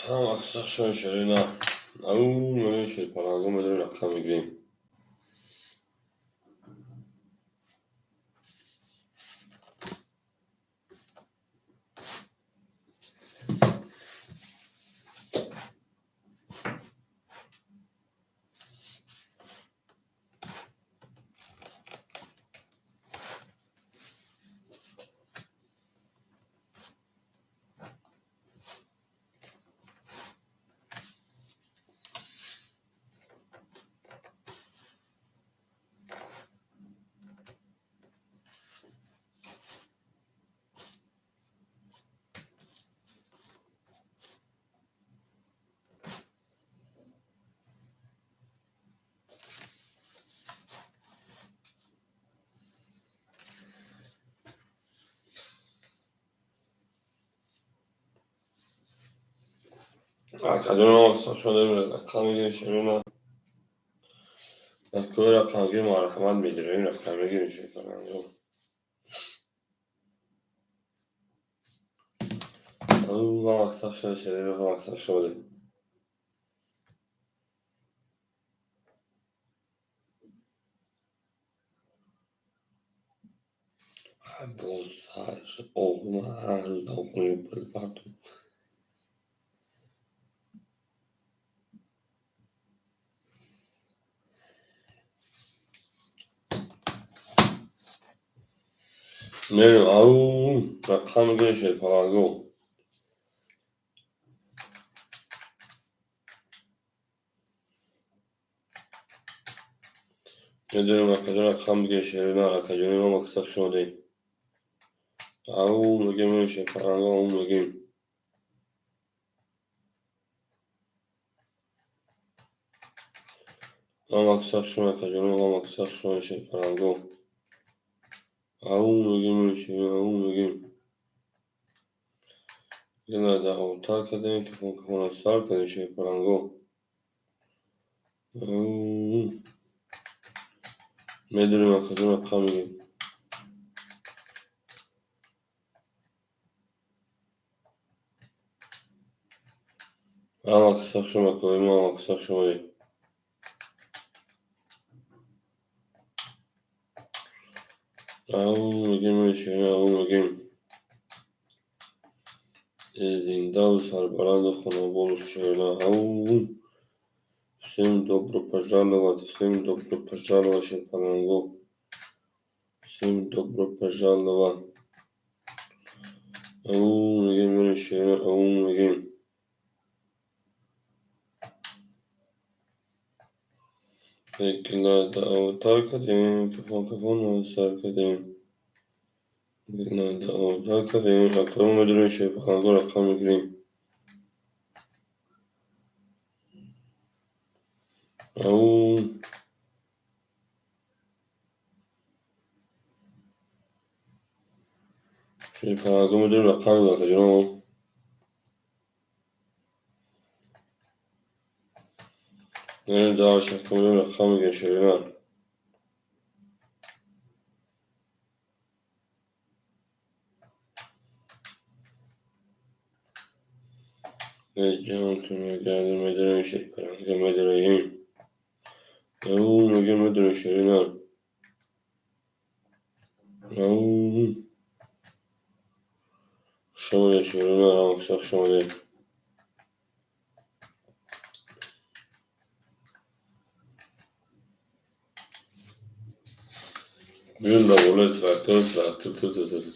Ҳама сахшон ширина. Ау, ман ширпаланго медонем, рақам мегирем. Рақам мегирем, ширина. Акои рақам гирем, марҳамат, медироем, рақам мегирем, ширпаланго. Ау, мақсад шуда, ширина, мақсад шуда. Боз оғума ҳар рӯз давхони партум. Мерем, ау, рақам мегирем, шерпаланго. Медонем, акаҷон, рақам бигирем, ширина, акаҷони мо, мақсад шудем. Ау, мегем, шерпаланго, ау, мегем. Ма мақсад шуд, акаҷони мо, мақсад шуд, шерпаланго. Ау, мегем, ширина, ау, мегем. Ина даъвотар кардем, кафон кафона сар кардем, шерпаланго. Ау. Медонем, акаҷон, рақам мегирем. Ҳама сахшон, акои мо, мақсад шудем. Ау, мегем, ширина, ау, мегем. Зиндаву сарбаланду хонободу ширина. Ау. Всем добро пожаловать, всем добро пожаловать, шерпаланго. Всем добро пожаловать. Ау, мегем, ширина, ау, мегем. Ила даъвотар кардем, кафон кафона сар кардем. Ила даъвотар кардем, акамо медонем, шерпаланго, рақам мегирем. Ау. Шерпаланго медонем, рақам мегирем, акаҷон. Мерем, даъват акамо, рақам мегирем, ширина. Ҷон, ту мегардем, медонем, шерпаланго, медонем. Ау, мегем, медонем, ширина. Ау. Шумоде, ширина, мақсад шумоде. Бюн да боле трактор, трактор, трактор, трактор.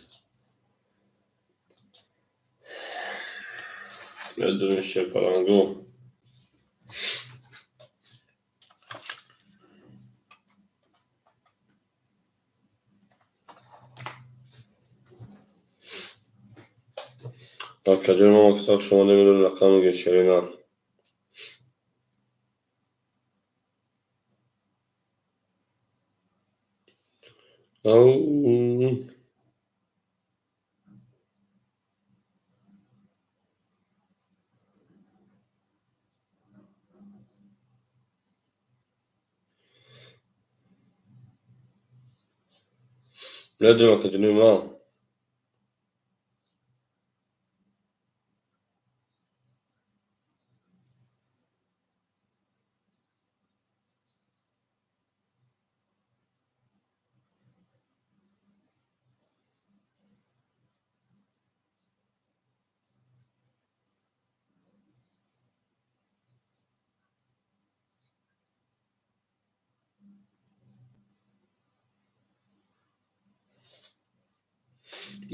Медонем, шерпаланго. Акаҷон, мо мақсад шумо намедонем, рақам мегирем, ширина. Ау. Медонем, акаҷони мо.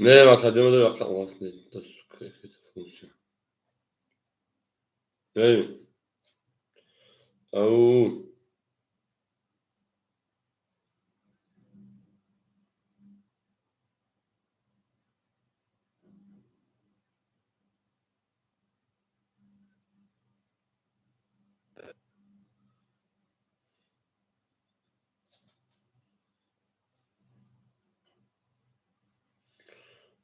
Мерем академия функция. Мерем. Ау.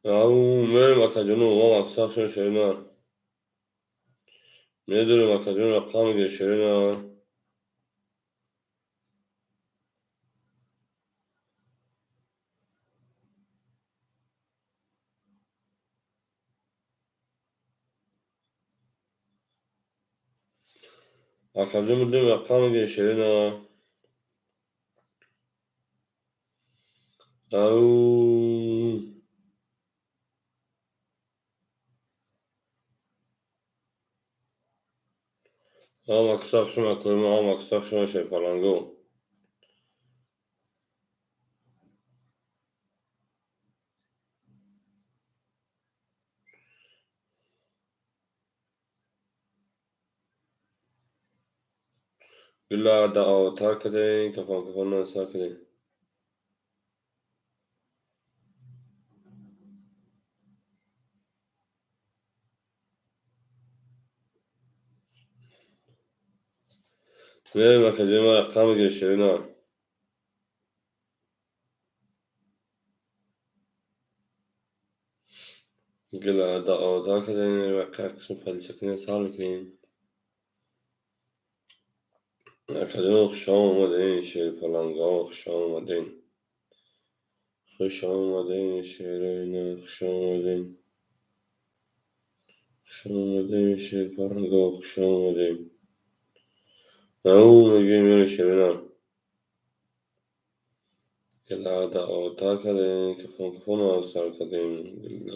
Ау, мерем акаҷону мо мақсадшон шерина. Медонем акаҷон рақам мегирем шерина. Акаҷон медонем рақам мегирем шерина. Ау. Ам аксақшон акоимо, ам аксақшон шерпаланго. Гула даъватар кардем, кафан кафан сар кардем. Мерем академия рақам мегирем шерина. Гула даъватар кардем, қисм подписка сар мекунем. Академия хуш омадем, шерпаланго хуш омадем. Хуш омадем, шерина, хуш омадем. Хуш омадем, шерпаланго, хуш омадем. Ау, мегӯем ёри шерина. Гула даъватар кардем, кафон кафон сар кардем.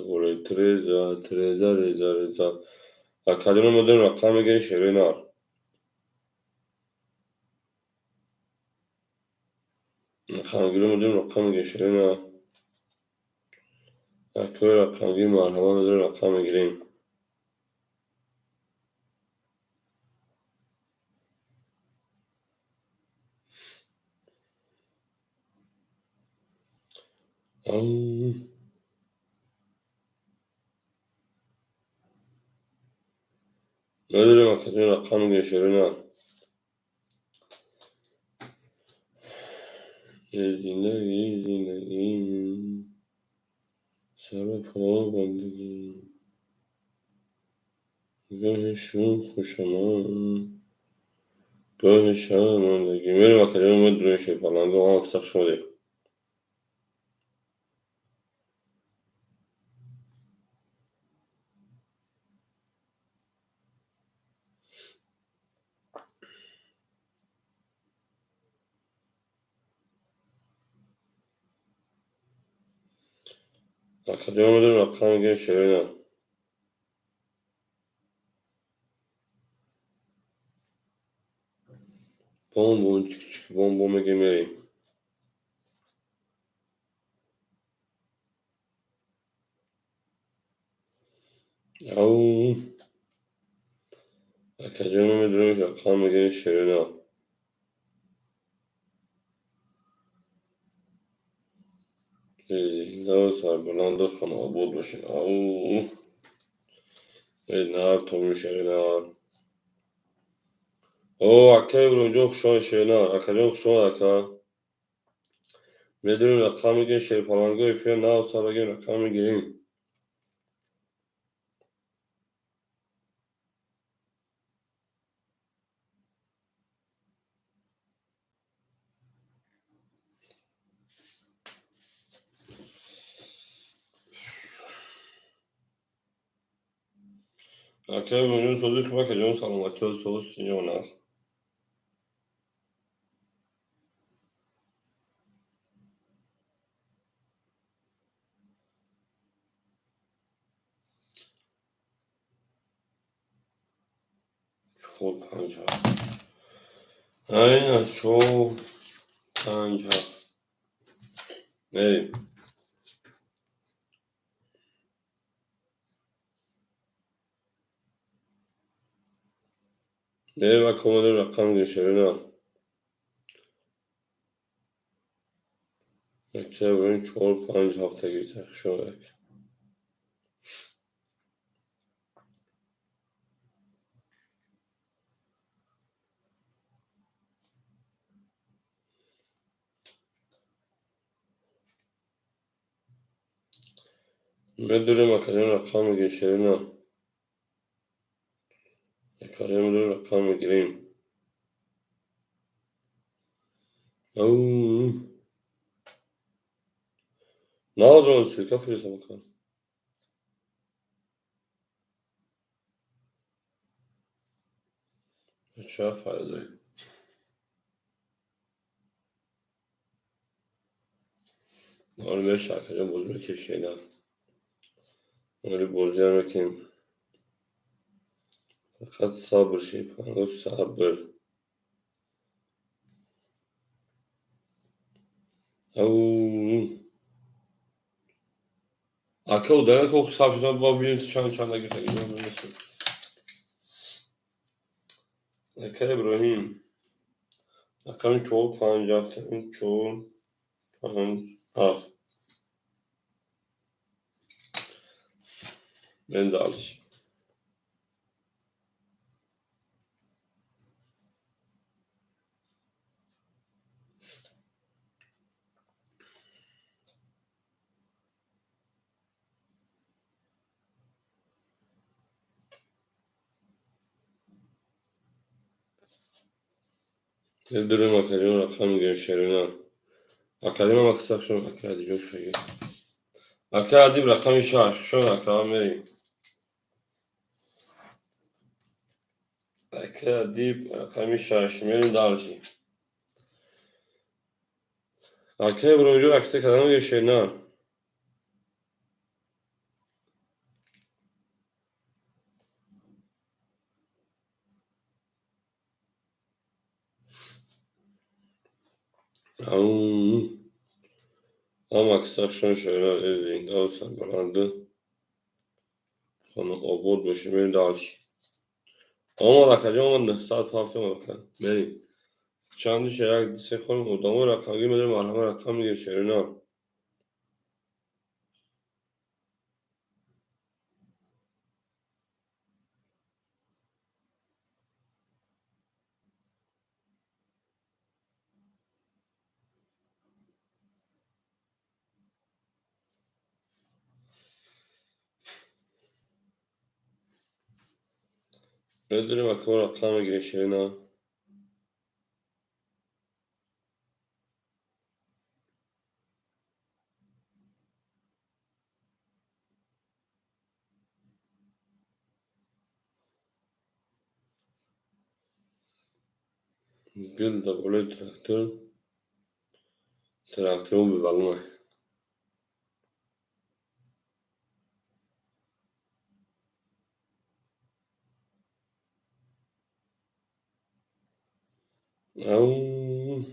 Болои треза, треза, реза, реза. Академия модем рақам мегирем шерина. Рақамгирӣ модем рақам мегирем шерина. Акои рақамгирӣ марҳамат модем рақам мегирем. Ау. Медонем академия рақам мегирем шерина. Зиндагӣ, зиндагӣ, саропо бандагӣ. Гоҳе шӯху шамон, гоҳе шармандагӣ. Мерем академия медонем шерпаланго, ам аксақ шудем. Академия медонем рақам мегирем шерина. Бом бом чик чик бом бом мегирем мерем. Ау. Академия медонем рақам мегирем шерина. Зинда сарбаланду хонаобод бошед. Ау. Эй нар тоби шерина. О, акаи Иброҳимҷон хуш омадед шерина. Акаҷон хуш омад ака. Медонем рақам мегирем шерпаланго эфир нав сар мегирем рақам мегирем. Акаи Иброҳимҷон сози хуб акаҷон саломатиё соз сиён аст. Чор панҷ ҳафт. Айна чор панҷ ҳафт. Мерем. Мерем акомадем рақам гирем шерина. Яке бирем 4 5 7 гирифта шояд. Медурем академ рақам мегирем шерина. Академ рақам мегирем. Ау. Надо ссылка фрисамака. Ча файда. Оре меша академ боз мекешена. Оре бозиам мекунем. Фақат сабр ши, панго сабр. Ау. Ака удана ко сабр шуд, ба бинем чанд чанд гирифта. Ака Иброҳим. Рақами 4 5 7 4 5 7. Мен дальше. Медурем академ рақам мегирем шерина. Академ максақшон ака адиҷо шуги. Ака адиб рақами 6 шон ака мерим. Ака адиб рақами 6 мерим дальше. Ака Иброҳимҷон акте кадам мегирем шерина. Ау. Ам аксақшон шерина зинда ва сарбаланд. Хона обод бошем мерим дальше. Омад акаҷон омад 907 омад ака. Мерим. Чанди шер 1 3 хоним одамо рақамгир медорем марҳама рақам мегирем шерина. Медорем ака рақам мегирем шерина. Гул дар болои трактор. Тракторо бебалона. Ау.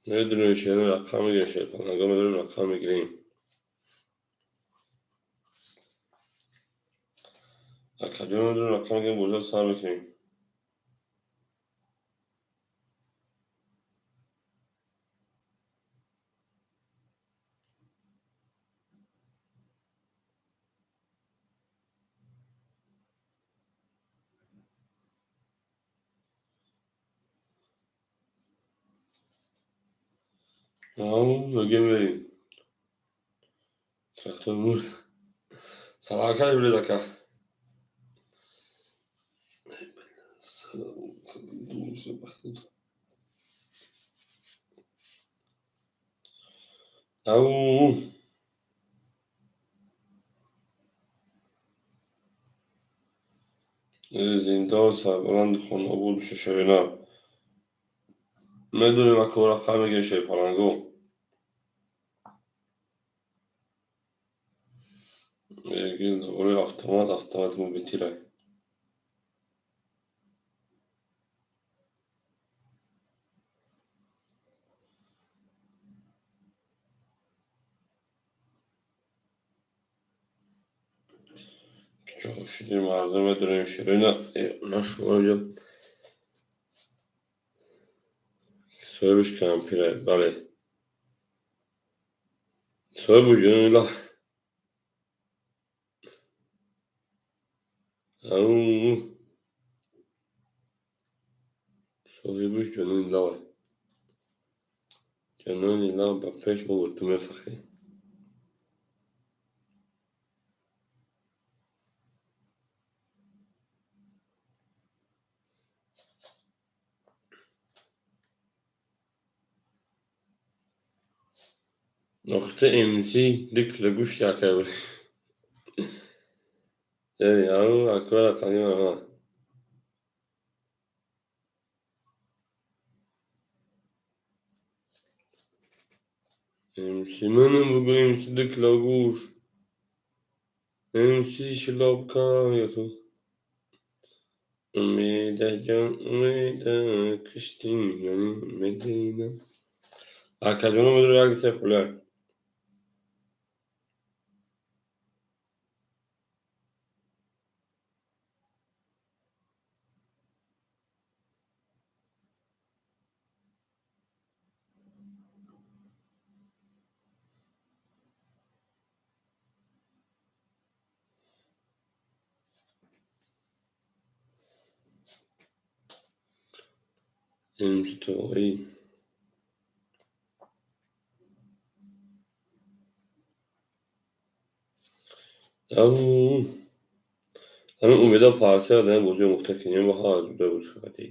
Медонем шерина рақам мегирем шерпанага медорем рақам мегирем. Акаҷон медорем рақам мегирем бозиро сар мекунем. Ау, меге мерим. Трактор мурд. Салом ака Ибрид ака. Ау. Зинда ва сарбаланд хона обод боша шерина. Медонем ака рақам мегирем шерпаланго. Гул дар болои автомат, автомати мобитирай. Шошиди мардум медонем ширина нашуҷо соҳибаш кампира, бале. Соҳибу ҷонила. Ау. Соҳибаш ҷонила. Ҷонила ба пеш мо бо ту мефахрем. Нуқта МС ду кило гӯшт яка буд. Яъне ау акора қадима. МС манам бугӯ МС ду кило гӯшт. МС шилобка яту. Умеда ҷон, умеда кишти мани Медина. Акаҷоно медро як се хуля. МС тои. Ау. Ҳамин умеда парсия дар бозии омӯхта кинем ва ҳа ҷуда бозӣ хати.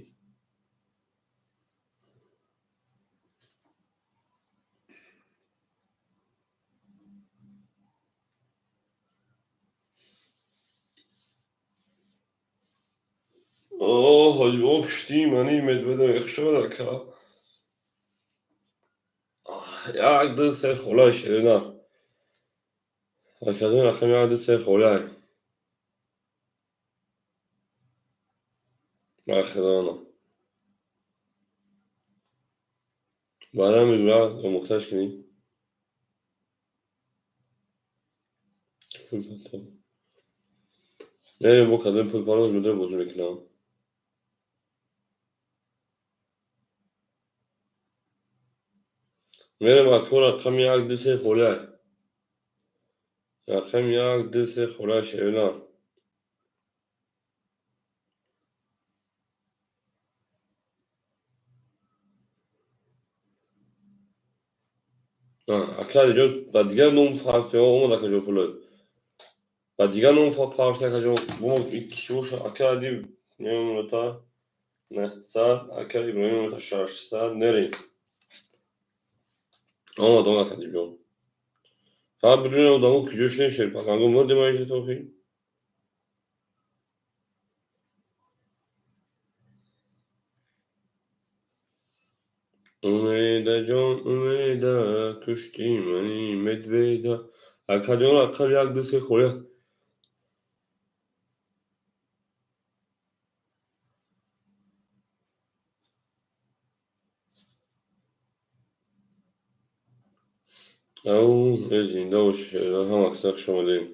Оҳ, ҳоҷибо куштӣ мани медведа мехшод ака. Як, ду, се хола ширина. Акаҷон рақами як, ду, се хола. Ба худо. Барои мегӯяд омӯхташ кунӣ. Мерем бо кадоми пулпароз медро бозӣ мекунам. Мерем ако рақами як, ду, се хола. Рақами як, ду, се хола ширина. Ака ҷо ба дигар ном фарсиҳо омад акаҷон пулод. Ба дигар ном фарси акаҷон бо ки боша ака ади немата 900 ака Иброҳим мета 600 нерем. Омад омад акаҷон. Ҳа бидуни одамо куҷо шудем шерпаканго мурдем аиша тохи. Умеда ҷон, умеда, кушти мани медведа. Акаҷон рақам як, ду, се хоя. Ау, э зинда боши шеъра, ҳама каса хуш омадем.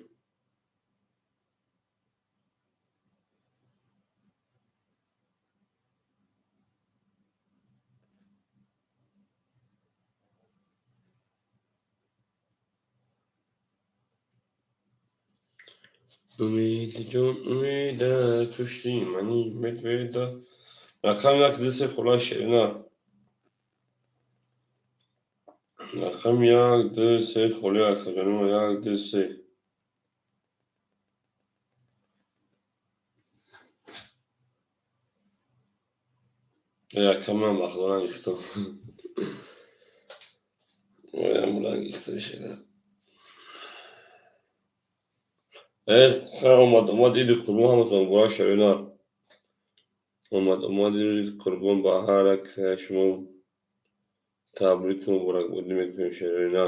Умеда ҷон, умеда, кушти мани медведа. Рақами як, ду, се хола ширина. Рақами як, ду, се холи акаҷоно, як, ду, се. Якамам ба худо нагирифтам. Оям нагирифта шира. Э, хайр омад, омад иди қурбон ҳаматон муборак шавина. Омад, омад иди қурбон ба ҳар як шумо табрику муборакбодӣ мекунем ширина.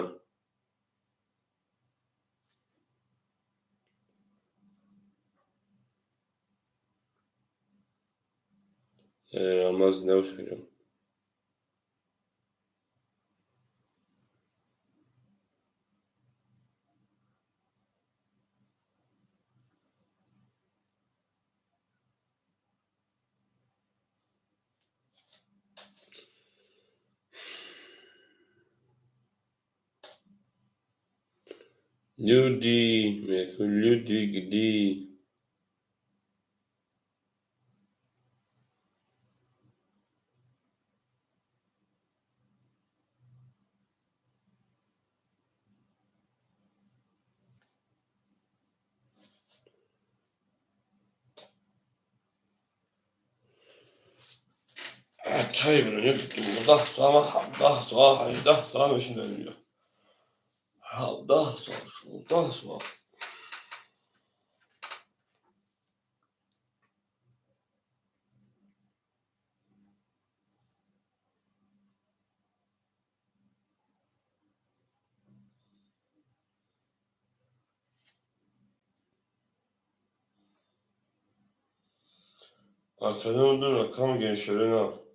Рамаз зинда бошед акаҷон. Люди, люди, где? 10 соат, 10 соат, 18 соат мешинаем. 17 соат, 16 соат. Академ ду рақам геншерина.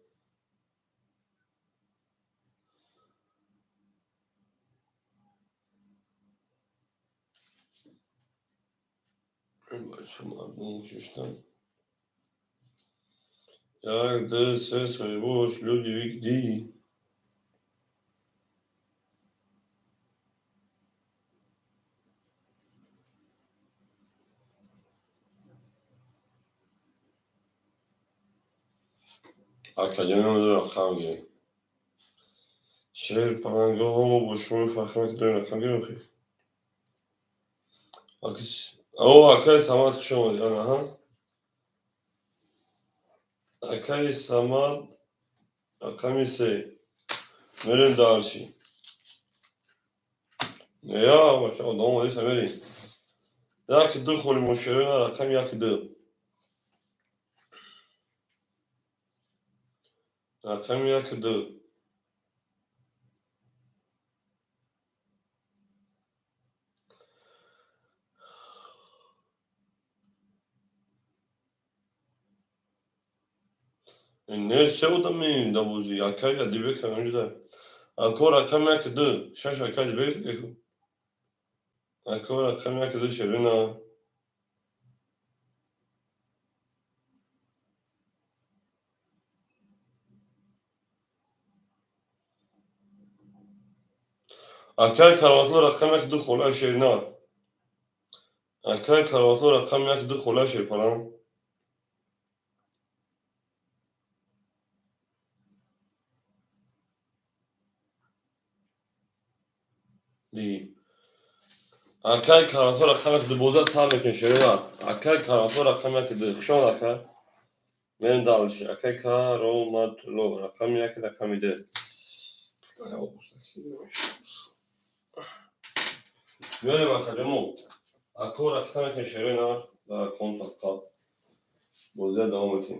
Як, ду, се, соҳибош, люди, вик, ди. Академия ду рақам гирем. Шер палангоҳо мо бо шумо фахр мекунем, дорем рақам гирем охи. О, акаи Самад, хуш омадед. Аҳа. Акаи Самад, рақами се. Мерем дальше. Я, бача, одам омадеса, мерем. Як ду холи мошерина, рақами як ду. Рақами як ду. Не, се одами да бозӣ. Акаи Адибек ҳаминҷода. Ако рақами як ду. Шаш акаи Адибек. Ако рақами як ду шерина. Акаи Кароматло рақами як ду холаи шерина. Акаи Кароматло рақами як ду холаи шерпалан. Ди. Акаи Кароматло рақами як ду боза сар мекунем шерина. Акаи Кароматло рақами як ду. Хуш омад ака. Мерем дальше. Акаи Кароматло рақами як рақами ду. Мерем акаҷамо. Ако ракта мекунем шерина дар консалтқа. Бозия давом метем.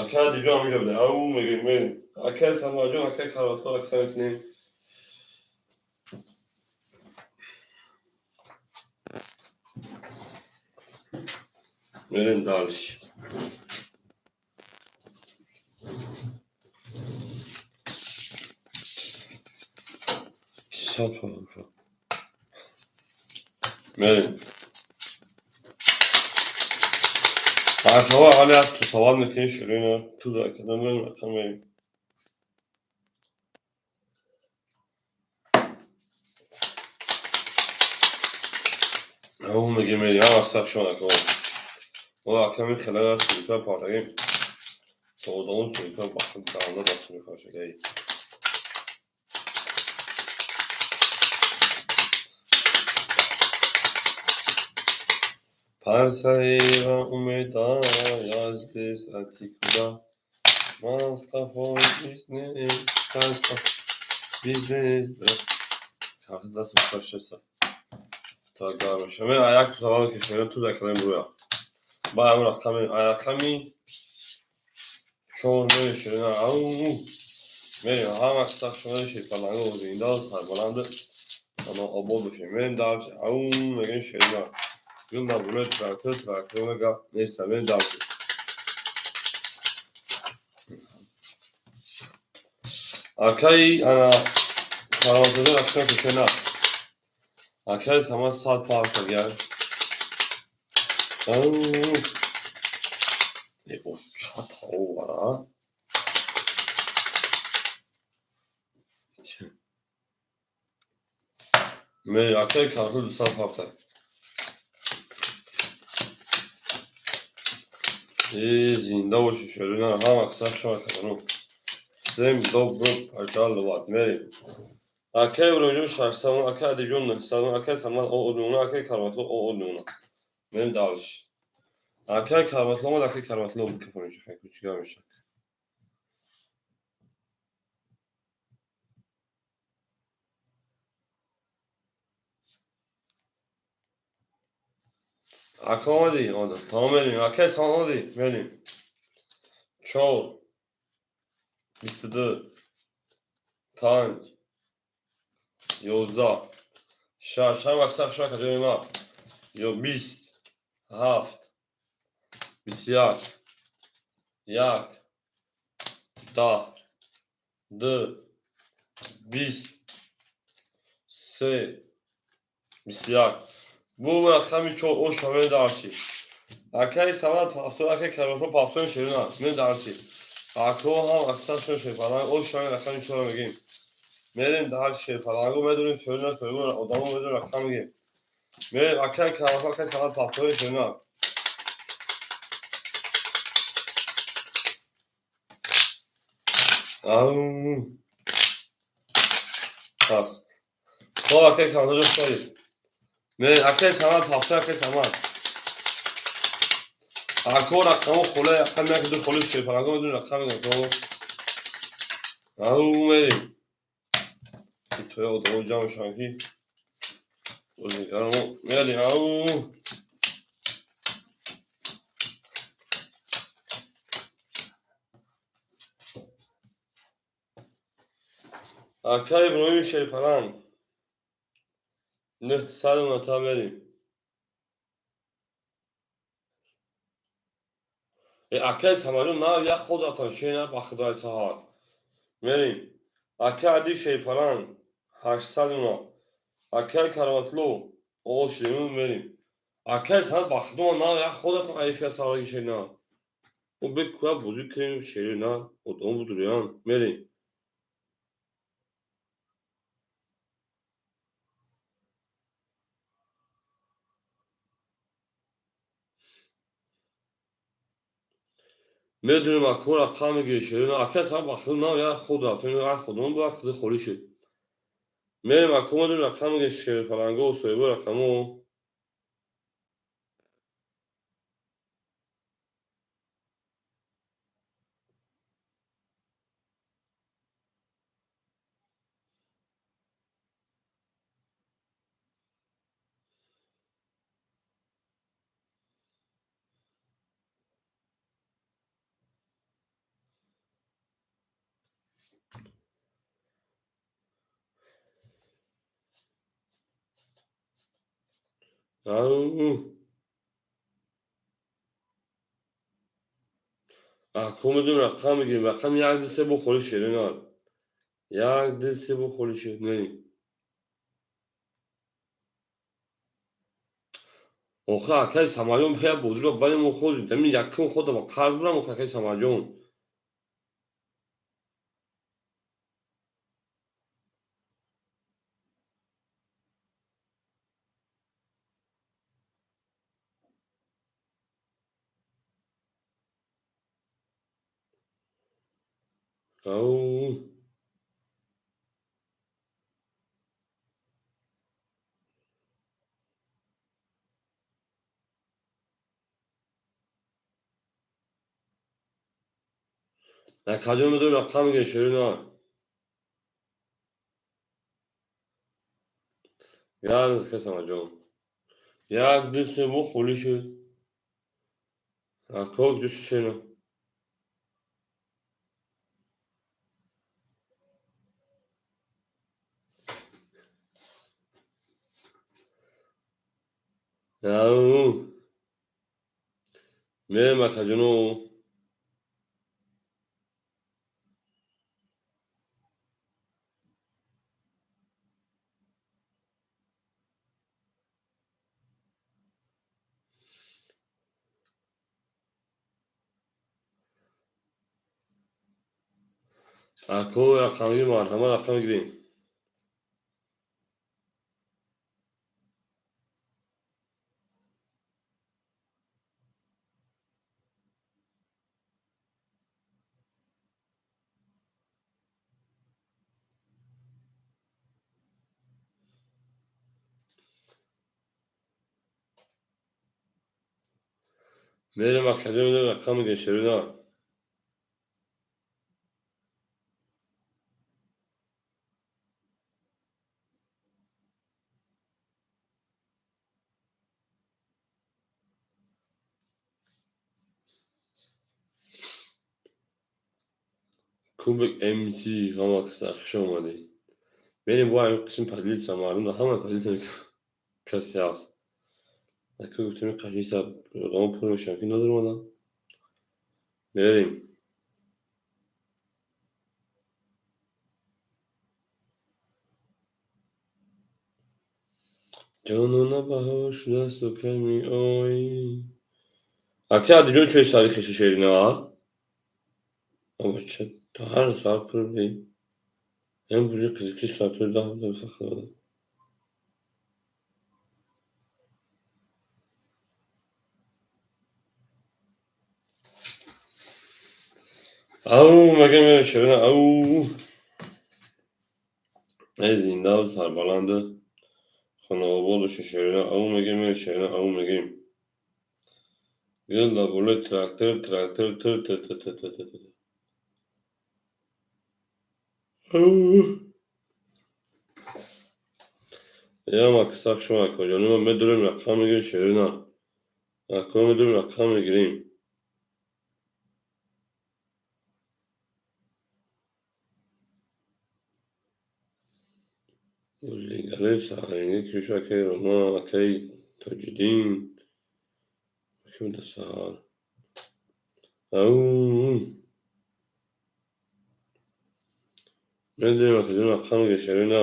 Ака Дибҷон ҳаминҷо буда. Ау мегӯем мерем. Акаи Самарҷон, акаи Кароматло ракта мекунем. Мерем дальше. Сад шуд. Мерем. Акаҳо ҳали як савол мекунем ширина. Ту закада мерем рақам мерем. Ау мегем мерем. Ҳам аксар шон акаҳо. Мо аками хеле суйка партагим. Содон суйка бахт даанда даст мехошагай. Парсаева умеда, я здесь, а ты куда? Мастафой бизнес, бизнес. Карта даст мехошеса. Та гармеша. Ме як савол ки шумо ту закалем руя. Ба ам рақами рақами чор мерем ширина. Ау мерем ҳама киса шумо ширпаланго зинда сарбаланд ана обод бошем. Мерем дальше. Ау мегем ширина. Гул набуне трактор трактор мега неста. Мерем дальше. Акаи ана кароматоза рақами кушена. Акаи Самад сад парта гар. Ау чата овара. Мерем, акаи Карматло 207. Зинда бошед, шерина, ҳама қисса шумо кадану. Всем добро пожаловать. Мерем. Акаи Иброҳимҷон 600, акаи Адибҷон 900, акаи Самад 9, акаи Карматло 9. Мерем дальше. Акаи Карматло омад, акаи Карматло микрофон мешавад, кучига мешавад. Ака омадӣ? Омадам. Тамом, мерем. Акаи Самад омадӣ? Мерем. 4 22 5 11 6 ҳама қисса хуш ҷои ма. Ё 20 7 21 1 10 2 20 3 21. Бу рақами 4 оша мен дарчи. Акаи Самад пафтон, акаи Карматло пафтон шерина мен дарчи. Ако ҳам аксаршон шерпаланг оша мен рақами 4 мегим. Мерем дар шерпалангу медонем шерина соҳибо одамо медонем рақам мегим. Мерем акаи Карматло, акаи Самад пафтон шерина. Ау. Пас. Хоб, акаи Карматло ҷо шудед. Мерем акаи Самад пафтон, акаи Самад. Ако рақамо холе, рақам як ду холи шерпалангу медонем рақам мегим. Ау, мерем. Тоя одамо ҷамъ мешаванд ки бозигарамо мерем. Ау. Акаи Иброҳим Шерпаланг 900 та мерем. Акаи Самадҷон нав як худ рафтан шена ба худои саҳар. Мерем. Акаи Адиб Шерпаланг 800. Акаи Карматло ош мерем. Акаи Самад ба худо нав як худ рафтан айфия саваги шена. Мо бекуя бозӣ кунем шерина одам будурян. Мерем. Медонем ако рақам мегирӣ шерина. Акаи Самад ба худо нав як худ рафтан, як худон бу як худи холӣ шуд. Мерем ако медонем рақам мегирӣ шерпаланго соҳибо рақамо. Ау. Ако медонем рақам мегирем. Рақам 1 2 3 бо холӣ шерина. 1 2 3 бо холӣ шер. Мерем. Охе акаи Самадҷон пея бозиро барем мо хӯрдем. Ҳамин якум худам қарз бурам охе акаи Самадҷон. Ау. Акаҷон медонем рақам мегирем шерина. Гап акаи Самадҷон. 1 2 3 бо холӣ шуд. Ако куҷо шуд шерина? Ау. Мерем акаҷоно. Ако рақамгир марҳамат рақам мегирем. Мерем академия рақам мегирем Шерина. Кубик МС ҳама каса хуш омадед. Мерем бо ҳамин қисм поделиться мардум дар ҳама поделиться касе ҳаст. Ака гуфтем қашиса одамо пур мешаванд ки надоромадам. Мерем. Ҷонона баҳор шудасту кай меоӣ. Ака Адилҷон чӯи сари хешу Шерина? Бача ҳар соат пур будем. Ҳам буҷи қизиқи соатҳои 10 буда фақат. Ау мегем Шерина ау. Эй зиндаву сарбаланду хонаобод бошед Шерина. Ау мегем Шерина ау мегем. Гул дар болои трактор трактор тр тр тр тр тр тр. Ям аксак шумо акоҷони ма медурем рақам мегирем Шерина. Ако медурем рақам мегирем. Гулигалаи саҳаринги кишу акаи Рома, акаи Тоҷиддин. Ки буда саҳар? Ау. Медурем акаҷон рақам мегирем Шерина.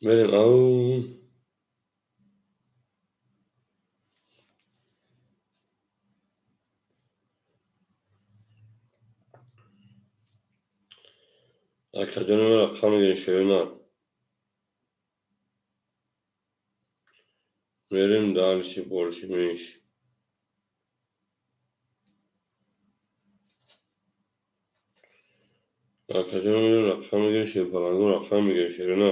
Мерем ау. Акаҷони ма рақам мегирем Шерина. Мерем дальше больше меньше. Акаҷони ма рақам мегирем Шерпалангу рақам мегирем Шерина.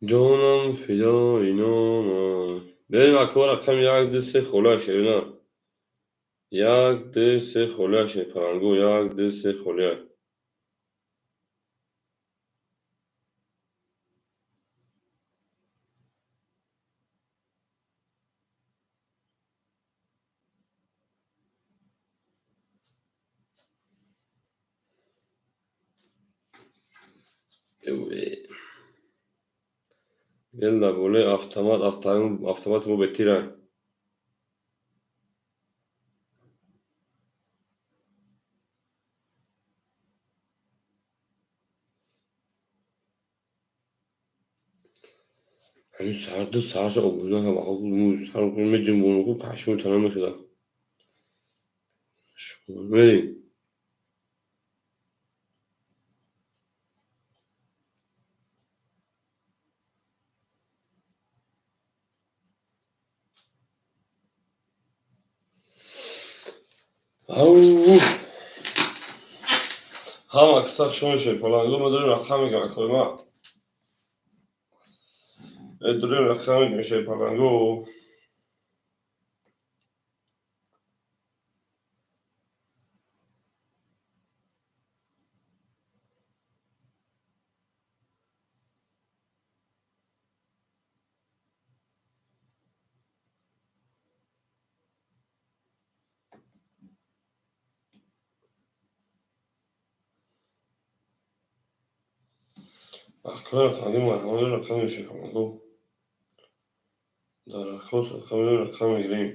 Ҷонам фидои номат. Берем ако рақами 1 2 3 холия Шерина. 1 2 3 холия Шерпалангу 1 2 3 холия. Гел дар болои автомат, автомати мо бетира. Ҳамин саҳар ду саҳарша обуза сар меҷунбону пашму тана мехӯрад. Мерем. Ау. Ҳама каса шумо Шерпалангу ма дорем рақам мегирем акои ма. Дорем рақам мегирем Шерпалангу. Акои рақам рақам мегирем Шерпалангу. Дар рақос рақам мегирем.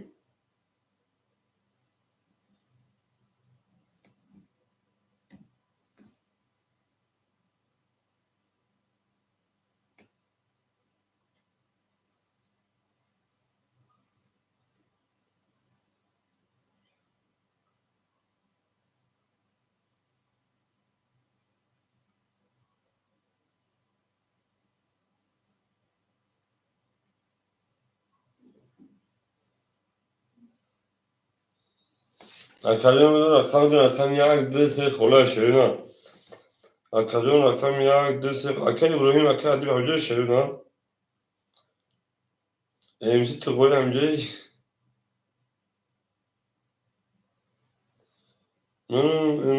Акаҷон рақам рақам як ду се холаи Шерина. Акаҷон рақам як ду се ака Иброҳим ака Адил ҳамҷои Шерина. МС Туғои ҳамҷои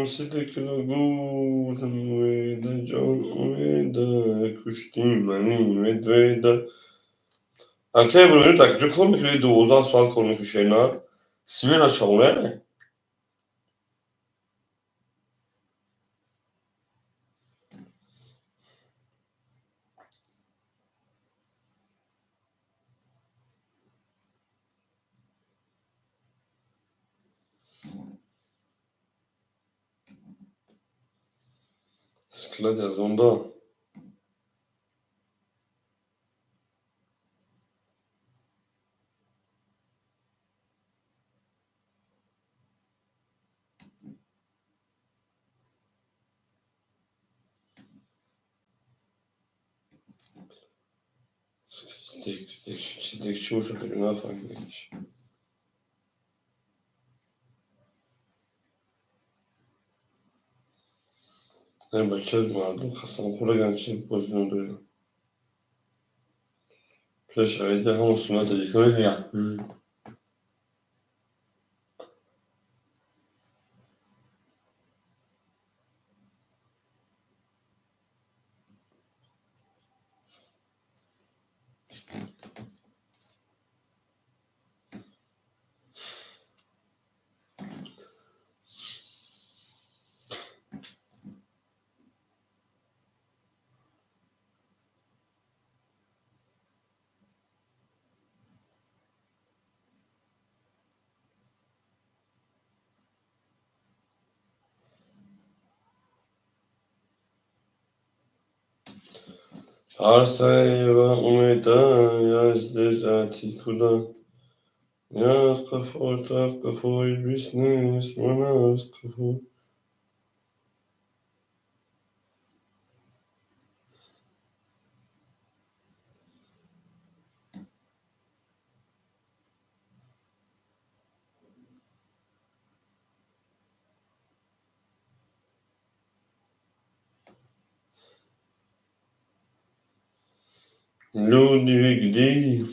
МС ду кило гӯшт умеда ҷон умеда кушти мани медведа. Ака Иброҳим дар куҷо кор мекунӣ? 12 соат кор мекунӣ Шерина. Смена шабона? Склад аз онда. Стек чӣ бошад, нафаҳмидам. Бача мардум қасамхӯраган чи бозӣ надорем. Пеш айда ҳамон суннат таҷикистон мегӯяд. Парсаева Умеда, я здесь Атикуда. Я қафо қафои бизнес, ман аз қафо. Люди, вы где?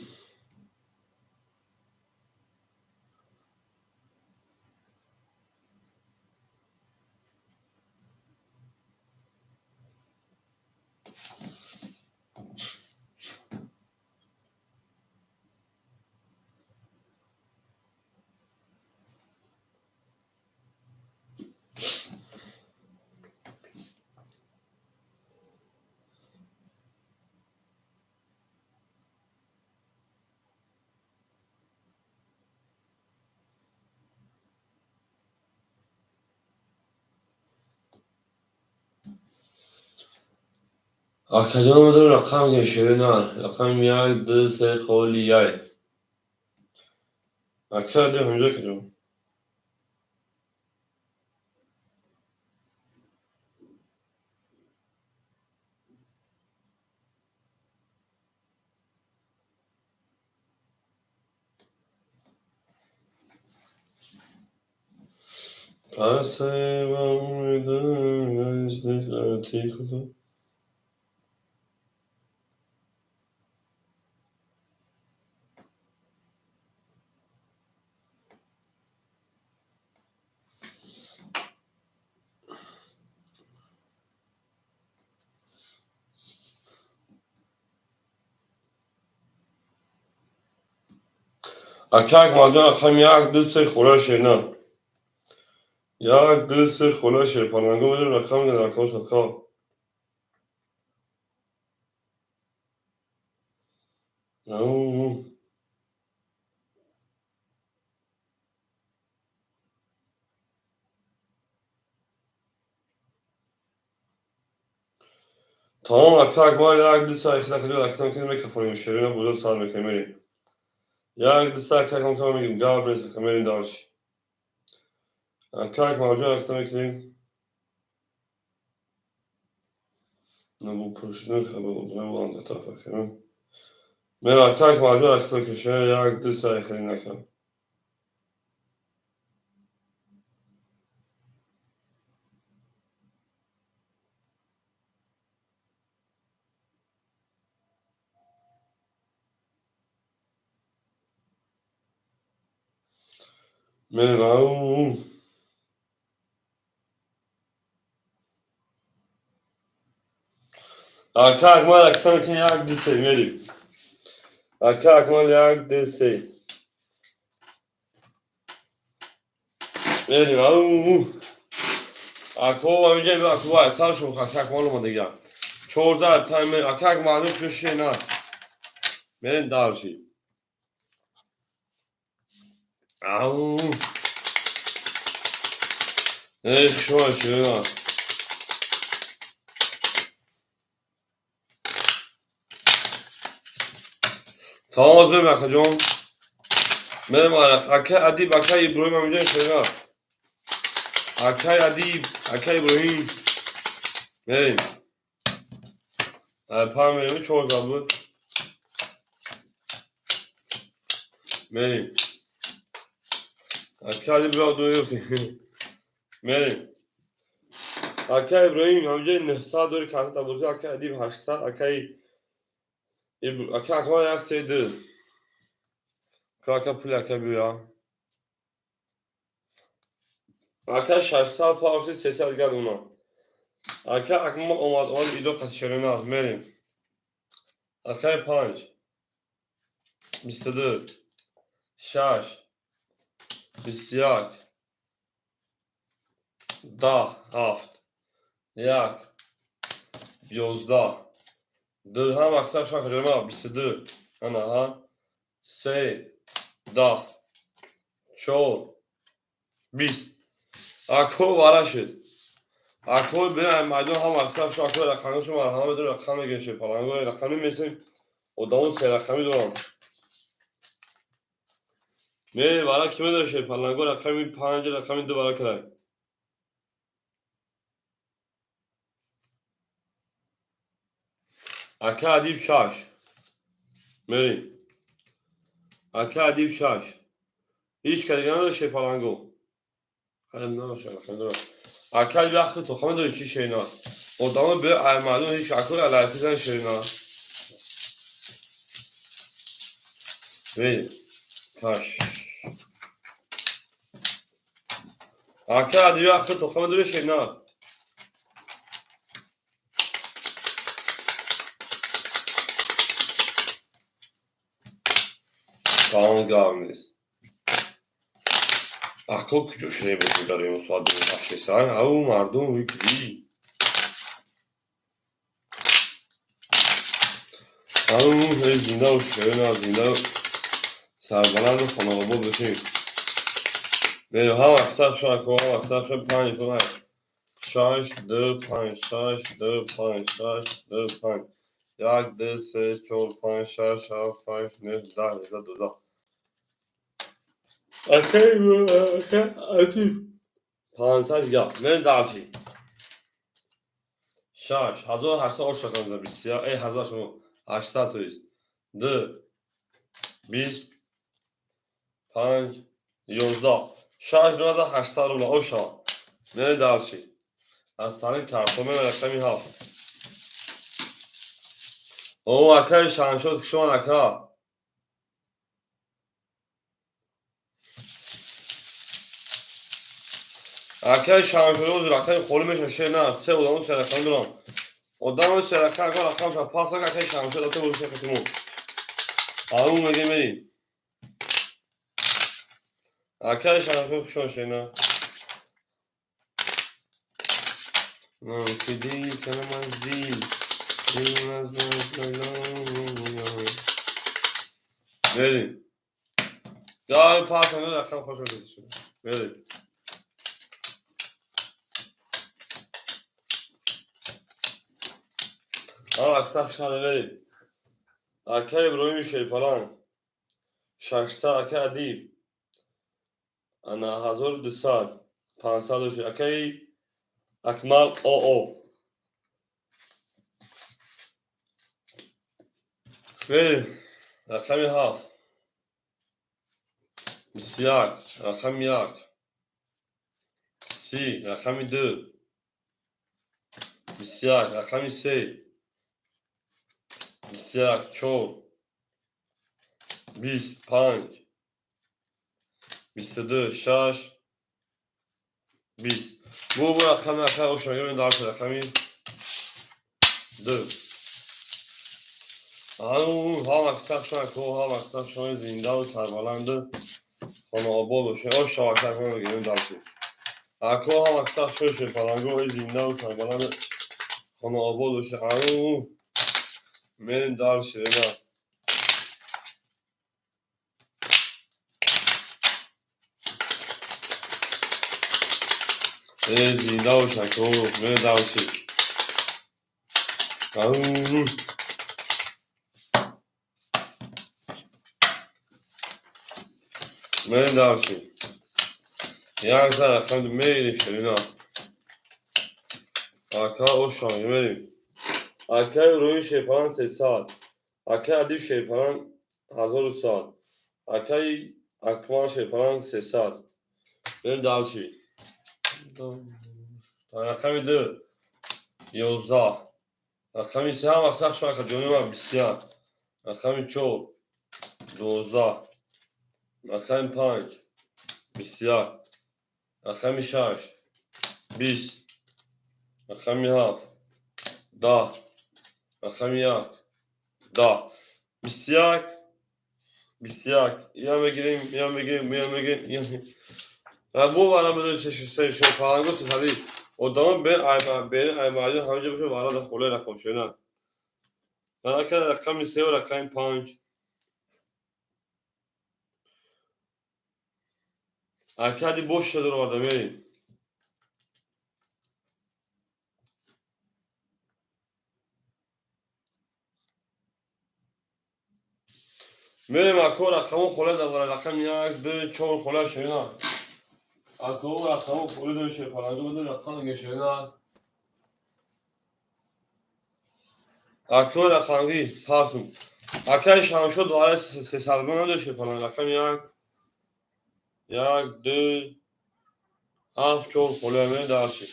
Акаҷон омадам рақам Ширина. Рақам як ду се холи яй. Ака Адил ҳамҷо каҷо? Парсаева Умеда, я здесь Атикуда. Ака Акмалҷон рақам як ду се хола Шерина. Як ду се хола Шер. Паланго медорем рақам рақам садқа. Тамом ака Акмал як ду се ахира ахира мекафонем Шерина бозор сар мекунем мерем. Як ду се ака Акмал мегим гап нест ака мерем дальше. Ака Акмалҷон акта мекунем. Набу пушну хабар тафа. Мера ака Акмалҷон акта мекунем як ду се ахира ака. Мерам. Ака Акмал аксан ки як ду се мерим. Ака Акмал як ду се. Мерим. Ау. Ако амиҷа ако вай сар шо ака Акмал омадагия. 14 панҷ ака Акмал чӯше на. Мерим дарши. Ау. Эх, шо шо. Тамом мерем акаҷон. Мерем ака Адиб, ака Иброҳим амиҷа шега. Акай Адиб, ака Иброҳим. Мерем. Панҷ мерем, 14 буд. Мерем. Ака Адиб ду ёфти. Мерем. Ака Иброҳим амиҷа 900 дори карта бозӣ, ака Адиб 800, акаи ака Акмал як се ду. Ака пули ака биё. Ака 600 парси 300 дигар уна. Ака Акмал омад, омад идо қатишерина мерем. Акаи панҷ. 22. Шаш. 21. 10 ҳафт. Як. 11. Ду ҳам аксар шах ҷома 22. Ана ҳа. Се. 10. Чор. 20. Ако вара шуд. Ако бина майдон ҳам аксар шу ако рақами шу марҳама ду рақам мегирши. Палангои рақами месим. Одамо се рақами дорам. Ме вара ки медоше паланго рақами панҷ рақами ду вара кирай. Ака Адиб шаш. Мерим. Ака Адиб шаш. Ҳеҷ ка дига надоше паланго. Ака Адиб ахи то хама дори чӣ шерина. Одамо бе ай мардум ҳеҷ акои алайфи зан шерина. Мерим. Каш. Ака Адиб ахи то хама дори шерина. Тамом гап нест. Ако куҷо шуне бошем дар ин соат ду ҳашт ау мардум викри. Ау ҳей зинда шена зинда сарбаланду хонаобод бошем. Мерем ҳам аксар шо ако ҳам аксар шо панҷ шо шаш ду панҷ шаш ду панҷ шаш ду панҷ як ду се чор панҷ шаш ҳафт ҳашт нӯҳ даҳ 11 12. Акай ака Адиб 500 як. Мерем дарши. Шаш 1800 ош рақам 21 э 1800 то есть. Ду 20 панҷ 11 шаш 800 рубла оша. Мерем дарши. Аз тари картон мерем рақами ҳафт. О акаи Шамшод хушомад ака. Акаи Шамшод рақами холӣ меша ше на се одамо се рақам дорам. Одамо се рақам ака рақам ша пас ака акаи Шамшод ата боша қатимо. Ау меге мерим. Акаи Шамшод хушомад ше на. Киди канам аз дил. Мерим. Гай пас рақам хош мекашем. Мерим. Аксар шада мерим. Ака Иброҳими Шерпаланг 600 ака Адиб ана 1200 500 дошт акаи Акмал ОО. Мерим. Рақами ҳафт. 21 рақами як. 30 рақами ду. 21 рақами се. 21 чор. 20 панҷ. 22, 6, 20. Бу рақами акай ошнага мен дарси рақами 2. Ҳама сахшон ко, ҳама сахшон зиндаву сарбаланду хонаобод бошед. Ош шавакар мегирем дарси. Ако ҳама сахшон шепалангоҳи зиндаву сарбаланду хонаобод бошед. Мерим дарси рена. Зинда бош ако, мерим дарси. Мерим дарси. Як сар рақам мерим ширина. Ака ошон мерим. Акаи Рӯи Шерпалан 300. Акаи Адиб Шерпалан 1100. Акаи Акмал Шерпалан 300. Мерим дарси. Рақами 2 11. Рақами 3 ҳам аксар шумо ака ҷони ман 21. Рақами 4 12. Рақами 5 21. Рақами 6 20. Рақами 7 10. Рақами 1 10. 21 21. Я мегирем, я мегирем, я мегирем, я мегирем. Бу вара медонӣ се шерпаланго сесади. Одамо бе аймаҷон ҳамаҷо бошад вара дар холаи рақамшона. Ака рақами 3 ва рақами 5. Акади бош дароварда мерем. Мерем ако рақамо хола давара рақами 1, 2, 4 хола шена. Ако рақамо хола дори шерпаланго буду рақам гешена. Ако рақамги пасм. Акаи Шамшод вара сесадбон надошт шерпаланг рақами 1 1, 2, 7, 4 хола мерем дарси.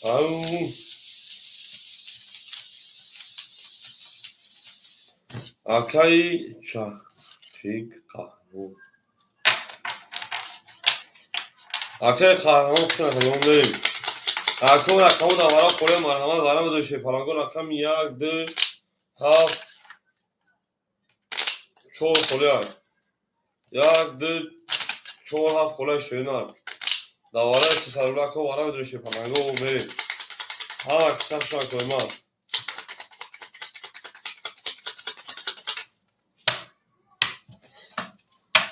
Ау. Акаи Чахчик Қаҳрмон. Акаи Қаҳрмон хуш накардам мерем. Ако рақамо дар вара холаи марҳамат вара бидори шерпаланго рақами 1, 2, 7, 4 холаи. 1, 2, 4, 7 холаи ширина. Дар вараи сесарӯла ако вара бидори шерпаланго мерем. Ҳама киса хуш накардам ман.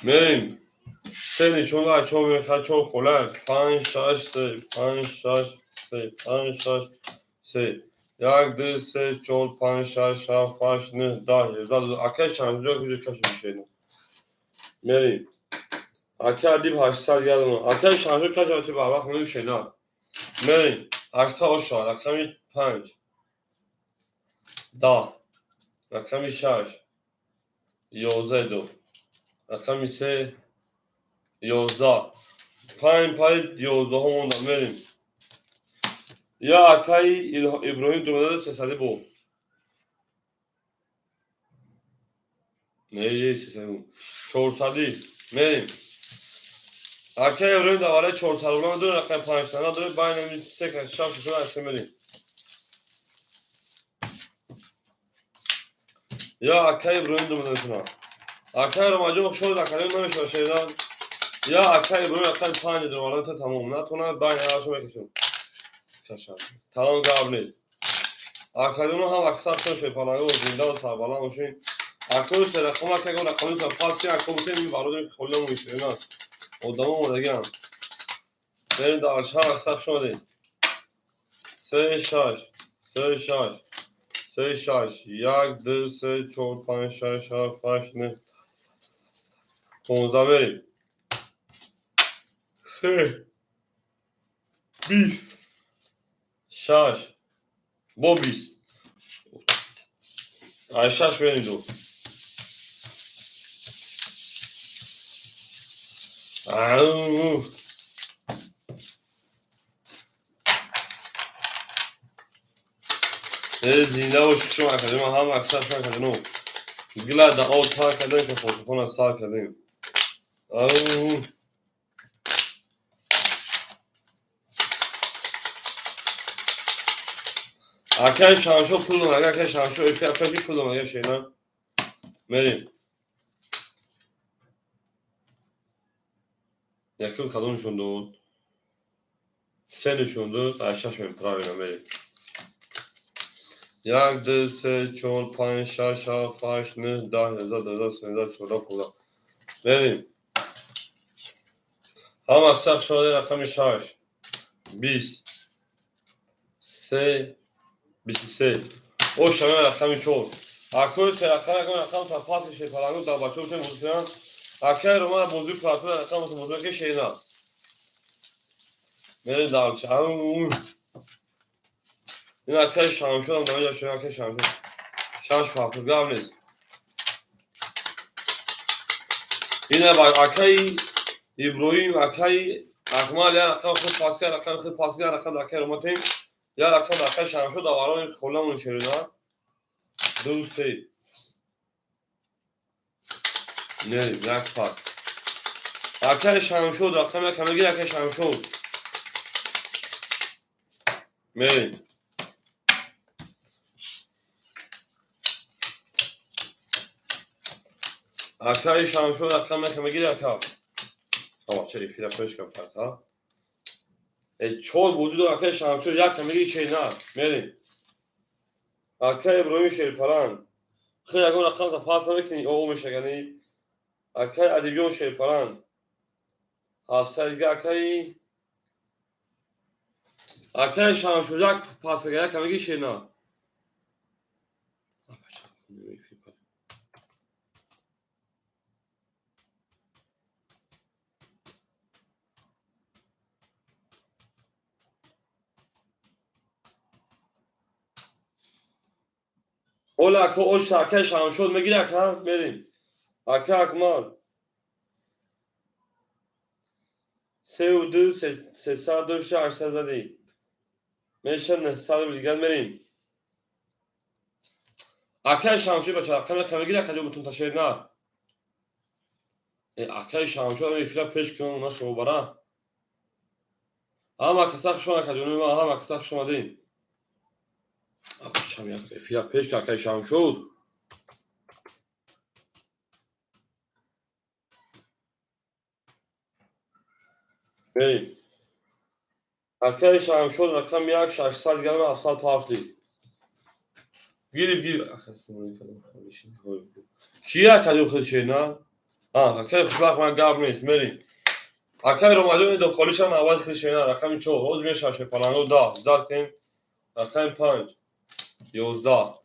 Мерем. Се нишон чор мехоҳад чор хола. 5, 6, 3, 5, 6, 3, 5, 6, 3. 1, 2, 3, 4, 5, 6, 7, 8, 9, 10, 11. Акаи Шамсиҷон куҷо кашид мешавед? Мерем. Акаи Адиб 800 гардон. Акаи Шамсиҷон кашид чи барвақт мешавед? Мерем. 800 ош шавад. Рақами 5 10. Рақами 6 11 2. Рақами 3 11. 5 5 11 монда мерем. Я акаи Иброҳим Дурмададов сесади бо. Не, сесади. 400 мерем. Акаи Иброҳим дар вараи 400 рубла медорем, рақами 5 тана дорем, байни 3 6 6 8 мерем. Я акаи Иброҳим Дурмададов. Акаи Ромаҷон шояд академия намешавад шеридан. Я акаи Иброҳим рақами 5 дароварда та тамом. Натонад байни ҳарашо мекашам. Кашам. Тамом гап нест. Академия ҳам аксар шон шерпаланго зинда ва сарбаланд бошед. Акои се рақам ака рақами са пас ки ако бутем ин бародари холӣ намешавад. Одамо омадагиам. Берем дар шаҳр аксар хуш омадед. 3 6 3 6 3 6 1 2 3 4 5 6 7 8 9 15 мерем. 3 20 6 бо 20 ай 6 мерем ду. Ау. Зинда бош шумо академия ҳама аксар шумо академия. Гила даъо тар кардем, ки фотофона сар кардем. Ау. Акай Шамшо пул дом, акай Шамшо эфир акай пул дом, акай шена. Мерим. Якум кадом нишон дод? Се нишон дод, ай шаш мем правильно мерим. 1, 2, 3, 4, 5, 6, 7, 8, 9, 10, 11, 12, 13, 14, 15. Мерим. Ҳама қисса хушомадед рақами 6, 20, 3, 23. О шаме рақами 4. Акои се рақам рақам рақам та пас ше палангу дар бачаҳо бутен бозӣ кунанд. Акаи Романа бозӣ платформа рақам бозӣ ки шена. Мерем дар ау. Ин акаи Шамшодам дар инҷа шена акаи Шамшод. Шаш пафт гап нест. Ина ба акаи Иброҳим, акаи Акмал я рақам худ пас кард, рақами худ пас кард, рақам акаи Роматем. Я рақам акаи Шамшод аварони холамон шерина. 2, 3. Не, як пас. Акаи Шамшод рақам як мегир акаи Шамшод. Мерем. Акаи Шамшод рақам як мегир ака. Ама ча эфира пеш кам та. Э чор вуҷуд акаи Шамшод як мегир чена. Мерем. Акаи Иброҳим Шерпаланг. Хеле ягон рақам та пас намекунӣ, о мешагани. Акаи Адибён Шерпаланг. 700 дига акаи Шамшод як пас як мегир чена. Ола ака ош акаи Шамшод мегир ака мерим. Ака Акмал. 3 2 302 800 задӣ. Меша 900 дигар мерим. Акаи Шамшод бача рақам як мегир ака ҷо бутун ташед на. Э акаи Шамшод эфира пеш кун она шобара. Ҳама каса хуш омад ака ҷони ман, ҳама каса хуш омадед. Эфира пеш ки акаи Шамшод. Мерим. Акаи Шамшод рақам 1 600 дигар 700 пафтӣ. Гириф гириф. Ки ака ҷо худ шена? А, акаи хушбахт ман гап нест, мерим. Акаи Ромаҷон идо холишам аввал худ шена, рақами 4. Ҳозир мешавад паланго 10, ждать кунем. Рақами 5, 11,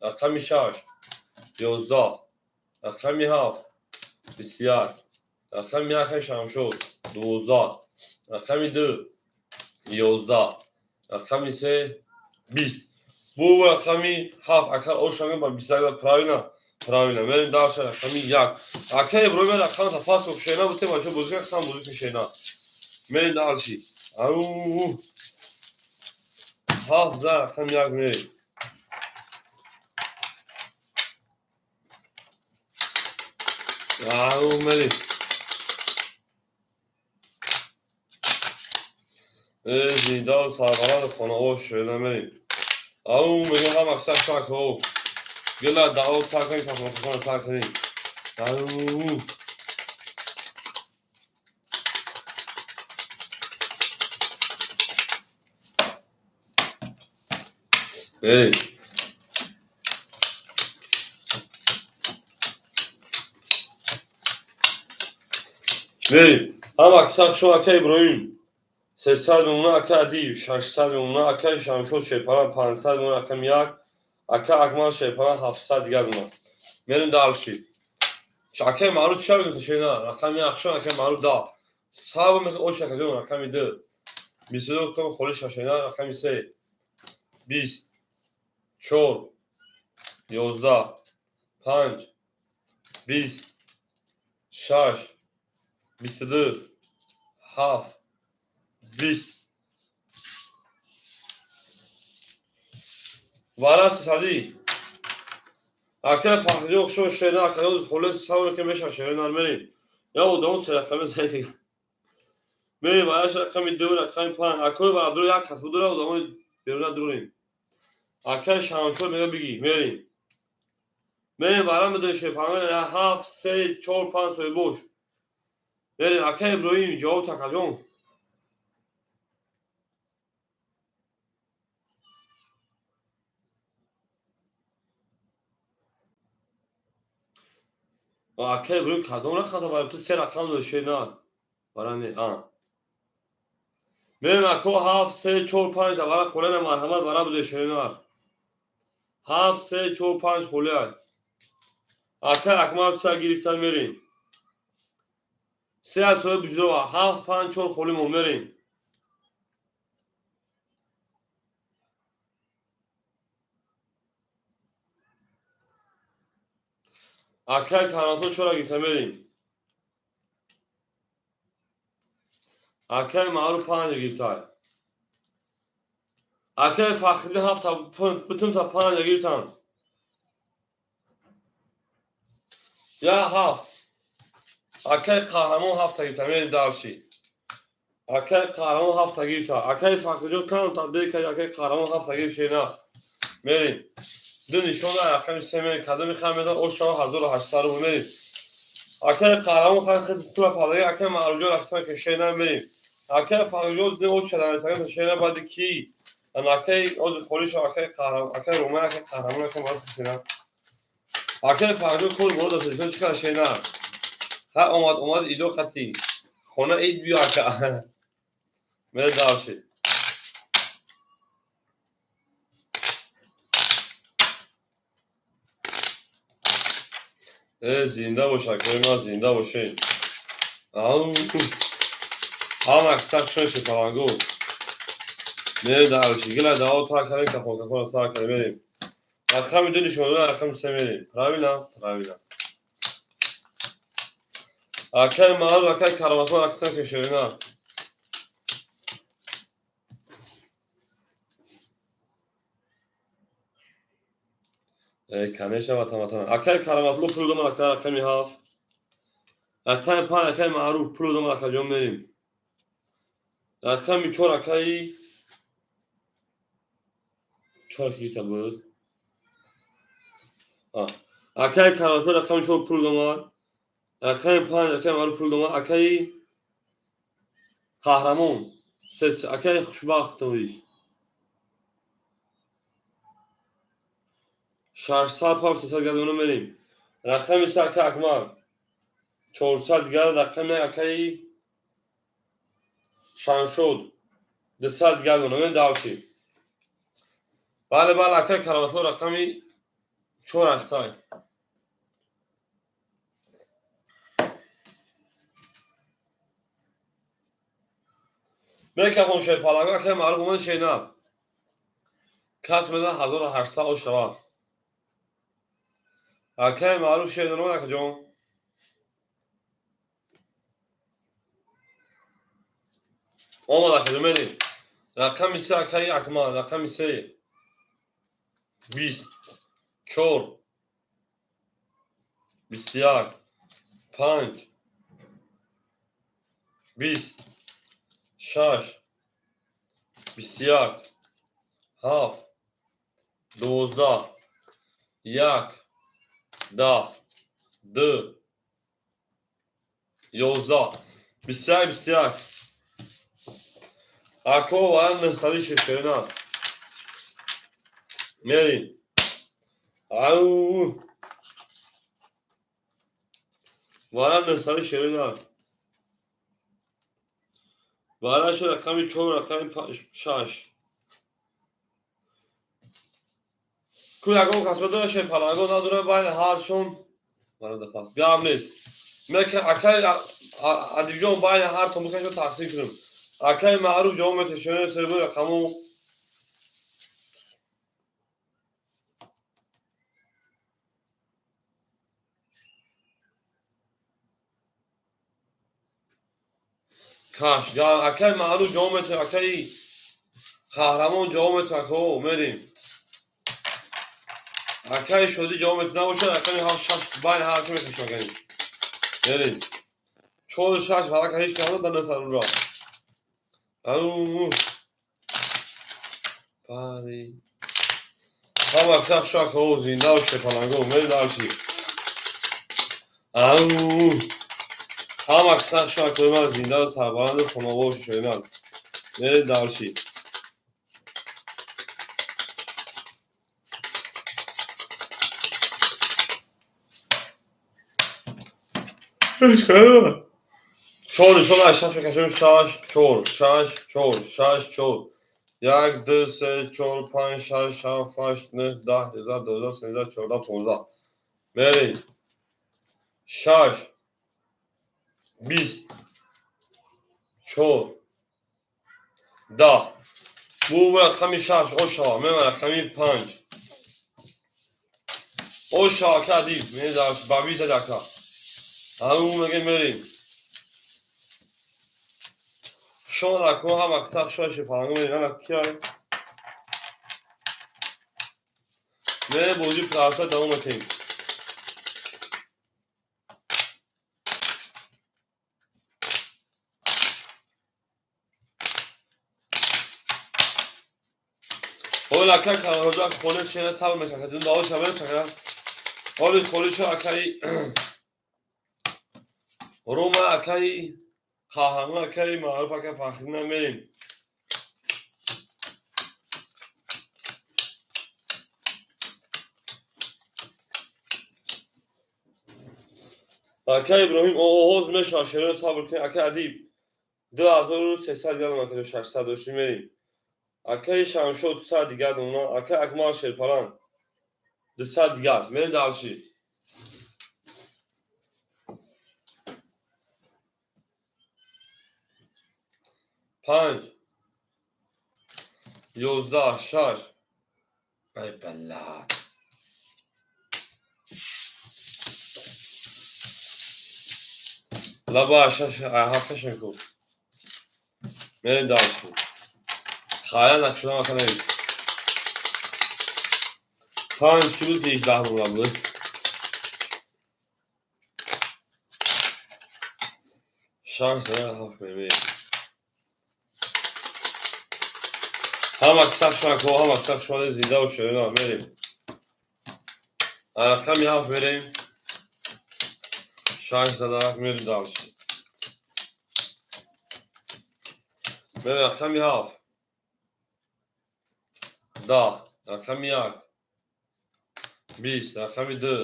рақами 6, 11, рақами 7, 21, рақами 1 Шамшод, 12, рақами 2, 11, рақами 3, 20. Бу рақами 7 ака ошанга ба 21 правильно? Правильно. Мерим дальше рақами 1. Ака Иброҳим рақам та пас кун шена бутем бача бозӣ кун бозӣ кун шена. Мерим дальше. Ау. 7 за рақами 1 мерим. Ау мерим. Э зинда сарбаланд хонаҳо шена мерим. Ау мегӯям ҳама каса шакҳо. Гила даъво тар кунем, пасмохона тар кунем. Ау. Эй. Мерим. Ҳама каса хуш ака Иброҳим. 300 мемона ака Адиев, 600 мемона акаи Шамшод Шерпаланг, 500 мемона рақами 1, ака Акмал Шерпаланг 700 дигар мемона. Мерим дальше. Акаи Маъруф чӣ мегӯяд шена? Рақами 1 хушон акаи Маъруф 10. Саб мекунад ош ака ҷон рақами 2. 22 кам холиш шена рақами 3. 20, 4, 11, 5, 20, 6, 22, 7, 20. Вара садӣ. Акай Фахриҷон, хушо шена, акай холе савр ки меша шена мерем. Я одам се рақами зай. Мерем араш рақами 2, рақами 5. Акой барадру як кас будура одамои беруна дурем. Акай Шамшо мега биги, мерем. Мерем вара медои шепанга 7 3 4 5 сои бош. Мерем акай Иброҳим ҷавоб такаҷон. Акай Иброҳим кадом рақам бари ту се рақам дошт на. Бара не, а. Мерем ако 7 3 4 5 вара холена марҳамат вара буде шенар. 7 3 4 5 холе. Акай Акмал са гирифтан мерем. Се аз соҳиб буҷрова 7 5 4 холимо мерем. Акай Караматулло чора гирифта мерем. Акай Маъруф 5 гирифта. Акай Фахриддин 7 бутун та 5 гирифтан. Я 7. Акай Қаҳрамон 7 гирифта мерем дарши. Акай Қаҳрамон 7 гирифта. Акай Фахриҷон кам табдил кард, акай Қаҳрамон 7 гирифт шена. Мерем. Ду нишон рақами 3 мерем. Кадоми хам медон ош шава 1800 рубл мерем. Акай Қаҳрамон хай пула падаги акай Маъруфҷон рафтан ки шена мерем. Акай Фахриҷон зин ош шадан метаган шена баъди ки акай ози холӣ шава акай Қаҳрамон, акай Роман, акай Қаҳрамон, акай Маъруф шена. Акай Фахриҷон кор боро да телефон чӣ кара шена. Ҳа омад, омад идо хати. Хона ид биё ака. Мере дарши. Зинда бош акои ман, зинда бошед. Ау. Ҳама кисак шоши палангу. Мере дарши. Гила дао та карем кафон кафон сар карем мерем. Рақами 2 нишон дода, рақами 3 мерем. Правильно? Правильно. Акай Маъруф, акай Караматулло рақам ки шерина. Конечно, ватан, ватан. Акай Караматулло пул домад, акай рақами 7. Рақами 5 акай Маъруф пул домад, акай ҷон мерем. Рақами 4 акай 4 киса буд. Акай Караматулло рақами 4 пул домад. Рақами 5 акай Маъруф пул домад. Акай Қаҳрамон 3 акай Хушбахт тоиш. 600 пав 300 гардона мерем. Рақами 3 акай Акмал 400 гар, рақами акай Шамшод 200 гардона мерем давши. Бале, бале, акай Караматулло рақами 4 ахтай. Мекафон шер паланга акай Маъруф омад шена. Кас меда 1800 ош шава. Акай Маъруф шер омад акаҷон. Омад акаҷон мерем. Рақами 3 акай Акмал, рақами 3. 20 4 21 5 20 6 21 7 12 1 10 2 11 21 21. Ако ва 906 шерина. Мерем. Ау. Вара 906 шерина. Вара шо рақами 4, рақами 6. Ку ягон кас بداره ше паланго надора байни ҳаршон вара да пас. Гап нест. Мека акай Адибҷон байни ҳар то мукашо тақсим кунем. Акай Маъруф ҷавоб метешоне сербу рақаму каш. Акай Маъруф ҷавоб мете, акай Қаҳрамон ҷавоб мете, ако мерем. Акаи Шодӣ ҷавоб метавон набошад, рақами ҳафт шаш байни ҳар мекашам акаи. Мерем. Чору шаш варака ҳеҷ кам дар нӯҳсад рубл. Ау. Пари. Ҳама кисах шак о зинда ва шепаланго мерем дарши. Ау. Ҳама кисах шак ман зинда ва сарбаланду хонавор шоиман. Мерем дарши. Чор нишон аз шаш мекашем, шаш, чор, шаш, чор, шаш, чор. Як, ду, се, чор, панҷ, шаш, ҳафт, ҳашт, нӯҳ, 10, 11, 12, 13, 14, 15. Мерем. Шаш, 20, чор, 10. Бу рақами шаш ошава, мема рақами панҷ. Ошава кардим, мезаш ба 20 дака. Ау меге мерем. Шон рако ҳама китах шоши фаланго мерем, ана киай. Мерем бозӣ правта давом метем. Оли ака кароҷа холи шена сабр мекард. Дун дао шабер сакра. Оли холи шо акаи Рома акаи Қаҳрамон акаи Маъруф ака Фахрина мерем. Ака Иброҳим оғоз мешавад, шерои сабр кунед. Ака Адиб 2300 дигар донад, 600 дошти мерем. Акаи Шамшод 200 дигар донад, ака Акмал Шерпалан 200 дигар. Мерем дарши. Панҷ, 11, шаш. Ай балад. Лаба шаш, ҳафт кашем ку. Мерем дарши. Хая накшудам ака навис. Панҷ кило 18 рубл буд. Шаш зада ҳафт мерем. Ҳама кисах шунако, ҳама кисах шунаде зинда ва шерина мерем. Рақами ҳафт мерем. Шаш зада ҳафт мерем дарши. Мерем рақами ҳафт. 10, рақами як. 20, рақами ду.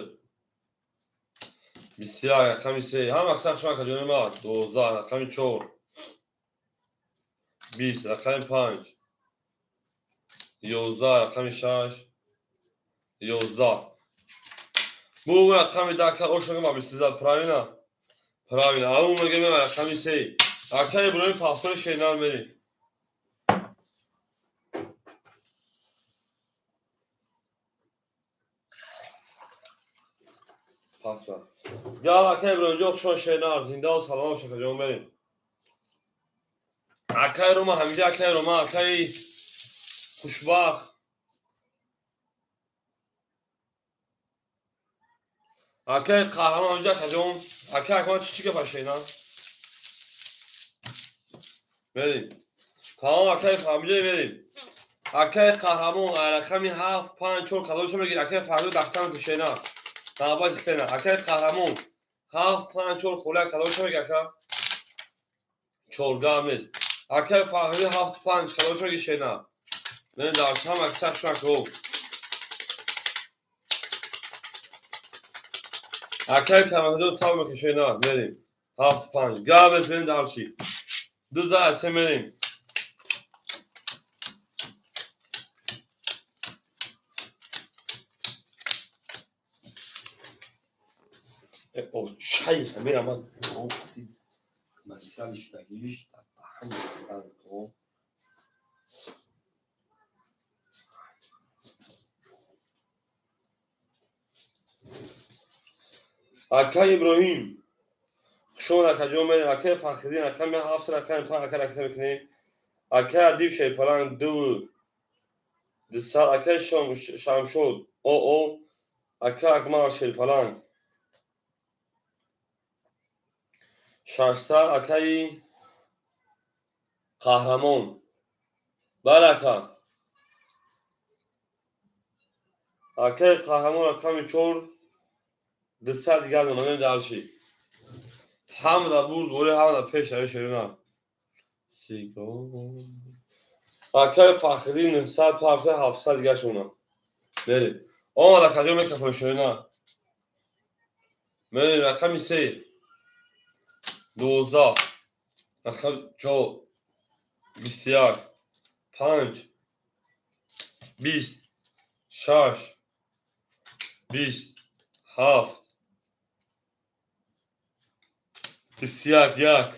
21, рақами се. Ҳама кисах шунака ҷони ман. 12, рақами чор. 20, рақами панҷ. 11, рақами шаш. 11. Бу рақами даҳ ка ошага ба 22, правильно? Правильно. Ау мегем рақами се. Ака Иброҳим пахтори шернар мерем. Паспорт. Гал ака Иброҳимҷон хушон шернар, зинда ва саломат бошед ҷон мерем. Акаи Рома ҳамиҷа, акаи Рома, акаи Хушбахт. Акаи Қаҳрамон ҳамиҷа акаҷон. Акаи Акмал чӣ гапа шернар? Мерем. Тамом акаи ҳамиҷа мерем. Акаи Қаҳрамон рақами ҳафт, панҷ, чор кадомашо мегирӣ? Акаи Фарҳод дахтан ту шернар. Навбат хеле. Акаи Қаҳрамон ҳафт, панҷ, чор хола кадомашо мегирӣ ака? Чоргам нест. Акаи Фарҳод ҳафт, панҷ кадомашо мегирӣ шернар? Мерем дарш ҳама кисах шунако. Акаи Камарҷон сабр мекунед шернар. Мерем. Ҳафт, панҷ. Гап нест, мерем дарши. Ду за се мерем. Чай ҳамира ман материали шудагиш даҳани. Акаи Иброҳим хушон акаҷон мерем. Акаи Фахриддин рақами ҳафт, рақами панҷ ака ракса мекунем. Акаи Адиб Шерпаланг ду 200, акаи Шамшод оо Ака Акмал Шерпаланг 600. Акаи Қаҳрамон, бале, ака, акаи Қаҳрамон, рақами 4, 200 дигар номер. Дальше ҳамада буд бори, ҳамада пеш рави шерина. Акаи Фахрӣ 900 пафта, 700 дигар шуна. Мерем, омад акаҷон, микрофон шерина. Мерем, рақами 3, 12, рақами 4, 21, 5, 20, 6, 20, 7, 21, 1,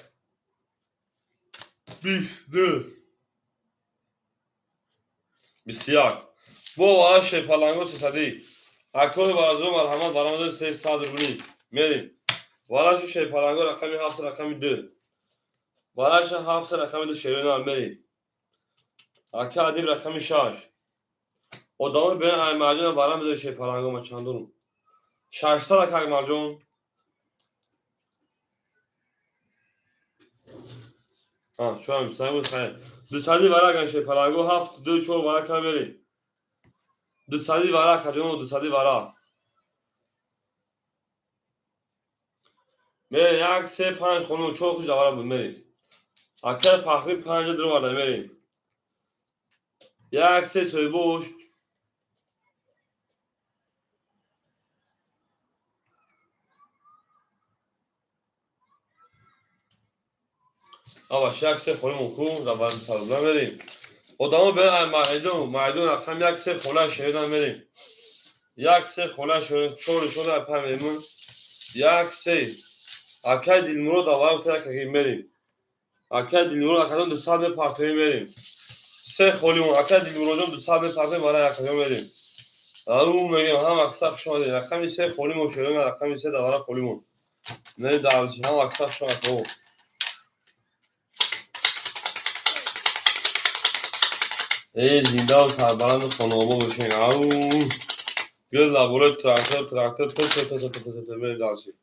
20, 2, 21. Бо вара Шерпаланго 300-ӣ. Акои баразо, марҳамат, барамадои 300 рублӣ. Мерем, варашу Шерпаланго, рақами 7, рақами 2, вараша 7, рақами 2, шерина. Мерем, ака Адиб, рақами 6. Одамо бен Аймарҷон, вара медои Шерпаланго. Ма чандорум? 600, ака Акмалҷон. Чорам сай хайр. 200-и вара кан Шерпаланго, 7, 2, 4 вара кан. Мерем, 200-и вара, акаҷоно, 200-и вара. Мерем, 1, 3, 5 хонум, 4 хуш давара буд. Мерем, акаи Фахрӣ, 5 дуроварда. Мерем, 1, 3, соҳибош. Аваш, 1, 3 холимон ку давара саруда. Мерем, одамо бе майдон, майдон, рақам 1, 3, хола шеридан. Мерем, 1, 3, хола шеридан, 4, 4, 5. Мерем, 1, 3, акаи Дилмурод, аввал тракаги. Мерем, акаи Дилмурод, акаҷон, 200 мепартоем. Мерем, 3 холимон, акаи Дилмуродҷон, 200 мепартоем барои акаҷон. Мерем, ау мегем, ҳама каса хуш омадед. Рақами 3 холимон, шеридан, рақами 3 давара холимон. Не давлчи, ҳама каса хуш омад. Эй, зиндаву сарбаланду хонаобод бошед. Ау, гул лабораи трактор, трактор, т т т т т т. Мерем дальше.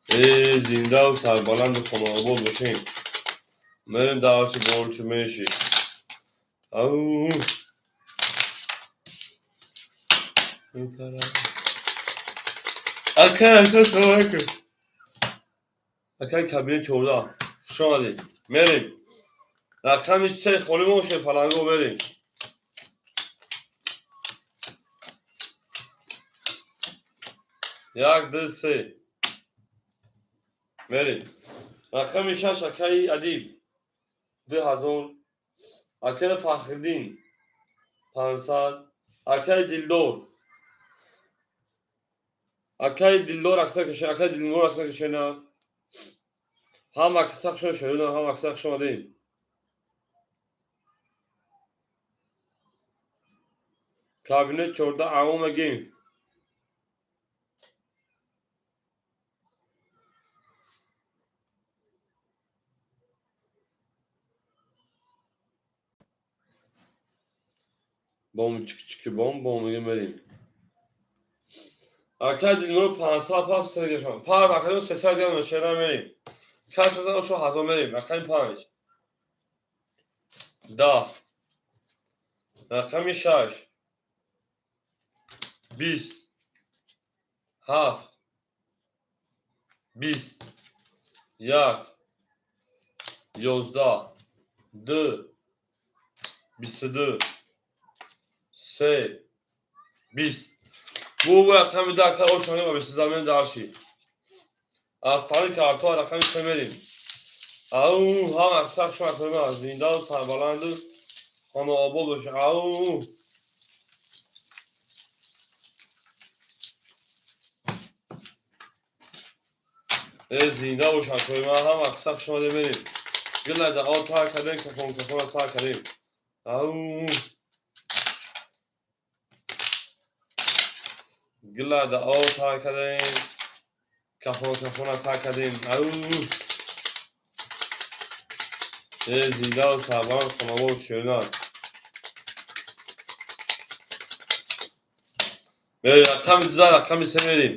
Эй, зиндаву сарбаланду хонаобод бошед. Мерем дальше, больше, меньше. Ау, ака, ака, салом алейкум, акаи кабинет 14, хуш омадед. Мерем, рақами 3 холӣ бошед, паланго. Мерем, 1, 2, 3. Мерем, рақами 6, акаи Адиб, 2000, акаи Фахриддин, 500, акаи Дилдор, акаи Дилдор, акаи Дилмурод, акта кашена. Ҳама каса хуш шудем, ҳама каса хуш омадем. Кабинет 14, аво мегем. Бом чики бом бом мегем. Мерем, акаи Дилмурод, 500 пас сегашон пар, акаҷон, 300 грамм шера. Мерем, кас базан ошо 1000. Мерем, рақами 5, 10, рақами 6, 20, 7, 20, 1, 11, 2, 22, 3, 20. Бу рақами 10, ака ошони ба бистузамин. Дальше аз тани картоа рақами 3 мерем. Ау, ҳама аксар шума зиндаву сарбаланду хонаобод бошед. Ау, э, зинда бошад кои ман, ҳама аксар хуш омадед. Мерем, гила даъо тар кардем, кафон кафона сар кардем. Ау, гила даъо тар кардем, кафон кафона сар кардем. Ау, э, зиндаву сарбаланд хонаобод шӯнад. Рақами 2, рақами 3 мерим.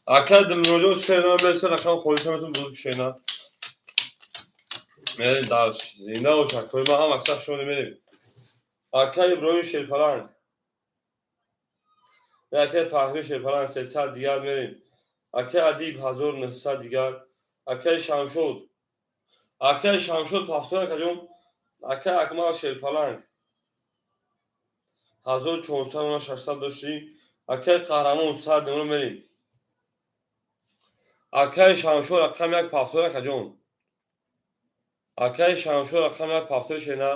Ака Дилмуроҷон шена мерса, рақам холиша метун бузург шена. Мерим дарш. Зинда бош акои ма, ҳам аксар шумо мерим. Ака Иброҳим Шерпаланг. Акаи Фахри Шерпаланг 300 дигар мерим. Акаи Адиб 1900 дигар. Акаи Шамшод. Акаи Шамшод пафтон акаҷон. Акаи Акмал Шерпаланг 1400, 600 доштӣ. Акаи Қаҳрамон 100 немро мерим. Акаи Шамшод рақами 1 пафтон акаҷон. Акаи Шамшод рақами 1 пафтон шена.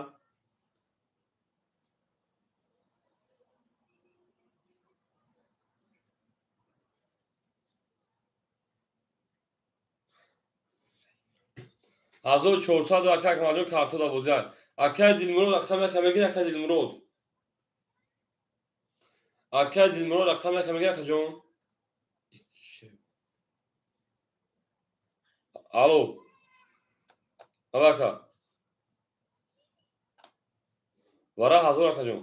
1400 акаи Акмалҷон картода бозиад. Акаи Дилмурод рақами 1 мегир, акаи Дилмурод. Акаи Дилмурод рақами 1 мегир, акаҷон. Алло. Ака. Вара 1000 акаҷон.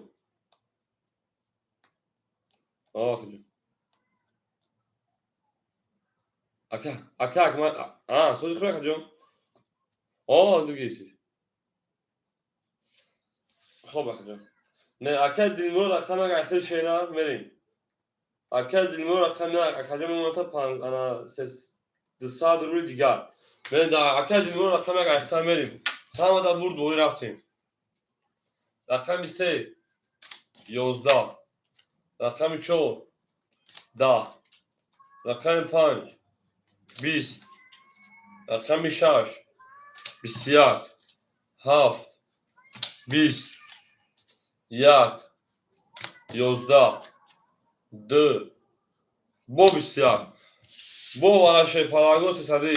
Акаҷон. Ака, ака Акмал, сози худ акаҷон. Дугиси. Хоб акаҷон. Не, акаи Дилмурод рақами 1 ахир шена мерим. Акаи Дилмурод рақами 1 акаҷон мемонад 5 ана 200 рубли дигар. Мерим да акаи Дилмурод рақами 1 ахиртар мерим. Ҳамада бурд бои рафтем. Рақами 3 11, рақами 4 10, рақами 5 20, рақами 6 21, 7 20, 1 11, 2 бо 21 бо варашаи паланго 300.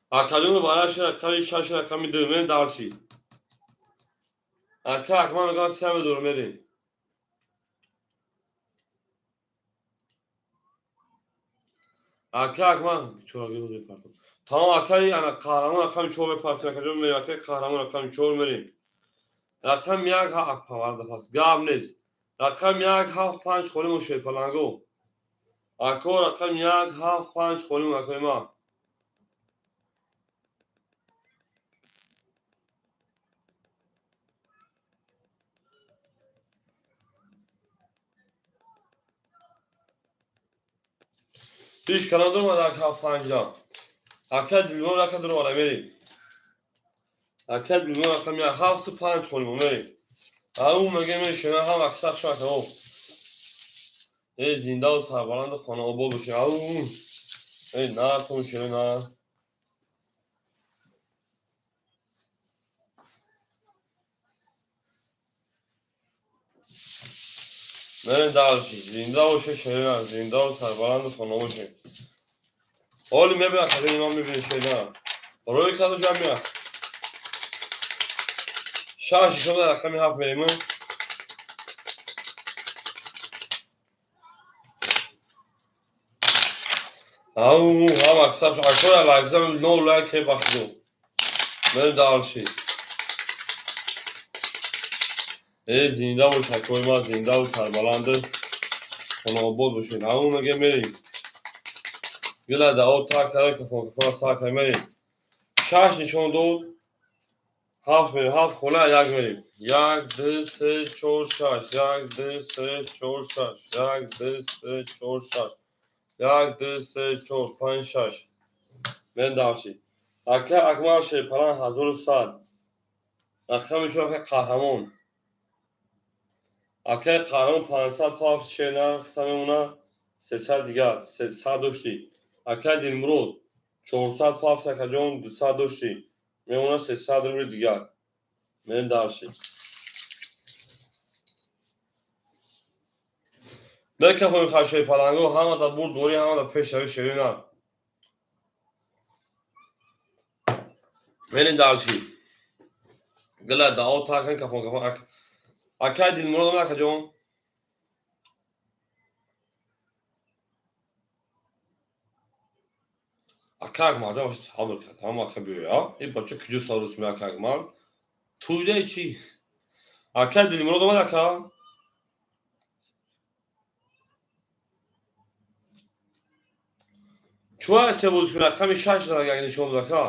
Акаҷон вараши рақами 6 рақами 2 мерим дарши. Ака Акмал мегӯям 3000 мерим. Ака Акмал чорагӣ мепартом. Тамом акаи ана Қаҳрамон рақами 4 мепартем, акаҷон мерим. Акаи Қаҳрамон рақами 4 мерим. Рақами 1 варда пас. Гап нест. Рақами 1 7 5 холимон Шерпаланго. Ако рақами 1 7 5 холимон акои ма. Ҳеҷ калон дуромад як 7 5 да. Ака Дилмурод рака дуромада мерим. Ака Дилмурод рақами 1 7 5 холимон мерим. Ау мегем шена ҳам аксар шака о. Эй зиндаву сарбаланду хонаобод бошед. Ау. Эй нартон шена на. Мерем дальше. Зинда бошед шена, зиндаву сарбаланду хонаобод бошед. Оли мебинам, хатири ман мебинед шена. Рои каду ҷамъ. 6 шуда рақами 7 мерем. Ау, ҳам аксар акора лайк зам, но лайк хе бахшиду. Мерем дальше. Эй зинда бош акои ма, зиндаву сарбаланду хонаобод бошед. Ау меге мерим. Гила дао та кара кафон кафон сар кара мерим. 6 нишон дод. 7 мерим, 7 хола 1 мерим. 1 2 3 4 6, 1 2 3 4 6, 1 2 3 4 6, 1 2 3 4 5 6. Мерем дальше. Ака Акмал Шерпаланг 1100. Рақами 4 акаи Қаҳрамон. Акаи Қаҳрамон 500 пафт шена хита мемона 300 дигар, 300 доштӣ. Акаи Дилмурод 400 пафт акаҷон 200 доштӣ. Мемона 300 рубли дигар. Мерем дальше. Бекафои хашои паланго ҳамада бурд дорӣ, ҳамада пешрави шерина. Мерем дальше. Гила дао такан кафон кафон. Акаи Дилмурод омад акаҷон. Ака Акмалҷон сабр кард. Ҳама ака биёя. Ин бача куҷо сарус ме ака Акмал? Тӯйдаи чӣ? Ака Дилмурод омад, ака? Чӯ се бозӣ кунӣ? Рақами шаш як нишон дод, ака.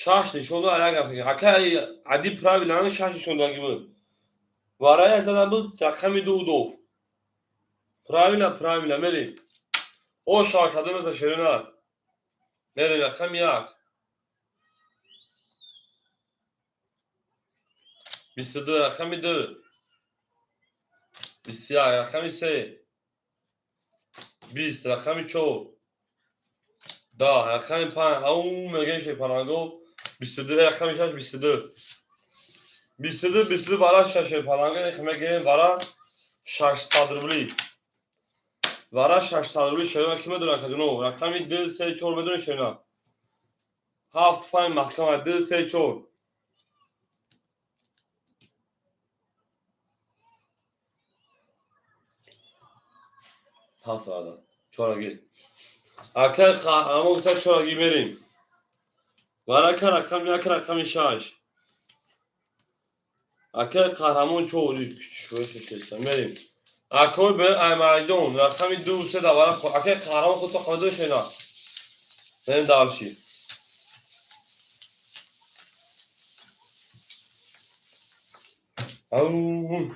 Шаш нишон дод, як рафта. Ака Адиб правильно шаш нишон додаги буд. Варая зада буд рақами ду удов. Правильно, правильно, мерем. О шава кадом меза шерина. Мерем рақами як. 22, рақами ду. 21, рақами се. 20, рақами чор. 10, рақами панҷ. Ау мегӯем шерпаланго. 22, рақами шаш, 22. 22, 22 вара шаш шерпаланго мегӯем вара 600 рубли. Вара 600 рубли шерина ки медонад кадуно? Рақами ду, се, чор медонӣ шерина? Ҳафт, панҷ маҳкама, ду, се, чор. Пас варда. Чорагӣ. Ака қаҳрамон гуфта чорагӣ мерем. Варака рақами як, рақами шаш. Ака қаҳрамон чор, мерем. Акои бе аймайдон рақами ду се да вара ака қаҳрамон худто қамадо шена. Мерем дальше. Ау.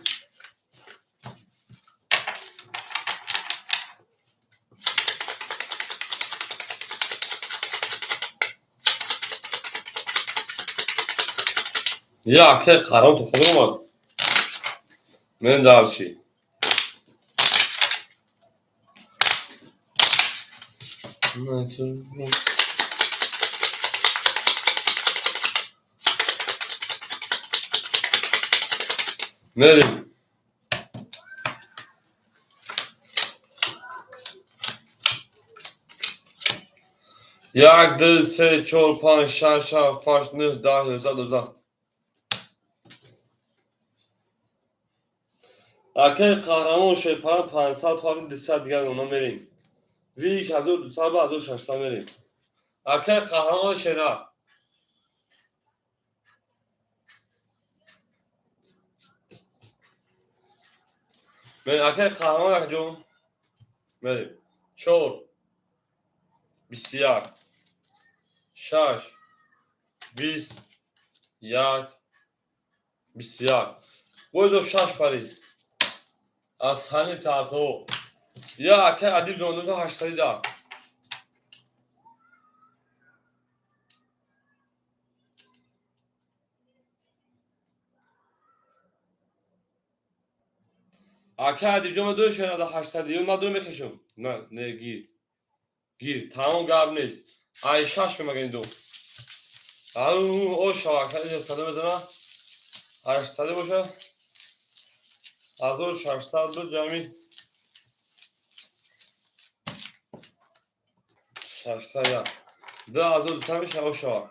Я акай қаҳрамон то худо омад. Мерем дальше. Мерем. Як, ду, се, чор, панҷ, шаш, ҳафт, ҳашт, нӯҳ, даҳ, ёздаҳ, дувоздаҳ. Акаи қаҳрамон шерпаланг 500 пави 200 дигар она мерем. Вик 1200 ба 1600 мерем. Акаи қаҳрамон шера. Акаи қаҳрамон акаҷон. Мерем. Чор. 21. Шаш. 20. Як. 21. Бойдо шаш парид. Аз ҳани таато. Я акай Адиб дондум 810. Акай Адиб ҷон медонӣ шояд 800 ё надорӣ мекашам. На, не гир. Гир, тамом гап нест. Ай шаш мемагани ду. Ау, о шава акай сада мезана. 800 боша. 1600 буд ҷамъи 601. 2200 мешава шава.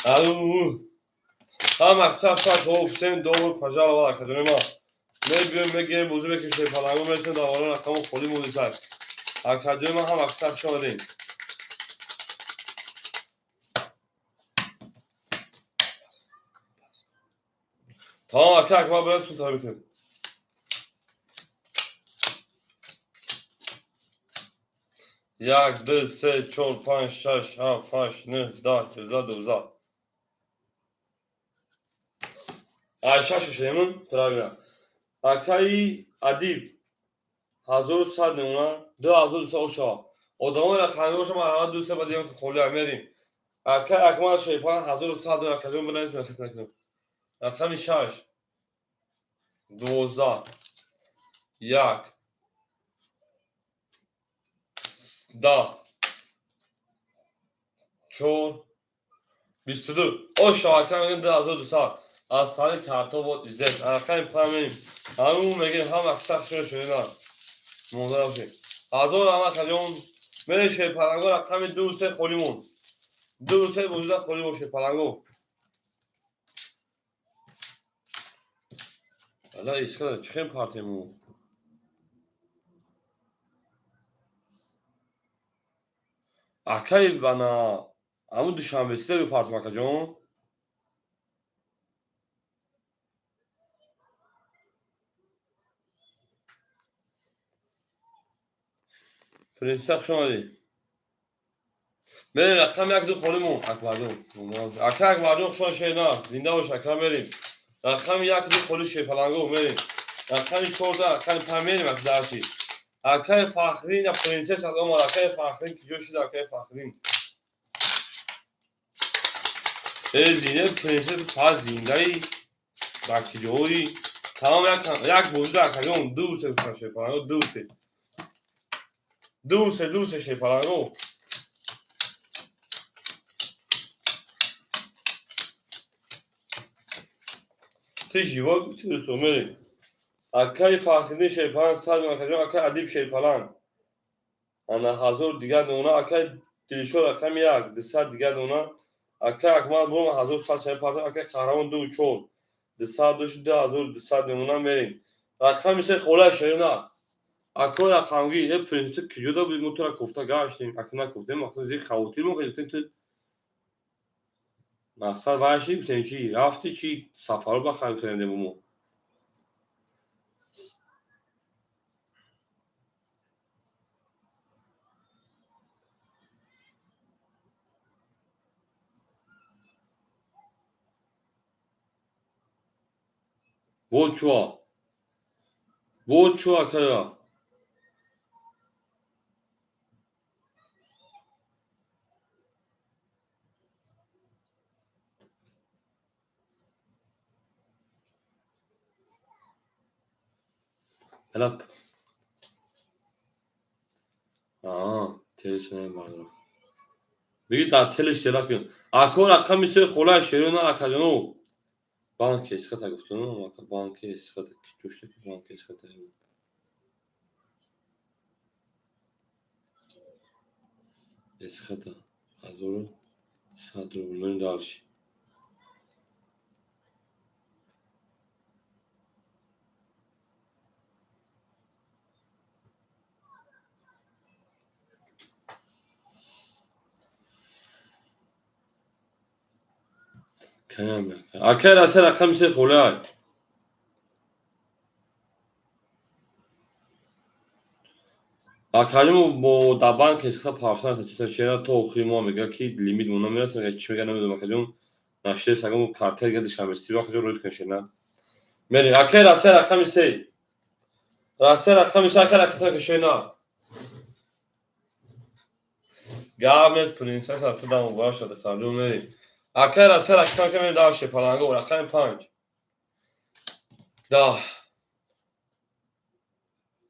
Ау. Ҳа мақсад сад всем добро пожаловать, академия ма. Мебиём, мегирем, бозӣ мекушем, паланго мерасем, даварон рақамо холӣ мондисад. Академия ма ҳам мақсад хуш омадем. Тамом ака Акбар бирас пул талаб мекунем. Як, ду, се, чор, панҷ, шаш, ҳафт, ҳашт, нӯҳ, даҳ, ёздаҳ, дувоздаҳ. Ай шаш шашемун правильно. Акаи Адиб 1100 немуна, 2200 ошава. Одамои рақамӣ боша марҳамат ду се ба дигар холӣ мерем. Акаи Акмал Шерпан 1100 академ бинавис мекунем. Рақами шаш. 12. Як. 10. Чор. 22. Ошава ака мегӯем 2200. Аз тари картон вот издес. Рақами панҷ мерем. Ҳамун мегӯем ҳам мақсад шура шудена. Монда набошем. Ҳазор раҳмат акаҷон. Мерем шерпаланго рақами ду се холӣ монд. Ду се бозида холӣ бош шерпаланго. Ала исхада чӣ хел партему? Акаи бана Ҳамун Душанбе сида бипартом, акаҷон. Принсесса, хуш омадӣ. Мерем, рақами як ду холимон. Акбарҷон, ака Акбарҷон, хуш омадӣ, шерна, зинда бош, ака. Мерем, рақами як ду холи, шерпаланго. Мерем, рақами 14, рақами 5. Мерем, ака, дарши. Акаи Фахрин, принсесса омад. Акаи Фахрин киҷо шуда? Акаи Фахрин, э, зинда, принсесса фақат зиндаи дар киҷоҳои тамом. Як бозида, акаҷон, ду се гуфтам, шерпаланго, ду се, ду се, ду се, шерпаланго. Ты живой гуфти, дӯсто. Мерем, акаи Фахриддин шерпаланг, 100, акаҷон. Акаи Адиб шерпаланг, ана, 1000 дигар дона. Акаи Дилшод, рақами як, 200 дигар дона. Акаи Акмал буром, 1100 шерпаланг. Акаи Қаҳрамон, ду чор, 200 дошт, 2200 мемона. Мерем, рақами се хола, шерина. Акои рақамгир, э, принсесса, киҷода буди? Мо тура кофта гаштем. Ака, накофтем, мақсад зир хавотир мо гуфтем, ту мақсад вайши гуфтем, чи рафти, чи сафаро бахай гуфтем демо мо. Вот чуа, вот чуа, акая. Help. Телешна бардора. Биги дар телеш тела кун. Ако, рақами се хола, шерона, акаҷоно. Банки Эсхата гуфтам, ака, банки Эсхата ҷушта ки банки Эсхата. Эсхата 1100 рубл. Мерем дальше. Ака, раса, рақами се холай. Акаҷон, бо дар банк Эсхата пафтан чиса шера то охири моҳ мега ки лимит мо намерасад, мега чӣ мега, намедонам, акаҷон. Нашире сагон картаи га Душанбе сити, акаҷон, рӯй кун, шерна. Мерем, акай, раса, рақами се. Раса, рақами се, ака, рақами шерна. Гап нест, принсесса, ту дам муборак шуда, сарҷон. Мерем. Акай, раса, рақами ка мерем дальше, паланго, рақами 5. 10.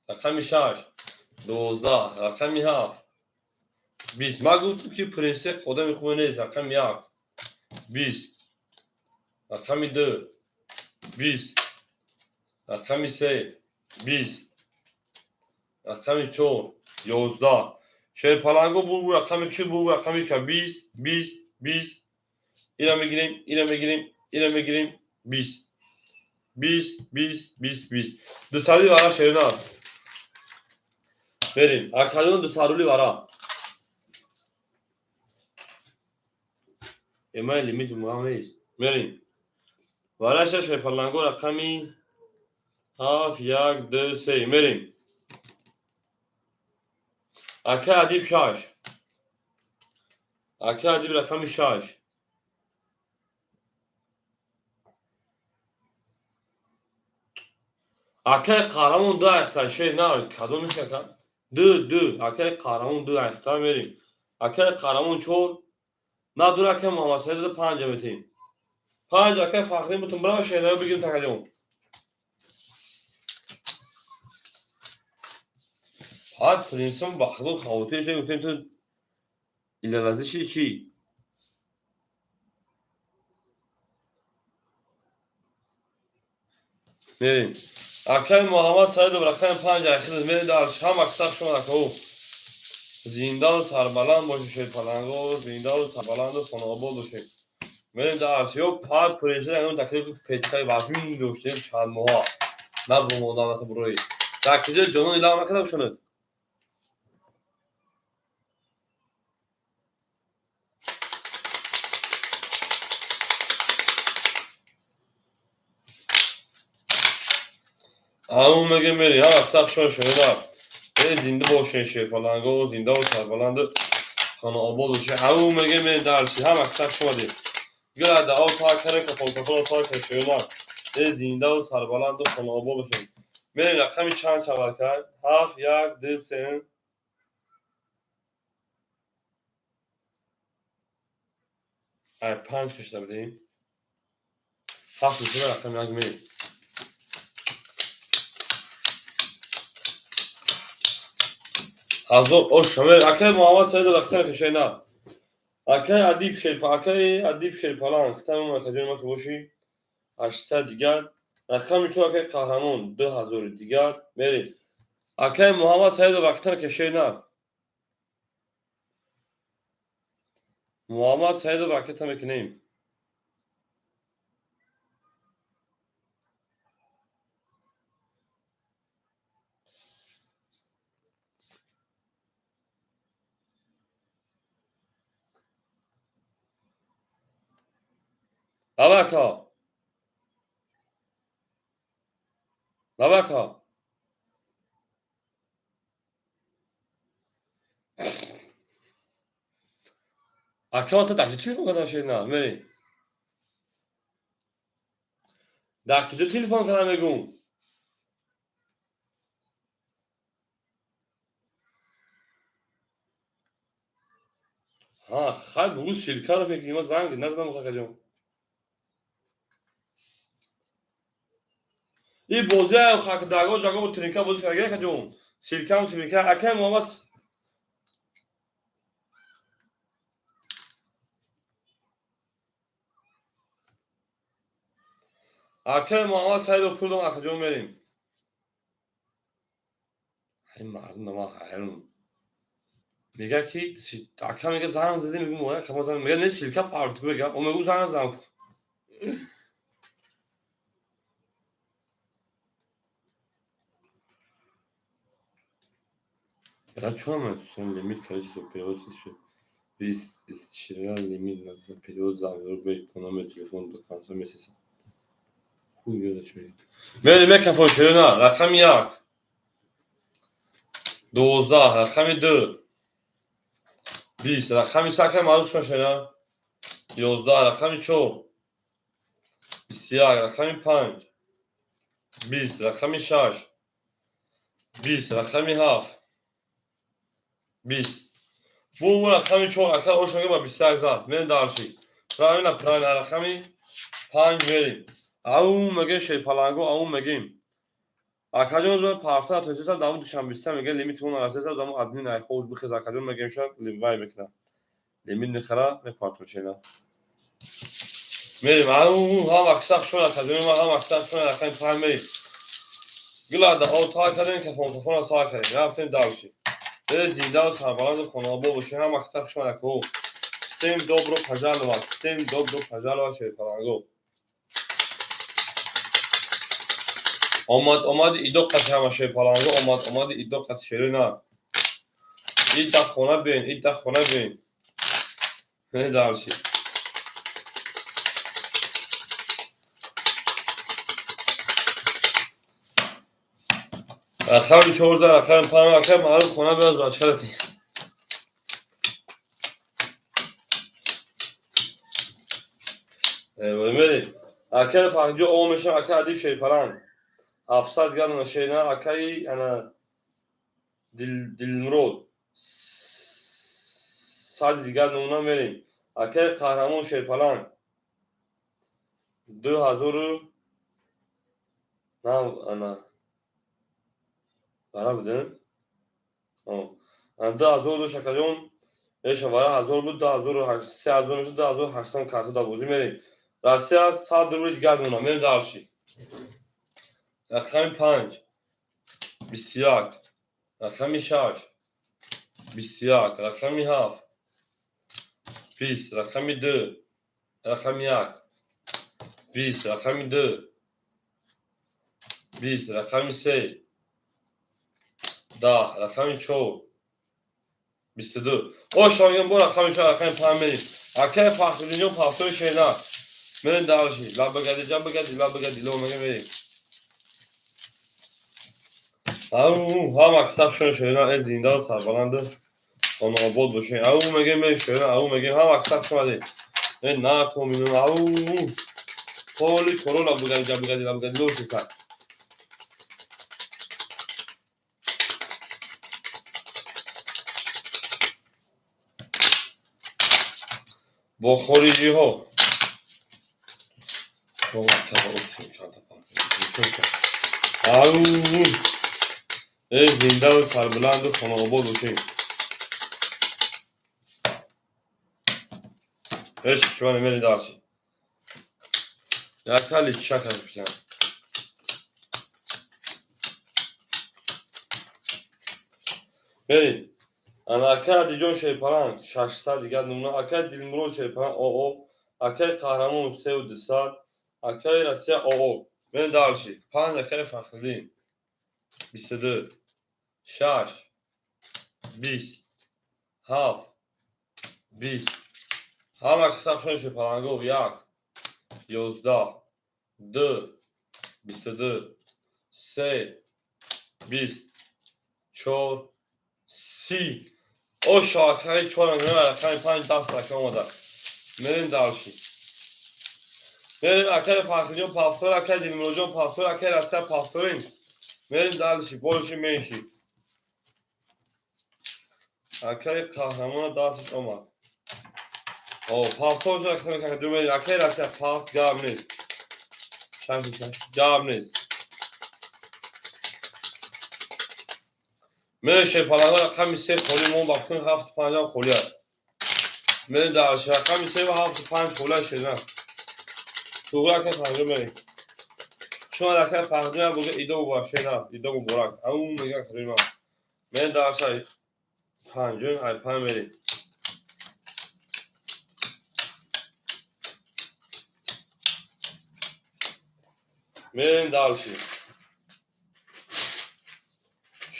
Рақами 6. 12, рақами 7. 20. Ман гуфтам ки принсесса одами хубе нест. Рақами 1. 20. Рақами 2. 20. Рақами 3. 20. Рақами 4. 11. Шерпаланго бу рақами ки бу рақами ка 20, 20, 20. Ира мегирем, ира мегирем, ира мегирем, 20. 20, 20, 20, 20. Дусади вара, шерина. Мерем. Акаҷон, дусарули вара. Эмай лимит муҳам нест. Мерем. Вараша, шерпаланго, рақами 7, 1, 2, 3. Мерем. Ака Адиб 6. Ака Адиб, рақами 6. Акаи Қаҳрамон, ду айхта, шер на, кадом нест, ака? Ду, ду. Акаи Қаҳрамон, ду айхта мерем. Акаи Қаҳрамон чор. На, дур, акаи Муҳаммадсаида панҷа метем. Панҷ, акаи Фахриддин бутун бирава, шернаё бигирем, такаҷон. Ҳад принсом ба худо хавотир шуд, гуфтем ту илалазӣ ши чӣ? Мерем. Акаи Муҳаммад Саидов, рақами 5, ахир мерем дальше. Ҳама киса шумо, акао. Зиндаву сарбаланд бошед, шерпаланго, зиндаву сарбаланду хонаобод бошед. Мерем дальше. Ё пар принсесса ягон таклифи печкаи вазмин доштем чанд моҳа. Набромодан аса бурои. Дар киҷо ҷонон илав накарда бошонед? Ҳамун мегем, мерем. Ҳама сах шон шуда. Э, зинда бошен, шерпаланго, зиндаву сарбаланду хонаобод бошед. Ҳамун мегем, мерем дарси. Ҳама сах шумадем. Гилада об та кара, кафон кафон та кара шуда. Э, зиндаву сарбаланду хонаобод бошед. Мерем, рақами чанд шавад кард? Ҳафт, як, ду, се. Ай, панҷ кашида будем. Ҳафт мешуда, рақами як мерем. Ҳазор ошамер. Акай Муҳаммад Саидов, рақами кашай на. Акай Адиб Шерпа, акай Адиб Шерпаланг, тамом, акаҷони ма ки бошӣ, 800 дигар. Рақами чор, акай Қаҳрамон, 2000 дигар. Мерем. Акай Муҳаммад Саидов, рақами кашай на. Муҳаммад Саидов, ракета мекунем. Лабака. Лабака. Ака, ман дар куҷо телефон кардам, шерина? Мерем. Дар куҷо телефон кардам, мегум? Ҳа, хай, бугӯ, ссылка ро мекунӣ, ма занг назадам, акаҷон. И бозия хакдаго ҷаго тринка бозӣ карда, акаҷон. Ссылка м тринка, акай Муҳаммад. Акай Муҳаммад Саидов, пул дом, акаҷон, мерем. Ай, мардум ман ҳайрон. Мега ки ака, мега, занг задем, мегум, моя кама занг, мега, не, ссылка парту, мега, о, мегум, занг задам. Брат, чё мы лимит количество перевод исчерпал лимит за перевод за рублей по номеру телефона до конца месяца. Хуй ёда чё. Мерем, мекафон, шерина, рақами як. 12, рақами ду. 20, рақами се, акай маъруф шуна, шерина. 11, рақами чор. 21, рақами панҷ. 20, рақами шаш. 20, рақами ҳафт. 20. Бу рақами чор, ака ош мега, ба 21 зад. Мерем дальше. Правильно, правильно, рақами панҷ мерем. Ау меге, шерпаланго, ау мегем. Акаҷон, ман парфта натонистам, даму душанбиста, мега, лимит он нарасида, даму админ ай хош бихез, акаҷон, мегем, шояд вай мекуна. Лимит мехара, мепартон чена. Мерем, ау, ҳам аксах шон, акаҷон, ма ҳам аксах шон, рақами панҷ мерем. Гилада, о, та кардем, кафон кафона та кардем. Рафтем дальше. Э, зиндаву сарбаланду хонаобод бошед, ҳам аксах шон, ако. Всем добро пожаловать, всем добро пожаловать, шерпаланго. Омад, омади идо қати ҳама шерпаланго, омад, омади идо қати шерина. Ида хона биёин, ида хона биёин. Э, дальше. Рақами 14, рақами панҷ, акай маъруф, хона биёз, бачарати. Мерем. Акай Фахриҷо, о мешам, акай Адиб Шерпаланг. 700 грамм шерина, акаи ана Дилмурод. 100 дигар намуна, мерем. Акаи Қаҳрамон Шерпаланг. 2000 на ана вара будем? 2000 дошт, акаҷон. Меша, вара ҳазор буд, 2000 3000 мешуд, 2800 карта дар бозӣ, мерем. Россия, 100 рубли дигар мемонад. Мерем дальше. Рақами панҷ. 21. Рақами шаш. 21. Рақами ҳафт. 20. Рақами ду. Рақами як. 20. Рақами ду. 20. Рақами се. 10. Рақами чор. 22. О, шогирд, бо рақами шаш, рақами панҷ мерем. Акай Фахриддинҷон, пафтои шерина. Мерем дальше. Лабагади, ҷабагади, лабагади, ло мега, мерем. Ау, ҳама киса хушон шоиран, э зинда сарбаланд онообод бошед. Ау мегем, э шоиран, ау мегем, ҳама киса хуш омадед. Э накомину, ау поли корола бугади, бугади, бугади, лошиса. Бо хориҷиҳо. Ау, э зиндаву сарбуланду хонаобод бошед. Эш шума мери дарси. Якали чака пуштам. Мерим. Ана акай Адиҷон Шерпаланг 600 дигар намуна, акай Дилмурод Шерпаланг ОО, акай Қаҳрамон 3200, акай Россия ОО. Мерим дарси. 5 акай Фахриддин 22 6 20 7 20. Ҳама киса хушон Шерпалангов 1 11 2 22 3 20 4 30. Оша акаи 4 рақами 5 даст рака омада. Мерем дарши. Мерем акаи Фахриҷон Пафтор, акаи Дилмуроҷон Пафтор, акаи Россия Пафторин. Мерем дарши, больше меньше. Акаи Қаҳрамона дасташ омад. О, Пафтор акаи Россия пас гап нест. Гап нест. Мерем Шерпаланго рақами 3 холӣ мон бафкун 7 5 холӣ аст. Мерем дарши рақами 3 ва 7 5 холӣ аст шерна. Туғра акаи Фахриҷон мерем. Шумо акаи Фахриҷон буга идо муборак шерна, идо муборак. Ау мега карима. Мерем дарши 5 ай 5 мерем. Мерем дарши.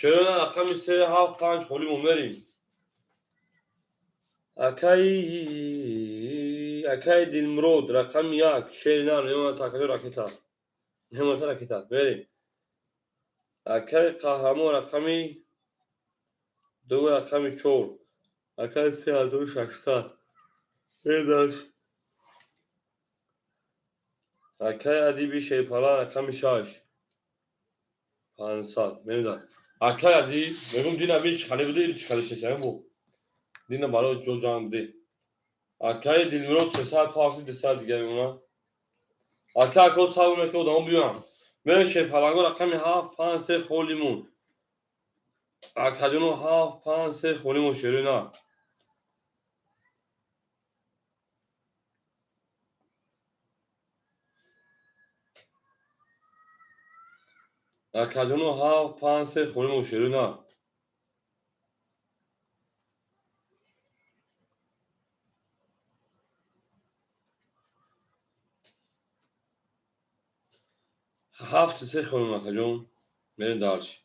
Шерона рақами 3 7 5 холӣ мо мерем. Акаи Дилмурод рақами 1 шер нар немона такаду ракета. Немона ракета. Мерем. Акаи Қаҳрамон рақами 2 рақами 4. Акаи 3600. Мерем. Акаи Адиби Шерпалан рақами 6 500. Мерем. Акаи Адиб мегум дина бич хали буди ир хали шеша бу. Дина барои ҷо ҷанг буди. Акаи Дилмурод 300 фарси 200 дигар мемона. Ака ако сабр мекунад одамо биёям. Мерем Шерпаланго рақами 7 5 3 холӣ мон. Акаҷоно 7 5 3 холӣ мон шерои на. Акаҷоно 7 5 3 холӣ мон шерои на. Ҳафт се холӣ мон акаҷон. Мерем дарши.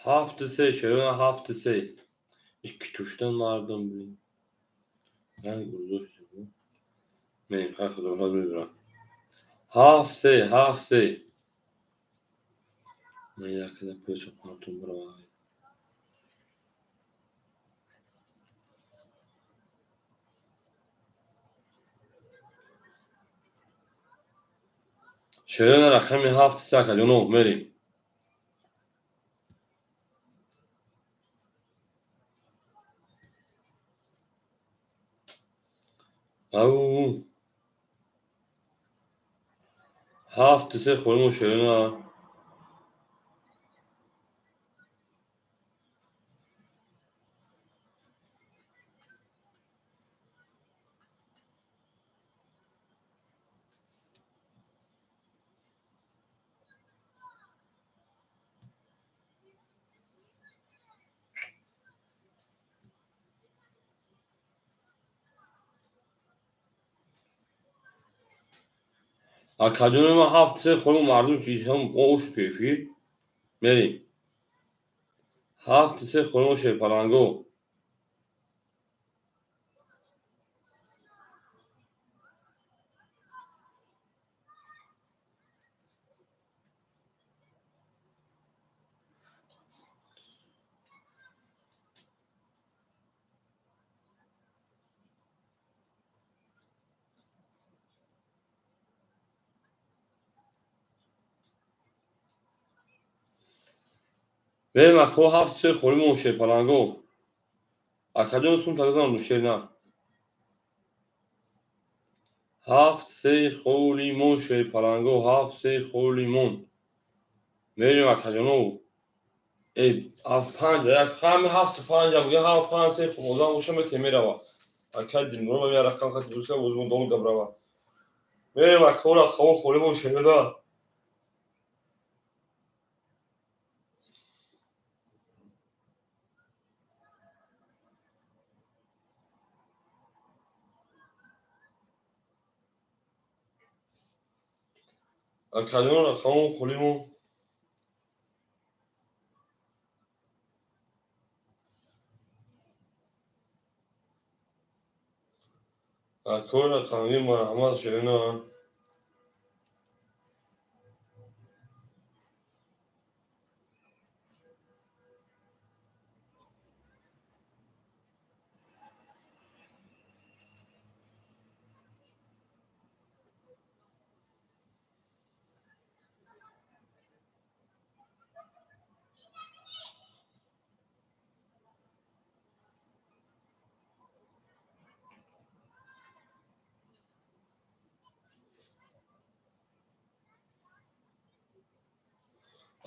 Ҳафт се шерои 7 3. Икки туштан мардум блин. Ранг урзо шуд. Мерем хай худо ҳоз мебирам. 7 3 7 3. Ман якда пӯша пантон барам. Шерона рақами 7 3 акаҷоно мерем. Ау 7 3 холимо шерона. Акаҷони ман 7 3 холимо мардум ки ҳам ош пеши. Мерем. 7 3 холимо Шерпаланго. Мерем ако 7-3 холимон шерпаланго. Акаҷон сум тагзан душерна. 7-3 холимон шерпаланго, 7-3 холимон. Мерем акаҷоно. 7-5 як ҳами 7-5 буга 7-5 3 хомозан боша мете мерава. Ака Дилмурод я рақам хати буска бозмон дол габрава. Мерем акора хаво холимон шерда. Акаҷон рақамон холимон. Акои рақамги марҳамат ширина.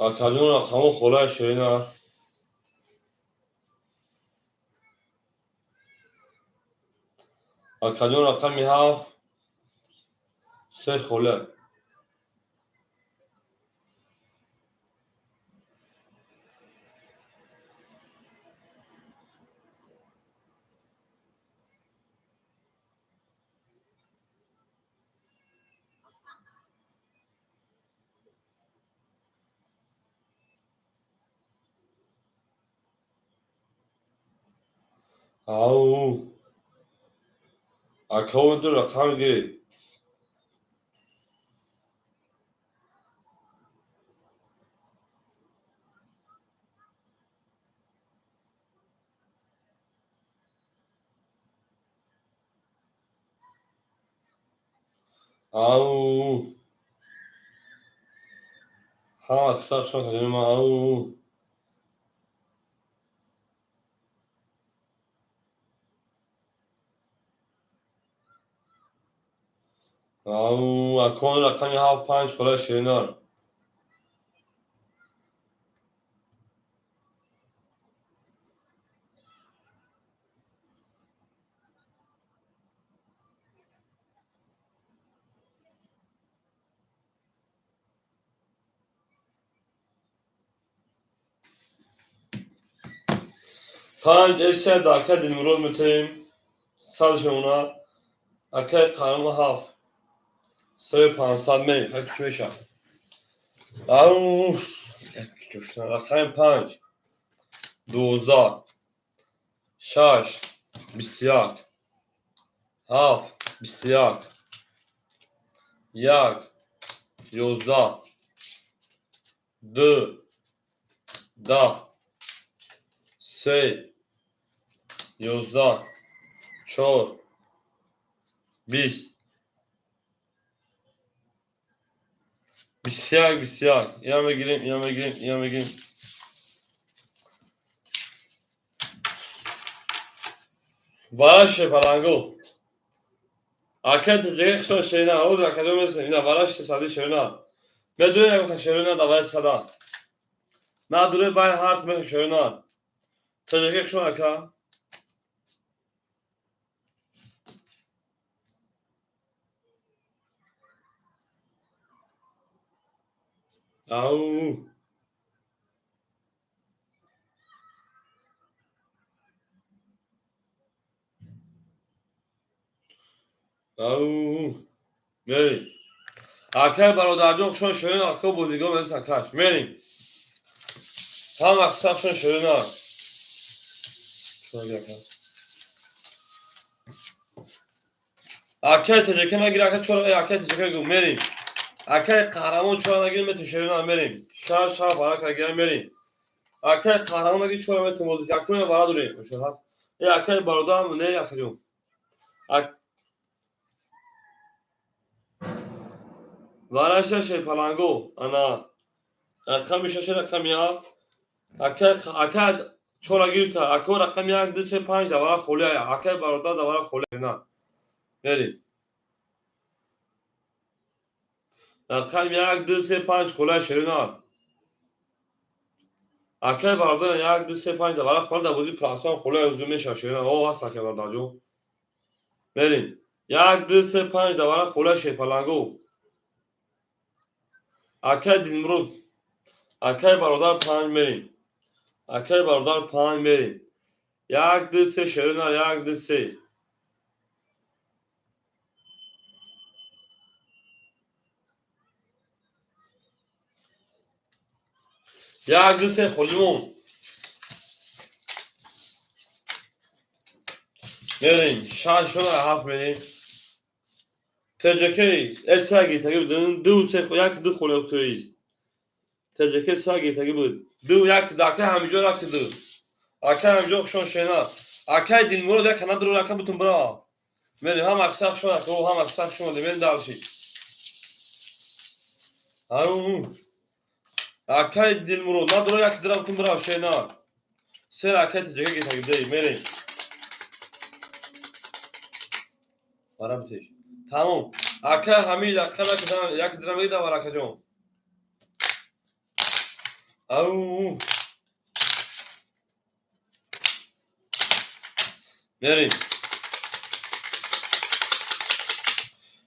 Акаҷон рақамон холаи ширина. Акаҷон рақами 7-3 хола. Ау. Акао ду рақам гиред. Ау. Ҳама кисахшон кардем. Ау. Ау, акон рақами 7-5 хола ширинар. Панҷ эса да ака Дилмурод метаем. 100 шона. Акаи қаҳрамон 7-3 500 мерем. Хаки чӣ мешавад? Ау, рақами 5 12 6 21 7 21 1 11 2 10 3 11 4 20 21 21. Я мегирем, я мегирем, я мегирем. Вараше паланго. Ака таҷиқ шена, оз акадо месем. Ина вараше сади шена. Медонем ка шена давай сада. На дуре бай ҳарт ме шена. Таҷиқ шо ака. Ау. Ау. Мерим. Акай бародарҷон хушон ширин ака бозигон мес акаш. Мерим. Ҳама қисабшон ширин. Шуна ака. Акай таҷака нагир ака чора акай таҷака гу мерим. Акай қаҳрамон чора нагир мете ширин мерим. Шар шар барака гир мерим. Акай қаҳрамон нагир чора мете бозиг акуна бара дурем. Ҳаст. Э акай бародарам не акаҷон. Вараша шерпаланго ана рақами 6 рақами 7 Ака чора гирифта. Ако рақами 1, 2, 3, 5 давара холӣ. Акай бародар давара холӣ. На. Мерем. Рақами 1, 2, 3, 5 холӣ шерина. Акай бародар 1, 2, 3, 5 давара холӣ дар бозии платформ холӣ ҳузур мешавад шерина. О, ҳаст акай бародарҷон. Мерем. 1, 2, 3, 5 давара холӣ шерпалангу. Акай Дилмурод. Акай бародар 5 мерем. Акай бародар 5 мерем. 1, 2, 3 шерина, 1, 2, 3. 1, 2, 3 холимон. Мерем. 6 7 мерем. ТJK S гирифтагӣ буд. 2 3 1 2 холӣ уфтоист. ТJK С гирифтагӣ буд. 2 1 акай ҳамиҷо 1 2. Акай ҳамиҷо хушон шена. Акай Дилмурод як ана дур ака бутун бира. Мерем ҳам акса хушон ака ҳам акса хушон мерем дальше. Ау. Акай Дилмурод надура як дира бутун бира шена. Сер акай ТJK гирифтагӣ буд. Мерем. Бара битеш. Тамом. Акай Ҳамид рақам як дира мегидам акаҷон. Ау. Мерем.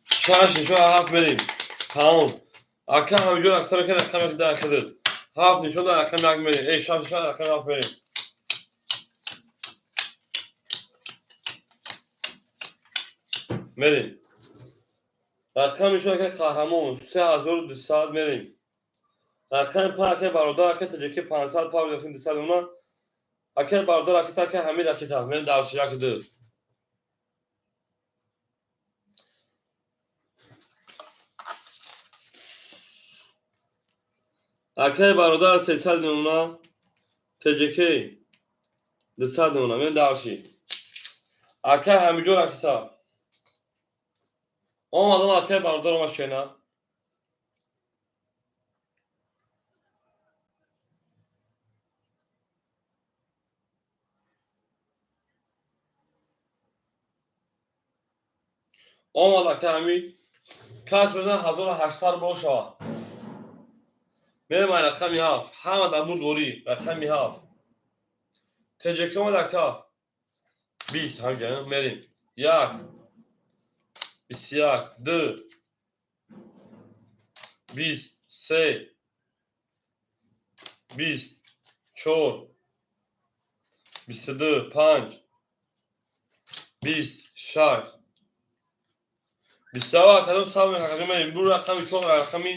6 нишон 7 мерем. Тамом. Ака ҳамиҷон рақам рақам як дар хидр. 7 нишон дар рақам 1 мерем. Эй 6 нишон рақам 7 мерем. Мерем. Рақам нишон ака қаҳрамон 3200 мерем. Рақами 5 акай бародар акай ТJK 500 павл 200 уна. Акай бародар акай акай Ҳамид акай та. Мерем дальше 1 2. Акай бародар 300 уна. ТJK 200 уна. Мерем дальше. Акай Ҳамиҷон акай та. Омадам акай бародар омад шена. Омад акай Ҳамид. Кас мезан 1800 бошава. Мерем ай рақами 7. Ҳама дар бурдворӣ рақами 7. ТJK омад ака. 20 ҳамҷа мерем. 1 21 2 20 3 20 4 22 5 20 6 27 акадом саб мекардем мерем. Бу рақами 4 рақами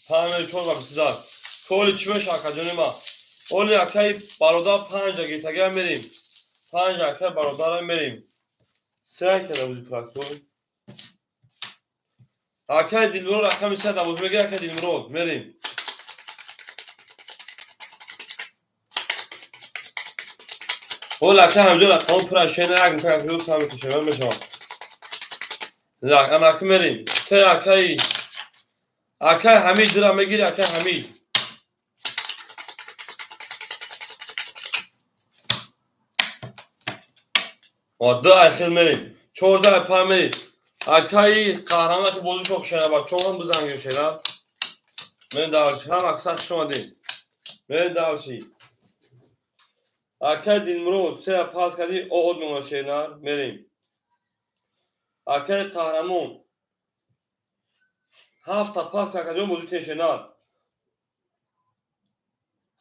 5 4 ва 28. Коли чӣ меша акаҷони ма? Оли акаи бародар 5 гирифтагиам мерем. 5 акаи бародарам мерем. 3 када буди прастой. Акай Дилмурод рақами 3 давоз мегирад акай Дилмурод мерем. Оли акай ҳамҷо рақамон пур аз шена як мутакакрӯз ҳам мекушем мешавад. Анаки мерем. 3 акай акай Ҳамид дира мегири акай Ҳамид. О 2 айхел мерем. 14 5 мерем. Акаи қаҳрамон ки бозӣ шох шена бачаҳо ҳам бизангем шена. Мерем дальше. Ҳам акса хуш омадем. Мерем дальше. Акаи Дилмурод 3 пас кардӣ од мемонад шена. Мерем. Акаи қаҳрамон 7 пас акаҷон бозӣ кунед шена.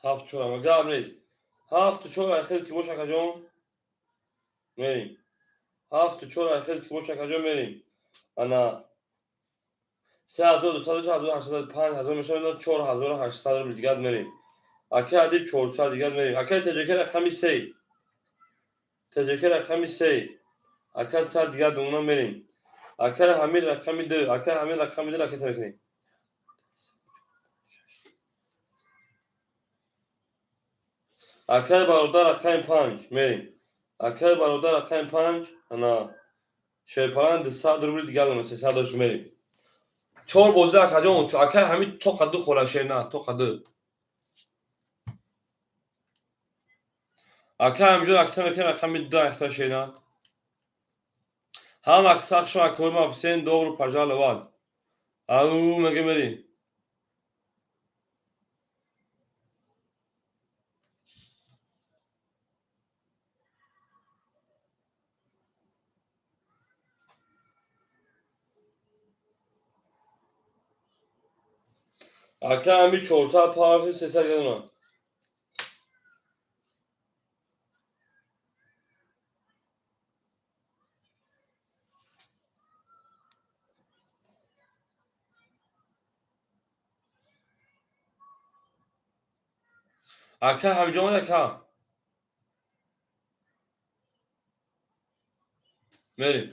7 4 гап нест. 7 4 айхел ки бош акаҷон. Мерем. 7 4 айхел ки бош акаҷон мерем. Ана 3200 8500 мешавад 4800 рубл дигар мерем. Акай Адиб 400 дигар мерем. Акай ТJK рақами 3. ТJK рақами 3. Акай 100 дигар думона мерем. Акай Ҳамид рақами 2. Акай Ҳамид рақами 2 ракета мекунем. Акай бародар рақами 5 мерем. Акай бародар рақами 5 ана шерпалан 200 рубл дигар мемонад 300 дош мерем. 4 бозӣ акаҷон, акай Ҳамид тоқа 2 хола шер на, тоқа 2. Ака ҳамҷон акта мекунем рақами 2 ахта шена. Ҳам аксахшо акои ма всем добро пожаловать. Ау меге мерим. Ака ҳами 400 парти 300 градона. Ака ҳамиҷон ака. Мерим.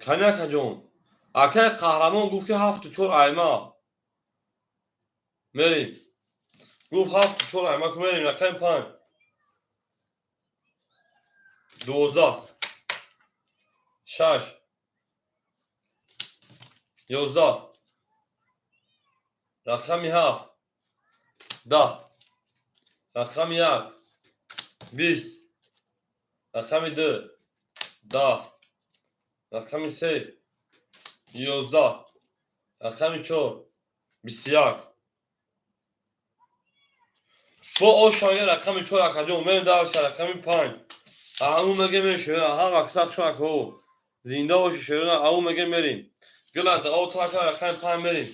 Кани акаҷон? Акаи қаҳрамон гуфт ки 7-4 айма. Мерим. Гуфт 7-4 айма ку мерим рақами 5. 12. 6. 11. Рақами 7. 10. Рақами 1. 20. Рақами 2. 10. Рақами 3. 11. Рақами 4. 21. Бо ошонга рақами 4 акаҷон мерим дарша рақами 5. Ау меге мешӯ ҳар вақт шако. Зинда боши шӯ ау меге мерим. Гила дао така рақами 5 мерим.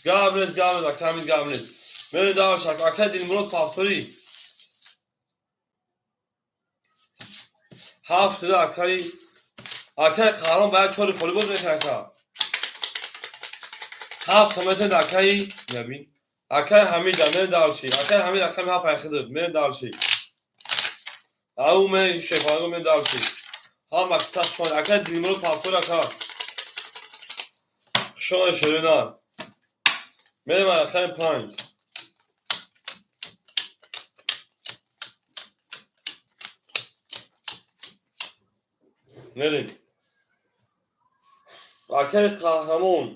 Габрез габрез акамид габрез. Мерим дарша ака Дилмурод повтори. 7 акаи акаи қаҳрон бояд 4 холӣ боз мекунад ака. 7 метр акаи набин. Акаи Ҳамида мерим дарши. Акаи Ҳамид рақами 7 айхидиб мерим дарши. Ау ме шефанго мерим дарши. Ҳама сахт шон акаи Дилмурод повтори ака. Шон шерина. Мерим рақами 5. Мерим. Акаи қаҳрамон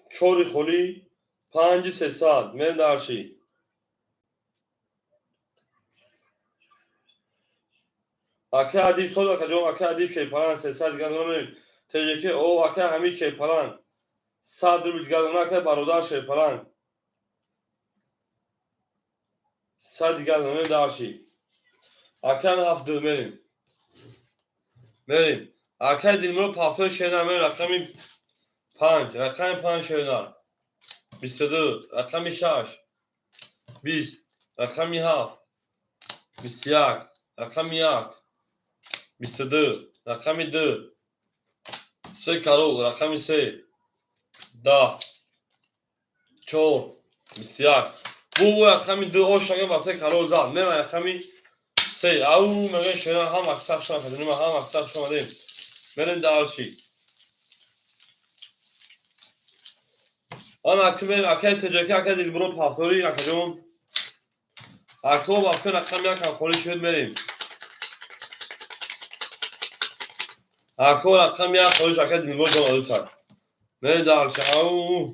4 холӣ 5 300 мерим дарши. Акаи Адиб соз акаҷон акаи Адиб шерпалан 300 дигар мерим. ТЖК о акаи Ҳамид шерпалан 100 рубл дигар акаи бародар шерпалан 100 дигар мерим дарши. Акаи 7 2 мерим. Мерим. Акаи Дилмурод повтори шена мерим рақами 5, рақами 5 шена. 22, рақами 6. 20, рақами 7. 21, рақами 1. 22, рақами 2. 3 карол, рақами 3. 10. 4, 21. Бу рақами 2 ошага ба 3 карол зад. Мерим рақами 3. Ау мегӯем шена ҳам аксар шона кардем, ҳам аксар шона дем. Мерим дарши. Ан акмер акай ТЖК акай Дилмурод повтори акаҷон. Ако вақти рақами 1 ҳам холӣ шуд мерим. Ако рақами 1 холӣ шуд акай Дилмурод ҷон одусак. Мерим дарши. Ау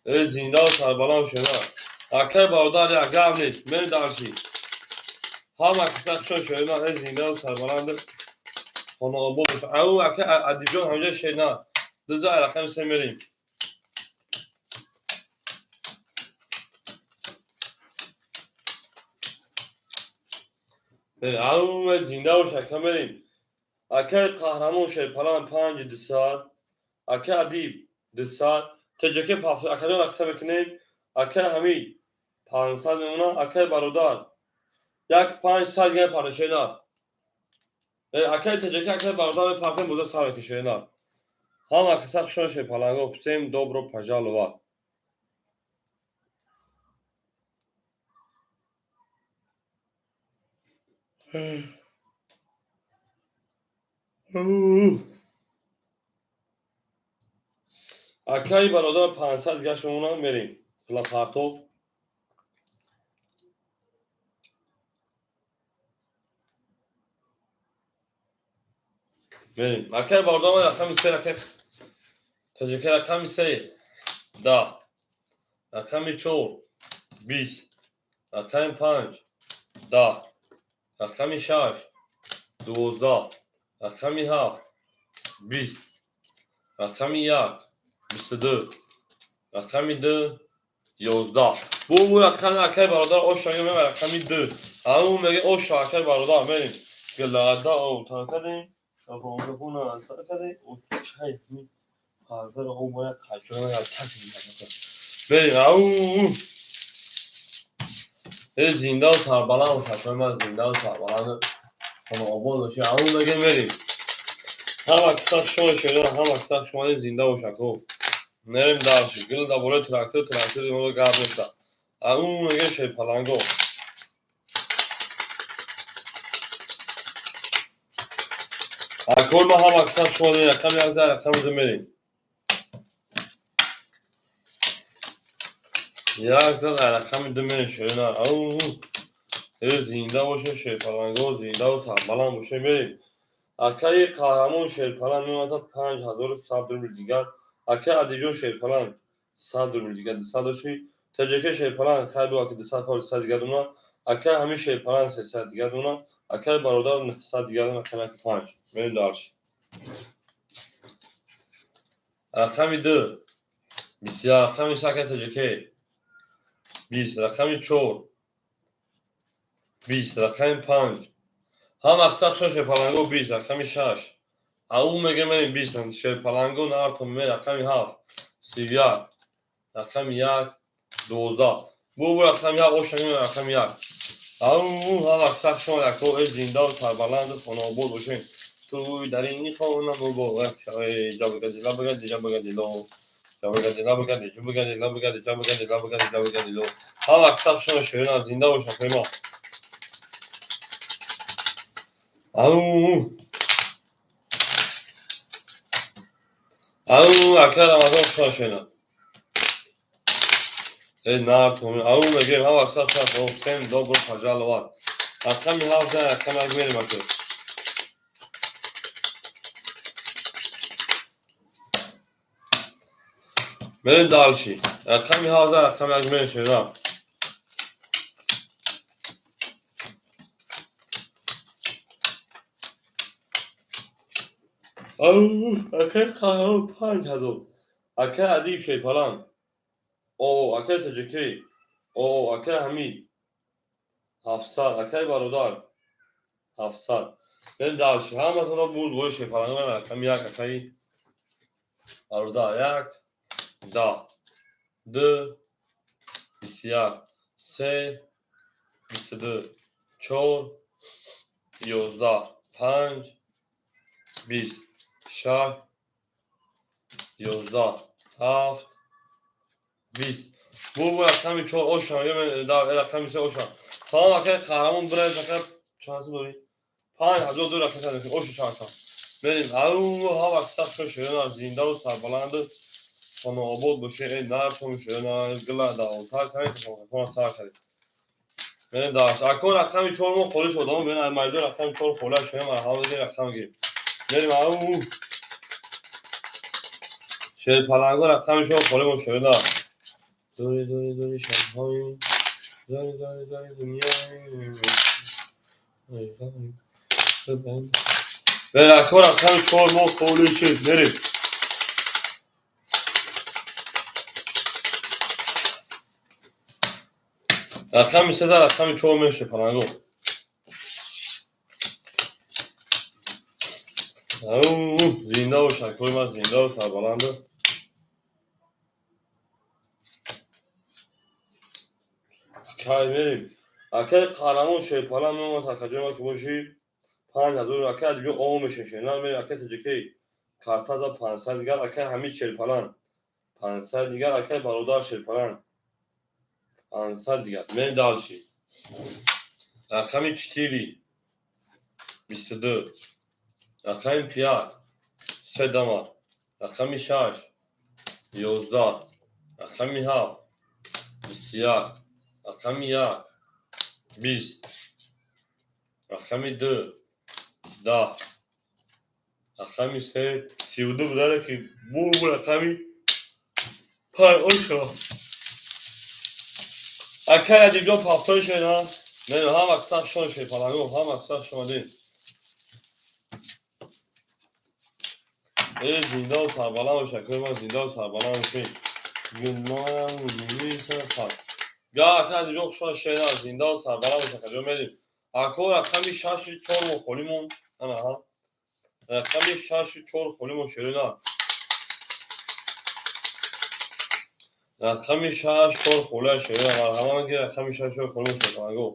э зинда ва сарбаланд шена. Акай бародар як гап нест. Мерим дарши. Ҳама киса хушон шена э зинда ва сарбаланд хонаобод бош. Ау акай Адибҷон ҳамҷа шена. Дуза рақами 3 мерим. Ау зинда бош ака мерим. Акаи қаҳрамон шерпалан 5 200. Акаи Адиб 200. ТЖК пафт акаҷон акта мекунем. Акаи Ҳамид 500 мемонад. Акаи бародар 1 500 дигар парашена. Акаи ТЖК акаи бародар мепаркем боза сар мекушена. Ҳама киса хушон шерпаланго. Всем добро пожаловать. Акаи бародар 500 дигар шумона мерим. Пулапартов. Мерим. Акаи бародар рақами 3 акаи Тоҷика рақами 3 10, рақами 4 20, рақами 5 10, рақами 6 12, рақами 7 20, рақами 1 22, рақами 2 11. Бу рақами акай бародар оша мега рақами 2. Ау мега оша акай бародар мерим. Гилада о таркадем. Афонгафона саркадем. О чай ми пардар о бояд қачона я так мерим. Ау э зинда сарбаланд шашои ман зинда сарбаланд хонаобод бошед. Ау мега мерим. Ҳама киса шумо шеъра, ҳама киса шумо зинда бошад. Мерим дальше. Гил да болои трактор, трактор мо гап неста. Ау мега шерпаланго. Акор ма ҳама киса шумо рақами як за рақами ду мерим. Як за рақами ду мерим шеъра. Ау зинда боше шерпаланго, зинда ва сарбаланд боше мерим. Акаи қаҳрамон шерпаланг меомада 5100 рубл дигар. Акаи Адибҷон шерпаланг 100 рубл дигар 200 доши. Тоҷикаи шерпаланг хайр бу аки 200 пол 100 дигар дуна. Акаи ҳамин шерпаланг 300 дигар дуна. Акаи бародар 900 дигар дуна. Рақами 5. Мерим дальше. Рақами 2 21, рақами 3 акаи тоҷикаи 20, рақами 4 20, рақами 5. Ҳама аксар шо шерпаланго 20, рақами 6. Ау мега мерим 20, шерпаланго нартон ме рақами 7 31, рақами 1 12. Бу рақами 1 оша ме рақами 1. Ау ҳама аксар шо яко э зинда ва сарбаланд хонаобод бошед. Ту дар ин хона муборак шавед. Ҷабгади лабгади ҷабгади ло. Ҷабгади лабгади ҷабгади лабгади ҷабгади лабгади ҷабгади ло. Ҳама аксар шо шеъра зинда бошад ма. Ау ау ака Рамазон шошена. Э нартон ау мегем ҳама аксар шо всем добро пожаловать. Рақами 7 рақами 1 мерим ака. Мерим дальше. Рақами 7 рақами 1 мерим шена. Ау акаи қаҳрамон 5000. Акаи Адиб шерпаланг. О акаи тоҷикӣ. О акаи Ҳамид 700, акаи бародар 700. Мерим дальше. Ҳаматонро бурд бои шерпаланг рақами 1 акаи бародар 1 10 2 21 3 22 4 11 5 20 6 11 7 20. Бу рақами 4 оша рақами 3 оша. Тамом акаи қаҳрамон бирай фақат чанд сум дорӣ? 5000 рақам оша чанд сум. Мерим. Ау ҳама аксар шо шеъра зинда ва сарбаланд хонаобод боше. Э нартон шеъра гила давомтар кардем, хона сар кардем. Мерим дальше. Ако рақами 4 мо холӣ шуд. Омо бин майдон рақами 4 холӣ шуд. Ма ҳама рақам гирем. Мерим ау шерпаланго рақами 4 холӣ мо шеъра. Дори дори дори шабҳои зори зори зори дунёи. Ако рақами 4 мо холӣ шуд. Мерим. Рақами 3 рақами 4 мешавад паланго. Ау зинда бошад кори ман зинда ва сарбаланд. Кай мерим. Акаи қаҳрамон шерпаланг меомад акаҷои ма ки бошӣ 5000 акаи Адибҷон о мешавад. На мерим акаи тоҷикӣ картаза 500 дигар, акаи Ҳамид шерпаланг 500 дигар, акаи бародар шерпаланг 500 дигар. Мерим дальше. Рақами 4 22, рақами 5 3 дама, рақами 6 11, рақами 7 21, рақами 1 20, рақами 2 10, Рақами се 32 бударе ки бу рақами панҷ ошо. Акай Адибҷон пафтои шена. Мено ҳама кисах шон шепаланго, ҳама кисах шомадин. Э зиндаву сарбаланд бош, акои ман зиндаву сарбаланд бошед. Га ака Адибҷон хушҳол шена, зиндаву сарбаланд бош, акаҷон мерим. Ако рақами 6 4 мо холимон. Ана ҳа. Рақами 6 4 холимон шерина. Рақами 6 4 холия шерина. Марҳамат ки рақами 6 4 холимон шерина.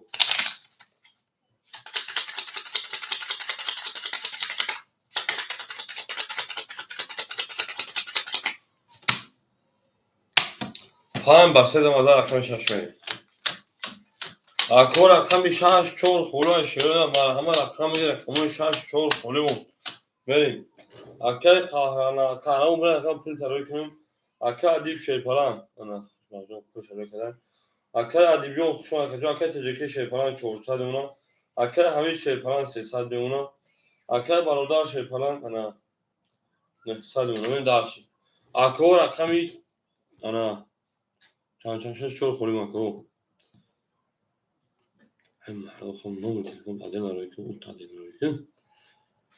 Панҷ ба се дамаза рақами шаш мерем. Ако рақами 6 4 холия шерина. Марҳамат рақами рақамои 6 4 холимон. Мерем. Акай қаҳрамон бирем рақам пул тароӣ кунем. Акай Адиб Шерпалан. Ана хушмаҷон пул шароӣ кардан. Акай Адибҷон хуш омад акаҷон. Акай Теҷаки Шерпалан 400 мемона. Акай Ҳамид Шерпалан 300 мемона. Акай Бародар Шерпалан ана 900 мемона. Мерем дарси. Ако рақами ана чанд чанд 6 4 холим ако. Номер телефон аден арои кун, ут аден арои кун.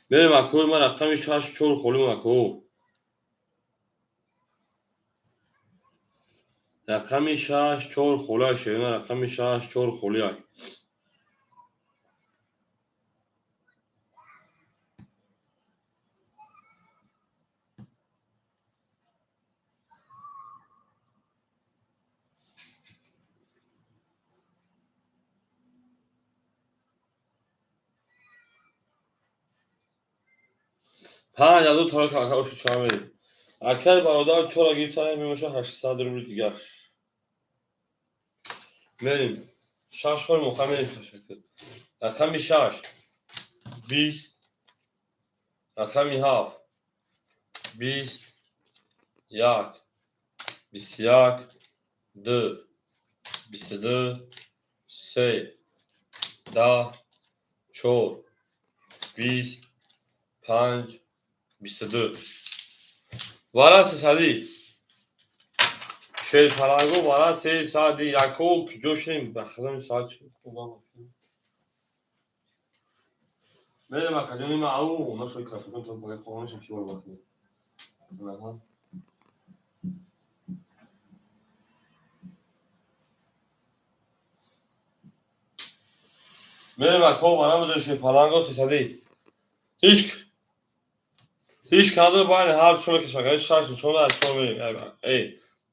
Мерем акои ман рақами 6 4 холим ако. Рақами 6 4 холия шерина, рақами 6 4 холия. Панҷ аз ду тарои ака ошу чанд мерем. Акай бародар чора гирифта мемоша 800 рубли дигар. Мерем. Шаш хол моха мерем ташаккур. Рақами 6 20, рақами 7 20, 1 21, 2 22, 3 10, 4 20, 5 22. Вара сесади. Шерпаланго вара сесади. Яко куҷо шудем? Ба худам соат чӣ? Мерем акаҷони ма ау, нашои крафтон то багай хоҳонашам чӣ бор бахнем. Мерем ако вара бизор шерпаланго сесади. Ҳеҷ кадр байни ҳар чор мекашам. Агар шаш нишона аз чор мерем. Эй,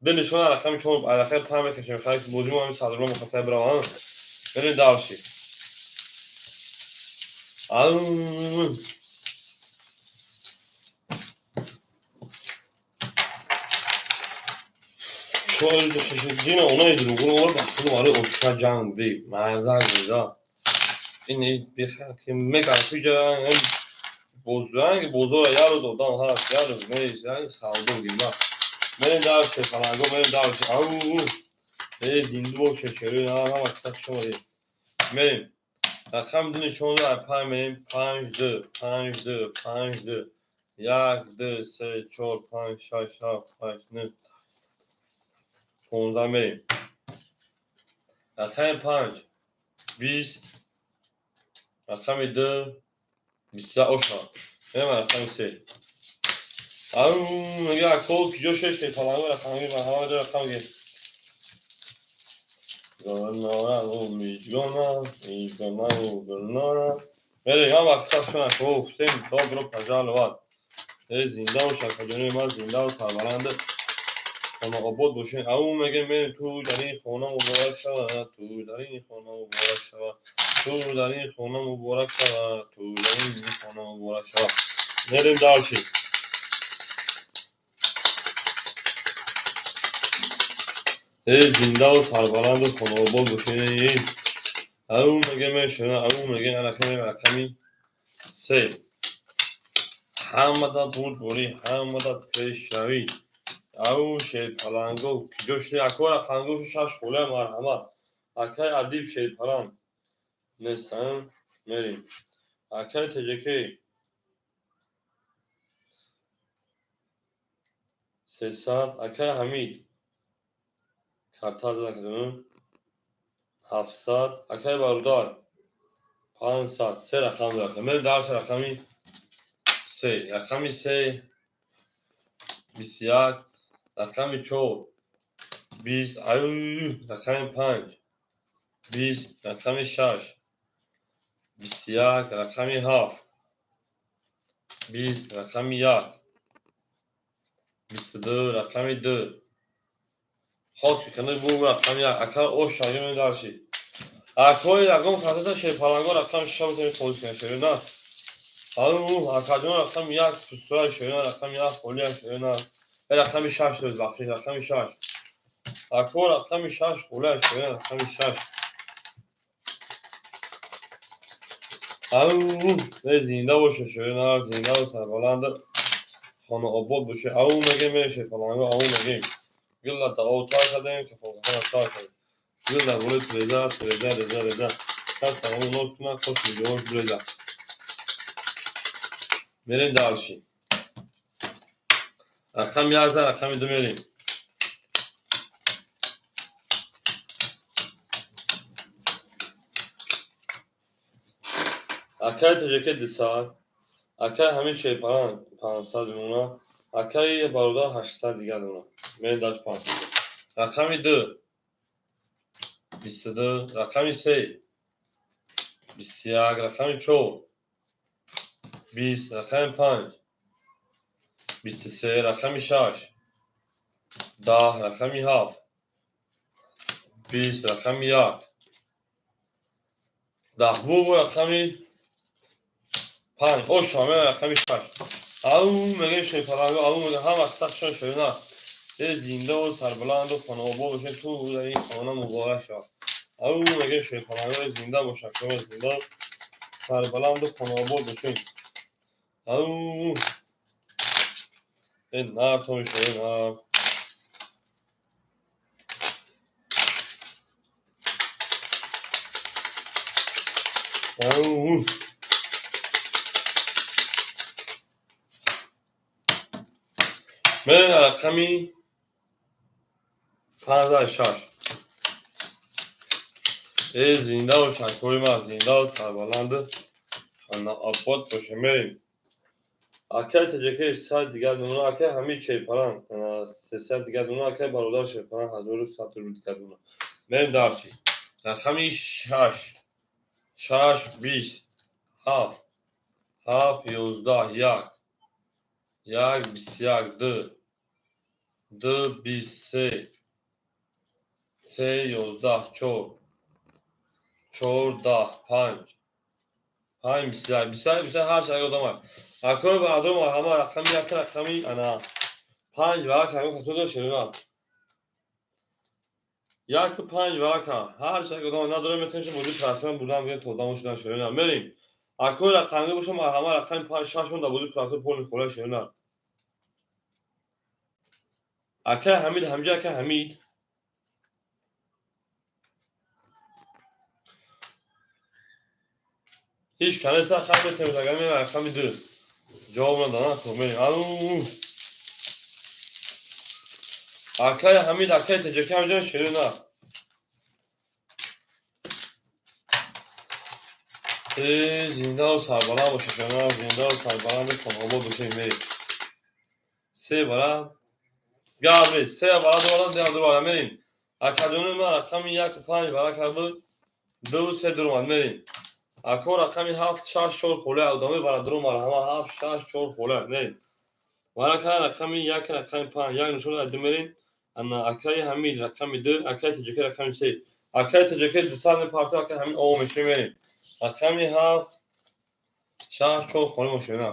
ду нишона рақами чор, рақами панҷ мекашем. Хайр, бозимо ҳамин садрро мухаттар биравам. Мерем дальше. Ау. Дина онаи дурӯғро овард, ба худо барои ошка ҷанг би. Маза гуза. Ин беха ки меган куҷа ранги бозора як рӯз одам ҳаст, як рӯз нест, ранги савдо гирма. Мерем дальше, фаланго мерем дальше. Ау. Э зинду боше, черо ҳама киса хуш омадед. Мерем. Рақами ду нишона аз панҷ мерем. 5 2 5 2 5 2 1 2 3 4 5 6 7 8 9 15 мерем. Рақами 5 20, рақами 2 21 оша. Мерем рақами 3. Ау, мега ако куҷо шеште фаланго рақами ҳама ҷо рақам гир. Гулнора мижгона, мижгона гулнора. Мерем ҳама киса шон ако гуфтем добро пожаловать. Э зинда бош акаҷони ман, зиндаву сарбаланд хонаобод бошед. Ау мегем мерем ту дар ин хона муборак шавад, ту дар ин хона муборак шавад, ту дар ин хона муборак шавад, ту дар ин хона муборак шавад. Мерем дальше. Э зиндаву сарбаланду хонаобод бошед. Ау мегем мешава, ау мегем рақами рақами се. Ҳамада бурдборӣ, ҳамада пешравӣ. Ау шерпаланго куҷо шуди? Ако рақамго шаш холия марҳамат. Акай Адиб Шерпаланг нестан мерем. Акай Теҷаке 300. Акай Ҳамид карта зада 700. Акай бародар 500. Се рақам дорад. Мерем дарси рақами се. Рақами се 21, рақами чор 20, рақами панҷ 20, рақами шаш 21, рақами ҳафт 20, рақами як 22, рақами ду хоки кани бу рақами як. Ака ош шагирми дарши. Акои ягон касата шерпаланго рақами шаша метавонед холис кунед, шерина. Акаҷон, рақами як пустура, шерина, рақами як холия, шерина. Рақами шаш доред, бахшиш, рақами шаш. Ако, рақами шаш холия, шерина, рақами шаш. Зинда боше, шерина, зиндаву сарбаланд, хонаобод боше. Ау мегем, мерем шерпаланго, ау мегем. Гилла даъо тар кардем, кафонкафона тар кардем. Гил дар болои тиреза, тиреза, реза, реза. Кас салому ноз кунад, хош миҷош буреза. Мерем дальше. Рақами як за рақами ду мерем. Акаи таҷаке 200, акаи ҳамин шерпаланг 500 мемона, акаи бародар 800 дигар мемона. Мерем дальше, 500. Рақами ду 22, рақами се 21, рақами чор 20, рақами панҷ 23, рақами шаш 10, рақами ҳафт 20, рақами як 10, бу рақами панҷ ошаме, рақами шаш. Ау мегем, шерпаланго, ау мегем, ҳама сахшон, шерина. Зиндаву сарбаланду хонаобод бошед, ту дар ин хона муборак шавад. Ау мегем, шерпаланго, зинда бошад, зинда, сарбаланду хонаобод бошед. Ау нартон, шерина. Ау мерем рақами панҷ, шаш. Э, зиндаву шакои ма, зиндаву сарбаланду хонаобод боше. Мерем. Акаи таҷакаи 100 дигар мемона, акаи ҳамид шерпаланг 300 дигар мемона, акаи бародар шерпаланг 1100 рубл дигар мемона. Мерем дальше. Рақами шаш. Шаш 20, ҳафт, ҳафт 11, як, як 21, ду, ду 23, се 11, чор, чор 10, панҷ, панҷ 21, 21, 21. Ҳар шаг одам акои бародаро, марҳама, рақами як, рақами ана панҷ варака ягон кас медорад, шерина? Яку панҷ варака ҳар шаг одам надорем, метавонем бозии просмотр бурдан бигем, то одамо шудан, шерина. Мерем. Акои рақамӣ боша, марҳама, рақами панҷ, шаш мон дар бозии просмотр полный хола, шерина. Акаи Ҳамид ҳамҷа, акаи Ҳамид ҳеҷ канеса хай метавонем, агар мерем рақами ду ҷавоб надонам, ко мерем. Ау акаи Ҳамид, акаи таҷаки ҳамҷа, шерина. Э, зиндаву сарбаланд боша, шерина, зиндаву сарбаланду хонаобод бошем. Мерем. Се бара гап нест, се бара ду бара ду бара мерем. Акаҷони ман, рақами яку панҷ барака буд, ду, се дуромад. Мерем. Ако, рақами ҳафт, шаш, чор холе одамои бародаро, марҳама, ҳафт, шаш, чор холе. Мерем. Варака рақами як, рақами панҷ, як нишон ду мерем. Ана акаи Ҳамид рақами ду, акаи таҷаки рақами се. Акаи таҷаки 200 мепарто, акаи Ҳамид ово мешавем. Мерем. Рақами ҳафт, шаш, чор холе мошина.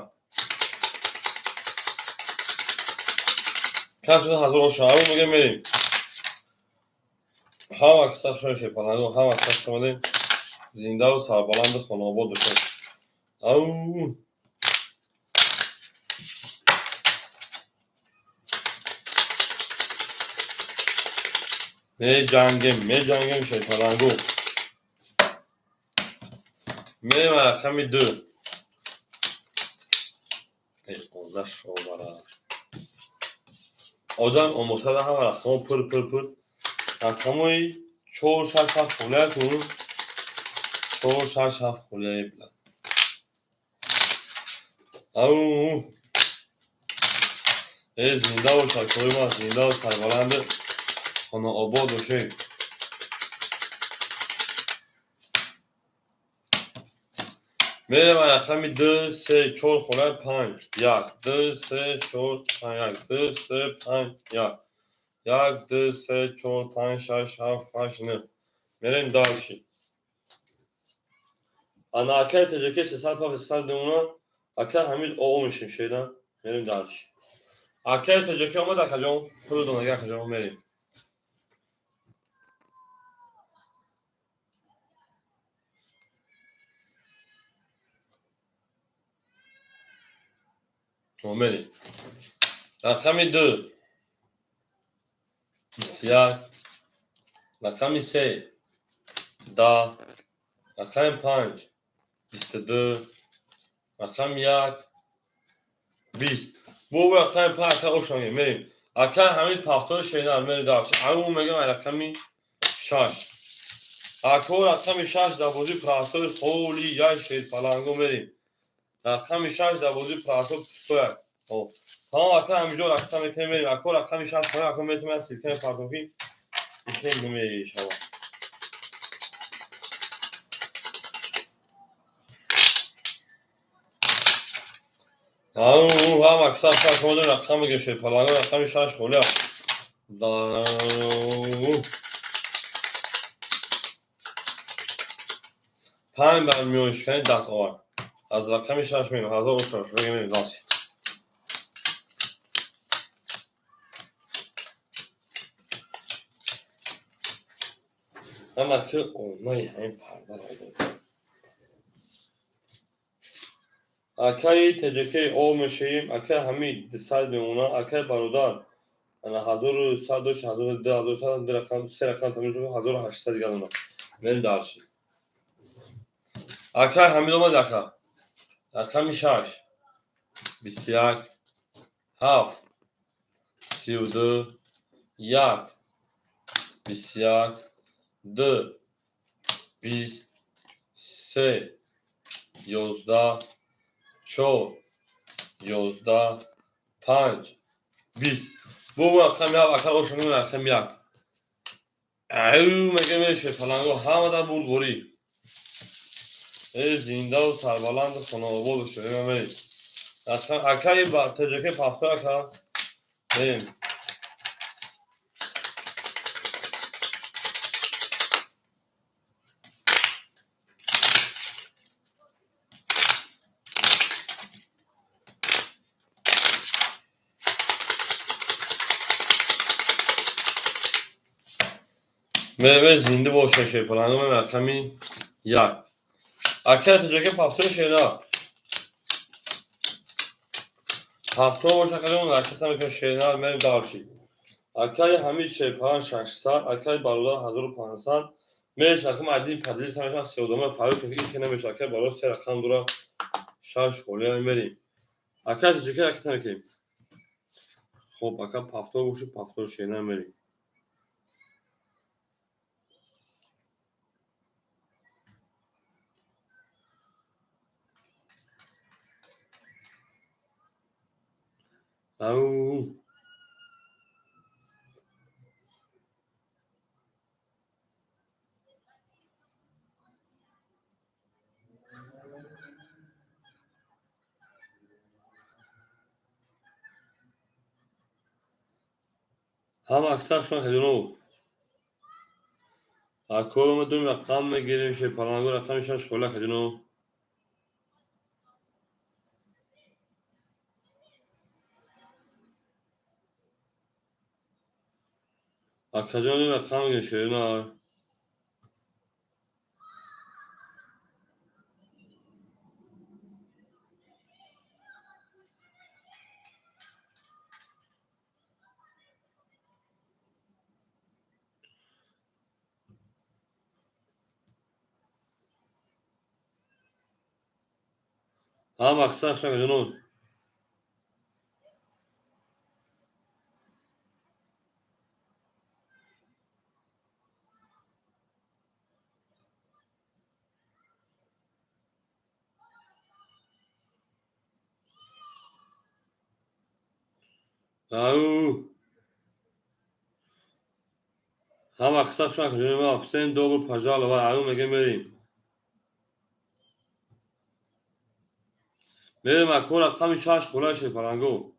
Кас ҳазор оша. Ау мегем, мерем. Ҳама каса шон, шепаланго, ҳама каса шомадем, зиндаву сарбаланду хонаобод бошед. Ау меҷангем, меҷангем, шерпалангу. Мерем рақами ду. Э, 15 шобара. Одам омӯхтада ҳама рақамҳо пур пур пур. Рақамҳои 4 6 7 холия кун. 4 6 7 холия била. Ау. Э зинда бош акои ма, зинда ва сарбаланд, хонаобод бошед. Мерем рақами 2 3 4 холия 5 1 2 3 4 5 1 2 3 5 1 1 2 3 4 5 6 7 8 9. Мерем дальше. Ана акай ТЖК 305 300 демона акай Ҳамид оо мешим шеда. Мерем дальше. Акай ТЖК омад акаҷон, пулу донага акаҷон мерем. Мерем. Рақами 2 21, рақами 3 10, рақами 5 22, рақами 1 20. Бу рақами 5 ака ошонем мерем. Ака Ҳамид пахтои шенар мерем дальше. Ау мегам рақами 6. Ако рақами 6 дар бозии простой холи як шерпаланго мерем. Рақами 6 дар бозии простой пустояк. Тамом ака ҳаминҷо рақам мекунем мерем. Ако рақами 6 хоя ако метавонем силкаи партофӣ икем намешавад. Ау, ҳам аксар шаш омадем рақам мегирем шерпаланго рақами 6 холия. Панҷ бар миёншикани даст овард. Аз рақами 6 мерем, 1006 мегирем дальше. Ана ки онаи ҳамин пардаро дод. Акаи ТЖК о мешавем, акаи Ҳамид 200 мемонад, акаи бародар ана 1100 дошт, 1002, 1100, ду рақам, се рақам тамом шуд, 1800 дигар донад. Мерем дальше. Акаи Ҳамид омад ака. Рақами 6 21 7 32 1 21 2 20 3 11 4 11 5 20. Бу рақами 7 ака ошонем рақами 1. Ау мегем шерпаланго ҳама дар бурдборӣ. Э зиндаву сарбаланду хонаобод бошед. Мерем. Акаи ТЖК пахто ака. Мерем. Мерем зинда бошед шерпаланго рақами 1. Акаи ТЖК пахтои шера. Пахто боша акаҷон ракета мекунем шера мерем дальше. Акаи Ҳамид шерпаланг 600, акаи бародар 1500. Мереш рақами один поделиться мешавад се одама фарқ ки ин намешавад. Акаи бародар се рақам дора 6 холия мерем. Акаи ТЖК ракета мекунем. Хоб ака пахто боши пахто шера мерем. Ау. Ҳама аксар шуна хелино. Акои ма дум рақам мегирем шерпаланго рақами 6 хола хелино. Акаҷон рақам мегирем шерина. Ҳама аксар шуна хелино. Ау. Ҳама қисса шуна ҷони ма, всем добро пожаловать. Ау мега мерим. Мерим ако рақами 6 хӯла шерпаланго.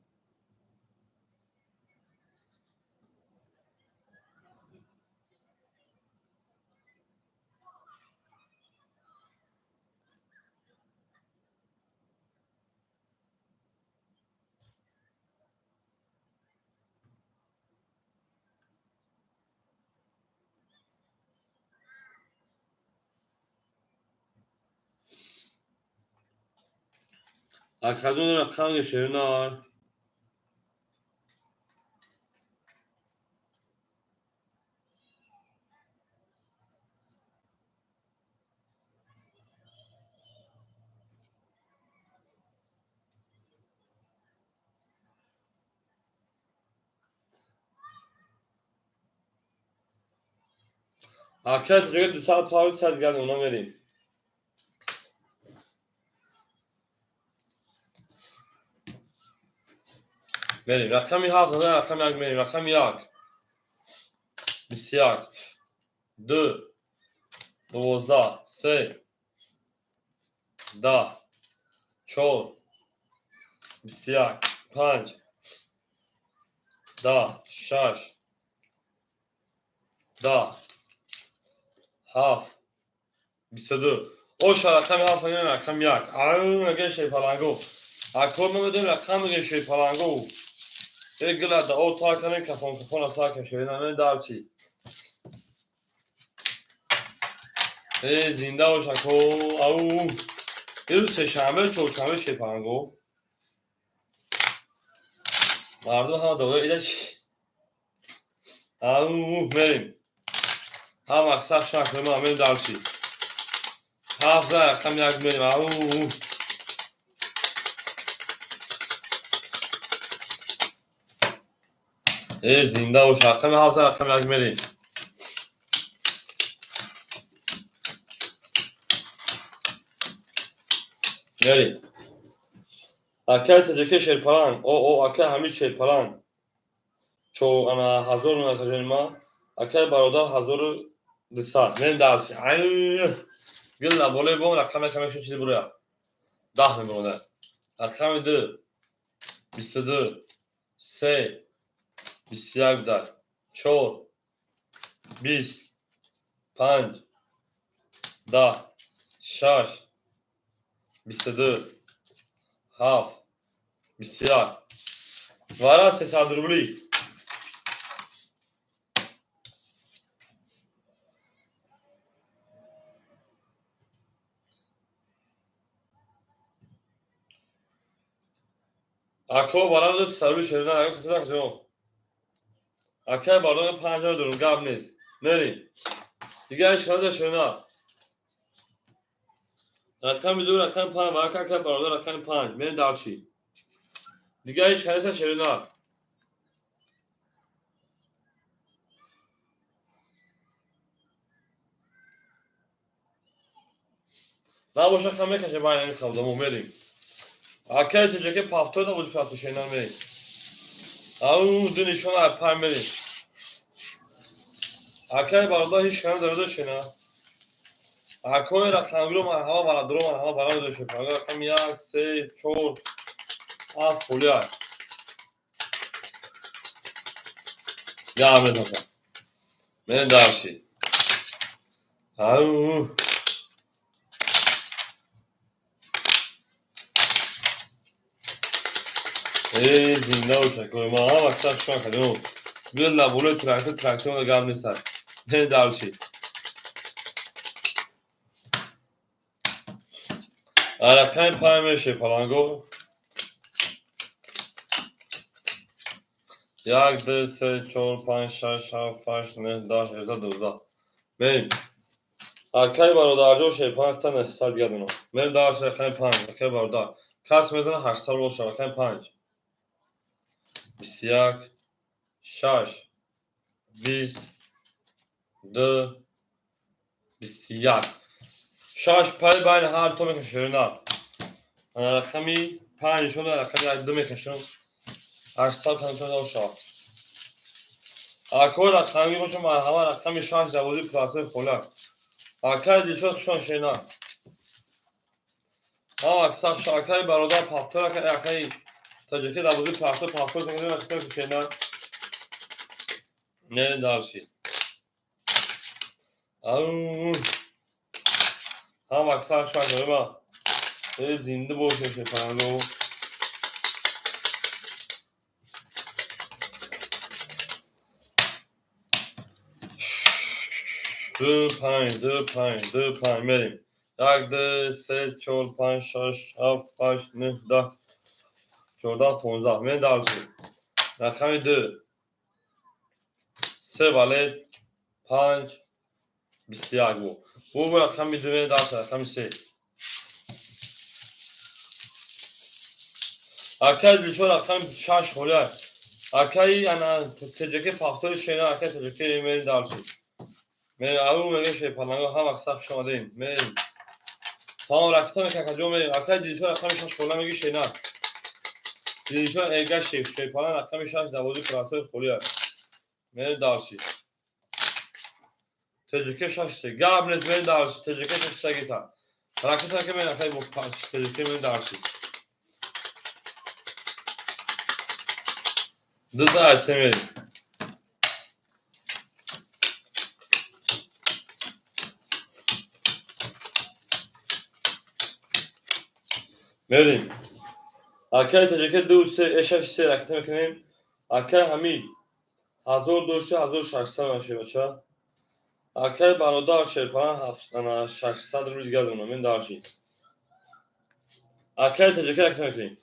Акадон рақами шернар. Акай тоҷика 200 фаври сад гардем, она мерим. Мерим. Рақами 7, рақами 1 мерим. Рақами 1. 21. 2. 12. 3. 10. 4. 21. 5. 10. 6. 10. 7. 22. Оша рақами 7 мерим, рақами 1. Ау, мега шерпаланго. Акор намедонем рақам мега шерпаланго. Гила да о та кане кафон кафон аса ка шерина не дарчи. Э зинда бош ако. Ау. Ирӯз сешанбе, чоршанбе шерпаланго. Мардум ҳама дода ида чи. Ау мерим. Ҳама сах шах ма мерим дарчи. 7 рақам 1 мерим. Ау. Э зинда бош, рақами 7 рақами 1 мерим. Мерим. Акай таҷаке шерпаланг. О о акай Ҳамид шерпаланг. Чо ана 1000 накаҷони ма. Акай бародар 1200. Мерим дарси. Ай гилла болои бом рақами якам якшо чизи буроя. 10 мебурода. Рақами 2 22 3 21 дар 4 20 5 10 6 22 7 21. Вара 300 рубли. Ако вара 300 рубли шерина, ако касада касо. Акай барои 50 дорум, гап нест. Мерим. Дигар ҳеч кадом шерина. Рақами 2, рақами 5, варака акай бародар рақами 5. Мерим дарчи. Дигар ҳеч кадом шерина. Набоша хам мекаше байни савдамо мерим. Акай тоҷаке пафтор набуд пафтор шерина мерим. Ау ду нишон ай 5 мерим. Акай бародар ҳеч кадом дарода шена. Акои рақамгиро ман ҳама барадоро ман ҳама барои дошта. Рақами 1, 3, 4, 7 холи ай. Я медонам. Мерим дарши. Ау. Э зинда бош акои ма ҳама сах шуна кардем. Била болои трактор трактор гап нест. Мерим дарши. Рақами 5 меше паланго. 1, 2, 3, 4, 5, 6, 7, 8, 9, 10, 11, 12. Мерим. Акай бародарҷо шерпаланг та 900 гардона. Мерим дарси рақами 5. Акай бародар. Кас мезана 800 боша рақами 5. 21 6 20 2 21. 6 пай байни ҳар то мекашем шерина. Рақами 5 нишон рақами 2 мекашем. 854 шавад. Акои рақамӣ боша, марҳама, рақами 6 заводи платои хола. Акай Дилшод, хушон шена. Ҳам аксар акай бародар пафтор, акай акай таҷаки дарвози плато пафтор шена. Не дарши. Ау. Ҳам аксар шума. Э, зинда бошед, шефанго. Ду, панҷ, ду, панҷ, ду, панҷ, мерем. Як, ду, се, чор, панҷ, шаш, ҳафт, ҳашт, нӯҳ, 10, 14, 15. Мен дарчи. Рақами ду. Се валет, панҷ, 21 бу. Бу рақами ду, мен дарчи, рақами се. Акай Дилшод, рақами шаш холя. Акай ана теҷаки пахтори шена, акай теҷаки, мен дарчи. Мен ау мега шепаланго, ҳам аксар хуш омадем. Мерем. Тамом, ракета мекакаҷо мерем. Акай Дилшод, рақами шаш хола меги шена. Дилшод Эргашев, шепалан, рақами шаш дарвози платои холия. Мерем дарчи. Теҷаки шаш се. Гап нест, мерем дарчи. Теҷаки шаш се гита. Ракета ки мен акай теҷаки, мерем дарчи. Дута аз се мерем. Мерем. Акай таҷака ду се шаш се ракета мекунем. Акай Ҳамид 1000 дошта, 1600 мешавад, бача. Акай бародар шерпалан 600 рубли дигар донам. Мен дарши. Акай таҷака ракета мекунем.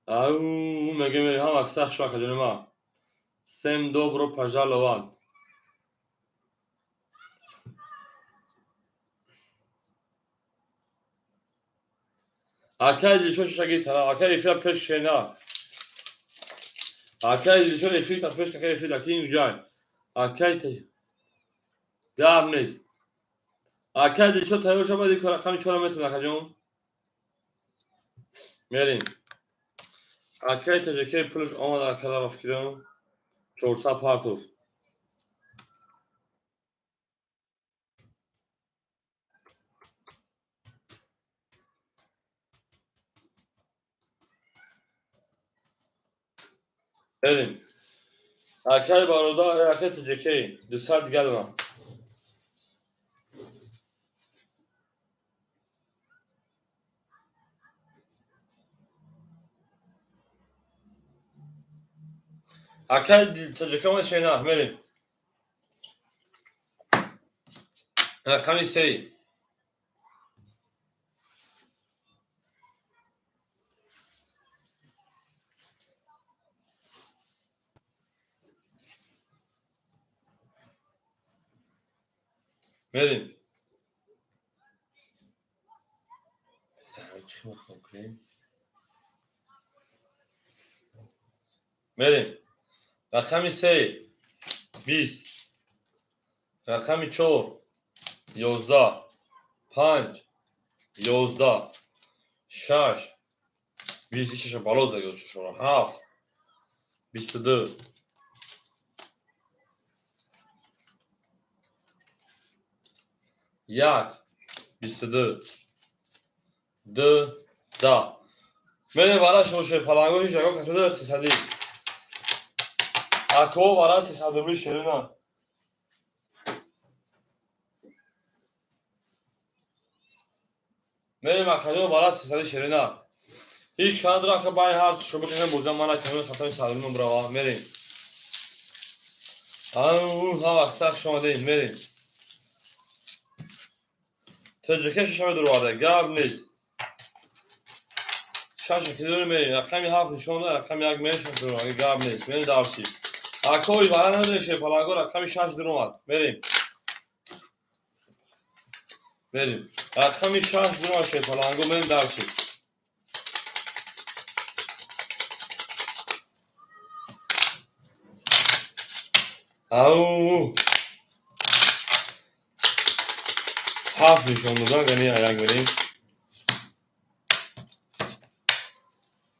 Ау, мега мерем, ҳам аксар хуш акаҷони ма. Всем добро пожаловать. Акай Дилшод шаги тара, акай эфира пеш шена. Акай Дилшод эфир та пеш, акай эфир акин ҷай. Акай та гап нест. Акай Дилшод тайёр шавад, ин рақами чора метавон, акаҷон. Мерем. Акай таҷаки пулш омад, акала ба фикрам. 400 партов. Мерем. Акай бародар, акай таҷаки 200 дигар донам. Акай таҷаки омад шена, мерем. Рақами се. Мерем. Чӣ мехоҳам кунем? Мерем. Рақами се 20. Рақами чор 11. Панҷ 11. Шаш 20, шаша бало зада шашора. Ҳафт 22. Як 22. Ду 10. Мерем, вара шумо паланго ҳеҷ ягон касода сесади. Ако вара 300 рубли шерина. Мерем, акаҷон, вара сесади шерина. Ҳеҷ кана ака бай ҳар шумо кана бозам мана камин хатами садри брава. Мерем. Ау, ҳа вақт сахт шумо мерем. Таҷака шашаме дуроварда, гап нест. Шаша ки дорем, мерем. Рақами ҳафт нишон дод, рақами як мерем, шаш дуроварда, гап нест. Мерем дарси. Акои вара надорем, шерпаланго, рақами шаш дуромад. Мерем. Мерем. Рақами шаш дуромад, шерпаланго, мерем дарси. Ау! Ҳафт нишон додан, гани аяк мерем.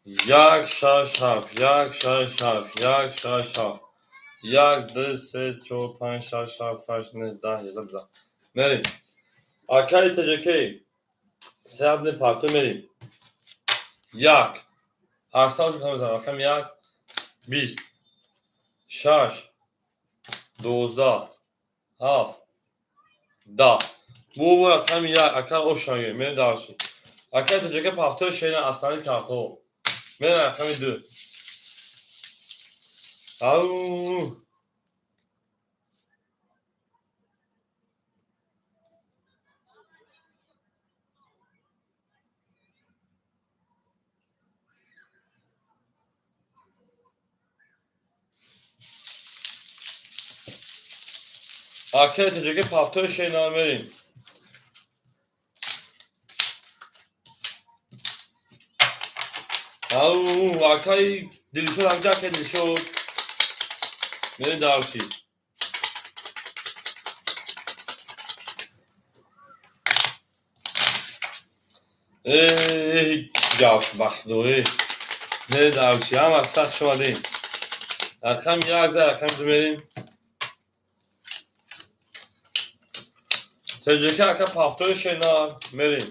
1 6 7 1 6 7 1 6 7 1 2 3 4 5 6 7 8 9 10 11 12. Мерим. Акаи ТҶК сеадне парто мерим. 1 800 рақам 1 20 6 12 7 10. Бу рақами 1 ака ошанге мерим дарши. Акаи ТҶК пафтои шена асали карто. Мерим рақами 2. Ау. Акаи ТҶК пафтои шена мерим. Ау, акаи Дилшод амҷа акаи Дилшод. Мерим дарши. Эй, гап бахто, эй. Мерим дарши. Ҳама сахт шумадем. Рақам 1 за рақам 2 мерим. ТҶК ака пафтои шена мерим.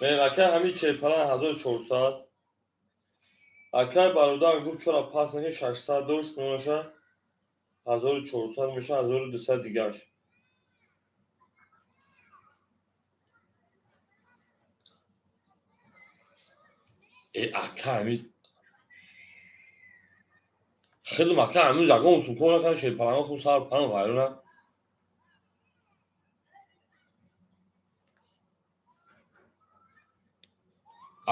Мерим ака ҳамин черпалан 1400. Акай бародар гуфт чора пас наки 600 дошт, монаша 1400 меша 1200 дигаш. Ака ҳамин хидм ака ҳамин ягон сум кор накард, шерпаланга хуб сар панам вайрона.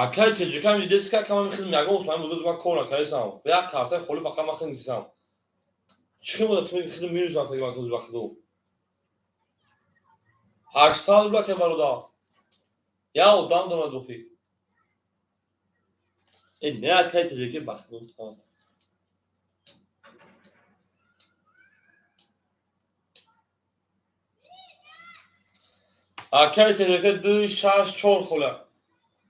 Акаи ТҶК ҳам дидест ки ака ман хидм ягон сум ҳамин рӯз ман кор накардесам. Як картаи холӣ фақат ман хидм дидам. Чӣ хел бояд ту хидм минус рафтаги ман рӯз вақт ду? 800 рубл ака бародар. Як одам дорад духи. Не акаи ТҶК бахт. Акаи ТҶК 2 6 4 хола.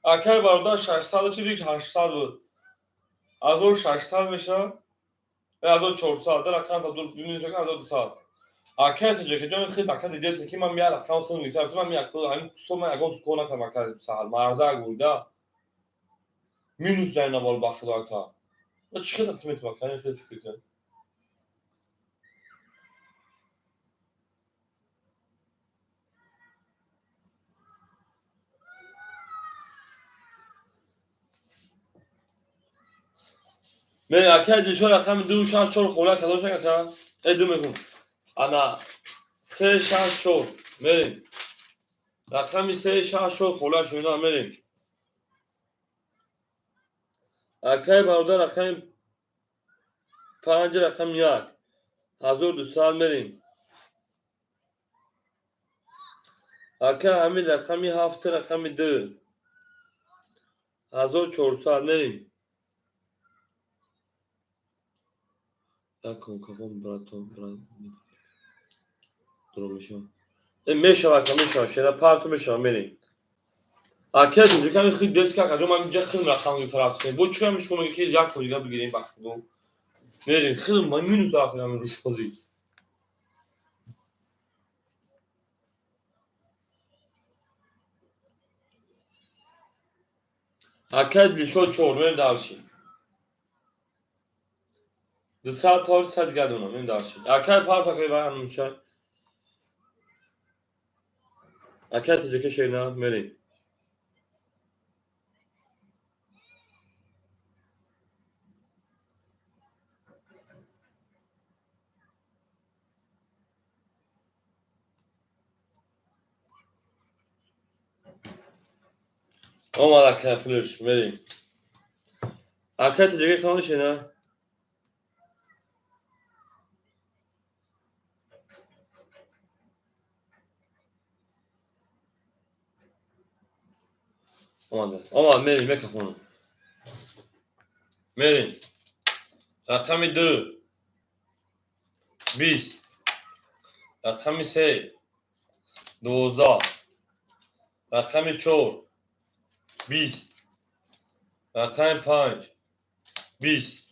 Акаи бародар 600 чи дик 800 буд. 1600 мешавад. 1400 дар рақам та дур минус 1200. Акаи ТҶК ҷон хид ака дидест ки ман як рақам хидм мегирам. Ман як ҳамин сол ман ягон кор накардам ака саҳар марда гуйда. Минус дар навор бахт ака. Чӣ хел ту метавонӣ ака хел фикр кун. Мен акаи Дилшод рақами 2 6 4 хола кадош ака? 2 мекун. Ана 3 6 4 мерим. Рақами 3 6 4 хола шуна мерим. Акаи бародар рақами 5 рақами 1 1200 мерим. Ака ҳамин рақами 7 рақами 2 1400 мерим. Якон кафон братон брат дуро мешавад. Мешавад ака мешавад шера парту мешавад мерим. Ака ТҶК ҳамин хид дест ки ака ҷон ман инҷа хидм рақам гирифта рафтем. Бо чӣ ҳамин шумо мегӯед ки як то дига бигирем бахт ду. Мерим хидм ман минус рафтем ҳамин рӯзҳози. Ака Дилшод 4 мерим дарши. 200 то 100 дига донам мерим дарши. Акаи парт акаи вай ҳамунча. Акаи ТҶК шена мерим. Омад ака пулш мерим. Акаи ТҶК хонда шена. Омад, омад мерим микрофону. Мерем. Рақами 2 20, рақами 3 12, рақами 4 20, рақами 5 20,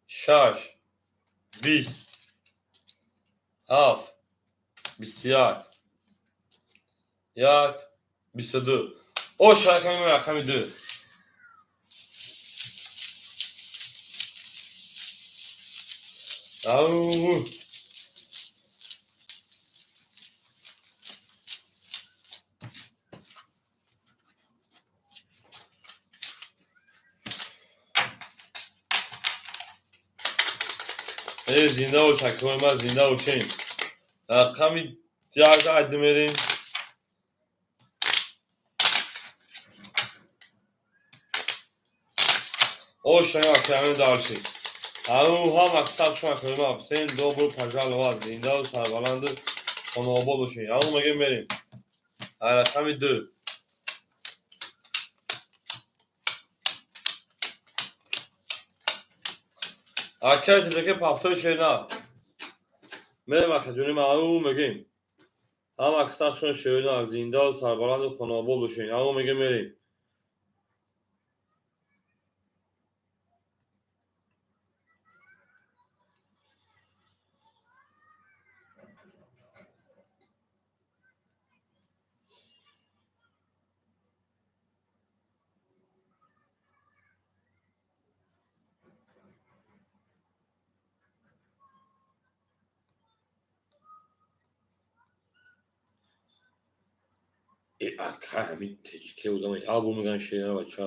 6 20, 7 21, 1 22. Ош рақами рақами 2. Ау. Зинда бош, акои ман, зинда бошем. Рақами 1 ад мерем. Ош рақами дальше. Ау, ҳам мақсад шумо акои ман, всем добро пожаловать, зинда ва сарбаланд хонаобод бошед. Ау, мегем мерем. Рақами 2. Акай тезаке пафтои шерна. Мерем акаҷони ман, ау мегем. Ҳам мақсад шумо шерна, зинда ва сарбаланд хонаобод бошед. Ау мегем мерем. Ака ҳамин теҷике будам, албом меган шерна бача.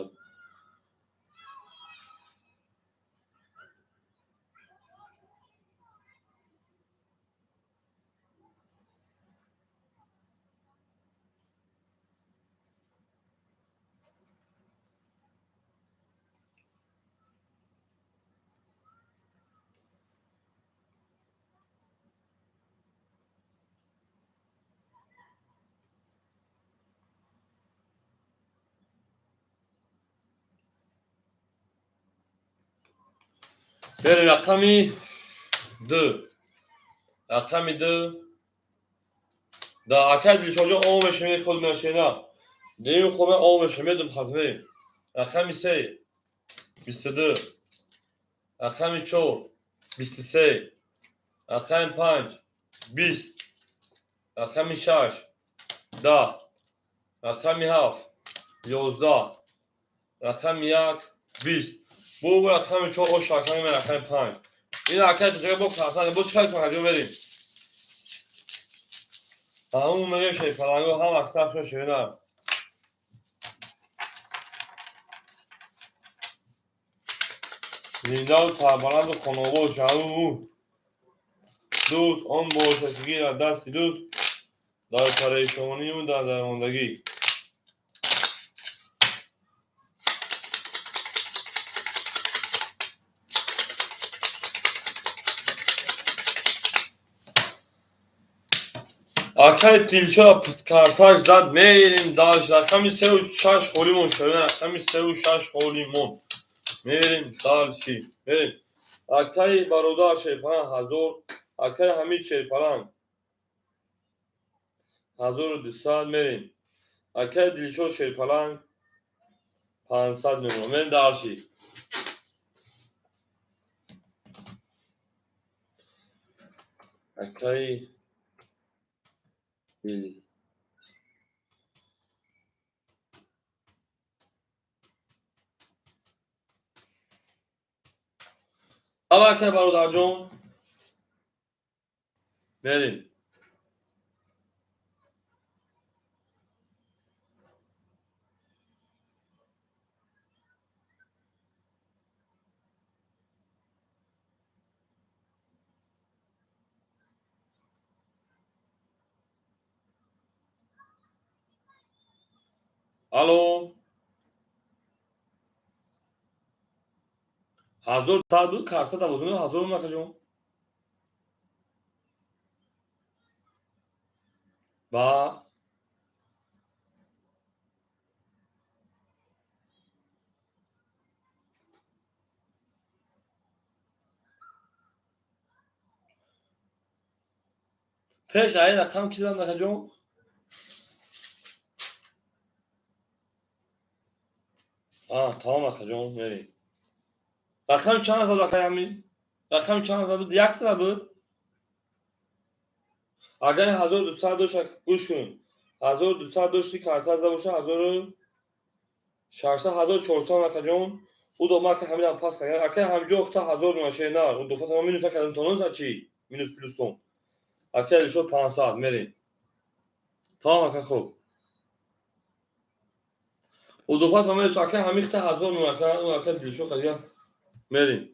Берем рақами 2. Рақами 2. Да, акай Дилшодҷон ом мешавед худ мешена. Дию хуб ом мешавед хатме. Рақами 3 22. Рақами 4 23. Рақами 5 20. Рақами 6 10. Рақами 7 11. Рақами 1 20. Бу рақами 4 ош рақами рақами 5. Ин акай тезаке бо картан бо чикар кунем ҳаҷо мерем. Ҳамун мегем шерпаланго ҳам аксар шо шерна. Зинда ва сарбаланду хонаобод шаву. Дӯст он бошад ки гирад дасти дӯст дар парешонию дар дармондагӣ. Акай Дилшод карташ зад, мерем дальше. Рақами 3 ва 6 холимон шуда, рақами 3 ва 6 холимон. Мерем дальше. Мерем. Акай бародар шерпаланг 1000, акай Ҳамид шерпаланг 1200 мерем. Акай Дилшод шерпаланг 500 мемонам. Мерем дальше. Акай Дил. Акай бародарҷон мерем. Алло. 1000 буд карта тавозуни 1000 накаҷон. Ба Пеш ай рақам ки зад, акаҷон? Тамом, акаҷон, мерем. Рақами чанд зад, акай ҳамин? Рақами чанд зад буд? Як зада буд? Агар 1200 дошт, гӯш кун. 1200 дошти, карта зада боша, 1600, 1400, акаҷон. Ӯ до ма ака ҳаминам пас кардам. Ака ҳамҷо охта 1000 машина. Ӯ дуфа тамом минус накардам, тонус чи? Минус плюстон. Ака Элшод 500 мерем. Тамом, ака, хуб. Ӯ дуфа тамом ака ҳамихта 1000 ну ака, ӯ ака Дилшод қадия мерем.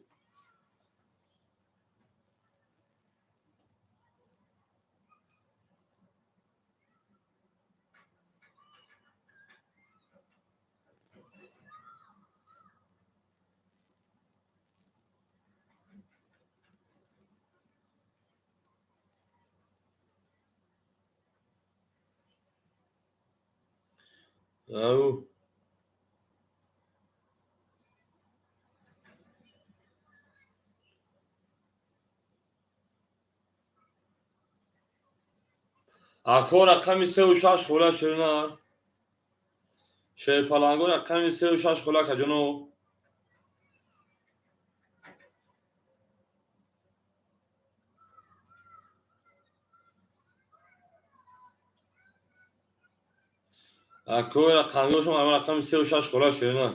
Ау. Ако рақами сеу шаш хола ширина. Шерпаланго рақами сеу шаш хола, акаҷоно. Ако рақамиошон рақами сеу шаш хола ширина.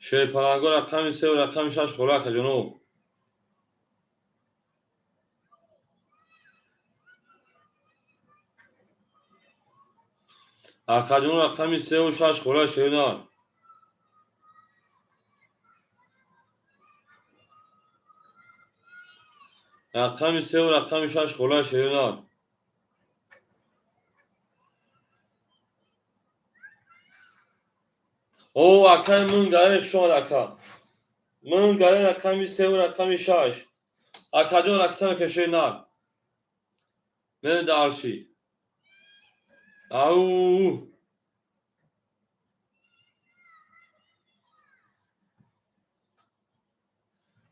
Шерпаланго рақами сеу рақами шаш хола, акаҷоно. Акаҷоно, рақами сеу шаш хола ширина. Рақами сеу рақами шаш хола ширина. О, акай мунгаре шуд, ака. Мунгаре рақами сеу рақами шаш. Акаҷон, ракса мекашед нар. Мен дарши. Ау.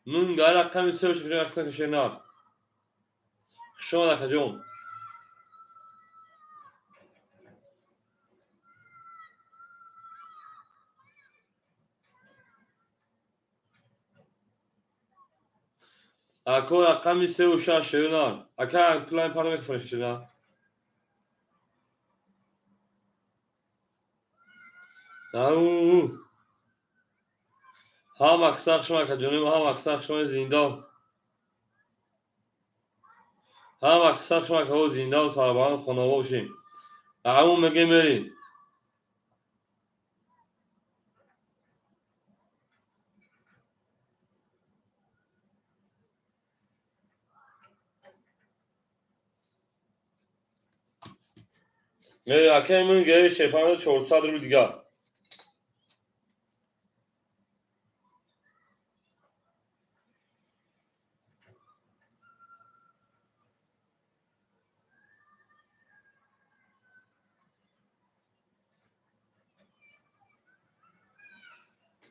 Мунгаре рақами сеу ракса мекашед нар. Хуш омад, акаҷон. Ако рақами сеу шаш ширина. Ака план пара мекунӣ ширина. Ау. Ҳам аксар шумо, акаҷоним, ҳам аксар шумо зинда. Ҳам аксар шумо, акаҳо, зиндаву сарбаланд хонавода бошем. Ау мегем, мерем. Акаи ман гаи шепанда 400 рубл дигар.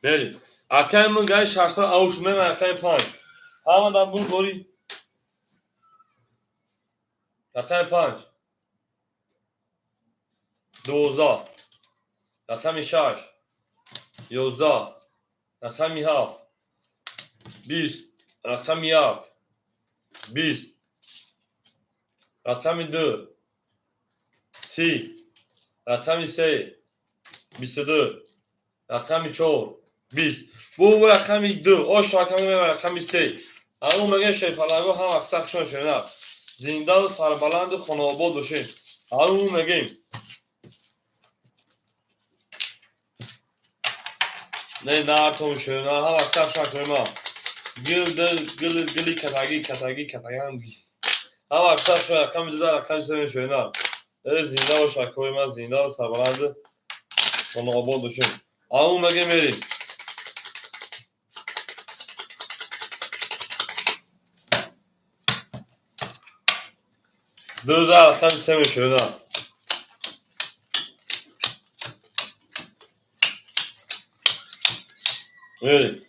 Мерем. Акаи ман гаи 600 ауш меман акаи панҷ. Ҳамадан бур дорӣ. Рақами панҷ. 12. Рақами шаш. 11. Рақами ҳафт. 20. Рақами як. 20. Рақами ду. 30. Рақами се. 22. Рақами чор. 20. Бу рақами ду. Ош рақами рақами се. Ҳамун мегӯяд шерпаланго ҳам аксар хушон шунав. Зиндаву сарбаланду хонаобод бошед. Ҳамун мегӯем. Не нартон шуна ҳам аксар шакрема. Гил дил гил гили катаги катаги катагам. Ҳам аксар шуна рақами ду рақами се мешуна. Э зинда бош, акои ман, зиндаву сарбаланду хонаобод бошед. Ҳамун мегӯем, мерем. Ду рақами се мешуна. Мерем.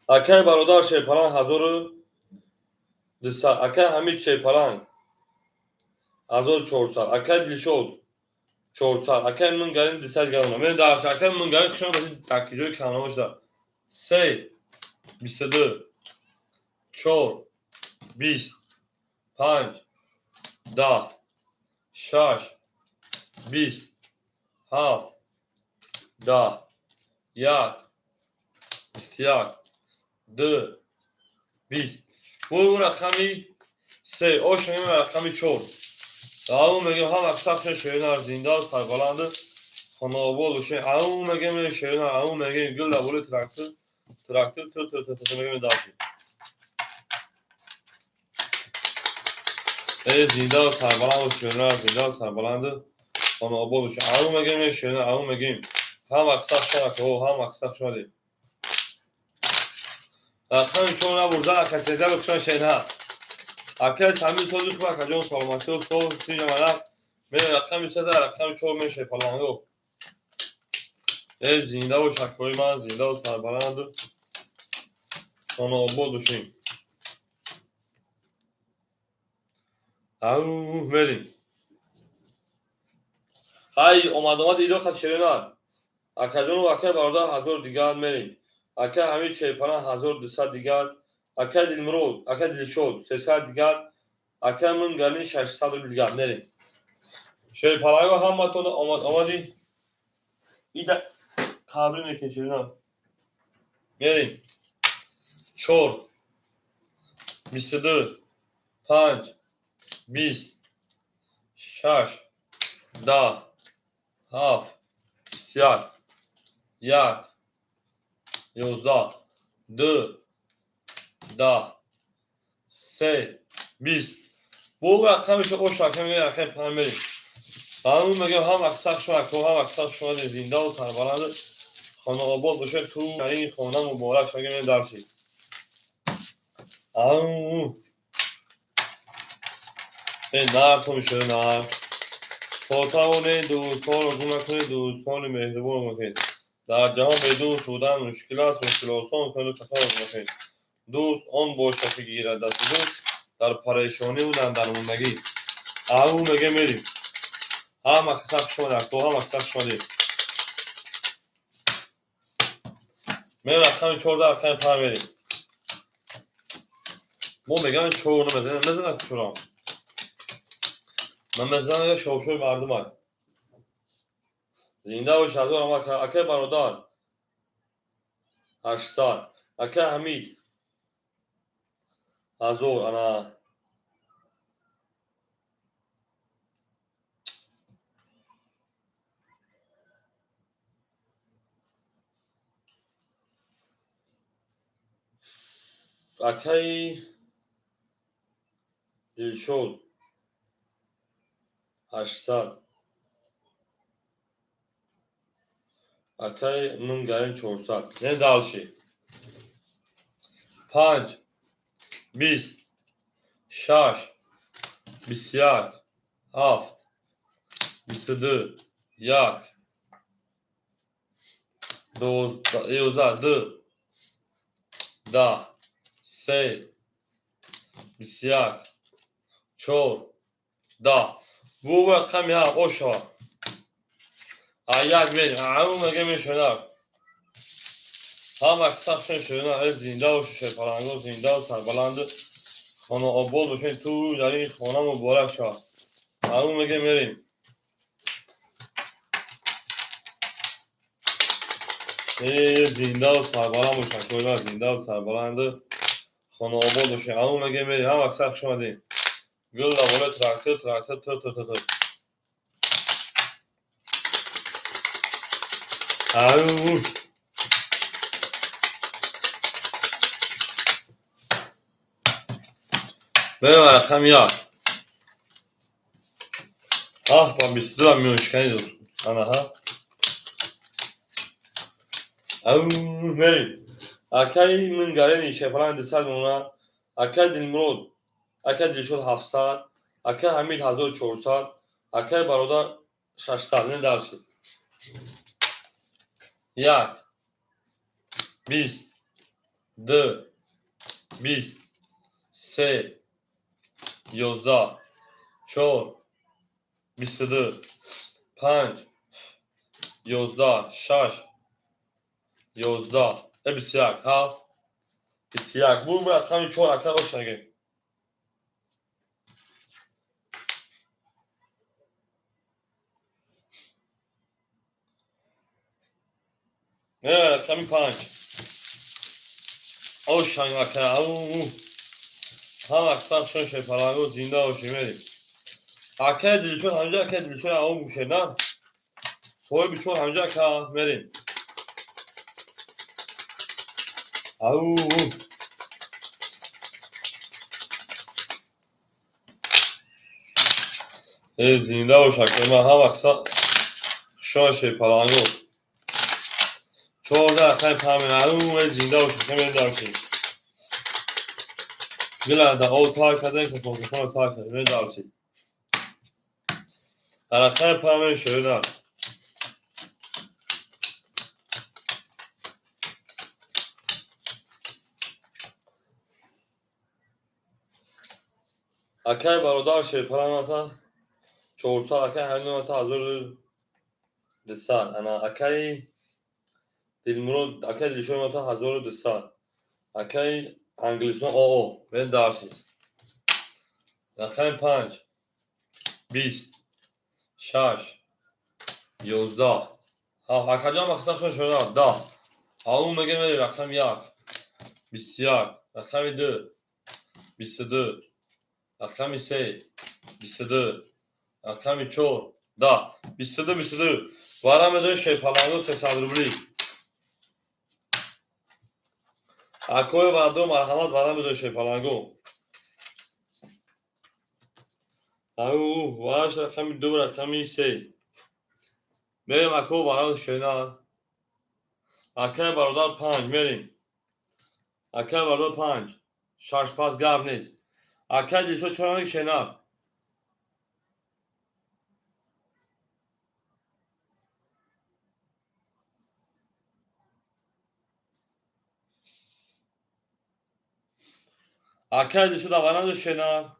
Акай бародар Шерпаланг 1200, акай Ҳамид Шерпаланг 1400, акай Дилшод 400, акай Мунгарин 200 гарона. Мерем дарш, акай Мунгарин хушон бошед, такиҷои каналҳо шуда. 3 22 4 20 5 10 6 20 7 10 1 21 2 20. Бу рақами 3, ош мегӯем рақами 4. Ау мегӯем ҳама сахшон шеринар зинда сарбаланд хонаобод бошед. Ау мегӯем шеринар, ау мегӯем гул дар болои трактор, трактор ту ту ту ту мегӯем даши. Э зинда сарбаланд бош шеринар, зинда сарбаланд хонаобод бошед. Ау мегӯем шеринар, ау мегӯем ҳама сахшон ако, ҳама сахшон. Рақами 4 набурда, ака сезда бихшон шеринар. Акай Самир сози хуб, акаҷон саломатӣ соз сиҷамана. Мен рақами 3 рақами 4 меше паланго. Э зинда бош акои ман, зинда ва сарбаланд хонаобод бошем. Ау мерем. Ҳай омад омад идо хат шеринар. Акаҷону акай бародар 1000 дигар мерем. Акай Ҳамид Шерпаланг 1200 дигар, акай Дилмурод, акай Дилшод 300 дигар, акай Мунгалин 600 рубл дигар мерем. Шерпаланго ҳаматон омад омади ида табрик мекунем шеринар. Мерем. 4 22 5 20 6 10 7 21 1 11 2 10 3 20. Бу рақамишо ош рақами рақами 5 мерем. Ҳамун мегӯем ҳама сахт шума, ко ҳама сахт шума, зинда ва сарбаланд хонаобод бошед, ту ин хона муборак мегӯем дарши. Ау э нартон шуда нар. То тавонед дӯстонро гум накунед, дӯстони меҳрубон бошед. Дар ҷаҳон бе дӯст будан мушкил аст, мушкил осон кунед, касонро гум накунед. Дӯст он бошад, ки гирад дасти дӯст дар парешониву дар дармондагӣ. Ау мегӯем мерем. Ҳама сахт шума, то ҳама сахт шума. Мерем рақами 14, рақами 5 мерем. Мо мегӯем 4 намезанем, мезанад чорам. Намезанад шовшови мардумай. Зинда бош ҳазор ама акай бародар 800, акай Ҳамид 1000 ана. Акай Дилшод 800, акай Мунгарин 400. Не дальше. 5 20 6 21 7 22 1 12 11 2 10 3 21 4 10. Бу рақами ҳафт ошава. А як мерем. Ау мегӯем шунар. Ҳама сахшон шунар, э зинда бошед шерпаланго, зинда ва сарбаланд хонаобод бошед, ту дар ин хона муборак шавад. Ау мегӯем мерем. Э зинда ва сарбаланд бошад, коила зинда ва сарбаланд хонаобод бошед. Ау мегӯем мерем. Ҳама сахт шумадем. Гул дар болои трактор, трактор ту ту ту ту. Ау мерем рақами 1. Аҳ ба 22 миёншиканӣ дод. Анаҳа. Ау мерем. Акай Мунгарини Шерпаланг 200 мона, акай Дилмурод, акай Дилшод 700, акай Ҳамид 1400, акай бародар 600. Не дальше. 1 20 Ду, 20, се, 11, чор, 22, панҷ, 11, шаш, 11, 21, ҳафт, 21. Бу рақами чор ака ошнаги. Не, рақами панҷ. Ошанг ака, ау. Ҳам аксар шон шепаланго зинда бошӣ мерим. Акаи Дилшод ҳамҷа, акаи Дилшод ау гӯше, на? Соҳиби чор ҳамҷа ака мерим. Ау. Э, зинда бош ака, ман ҳам аксар шон шепаланго. 14 рақами панҷ, ау, э, зинда бош ака, мерим дарчи. Гила да о тар кардем, кафон кафон тар кардем, мерим дарчи. Рақами панҷ шуда. Акай бародар шерпаламата 400, акай ҳамината 1200. Ана акай Дилмурод, акай Дилшодата 1200. Акай Англисон оо, мен дарси. Рақами панҷ, 20, шаш, 11, ҳафт. Акаҷон мақсад шуда, 10. Ау мега мери рақами як, 21, рақами ду, 22, рақами се, 22, рақами чор, 10, 22, 22. Вара медои шерпаланго 300 рубли. Акои вардо марҳамат, вара медои шерпаланго. Ау, вараш рақами ду, рақами се. Мерем ако вара шена. Акаи бародар панҷ мерем. Акаи бародар панҷ. Шаш пас гап нест. Акаи Дилшод чор шена. Акаи Дилшод аввалан шена.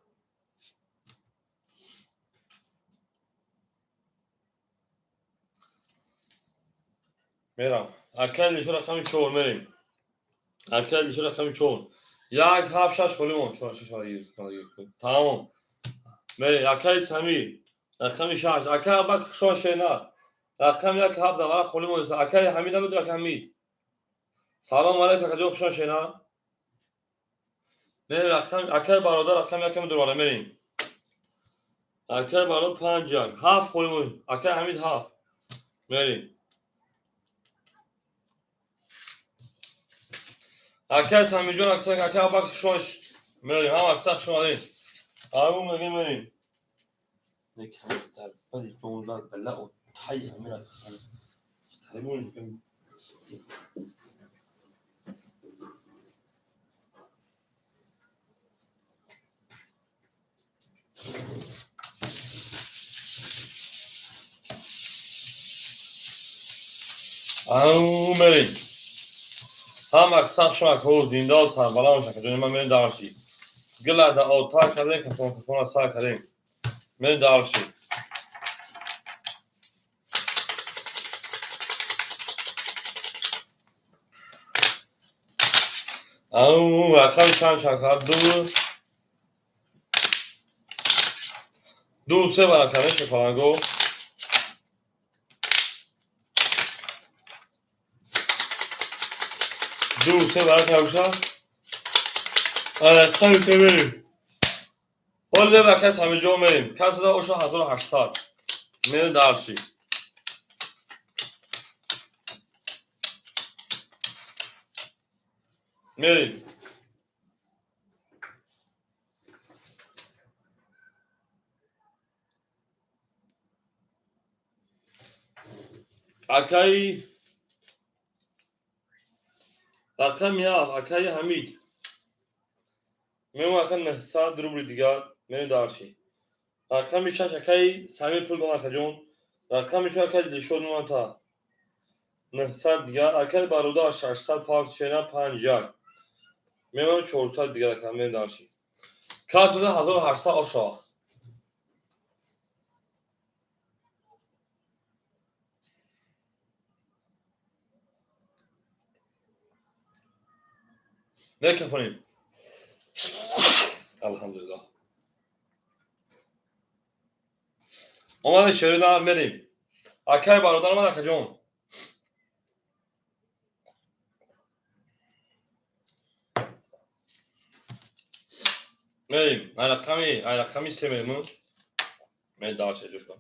Мерам. Акаи Дилшод рақами чор мерем. Акаи Дилшод рақами чор. Як, ҳафт, шаш холӣ мон. Чор, шаш, тамом. Мерем. Акаи Самир рақами шаш. Акаи Абак шон шена. Рақами як, ҳафт аввала холӣ мон. Акаи Ҳамид ҳамид, акаи Ҳамид. Салом алейкум, акаҷон, хушон шена. Мерем рақами акаи бародар рақами яками дурвара мерем. Акаи бародар панҷ, як, ҳафт холӣ мон. Акаи Ҳамид ҳафт. Мерем. Акаи Самирҷон, акаи Абак шон мерем. Ҳам аксар хуш омадед. Ау мегем мерем. Ау мерем. Ҳам аксар шумо ко зинда ва сарбаланд бошад. Ҷони ман мерем дарши. Гила да о тар кардем, кафон кафона сар кардем. Мерем дарши. Ау, рақами чанд шакар? Ду, ду, се ба рақами шепаланго. Ду, се ба рақами рақами се мерем. Ҳоле ба кас ҳама ҷо мерем. Касада оша 1800. Мерем дарши. Мерем. Акаи рақами ҳафт, акаи Ҳамид. Мемо ака 900 рубли дигар мерем дарши. Рақами шаш, акаи Самир пул дон акаҷон. Рақами чор, акаи Дилшод номата 900 дигар. Акаи бародар 600 пафт шена панҷ як. Мемонам 400 дигар рақам мерем дальше. Кас мезан 1800 ошава. Мекафонем. Алҳамдулиллоҳ. Омади шерина мерем. Акай бародар омад, акаҷон. Мерем. Ай рақами се мерем. Мен дальше ҷӯш кун.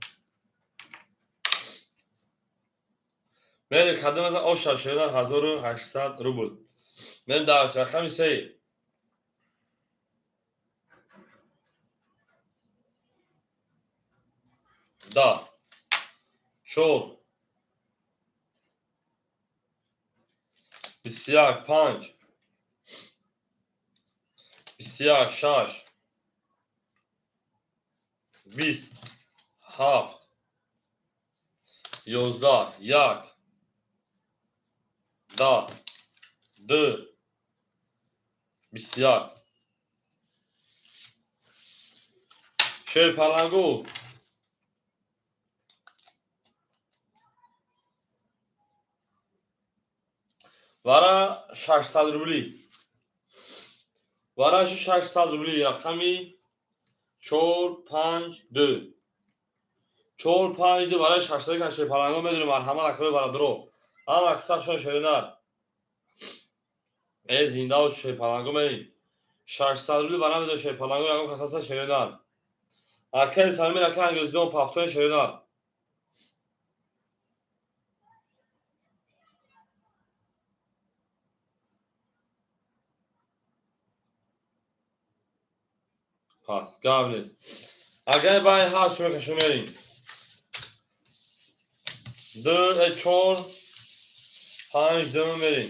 Мерем кадом аз оша шерина 1800 рубл. Мерем дальше рақами се. Да. Чор. 21 панҷ. 21 шаш. 20 ҳафт. 11 як. Да. Ду. 21. Шерпалангу. Вара 600 рубли. Вараши 600 рубли рақами 4 5 2. 4 5 2 барои 600 кан шерпаланго медонем, марҳамат акои бародаро. Ҳама аксар шон шеринар. Э зинда шерпаланго мерем. 600 рубли вара медонем шерпаланго ягон кас ҳаста шеринар. Акаи Самир, ака англизиён пафтои шеринар. Пас гап нест. Агар бай ҳаст мекашем мерем. Ду, чор, панҷ, ду мерем.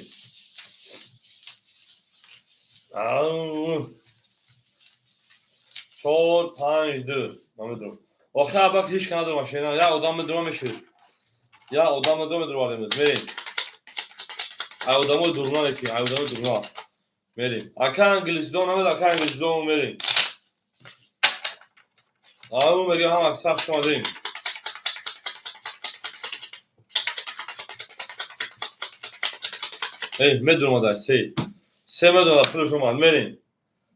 Ау. Чор, панҷ, ду. Ман медонам. Охир абак ҳеч ка надорам машина. Я одам медурам мешуд. Я одам медурам медурам мерем. Ай одамои дурна ки, ай одамои дурна. Мерем. Ака англисдон намед, ака англисдон мерем. Ау мега ҳам аксар хуш омадем. Эй, медурмада, се. Се медурмада, пулш омад, мерем.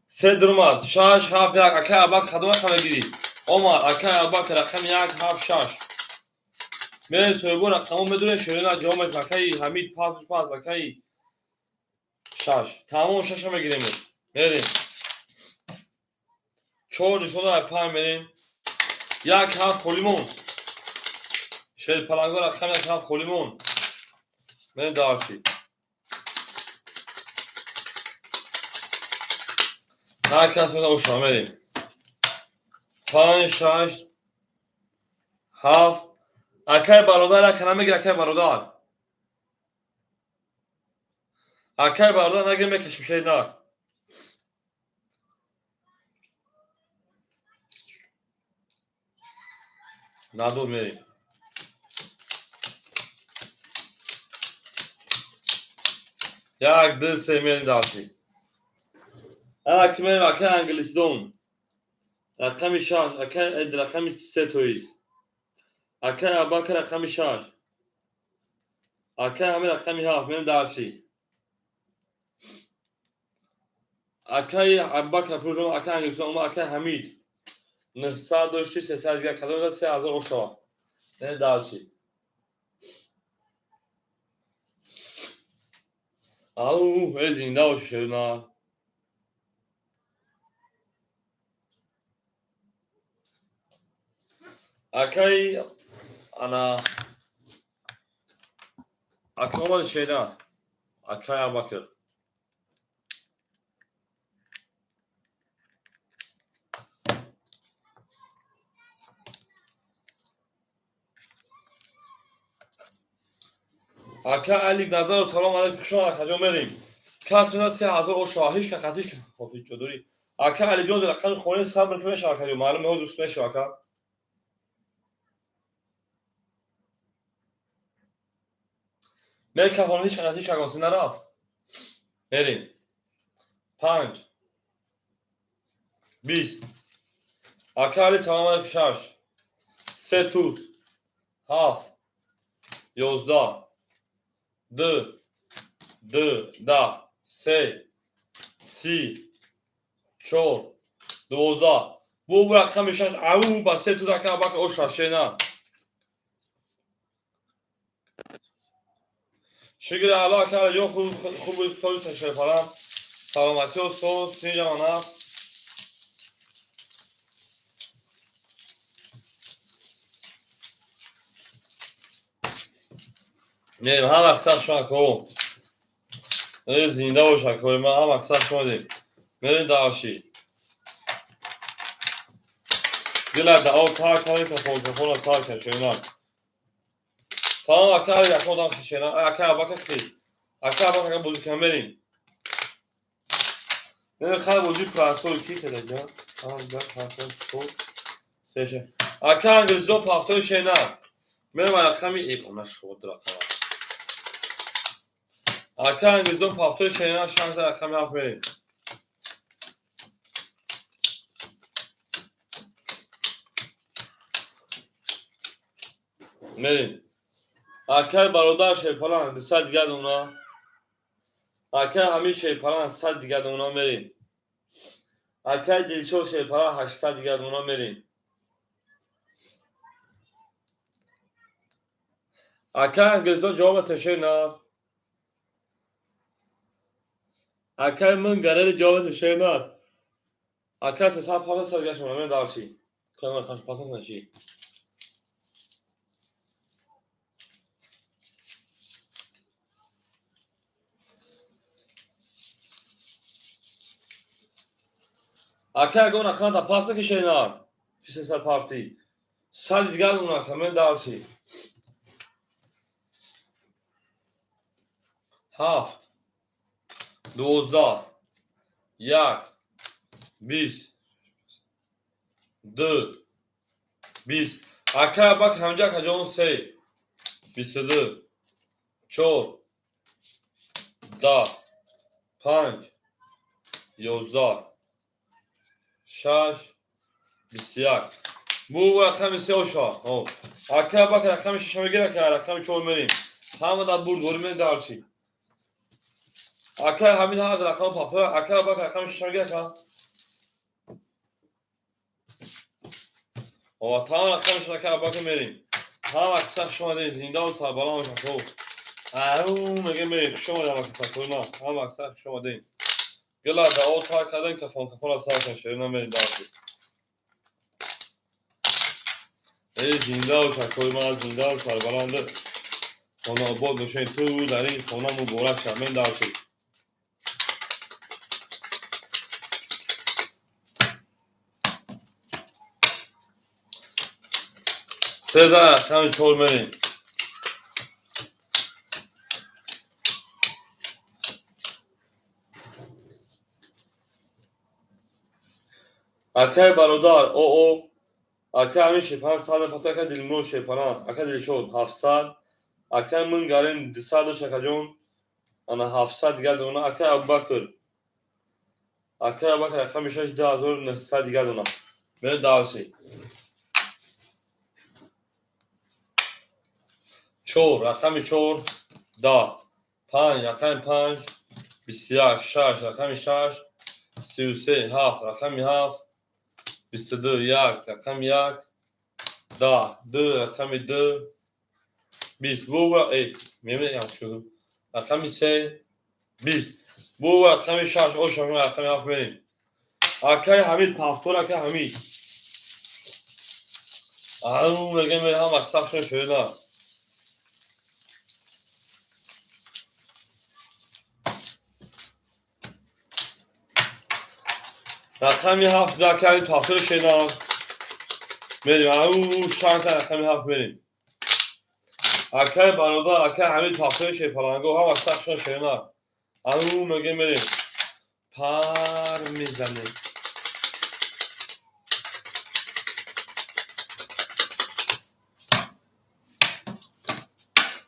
Се дурмад, шаш, ҳафт, як, акай Абак кадом рақам мегирӣ? Омад, акай Абак рақами як, ҳафт, шаш. Мерем соҳибо рақамо медонем, шерина ҷавоб метавад. Акаи Ҳамид пас пас, акаи шаш. Тамом шаша мегирем. Мерем. Чор нишона панҷ мерем. Як ҳафт холимон. Шерпаланго рақами як ҳафт холимон. Мерем дальше. Ҳар кас оша мерем. Панҷ, шаш, ҳафт. Акай бародар як намегир, акай бародар. Акай бародар нагир, мекашим шер на. Надор мерем. Як, ду, се мерем дальше. Ана ки мерем акай англисдон. Рақами шаш, акай рақами се тоист. Акай Абакр рақами шаш. Акай ҳами рақами ҳафт мерем дальше. Акай Абакр пулшон, акай англисдон, акай Ҳамид. 900 дошти, 300 дигар кадом 3000 ошава. Мерем дальше. Ау, э зинда боши шерина. Акай ана ака омади шерина. Акай Абакр. Ака Алик Назаров, салом алейкум, хуш омад, акаҷон, мерем. Кас мезад 3000 ошава, ҳеч ка хатиш хофи чодурӣ. Ака Алиҷон, рақами хонаи сабр ки мешава, акаҷон, маълум меҳоз уст мешава, ака. Мекафон ҳеч ка хатиш кагонси нарафт. Мерем. 5, 20. Ака Али, салом алейкум. 6, се туз, 7, 11, 2, 2, 10, 3, 30, 4, 12. Бу рақами 6, ау, ба се туз, ака Абакр, о шашена. Шукри Аллоҳ, ака ё хуб, сози шерфалам, саломатиё соз, тинҷамон аст. Мерем, ҳама қисса шума ко. Зинда бош, акои ман, ҳама қисса шума дем. Мерем дальше. Дила дао тар кардем, кафон кафона сар кашена. Тамом, ака, як одам хишена. Ака Абака хи. Ака Абака бозӣ кан, мерем. Мерем, хай, бозӣ простой ки хеда. Панҷ, даҳ, ҳафт, чор, се, шаш. Ака англизо пафтои шена. Мерем рақами эбона шуд рақам. Ака англизо пафтои шена, шанс рақами 7 мерем. Мерем. Акай бародар Шерпалан 200 дига дона. Акай ҳамин Шерпалан 100 дига дона, мерем. Акай Дилшод Шерпалан 800 дига дона, мерем. Акай англизон ҷавоба ташена. Акай ман гарари ҷавоба ташена. Акай 350 сад дига шума, мерем дальше. Кама хаш пасан наши. Ака, ягон рақамата паста ки шена. Ки 300 пафти. 100 дигар дона, ака, мерем дальше. 7, 12, 1, 20, 2, 20. Ака Абак ҳамҷа, акаҷон, 3, 22, 4, 10, 5, 11, 6, 21. Бу рақами 3 оша. Ака Абак рақами 6 мегир, ака рақами 4 мерем. Ҳама дар бурдворӣ, мерем дальше. Ака ҳамин ҳаз рақами пафта, ака Абак рақами 6 мегир, ака. Ова тамом рақами 6, ака Абак, мерем. Ҳама қисса хуш омадед, зинда ва сарбаланд бошед. Ау мега мерем, хуш омадед ҳама қисса кӯма. Ҳама қисса хуш омадед. Гила дао тар кардан, кафон кафона сар кан, шерина, мерем дальше. Эй, зинда бош, акои ман, зинда ва сарбаланд. Хона обод бошед, ту дар ин хона муборак шав, мерем дальше. 13, рақами 4 мерем. Акай бародар, оо, ака ҳамин шепан 100 пата, ака Дилмурод Шепаран, ака Дилшод 700, акай Мынгарин 200 дош, акаҷон, ана 700 дигар дона, акай Абубакр. Акай Абубакр рақами 6, 2900 дигар дона. Мерем дальше. 4, рақами 4, 10, 5, рақами 5, 21, 6, рақами 6, 33, 7, рақами 7, 22, 1, рақами 1, 10, 2, рақами 2, 20. Бу э мебинам шуд. Рақами 3, 20. Бу рақами 6, оша, рақами 7 мерем. Акай Ҳамид пафтор, акай Ҳамид. Ау мегем, ҳама сахшон шуда. Рақами 7, акай пафтор шуда. Мерем, ау шанса рақами 7 мерем. Акай бародар, акай Ҳамид пафтори шепаланго, ҳама сахшон шуда. Ау мегем, мерем. Пар мезанем.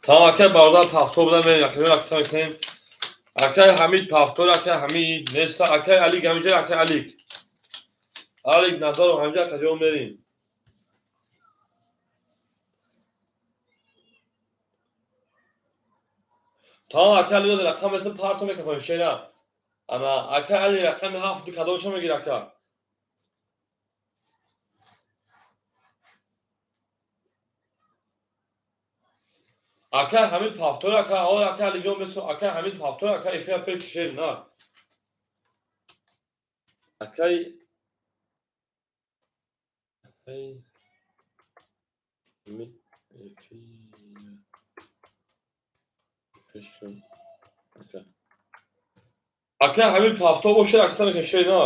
Тамом, акай бародар, пафтор буда, мерем, акай рақам мекунем. Акай Ҳамид пафтор, акай Ҳамид неста, акай Алик ҳамиҷа, акай Алик. Алик Назаров ҳамиҷа, акаҷо мерим. Тамом, акай Али рақам эсм парто мекафон шера. Ана акай Али рақами 7 кадомша мегир ака? Акай Ҳамид пафтор, ака, о акай Алиҷон бесо, акай Ҳамид пафтор, ака эфира пеш шер на. Акай Ҳамид эфира пеш ака. Акай Ҳамид пафтор бошад, ака мекашад шер на.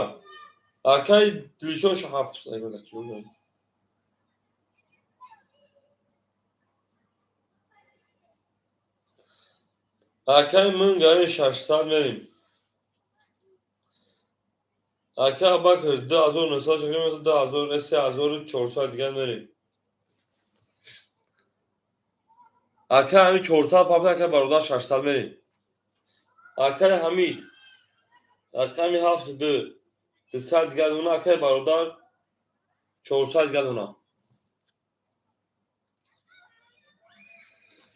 Акай Дилшод ҳафт. Акай мин гари 600 мерим. Акай Абакр 2900 шакли 2000 3400 дигар мерим. Акай Ҳамид 400 пафта, акай бародар 600 мерим. Акай Ҳамид рақами 7 200 дигар уна, акай бародар 400 дигар уна.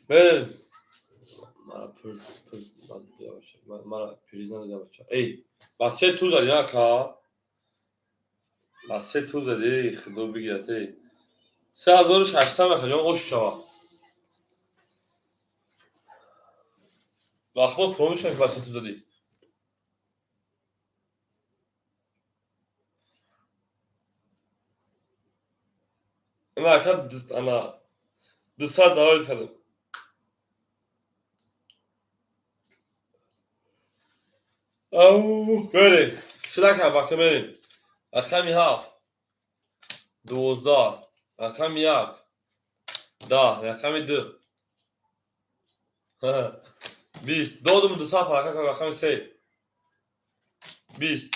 Мерим. Мара пирс пирс мара пириз надода бача. Эй, ба се тур зади ака. Ба се тур зади, худо бигирад, эй. 3600 мехоҷон ош шава. Ба худо фуромӯш кун, ки ба се тур зади. Ана ака, ана 200 давай кардам. Ау, мерим. Шудака бака мерим. Рақами 7 12, рақами 1 10, рақами 2 20. Додум 200 ҳаракат кардам, рақами 3 20,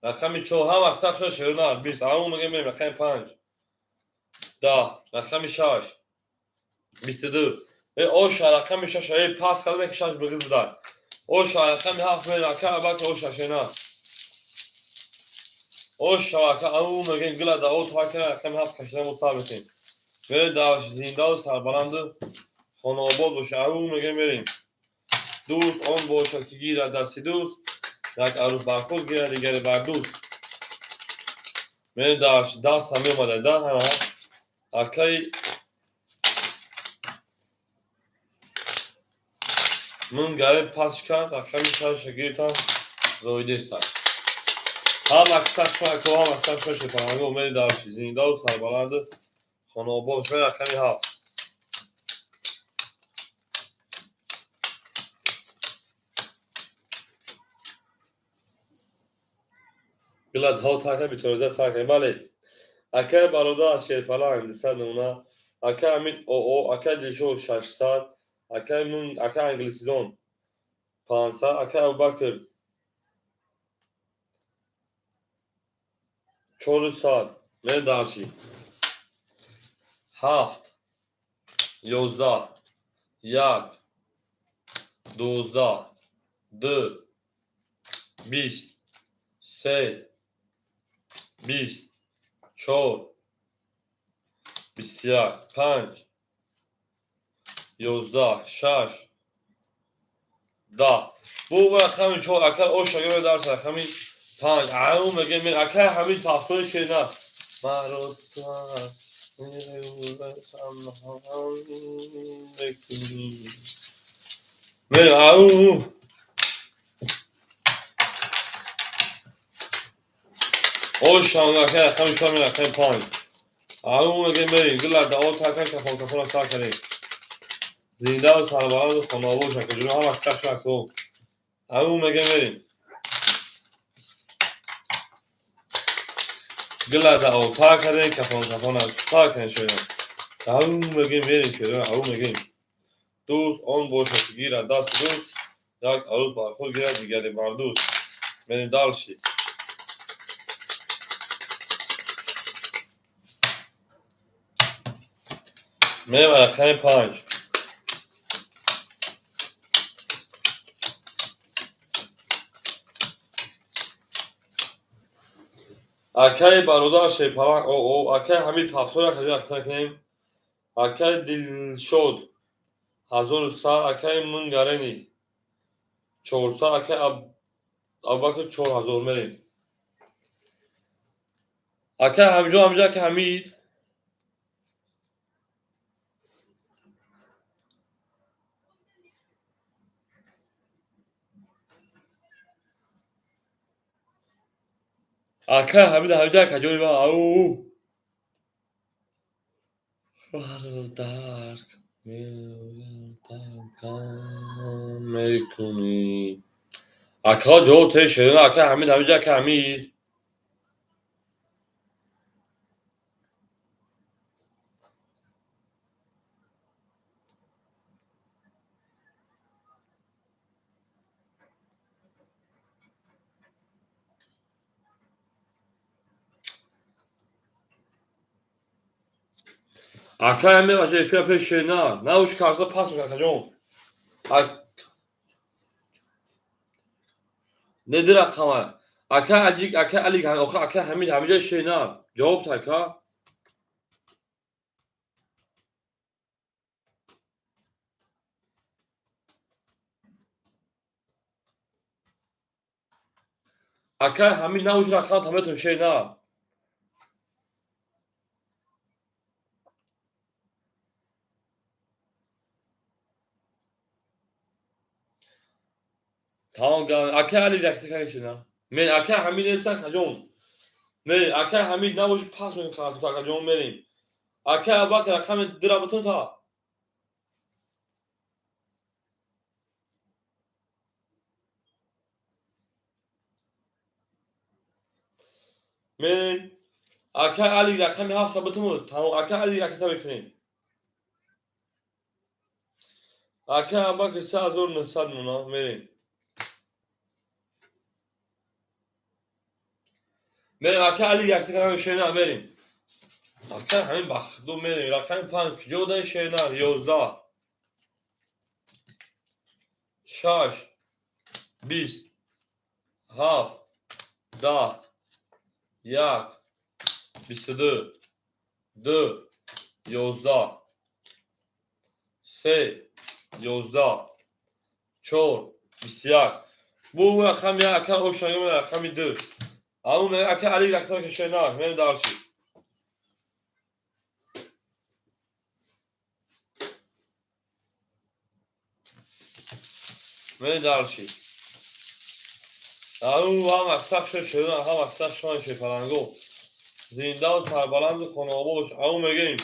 рақами 4 ҳам аксар шуд шерона 20. Ау мегем мерим, рақами 5 10, рақами 6 22. Э, оша рақами 6, э, пас карда ки 6 бигиз будар. Оша рақами 7 мерим, ака Абакр оша шена. Оша ака, ау мегем гила да о такра рақами 7 кашида мо сабитем. Мерем да зиндаву сарбаланду хонаобод боша, ау мегем мерим. Дӯст он бошад ки гирад дасти дӯст, як арӯс бар худ гирад, дигаре бар дӯст. Мерем даст ҳам меомада да ҳана акаи мин гари пасш кард, рақами 6 гирифтам, зоидеста. Ҳам аксар шуд, ҳам аксар шуд шепаранго мерем дар зиндаву сарбаланду хонаобод шуд, рақами 7. Гила дао така битониза сар кардем. Бале. Акай бародар Шерпаланг 200 намуна, акай Ҳамид ОО, акай Дилшод 600, акай Мун, акай Англисидон 500, акай Абубакр 400. Мерем дарчи. 7 11 1 12 2 20 3 20 4 21 5 11 6 10. Бу рақами 4 ака оша гӯ дарс рақами 5. Ау мегем ака Ҳамид пафтои шена. Маро мерем ау. Оша ака рақами 4 рақами 5. Ау мегем мерем гила да о така кафон кафон сар кардем. Зиндаву сарбаланду хонаобод шака ҷуно ҳам аксар шуд аксо. Ау мегем мерем. Гила да о та кардем кафон кафон сар кардем шуд. Ау мегем мерем шуд. Ау мегем. Дӯст он бошад ки гирад дасти дӯст, як арӯс бар худ гирад, дигаре бар дӯст. Мерем дальше. Мерем рақами 5. Акаи бародар Шерпаланг, о, акаи Ҳамид 700, як ҳазор якта кунем. Акаи Дилшод 1100, акаи Мунгарени 400, акаи Абубакр 4000 мерем. Акаи Ҳамиҷон, ҳамиҷо акаи Ҳамид. Акаи Ҳамид, ҳамиҷо ака ҷони ман, ау. Дарк мекунӣ. Акаҳо ҷавоб те шерина, акаи Ҳамид, ҳамиҷо акаи Ҳамид. Акаи Ҳамид бача эфира пеш шерина, науш карта пас мекунад акаҷон. Не ду рақама. Акаи Аҷик, акаи Алик, охир акаи Ҳамид ҳамиҷо шерина. Ҷавоб та ака. Акаи Ҳамид науш рақам таметон шерина. Тамом гап. Акаи Алик якта кашина. Мен акаи Ҳамид нест акаҷон. Мен акаи Ҳамид набоши пас мекунам карту акаҷон мерем. Акаи Абубакр рақами дира бутун та. Мерем. Акаи Алик рақами ҳафта бутун. Тамом акаи Алик якта мекунем. Акаи Абубакр 3900 мона мерем. Мерем акаи Алик якта кардам шерина мерем. Акаи Ҳамид бахду мерем. Рақами 5 куҷо будаи шерина? 11 6 20 7 10 1 22 2 11 3 11 4 21. Бу рақами як ака ошнагӣ рақами 2. Ау ме ака Алик рақами шерина мерем дарши. Мерем дарши. Ау ҳам аксар шо шерина, ҳам аксар шони шерпаланго. Зиндаву сарбаланду хонаобод бош. Ау мегӯем.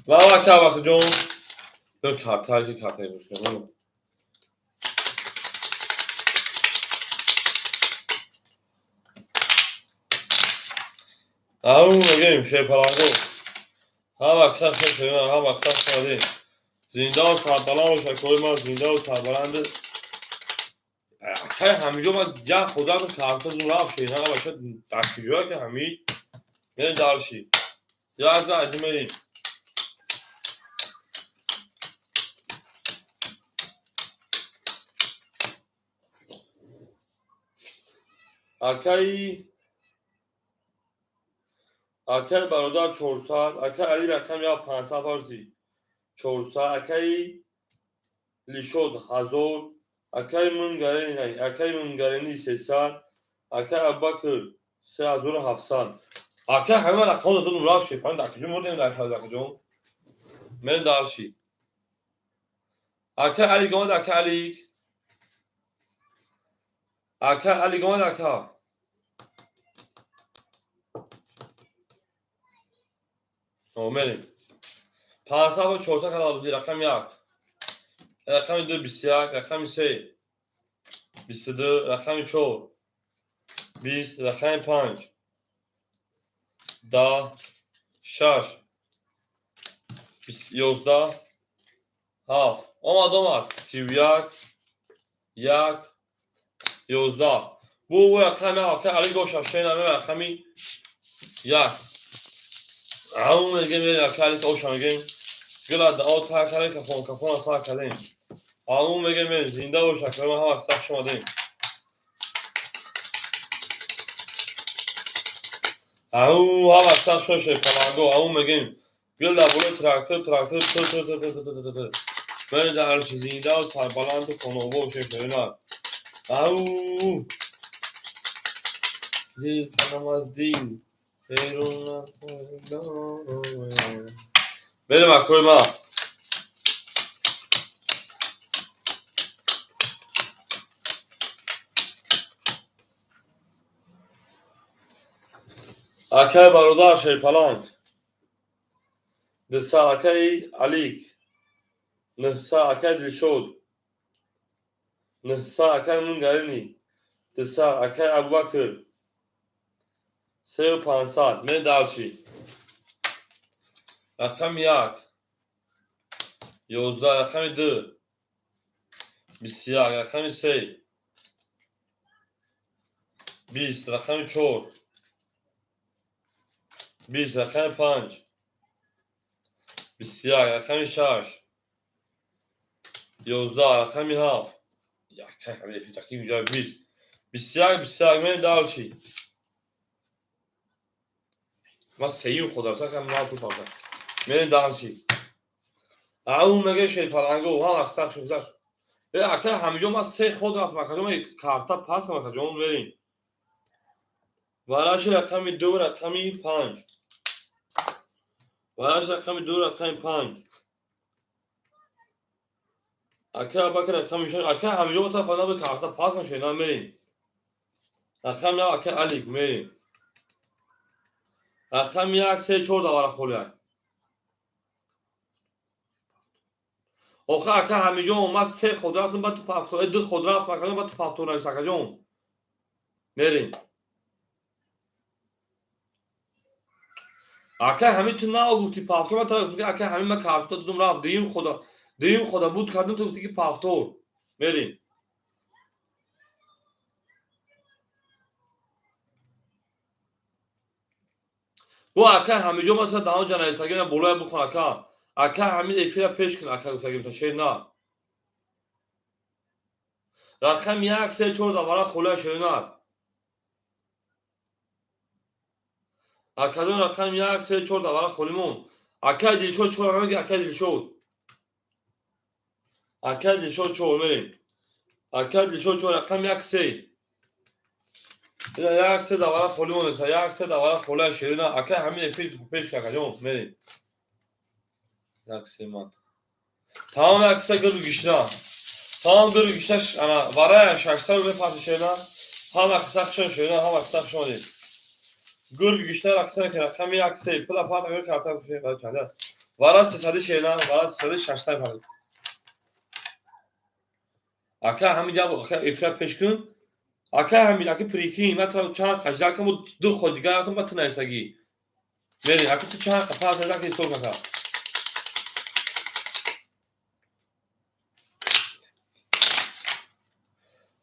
Ва ака Абакрҷон. Ё картае ки картае бошад. Ау мегӯем шерпаланго. Ҳам аксар шо шерина, ҳам аксар шони. Зиндаву сарбаланд бош акои ман, зиндаву сарбаланд. Акаи Ҳамиҷон ман як худам карта зум рафт шерина баша дар куҷо ака Ҳамид? Мерем дарши. Як зан аҷи мерем. Акаи бародар 400, акаи Али рақами як 500 фарзи 400, акаи Лишод 1000, акаи Мунгарени, акаи Мунгарени 300, акаи Абубакр 3700. Акаи ҳама рақамҳо додум рафт шефан дар куҷо мурдем дар акаҷон? Мерем дарши. Акаи Алик омад, акаи Алик. Акаи Алик омад, ака. Мерем. 500 ва 400 калабузи рақами 1. Рақами 2 21, рақами 3 22, рақами 4 20, рақами 5 10 6 11 7. Омад, омад. 31 1 11. Бу рақами ака Алик доша шена ме рақами 1. Ау мегем, ака Алик оша мегем. Гила дао та калем, кафон кафон са калем. Ау мегем, зинда бош, акрама, ҳама сахт шумадем. Ау, ҳама сахт шоше паланго, ау мегем. Гил дар болои трактор, трактор, ту ту ту ту ту ту ту. Ман дар арши зинда ва сарбаланду хонобо боше шерина. Ау! Дил кардам аз дил. Берун аз Берем акои ма. Акай бародар Шерпаланг. 200 акаи Алик. 900 акаи Дилшод. 900 акаи Мунгарини. 200 акаи Абубакр. 3500. Мен дальше. Рақами 1. 11, рақами 2. 21, рақами 3. 20, рақами 4. 20, рақами 5. 21, рақами 6. 11, рақами 7. Якай ҳамин таким ҷой 20. 21, 21 мен дальше. Ман сеюм худам, сакам ман ту палта. Мен дальше. Ау меге шерпаланго, ҳама сах шуд гузашт. Э ака ҳамиҷо ман се ход рафтам, акаҷо ман карта пас кардам, акаҷон мерем. Вараши рақами 2, рақами 5. Вараши рақами 2, рақами 5. Ака Абакр рақами 6, ака ҳамиҷо ман тафа набуд карта пас нашед, на мерем. Рақами 1 ака Алик мерем. Рақами 1, 3, 4 давара холия. Охе ака ҳамиҷо омад се ход рафтам, баъд ту пафто, ду ход рафтам, акаҷон, баъд ту пафто навис, акаҷон. Мерем. Ака ҳамин ту нав гуфти пафтор, ман та гуфтам ки ака ҳамин ман карта додум рафт, дуюм хода буд кардам, ту гуфти ки пафтор. Мерем. Бо ака ҳамиҷо ман та даҳон ҷа нависагӣ, болоя бухон ака. Ака ҳамин эфира пеш кун, ака гуфтагим та шер на. Рақами 1, 3, 4 давара холия шерина. Акаҷон рақами 1, 3, 4 давара холимон. Акай Дилшод 4 рақами, акай Дилшод. Акай Дилшод 4 мерем. Акай Дилшод 4 рақами 1, 3. Ина 1, 3 давара холимон, 1, 3 давара холия шерина. Акай ҳамин эфир пеш кун, акаҷон, мерем. 1, 3 мат. Тамом 1, 3 гирду гишна. Тамом гирду гишна, ана варая 600 мепаси шерина. Ҳама қисақ шон шерина, ҳама қисақ шон дид. Гирду гишна рақса ки рақами 1, 3 пула пата гир карта куши чанда. Вара 300 шерина, вара 300 600 пата. Ака ҳамин ҷаб ака эфира пеш кун. Ака ҳамин ака прикинь, ман тра чанд қажда кам ду ход дигар рафтам, ба ту нависагӣ. Мери, ака ту чанд пата ака ҳисоб ака.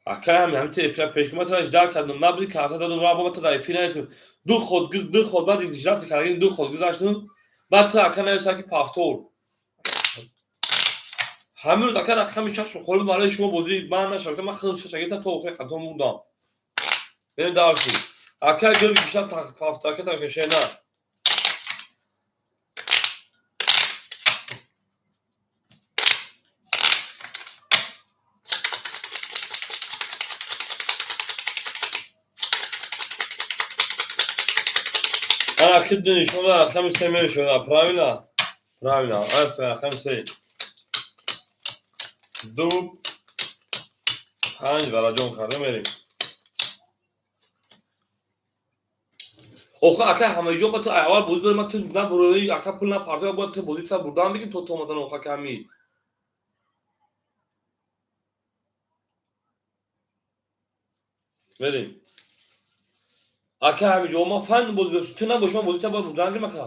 Ака ҳамин ту эфира пеш кун, ман тра жда кардам, набуди карта додум, ра бо ту дар эфир нависам. Ду ход, ду ход баъд ждати кардагӣ, ду ход гузаштум, баъд ту ака нависа ки пафтор. Ҳамин рӯз ака рақами 6 холӣ барои шумо бозӣ ман нашавад, ман худам 6 гирифтам то охири қатор мондам. Берем дальше. Ака гир гишта пафтор ака та кашена. Ана кидни нишона рақами 3 мешона, правильно? Правильно. Ана рақами 3. 2, 5 вараҷон карда мерем. Охе ака ҳамаҷо ба ту аввал бозӣ дорем, ман ту набурӣ, ака пул напартоя, бояд ту бозӣ та бурдан бигир то омадан охе ака ҳамид. Мерем. Ака ҳамиҷо ман фан бозӣ дошт, ту набоши, ман бозӣ та бояд бурдан гирам ака.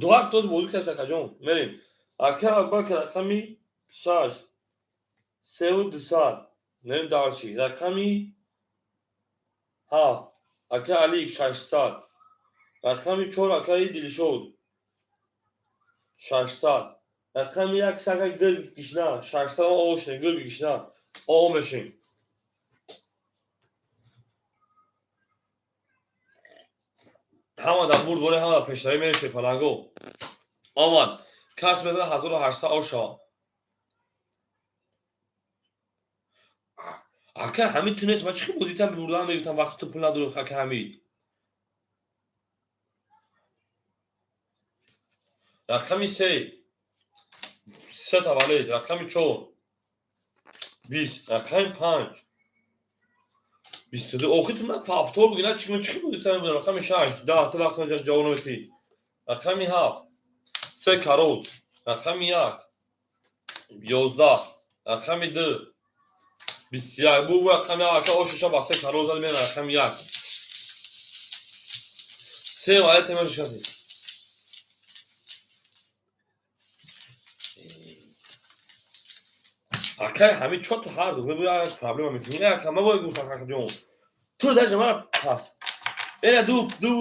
Ду ҳафта боз бозӣ кардаш акаҷон. Мерем. Ака Абубакр рақами 6, 3 200. Мерем дальше. Рақами 7, ака Алик 600. Рақами 4 акаи Дилшод 600. Рақами як сака гирг гишна. 600 ош гирг гишна. О мешин. Ҳама дар бурд боре, ҳама дар пешравӣ мерешед паланго. Омад. Кас мезана 1800 ош шава. Ака Ҳамид ту нест, ман чӣ хел бозитам бурдам мегирифтам вақти ту пул надорӣ, ака Ҳамид. Рақами се. Се таваллуд, рақами чор. 20, рақами панҷ. 22. Охи ту ман повтор буги, на чӣ ман чӣ хел бозитам мебурдам? Рақами шаш, 10, ту вақт ман ҷавоб наметӣ. Рақами ҳафт. Се корол. Рақами як. 11. Рақами ду. 21. Бу рақами ака ошуша ба се корол зад мена рақами як. Се валет мешкасӣ. Акай Ҳамид чо ту ҳар ду мебуя як проблема мекунӣ? Ака ма бой гуфтам ака ҷон. Ту даже мара пас. Эна ду ду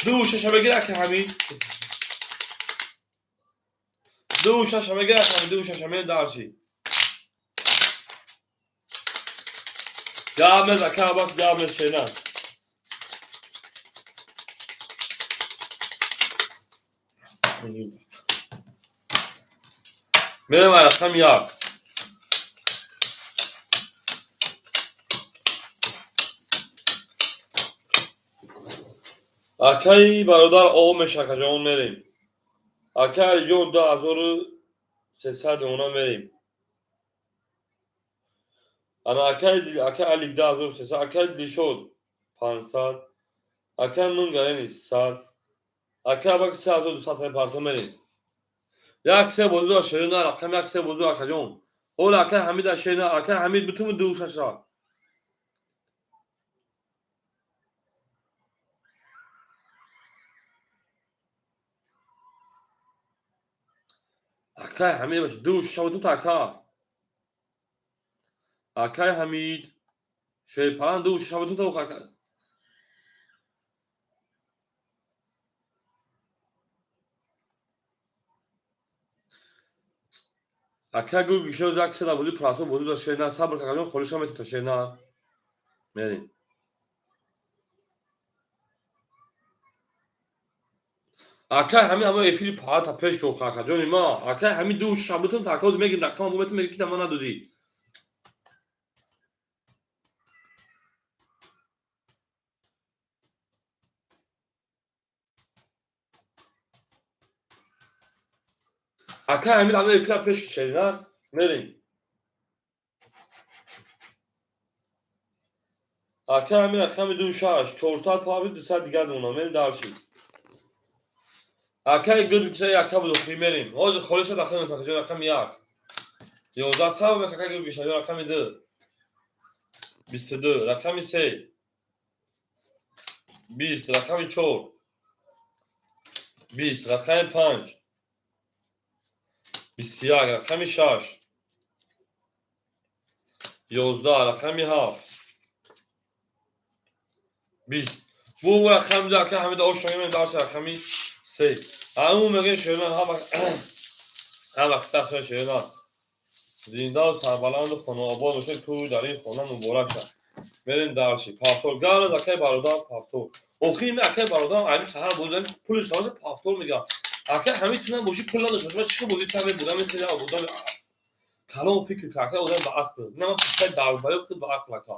ду шаша бегир ака Ҳамид. Ду шаша бегир ака Ҳамид, ду шаша мер дарши. Гап мез ака бак гап мез шена. Мерем рақами як. Акаи бародар о меша акаҷон мерем. Акаи Алиҷон 2300 она мерем. Ана акаи Алик 2300, акаи Дилшод 500, акаи Мунгарени 100, акаи Абак 3200 парто мерем. Як се бозу шерина, рақами як се бозу акаҷон. Ҳола акаи Ҳамид шерина, акаи Ҳамид бутуми ду шаша. Акаи Ҳамид баша ду шаша бутум та ака. Акаи Ҳамид шерпалан ду шаша бутум та ака. Ака гул гишоз як се бозӣ прасо бозӣ да шерина, сабр какаҷон холиша метата шерина. Мерем. Акай Ҳамид ҳамо эфири паата пеш ко акаҷони ма. Акай Ҳамид ду шаша бутум та акоз мегирим рақама бу метум меги ки та ма надодӣ. Акай Ҳамид ҳамо эфира пеш шерина мерем. Акай Ҳамид рақами ду шаш, 400 паври 200 дигар дона мерем дарчи. Акай гирд киша яка буд охи мерем. Ҳозир холиша дахил мекунам акаҷон рақами як. 11 сабр мекунам акай гирд киша рақами ду. 22 рақами се. 20 рақами чор. 20 рақами панҷ. 21 рақами шаш. 11 рақами ҳафт. 20. Бу рақами ду акай Ҳамид ош мегӯем дарси рақами се. Ҳамун мегӯем шерина ҳама киса шерина. Зиндаву сарбаланду хонаобод бошед, ту дар ин хона муборак шав. Мерем дарши. Повтор. Гавраз акай бародар повтор. Охи ин акай бародар ами саҳар бозӣ пулиш набошад повтор мегӯям. Акай Ҳамид ту набошӣ пул надошта бошӣ, ман чӣ хел бозӣ та мебурдам, ин хеле одам калом фикр кар, акай одам ба ақл. На ман писаи дарбаё худ ба ақл ака.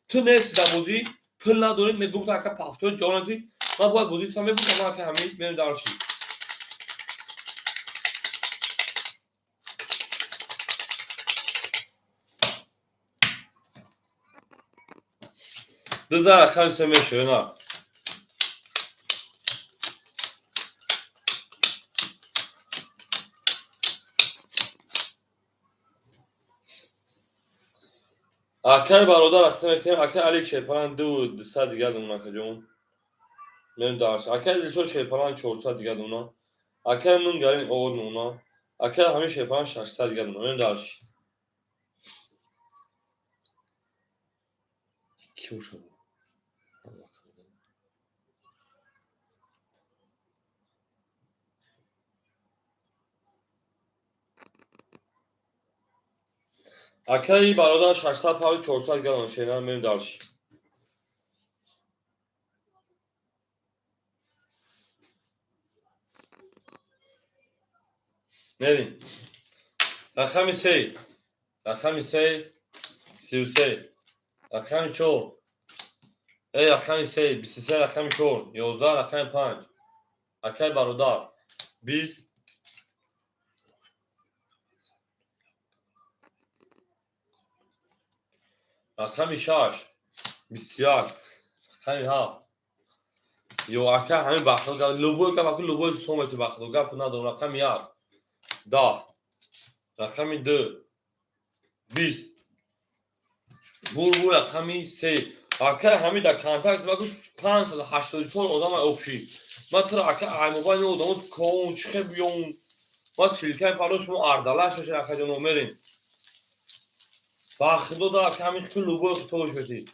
Ту нести дар бозӣ, пул надорӣ, мегуфт ака повтор ҷонати, ман бояд бозӣ та мебурдам, ман акай Ҳамид мерем дарши. Ду зар рақами се мешавад, на. Акай бародар рақам мекунем, акай Алик шерпалан ду 200 дигар дона акаҷон. Мерем дарш. Акай Дилшод шерпалан 400 дигар дона. Акай Мунгарин овод мона. Акай Ҳамид шерпалан 600 дигар дона. Мерем дарш. Ки бошад? Акаи бародар 600 павли 400 галон шена мем дальше. Мерим. Рақами 3. Рақами 3 33. Рақами 4. Рақами 3 23, рақами 4 11, рақами 5. Акаи бародар 20. Рақами 6 21, рақами 7. Ё ака ҳамин бахто гап, любой гап, ака любой сомати бахто гап надорам. Рақами 1 10, рақами 2 20, бурбур рақами 3. Ака ҳамин дар контакт багу 584 одам общий. Ман туро ака аймобайни одамо кон чихе биён. Ман силкаи паро шумо ардалаш шаша ака ҷоно мерем. Бахто да ака ҳамин ки любой хитош бетид.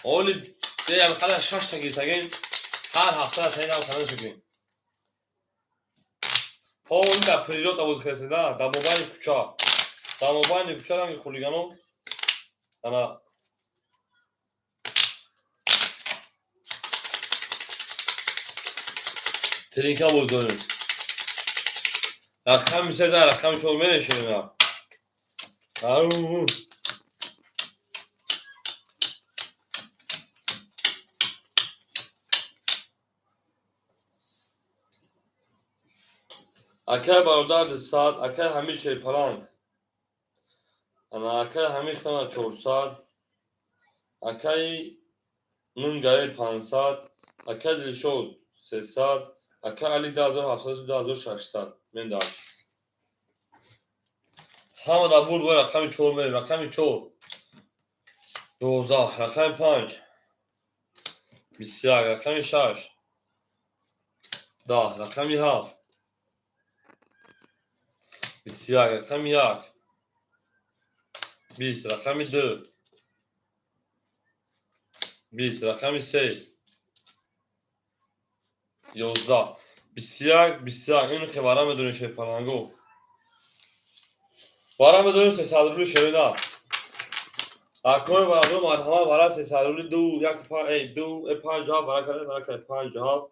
Оли деям хала 6 та гирсагин ҳар ҳафта таинам хала шукин. Ҳоли дар прилёт овоз хеседа дар мобайни кӯча. Дар мобайни кӯча ранги хулиганон ана тринка боз дорем. Рақами 3 рақами 4 менешинем. Ау. Акай бародар 200, акай ҳамид шерпаланг. Ана акай ҳамид хана 400, акай Мунгари 500, акай Дилшод 300, акай Али 2700, 2600. Мен дальше. Ҳама дар бурд бо рақами 4 мерем. Рақами 4 12, рақами 5 21, рақами 6 10, рақами 7 21, рақами 1 20, рақами 2 20, рақами 3 11, 21, 21. Ин хебара медонем шерпаланго. Бара медонем 300 рубли шерина. Акои барадор марҳама бара 300 рубли 2 1 5 2 5 7 бара кардем, бара кардем 5 7.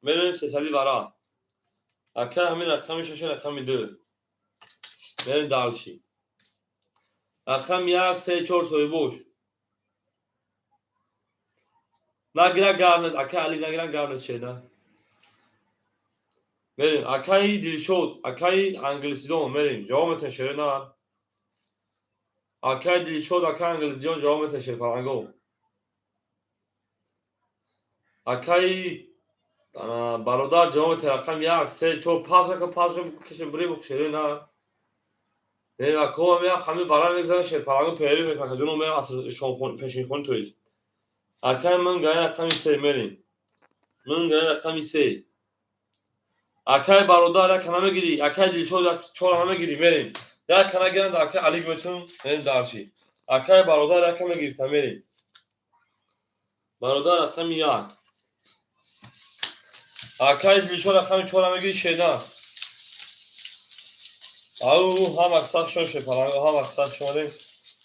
Медонем 300 бара. Ака ҳамин рақами 6 рақами 2. Мерем дальше. Рақами 1 3 4 соҳибош. Нагира гавнет, ака Али нагира гавнет шеда. Мерем, акаи Дилшод, акаи англисидон, мерем, ҷавоб метен шеда. Акаи Дилшод, акаи англисидон ҷавоб метен шерпаланго. Акаи бародар ҷавоб метен рақам 1 3 4 пас рақам пас кашем бурем шеда. Мерем, акова мея ҳамин бара мегзарем шерпаланго пери мекунад, ҷоно мея аср шомхон пешинхони тоист. Акаи ман гай рақами 3 мерем. Ман гай рақами 3. Акаи бародар як кана мегирӣ, акаи Дилшод як 4 ана мегирӣ, мерем. Як кана гиранд, акаи Алик метун, мерем дарши. Акаи бародар як кана мегирифта, мерем. Бародар рақами 1. Акаи Дилшод рақами 4 мегирӣ, шена. Ау, ҳама саф шон шепаланг, ҳама саф шонем.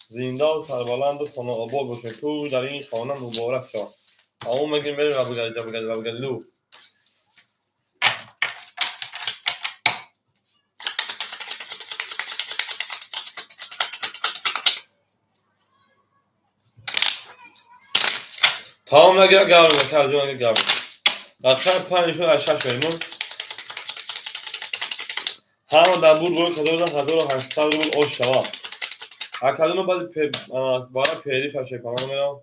Зиндаву сарбаланду хонаобод бошед. Ту дар ин хона муборак шавад. Ау мегирем, мерем Абугали, Абугали, Абугали лу. Тамом нагира гавр, карҷо нагира гавр. Рақами 5 шуд аз 6 мерем. Ҳама дар бурд бо 1800 рубл ош шавад. Акадуно баъди бара пери фашепана мерам.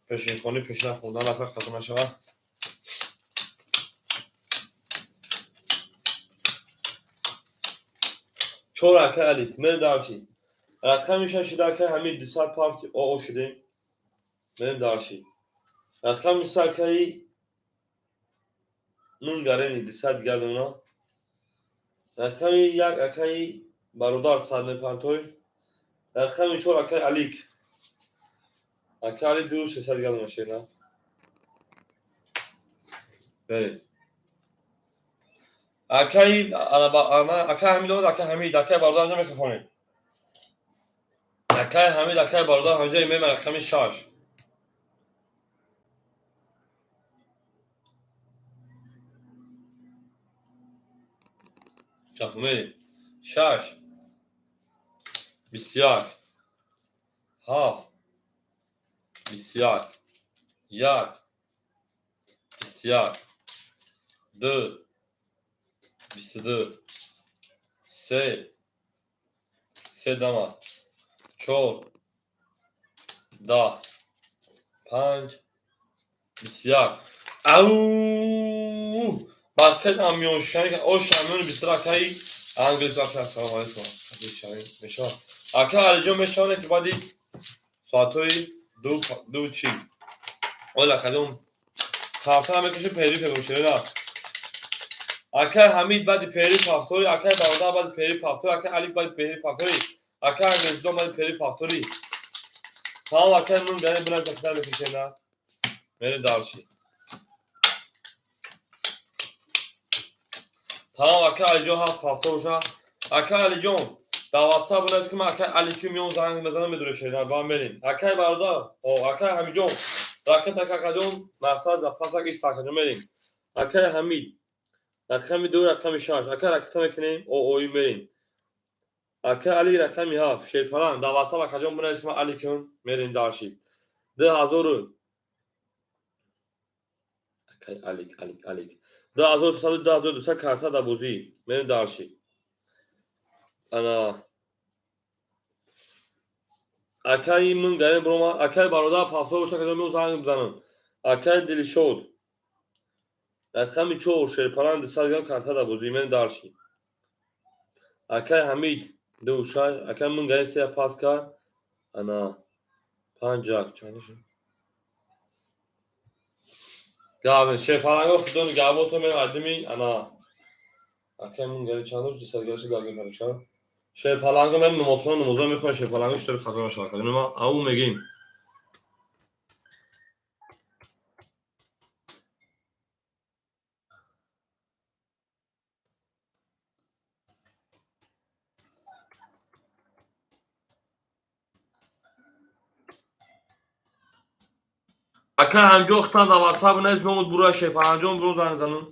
Пешинхонӣ пешина хондан рафта хато нашавад. Чор акай Али, мерем дарши. Рақами 6 шуда акай ҳамин 200 парти оо шудем. Мерем дарши. Рақами 3 акаи Мунгарени 200 дигар дона. Рақами 1 акаи бародар 100 мепартой. Рақами 4 акаи Алик. Акаи Али 2 300 дигар дона шена. Мерем. Акаи акай Ҳамид омад, акай Ҳамид, акай бародар анҷо микрофонед. Акай Ҳамид, акай бародар ҳамҷои мем рақами 6. Мерем. 6 21 7 21 1 21 2 22 3 3 дама 4 10 5 21. Ау! Ба се дам миёншиканӣ о шамиёни 23 акаи англис ака салом алейкум. Мешавад. Ака Алиҷон мешавад ки баъди соатҳои 2:40. Ола кадом тафтара мекаши пери пегӯшена. Акай Ҳамид баъди пери пафтори, акай бародар баъди пери пафтори, акай Алик баъди пери пафтори, акай Англисҷон баъди пери пафтори. Тамом акай мун гани бинам тафтара мекашена. Мерем дарши. Тамом акай Алиҷон ҳафт пафтор боша. Акай Алиҷон дар WhatsApp бинавис ки ман акай Алик ки миён занг мезанам медуре шена ба мерем. Акай бародар, о акай Ҳамидҷон, ракета какаҷон мақсад за пасак истакаҷон мерем. Акай Ҳамид рақами 2 рақами 6 ака ракета мекунем ои мерем. Ака Али рақами 7 шерпалан дар WhatsApp акаҷон бинавис ман Али кун мерем дарши. 2000 акай Алик Алик Алик 2300 2200 карта дар бозӣ мерем дарши. Ана акаи мун гарем брома акаи бародар пафтор боша акаҷон меом занг бизанам. Акаи Дилшод рақами 4 шерпалан 200 грамм карта дар бозӣ мерем дарши. Акаи Ҳамид 2 6 акаи мун гарем 3 пас кард. Ана 5 1 чанд шуд? Гавен шерпаланго худони гавото мерем адими ана акаи мун гарем чанд шуд? 200 грамм гавен кард. Шерпаланго мем намозхона намозо мехонем шерпаланго шутаби хато нашавад. Ма ау мегим. Ака ҳамҷо хитан дар WhatsApp нест меомуд бура шерпаланҷон бурун занг занум.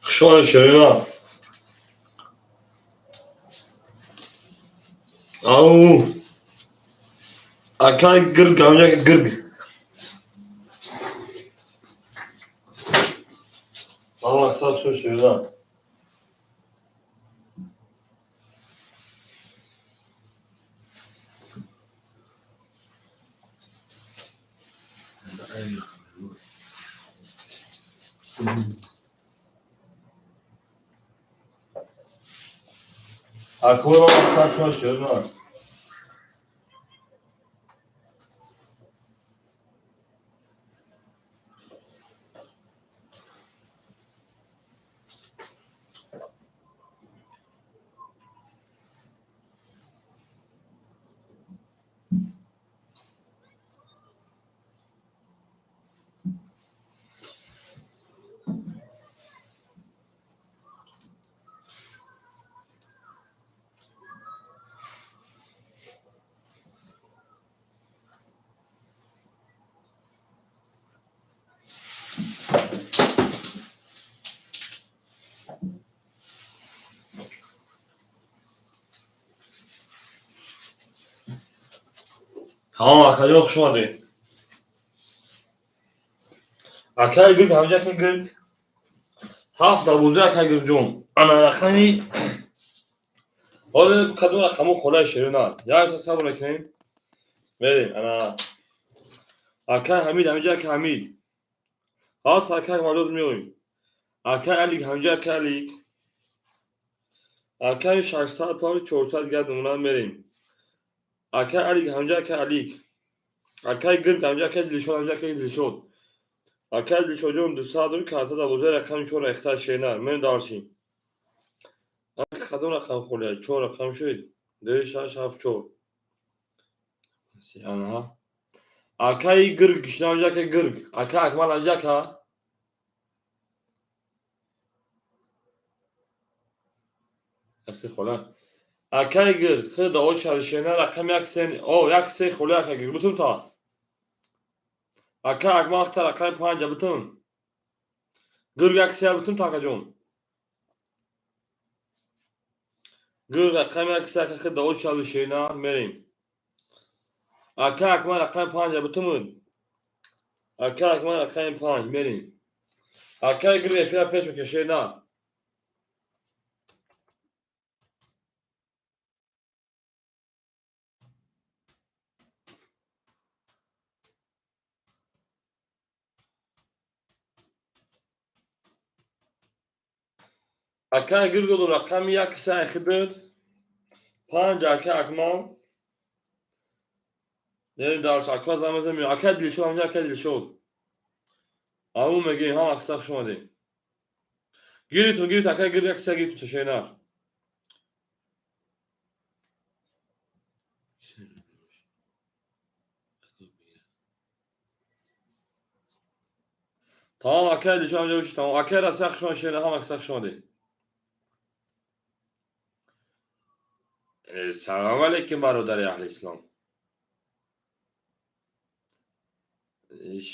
Хуш омадед, Шерина. Ау, акай гирг, ҳамҷа гирг. Ман мақсад шуд, Шерина. Акоро мақсад шуд, Шерина. Тамом, акаҷон, хуш омадед. Акаи гирг, ҳамҷа ака гирг. Ҳафт дарвоза, ака гиргҷон. Ана рақами ҳозир кадом рақаму холаи Шерина. Якта сабр мекунем. Мерем, ана акаи Ҳамид, ҳамҷа ака Ҳамид. Ҳаст, ака Акмалҷон, меоем. Акаи Алик, ҳамҷа ака Алик. Акаи 600 пар 400 гап намуна мерем. Акаи Алик, ҳамҷа ака Алик. Акаи гирг, ҳамҷа акаи Дилшод, ҳамҷа акаи Дилшод. Акаи Дилшодҷон, 200 рӯй карта дарвозаи рақами чор рехта, Шерина. Мерем дарси. Кадом рақам холия? Чор рақам шуд. 2, 6, 7, 4. Анаҳа. Акаи гирг, шина ҳамҷа акаи гирг. Ака Акмал, ҳамҷа ака. Аси хола. Акаи гирг, худа очави, Шерина, рақами як се, о, як се холи, ака гирг. Бутун та. Ака Акмал та рақами панҷа бутун. Гирг як се бутун та, акаҷон. Гирг рақами як се, ака худа очави, Шерина, мерем. Ака Акмал рақами панҷа бутун. Ака Акмал рақами панҷ, мерем. Акаи гирг эфира пеш мекунем, Шерина. Акаи гирг додум рақами як се хидд. Панҷ, ака Акмал. Мерем дарс, ака зан мезанем. Акаи Дилшод, ҳамҷа акаи Дилшод. Ау мегӯем, ҳама акса хуш омадед. Гиритун, гирит, акаи гирг як се гиритун, Шерина. Тамом, акаи Дилшод, ҳамҷа бошед, тамом. Акаи Расия хуш омадед, Шерина, ҳама акса хуш омадед. Салом алейкум, бародари аҳли ислом.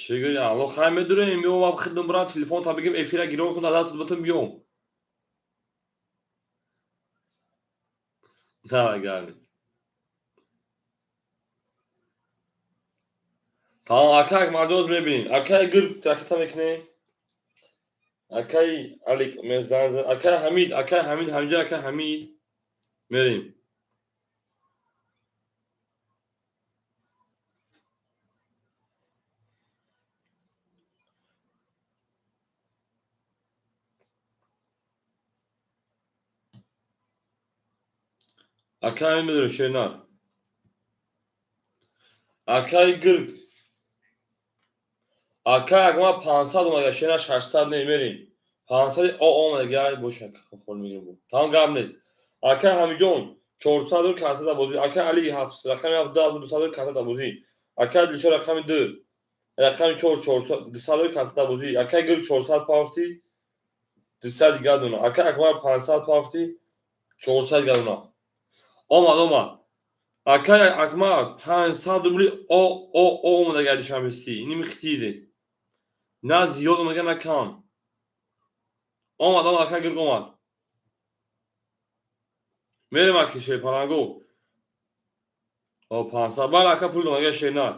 Шукр, Алло, хай медурем, биё ма хидм брам телефон та бигим эфира гирон кун, даст бутун биём. На, гап нест. Тамом, ака Акмалҷон мебинем. Акаи гирг ракета мекунем. Акаи Алик мезан, акаи Ҳамид, акаи Ҳамид, ҳамҷа акаи Ҳамид. Мерем. Акаи Ҳамид медонем, Шерина. Акаи гирг. Акаи Акмал 500 омада, Шерина 600 не, мерем. 500 о омада, гай боша, хол мегирем. Тамом, гап нест. Акаи Ҳамидҷон 400 рӯй карта дарвоза. Акаи Али ҳафт, рақами ҳафт, 2200 рӯй карта дарвоза. Акаи Дилшод рақами ду, рақами чор, 400, 200 рӯй карта дарвоза. Акаи гирг 400 пафти, 200 дигар дона. Акаи Акмал 500 пафти, 400 дигар дона. Омад, омад. Акаи Акмал 500 рубли о, о, о омада гай душанбести. Иними хитиде. На зиёд омада, на кам. Омад, омад, ака гирг омад. Мерем аки шерпаланго. О, 500. Бала ака пул домага шернар.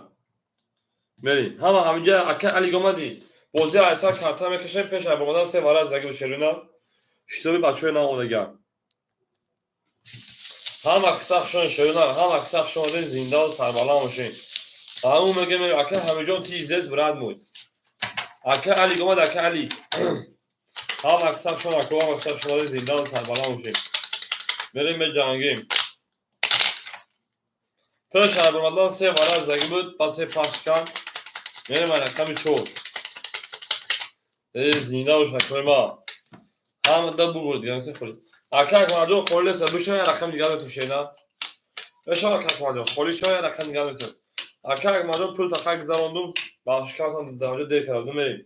Мерем. Ҳама ҳаминҷа ака Алик омадӣ. Бозӣ айсар карта мекашем, пеш аз омадан се вара заги шерина. Ҳисоби бачаҳои наомадагиам. Ҳама киса хушон шерина, ҳама киса хушон омадем, зиндаву сарбаланд бошем. Ҳамун мегем, ака Ҳамиҷон, ти издес, брат мой. Ака Алик омад, ака Алик. Ҳама киса хушон, ака, ҳама киса хушон омадем, зиндаву сарбаланд бошем. Мерем меҷангем. Пеш аз омадан се вара заги буд, пас се пахш кард. Мерем ай рақами 4. Э, зинда бош, акои ма. Ҳама да бугӯ дигар се холи. Ака Акмарҷон холӣ нест, бишава як рақами дигар метун шена. Бишава ака Акмарҷон, холӣ шава як рақами дигар метун. Ака Акмарҷон пул тақа гузарондум, бахшиш кардам, дарҷа дер кардам, мерем.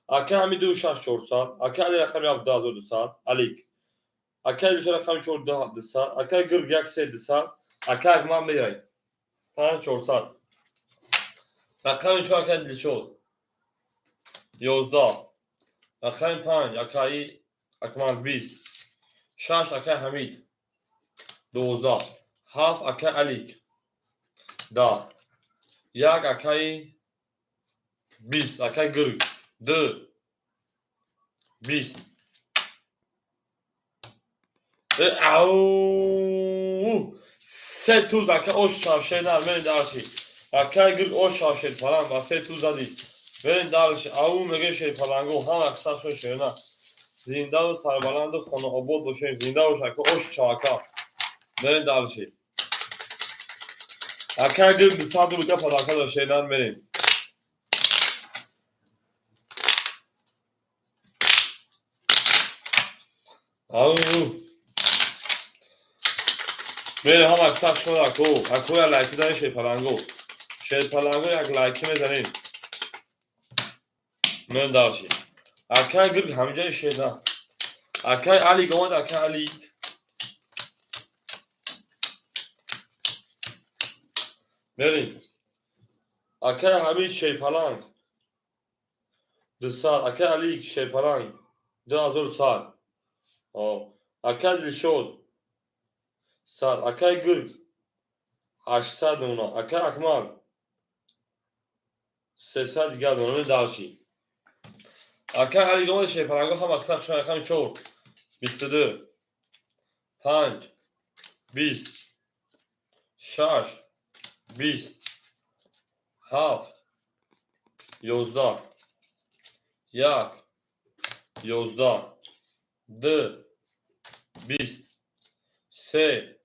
Ака ҳами 2 6 400, ака Али рақами 7 2200, Алик. Ака Илша рақами 4 200, ака Гирг 1 3 200, ака Акмар мерай. 5 400. Рақами 4 ака Дилшод. 11. Рақами 5 акаи Акмар 20. 6 акаи Ҳамид 12. 7 акаи Алик 10. 1 акаи 20, акаи Гирг 2 20. Ау! Се туз ака ош шавшер нар, мерем дарши. Акаи Гирг ош шавшер паланг ба се туз зади. Мерем дарши. Ау меге шер палангу, ҳама киса шо шерна. Зиндаву сарбаланду хонаобод бошем. Зинда бош ака, ош чака. Мерем дарши. Ака Гирг 200 рубля подарка дошт шернар мерем. Ау! Мерем ҳама киса шумо аку. Аку як лайки занем шерпалангу. Шерпалангу як лайки мезанем. Мерем дарши. Акай Гирг ҳамиҷаи шерна. Акай Алик омад, акай Алик. Мерем. Акай Ҳамид шерпаланг 200, акай Алик шерпаланг 2100. Акай Дилшод 100, акай Гирг 800 мемона, акай Акмал 300 дигар мемона дарши. Акай Алик омад шерпаланго ҳама киса хушон рақами 4 22 5 20 6 20 7 11 1 11 2 20 3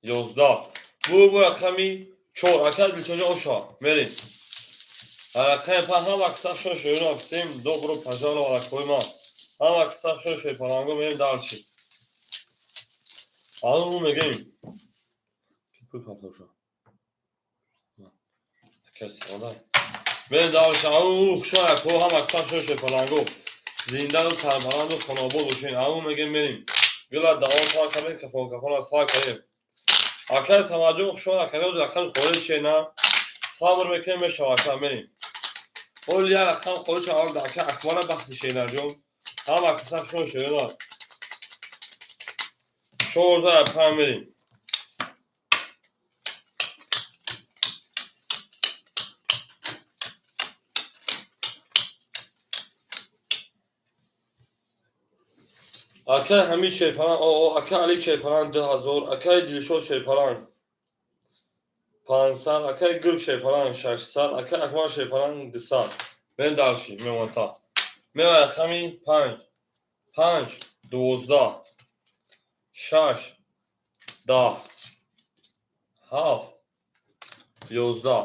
11. Бу рақами 4 ака Дилшоҷон оша. Мерем. Рақами 5 ҳама киса хушон шерина всем добро пожаловать акои ма. Ҳама киса хушон шерпаланго мерем дарши. Ау мегем. Ки пул пафтоша. Каси ода. Мерем дарши. Ау хушон ако ҳама киса хушон шерпаланго. Зиндаву сарбаланду хонаобод бошем. Ау мегем мерем. Гила давом сар кардем, кафон кафон сар кардем. Акай Самаҷон хушон акай рақам холӣ шена. Сабр мекунем мешава ака мерем. Ҳол як рақам холӣ шава ака Акмара бахти шенаҷон. Ҳама киса хушон шерина. 14 5 мерем. Акай Ҳамид шерпаланг, о, акай Алик шерпаланг 2000, акай Дилшод шерпаланг 500, акай Гирг шерпаланг 600, акай Акмар шерпаланг 200. Мерем дарши, мемонта. Мева рақами 5 5 12 6 10 7 11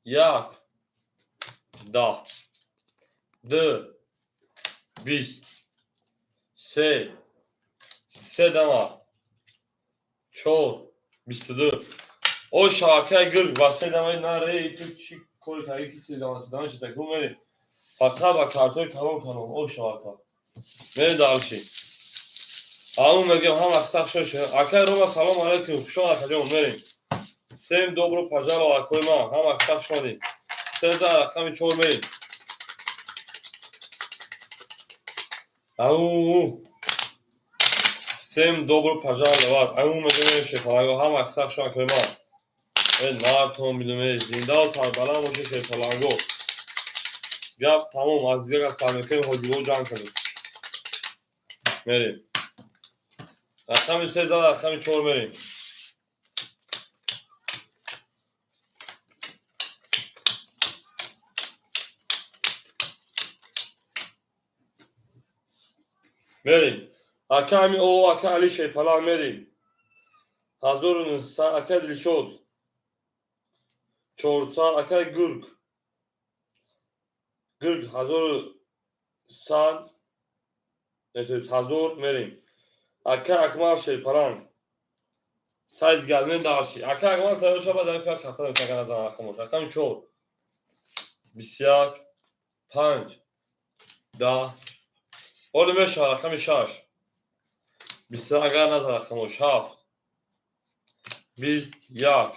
1 10 2 20 3 3 дама 4 22. О шабакаи Гирг ба се дамаи наре, ту чӣ кори кардӣ ки се дама, се дама шиста ку мерем. Фақат ба картои калон калон, о шабака. Мерем дарши. Ау мегем ҳама киса хушон шуд. Акай Рома салом алейкум, хушон акаҷон мерем. Всем добро пожаловать акои ман, ҳама киса хуш омадед. 13 рақами 4 мерем. Ау! Всем добро пожаловать. Аю мегӯем, шерпаланго, ҳама аксар шуан кӯма. Э нартон бидуме, зиндаву сарбаланд бошед, шерпаланго. Гап тамом, аз дигар гап сар мекунем, ҳоҷибо ҷанг кардем. Мерем. Рақами се зада, рақами чор мерем. Мерем. Ака ҳами о, ака Али Шерпаланг мерем. 1900, ака Дилшод. 400, акай Гург. Гург 1100, 1000 мерем. Ака Акмал Шерпаланг. Сайд галмен дарши. Ака Акмал тайёр шава, дар кар хатар мекунад назар рақамош. Рақами 4. 21 5 10. Оли мешава рақами 6. 20 агар назар рақамош 7. 21.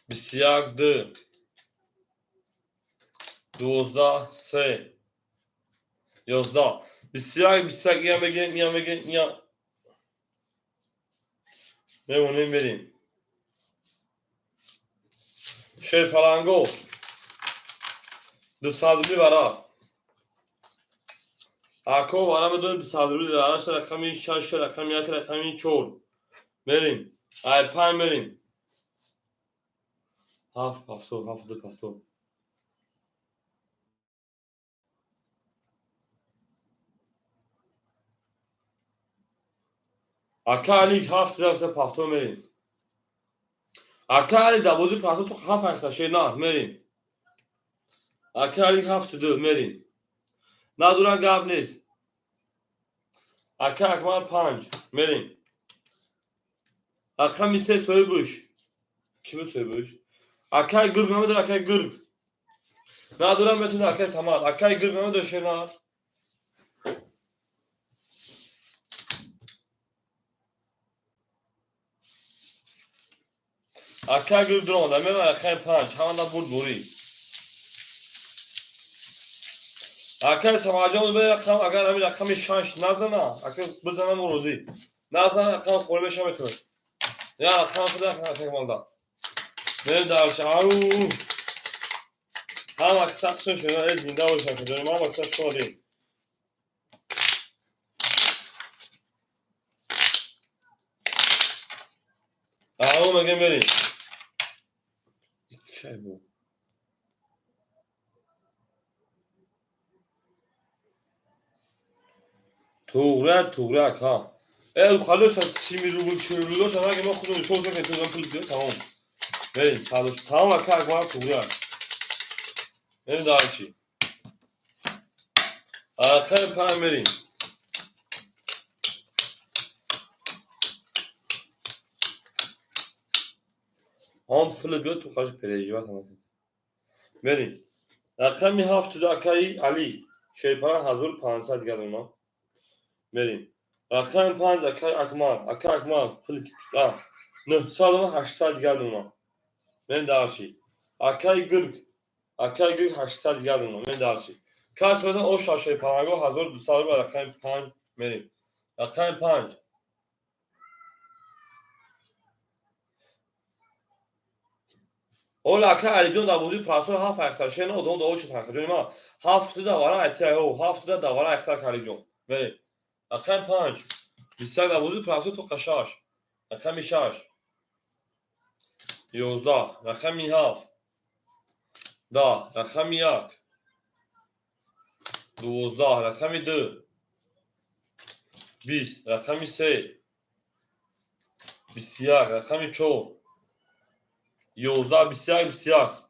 21 2. 12 3. 11. 21 21 я мегем, я мегем, я. Мемонем, мерем. Шерпаланго. 200 рубли вара. Ако вара медонем 200 рубли вара, рақами 6, рақами 1, рақами 4. Мерем. Ай 5 мерем. 7 7 7 2 7. Ака Али 7 рафта пафто мерем. Ака Али дар бозии пафто то 7 ҳашта шер на мерем. Ака Али 7 2 мерем. Надуран гап нест. Ака Акмал 5 мерем. Рақами 3 соҳибуш. Кӣ буд соҳибуш? Акай Гург намедонад, акай Гург. Надуран метавонад акай Самад. Акай Гург намедонад шер на. Акай Гург дуромада, меман рақами 5, ҳамада бурд бурӣ. Акай Самадҷон бе рақам, агар ҳамин рақами 6 назана, ака бизанам розӣ. Назана рақам холӣ меша метавонад. Я рақам худа акай Камалда. Мерем дарша. Ау. Ҳама сахт шуда, э зинда бошад, ҷони ман ҳама сахт шудем. Ау мегем мерем. Чай бу. Туғрак, туғрак, ҳа. Э, халос аз 30 рубл, 40 рубл дошт, ага мо худам ҳисоб кардем, ту пул диҳ, тамом. Мерем, садош. Тамом, ака Акмал туғрак. Мерем дарчи. Рақами 5 мерем. Ҳам пулат биёд, ту хаш переживать ҳама. Мерем. Рақами 7 акаи Али. Шерпаланг 1500 дигар дона. Мерем. Рақами 5 акаи Акмал. Ака Акмал пул 900 ва 800 дигар дона. Мерем дарши. Акаи Гург. Акаи Гург 800 дигар дона. Мерем дарши. Кас мезан о шерпаланго 1200 рубл рақами 5 мерем. Рақами 5. Ола ака Алиҷон дар бозии прасо 7 ҳахта шена одам да очи ҳахта ҷони ман 7 да вара айтай о 7 да давара айхта Алиҷон. Мерем. Рақами 5. 21 дар бозии прасо то 6. Рақами 6. 11. Рақами 7. 10. Рақами 1. 12. Рақами 2. 20. Рақами 3. 21. Рақами 4. 11 21 21.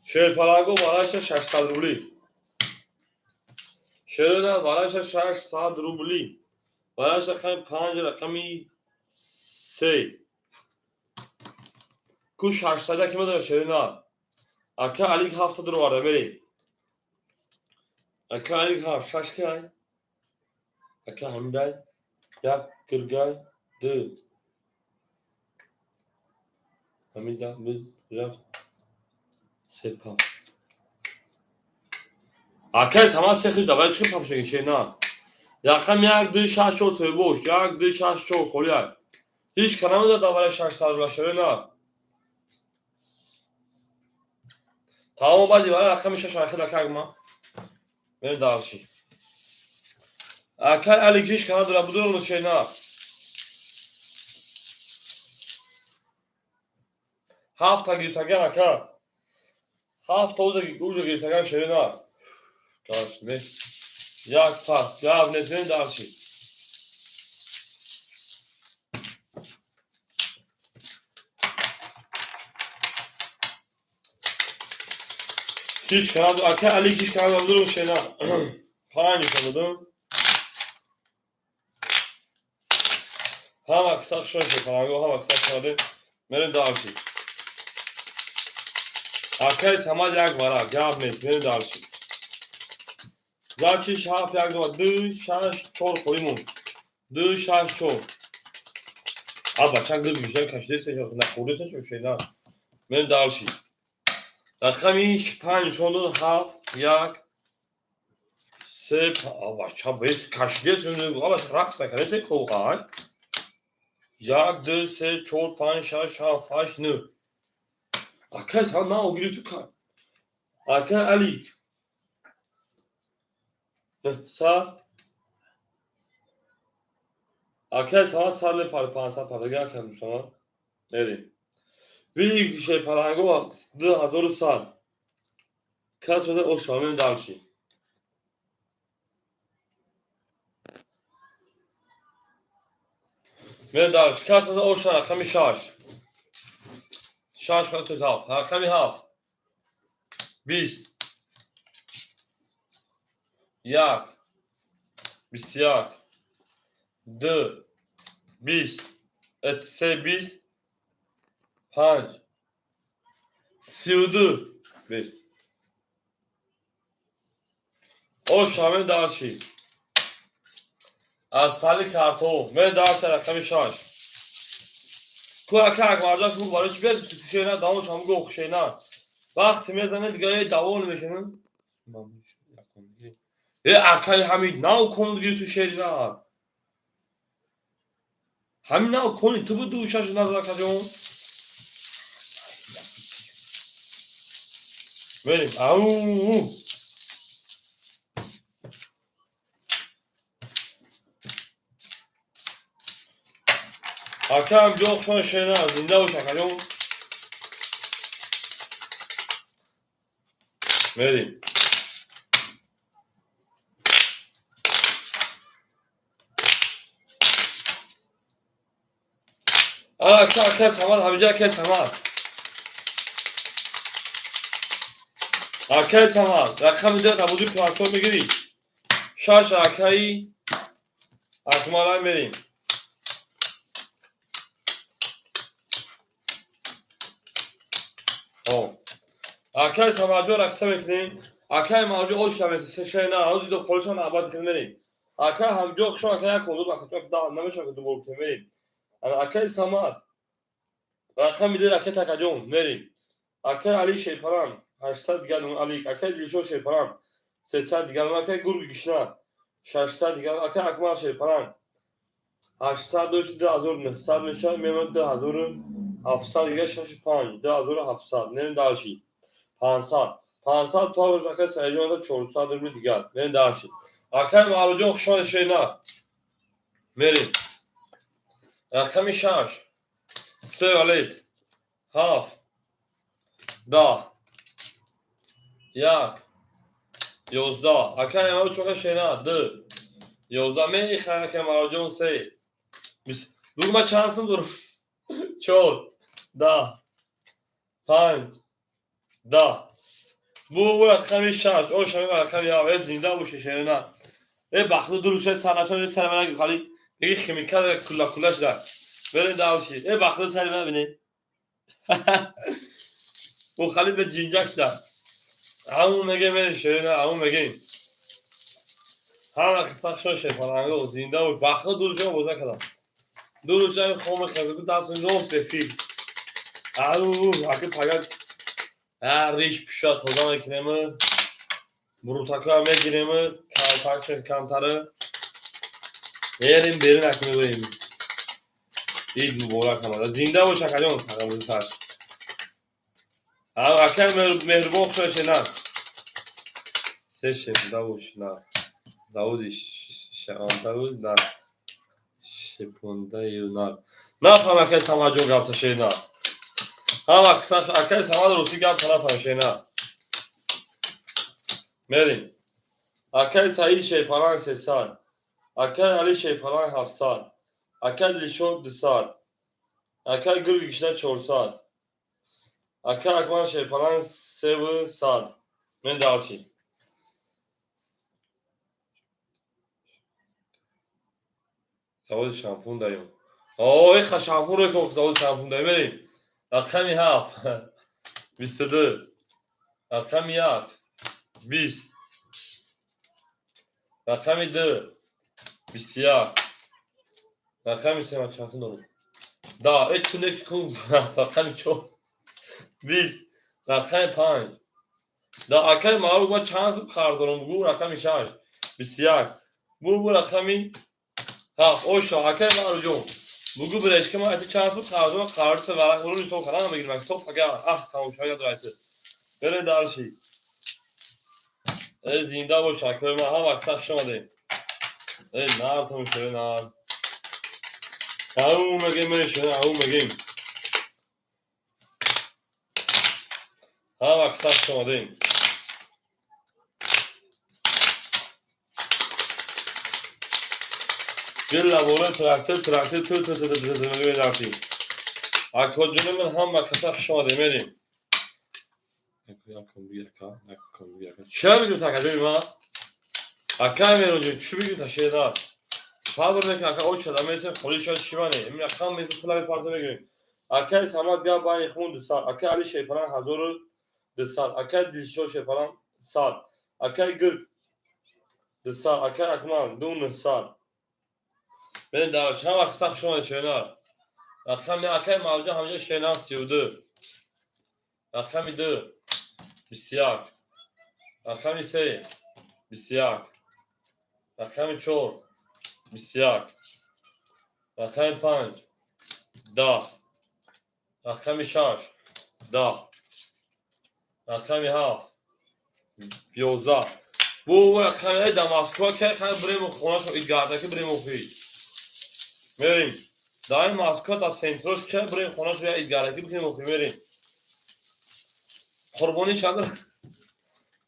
Шерпаланго барайша 600 рубли. Шерона барайша 600 рубли. Барайша рақами 5, рақами 3. Ку 600 ки медонад шерона. Ака Алик 7 дуроварда мерем. Ака Алик 7 6 ки ай? Ака Ҳамидай 1 Гиргай 2. Ҳамида рафт се пап. Акай Самад се хиш давай чӣ пап шеги шена. Рақами 1, 2, 6, 4 соҳибош. 1, 2, 6, 4 холия. Ҳеҷ ка намедонад аввали 600 рубла шерои нар. Тамом, баъди вара рақами 6 ахир акагма. Мерем дальше. Акай Алик ҳеҷ ка надорад, будур шена. Ҳафта гирифтаган ака. Ҳафта ужа гирифтаган шерои нар. Дальше. Як пас, гап нест, мерем дальше. Ҳеҷ ка надорад, акай Алик ҳеҷ ка надорад, будур шена. 5 нишон додам. Ҳама киса хушон шуд, фаланго ҳама киса шудаде. Мерем дальше. Акай Самад як варақ, гап нест, мерем дальше. Значит, 7, 1, 2, 2, 6, 4 холӣ монд. 2, 6, 4. А бача гирд мешава, кашидеса, нахӯрдеса шена. Мерем дальше. Рақами 5 нишон дод, 7, 1, 3, а бача бес кашидеса, а бача рақс накардеса коғай. 1, 2, 3, 4, 5, 6, 7, 8, 9. Акай сан на гирифту ка. Акай Алик. Са. Акай Самад сар мепаре, 500 пардаги акай Самад. Мерем. Ви шепаранго 2100. Кас бада оша мерем дальше. Мерем дальше. Кас бада оша рақами 6. 6 хат 7. Рақами 7. 20. 1. 21. 2. 20. 3 20. 5. 32. 5. Оша мерем дальше. Аз тали картҳо мерем дальше рақами 6. Ку ака Акбарҷон ку барои чӣ биёд шена давон шам гӯ шена. Вақте мезанед дига э давон мешавем. Э акай Ҳамид нав кон гирифту шери нар. Ҳамин нав кони ту буду шаш назар акаҷон. Мерем. Ау. Акам ҷо хушон шена, зинда бош акаҷон. Мерем. Ака ака Самад ҳамиҷа акай Самад. Акай Самад, рақами 2 набуди пластор мегирӣ. 6 акаи Акмала мерем. Акай Самадҷон рақса мекунем. Акай Мавҷо ош намеса шена, ҳозир до холишон абад кунем мерем. Акай ҳамҷо хушон акай як ҳузур акай да намешава ки дубор кунем мерем. Акай Самад рақами 2 ракета акаҷон мерем. Акай Али Шерпаран 800 дигар Алик, акай Дилшод Шерпаран 300 дигар, акай Гурги Гишна 600 дигар, акай Акмал Шерпаран 800 дошт 2900 мешавад, мемонад 2700 дигар 6 5 2700 мерем дальше. 500 500 то акай Саидҷон 400 рубли дигар. Мерем дальше. Акай Маъруфҷон хушон шена. Мерем. Рақами 6. 3 валид. 7. 10. 1. 11. Акай Маъруф чоқа шена. 2. 11 мехарам акай Маъруфҷон 3. Дугма чанд сум дорам? 4. 10. 5. 10. Бу рақами 6. Оша рақами 7. Зинда боши шена. Э бахту дуруша сараша сари мана хали меги химикал кула кула шуда. Берем дальше. Э бахту сари мана бинед. Ӯ хали ба ҷинҷак шуда. Ҳамун меге мерем шена, ҳамун мегем. Ҳама қисса хушон шефаранго зинда бош. Бахту дуруша боза кардам. Дуруша хоме хазу даст рост эфир. Ау, аки пагак риш пуша тоза мекунем, бурутакро мегирем, калтак камтары. Мерем берун, ака мебарем. Ид муборак ҳамада. Зинда бош, акаҷон, таш. Акай Меҳрубон, хушо шена. Се шепундаву на. Заводи шавандаву на. Шепундаю на. Нафаҳм, акай Самадҷон, гапта шена. Ҳама акай Самад русӣ гапта нафаҳм, шена. Мерем. Акай Саид Шерпаланг 300. Акай Али Шерпаланг 700. Акай Дилшод 200. Акай Гурги Кишта 400. Акай Акмал Шерпаланг 300. Мен дальше. Заводи шампун даём. О, иха шампун рӯй кун, заводи шампун даём. Мерем. Рақами 7 22. Рақами 1 20. Рақами 2 21. Рақами 3 ман чанд дорам? Да, э туне ки кун. Рақами 4 20. Рақами 5. Да, акай Маъруф, ман чанд сум қарз дорам? Бугӯ. Рақами 6 21. Бугӯ, рақами 7. Оша, акай Маъруфҷон. Бугӯ бирешка, ман айти чанд сум қарз дорам? Қарзта варақ уру ҳисоб кардан мегирам. То пага ах тамошо ядор айти. Берем дальше. Э, зинда бош, акои ман, ҳама акса хуш омадем. Э, нар тамошои нар. Ау мегем, мешава, ау мегем. Ҳама акса хуш омадем. Гилла болои трактор, трактор ту ту ту ту ту мегем. Акоҷони ман, ҳама каса хуш омадем, мерем. Ча бигӯм, такаҷои ман? Акай Меронҷон, чӣ бигӯм, ташеда? Сабр мекун, ака, очада мересем, холи шояд чӣ мане? Ин рақам метр пула мепарта мегирем. Акай Самад, гап байни хун 200, акай Али Шерпаланг 1200, акай Дилшод Шерпаланг 100, акай Гирд 200, акай Акмал 2900. Бен дар чанд вақт сахт шумо шенар. Рақами акай Мавҷон ҳамҷо шенар 32. Рақами 2 21. Рақами 3 21. Рақами 4 21. Рақами 5 10. Рақами 6 10. Рақами 7 11. Бу рақами да Москва ки хай бирем хонашо идгардаки бирем охи. Мерем. Дар Москва та центрош ки бирем хонашо я идгардаки бирем охи, мерем. Қурбонӣ чанд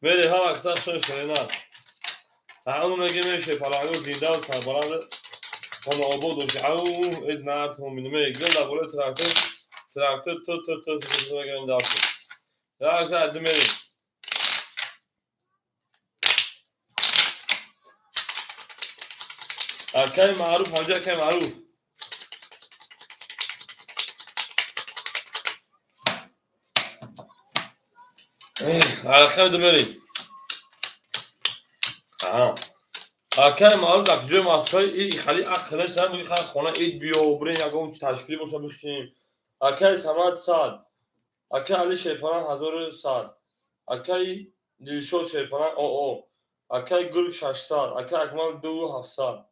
мерем, ҳама аксар шон шерена. Ау мегем, шепаланго, зинда сарбаланд, хонаобод боши. Ау эд нар томинме гил дар болои трактор, трактор ту ту ту ту мегем дарси. Як саат мерем. Акай Маъруф, ҳамҷа акай Маъруф. Рақами ду мерем. Акай Маъруф, дар куҷои Москваи и хали ақл нест, меги хай хона ид биё, бирем ягон ташкилӣ боша бихинем. Акай Самад 100. Акай Али Шерпаланг 1100. Акай Дилшод Шерпаланг оо. Акай Гург 600. Акай Акмал 2700.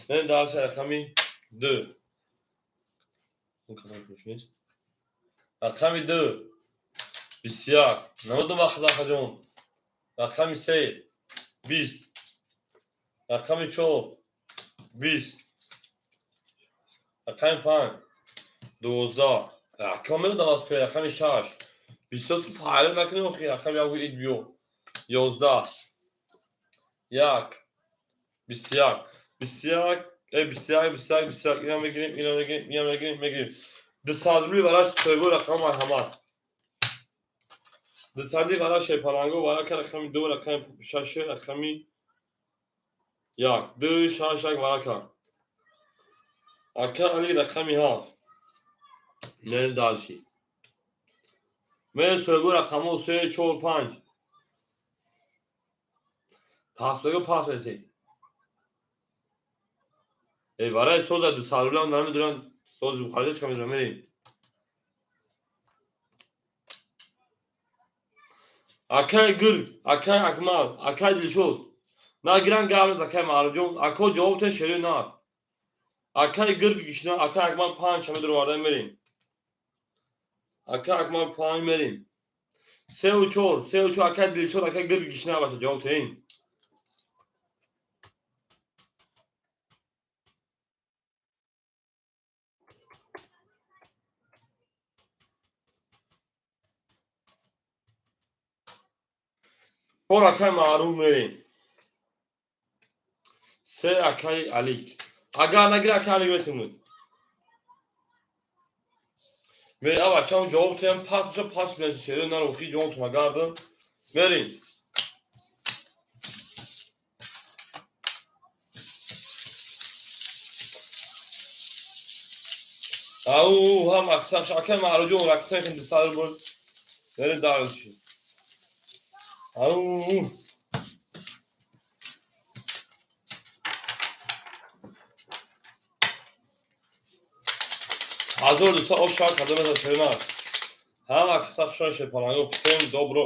Мерем дальше, рақами 2. Рақами 2 21. Намедонам вақт, акаҷон. Рақами 3 20. Рақами 4 20. Рақами 5 12. Акма медонам Москва, рақами 6 23 фаъол накунем охи, рақами 1 ид биё. 11 1 21 21 21 21 21 ина мегирем, ина мегирем, ина мегирем, мегирем. 200 рубли бараш тойбо рақами марҳамат. 200 вара шерпаланго варака, рақами 2, рақами 6, рақами 1 2 6 1 варака. Ака Али, рақами 7. Мерем дальше. Мерем соҳибо рақамҳо 3 4 5. Пас бего, пас мересем. Э, вараи соза 200 рублям намедонам, сози бухарда чӣ медонам, мерем. Акай Гург, акай Акмал, акай Дилшод. Нагиран гап нест, акай Маъруфҷон. Ако ҷавоб тен шерои нар. Акаи гирги гишна, акай Акмал панҷ ҳама дуроварда мерем. Акай Акмал панҷ мерем. Сеу чор, сеу чор, акай Дилшод, акай гирги гишна баша ҷавоб теин. Чор акай Маъруф мерем. Се акай Алик. Агар нагир акай Алик метимуд. Мерем, а бачаам ҷавоб теям, пас бошад, пас мерси шеро нарохи ҷонтон агардам. Мерем. Ау, ҳам аксар акай Маъруф ҷон ракта хин дусар буд. Мерем дальше. Ау. Ҳазор дусад ош шар карда меза шернар. Ҳам аксар шон шепаланго всем добро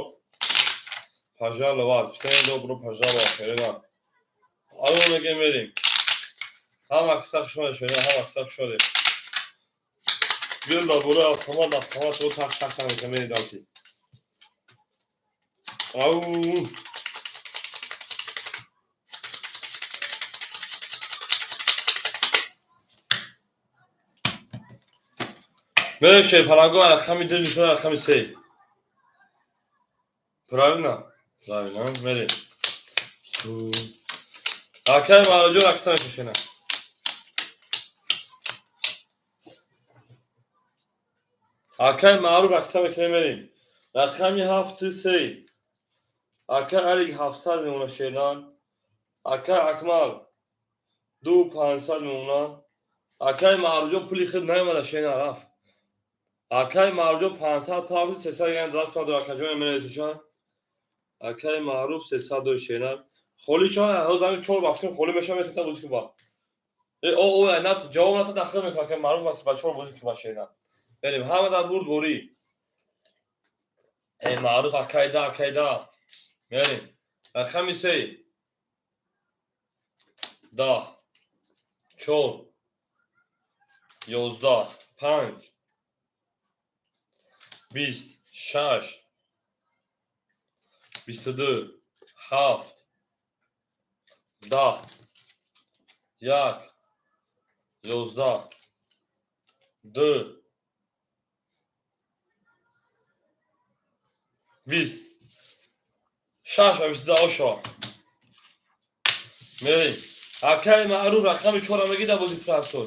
пожаловать, всем добро пожаловать шернар. Ау мегем мерем. Ҳам аксар шон шернар, ҳам аксар шоде. Гил да бура автомат, автомат о так так так мекунем дальше. Ау. Мерем шерпаланго рақами ду нишон рақами се. Правильно? Правильно, мерем. Акай Маъруф ҷон акса мекушена. Акай Маъруф акса мекунем мерем. Рақами ҳафту се. Акай Алик 700 мемона шернан. Акай Акмал ду 500 мемона. Акай Маъруф ҷон пули худ наомада шернан рафт. Акай Маъруф ҷон 500 павзи 300 ган даст мадор акаҷон менависушан. Акай Маъруф 300 дор шернан. Холӣ шава ҳозир ҳамин чор вақт холӣ мешава метавонад бозӣ кунад. Э о о на ҷавоб ната дахил мекунад акай Маъруф бас ба чор бозӣ кунад шернан. Мерем ҳама дар бурд борӣ. Э Маъруф акайда акайда. Мерем. Рақами се. 10, чор, 11, панҷ, 20, шаш, 22, ҳафт, 10, як, 11, ду, 20, шаш ва 22 ошо. Мерем. Акай Маъруф рақами чора мегӣ дар бозӣ прасол.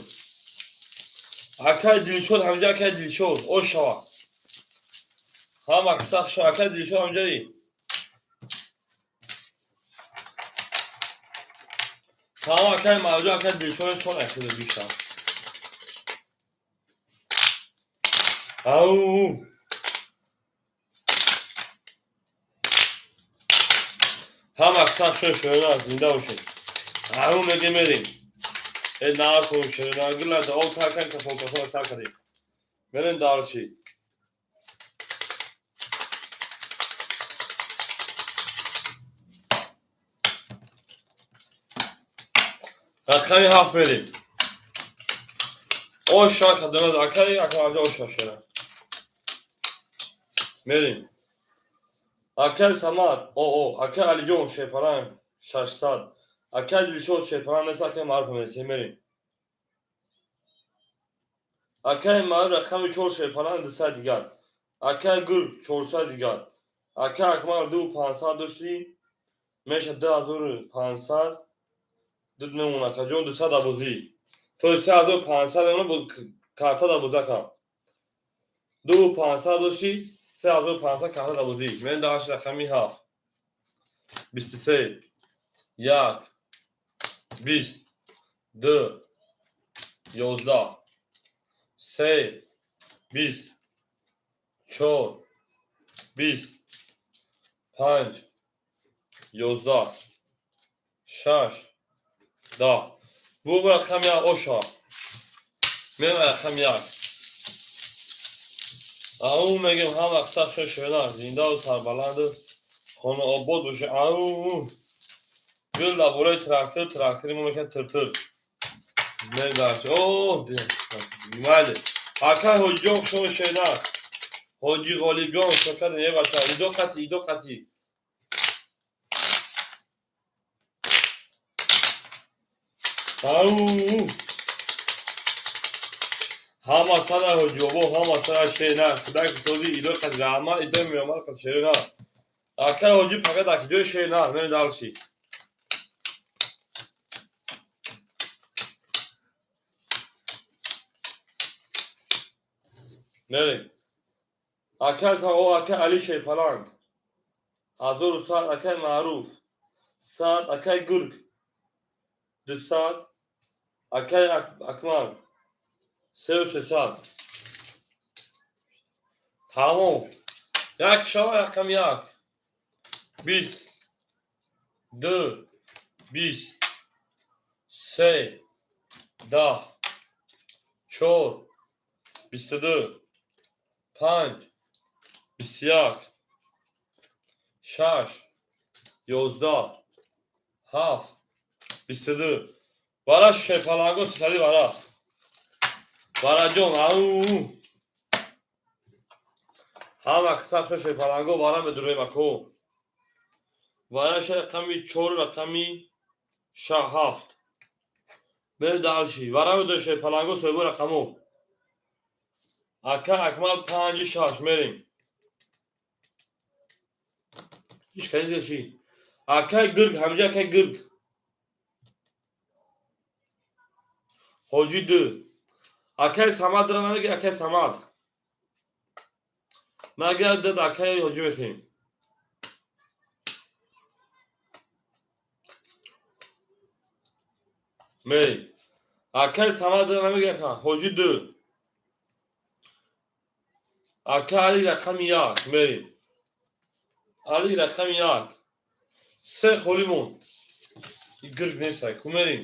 Акай Дилшод ҳамҷа акай Дилшод ошава. Ҳам аксар шо акай Дилшод ҳамҷаи. Тамом акай Маъруф акай Дилшод чор айхида бишта. Ау. Ҳам аксар шо шояна зинда бошед. Ау мегем мерем. Э накун шояна гила да о такан кафон кафон сар кардем. Мерем дальше. Рақами ҳафт мерем. Оша кадомад акай акай оша шояна. Мерем. Акай Самад, о о, акай Алиҷон шерпаланг 600. Акай Дилшод шерпаланг нест, акай Маъруф мересем мерем. Акай Маъруф рақами чор шерпаланг 200 дигар. Акай Гург 400 дигар. Акай Акмал ду 500 доштӣ. Меша 2500. Дуд мемонад акаҷон 200 дар бозӣ. То 3500 мемонад бо карта дар бозӣ акам. Ду 500 доштӣ, 3500 карта дар бозӣ. Мерем дар ҳашт рақами ҳафт. 23, як, 20, ду, 11, се, 20, чор, 20, панҷ, 11, шаш, 10. Бу рақами як оша. Мерем рақами як. Ау мегем ҳам аксар шо шояна зиндаву сарбаланду хонаобод боша. Ау. Гул дар болои трактор, трактори мо мекунад тиртир. Мебахш. О, майли. Акай Ҳоҷиҷон, шумо шена. Ҳоҷи Ғолибҷон, шокар небаша. Идо қати, идо қати. Ау! Ҳама сара ҳоҷибобо, ҳама сара шена. Худак сози идо қати раҳмат, идо меомад қати шена. Акай ҳоҷи фақат акиҷои шена, мен далши. Мерем. Акай Сао, акай Али Шерпаланг. 1100, акай Маъруф. 100, акай Гург. 200, акай Акмал. 300. Тамом. Як шава рақам як. 20, 2, 20, 3, 10, 4, 22, 5, 21, 6, 11, 7, 22. Бара Шерпаланго сали бара. Бараҷон, ау! Ҳама сахша Шерпаланго бара медурем ако. Вараша рақами 4, рақами 7. Мерем дальше. Вара медурем Шерпаланго соҳибо рақамо. Ака Акмал 5 6 мерем. Ҳеч кани ши. Акай Гирг, ҳамҷа акай Гирг. Ҳоҷи 2. Акай Самад ра намеги, акай Самад. Нагар дад акай ҳоҷи метем. Мерем. Акай Самад ра намеги, ака. Ҳоҷи 2. Ака Али рақами 1 мерем. Али рақами 1. Се холӣ монд. Гирг нестай. Ку мерем.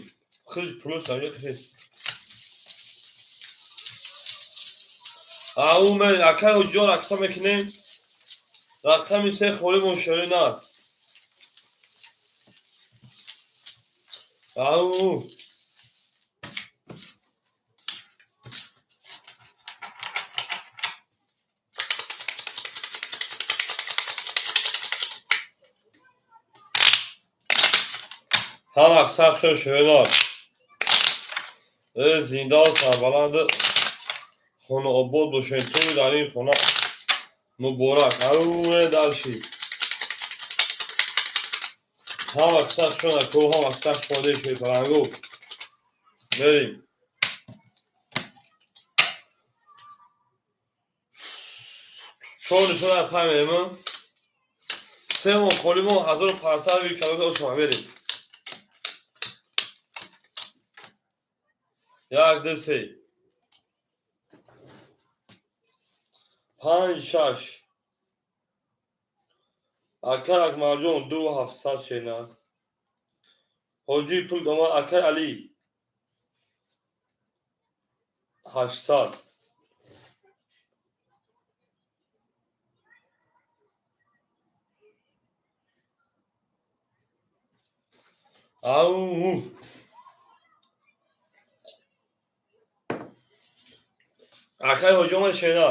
Хилж пулош намеги хишед. Ау мерем. Акай Ҳоҷиҷон рақса мекунем. Рақами 3 холӣ монд шери нар. Ау. Ҳама сахт шуд шӯнор. Э зиндаву сарбаланду хонаобод бошед. Туи дар ин хона муборак. Ау дальше. Ҳама сахт шуд ако, ҳама сахт шуд шерпалангу. Мерем. Чор нишона пай мемон. Се мон холӣ мон 1500 вик калода ошма мерем. 1, 2, 3, 5, 6. Акай Акмалҷон 2 700 шена. Ҳоҷии пул домад акай Али 800. Ау! Акай ҳоҷиомад шена.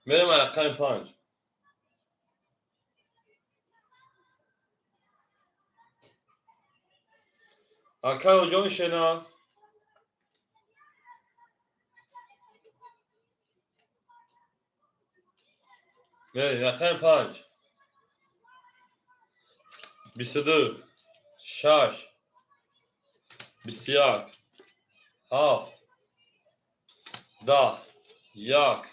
Мерем рақами 5. Акай ҳоҷиом шена. Мерем рақами 5. 22, 6, 21, 7, 10,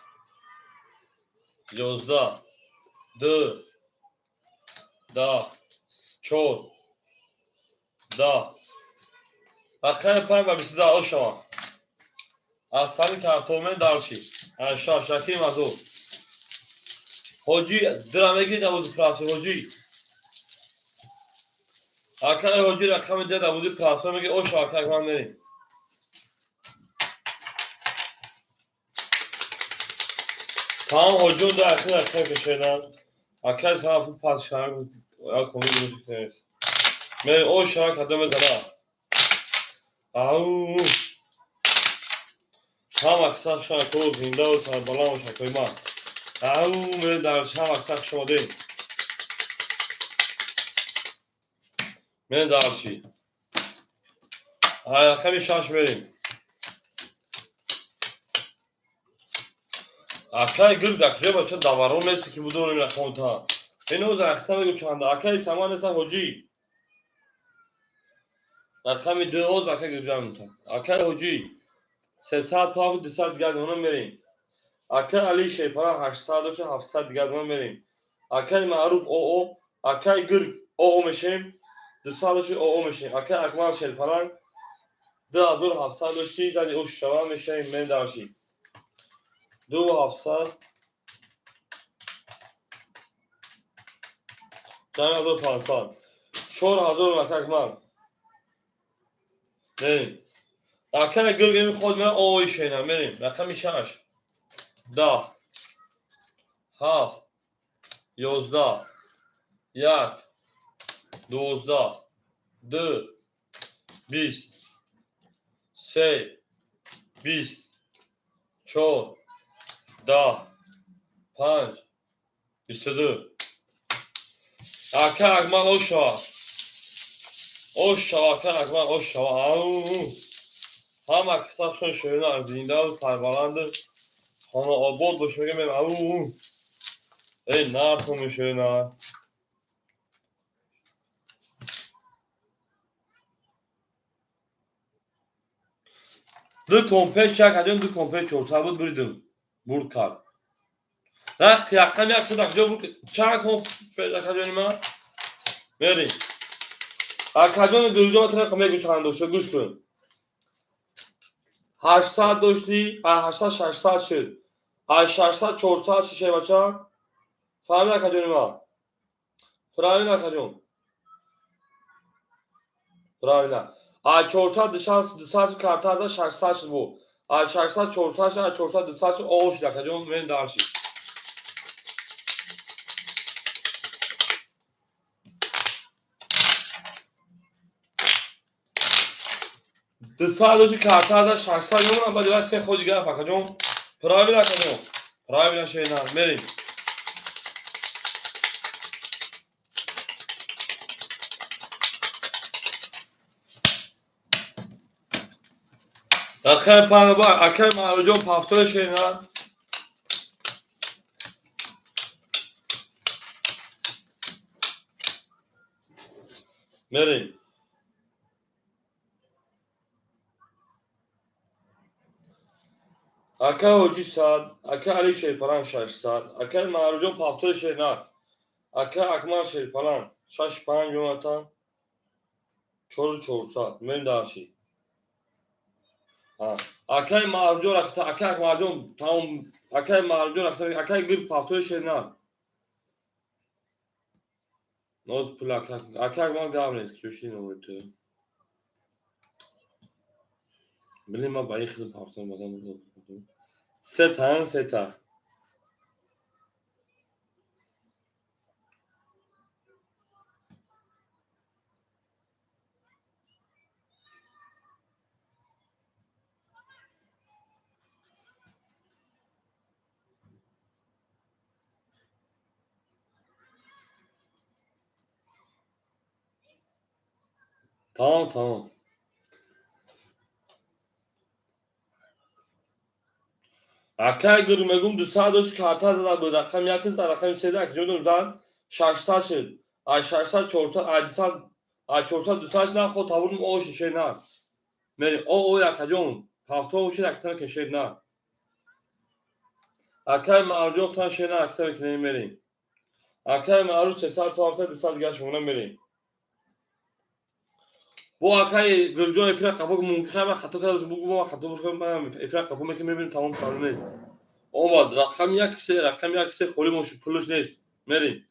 1, 11, 2, 10, 4, 10. Рақами 5 ба 22 ошава. Аз сари картомен дарши. Аз 6 раким азо. Ҳоҷи дира мегирид авози прасо ҳоҷи. Акай ҳоҷи рақами 2 авози прасо мегирид оша акай ман мерем. Тамом ҳоҷиён дар ахир рақам кашеданд. Акай сарафу пас шарак як комил гузошт. Мерем оша кадом мезана. Ау! Ҳама каса шако зиндаву сарбаланд шакои ман. Ау, мерем дар ҳама каса хуш омадем. Мерем дарши. Ай рақами 6 мерем. Акай гирд акҷо бача даварон нест ки будонем рақамта. Ин оз ахта мегу чанда. Акай саман неста ҳоҷӣ. Рақами 2 оз акай гирҷамта. Акай ҳоҷӣ 300 то 200 дигар дона мерем. Акай Али Шерпара 800 доша 700 дигар дона мерем. Акай Маъруф ОО, акай Гирг ОО мешем. 200 доши ОО мешем. Акай Акмал Шерпара 2700 доши зади ош шава мешем мен дарши. 2700 4500 4000 акай Акмал. Мерем. Акай Гирг ин худ мера ОО шена мерем. Рақами 6 10 7 11 1 12 2 20 3 20 4 10 5 22. Акай Акмал ош шава. Ош шава акай Акмал ош шава. Ау! Ҳама кисахшон шӯна зиндаву сарбаланду хонаобод бош мегӯем. Ау! Эй нарху мешӯна. Ду компеш як аҷон ду компеш 400 буд буридум. Бурд кард. Рахт рақам 100 акҷо бурд. Чанд компеш акаҷони ман? Мерем. Акаҷони гирҷо ма тара мегӯ чанд дошта гӯш кун. 800 доштӣ, 800 600 шуд. Аз 600 400 шуд шебача. Фаҳмид акаҷони ман? Правильно акаҷон. Правильно. Аз 400 200 карта за 600 шуд бу. Аз 600 400 шуд, аз 400 200 шуд, ОО шуд акаҷон, мен дарши. Дусад дошти карта за 600 мемонам, баъд ва се ход дигар акаҷон. Правильно акаҷон. Правильно шена. Мерем. Рақами 5 ба акай Маъруфҷон пафтори шена. Мерем. Акай Ҳоҷӣ 100, акай Али Шерпаран 600, акай Маъруфҷон пафтори шена. Акай Акмал Шерпаран 6 5 мемонатан 4 400. Мерем дарши. Акай Маъруфҷон рахта, акай Акмалҷон тамом, акай Маъруфҷон рахта, акай Гирг пафтори шена. Ноз пул акай, акай Акмал гап нест, чӯши номери ту. Блин, ман ба ин хел пафтор мадам. Се та, се та. Тамом, тамом. Акай Гирг мегум 200 дошт карта зада буд. Рақами 1 за рақами 3 акҷо дум зад 600 шуд. Аз 600 400, аз 200, аз 400 200 шуд, ход табурдум о шуд шена. Мерем. О о акаҷон. Пафто шуд акта ки шена. Акай Маъруфҷон хтан шена акта ки мерем. Акай Маъруф 300 то 200 дигар шумона мерем. Бо акай Гулҷон эфира қафо мумкин хама хато карда бош, бугу ма хато бош, ман эфира қафо мекунем, мебинем тамом проблем нест. Омад рақами 1 3, рақами 1 3 холӣ мош пулш нест. Мерем.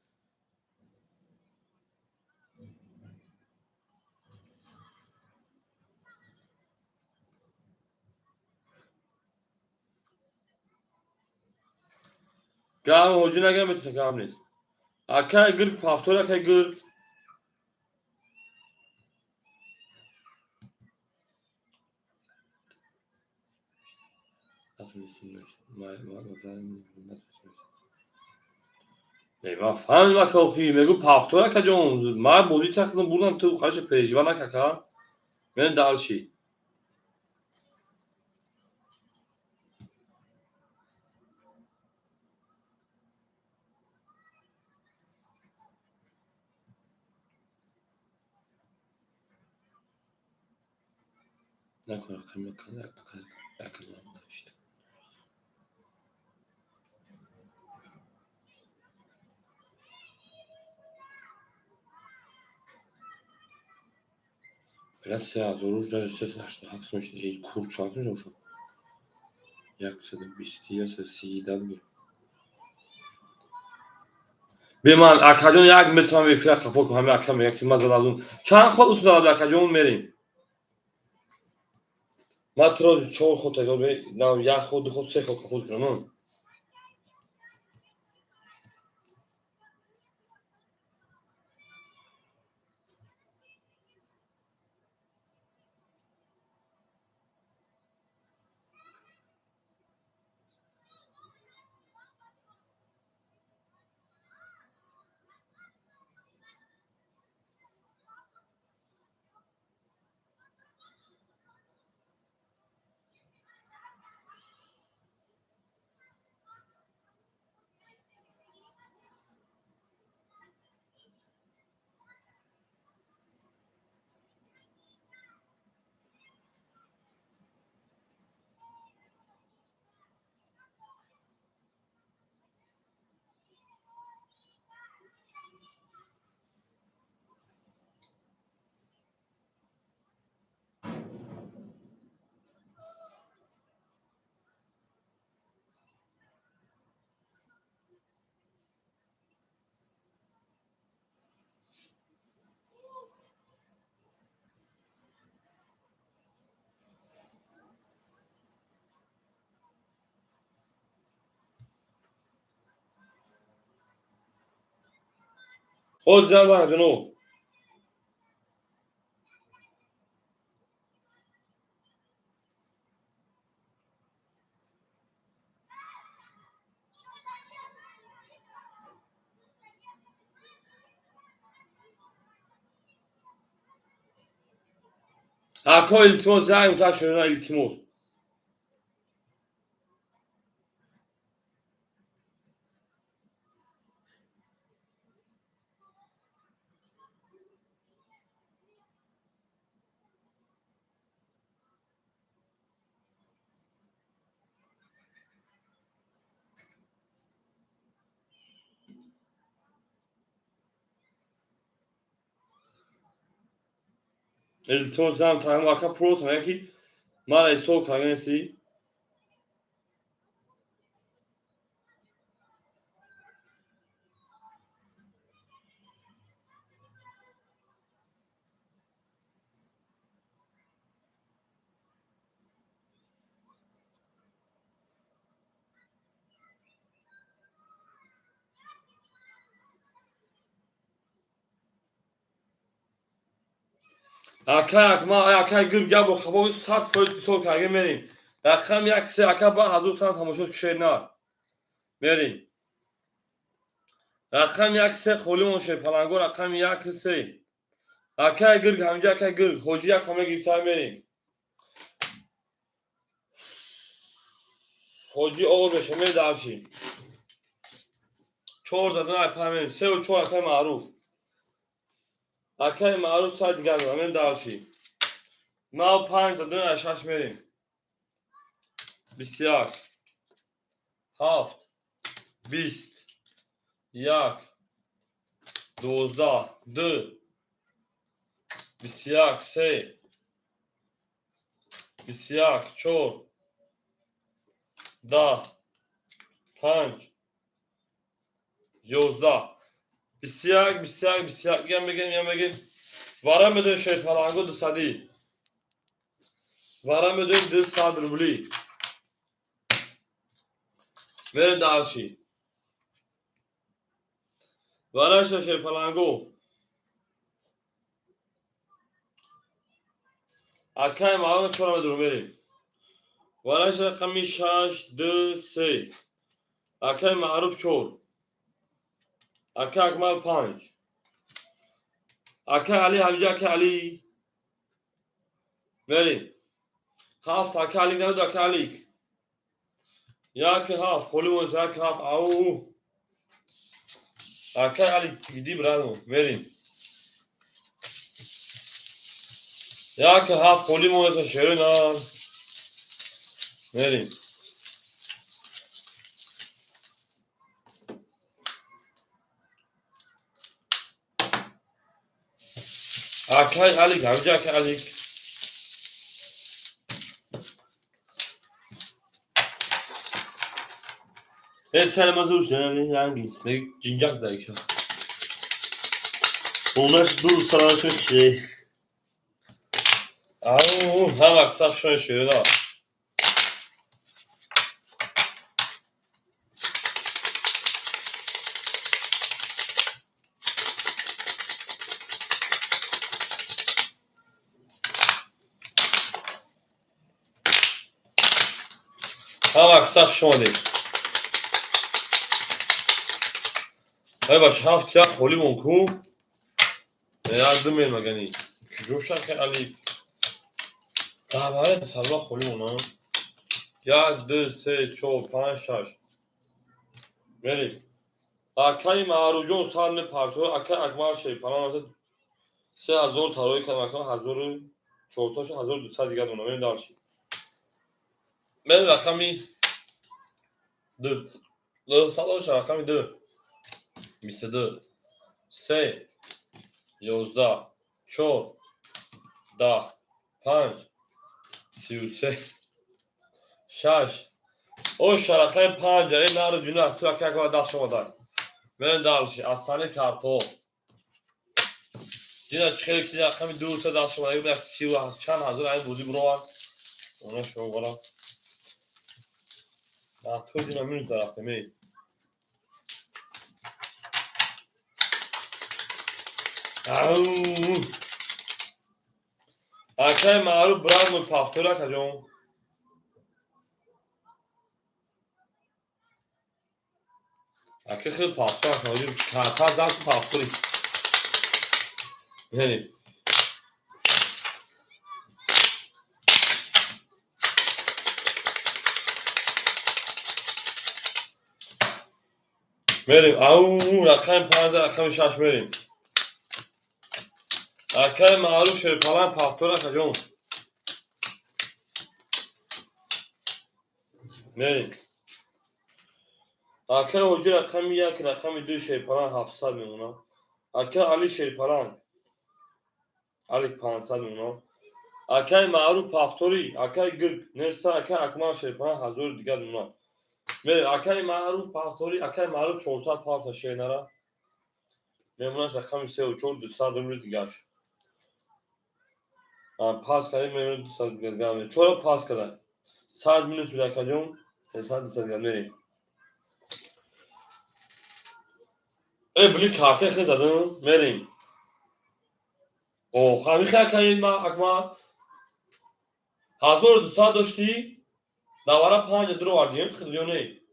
Гам ҳоҷӣ нагам метавон гам нест. Акай Гирг пафтор акай Гирг. Натонистем. Ман фаҳмидам, ака, охи мегӯ повтор, акаҷон, ман бозӣ тахтам бурдам, ту хаша переживай нак, ака. Мен дальше. Накун рақами ака навишта. Бля, 3000 даже 387 сум шуда. Эй, кур чанд сум шуд? 120, 130 буд. Бе ман, акаҷон, як мисл ман эфира хафо кун, ҳами ака мега ки ман зададум. Чанд ход усул задад, акаҷон, мерем. Ман туро чор ход такрор, як ход, ду ход, се ход хафо кунам. Ход зиёд акаҷоно. Ако, илтимос, як мутак шуна, илтимос. Илтимос, зам таҳим, ака, просто мега ки мара ҳисоб карданеси. Ака, ма ака гирб габо хабо 100% ҳисоб карда мерем. Рақам як се, ака, ба ҳазор тан тамошош кушед на. Мерем. Рақам як се холимон шед паланго, рақам як се. Ака гирг ҳаминҷа, ака гирг ҳоҷи як ҳама гирифта мерем. Ҳоҷи оғоз меша, мер дарши. Чор задан айпа мерем. Сеу чор, акай маъруф. Акай маъруф сай дигар мерем дарши. Нав панҷ задан шаш мерем. 21, ҳафт, 20, як, 12, ду, 21, се, 21, чор, 10, панҷ, 11, 21, 21, 21. Я мегем, я мегем. Вара медоем шерпаланго дусадӣ. Вара медоем 200 рубли. Мерем дальше. Вараша шерпаланго. Акай маъруф чора медорем, мерем. Валаш рақами 6, 2, 3. Акай Маъруф 4. Акай Акмал 5. Акай Али ҳамҷа, акай Али. Мерим. 7 акай Али набуд, акай Алик. 1 7 холи монд, 1 7 ау. Акай Али гиди брану, мерим. 1 7 холи монд, шерина. Мерим. Акай Алик, ҳамҷа акай Алик. Э, саламазуш, ранги. Ҷинҷак даиша. Онаш ду сараш мекише. Ау, ҳама сах шон шуда. Ҳама сах шомадем. Ай бач, 7 як холи мон ку. Як ду мел магани. Куҷо шахи Али? Давай сарва холи мон, а? 1, 2, 3, 4, 5, 6. Мерим. Акай Маъруфҷон сар мепартояд, акай Акмал Шерпалан 3000 тарои кардам, акай 1400, 1200 дигар донам. Мерим дальше. Мерим рақами 2. 2 садоша рақами 2. 22, 3, 11, 4, 10, 5, 33, 6. Оша рақами 5, э нару дина ту ака ака даст шумо дай. Мерим дальше. Астани карто. Дина чӣ хеле ки рақами 2 се даст шумо дай, 30 чанд ҳазор айн бозӣ бурованд. Оно шумо бара. Ту дина минус дарафтем, эй. Ау! Акай Маъруф брат мой повтор, акаҷон. Ака хел повтор, ака карта зад повтори. Мерим. Мерим. Ау, рақами 5, рақами 6 мерим. Акай Маъруф Шерпалан повтор, акаҷон. Мерим. Акай Ҳоҷӣ рақами 1, рақами 2 Шерпалан 700 мемонад. Акай Али Шерпалан Али 500 мемонад. Акай Маъруф повтори, акай Гирг неста, акай Акмал Шерпалан 1000 дигар мемонад. Мерим. Акай Маъруф повтори, акай Маъруф 400 палта шернара. Мемонад рақами 3 ва 4 200 рубли дигарш. Пас кардем, мемонад 200 дигар. Чора пас кардам. 100 минус буд, акаҷон. 300 200 дигар мерем. Э, били карта хел задам, мерем. О, хамихи акаи ма Акмал. 1200 доштӣ, давара 5 дуровардем, хел ё не?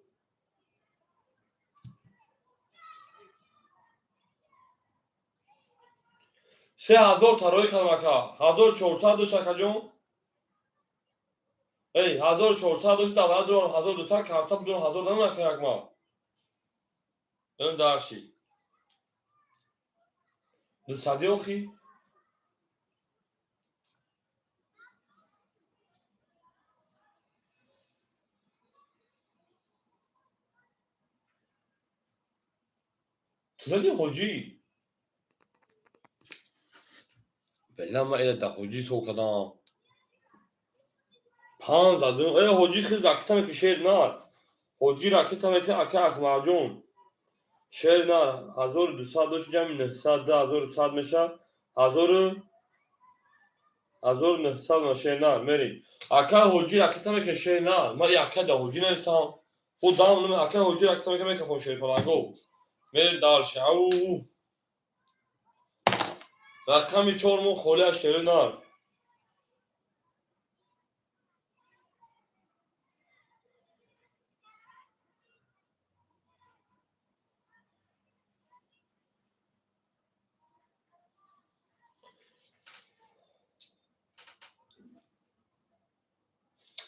3000 тарои кардам, ака. 1400 дошт, акаҷон. Эй, 1400 дошт, давара дурам 1200 карта будам, 1000 дам, ака Акмал. Ин дарши. 200 охи? Ту зади ҳоҷӣ? Бела ман эла да ҳоҷӣ ҳисоб кардам. 5 задум. Э, ҳоҷӣ хел ракета меки шер нар. Ҳоҷӣ ракета меки, ака Акмалҷон. Шер нар 1200 дошт, ҷамъи 900 2100 мешавад. 1900 ма шер нар мерим. Ака ҳоҷӣ ракета меки шер нар. Ман ака да ҳоҷӣ нависам. Худ дам ака ҳоҷӣ ракета меки мекафон шер паланго. Мерим дальше. Ау. Рақами 4 мо холи аз шери нар.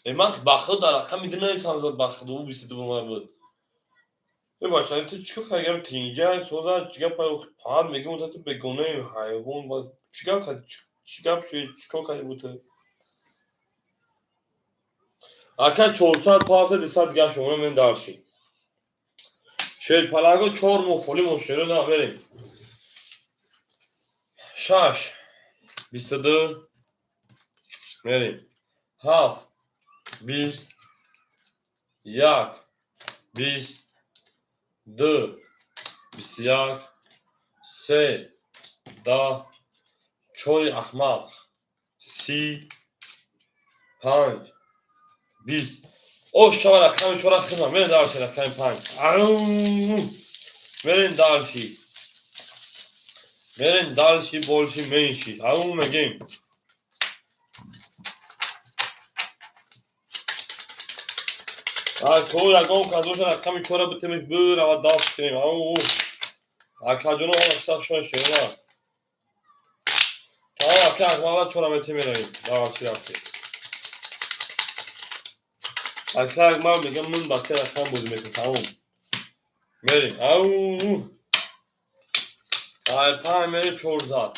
Ман ба худ дар рақами ду нависам зад, ба худ ӯ 22 омада буд. Э бача, ту чӣ кор кардӣ? Тинҷа соза, чӣ гап паҳн мегӯм, ту бегонаи ҳайвон, чӣ гап кардӣ? Чӣ гап шуд? Чӣ кор кардӣ бу ту? Ака 400 павса 200 гап шуд, мен дарши. Шерпаланго 4 моҳ холӣ мо шеро на мерем. 6 22 мерем. 7 20 1 20 2 21 3 10 4 аҳмақ 30 5 20. О шава рақами 4 хизма мерем дарши рақами 5. Мерем дарши. Мерем дарши больше меньше. Ау мегем. Ако ягон кадоша рақами 4 битемеш бирава даст кунем. Ау. Акаҷоно сахшон шена. Та ака акмала 4 метемеравем. Дарши рафтем. Ака акмал мегам ман ба се рақам бозӣ мекунам. Тамом. Мерем. Ау. Ай 5 мерем 400.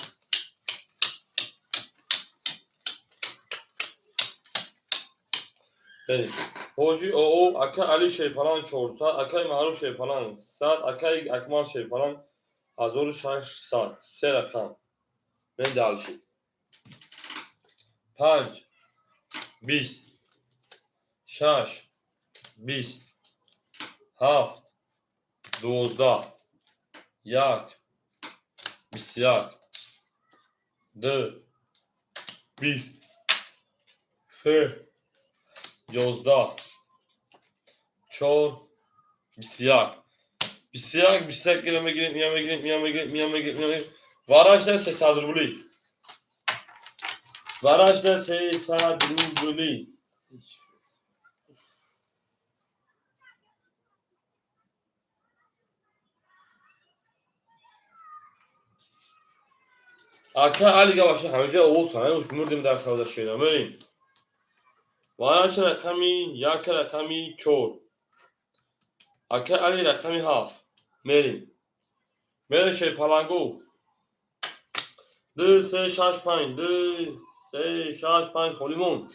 Мерем. Ҳоҷи оо ака Али Шерпалан 400, акаи Маъруф Шерпалан 100, акаи Акмал Шерпалан 1600. Се рақам. Мен дальше. 5 20 6 20 7 12 1 21 2 20 3 11 4 21 21 21 гира мегирем, я мегирем, я мегирем, я мегирем, я мегирем. Варажда 300 рубли. Варажда 300 рубли. Ака Али гаваша ҳамаҷа овоз ҳамаҷа мурдем дар савда шуда. Мерем. Варажда рақами 1 рақами 4. Ака Али рақами 7. Мерем. Мерем Шерпалангу. 2 3 6 5 2 3 6 5 холӣ монд.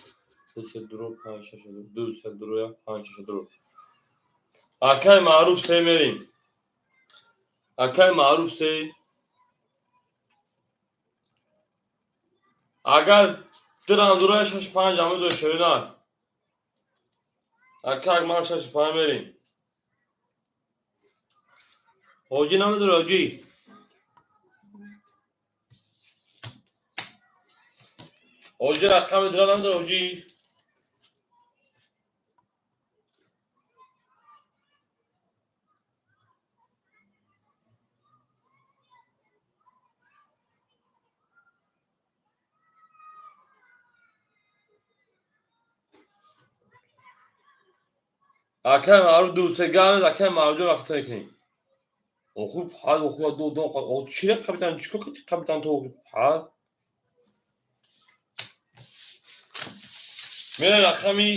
2 3 2 5 6 2 3 2 5 6 2. Акаи Маъруф 3 мерем. Акаи Маъруф 3. Агар дирам дура 6 5 ҳама до шӯна. Ака Акмал 6 5 мерем. Ҳоҷӣ намедора ҳоҷӣ. Ҳоҷӣ рақами дира намедора ҳоҷӣ. Акаи Маъруф 2 3 гап акаи Маъруф вақт мекунем. Оху пад оху ду ду о чӣ капитан чӣ кор капитан то оху пад. Мерем рақами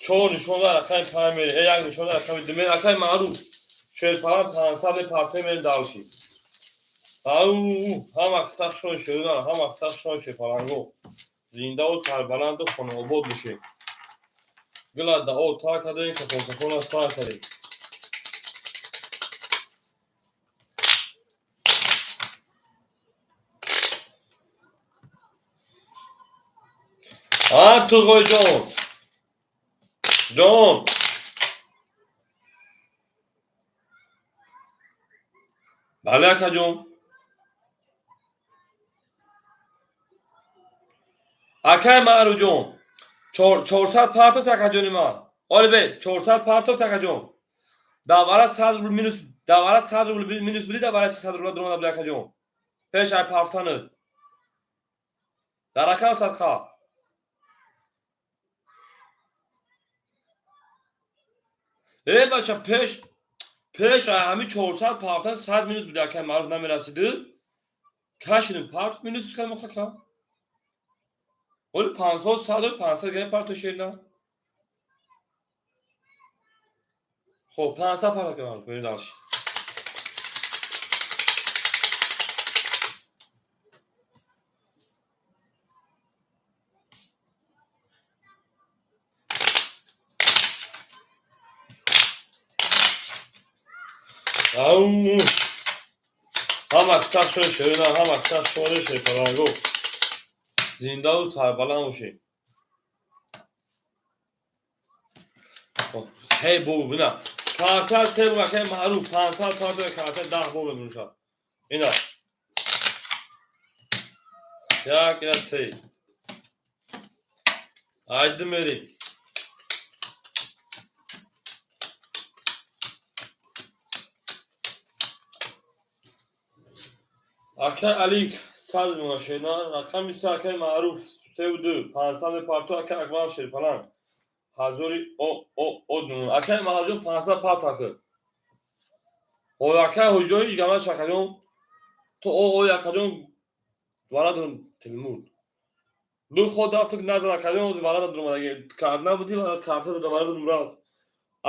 4 нишон рақами 5 мерем. Э 1 нишон рақами 2 мерем. Акаи Маъруф Шерпалан 500 партия мерем дарши. Ау ҳама сахшон шуда, ҳама сахшон Шерпаланго. Зиндаву сарбаланду хонаобод бошед. Гила дао та кардем, касон касона сар кардем. А Туғой ҷон. Ҷон. Бале акаҷон. Акаи Маъруф ҷон. 400 партофт акаҷони ман. Оли бе, 400 партофт акаҷон. Давара 100 рубл минус, давара 100 рубл минус буди, давара 300 рубл дуромада буди акаҷон. Пеш ай партанат. Дар ракам садқа. Э бача пеш ай ҳами 400 партан 100 минус буди акаи Маъруф намерасиду. Кашидим парт минус кам хака. Оли 500 100 500 гап парто шерна. Хоб, 500 парто кардам, мерем дальше. Ау! Ҳама сар шои шерина, ҳама сар шои шерпаланго. Зиндаву сарбаланд бошед. Ҳей бобу бина. Карта се бакай маъруф 500 парто карта 10 боб мебуршад. Ина. Як ина се. Айди мерим. Акай Алик 100 мемошена, рақами се акай Маъруф севу ду, 500 мепарто, акай Акмал Шерпаланг ҳазори од мемон. Акай Маҳалҷон 500 парт акы. Ой акай ҳуҷо ҳеҷ гап наша акаҷон. То о ой акаҷон варадон телмурд. Ду ход рафту ки назан акаҷон варада дурмадаги. Карт набуди карта дода варада рафт.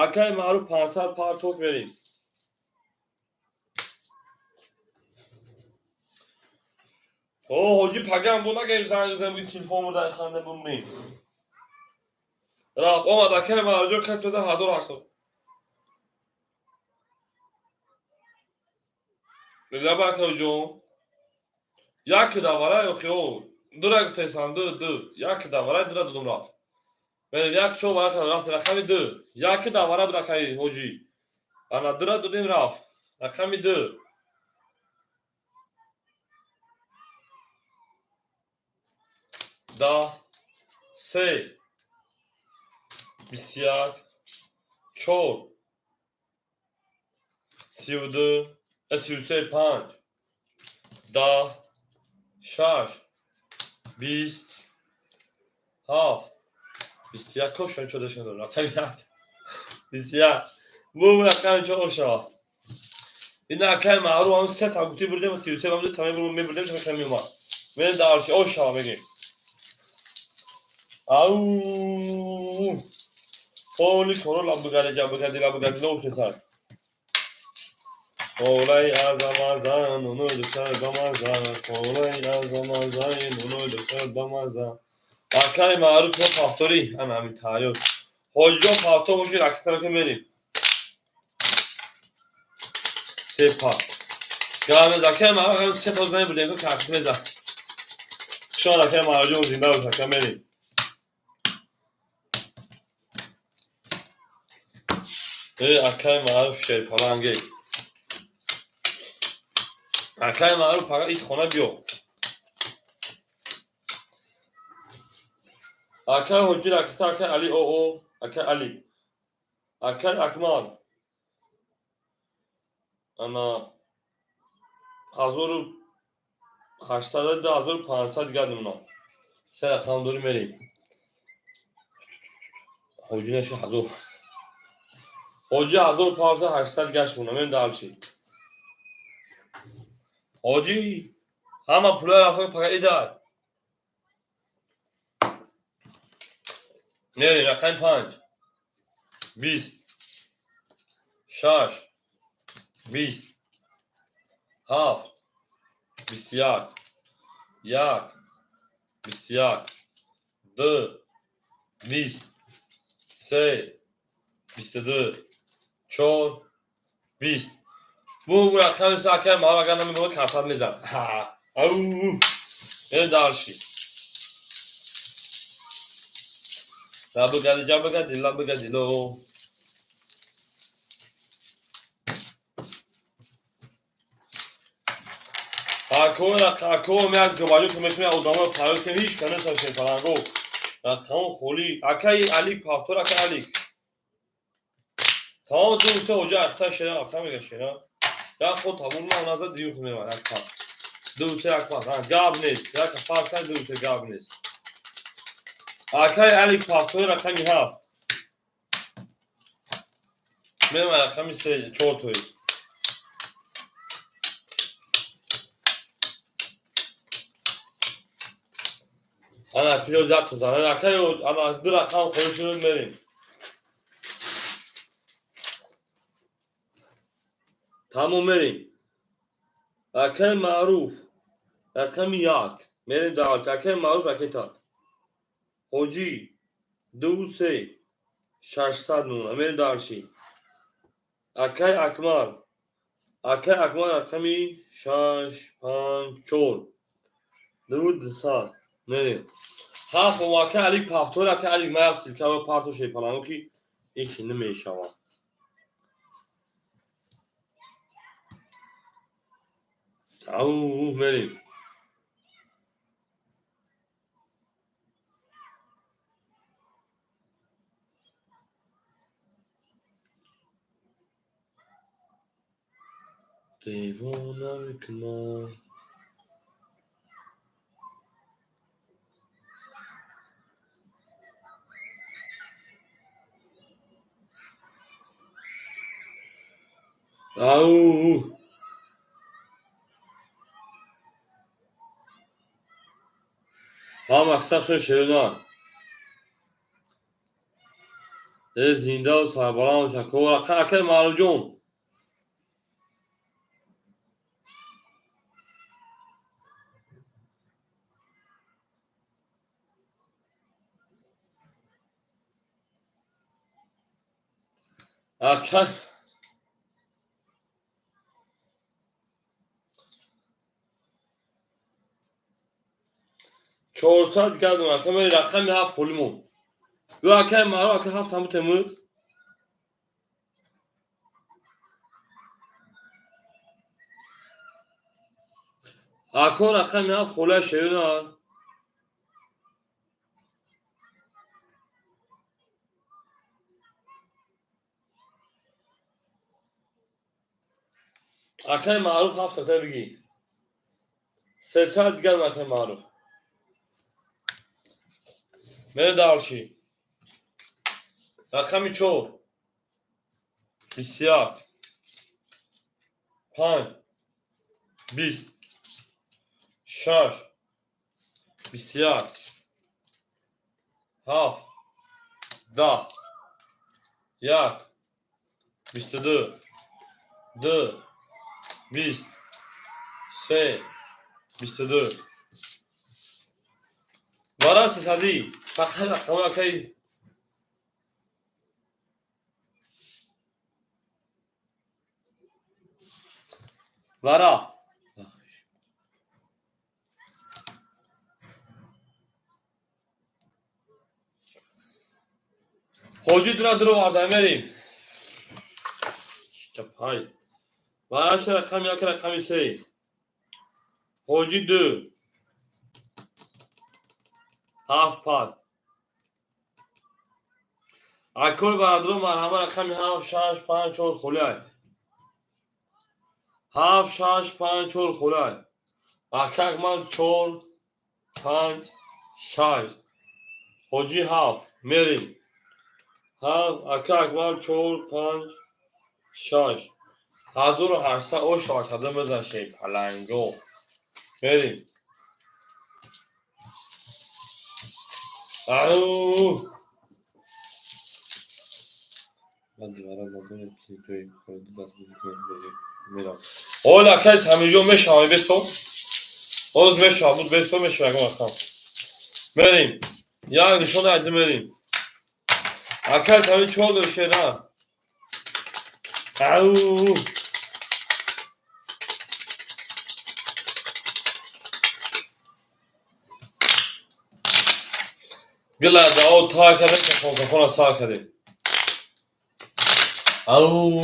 Акай Маъруф 500 партоф мерим. О, ҳоҷи пагам бо нагем занг зам би телефон бурда ханда бумрем. Рафт омад акай Маъруф кас беда 1800. Лаба акаҷон. Як давара ёхи о. Дура гуфтесан ду ду. Як давара дура дудум рафт. Мерем як чор варака рафт рақами ду. Як давара буд акай ҳоҷи. Ана дура дудим рафт. Рақами ду. 10 се 21 4 32 33 5 10 6 20 7 21 кош чо дошта дорам. Рақами як 21 бу рақами чор шавад. Ин акай Маъруф ҳамун се та гуфти бурдем 33 ҳам ду та мебурдем ча ками омад. Мерем дар о шава мегем. Ау! Оли коро лабгади ҷабгади лабгади лоушесар. Олай азамазан уну дусар бамазан. Олай азамазан уну дусар бамазан. Акай Маъруф мо пафтори ана ҳамин таъёр. Ҳоҷиҷон пафтор боши ракетаро ки мерим. Се па. Гамез акай Маъруф се та намебурдем ки карт мезад. Шон акай Маъруф зинда бош ака мерим. Э акай Маъруф шерпаланге. Акай Маъруф фақат ит хона биё. Акай ҳоҷи ракета акай Али оо акай Али. Акай Акмал. Ана 1800 1500 дигар мемонад. Се рақам дорим мерем. Ҳоҷи наша 1000. Ҳоҷи 1500 гашт мона мерем дальше. Ҳоҷи ҳама пулай рафта фақат идар. Мерем рақами 5 20 6 20 7 21 1 21 2 20 3 22 4 20. Бу рақами се акай Маъруф агар намебурд карта мезад. Ау! Мерем дальше. Лабгади ҷабгади лабгади ло. Ако ако як ҷобаҷо ки мекунем одаморо фарёд кунем ҳеҷ кас несташем фаланго. Рақамон холӣ. Акаи Алик пафтор акай Алик. Тамом ду се ҳоҷа ахта шера афта мега шера. Як ход табул ма назар дим ху мева як пас. Ду се як пас. Гап нест. Як пас кай ду се гап нест. Акай Алик пафтор рақами 7. Мева рақами 3 4 тои. Ана куҷо якто зан. Акай, ана ду рақам холӣ шуд, мерем. Тамом, мерем. Акай Маъруф рақами 1, мерем дальше. Акай Маъруф ракета. Ҳоҷӣ 2 3 600 мемонад. Мерем дальше. Акай Акмал. Акай Акмал рақами 6 5 4 2 200. Мерем. Ҳафт акай Алик повтор, акай Алик мая ссылка ва парту шепалану ки ин хи намешавад. Ау, мерем. Девона мекунам. Ау! Ҳа, мақсад шуд шерина. Э, зиндаву сарбаланд шакор. Акай Маъруфҷон. Акай 400 гардон, акай рақами 7 холӣ монд. Ё акай Маъруф, акай 7 ҳаму темуд. Ако рақами 7 холия шерина. Акай Маъруф 7 та бигӣ. 300 гардон акай Маъруф. Мерем дальше. Рақами 4 21 5 20 6 21 7 10 1 22 2 20 3 22. Вара сесадӣ фақат рақамҳои акай вара. Ҳоҷӣ дура дуро варда, мерем. Чапай. Вараша рақами 1, рақами 3. Ҳоҷӣ 2 7 пас. Акои бародарон, марҳама, рақами 7 6 5 4 холиай. 7 6 5 4 холиай. Ака Акмал 4 5 6. Ҳоҷӣ 7, мерем. 7 ака Акмал 4 5 6. 1800 ош шавакада мезан шей паланго. Мерем. Ау! Ман дивара надорем ки ҷои холӣ даст бозӣ кунем, бозӣ мерам. Ҳол акай Самирҷон мешавам, бесто. Ҳоз мешавам, буд бесто мешавам ягон вақтам. Мерем. Як нишон айди мерем. Акай Самир 4 дошера. Ау! Гила дао та кардем, кафон сар кардем. Ау!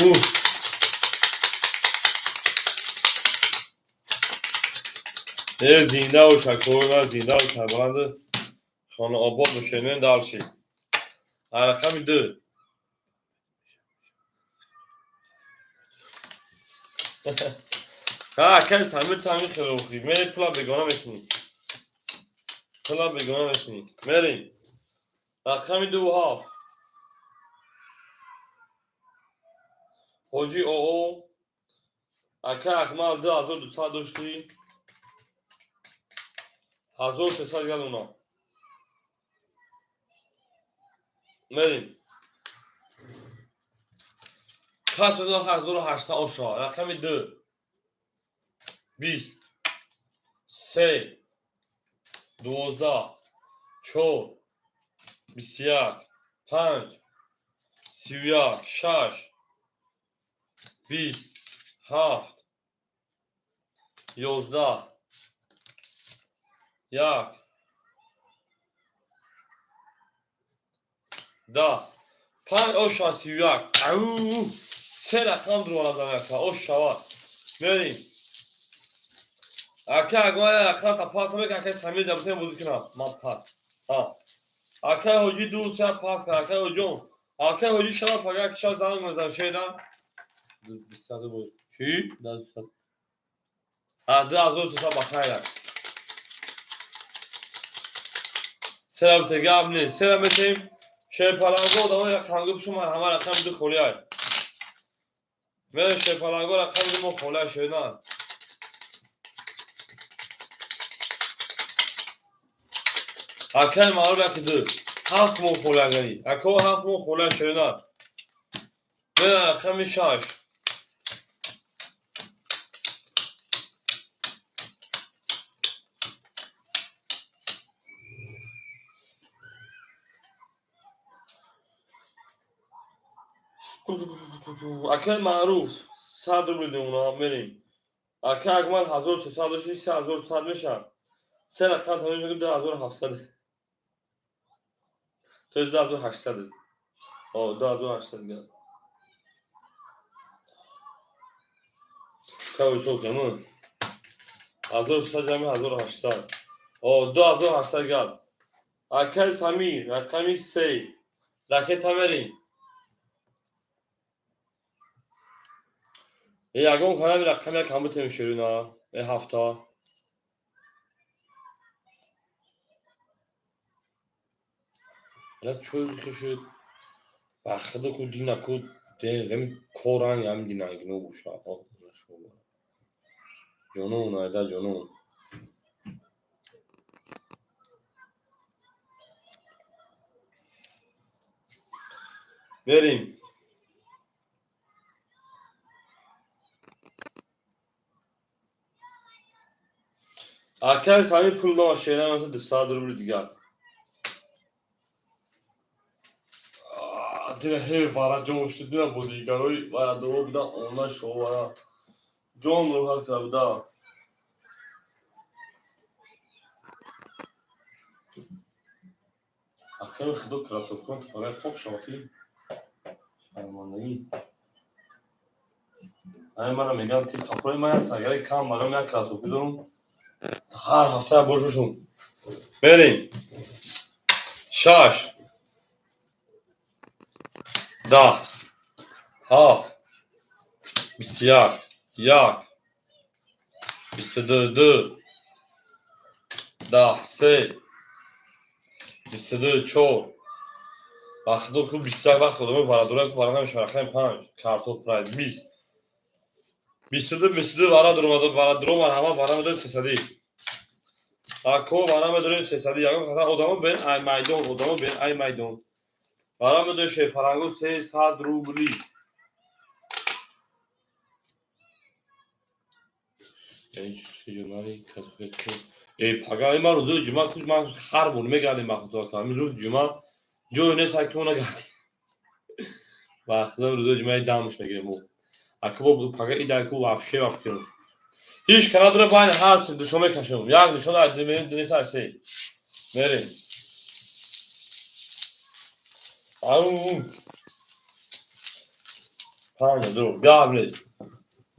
Э, зиндаву шакор, зиндаву сарбаланд хона обод бошед. Дальше. Рақами 2. Ҳа, акай Самир тами хеле охи. Мери пула бегона мекунӣ. Пула бегона мекунӣ. Мерем. Рақами 2 7. Ҳоҷӣ оо ака Акмал 2200 доштӣ. 1300 гардона. Мерем. Кас 1800 оша. Рақами 2. 20. 3. 12. 4. 21. 5. 31. 6. 20. 7. 11. 1. 10. 5 оша 31. Ау! Се рақам дуроварда ака. Ош шавад. Мерем. Ака агар рақам та пас мека ака Самир да бутем бозӣ кунам. Ман пас. А. Ака ҳоҷи 2 се пас кар. Ака ҳоҷон. Ака ҳоҷи шава пага киша занг мезанам шеда. 200 боз. Чӣ? 200. А 2300 ба хайр. Серам те гап нест. Серам метем. Шерпаланго одамои рақамгӯ пушо ман ҳама рақами ду холиай. Мерем шерпаланго рақами ду мо холиай шедан. Акай маъруф яки ду. Ҳафт моҳ холиагарӣ. Ако ҳафт моҳ холиай шедан. Мерем рақами шаш. Акай маъруф 100 рубл мемонам мерем. Акай Акмал 1300 дошти 3100 мешавад. Се рақам тамом мекунем 2700. То есть 2800. О, 2800 гап. Кавы чок ямы. 1300 ҷамъи 1800. О, 2800 гап. Акай Самир, рақами 3. Ракета мерем. Ягон канали рақами як ҳам битем ширина. Ҳафта. Ла чой шуд. Ба худо ку дина ку дем коранг ҳам динанг нобуша. Ҷонон айда ҷонон. Мерем. Акай сами пул дoma шерам 200 рубли дигар. Дина ҳе вара ҷон шуд, дина бозигарои варадоро буда, она шовара. Ҷон роҳат карда буда. Акай худо кроссовкон фақат хок шавад шармандагӣ. Ай мана мегам ти қафои ман аст, агар кам баром як кроссовки дорам. Ҳар ҳафта бош бошум. Мерем. 6 10 7 21 1 22 2 10 3 22 4. Вақто ку 21 вақт одамои варадора ку варақа мешавад рақами 5 картоф прайд 20 22 22 вара дуромад вара дуромад ҳама вара медорем 300. Ако вара медорем 300 ягон хата одамо бен ай майдон одамо бен ай майдон. Вара медорем шерпалангу 300 рубли. Яъни чӣ ҷонари касофет пага ман рӯзи ҷумъа куш ман хар буд мегардем ба худо ака. Ҳамин рӯзи ҷумъа ҷое нест ки мо нагардем. Ба худо рӯзи ҷумъаи дамш мегирем мо. Ака бо пага ида ку вообще вафкирем. Ҳеҷ ка надора байни ҳар се душон мекашем. Як душон нест ай се. Мерем. Ау. Панҷ ду гап нест.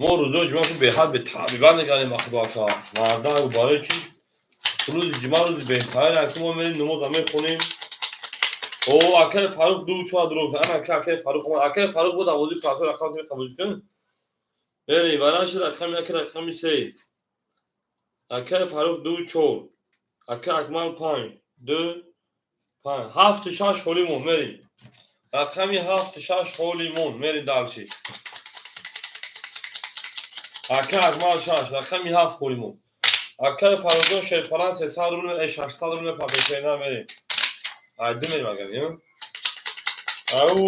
Мо рӯзои ҷумъа ку беҳад бетаъбибат мегардем ба худо ака. Мардак барои чӣ? Рӯзи ҷумъа рӯзи беҳтарин аст мо мерем намоза мехонем. О, акай Фарух ду чор дурӯғ. Ана ака акай Фарух омад. Акай Фарух буд авози фарсо рақам ки қабул кун. Мерем варанши рақами як рақами се. Акай Фарух 2 4. Акай Акмал 5 2 5 7 6 холӣ мон мерем. Рақами 7 6 холӣ мон мерем дальше. Акай Акмал 6 рақами 7 холӣ мон. Акай Фарухҷон шерпалан 300 рубл, 600 рубл папешена мерем. Ай ду мерем агар, ё? Ау!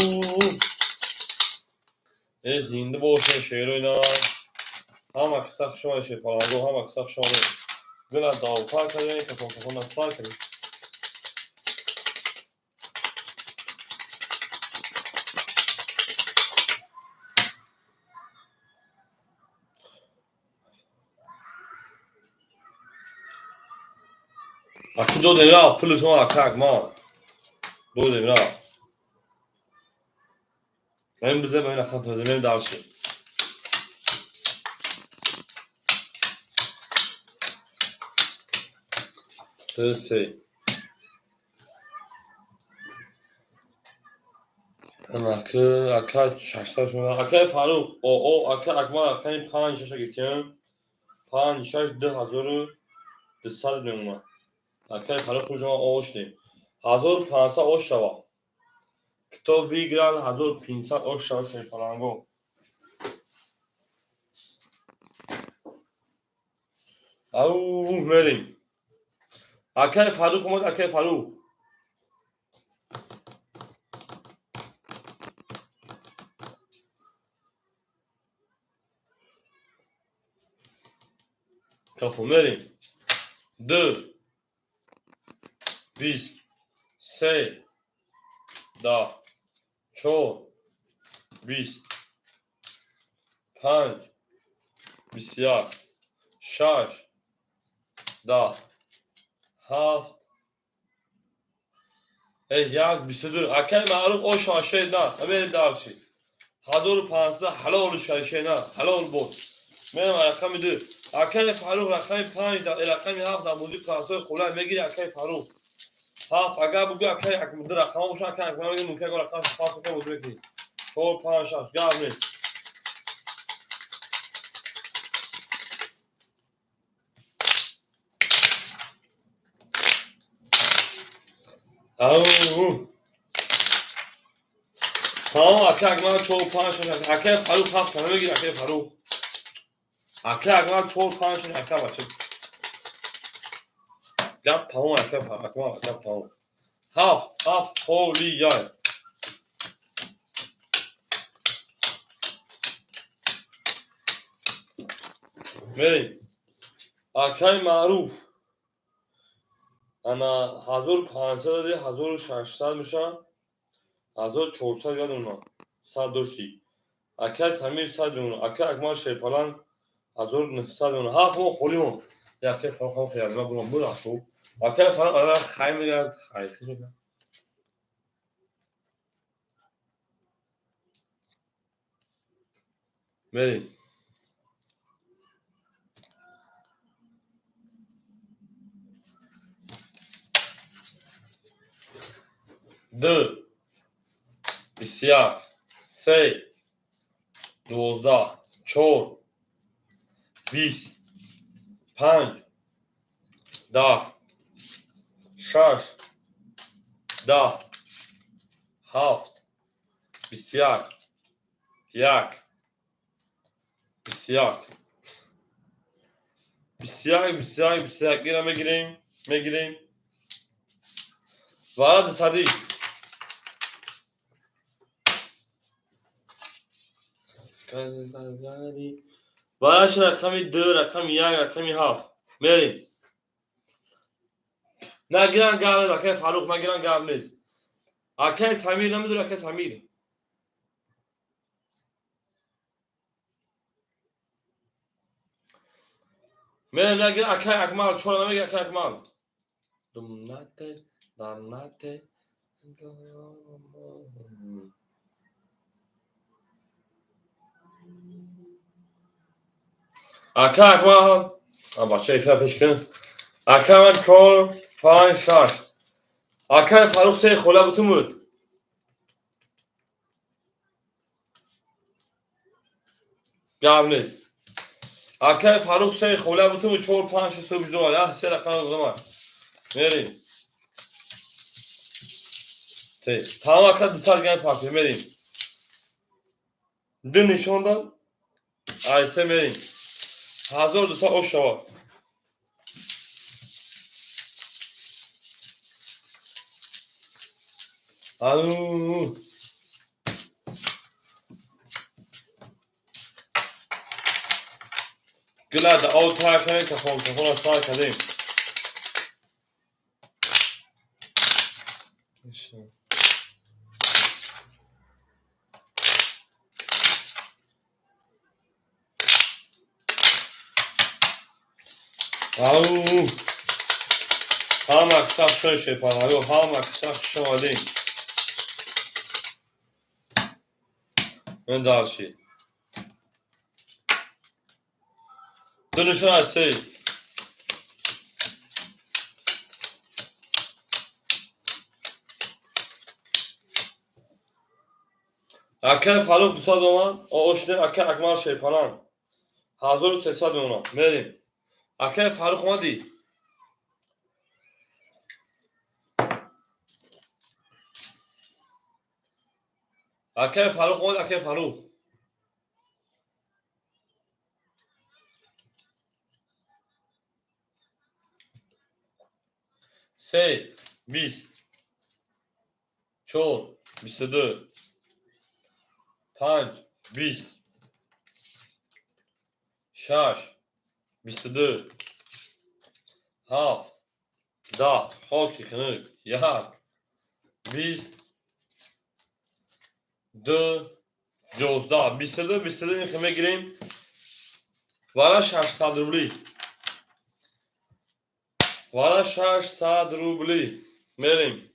Э, зинда бошед, шерои нар. Ҳама киса хуш омадед, шерпаланго, ҳама киса хуш омадед. Гула давпар кардем, кафон кафон сар кардем. Аки додем рафт, пули шумо ака Акмал. Додем рафт. Ин бизем ин хат додем дальше. Се. Ака ака шашта шумо. Ака Фарух, о о ака Акмал ака 5 6 гирифтем. 5 6 2200 мемонад. Акай Фарух шумо ош дем. 1500 ош шава. Кто выиграл 1500 ош шава шерпаланго. Ау, мерем. Акай Фарух омад, акай Фарух. Кафу мерем. 2 20 3 10 4 20 5 21 6 10 7 1 22. Акай Маъруф ош шашед на, мерем дальше. 1500 ҳалол шашед на, ҳалол буд. Мерем рақами 2. Акай Фарух рақами 5, рақами 7 дар бозии классҳои қулай мегири акай Фарух. 7 агар бугӯ акай ду рақам боша, акай Акмал мегӯ мумкин агар рақам 5 мумкин бозӣ мекунӣ. 4 5 6 гап нест. Ау! Тамом акай Акмал 4 5 6 акай Фарух 7 та мегири акай Фарух. Акай Акмал 4 5 6 ака бача. Гап тамом акай Акмал, гап тамом. 7 7 холи яй. Мерем. Акай Маъруф. Ана 1500 дади 1600 мешавад. 1400 ёдам 100 дошти. Акай Самир 100 мемонад. Акай Акмал Шерпаланг 1900 мемонад. Ҳафт мо холӣ мон. Акай Фарух ҳам хиялма бурам буд афту. Акай Фарух ана хай мегирад, хай хиз мекунад. Мерем. 2 21 3 12 4 20 5 10 6 10 7 21 1 21 21 21 21 ира мегирем, мегирем. Вара дусадӣ. Вараш рақами 2, рақами 1, рақами 7. Мерем. Нагиран гап нест, акай Фарух, нагиран гап нест. Акай Самир намедонӣ, акай Самир. Мерем, нагиран акай Акмал, чора намегир акай Акмал. Думнате, дамнате. Ака Акмал, бача эфира пеш кун. Ака ман 4 5 6. Акай Фарух се хола бутун буд. Гап нест. Акай Фарух се хола бутун буд 4 5 6 7 2. Се рақам додам. Мерем. Те, тамом ака 200 грам папир мерем. Ду нишон дод. Айсе мерем. 1200 ош шавад. Ау! Гила да об тар кардем, кафон кафона сар кардем. Ау! Ҳама киса хушон шепанаё, ҳама киса хуш омадем. Мен дальше. Ду нишон аз се. Акай Фаруқ 200 омад, ошнем акай Акмал Шерпанан. 1300 мемонад. Мерем. Акай Фаруқ омадӣ? Акай Фаруқ омад, акай Фаруқ. Се, 20, 4, 22, 5, 20, 6, 22, 7, 10, хоки хунук, 1, 20, 2, 11, 22, 22 нихе мегирем. Вара 600 рубли. Вара 600 рубли. Мерем.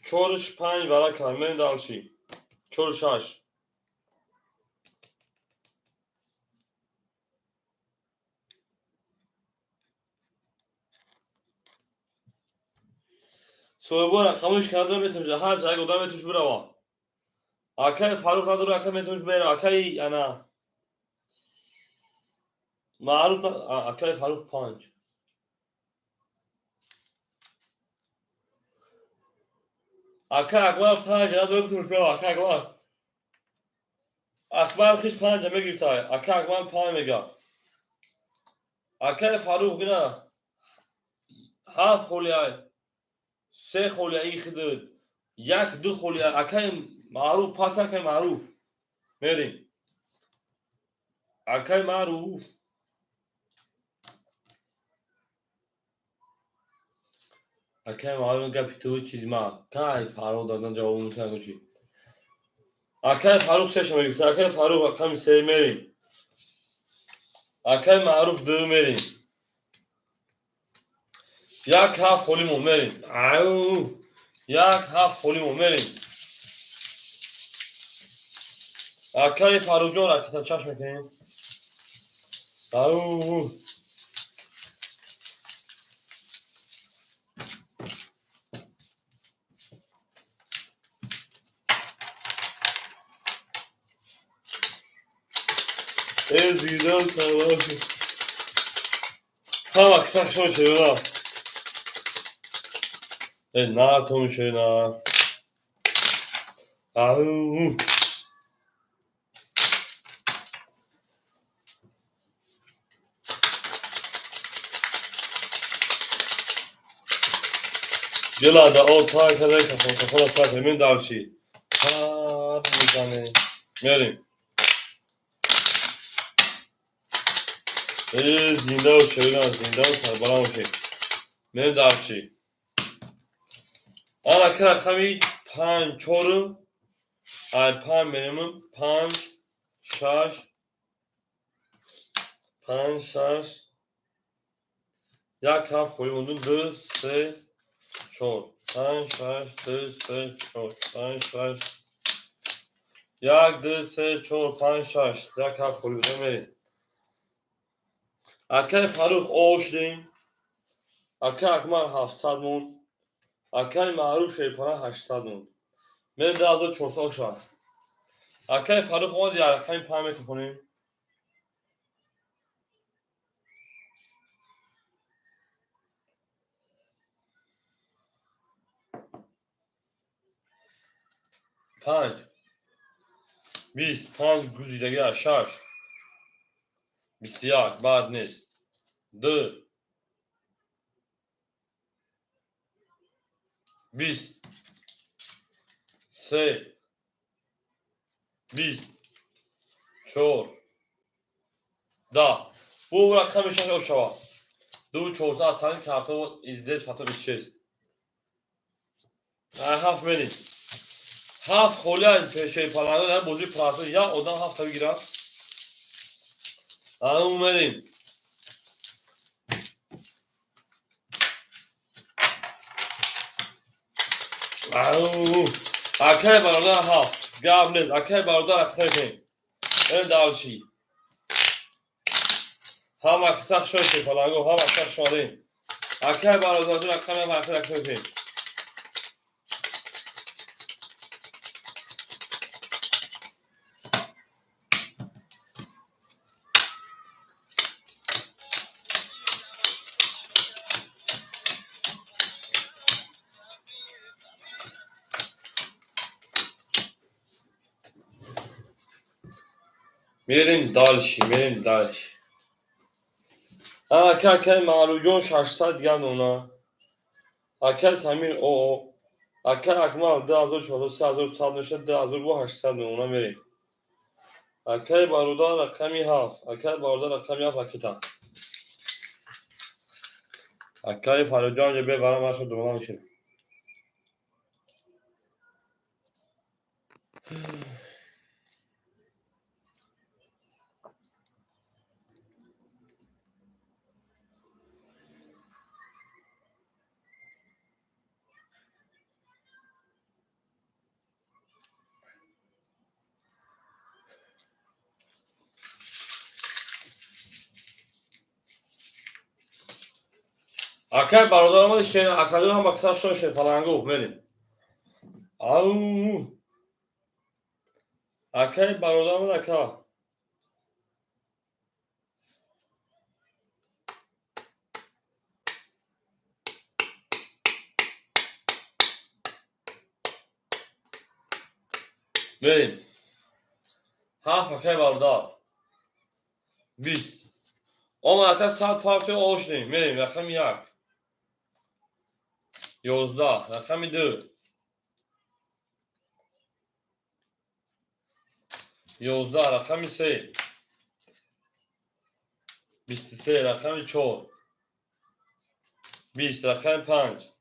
4, 5 вара кардем. Мерем дальше. 4, 6. Соҳибора хамӯш карда метавонад, ҳар ҷое одам метавонад бирава. Акай Фаруқ надора, акай метавонад бера, акай ана Маъруф, акай Фаруқ 5. Акай Акмал 5 надора, метавонад бера, акай Акмал. Акмал хиш 5 мегирифтай, акай Акмал 5 мега. Акай Фаруқ гина 7 холиай, 3 холиай хидуд, 1 2 холиай, акай Маъруф пас, акай Маъруф. Мерем. Акай Маъруф. Акай Маъруф гапи ту чизи ма. Кай Фаруқ дадан ҷавоб мекунад чӣ? Акай Фаруқ 3 мегирифт. Акай Фаруқ рақами 3 мерем. Акай Маъруф 2 мерем. 1 7 холимо мерем. Ау! 1 7 холимо мерем. Акай Фаруқҷон ракета чашм мекунем. Ау! Э, зидан сарбаланд. Ҳама киса хушон шерина. Э, накун шерина. Ау! Гила да об тар карда, кафон кафона сар кардем. Мерем дальше. Тар мезанем. Мерем. Э, зиндаву шерина, зиндаву сарбаланд бошед. Мерем дальше. Ана ки рақами 5, 4, ай 5 мерем, 5, 6, 5, 6, 1, 7 холӣ мондум, 2, 3, 4, 5, 6, 2, 3, 4, 5, 6, 1, 2, 3, 4, 5, 6, 1, 7 холӣ будем, мерем. Акай Фаруқ ошдем, акай Акмал 700 монд, акай Маъруф Шерпана 800 монд. Мерем 2400 оша. Акай Фаруқ омад, як рақами 5 мекунем. 5, 20, 5 гузидагиа, 6, 21, баъд нест. 2, 20, 3, 20, 4, Да. Бу рақами шаш ошава. 2 400 аз карто издес потом исчез. Ҳафт мерим. Ҳафт холи аз шерпаланго дар бозии прасо як одам ҳафта бигирад. Ау мерим. Ау. Акай бародар ҳафт. Гап нест. Акай бародар акай кунем. Эн далши. Ҳама сахт шуд шерпаланго, ҳама сахт шудем. Акай бародар ду рақам ҳам акай кунем. Мерим дальше, мерим дальше. Ака, акай Маъруфҷон 600 дигар дона. Акай Самир о. Акай Акмал 2400, 3100 мешад, 2800 дона мерим. Акай бародар рақами 7, акай бародар рақами 7 ракета. Акай Фаридҷон ҷа бевара маша дона мешад. Акай бародар омад шер, акаҷон ҳам аксар шон шерпалангу мерим. Ау. Акай бародар омад ака. Мерим. Ҳафт акай бародар. 20. Омад ака сад партия ошнем. Мерим рақами 1. 11, рақами 2. 11, рақами 3. 23, рақами 4. 20, рақами 5.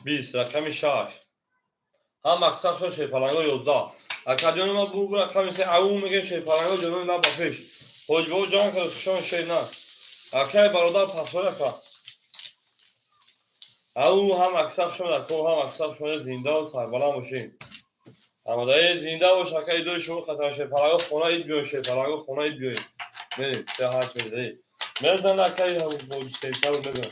20, рақами 6. Ҳам мақсад шуд шерпаланго 11. Акаҷони ма бу рақами 3 ау мегӯем шерпаланго ҷаноби на ба пеш. Ҳоҷибобо ҷанг кард хушон шер на. Акай бародар пасҳои ака. Ау ҳам аксар шуд ако ҳам аксар шуд зинда ва сарбаланд бошем. Амадаи зинда бош ака идои шумо хатар шерпаланго хона ид биёед шерпаланго хона ид биёед. Мерем се ҳашт мерем. Мезан акай ҳоҷи мезан.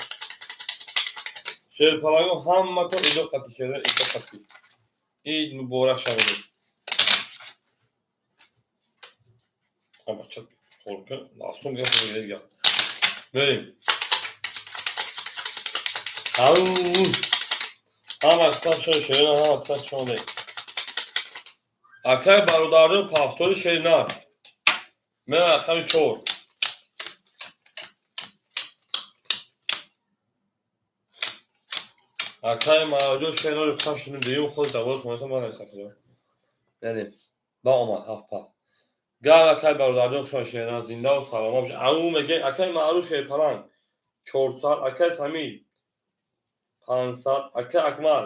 Шерпаланго ҳаммато идо қати шер идо қати. Ид муборак шавед. Бача қорқа дастон гап мегирад. Мерем. Ау. Ҳам аксар шуд шерина ҳам аксар шуд. Акай бародарҷон пафтори шерина. Мен рақами 4. Акай маъруфҷон шерина қашни дуюм худ давош монеса ман нависам. Яъне ба омад ҳафт пас. Гар акай бародарҷон шуд шерина зинда ва саломат бошед. Ау мегӯяд акай Маъруф шерпаланг 400, акай Самир 500, акай Акмал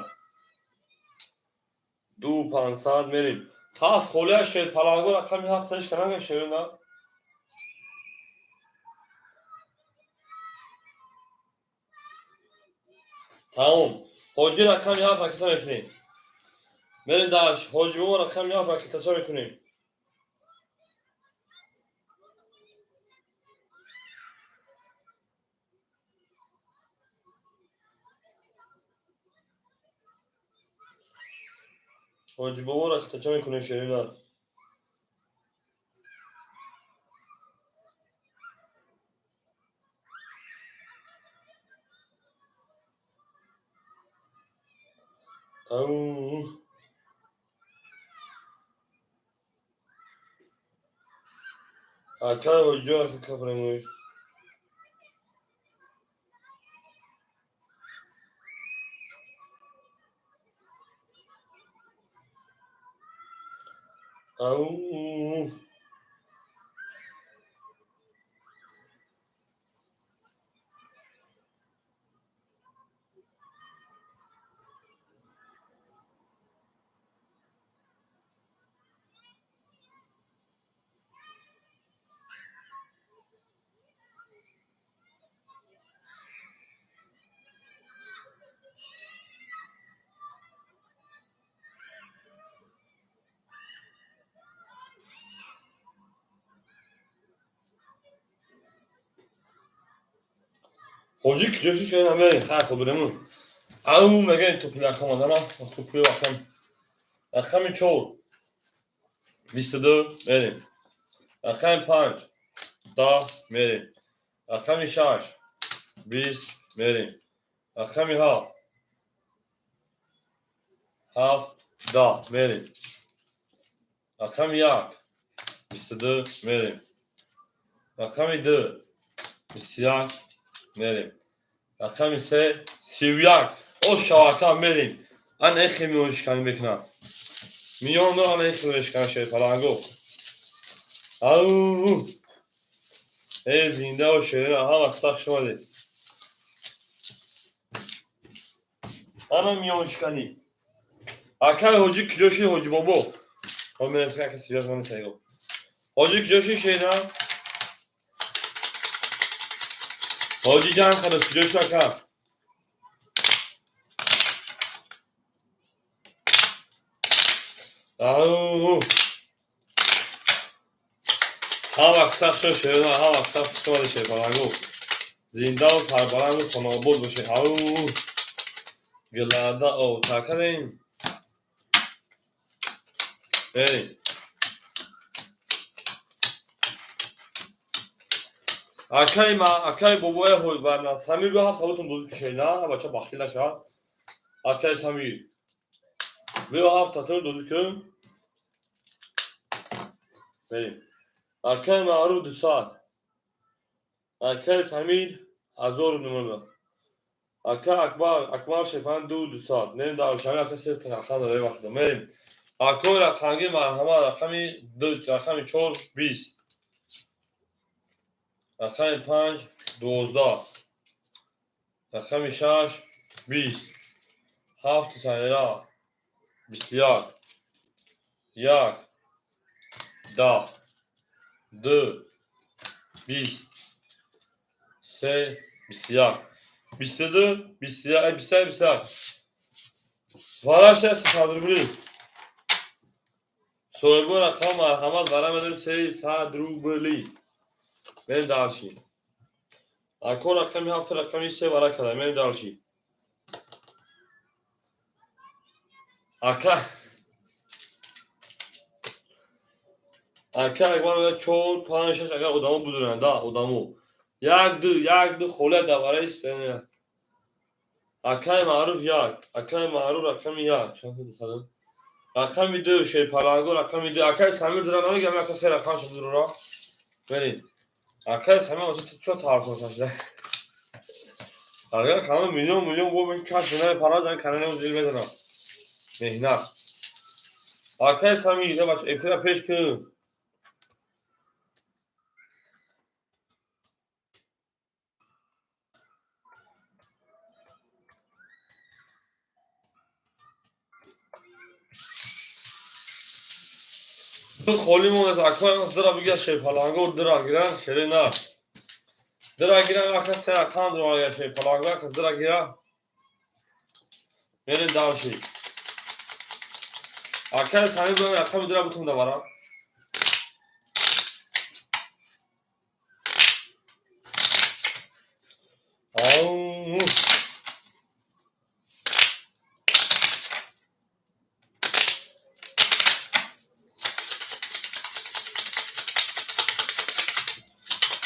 2500 мерим. Ҳафт холия шерпаланго рақами 7 таш канага шерина. Тамом. Ҳоҷи рақами 7 ракета мекунем. Мерим дар ҳоҷи бобо рақами 7 ракетача мекунем. Ҳоҷи бобо ракетача мекунем шерина. Ау. Акай ҳоҷиҷон ака кафремӯш. Ау. Ҳоҷӣ киҷоши шояд мерем, хайр худбиремун. Ау мегӯем тупи рақам одана, тупи рақам. Рақами 4 22 мерем. Рақами 5 10 мерем. Рақами 6 20 мерем. Рақами 7 7 10 мерем. Рақами 1 22 мерем. Рақами 2 21 мерем. Рақами 3 31. О шавака мерем. Ан эхе миёншиканӣ мекунам. Миёнро ан эхе мешиканам шерпаланго. Ау! Эй зинда ва шерина, ҳама сахт шумадед. Ана миёншиканӣ. Акай ҳоҷӣ куҷо шид, ҳоҷӣ бобо? Ҳо мерем ака сивяз ман сайго. Ҳоҷӣ куҷо шид шерина? Ҳоҷӣ ҷанг кардас, куҷо шуд ака? Ау! Ҳама сахт шуд шерина, ҳама сахт шуд шерпаланго. Зиндаву сарбаланду хонаобод бошед. Ау! Гилада овта кардем. Мерем. Акай ма, акай бобоя ҳой барна. Самир бо ҳафт сабутон бозӣ кушед, на? Бача бахил наша. Акай Самир. Биё ҳафт татон бозӣ кун. Мерем. Акай Маъруф 200. Акай Самир 1000 нумер. Ака Акбар, Акмал Шефан 200. Мерем дар шами ака се рақам дора вақт. Мерем. Акой рақамги марҳамат рақами 2, рақами 4 20. Рақами 5 12. Рақами 6 20. 7 танера 21. 1 10 2 20 3 21 22 21 21 21. Вараша 300 рубли. Соҳибон рақам марҳамат вара медорем 300 рубли. Мерем дальше. Ако рақами 7 рақами 3 вара кардам. Мерем дальше. Ака Ака Акбар мегӯяд 4 5 6 агар одамо будуранд, да, одамо. 1 2 1 2 холия дар вараи Акай Маъруф 1, Акай Маъруф рақами 1, чанд дусад? Рақами 2 шерпаланго рақами 2. Акай Самир дора намегам, ака се рақам шуд дура. Мерем. Акай Самир оса ту чо тарсон шуда? Агар канал миллион миллион бо мен чаш нави пара дар канал зил мезанам. Меҳнат. Акай Самир, бач эфира пеш кун. Ду холӣ монд, ака дира бигир шерпаланго дира гиран, шере на. Дира гиран ака се рақам дора агар шерпаланго ака дира гиран. Мерем дальше. Ака Самир бигам рақами дира бутун давара. Ау!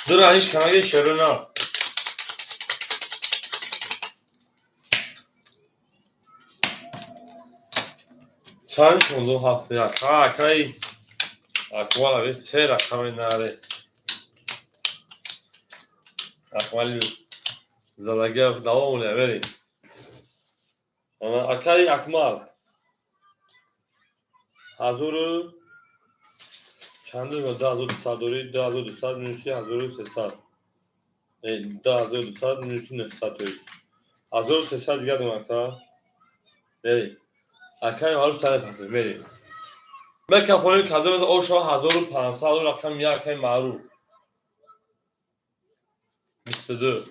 Дира ҳеҷ камаги шерина. Чанд шуд 71. Ха, акай Акмал ави се рақами наре. Акмали залагиев давом мерем. Акай Акмал ҳазору чанд 2200 дорӣ, 2200 минуси 1300. 2200 минуси 900 то есть. 1300 дигар дорам ака. Мерем. Акай Маъруф сари пахтем, мерем. Мекафонем кадом ошо 1500 рақам 1 акай Маъруф. 22.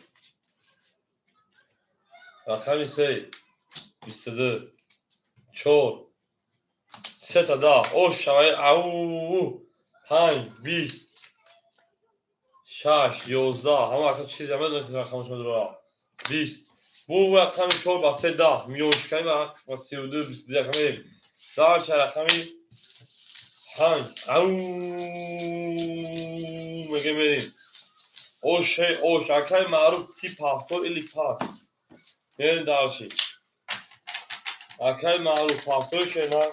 Рақами 3 22 4 сета да ош шавай ау 5 20 6 11 ҳама ака чизе медонед ки рақамашон дора. 20. Бу рақами 4 ба 3 10. Миёншикани ба 32 21 мерем. Дальше рақами 5. Ау мега мерем. Оше ош акай маъруф тип 7 или пас. Мерем дальше. Акай маъруф 7 шена.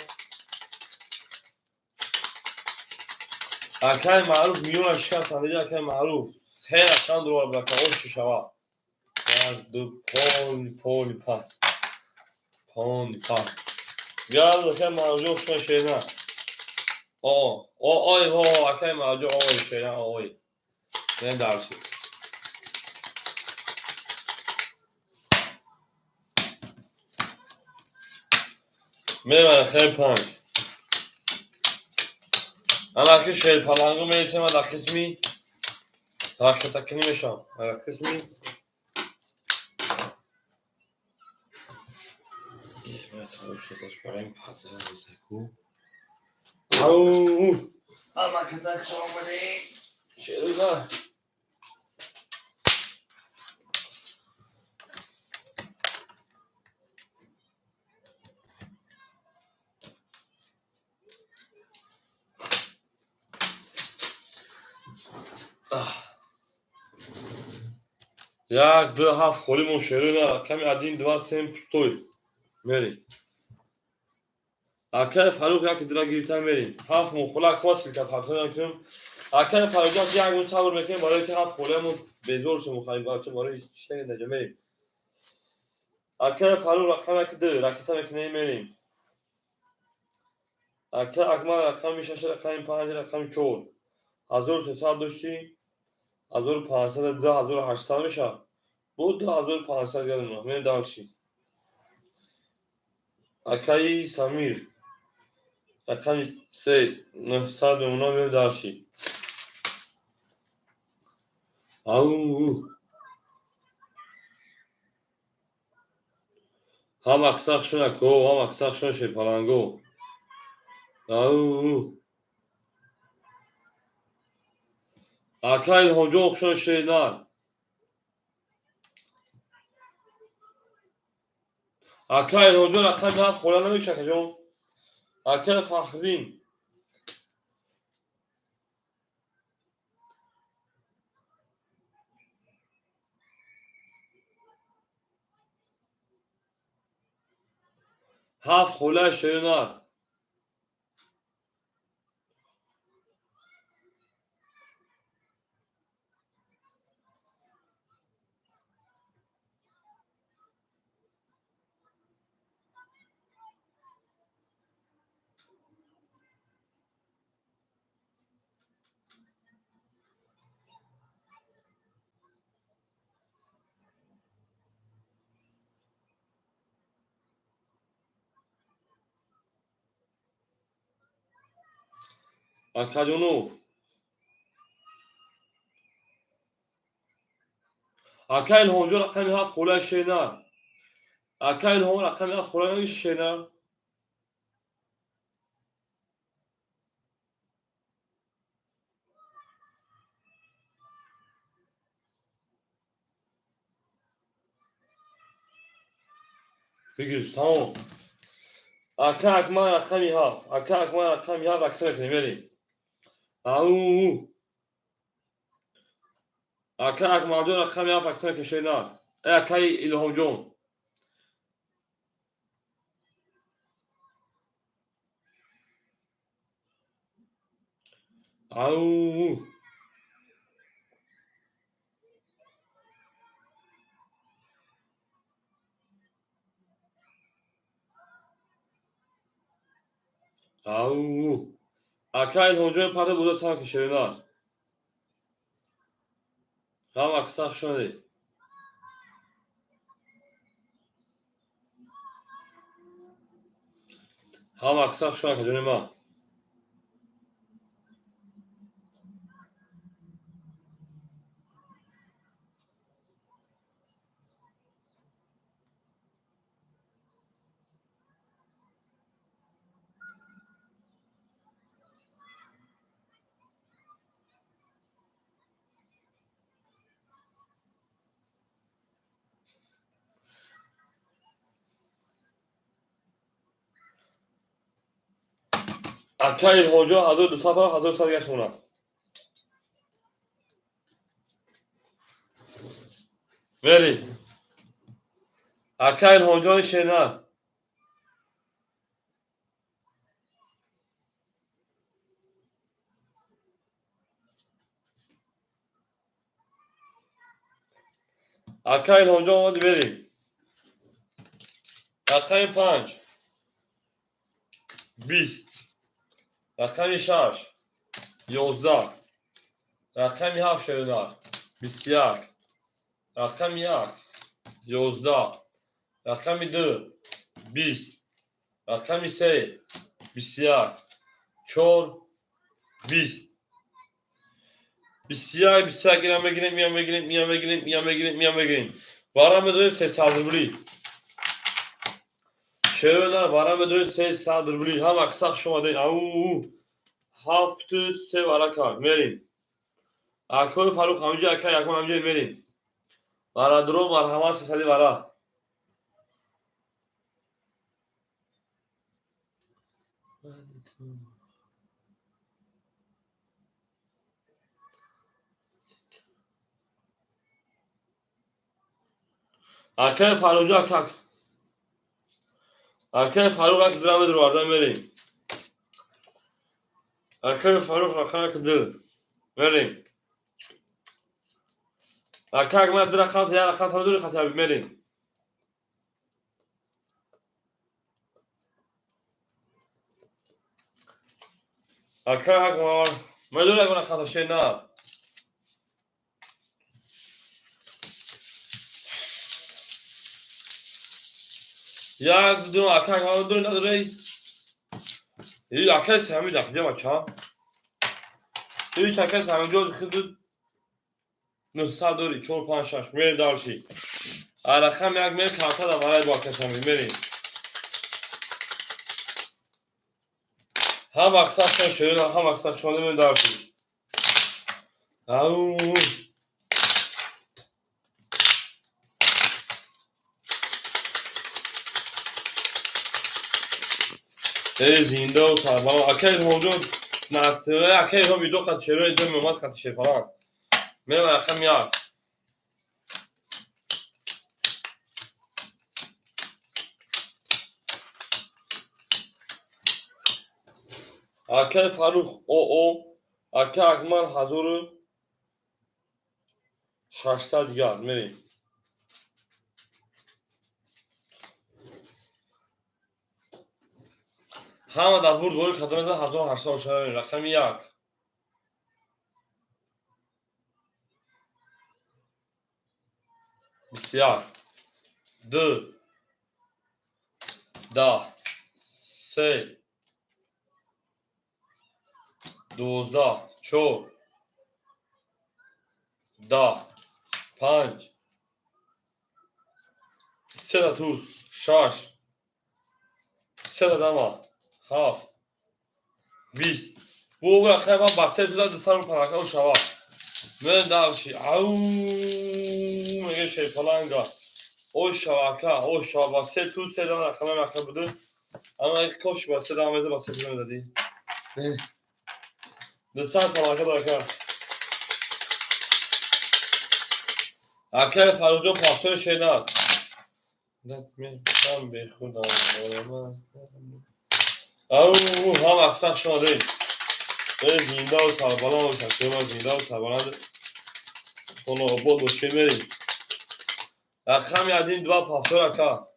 Акай маъруф миёна шикастан диди акай маъруф. Се рақам дурор бака ош шава. Як ду поли поли пас. Поли пас. Газ акай маъруф шона шена. О, о, ой, о, акай маъруф ой шена ой. Мерем дальше. Мерем рақами 5. Анаки шерпалангу мересем дар қисми ракетакунӣ мешавам. Дар қисми ау ама казах омадем. Шерӯза. Як, ду, ҳафт холимон шерӯна. Рақами 1, 2, 3 пустой. Мерем. Акай Фарух як дира гирифта мерем. Ҳафт мон хола косил ка фарқо накунем. Акай Фарух як рӯз сабр мекунем барои ки ҳафт холиамон безор шумо харид бача барои чиштаги наҷа мерем. Акай Фарух рақами 1 2 ракета мекунем мерем. Акай Акмал рақами 6 рақами 5 рақами 4. 1300 дошти 1500 2800 мешавад. Бо 2500 гардем. Мерем дальше. Акаи Самир рақами 3 900 мемонам мерем дальше. Ау ҳам аксар шуна ко, ҳам аксар шуна шерпаланго. Ау ака Илҳомҷон хушон шернар. Ака Илҳомҷон рақами 7 хола намекушад акаҷон. Ака Фахриддин ҳафт холаи шернар. Акаҷонов. Ака Илҳомҷон рақами 7 холаи шернар. Ака Илҳом рақами 7 хола намекушад шернар. Бигириш, тамом. Ака Акмал рақами 7. Ака Акмал рақами 7 ракета мекунем мерем. Ау Ака Акмалҷон рақами 7 ракета мекунем шернар. Акаи Илҳомҷон. Ау ау Ака Илҳомҷон парда буда самаки шернар. Ҳам акса хуш омадед. Ҳам акса хуш омадед акаҷони ман. Акаи Илҳомҷон 1200 пар, 1100 гашт монад. Мерим. Акаи Илҳомҷони Шернар. Акаи Илҳомҷон омади, мерим. Рақами 5 20, рақами 6 11, рақами 7, Шернар, 21, рақами 1 11, рақами 2 20, рақами 3 21, 4 20, 21, 21. Ира мегирем, ия мегирем, ия мегирем, ия мегирем, ия мегирем. Вара медорем 300 рубли. Шернар, вара медорем 300 рубли. Ҳама қисса хуш омадед. Ау, ҳафту се вара кард. Мерим. Акои Фарух ҳамҷа, ака якон ҳамҷа, мерим. Варадуро, марҳамат, 300 вара. Акаи Фарухҷо, ака, акаи Фарух ак дираме дурварда, мерим. Акаи Фарух рақам ду, мерим. Ака Акмал, ду рақам, як рақам та дури хати, мерим. Ака Акмал медури, ягон рақам шена. Як, ду, ака Акмал дури надори. И акаи Самид акҷа, бача. Иш акаи Самидҷо хиду 900 дори, чор, панҷ, шаш. Мерим дальше. А рақам 1 мер карта да барай бо акаи Самид, мерим. Ҳам мақсад шон шерина, ҳам мақсад шон, мерим дальше. Ау. Эй, зиндаву сарбаланд. Акаи Илҳомҷон, настра, акаи Илҳом видео хати шерои ду меомад хати шерпаланд. Мерам рақами 1. Акаи Фарух оо, ака Акмал 1600 дигар, мерем. Ҳама дар бурд бори кадом мезанад, 1800 бошад. Рақами 1. 21, 2, 10, 3, 12, 4, 10, 5, сета туз, 6, сета дама, 7, 20. Бу рақами ман ба се туда 200 панака шавад. Мен дальше. Ау, мега шерпаланга. Ой шавака, ой шава, ба се туз, се дама рақами рақам буду. Ама кош ба се дама меза, ба се туз медади. 200 панака дака. Акаи Фарухҷон пахтори шенар. Ман бехудам. Ау, ҳам ақсақ шомадед. Э, зиндаву сарбаланд бошад. Шумо зиндаву сарбаланд, хонаобод бошед, мерем. Рақами 1, 2, пафтор, ака.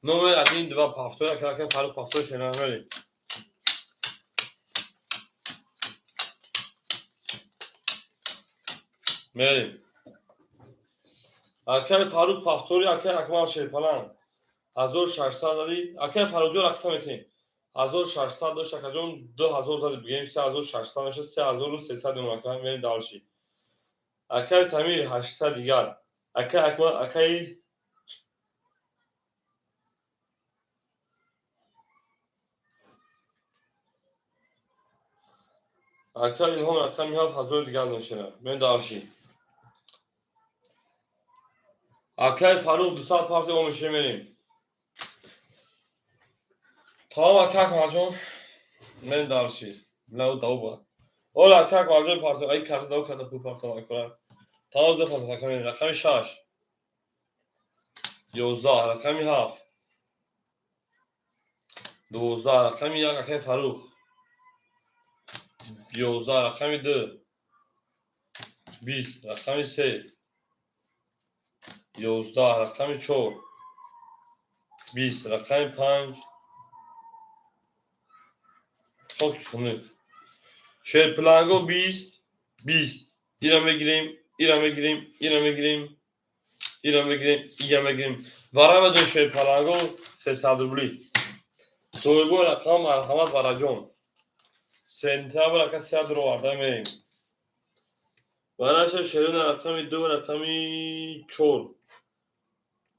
Номер 1, 2, пафтор, ака, ака Фарух пафтор шенар, мерем. Мерем. Акаи Фарух пафтори, акаи Акмал шерпаланд. 1600 зади. Акаи Фарухҷон рақта мекунем. 1600 дошт, акаҷон, 2000 зади, бигем 3600 мешад, 3300 мемон, ака, мерем дальше. Акаи Самир 800 дигар. Акаи Акмал, акаи ака Илҳом рақами 7000 дигар мешавад. Мерем дальше. Акаи Фарух 200 парти омеше, мерем. Тамом, ака Акмалҷон. Мен дальше. Нау дауба. Ола как варҷои парто, ай карта дау карта пул парто акура. Тавоз парто рақами рақами 6. 11 рақами 7. 12 рақами 1 акай Фарух. 11 рақами 2. 20 рақами 3. 11 рақами 4. 20 рақами 5. Хок хунук. Шерпланго 20 20. Ира мегирем, ира мегирем, ира мегирем, ира мегирем, ира мегирем. Вара медон шерпланго 300 рубли. Соҳибо рақам марҳамат Вараҷон. Сентябр ака 300 оварда мерем. Вараша шерина рақами 2 рақами 4.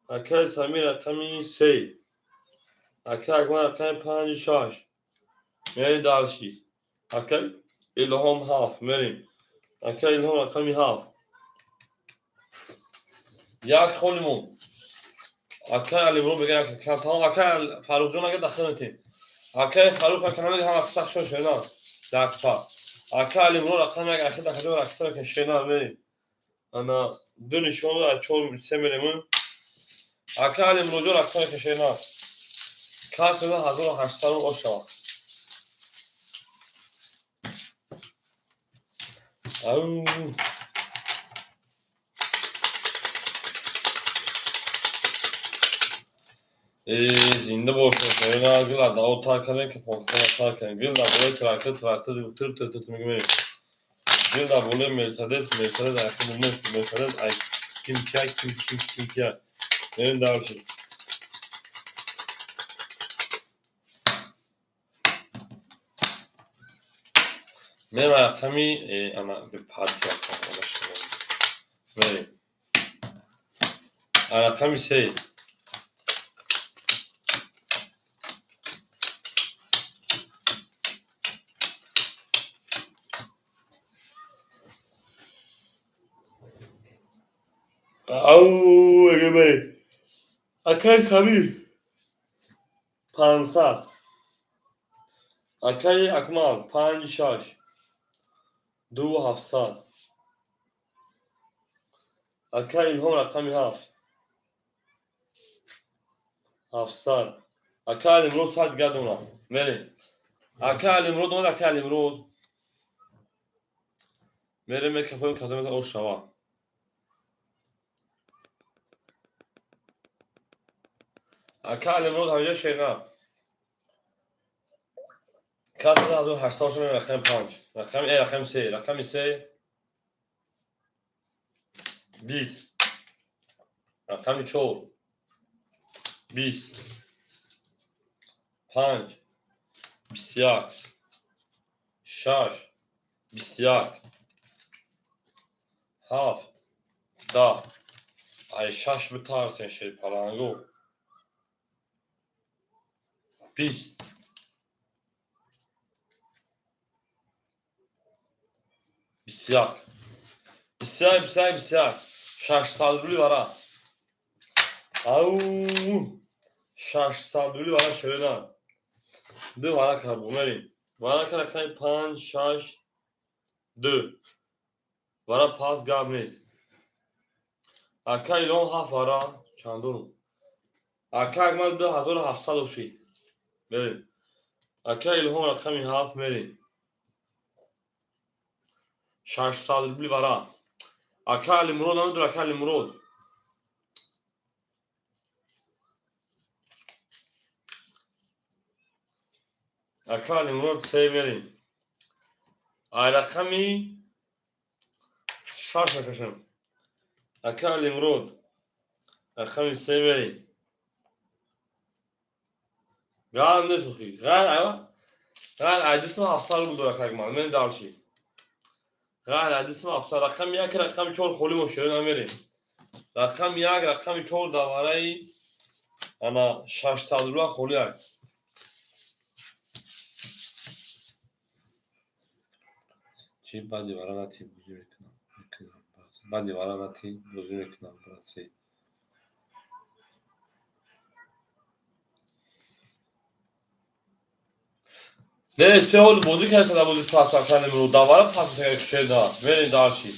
Акаи Самир рақами 3. Акаи Акмал рақами 5 6. Мерем дальше. Акаи Илҳом 7 мерем. Акаи Илҳом рақами 7. Як холимон. Акаи Алимрон мегӯяд тамом акаи Фаррухҷон ага дахил метем. Акаи Фаррух ака намеди ҳама қисса шо шена. Даққа. Акаи Алимрон рақами як ахи дахил рақса ка шена мерем. Ана ду нишон аз 4 3 мерем. Акаи Алимрон рақами ка шена. Кас 1800 ош шавад. Ау. Зинда бошед. Шерина гил адао тар кардем ки фонтана тар кардем. Гил дар болои трактор трактор тыр тыр тыр мегӯем. Гил дар болои Мерседес Мерседес ай нест Мерседес ай ким кия ким ким ким кия. Мерем дальше. Мерем рақами ана бепадша мерем. Рақами 3. Ау, эгебе. Акай Самир 500. Акаи Акмал 5 6. 2 700. Акаи Илҳом рақами 7. 700. Акаи Алимрод 100 дигар дона. Мерем. Акаи Алимрод омад, акаи Алимрод. Мерем мекафоем кадом ош шава. Ака Алимрод ҳамҷа шена. Кат 1800 шуд рақами 5. Рақами рақами 3, рақами 3 20. Рақами 4 20. 5 21. 6 21. 7 10. Ай 6 битарсен шерпаланго. 20. 21. 21, 21, 21. 600 рубли вара. Ау! 600 рубли вара шерина. Ду вара карбо мерем. Вара кар рақами 5 6 2. Вара пас гап нест. Ака Илон 7 вара чандум. Ака Акмал 2700 ошид. Мерем. Ака Илҳом рақами 7 мерем. 600 рубли вара. Ака Алимурод намедур ака Алимурод. Ака Алимурод 3 мерем. Ай рақами 6 мекашем. Ака Алимурод рақами 3 мерем. Гал несухи. Гал айва. Гал айдисм 700 рубл дора как ман. Мен дальше. Гал айдисм 700 рақами 1 рақами 4 холи бошад намерем. Рақами 1 рақами 4 дар вараи ана 600 рубла холи аст. Чи баъди вара нати бозӣ мекунам. Баъди вара нати бозӣ мекунам, братцы. Не, се ҳол бозӣ карда бозӣ пас акалимро давара пас шеда. Мерем дарши.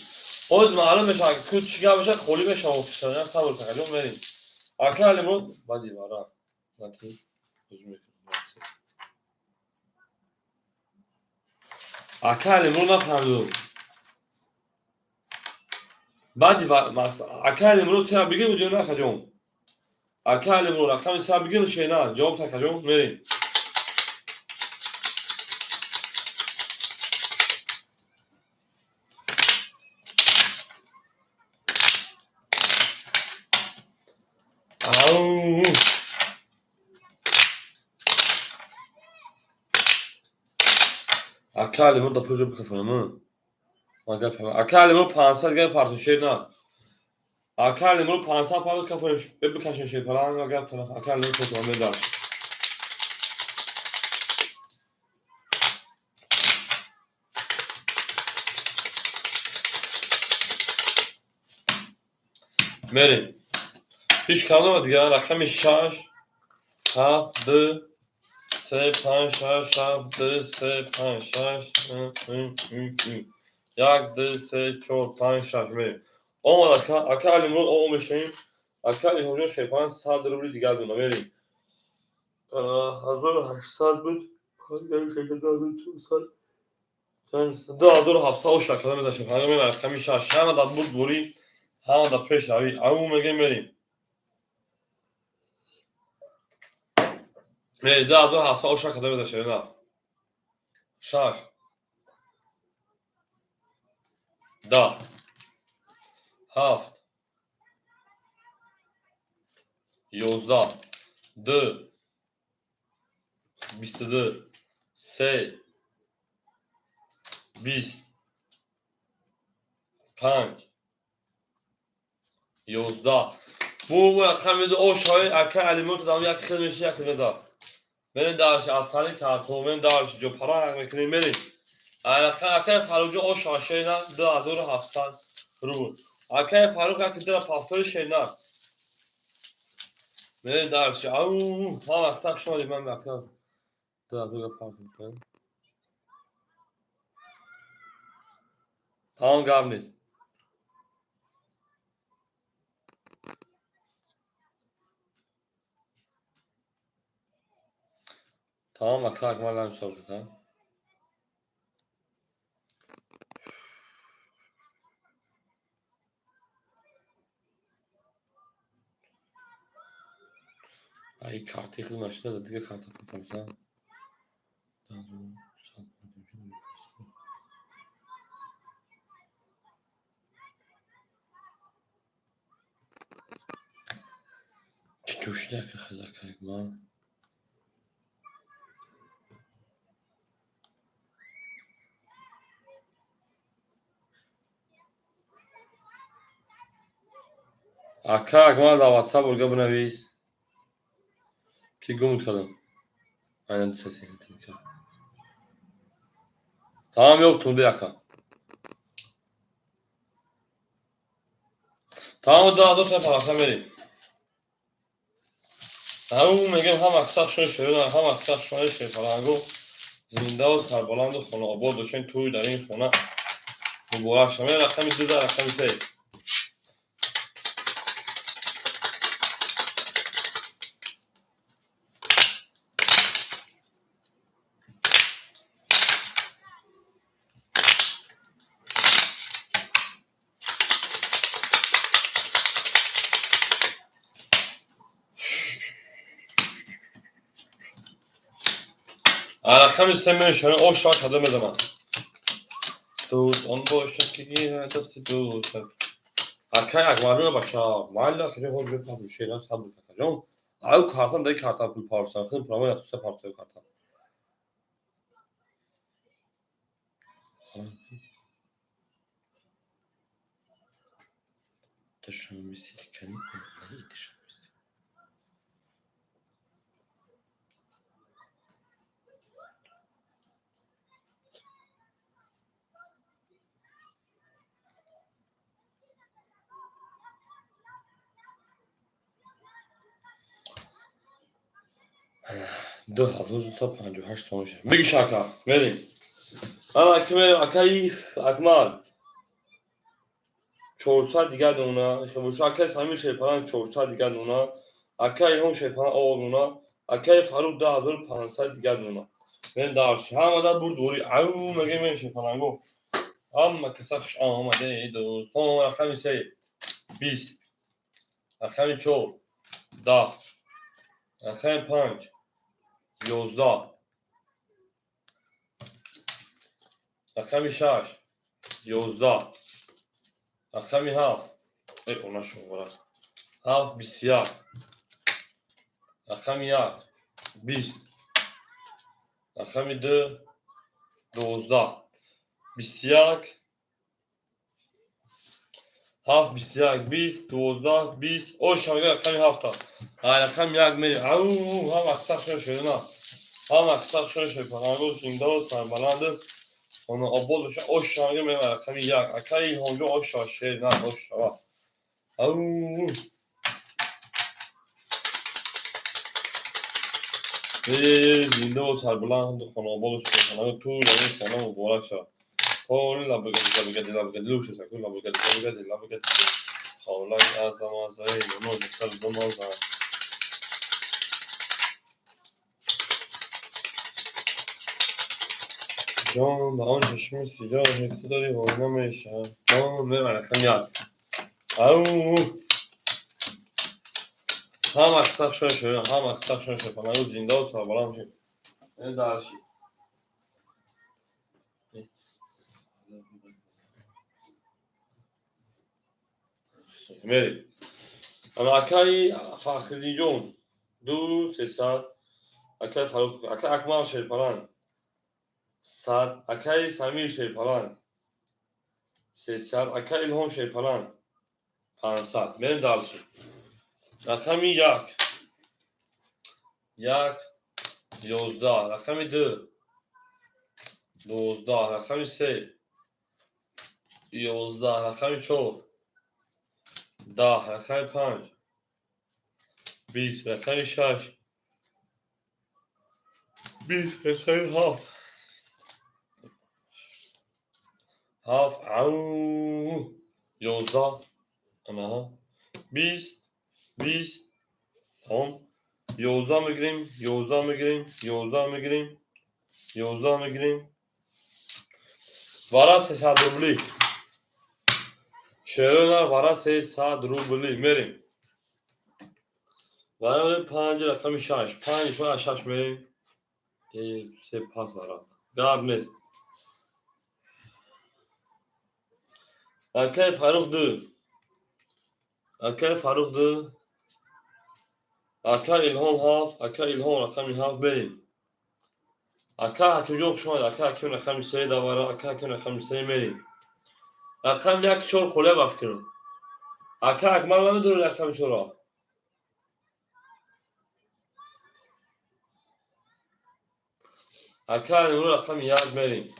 Ҳоз маълум мешавад ки чӣ гап мешавад, холӣ мешавад офисар. Сабр кун, мерем. Акалимро баъди вара. Акалимро нафаҳмидум. Баъди акалимро се бигир буд ё на хаҷон? Акалимро рақами се бигир шена. Ҷавоб та хаҷон, мерем. Акалимро да пуҷо бикафонам. Акалимро 500 гап парту шена. Акалимро 500 парту кафонем, бикашем шепаланг гап тараф. Акалимро фото медаш. Мерем. Ҳеҷ калома дигар рақами 6 7 2 3 5 6 7 2 3 5 6 1 2 3 4 5 6 мерем. Омад ака, ака Алимро о мешавем. Ака Алимро шепан 100 рубли дигар дона мерем. 1800 буд. 2700 оша кадам мезашем. Ҳама мерем рақами 6. Ҳама дар бурд бурӣ, ҳама дар пеш равӣ. Ау мегем мерем. 2700 оша кадам мезашем. На. 6 10 7 11 2 22 3 20 5 11. Бу рақами ду ошҳои ака Алимро дам як хел меши як мезад. Мерем дарши асали картон, мерем дарши ҷо паранг мекунем, мерем. Акаи Фаррух ош шена 2700 рубл. Акаи Фаррух як дира пафтори шена. Мерем дарши. Ау, ҳама вақт шоди ман ака 2000 пафтор. Тамом гап нест. Тамом ака Акмал ҳам ҳисоб кардам. Ай карти хел нашуда, дига карта пуфарса. Ки ҷӯшида ака хел ака Акмал. Ака Акмал дар WhatsApp бурга бинавис. Ки гум кардам. Айнан ду сесия. Тамом ёфтум бе ака. Тамом ду та парафта мерем. Ау мегем ҳама қисса шои шои, ҳама қисса шои шои фарангу зиндаву сарбаланду хонаобод бошен туй дар ин хона муборак шавед. Рақами 2 рақами 3. Рақами 3 мешавем, ош шояд кадом мезанад. Дӯст он бошад ки гирад дасти дӯстат. Акай Акмалҷон бача, майла хеле хуб ҷо шена сабр какаҷон. Аю картам дай картам пул парсан, хел право я туса парса картам. Душанбе кани душанбе. 2258 сомон шуд. Бигиш ака, мерем. Ана ки мерем, акаи Акмал. 400 дигар дона, хебоша акаи Самир Шерпалан 400 дигар дона, акаи Илҳом Шерпалан 10 дона, акаи Фарух 2500 дигар дона. Мен дарши ҳамада бурд вори ау мегем мен Шерпаланго. Ҳама каса хуш омаде дӯстон. Рақами 3 20, рақами 4 10, рақами 5 11, рақами 6 11, рақами 7 она шумора 7 21, рақами 1 20, рақами 2 12, 21 7 21 20 12 20. О шага рақами 7 ай рақами 1 мери. Ау ҳама аксар шуна, ҳама аксар шуна панагоз зинда сарбаланд она обод боша. Ош шага мери рақами 1 акаи Илҳомҷон ош шава шер на ош шава. Ау зинда сарбаланд хонаобод хона ту хона муборак шава. ҷон ба он чашми сиёҳе ки дорӣ война мешавам. Мебарам як. Ау ҳама кисах шоя шоя, ҳама кисах шоя шоя. Панагӯ зиндаву сарбаланд шед. Дарши мерем. Ана акаи Фахриддинҷон 2300, акаи Фарух, акаи Акмал Шерпаланд 100, акаи Самир Шерпаланд 300, акаи Илҳом Шерпаланд 500. Мерем дарси. Рақами 1 1 11, рақами 2 12, рақами 3 11, рақами 4 10, рақами 5 20, рақами 6 20, рақами 7 7 ау 11, анаҳа 20 20. Тамом, 11 мегирем, 11 мегирем, 11 мегирем, 11 мегирем. Вара 300 рубли. Шерона вара 300 рубли мерем. Вара мерем 5 рақами 6. 5 шо 6 мерем. Се пас вара. Гап нест. Акай Фарух 2. Акай Фарух 2. Акай Илҳом 7. Акай Илҳом рақами 7 мерем. Ака Ҳакимҷон хуш омадед. Ака Ҳаким рақами 3 давара. Ака Ҳаким рақами 3 мерем. Рақами 1 4 холия ба фикрам. Ака Акмал намедонед рақами 4-ро? Ака Алимур рақами 1 мерем.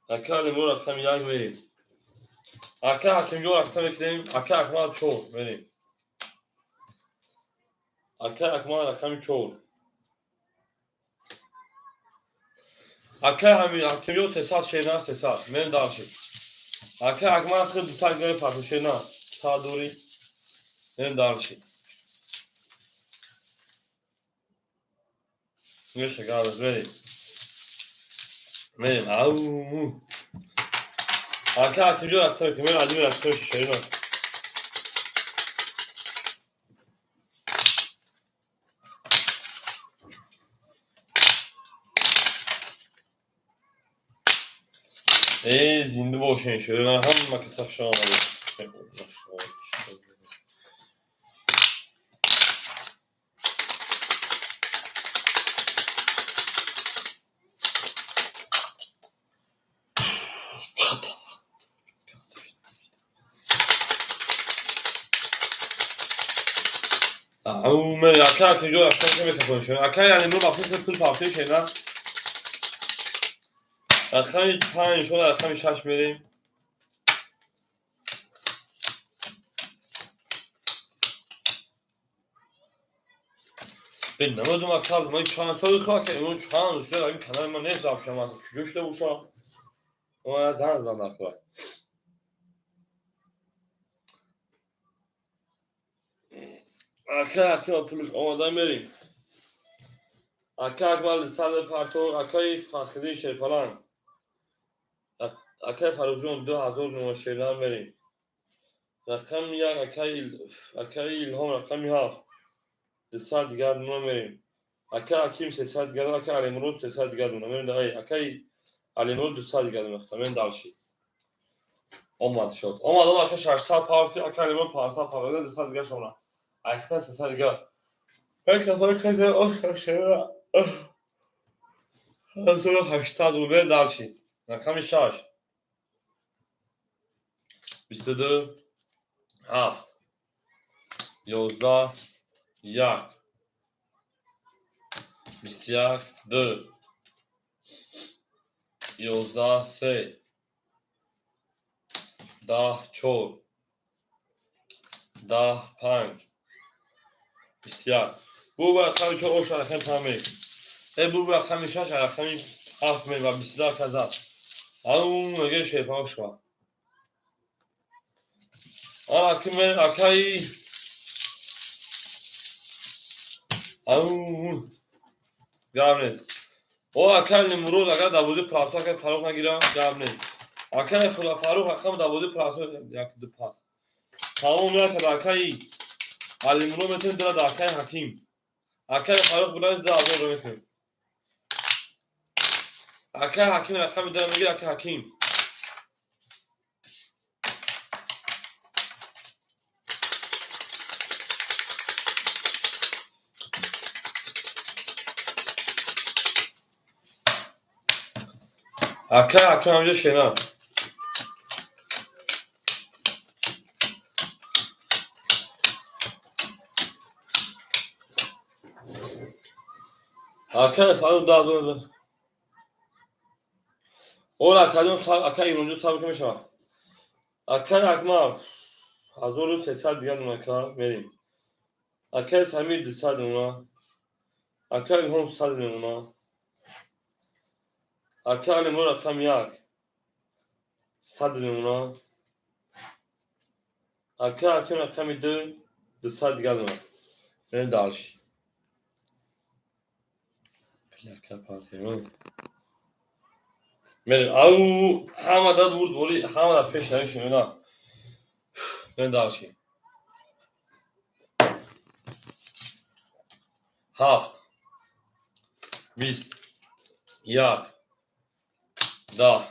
Ака Алимур рақами 1 мерем. Ака Ҳакимҷон рақам мекунем. Ака Акмал 4 мерем. Ака Акмал рақами 4. Ака Ҳакимҷон 300 шерна 300. Мерем дарши. Ака Акмал худ 200 грамм паху шерна 100 дорӣ. Мерем дарши. Меша гавз мерем. Мерем. Ау. Ака Ҳакимҷон рақам мекунем. Мерем Адимир рақам шерна. Зинда бошен шерона ҳама каса хуш омадед. Ака Ҳакимҷон рақам мекунем шерона. Ака Алимур ба фикр пул пафтӣ шерона. Рақами 5 шо рақами 6 мерем. Намедонам, ака, ман чанд соли хоҳ, ака, имрӯз чанд шуда, ин канали ман нест вообще, ман куҷо шуда бошам? Ман зан зан ака. Ака, ака, пулш омода мерим. Ака Акмал сад партор, акаи Фахриддин Шерпаланг. Акаи Фаррухҷон 2000 нума шернам мерим. Рақами 1, акаи Илҳом рақами 7. 200 дигар нума мерим. Ака Аким 300 дигар, ака Алимурод 300 дигар нума мерим. Акаи Алимурод 200 дигар нума мерим дальше. Омад шуд. Омад, омад, ака 600 партӣ, ака Алимурод 500 партӣ, 200 дигар шона. Акса 300 дигар. Ака оша шера. 1800 рубл дальше. Рақами 6. 22 7 11 1 21 2 11 3 10 4 10 5 21. Бу рақами 4 оша рақами 5 мерем. Бу рақами 6 рақами 7 мерем ва 22 каза. Ау, меге шерпанг шва. Акаи ау, гап нест. О, акаи Nimrod, агар дар бозии пласо акаи Фаррух нагира, гап нест. Акаи Фаррух рақам дар бозии пласо як ду пас. Тамом накард акаи Алимурод метавонед дора дар акаи Ҳаким. Акаи Фаррух буданаш 2000 метавонед. Акаи Ҳаким рақами дора мегирад, акаи Ҳаким. Акаи Ҳаким ҳаминҷо шена. Акаи Фаррух 2000. Ора акаҷон, акаи Имронҷон сабр ки мешавад. Акаи Акмал 1300 дигар нума ака мерим. Акаи Самир 200 нума. Акаи Илҳом 100 нума. Акаи Алимурод рақами 1 100 нума. Акаи Ҳаким рақами 2 200 дигар нума. Мерим дальше. Пляка партиён. Мерим. Ау, ҳама дад бурд боли, ҳама дар пеш навишем, на. Мерим дальше. 7 20 1 10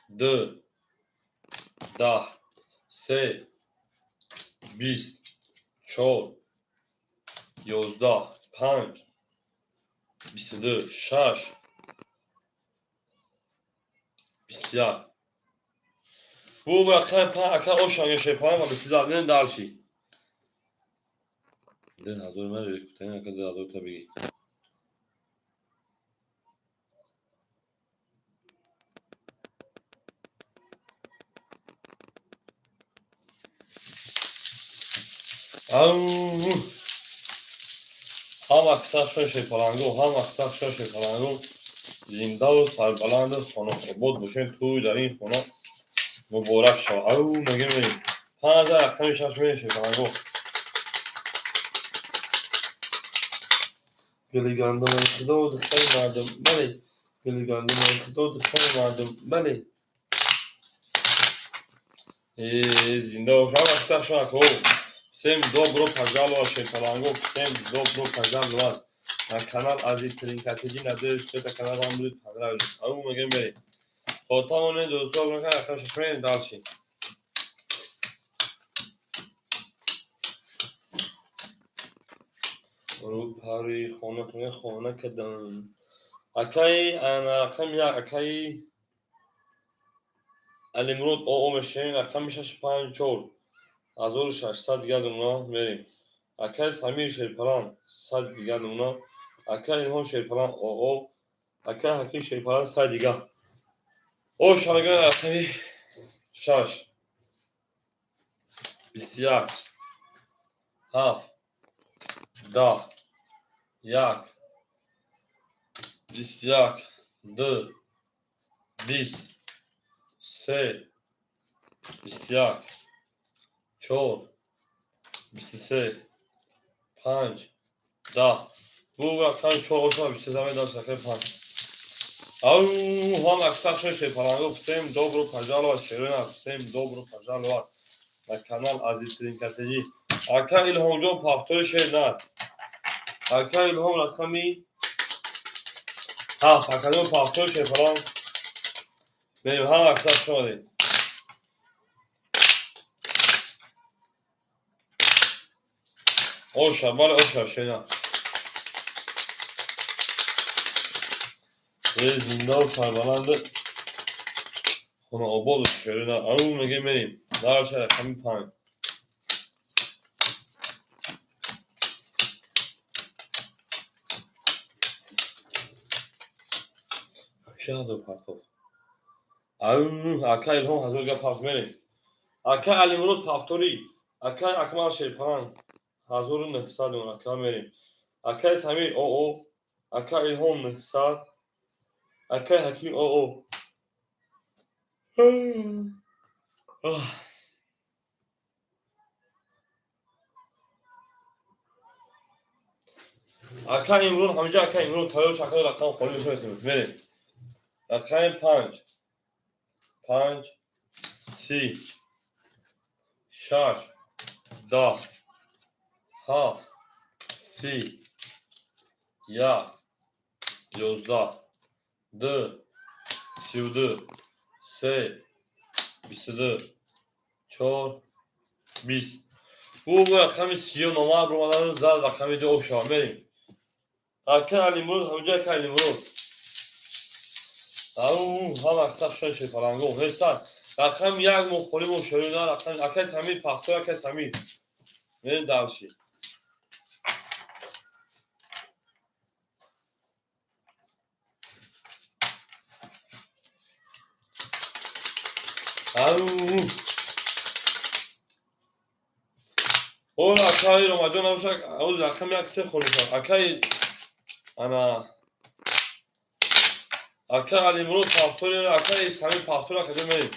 2 10 3 20 4 11 5 22 6 21. Бу рақами 5 ака ошанга шепанг ва 22 мерим дальше. 2000 ман рекутан ака 2000 та бигӣ. Ау! Ҳама кисахшон шерпалангу, ҳама кисахшон шерпалангу, зиндаву сарбаланду хонаобод бошед, тӯй дар ин хона муборак шавад. Ау, мегем мерем. 5000 рақами 6 мерем шерпалангу. Гули гандумаи худо духтари мардум, бале. Гули гандумаи худо духтари мардум, бале. Зинда бош, ҳама кисахшон ако. Всем добро пожаловать, шерпалангу, всем добро пожаловать на канал Азиз Тринкатиджи. Надеюсь, что этот канал вам будет понравиться. Ау, мегем мерем. То тамоне дӯстон, рақами 6 мерем дальше. Рӯпари хона хона кардам. Акаи рақами 1, акаи Алимурод оо мешавем, рақами 6 5 4 1600 дигар нума мерем. Акаи Самир Шерпалан 100 дигар нума. Акаи Илҳом Шерпалан оо, акаи Ҳаким Шерпалан 100 дигар. О, шамаган рақами 6 21 7 10 1, 21, 2, 20, 3, 21, 4, 23, 5, 10. Bu рақами 4 ошава 23 даш рақами 5. Ау, ҳам аксар шоше паланго всем добро пожаловать, шерона, всем добро пожаловать на канал Азизтрин КТЖ. Ака Илҳомҷон пафтори шер нар. Ака Илҳом рақами 7, акаҷон пафтори шер паланг. Мерим, ҳам аксар шомадед. Оша, бале оша, шена. Зинда сарбаланд хонаободу шерина. Ау, меге мерим. Дарча рақами 5. Чӣ ҳазор партов? Ау, ака Илҳом ҳазор гап ҳафт мерим. Ака Алимурод пафторӣ, ака Акмал Шерпаланг 1900 ака мерим. Акаи Самир ОО, ака Илҳом 900, акаи Ҳаким ОО. Ака Имрон, ҳаминҷа ака Имрон тайёр шакл рақам холӣ мешавад. Мерим. Рақами 5, 5, 30, 6, 10, 7, 30, 1, 11, 2, 32, 3, 22, 4, 20. Bu рақами 30 номар бромадану зар рақами 2 ошава. Мерим. Ака Алимурод, ҳаминҷа ака Алимурод. Ау, ҳам аксар шоше паланго. Нестан. Рақами 1 мо холӣ мо шоёна рақами акай Самир пахтой, акай Самир. Мерим дальше. Ау. Ола акай Ромаҷон набошад, оз рақами 1 се холӣ шавад. Акай ана ака Алимурод пафтори, акаи Самир пафтори, акаҷо мерим.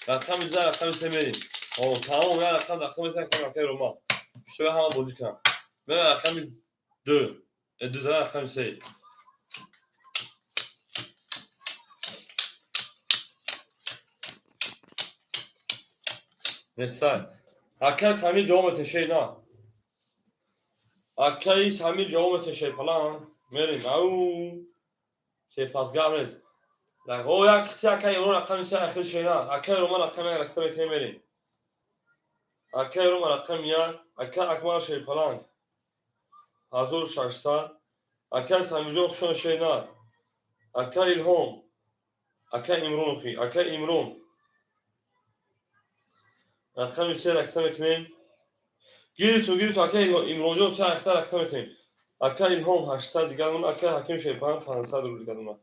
Рақами 2, рақами 3 мерим. О, тамом, я рақам, рақами 3, рақами акаи Рома. Пуштои ҳама бозӣ кунам. Мерам рақами 2, 2 рақами 3. Нестай. Акаи Самир ҷавоб метешей на. Акаи Самир ҷавоб метешей палан. Мерим. Ау. Сепасгар нест. О, як хити акаи Имрон рақами 3 ахир шена. Акаи Рома рақами 1 рақами 1 мерим. Акаи Рома рақами 1, акаи Акмал Шерпаланг 1600, акаи Самирҷон хушон шена. Акаи Илҳом, акаи Имрон хи, акаи Имрон. Рақами 3 рақам мекунем. Гириту, гириту, акаи Имронҷон 3 рақам мекунем. Ака Илҳом 800 дигар мона, ака Ҳаким Шерпаланг 500 рубл дигар мона.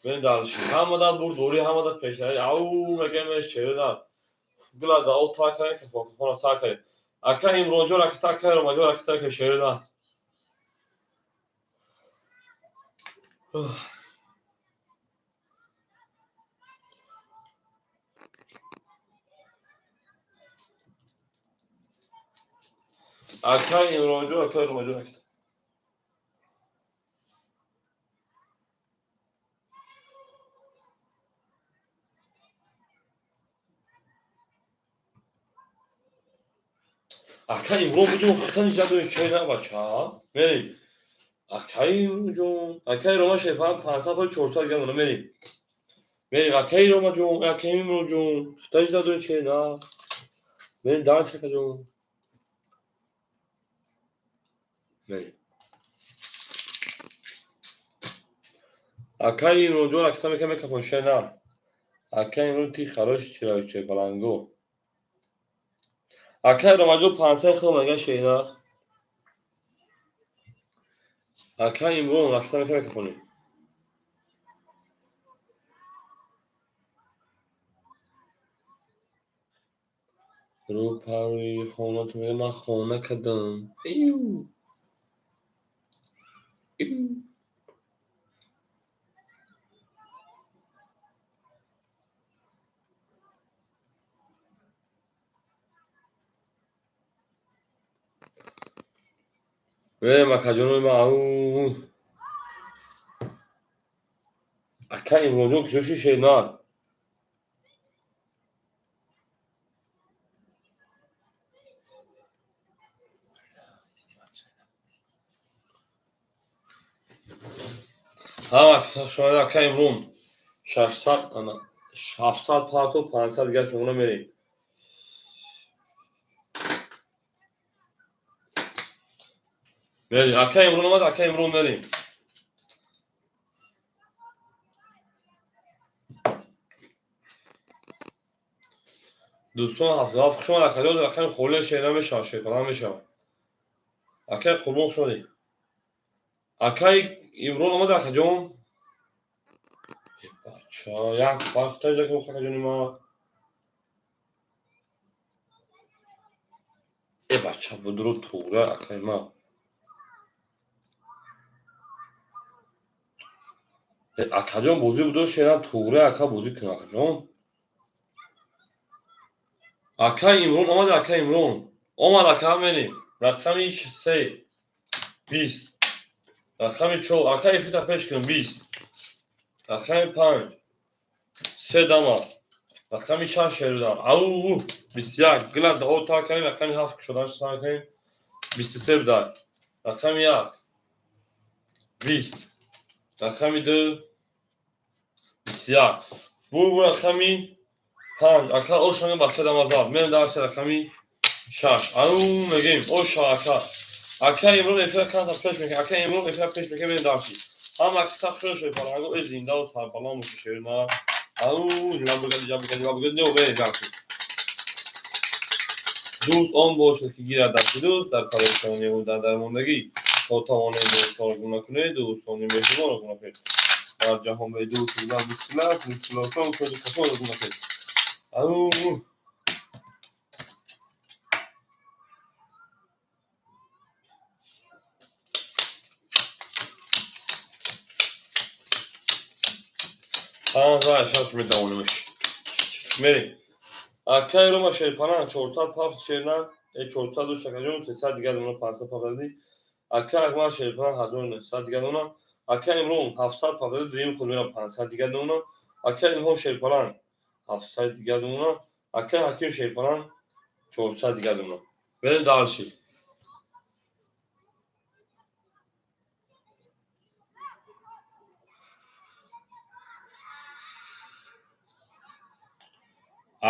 Мерим дальше. Ҳама дар бурдорӣ, ҳама дар пешравӣ. Ау, мегӯям шерина. Гула да о та кардем, кафона сар кардем. Ака Имронҷон ракета, ака Ромаҷон ракета, ака шерина. Ака Имронҷон, ака Ромаҷон ракета. Ака Имрон будем хитани задои чай на бача. Мерим. Акаи Имронҷон, акаи Рома Шерпаланг 500 па 400 дигар мона мерим. Мерим акаи Ромаҷон, акаи Имронҷон, хитани задои чай на. Мерим дальше акаҷон. Мерим. Акаи Имронҷон ракета мекунем мекафон шена. Акаи Имрон ти харош чираче паланго. Акаи Ромаҷон 500 хел мега шена. Акаи Имрон ракета мекунем мекафонем. Рӯпарӯи хонатон мега ман хона кардам. Ию. Мерем акаҷонои ман. Ау. Ака Имронҷон куҷо ши шернар? Ҳама шумо ака Имрон 600 ана 700 парто 500 дигар шумона мерем. Мерем. Ака Имрон омад, ака Имрон мерем. Дӯстон 77 хуш омад акаҷон, рақами холия шер намешавад, шерпалан мешавад. Акай Қурбон хуш омадед. Акай Имрон омад акаҷон. Бача, як вақт тажда ки акаҷони ма. Э бача, будро туғра акай ма. Акаҷон бозӣ будо шера туғра ака бозӣ кун акаҷон. Акай Имрон омад, ака Имрон. Омад ака мерем. Рақами 3 20. Рақами 4 ака эфита пеш кун 20. Рақами 5 3 дама. Рақами 6 шерудам. Ау 21. Гила даҳо та кардем, рақами 7 кушодан сар кардем. 23 бидай. Рақами 1 20. Рақами 2 21. Бу рақами 5. Ака ошанга ба 3 дама зад. Мерем дар рақами 6. Ау мегем оша ака. Ака Имрон эфира канта пеш мекунад. Ака Имрон эфира пеш мекунад, мерем дарси. Ҳама акса хӯш шои э зиндаву сарбаланд боши шерна. Ау лабгади ҷабгади лабгади не мерем дарси. Дӯст он бошад ки гирад дасти дӯст дар парешониву дар дармондагӣ то тавонед дӯстонро гум накунед, дӯстони меҳрубонро гум накунед. Дар ҷаҳон бе дӯст будан мушкил аст, мушкилотро тоҷи касонро гум накунед. Ау панздаҳ шаш метавонимш. Мерем. Акай Рома шерпалан 400 пафт шерна, 400 дошт акаҷон, 300 дигар дона 500 пафт дадӣ. Акай Акмал шерпалан 1900 дигар дона. Акай Имрон 700 пафт дадӣ, дуюм худ мера 500 дигар дона. Акай Илҳом шерпалан 700 дигар дона. Акай Ҳаким шерпалан 400 дигар дона. Мерем дальше.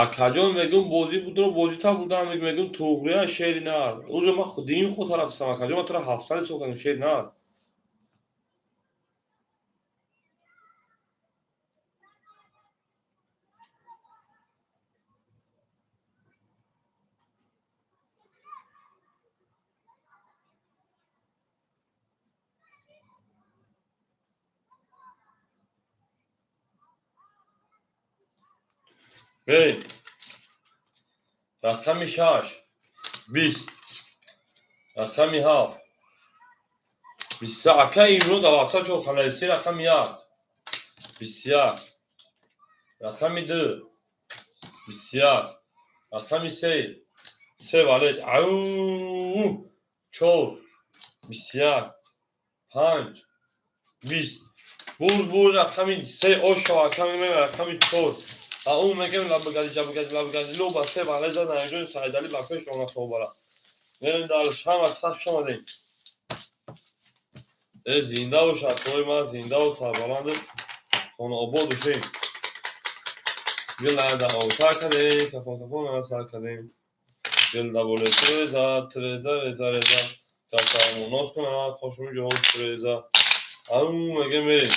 Акаҷон мегӯм бозӣ будро бозита будам мегӯм туғрия шери нар. Уже ма дин худ тараф акаҷон ма тура 700 ҳисоб кардам шери нар. Мерем. Рақами 6 20. Рақами 7 20. Ака Имрон дар вақта чо ханависи рақами 1 21. Рақами 2 21. Рақами 3 3 валет. Ау 4 21 5 20. Бур бур рақами 3 ошо ака мемем рақами 4. Ау мегем лабгади ҷабгади лабгади ло ба се вале зад наҷони Саидали ба пеш омад тобара. Мерем дар ҳама саф шомадем. Э зинда бош акои ман зиндаву сарбаланду хонаобод бошем. Гил да овтар кардем, кафон кафон сар кардем. Гил да боле треза, треза, реза, реза. Кафамон ноз кунад, хошуми ҷоҳо треза. Ау мегем мерем.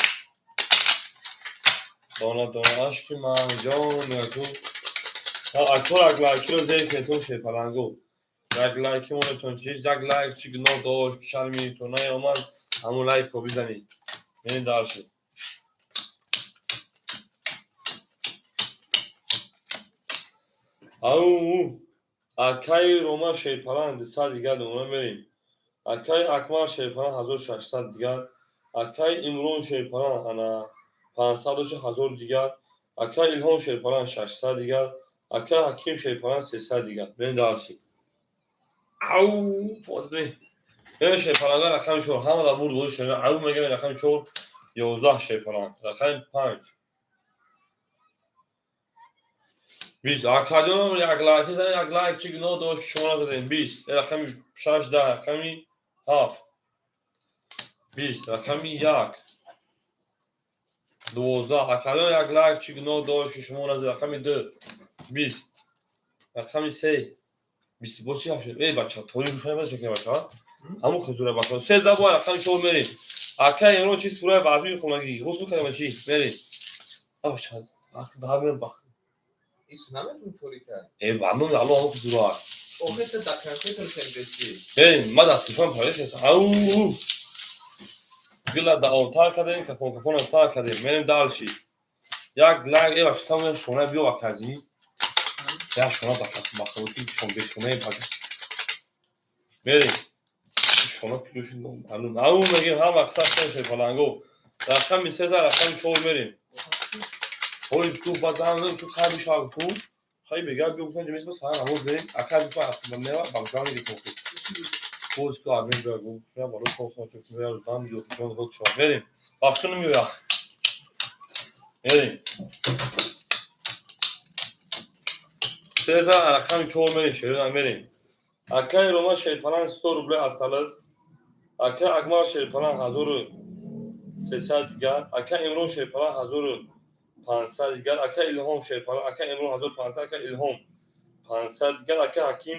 Дона дона ашки ман ҷон яку. Ако як лайкиро зер кунед шерпалангу. Як лайки монетон чиз, як лайк чи гуноҳ дошт, шармитон наомад, ҳамун лайкро бизанед. Мерем дальше. Ау акаи Рома шерпаланг 200 дигар дона мерем. Акаи Акмал шерпаланг 1600 дигар. Акаи Имрон шерпаланг ана 500 дошт 1000 дигар. Акаи Илҳом шерпаланг 600 дигар. Акаи Ҳаким шерпаланг 300 дигар. Мерем дальше. Ау, поздно. Шерпаланга рақами 4 ҳама дар бурд бозӣ шуда. Ау мегӯем рақами 4 11 шерпаланг. Рақами 5 20. Акадион як лайк, як лайк чи гуноҳ дошт, шумо назадем. 20. Рақами 6 10, рақами 7 20, рақами 1 12. Акадион як лайк чи гуноҳ дошт, ки шумо назадем. Рақами 2 20, рақами 3 20. Боз чи ҳафт? Эй бача, торик шумо бача, бача. Ҳамун хизура бача. 13 бо рақами 4 мерем. Ака имрӯз чи сураи баъзӣ мехонагӣ? Ғусл кардам чи? Мерем. А бача, ах да мерем бах. Ис наметун торика. Э, ба номи Аллоҳ ҳамун хизура. Охе та да компютер хендеси. Э, ма дар телефон пареш. Ау! Гила да отар кардем, кафон кафона сар кардем. Мерем дальше. Як лайк, э бача, там шона биё бакази. Як шона бакас, бахалоти шон бешона бак. Мерем. Шона килошин маълум. Ау мегем ҳама мақсад шон паланго. Рақами 3 рақами 4 мерем. Ой, ту базан ту хаби шав ту. Хай бега биё гуфтан ҷамис ба сар намоз берем. Ака ду па мева багзан гирифтем. Боз ку админ бега гу. Я баро кор хон чун я дам ё чун гол шо. Мерем. Бахшун меоя. Мерем. 3 рақами 4 мерем, шерина мерем. Акаи Рома шерпалан 100 рубле осталось. Ака Акмал шерпалан 1300 дигар. Ака Имрон шерпалан 1500 дигар. Ака Илҳом шерпалан, ака Имрон 1500, ака Илҳом 500 дигар, ака Ҳаким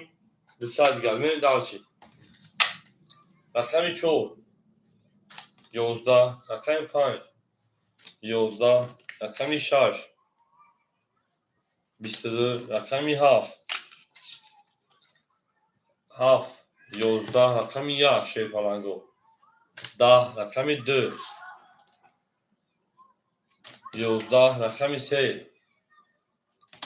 200 дигар. Мерем дальше. Рақами 4 11, рақами 5 11, рақами 6 22, рақами 7 7 11, рақами 1 шерпаланго 10, рақами 2 11, рақами 3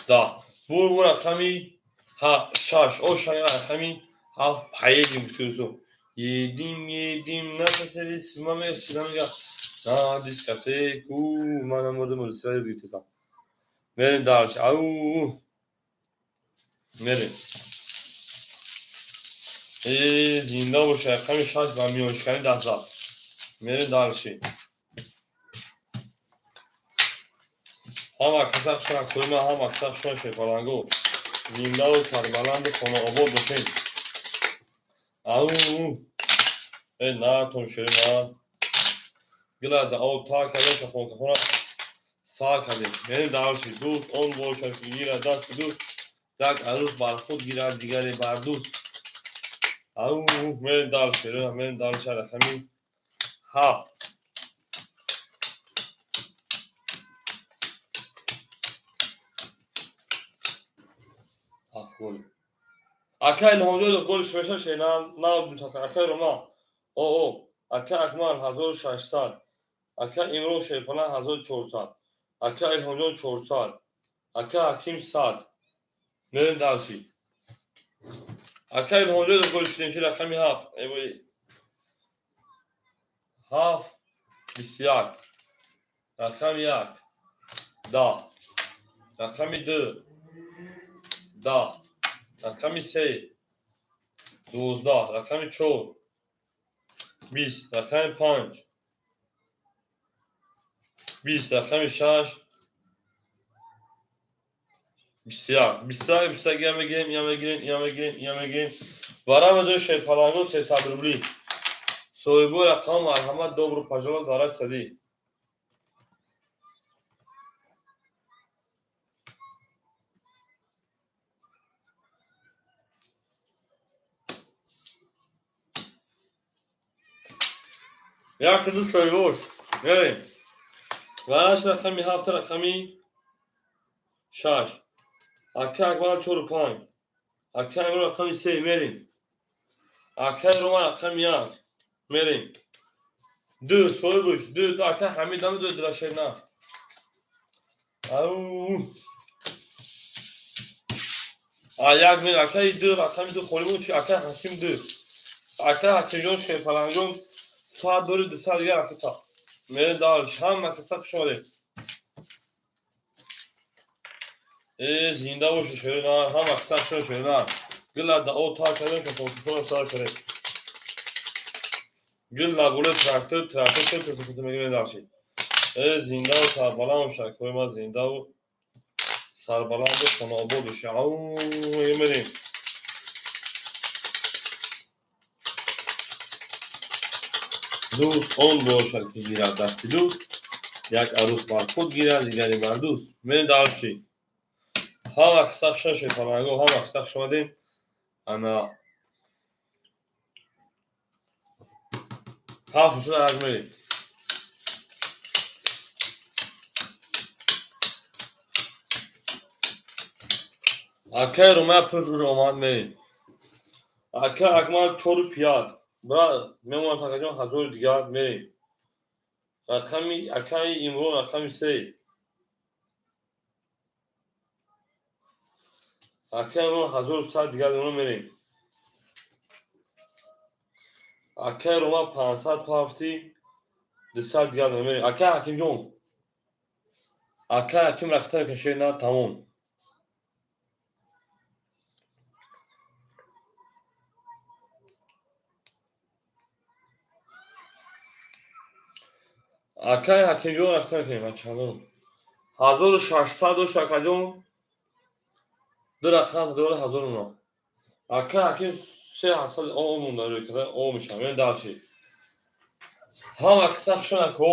10. Бу рақами 6 о рақами 7 поедем кузу. Едим, едим, нафасели, маме, силамига. На дискотеку, мана мурдам, сира гирифтам. Мерем дальше. Ау. Мерем. Э, зинда боша, рақами 6 ба миёншикани даст зад. Мерем дальше. Ҳама каса хушона кӯма, ҳама каса хушона шерпаланго. Зиндаву сарбаланду хонаобод бошем. Ау. Э, натон шерина. Гила да об та кардем, кафон кафона сар кардем. Мерем дальше. Дӯст он бошад, ки гирад дасти дӯст, як арӯс бар худ гирад, дигаре бар дӯст. Ау, мерем дальше, мерем дальше, рақами 7. Ҳафт гол. Ака Илҳомҷон гол шумеша шена нав ака Рома. О, ака Акмал 1600. Ака Имрон Шерпалан 1400. Ака Илҳомҷон 400. Ака Ҳаким 100. Мерем дальше. Ака Илҳомҷон гол шудем ши рақами 7. Эй вой. 7 21. Рақами 1 10. Рақами 2 10. Рақами 3 12. Рақами 4 20. Рақами 5 20. Рақами 6 21. 21, 21 я мегирем, я мегирем, я мегирем, я мегирем. Варама ду шерпаланго 300 рубли. Соҳибои рақам марҳамат, добро пожаловать, варат сади. Як ду соҳибош. Мерем. Вараш рақами 7, рақами 6. Ака Акмал 4 5. Ака Имрон рақами 3 мерем. Ака Рома рақами 1 мерем. 2 соҳибош, 2 ака Ҳамид ам 2 драшена. Ау. А як мер ака 2 рақами 2 холӣ буд чи ака Ҳаким 2. Ака Ҳакимҷон Шерпаланҷон 100 дори 200 дигар ака та. Мерем дальше. Ҳама каса хуш омадед. Э, зинда бошед шерина, ҳама каса хуш шерина. Гила да о та кардем, кафон сар кардем. Гил наболе трактор, трактор ту мегирем дальше. Э, зиндаву сарбаланд бош, акои ман, зиндаву сарбаланду хонаобод боши. Ау, мерем. Дӯст он бошад, ки гирад дасти дӯст, як арӯс бар худ гирад, дигаре бар дӯст. Мерем дальше. Ҳама қисса шаше фаланго, ҳама қисса хуш омадем. Ана ҳафт шуда як мерем. Акай Румая пуш уж омад, мерем. Акай Акмал чору пият. Брат, мемонам такаҷон 1000 дигар, мерем. Рақами акаи Имрон рақами се. Акаи Имрон 1100 дигар мемонам, мерем. Акаи Рома 500 пафти 200 дигар мерем. Акаи Ҳакимҷон. Акаи Ҳаким рахта мекашед, на тамом. Акаи Ҳакимҷон рахта мекунем, чандон. 1600 дошт акаҷон. Ду рақам дора ҳазору на. Акаи Ҳаким се ҳасад о монда рӯй када о мешавам. Мерем дальше. Ҳама қисса хушон ако.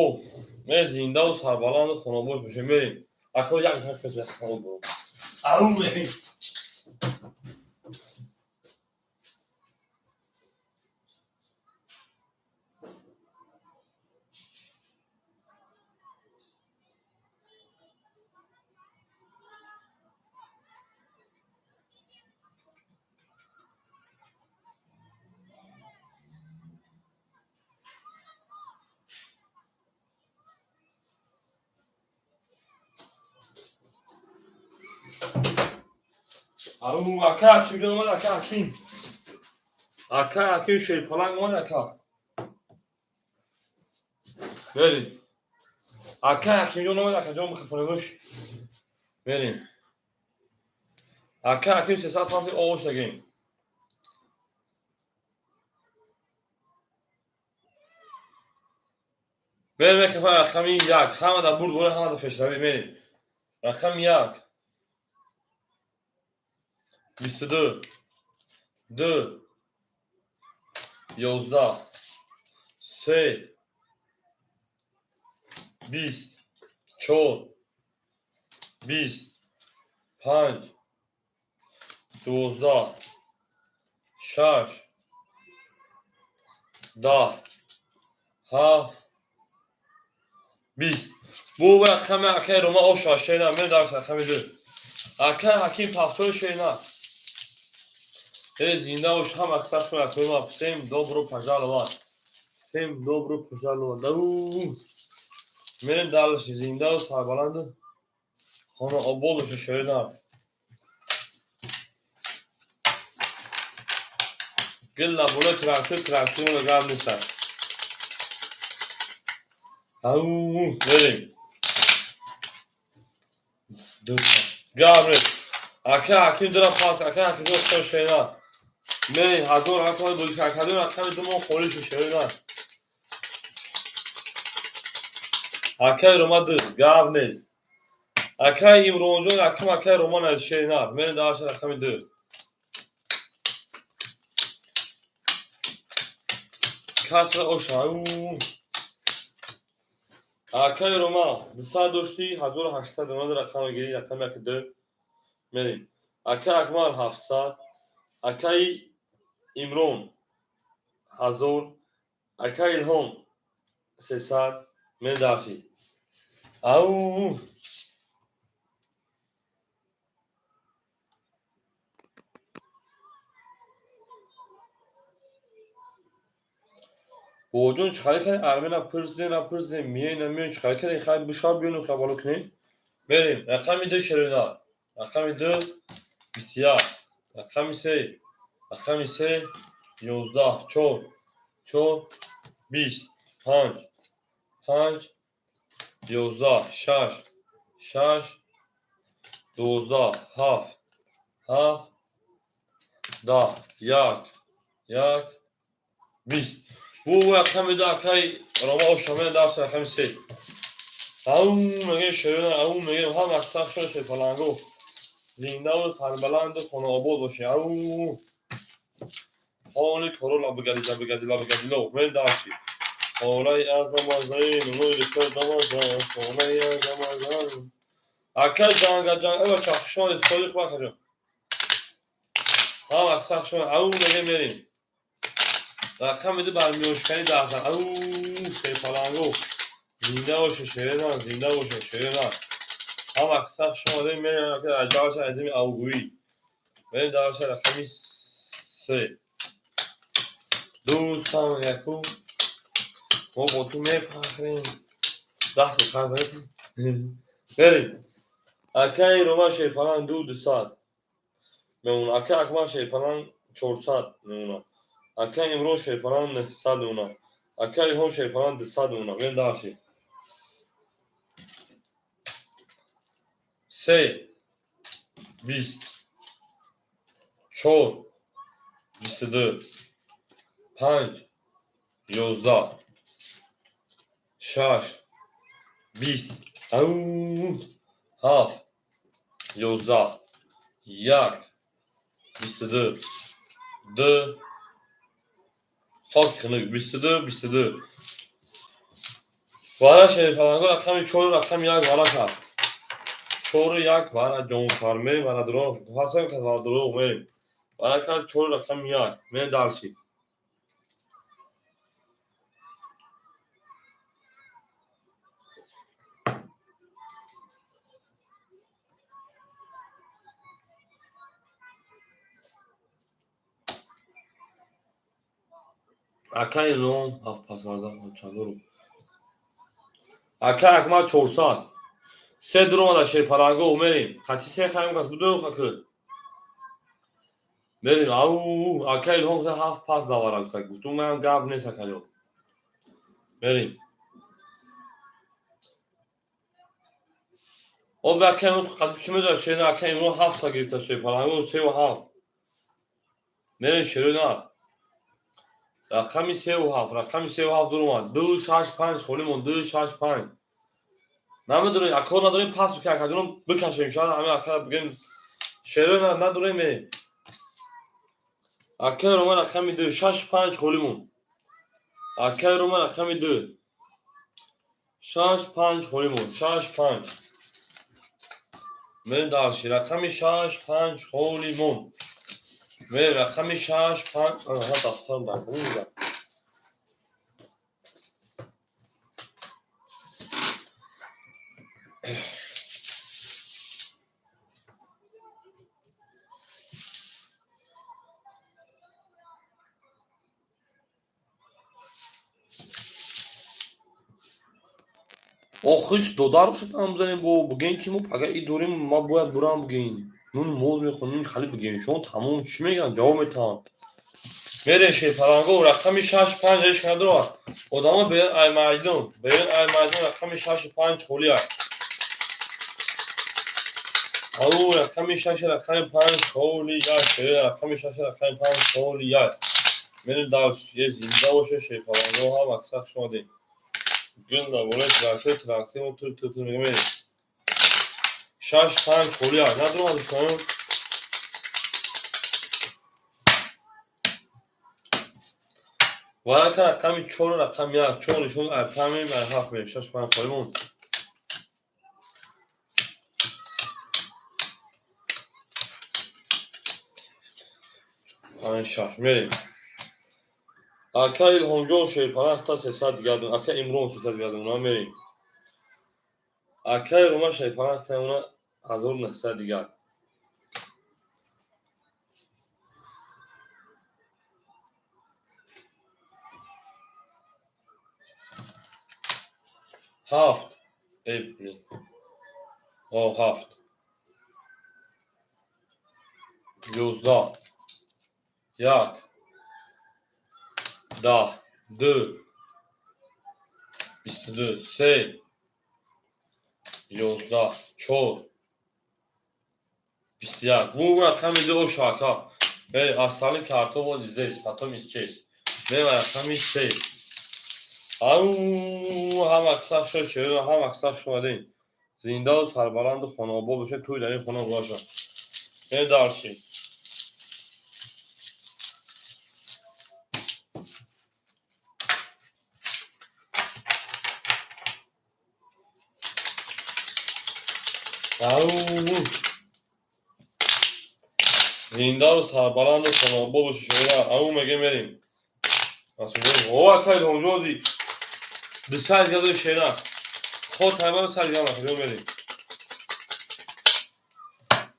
Ме зиндаву сарбаланду хонобод бошем, мерем. Ако як ҳафт бес бурум. Ау мерем. Ау, ака Ҳакимҷон омад, ака Ҳаким. Ака Ҳаким шерпаланг омад, ака. Мерем. Ака Ҳакимҷон омад, акаҷон микрофонагӯш. Мерем. Ака Ҳаким 300 пафти оғош дагем. Мерем микрофон рақами як. Ҳама дар бурд бола, ҳама дар пешравӣ, мерем. Рақами як. 22, ду, 11, се, 20, чор, 20, панҷ, 12, шаш, 10, ҳафт, 20. Бу рақами акаи Рома оша шена, мерем дарс рақами ду. Акаи Ҳаким пафтои шена. Э, зинда бош, ҳама қисса шуд акои ман. Всем добро пожаловать. Всем добро пожаловать. Ау. Мерем дальше, зиндаву сарбаланду хонаобод боша шоида. Гил наболе трактор, трактор гап нест. Ау, мерем. Гап нест. Ака Ҳаким дура пас, ака Ҳаким дура шоида. Мерем 1000 рақами бозӣ кардем, рақами ду мо холӣ шуд шоида. Акаи Рома ду, гап нест. Акаи Имронҷон якум, акаи Роман аз шерина. Мерем дальше рақами ду. Касра оша. Акаи Рома 200 дошти, 1800 омад рақам гирӣ, рақами як ду. Мерем. Акаи Акмал 700, акаи Имрон 1000, акаи Илҳом 300. Мерем дальше. Ау. Бобоҷон, чӣ хари кардем? Армена пурсидем, напурсидем, миёй намиёй, чӣ хари кардем? Хай бишав биёну хабало кунем. Мерем. Рақами ду шерина. Рақами ду 21. Рақами се. Рақами се 11, чор, чор, 20, панҷ, панҷ, 11, шаш, шаш, 12, ҳафт, ҳафт, 10, як, як, 20. Бу рақами ду, акай Рома ошамена, дарси рақами се. Ау мегем, шерона, ау мегем, ҳам аксар шо шерпаланго. Зиндаву сарбаланду хонаобод бошед. Ау. Ҳоли коро лабгади лабгади лабгади ло. Мен дарси. Холаи азамазаин, нури дамазан, холаи азамазан. Акай ҷанга ҷанга, эва чахшон истодиқ бакаҷон. Ҳам аксар шо ау мегем, мерим. Рақами ду бармиёшкани даҳзан. Ау шерпаланго. Зинда боше шерена, зинда боше шерена. Ҳам аксар шо мерим, мерим дарси азими аугӯӣ. Мерим дарси рақами се. Дӯстам яку мо бо ту мефахрем. 10 сол қарз наметем. Мерим. Акаи Рома шерпаланг ду 200 мемонад. Акаи Акмал шерпаланг 400 мемонад. Акаи Имрон шерпаланг 900 мемонад. Акаи Илҳом шерпаланг 200 мемонад. Мерим дарси. Се 20, чор 22, панҷ 11, шаш 20, ау ҳафт 11, як 22, ду хоки хунук 22 22. Вара шерпаланго рақами чору рақами як вара кард. Чору як вара ҷонфар мерим, вара дурӯғ ҳасан кард, вара дурӯғ мерим. Вара кард чору рақами як. Мерим дарси. Акаи Илҳом ҳафт пасварда чандору. Акаи Акмал 400. Се дуромада шерпаланго мерим. Хати се хаем кас будуру хакы. Мерим. Ау акаи Илҳом гуфта ҳафт пас давара гуфта. Гуфтум ман гап нест, акаҷон. Мерим. Об акаи Имрон қадим ки медонад шерина, акаи Имрон ҳафта гирифта шерпаланго севу ҳафт. Мерим шерина. Рақами севу ҳафт, рақами севу ҳафт дуромад. Ду шаш панҷ холӣ монд, ду шаш панҷ. Намедонем, ако надорем пас бика, акаҷонам бикашем, шояд ҳамин акара бигем шерина надорем, мерем. Акаи Рома рақами ду, шаш панҷ холӣ монд. Акаи Рома рақами ду. Шаш панҷ холӣ монд, шаш панҷ. Мерем дарси. Рақами шаш панҷ холӣ монд. Мерем рақами шаш панҷ. Аҳа, дастам дар кунҷа. Охиш додару шудам бизанем бо буген ки мо пага и дорем, ма бояд бурам буген. Нун моз мехӯрем, нун хали буген. Шумо тамом чӣ мегӯянд? Ҷавоб метавон. Мерем шерпаланго рақами шаш панҷ ҳеч надорад. Одамо берен ай майдон, берен ай майдон рақами шашу панҷ холӣ аст. Ау рақами шаш рақами панҷ холӣ аст. Рақами шаш рақами панҷ холӣ аст. Мерем дарс, е зинда боше шерпаланго ҳам аксар шумо дем. Гүнда болои трактор, трактор мо тур тур тур мегӯем. Шаш панҷ холӣ аст. Надорад шумо? Варака рақами чор рақами як. Чор нишон ай панҷ мерем, ай ҳафт мерем. Шаш панҷ холӣ монд. Панҷ шаш мерем. Ака Илҳомҷон шерпаланг та 300 дигар, ака Имрон 300 дигар уна мерем. Акаи Рома шерпаланг та уна 1900 дигар. Ҳафт. Эй, блин. О, ҳафт. 11. Як. 10. Ду. 22. Се. 11. Чор. 21. Бу рақами ду оша ака. Эй, остальные карты вот здесь, потом исчез. Мева рақами се. Ау, ҳама каса шуд, ҳама каса шумадин. Зиндаву сарбаланду хонаобод бошед, тӯй дар ин хона бошад. Е дарши. Ау! Зиндаву сарбаланду хонаобод бошед, шоира. Ау, мегем мерим. О, акай ҳоҷози. Дусад гадои шера. Ход таймам сар гама, ҷо мерим.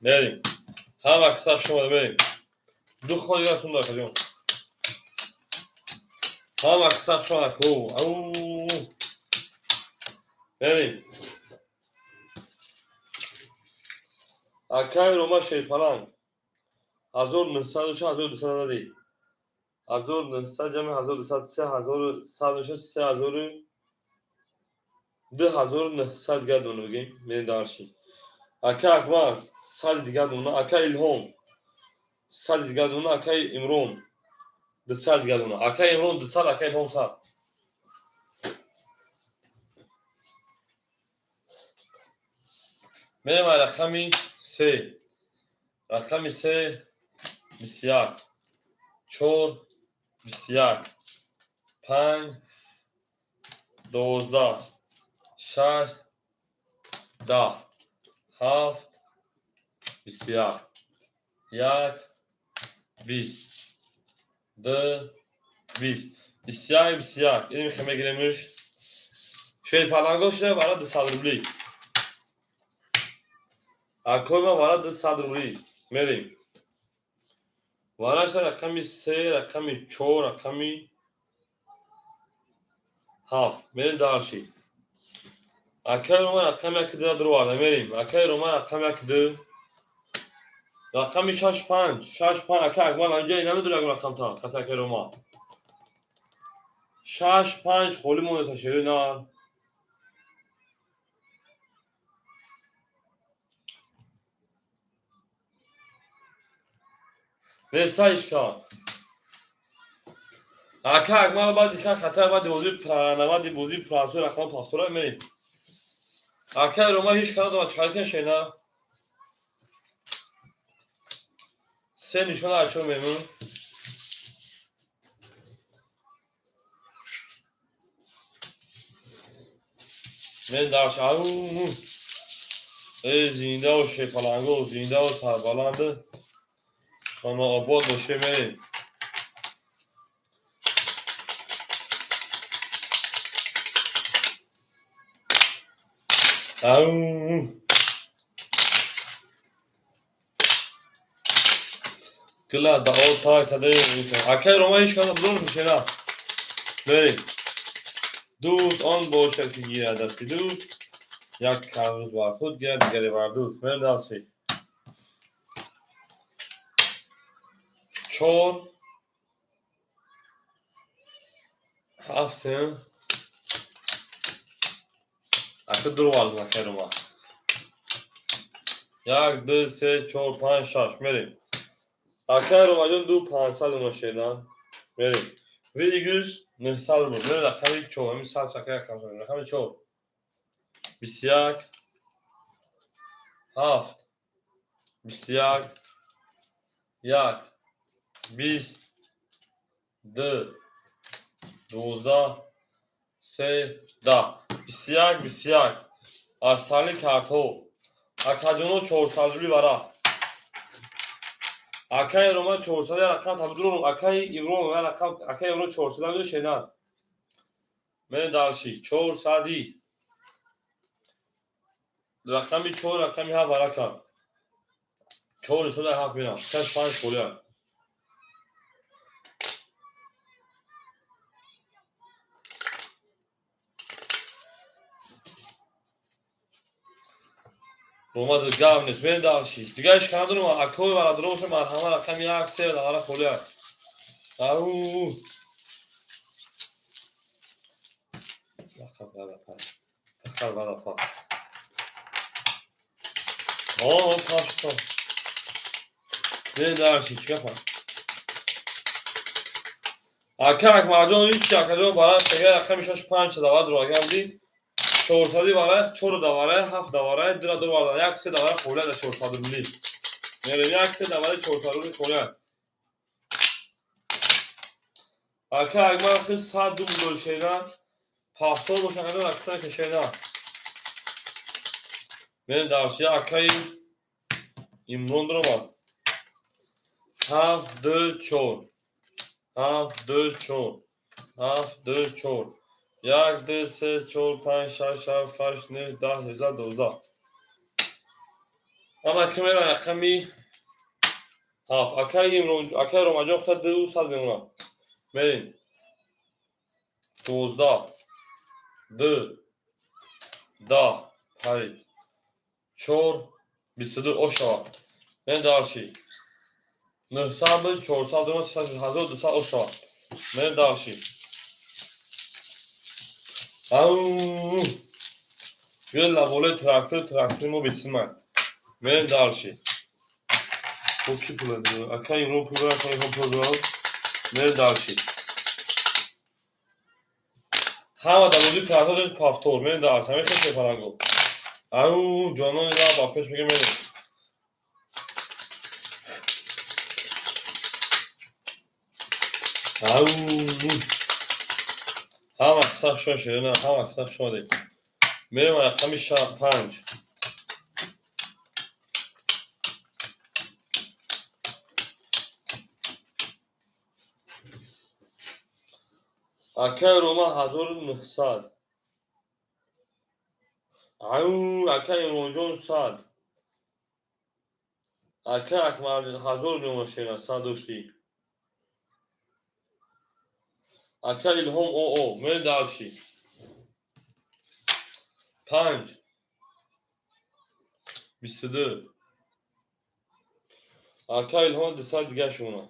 Мерим. Ҳама каса шумо мерим. Ду ход дигар сунда ҷо. Ҳама каса шумо ку. Ау! Мерим. Акай Рома Шерпаланг. 1900 1200 зади. 1900 ҷамъи 1200 3100 мешавад 3000 2900 дигар дона бигем, мерем дарши. Ака Акмал 100 дигар дона, ака Илҳом 100 дигар дона, ака Имрон 200 дигар дона. Ака Имрон 200, ака Илҳом 100. Мерем ай рақами 3. Рақами 3 21, 4 21, 5 12, 6 10, 7 21, 1 20, 2 20, 21 21. Ин мехоҳем мегиремш. Шерпаланго шуда бара 200 рубли. Акои ма бара 200 рубли. Мерем. Вараша рақами 3, рақами 4, рақами 7. Мерем дарши. Акай Рома рақами 1 2 дуроварда мерем. Акай Рома рақами 1 2. Рақами 6 5, 6 5 акай Акмал анҷа намедонам рақам та, қат акай Рома. 6 5 холи монеса шери нар. Неста ишка. Ака Акмал баъди ха хатар баъди бозии навади бозии прансуи рақами пафтора мерем. Акай Рома ҳеҷ кара дорад чикар шена. Се нишона ачо мемун. Мен дарш ау. Эй зиндаву шепаланго, зиндаву сарбаланду. Хонаобод боше мерем. Ау! Кила дао та каде акай Рома ҳеҷ када бузург мешена. Мерем. Дӯст он бошад ки гирад дасти дӯст, як каррӯз бар худ гирад, дигаре бар дӯст. Мерем дарси. 4 7 3 ака дуровардем акай Рома. 1 2 3 4 5 6 мерем. Акай Ромаҷон 2 500 ума шедан. Мерем. Выигрыш 900 рубл. Мерем рақами 4. Ҳамин 100 шакай рақам шуд. Рақами 4. 21 7 21 1 20 2 12 3 10 21 21. Аз тали картҳо. Акаҷоно 400 рубли вара. Акай Рома 400 рақам табдурум. Акай Имрон рақам, акай Имрон 400 рубли шена. Мен дарши 400. Рақами 4, рақами 7 вара кард. 4 шуда 7 мерам. 6 5 холия. Рома гав нест. Мерем дарши. Дигар ҳеҷ кара надорам. Акои варадоро боша марҳама рақами 1 3 дағара холия. Ау! Рақам вара Рақам вара фа. О, пашто. Мерем дарши. Чӣ гапа? Ака Акмалҷон ҳичи акаҷон барай сега рақами шаш панҷ давар дурага будӣ. Чорсади варай, чор даварай, ҳафт даварай, дира ду варай, як се даварай холия да 400 рубли. Мерем як се даварай 400 рубли холия. Ака Акмал хис 102 будор шена. Пафтор бошан акаҷон аксан кешена. Мерем дарси акаи Имрон дуромад. 7 2 4 7 2 4 7 2 4 1 2 3 4 5 6 7 8 9 10 11 12. Ана ки мерам рақами 7. Акаи Имрон, акаи Ромаҷон хута 200 мемонад. Мерем. 12 2 10 5 4 22 ошава. Мерем дарши. 900 буд, 400 дума, 300, 1200 ошава. Мерем дарши. Ау! Гул лаболаи трактор, трактори мо бесимай. Мерем дарши. Бо ки пул дорад? Ака Имрон пул дорад, ака Илҳом пул дорад. Мерем дарши. Ҳама дар бозии трактор дошт пафтор. Мерем дарши. Ҳамин хел шепаранго. Ау, ҷонони лаб ба пеш мегем мерем. Ау! Ҳама қисса шуд ширина, ҳама қисса шуд. Мерем рақами 5. Акаи Рома 1900. Ау, акаи Имронҷон 100. Акаи Акмал 1000 мемонад ширина, 100 доштӣ. Ака Илҳом ОО, мерем дарши. 5 22. Ака Илҳом 200 дига шумона.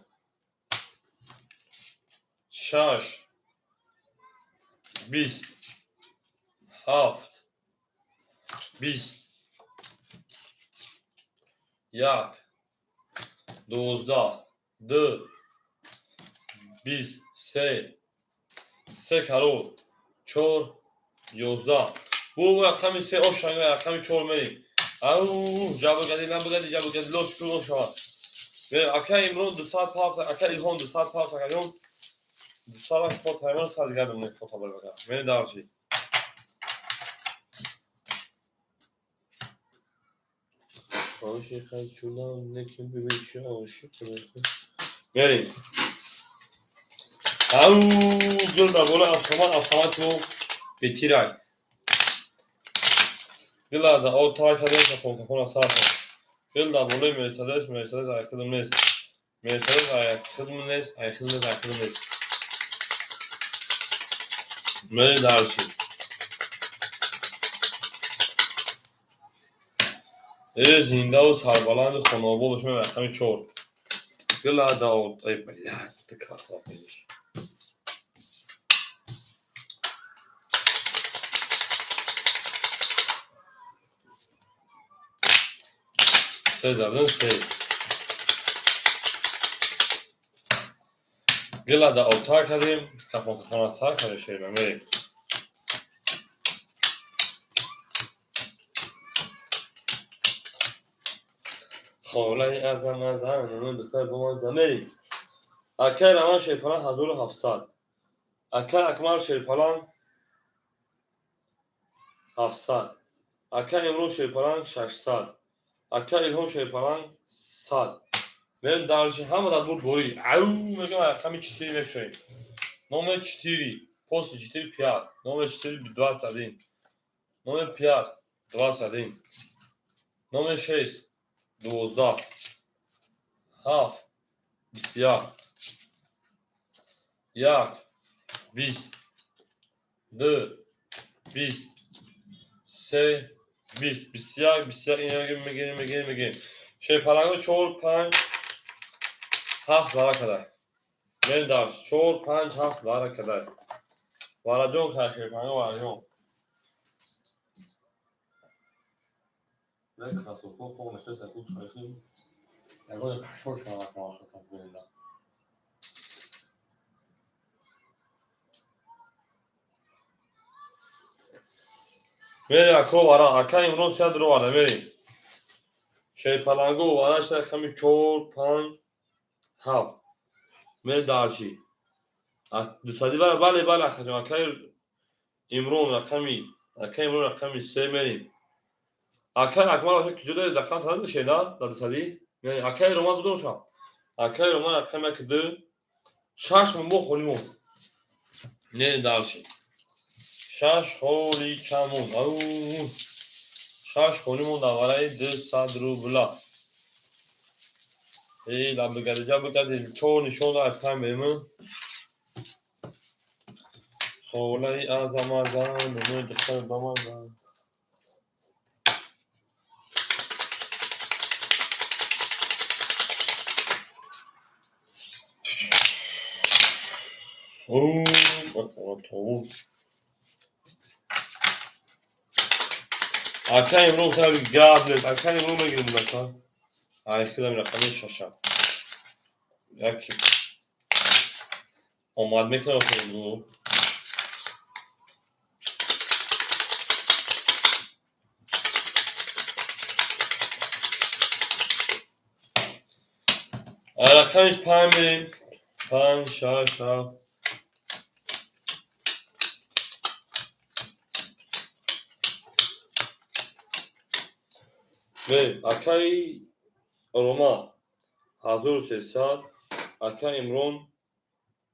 6 20 7 20 1 12 2 20 3 3 карор 4 11. Бу рақами 3 ошанга рақами 4 мерем. Ау, ҷабргади набугади ҷабргади лош кун ошава. Ака Имрон 207, ака Илҳом 207, ака Илҳом 200 фото аймон сад дигар мемонад фото барбага. Мерем дарши. Ошиқ шудам, лекин бибин чӣ ошиқ. Мерем. Ау, гул дар болои автомат, автомат мо бетирай. Гул дар о тай кардем, кафон сар кун. Гул дар болои Мерседес, Мерседес ай хидм нест. Мерседес ай хидм нест, ай хидм нест, ай хидм нест. Мерем дарши. Э, зиндаву сарбаланди хонобод бошем рақами 4. Гул дар ай блядь, ты красавчик. Се задан се. Гила да отар кардем, кафон кафона сар кардем шерма мерем. Холаи азам азам, духтар бо ман замерим. Акай Раман Шерпалан 1700. Акай Акмал Шерпалан 700. Акай Имрон Шерпалан 600. Ака Илҳом Шерпалан 100. Мерем дарши ҳама дар бур борӣ. Ау, мегам рақами 4 мекушоем. Номер 4, после 4 5, номер 4 21, номер 5 21, номер 6 12, 7 21, 1 20, 2 20, 3 20, 21, 21 ина мегирем, мегирем, мегирем. Шерпаланго 4 5 7 бара кадай. Мерем дарс 4 5 7 бара кадай. Вараҷон кай шерпаланго вараҷон. Не красотко хоб нешта ку тарихи. Ягон пашор шава кама хатам бинда. Мери, ако вара, ака Имрон сия дуроварда, мерим. Шерпаланго вара рақами чор, панҷ, ҳафт. Мери дальше. Дусади вара, бале, бале, акаҷон, акаи Имрон рақами, акаи Имрон рақами се мерим. Акаи Акмал ака куҷо доред? Рақам тадошед, на? Дар дусади? Мерим. Акаи Роман будошам. Акаи Роман рақами як, ду, шаш мон бо холӣ монд. Мерим дальше. Шаш холи чанд монд? Ау, шаш холи монд дар вараи 200 рубла. Э, лабигади, ҷабигади, чор нишон аз панҷ мерим. Холаи азамазан, нуну духтар бамазан. О, тобус. Ака Имрон саби гап нест. Ака Имрон мегирим ака. Ай хидам рақами шаша. Яки омад мекунам хелу. Рақами панҷ мерем. Панҷ, шаш, ҳафт. Мерем. Акаи Рома 1300, ака Имрон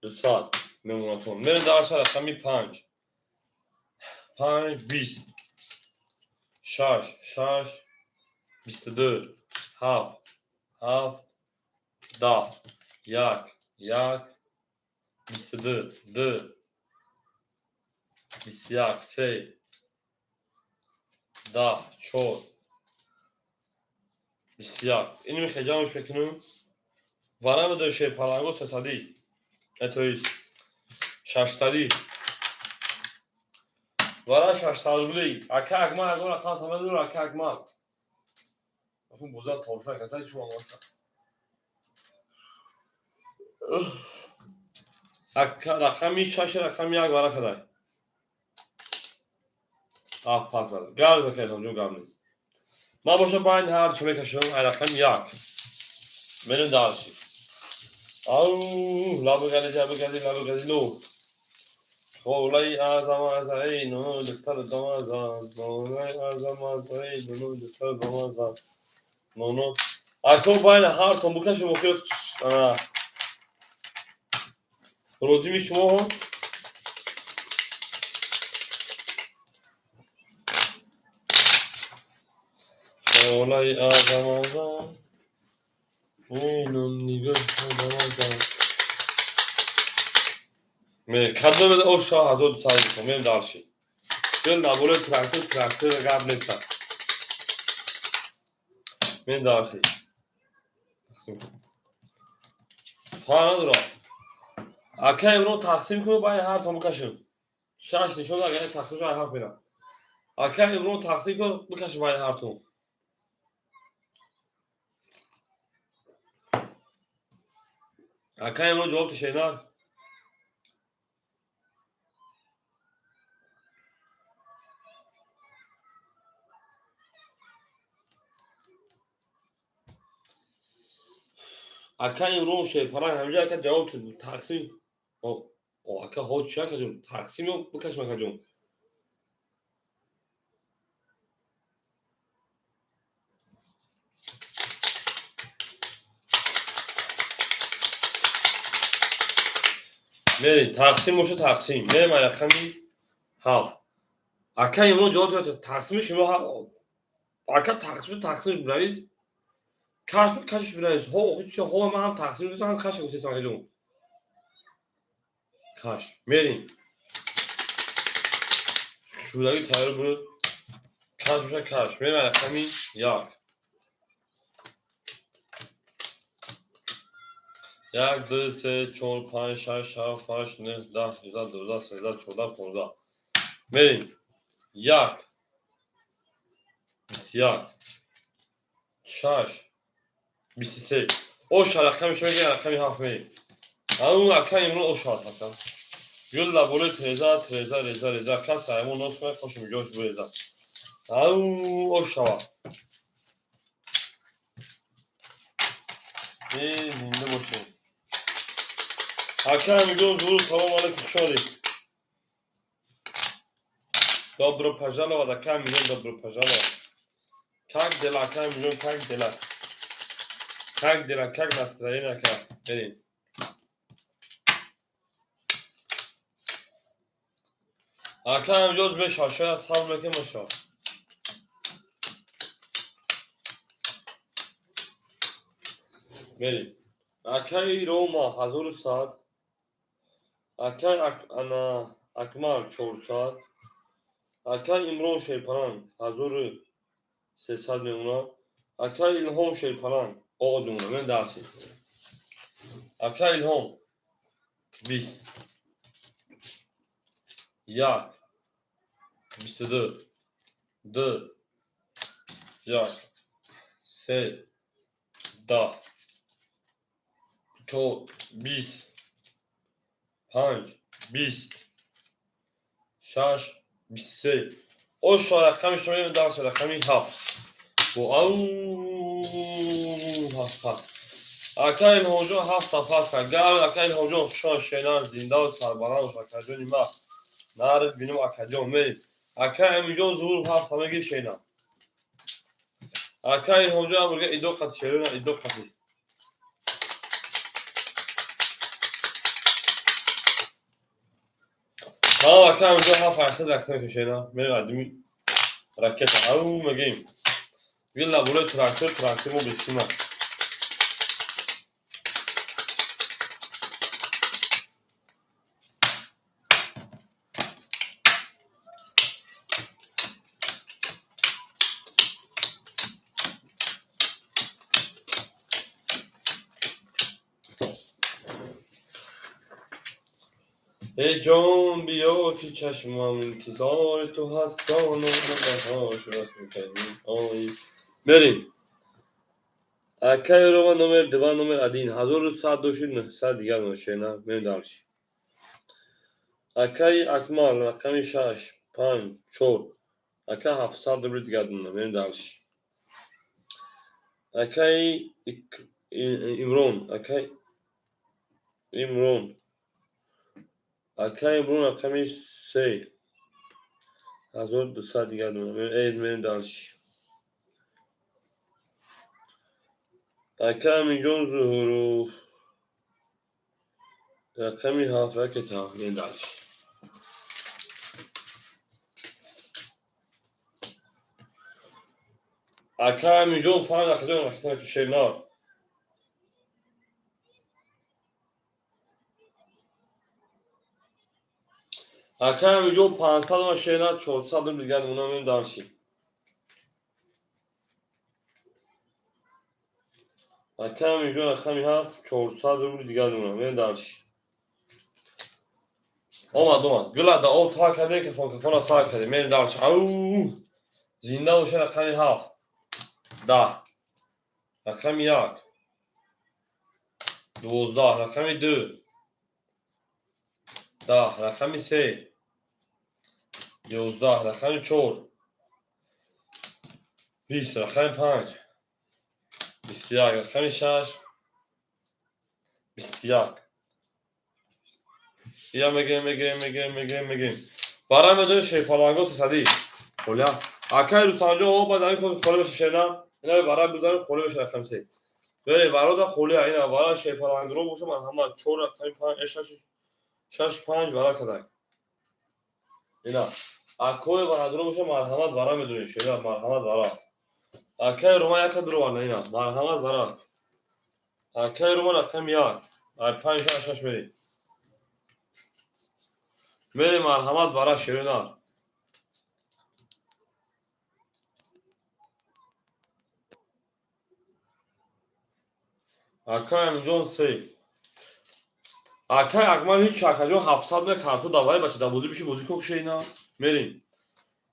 200 мемонатон. Мерем дальше рақами панҷ. Панҷ, бист. Шаш, шаш, 22, ҳафт, ҳафт, 10, як, як, 22, ду, 21, се, 10, чор, 21. Ини мехе ҷамъш мекунем. Вара медои шерпаланго сесадӣ. То есть шаштадӣ. Вара 600 рубли. Ака Акмал, ягон рақам тамадор, ака Акмал. Акун боза тамошо каса чӣ омад. Ака рақами шаш, рақами як вара кадай. Аф пас зад. Гап нест, ака ҷон, гап нест. Ман бошам байни ҳар чӣ мекашам, ай рақами як. Мерем дальше. Ау, лабгади, ҷабгади, лабгади, лу. Холаи азам азаи, нуну духтар дамазан. Холаи азам азаи, нуну духтар дамазан. Нуну. Ако байни ҳар тон букашем, охир ана. Розими шумо ҳо? Холаи азам азан. Инум нигоҳ дамазан. Ме кадом о ша 1200 бикун, мерем дальше. Дил наболе трактор, трактор гап неста. Мерем дальше. Тақсим кун. Фарқ надорад. Ака Имрон тақсим кун, байни ҳар тон бикашем. Шаш нишон агар тақсим шавад, ҳафт мерам. Ака Имрон тақсим кун, бикашем байни ҳар тон. Ака Имрон ҷавоб тишена? Ака Имрон шерпаланг ҳаминҷа ака ҷавоб тақсим. О, ака ҳо чи ака ҷон? Тақсим ё бикашем ака ҷон? Мерем, тақсим боша тақсим. Мерем ай рақами ҳафт. Ака Имрон ҷавоб дод, тақсими шумо ака тақсим шуд, тақсим бинавис. Каш шуд, кашш бинавис. Ҳо, охи чи ҳо ман ҳам тақсим шуд, ҳам каш гуфтесам ака ҷон. Каш. Мерем. Шудаги тайёр буд. Каш боша каш. Мерем ай рақами як. Як, ду, се, чор, панҷ, шаш, ҳафт, ҳашт, нӯҳ, 10, 11, 12, 13, 14, 15. Мерем. Як. 21. Шаш. 23. Оша рақами шумо мегӯяд, рақами ҳафт мерем. Ау ака Имрон оша ака. Гул лаболои треза, треза, реза, реза. Кас аймон нос кунад, хошим ҷош буреза. Ау, ошава. Зинда бошед. Ака Амиҷон Зуҳур, салом алейкум, хуш омадед. Добро пожаловать, ака Амиҷон, добро пожаловать. Как дела, ака Амиҷон, как дела? Как дела, как настроение, ака? Берем. Ака Амиҷон, мешавад, шояд сабр мекунем, мешавад. Берем. Акаи Рома 1100, акаи ана Акмал 400, акаи Имрон Шерпаланг 1300 мемонад, акаи Илҳом Шерпаланг оғоз мемонад. Мен дарси. Акаи Илҳом 20, 1, 22, 2, 1, 3, 10, 4, 20, 5, 20, 6, 23. Оша рақами шумо дарс рақами 7. Бо ау 7. Ака Илҳомҷон 7 пас кард. Гар ака Илҳомҷон хушон шенан зинда ва сарбаланд бош акаҷони ма. Нарид бинум акаҷон мерим. Ака Амиҷон Зуҳур 7 меги шенан. Ака Илҳомҷон амурга идо қати шерона идо қати. Тамом ака Амиҷон 7 айхид ракета мекушена. Мерим адими ракета. Ау мегим. Вилла болои трактор, трактор мо бесима. Эй ҷон биё ки чашмам интизори ту ҳаст, ҷонон баҳош рост мекардӣ. Ой. Мерим. Акаи Рома номер 2, номер 1, 1100 дошид, 900 дигар ношена. Мерим дальше. Акаи Акмал рақами 6, 5, 4. Ака 700 рубли дигар дона. Мерим дальше. Акаи Имрон, акаи Имрон. Акаи Имрон рақами 3, 1200 дигар дона. Мерим дальше. Ака Амиҷон Зуҳуров рақами 7, ракета. Мерим дальше. Ака Амиҷон 5 ракета ракета шернар. Ака Амиҷон 500 ва шернар 400 рубли дигар дона. Мерим дальше. Ака Амиҷон рақами 7, 400 рубли дигар дона. Мерим дальше. Омад, омад. Гула да об та кардем, кафон кафона сар кардем. Мерим дальше. Ау! Зинда боша рақами 7. 10. Рақами 1. 12. Рақами 2. 10. Рақами 3. 11. Рақами 4. 20. Рақами 5. 21. Рақами 6. 21. Я мегирем, мегирем, мегирем, мегирем, мегирем. Барои медонӣ шерпаланго сесадӣ. Холӣ аст. Акаи Рустамҷон о баъд ҳамин холӣ беша шена. Ина вара бизанем холӣ беша рақами 3. Бере варода холӣ ина вара шерпалангро боша ман ҳама 4 рақами 5, 6 6 5 вара кадай. Ина акои варадро боша марҳамат вара медонӣ шена марҳамат вара. Акаи Рома яка дуроварна ина марҳамат вара. Акаи Рома рақами 1. Ай 5 6 6 мерем. Мерем марҳамат вара шерона. Акаи Амиҷон 3. Акаи Акмал ҳеч акаҷон 700 ме карто давай бача да бозӣ биши бозӣ кок шейна. Мерем.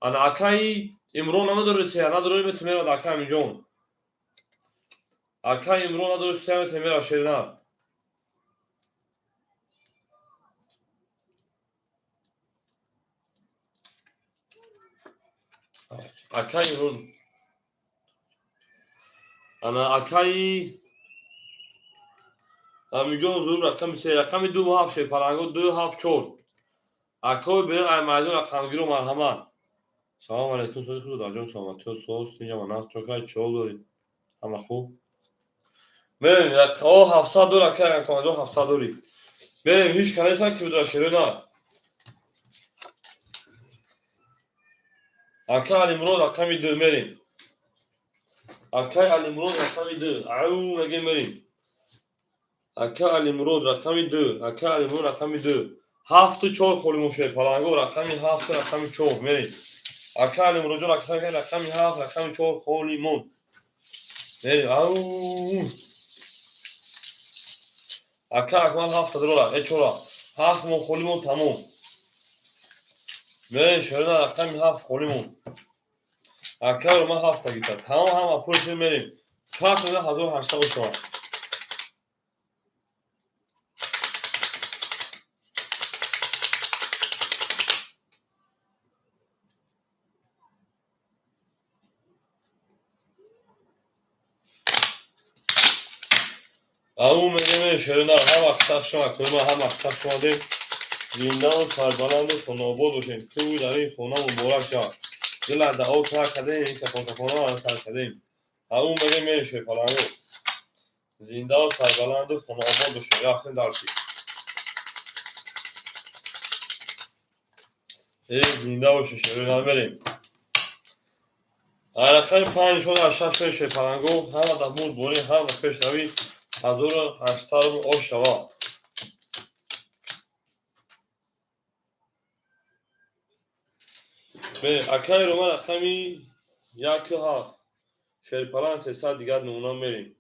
Ана акаи Имрон намедори се, надори ме темерад акаи Амиҷон. Акаи Имрон надори се ме темера шерина. Акаи Имрон. Ана акаи Амиҷон зур рақами 3, рақами 2 7 шерпаланго 2 7 4. Акои берин ай майдон рақамгиро марҳамат. Салом алейкум, сози худ даҷон саломатиё соз тинҷа манас чокай чол дорӣ. Ҳама хуб. Мерем, о 700 дор акай акамаҷон 700 дорӣ. Мерем, ҳеҷ канеса ки бидра шерона. Ака Алимурод рақами 2 мерем. Акай Алимурод рақами 2. Ау мегем мерем. Ака Алимурод рақами 2. Ака Алимурод рақами 2. 7 4 холи мошед паланго рақами 7 рақами 4 мерем. Ака Алимуродҷон рақами 7 рақами 4 холи мон. Мерем. Ау. Ака Акмал 7 дора, 4. 7 мон холи мон тамом. Мерем шерина рақами 7 холи мон. Ака ма 7 гита. Тамом ҳама пулши мерем. Кас 1800 шава. Ау мегем шерина ҳама хтах шума кӯма ҳама хтах шума дем. Зиндаву сарбаланду хонаобод бошем. Ту дар ин хона муборак шавад. Дила дао тар кардем, кафон кафона сар кардем. Ау мегем мерем шерпаланго. Зиндаву сарбаланду хонаобод бошем. Рафтем дарси. Зинда бошем шерина мерем. Рақами 5 шуд аз 6 шерпаланго. Ҳама дар мурд борӣ, ҳама пешравӣ. 1800 ош шава. Акаи Роман рақами 1 7 шерпалан 300 дигар намуна мерем.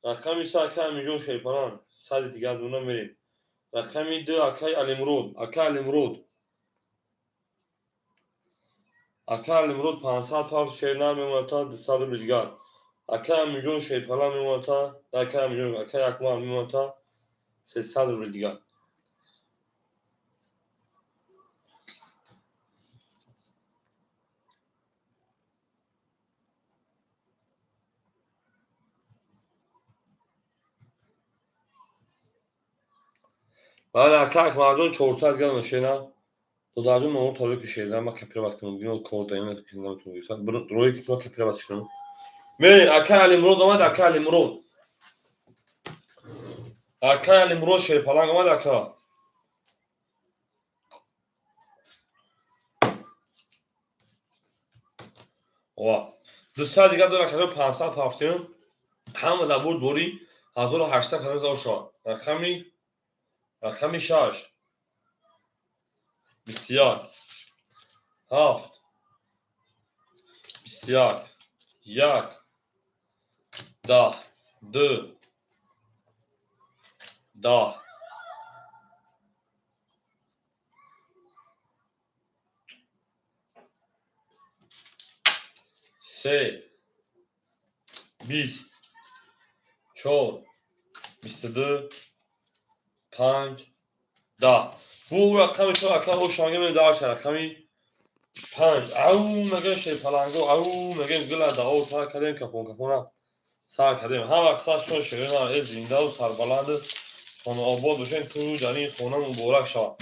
Рақами 3 акаи Амиҷон шерпалан 100 дигар намуна мерем. Рақами 2 акаи Алимурод, акаи Алимурод. Акаи Алимурод 500 павз шернар мемонад та 200 рубл дигар. Акаи Амиҷон шерпалан мемонад та, акаи Амиҷон, акаи Акмал мемонад та 300 рубл дигар. Бале, ака Акмалҷон 400 грамм шена. Додарҷон мо торики шена, ма копировать кунам, гино кор даем, наметунам гирифтан. Ролики ма копировать кунам. Мерем, ака Алимурод омад, ака Алимурод. Ака Алимурод шерпаланг омад, ака. Ова. 200 дигар дора, ака 500 пафтем. Ҳама дар бурд борӣ 1800 кадом дор шавад. Рақами 6 21 7 21 1 10 2 10 3 20 4 22 5 10. Бу рақами шо ака ошанга мен даша рақами 5. Ау мегем шерпаланго, ау мегем гила дао тар кардем, кафон кафона сар кардем. Ҳама қисат шо шерина зиндаву сарбаланду хонаобод бошем. Ту дар ин хона муборак шавад.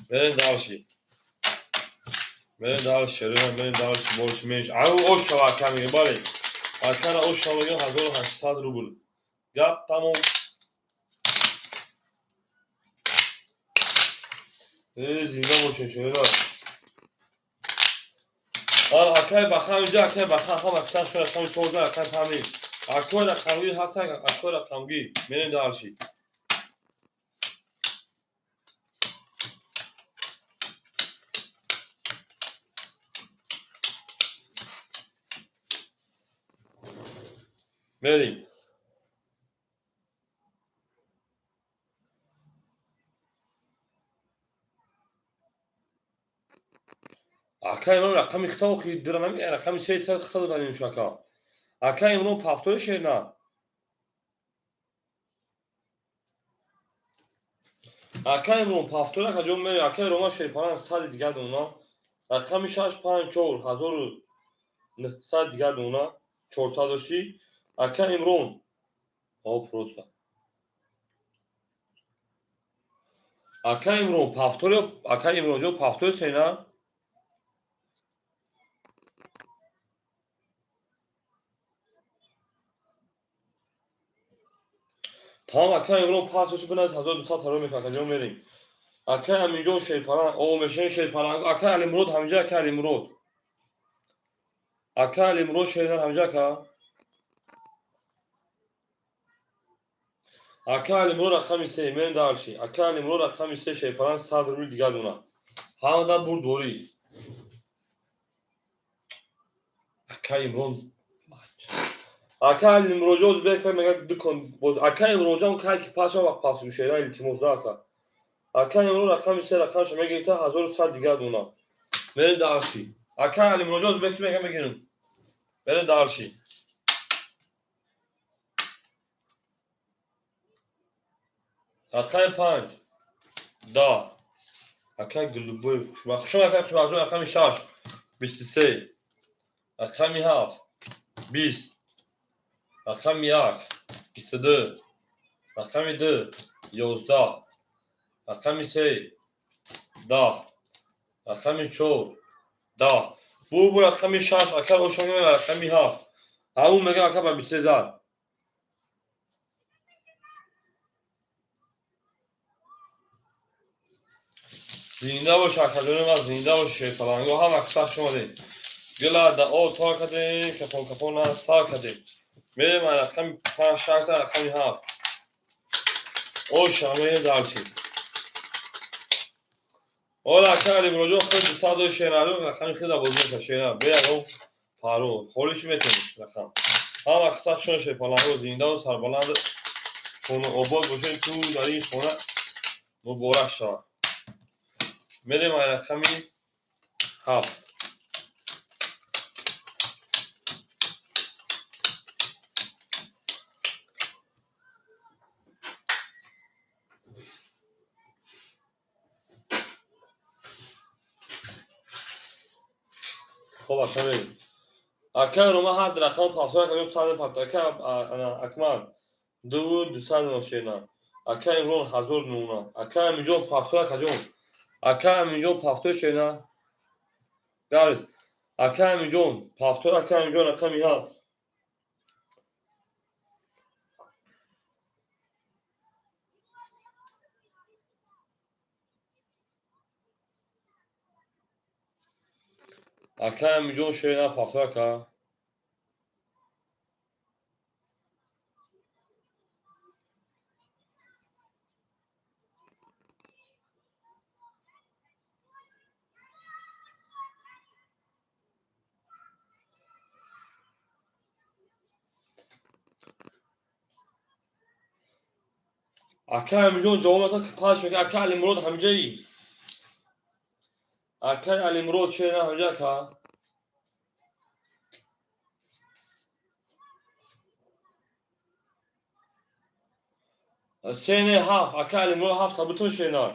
Мерем дарши. Мерем дарши шерина, мерем дарши больш менш. Ау ош шава ака мегем, бале. Акара ош шава мегем 1800 рубл. Гап тамом. Зинда бошем шерина. Акай бахан инҷа, акай бахан ҳама қисат шо рақами 14 рақами 5. Акои рақамгир ҳаст, акои рақамгир. Мерем дарши. Мерем. Ака Имрон рақами хита охи дира нами рақами 3 хита додан ин шака. Ака Имрон пафтои шерна. Ака Имрон пафтои ака ҷон мери, ака Рома шерпалан 100 дигар дона. Рақами 6 5 4 1900 дигар дона 400 дошти. Ака Имрон. О просто. Ака Имрон повтор, ака Имрон ҷо повтор сена. Тамом ака Имрон пас шуд биназ 1200 таро мекунад ака ҷон мерем. Ака Аминҷон Шерпаланг, о мешен Шерпаланг, ака Алимурод ҳамҷа, ака Алимурод. Ака Алимурод Шернар ҳамҷа ака. Ака Алимурод рақами 3, мен дарши. Ака Алимурод рақами 3 Шерпаланг 100 рубл дигар дона. Ҳамада бурдворӣ. Ака Имрон ака Алимуродҷон ӯзбек мега дукон боз ака Имронҷон кай ки пас вақт пас шера илтимос да ака. Ака Имрон рақами 3 рақамша мегирифта 1100 дигар дона. Мерем дарши. Ака Алимуродҷон ӯзбек мега мегирем. Мерем дарши. Рақами 5 10 ака Гулубоев хушбахт. Хушбахт ака хушбахт рақами 6 23 рақами 7 20 рақами 1 22 рақами 2 11 рақами 3 10 рақами 4 10 бу рақами 6 ака ошон рақами 7 ҳамун мега ака ба 23 зад. Зинда бош акаҷони ман, зинда бош Шерпаланго, ҳама каса хуш омадед. Гила да о тор кардем, капон капона сар кардем. Мерем аз рақами 5 6 рақами 7. Оша мерем дарчи. Ола ака Алимуродҷон худ 200 дой Шернаҷон рақами худа бозӣ мекунад Шерна. Бе ягон паро, холиш метавонед рақам. Ҳама каса хуш омадед Шерпаланго, зиндаву сарбаланд хону обод бошед, ту дар ин хона муборак шавад. Мерем аз рақами 7. Хоб ака мерем. Ака Рома ҳар рақам пафтор ака сад пафтор. Ака Акмал 2 200 ношена. Ака Имрон 1000 нуна. Ака Аминҷон пафтор акаҷон. Ака Аминҷон пафтор шена. Гарис. Ака Аминҷон пафтор ака Аминҷон рақами 7. Ака Аминҷон шена пафтор ака. Ака Аминҷон ҷавоб надод, паш мекунад. Ака Алимурод ҳамҷаи. Ака Алимурод шена ҳамҷа ака. Сене 7 ака Алимурод 7 табутун шена.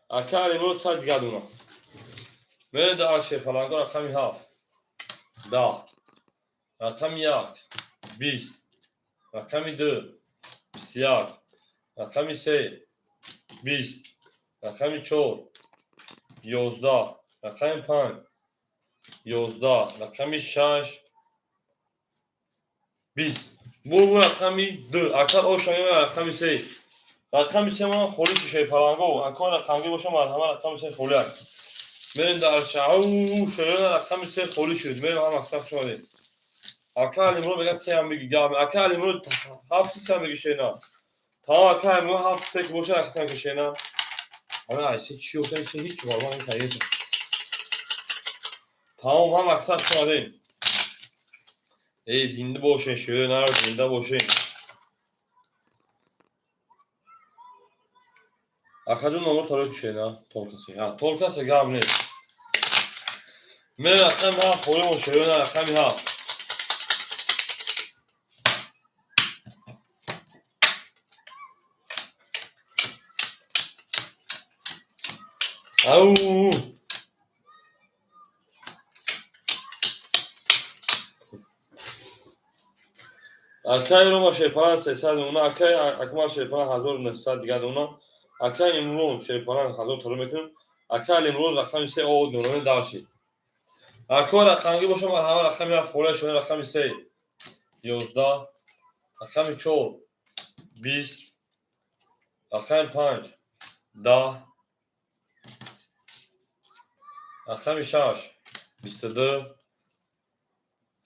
Ака Алимурод 100 дигар дона. Мерем дар Шерпаланго рақами 7 10 рақами 1 20 рақами 2 21 рақами 3 20 рақами 4 11 рақами 5 11 рақами 6 20 бу рақами 2 ака ошон рақами 3 рақами 3 ман холӣ Шерпаланго акон рақамги боша марҳама рақами 3 холӣ аст. Мерем дар шау шерона рақами 3 холӣ шуд. Мерем ҳама каса хуш омадед. Ака Алимурод мегӯяд 3 ҳам бигӣ гап. Ака Алимурод 7 3 ҳам бигӣ шена. Тамом ака Алимурод 7 3 ки боша ака ки шена. Ана ай се чӣ ёфтам се ҳеҷ бор ман таҳия. Тамом ҳама каса хуш омадед. Эй зинда бошед шерона зинда бошед. Акаҷон номер тарои шена толкасе. Ҳа толкасе гап нест. Мен рақами ҳафт холимон шерона, рақами ҳафт. Ау! Акай Рома Шерпалан 300 мемона, акай Акмал Шерпалан 1900 дигар мемона, акай Имрон Шерпалан 1000 талаб мекунем, акай Алимрон рақами се овоз мемона дарши. Ако рақамгӣ бошам, ҳама рақами ҳафт холия шуда, рақами се 11, рақами чор 20, рақами панҷ 10, рақами шаш 22,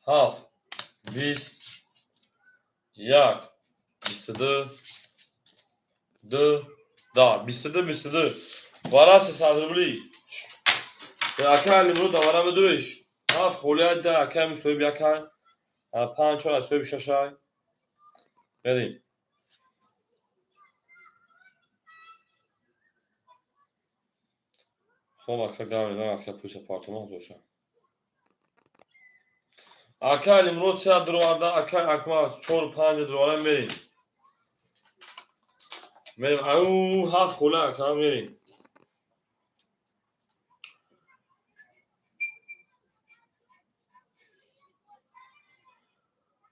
ҳафт 20, як 22, ду 10, 22, 22. Вара 300 рубли. Ака Алимрод вара медуиш. Ҳафт холия да ака соҳиби якай, панҷ чор аз соҳиби шашай. Мерим. Хоб, ака гаве, ака пуса партома ҳазорша. Ака Алимрод се дуроварда, ака Акмал чор панҷ дуроварда мерим. Мерим. Ау, ҳафт холия ака мерим.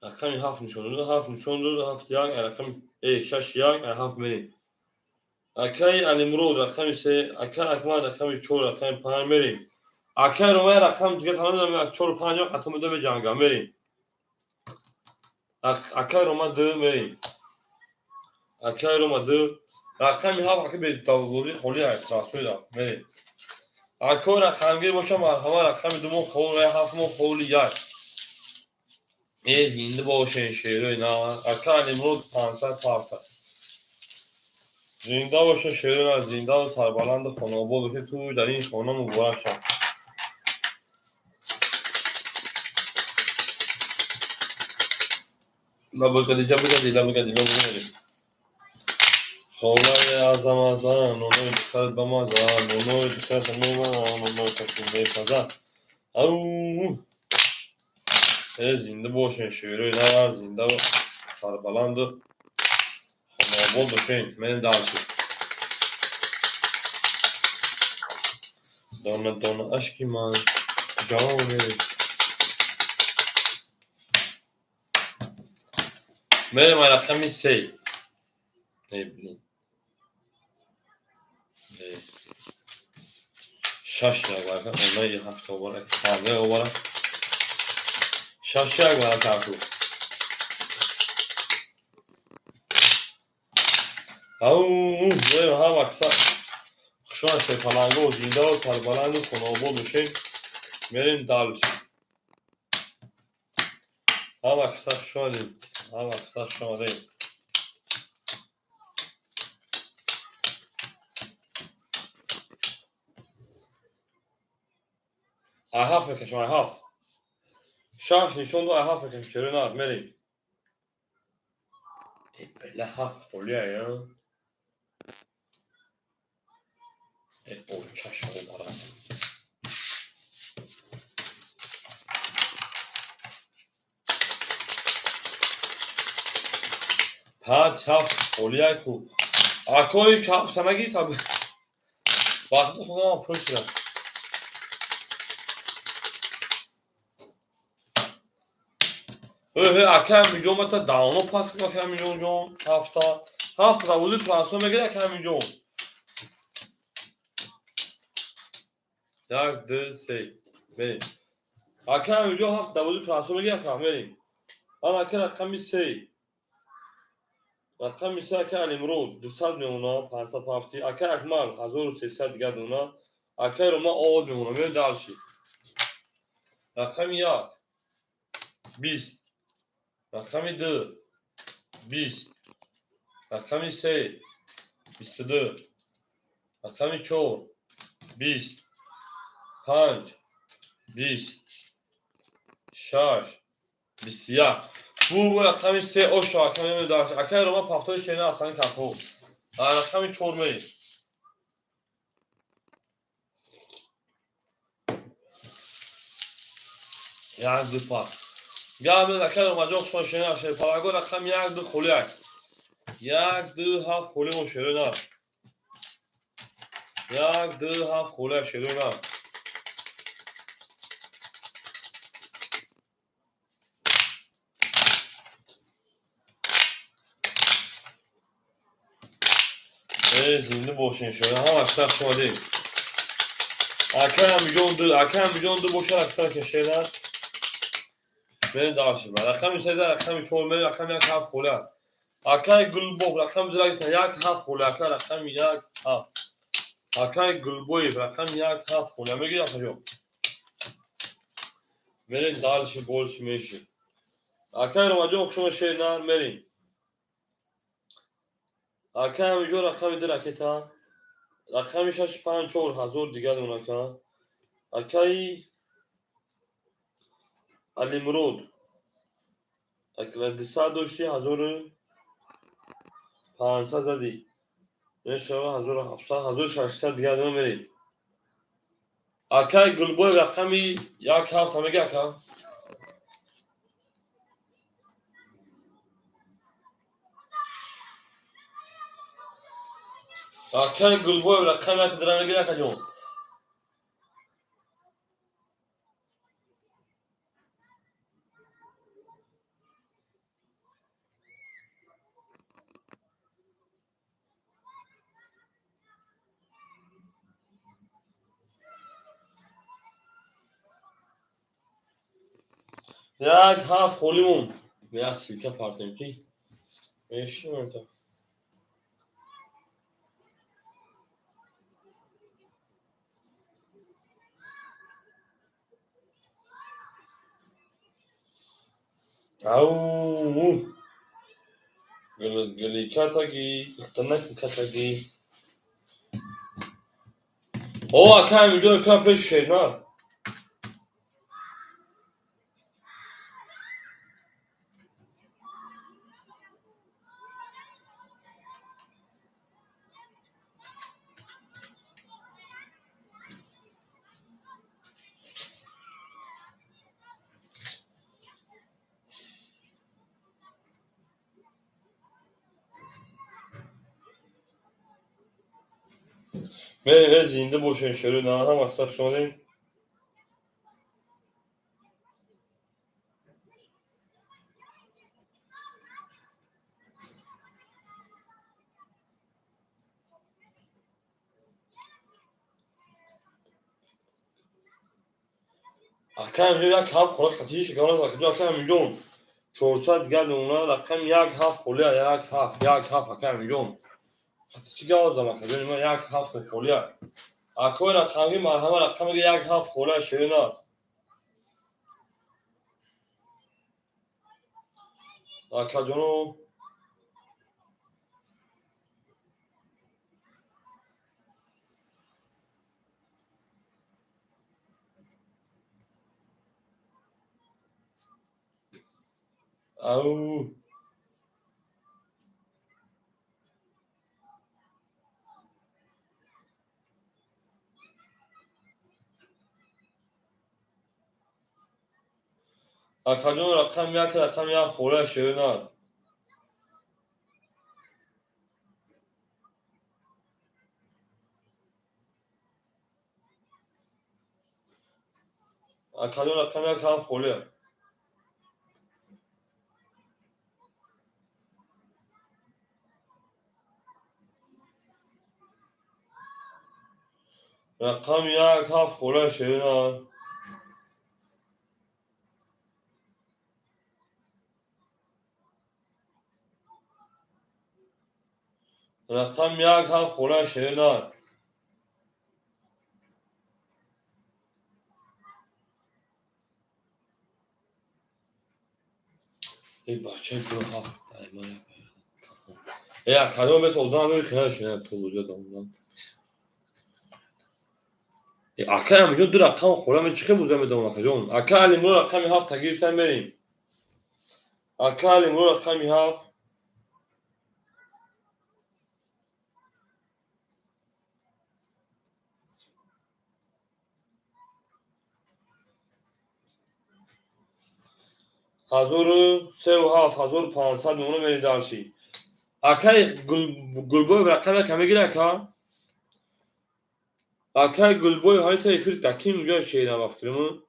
Рақами ҳафт нишон дод, ҳафт нишон дод, ҳафт як, рақами шаш як, ҳафт мерим. Акаи Алимрод рақами се, акаи Акмал рақами чор, рақами панҷ мерим. Акаи Ромая рақам дигар танам чор панҷ қатъ медо меҷангам мерим. Акаи Рома ду мерим. Акаи Рома ду, рақами ҳафт ака бозӣ холӣ расоида мерим. Акои рақамгир бошам, марҳама, рақами ду мо холи ҳафт мо холи як. Зинда бошен шерои на, ака Алимрод 500 парта. Зинда боша шерои на, зинда сарбаланду хонаобод бошед, ту дар ин хона муборак шав. Лабакади ҷабакади лабакади лабакади. Хонаи азамаза, нонои духтарат ба маза, нонои духтарат мемана, нонои ташкил мепаза. Ау! Зинда бошен шерои на, зинда сарбаланду хонаобод бошен. Мен дальше. Дона дона ашки ман ҷоне. Мерем рақами се. Э, блин. Шаш як варака, онаи ҳафт овара, панҷ овара. Шаш як варака аку. Ау, мерем ҳама каса. Хушон шерпаланго, зинда сарбаланду хонаобод бошем. Мерем дальше. Ҳама каса хуш омадед. Ҳама каса хуш омадед. Ай ҳафт мекашам, ай ҳафт. Шаш нишон дод, ай ҳафт мекашам, черо на, мерем. Э, бля, ҳафт холия, я. Э, очаш омара. Панҷ ҳафт холия ку. Акои капсанаги саб. Вақти худам пур шуда. Ака Амиҷон мата давно пас кун, ака Амиҷон ҷон, ҳафта. Ҳафта заводи трансфер мегирад, ака Амиҷон. Як, ду, се. Мерим. Ака Амиҷон ҳафт даводи трансфер мегирад, ака, мерим. Ан ака рақами се. Рақами се ака Алимрод 200 мемона, 500 ҳафти. Ака Акмал 1300 дигар мемона. Ака Рома овоз мемона. Мерим дальше. Рақами як 20, рақами ду 20, рақами се 22, рақами чор 20, панҷ 20, шаш 21. Бу рақами се ошо ака мемедаш. Акаи Рома пафтои шена асан кафо. Рақами чор мерим. Як ду пас. Гап ака Ромаҷон хушон шена шерпалаго рақами як ду холияк. Як ду ҳафт холи мо шерона. Як ду ҳафт холия шерона. Зинда бошен шумо. Ҳамаш тах шумадем. Ака Амиҷон ду, ака Амиҷон ду бошад, аксар кашена. Мерем дальше. Рақами се, рақами чор, мерем рақами як ҳафт хола. Акаи Гулбоб рақами ду як ҳафт хола, ака рақами як ҳафт. Акаи Гулбоев рақами як ҳафт хола. Мегирӣ акаҷон? Мерем дальше, больше меши. Акаи Ромаҷон хушома шерна, мерем. Ака Амиҷон рақами ду ракета. Рақами шаш панҷ чор ҳазор дигар дон ака. Акаи Алимурод. Ака дусад дошти 1500 задӣ. Мешава 1700, 1600 дигар дон мерем. Акаи Гулбоев рақами як ҳафт мега ака. Акаи Гулбоев рақами як дира мегирӣ акаҷон. Як ҳафт холимон. Як силка партем ки. Мешинам та. Ау! Гли катаги, ихтанак катаги. О, ака Амиҷон кам пеш шерна. Мерем, зинда бошен шерона, ҳама саф шонем. Ака Амиҷон як ҳафт хола хатии шикарон акаҷон, ака Амиҷон 400 дигар дона рақами як ҳафт холия, як ҳафт, як ҳафт ака Амиҷон. Чӣ гап задам акаҷон, ман як ҳафт холия. Акои рақами марҳама рақами як ҳафт холия шерина. Акаҷоно ау акаҷон рақами як рақами як холия шерина. Акаҷон рақами як ҳафт холия. Рақами як ҳафт холия шерина. Рақами як ҳафт холия шерина. Эй бача ду ҳафт ай ман кафон. Эй акаҷон бес одам мехина шина ту буза домам. Ака Амиҷон ду рақам холия мен чӣ хел буза медонам акаҷон? Ака Алимурод рақами ҳафт гирифтан мерем. Ака Алимурод рақами ҳафт. 1037, 1500 мемона. Мерем дальше. Акай Гулбоев рақам яка мегира, ака? Акай Гулбоев ҳамита эфир таким ҷо шеъра ба фикрам.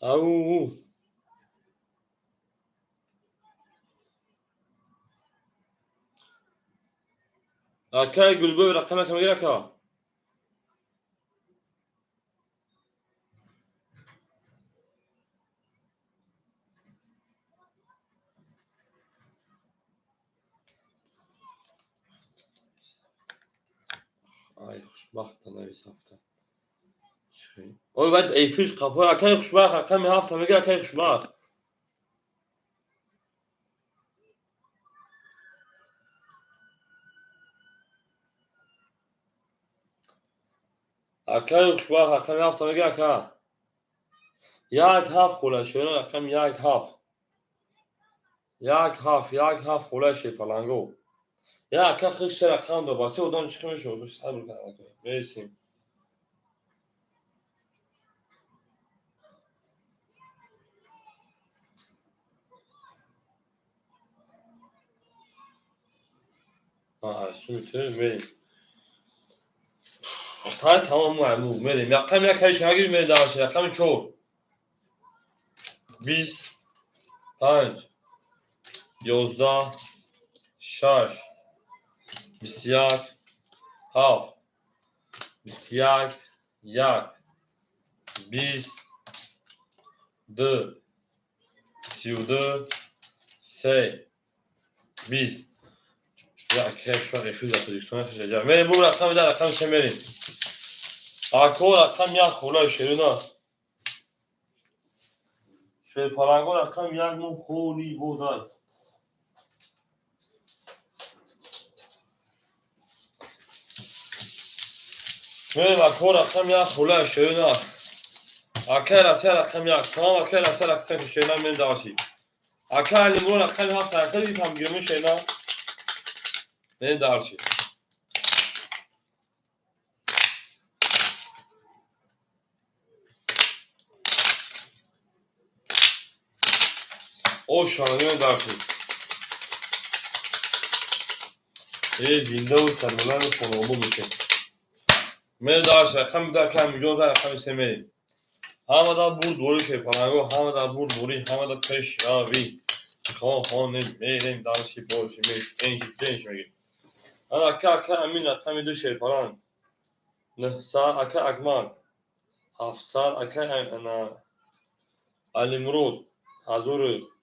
Ау, акай Гулбоев рақам яка мегира, ака? Ай, хушбахта навис ҳафта. Ой, баъд эфир қафо. Акай Хушбахт рақами ҳафта мегира, акай Хушбахт? Акай Хушбахт рақами ҳафта мегира, ака? Як ҳафт хола шоёна, рақами як ҳафт, як ҳафт, як ҳафт хола шерпаланго. Я ака хиш се рақам дор, ба се одам чӣ мешавад? Сабр кун, мересем. Мерем. Хай, тамом, мерем. Рақами як ҳайш нагир, мерем дальше. Рақами чор, 20, панҷ, 11, шаш, 21, ҳафт, 21, як, 20, ду, 32, се, 20. Мерем бу рақами да, рақами се мерем. Ако, рақами як холаи шерина шерпаланго, рақами як мо холи бозай. Мерем, ако, рақами як холаи шерина. Акай Россия рақами як, тамом. Акай Россия рақами шерина, мерем дальше. Акай Алимуро рақами ҳафт ҳаракати тамгирми шерина, мерем дальше. Ошана, мерем дальше. Э, зиндаву сарбаланду хонаобод бошед. Мерем дальше. Рақами ду, акай Амиҷон, рақами се мерем. Ҳамада бурдборӣ, шерпаланго, ҳамада бурдборӣ, ҳамада пешравӣ хоҳонем. Мерем дальше, больше меньше меньше мегирем. Ана, ака, ака Амин рақами ду шерпаланг, 900, ака Акмал 700, ака ана Алимурод 1500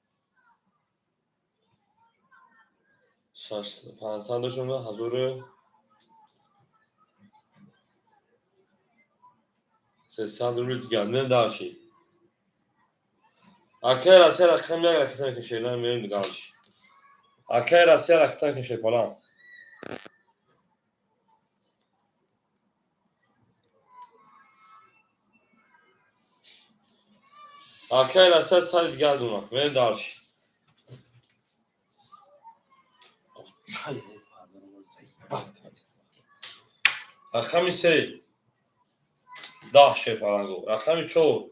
дошта, 1300 рубли дигар. Мерем дальше. Акай Россия рақами як ракета мекашед, мерем дальше. Акай Россия ракета мекашед, паланг. Акай Россия сари дигар дуна, мерем дальше. Рақами се, 10 шерпаланго, рақами чор,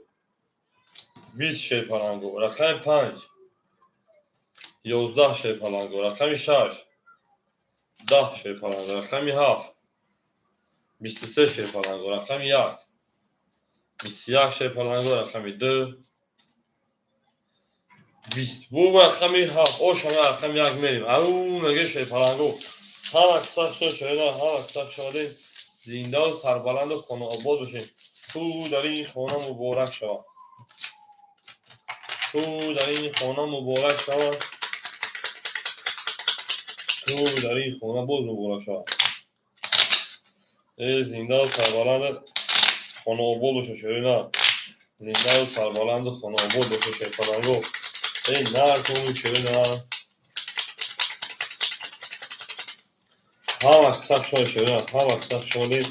20 шерпаланго, рақами панҷ, 11 шерпаланго, рақами шаш, 10 шерпаланго, рақами ҳафт, 23 шерпаланго, рақами як, 21 шерпаланго, рақами ду, 20. Бу рақами ҳафт ошана, рақами як мерем. Ау, меге шерпаланго. Ҳама киса шода, ҳама киса шодем, зиндаву сарбаланду хонаобод бошем. Ту дар ин хона муборак шавад, ту дар ин хона муборак шавад, ту дар ин хона боз муборак шавад. Э, зиндаву сарбаланду хонаобод боша, шерина. Зиндаву сарбаланду хонаобод боша, шерпаланго. Э, накун, шерина. Ҳама киса шода, шерина, ҳама киса шодем.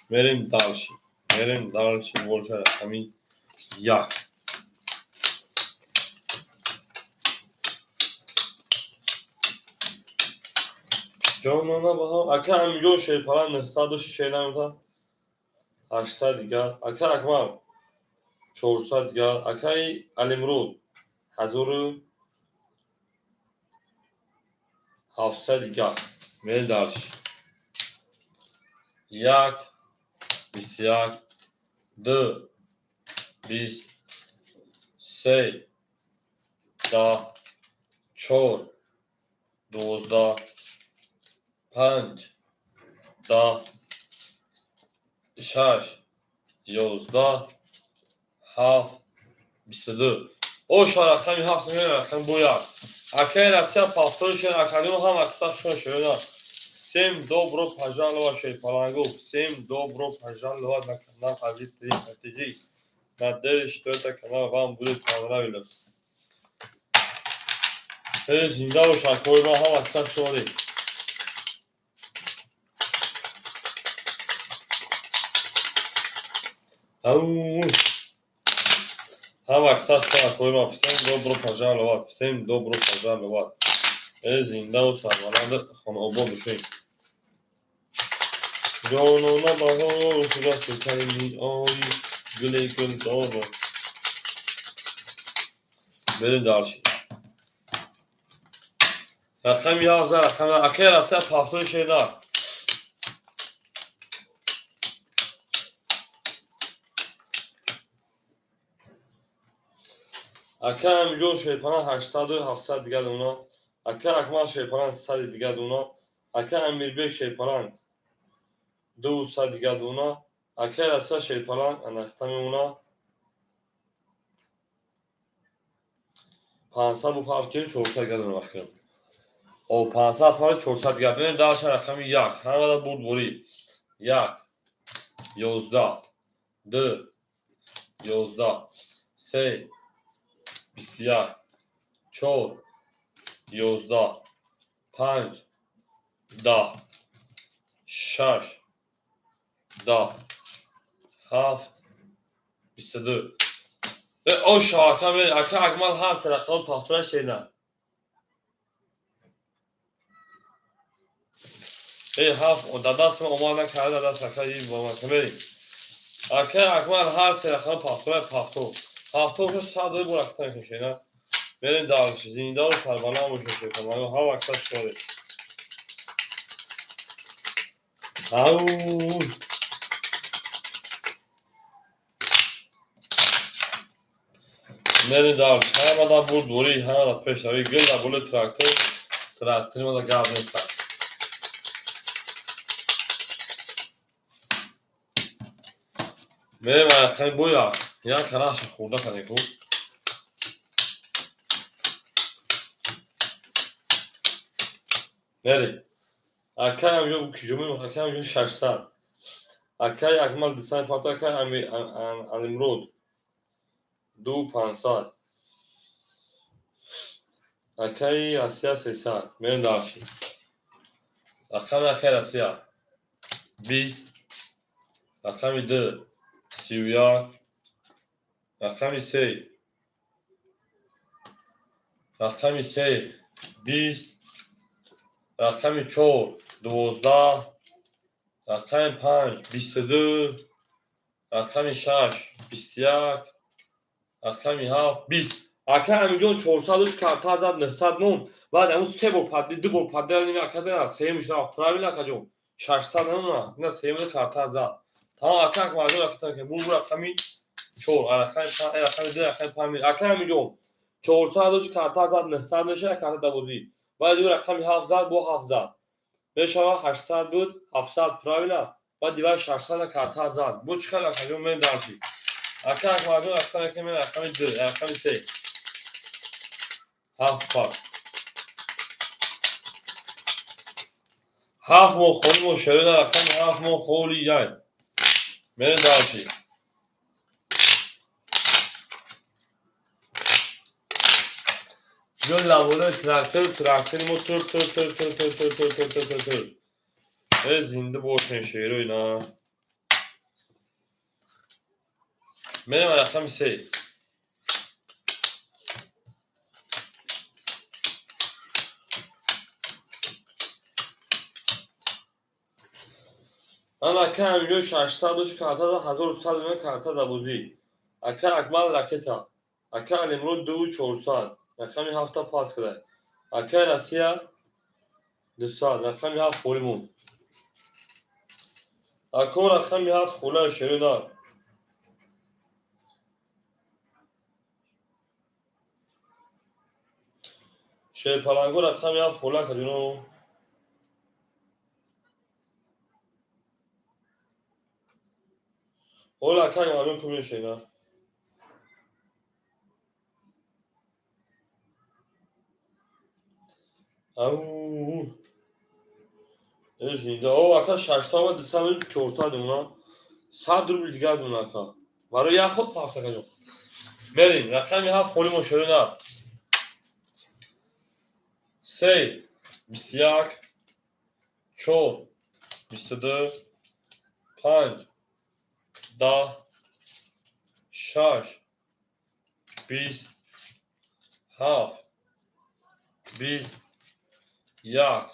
Мерем дальше, мерем дальше. Больше рақами як. Ҷонона баҳо, ака Амиҷон шерпаланг 900 шерна мета, 800 дигар. Ака Акмал. 400 дигар. Акаи Алимруд 1700 дигар. Мерем дальше. 1, 21, 2, 20, 3, 10, 4, 12, 5, 10, 6, 11, 7, 22. Оша рақами 7 меояд, рақами бо 1. Акаи Россия повтори шуд, академия ҳам аксар шуд шуда. Всем добро пожаловать, Шерпалангов. Всем добро пожаловать на канал Азиз 3 Стратегии. Надеюсь, что этот канал вам будет понравился. Зинда бош, акои ман, ҳам аксар шудед. Ҳам аксар шуд, акои ман. Всем добро пожаловать. Всем добро пожаловать. Зиндаву сарбаланд, хонаобод бошед. Ҷонона баҳор шуда сукари меои гули гулзор. Берем дальше. Рақами 11, рақами акаи Россия повтори шуда. Акаи Амиҷон Шерпаланг 800 700 дигар дона. Акаи Акмал Шерпаланг 100 дигар дона. Акаи Амирбек Шерпаланг 200 дигар дона. Акаи Россия Шерпаланг анахта мемона. 500 бу фарз кунем, 400 дигар дона вақт кунем. О, 500 фарз 400 дигар. Бинем дальше рақами 1. Ҳамада бурдборӣ. 1, 11, 2, 11, 3, 21, 4, 11, 5, 10, 6, 10, 7, 22. Оша, ака Акмал ҳар се рақам повтораш кардам. Ҳафт дар даст ман омад накарда, дар даст ака и бо ман мерем. Ака Акмал ҳар се рақам повтора повтор. Повтор шуд, 100 бор акта мекушед, на? Мерем дальше. Зиндаву сарбаланд бошед, шерпаланг. Ҳам аксар шудед. Ау! Мерем дальше. Ҳамада бурдборӣ, ҳамада пешравӣ. Гул дар болои трактор, трактори мада гап нестанд. Мерем рақами бо 1. Як караша хӯрда кардем ку. Мерем. Акаи Амиҷон киҷо мемонад? Акаи Амиҷон 600. Акаи Акмал 200 палто, акаи Алимруд 2500. Акаи Россия 300. Мерем дальше. Рақами акаи Россия 20, рақами 2 31, рақами 3, рақами 3 20, рақами 4 12, рақами 5 22, рақами 6 21, рақами 7 20. Ака Амиҷон 400 дошт, карта зад 900 мон. Баъд ҳамун се бор падди, ду бор падди ними ака зад, сеюмш рафт. Правильно, акаҷон? 600 намона, на сеюмш карта зад. Тамом, ака Акмалҷон ака ки бу рақами 4, рақами 5, рақами 2, рақами 5. Ака Амиҷон 400 дошт, карта зад 900 мешавад карта дар бозӣ. Баъд ю рақами 7 зад, бо 7 зад. Мешавад 800 буд, 700, правильно? Баъд дивай 600 карта зад. Бу чӣ хел, акаҷон, мен дальше. Ака Акмалҷон ака ки мен рақами 2, рақами 3. 7 пар. 7 моҳ холӣ мо шерина, рақами 7 моҳ холӣ яй. Мерем дальше. Гул лаволаи трактор, трактори мо тур тур тур тур тур тур тур тур тур тур тур. Зинда бошен, шерои на. Мерем рақами 3. Ана ака Амиҷон 600 дошт, карта зад 1100 меояд карта дар бозӣ. Ака Акмал ракета. Ака Алимрод 2400. Рақами ҳафта пас кард. Ака Россия 200. Рақами ҳафт холӣ монд. Ако рақами ҳафт холаи шеруна. Шерпалангу рақами ҳафт хола кадино. Ола ака маълум кун мешена. Ау. Зинда. О, ака 600 200 400 мона. 100 рубл дигар мона ака. Барои як худ пафт ака ҷон. Мерим, рақами ҳафт холӣ мо шерона. 3, 21, 4, 22, 5, 10, 6, 20, 7, 20, 1,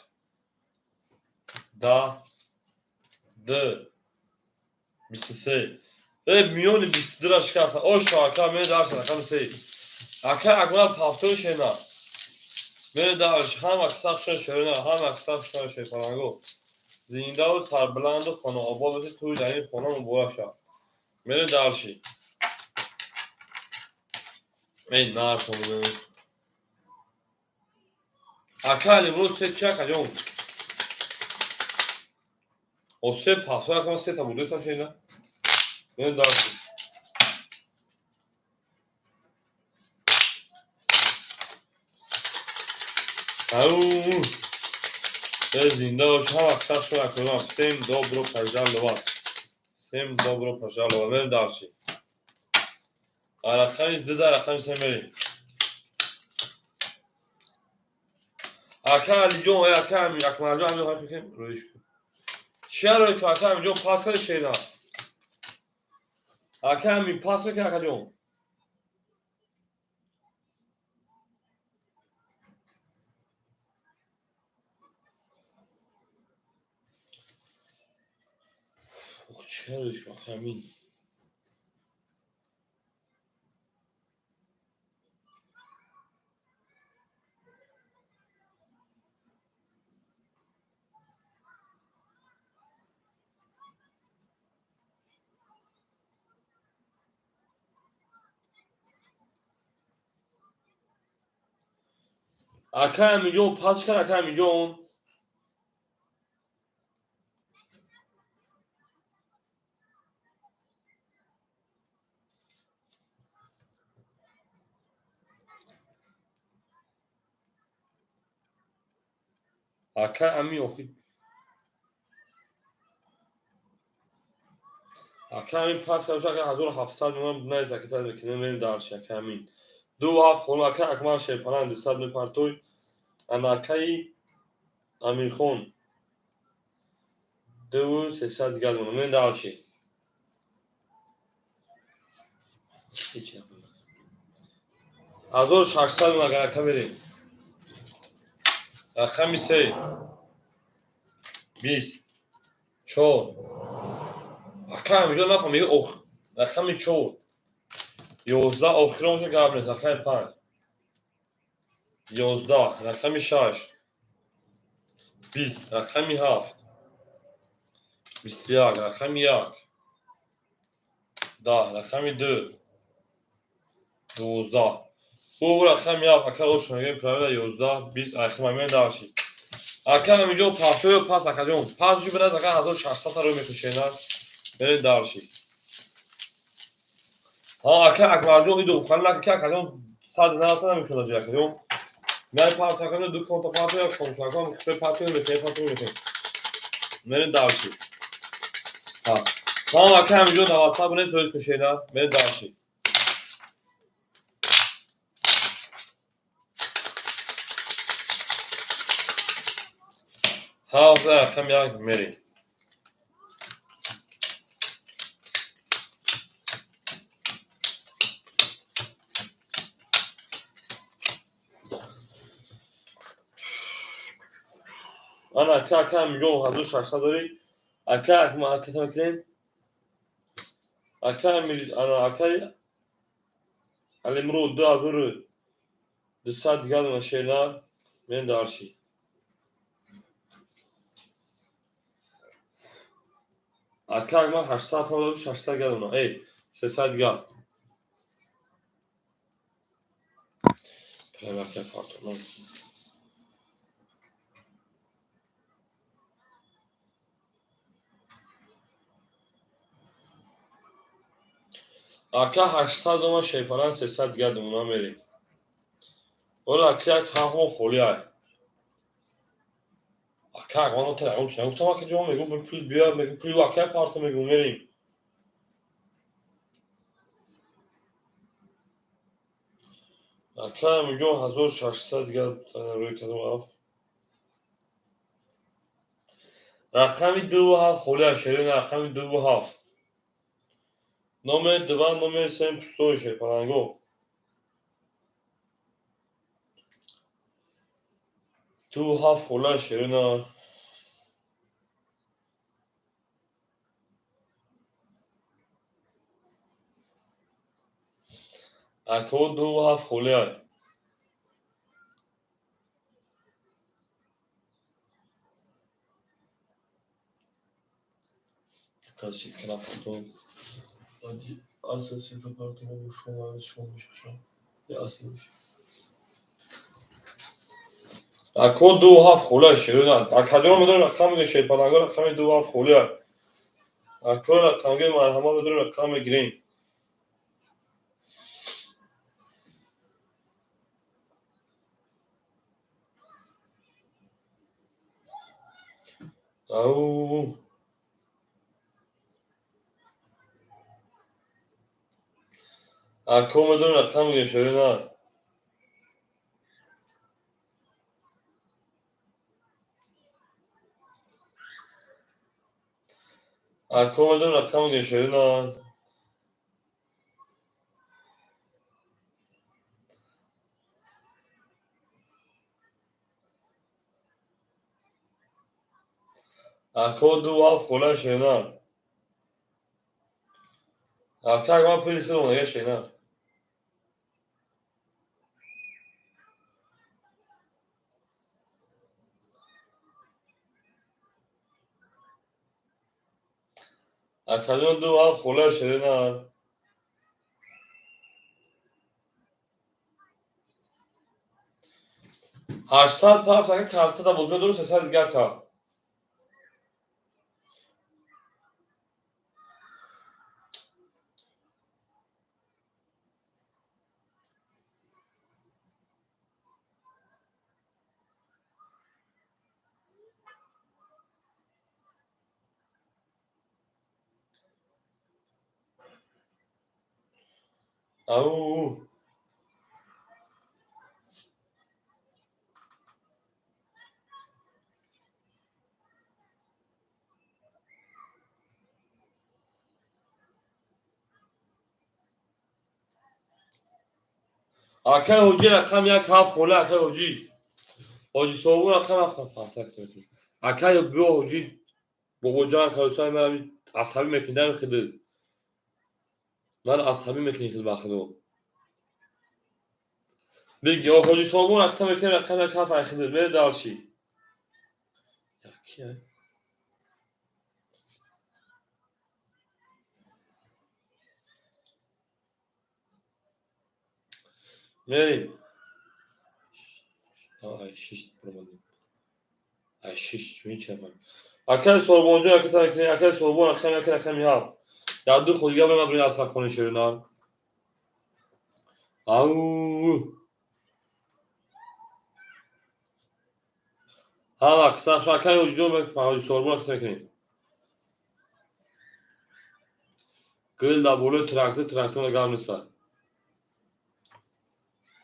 10, 2, 23. Миёни 22-ра шикаста. Ошо ака мери дарш рақами 3. Ака Акмал ҳафтои шена. Мери дарш ҳама кисабшон шерона, ҳама кисабшон шерпаланго. Зиндаву сарбаланду хонаобод бошед, тӯи дар ин хона муборак шавад. Мери дарши. Эй, нархон. Ака Алимрӯз се чи ака ҷон? О се пафто ака се та будета шена. Мери дарши. Ау! Зинда бош, ҳама кисабшон акром. Всем добро пожаловать. Всем добро пожаловать. Мерим дальше. Рақами ду за рақами се мерим. Ака Алиҷон, э ака Акмалҷон ҳамин хоҳиш мекунем рӯиш кун. Чия рӯй кун ака Амиҷон пас карди шена. Ака Амин пас мекунӣ акаҷон. Ох, чия рӯиш кун ака Амин. Ака Амиҷон пас кард ака Амиҷон. Ака Амин охи. Ака Амин пас кард ака 1700 мемон найз ака та мекунем мерим дарши ака Амин. Ду ҳафт хона ака Акмал Шерпаланд 200 мепартой. Ана акаи Амирхон 2300 дигар мемонад. Мерим дарши. Ҳеч нафаҳмидам. 1600 мемонад агар ака мерем. Рақами 3, 20, 4. Ака Амиҷон нафаҳм мега ох. Рақами 4, 11 охирон шо гап нест. Рақами 5, 11, рақами 6, 20, рақами 7, 21, рақами 1, 10, рақами 2, 12. Бу рақами 7 ака ош мегӯем правила 11, 20 ахир мемон дарши. Ака Амиҷон пафтоё пас акаҷон. Пас ҷи биназ ака 1600 та рӯй мекушена. Мерем дарши. Ҳа ака Акмалҷон иду хали наки акаҷон 100 90 намекунад ҷи акаҷон. Ман партоя акаҷон ду конта партоя конта акам хе партоя мекунем партоя мекунем. Мерем дарши. Ҳа. Ҳа ака Амиҷон дар WhatsApp нест рӯй кушена. Мерем дарши. Ҳафт рақам як мерем. Ана ака ака Амиҷон 1600 дорӣ. Ака акма ака мекунем. Ака Амир ана акаи Алимруд 2200 дигар дона шернар. Мен дарши. Ака Акмал 800 пардошу 600 дигар дона. Эй, 300 дигар. Премака картон. Ака 800 дома шерпаран 300 дигар дона мерем. Ола ака як ҳафон холи ай. Ака Акмал та ягон чи нагуфтам, ака ҷон, мегум пул биё, мегум пул ака парто, мегум мерем. Ака миҷон 1600 дигар рӯй кардам рафт. Рақами 2 7 холи ай шерина, рақами 2 7. Номер 2, номер 3 пустой шерпаранго. 2 7 холи ай шерина. Ако 2 7 холи ай. Ака силка напартом. Асл силка партом шумо шумо мешашам. Я асл меш. Ако 2 7 холи ай шерина. Акаҷон медонем рақам мегӯем шерпаланго рақами 2 7 холи ай. Ако рақамгӯи марҳамат медонем рақам мегирем. Ау. Ако медонем рақам мегӯем шерина. Ако медонем рақам мегӯем шерина. Ако 2 7 холи ай шерина. Ака Акмал пули худо нега шерина. Акаҷон 2 7 холи ай шерина. 800 парт ака картада боз медору 300 дигар ка. Ау. Ака ҳоҷӣ рақам 1 7 холи ака ҳоҷӣ. Ҳоҷи Собун рақам 1 7. Ака биё ҳоҷӣ бобоҷон карусай ман асабӣ мекунӣ дами хиди. Ман асабӣ мекунӣ хид ба худо. Биг ҳоҷи Собун рақам мекунӣ рақам 1 7 ай хиди. Мери дарши. Яки ай. Мерим. Ай шиш промадем. Ай шиш чунин чафам. Акай Сорбонҷон ака та акай Сорбон рақам 1 рақами 7. Дар ду худига ба ман бирин асрахони шерина. Ау. Ҳама киса акай ҳоҷиҷон ҳоҷи Сорбон ака мекунем. Гул дар болои трактор, трактор гап неста.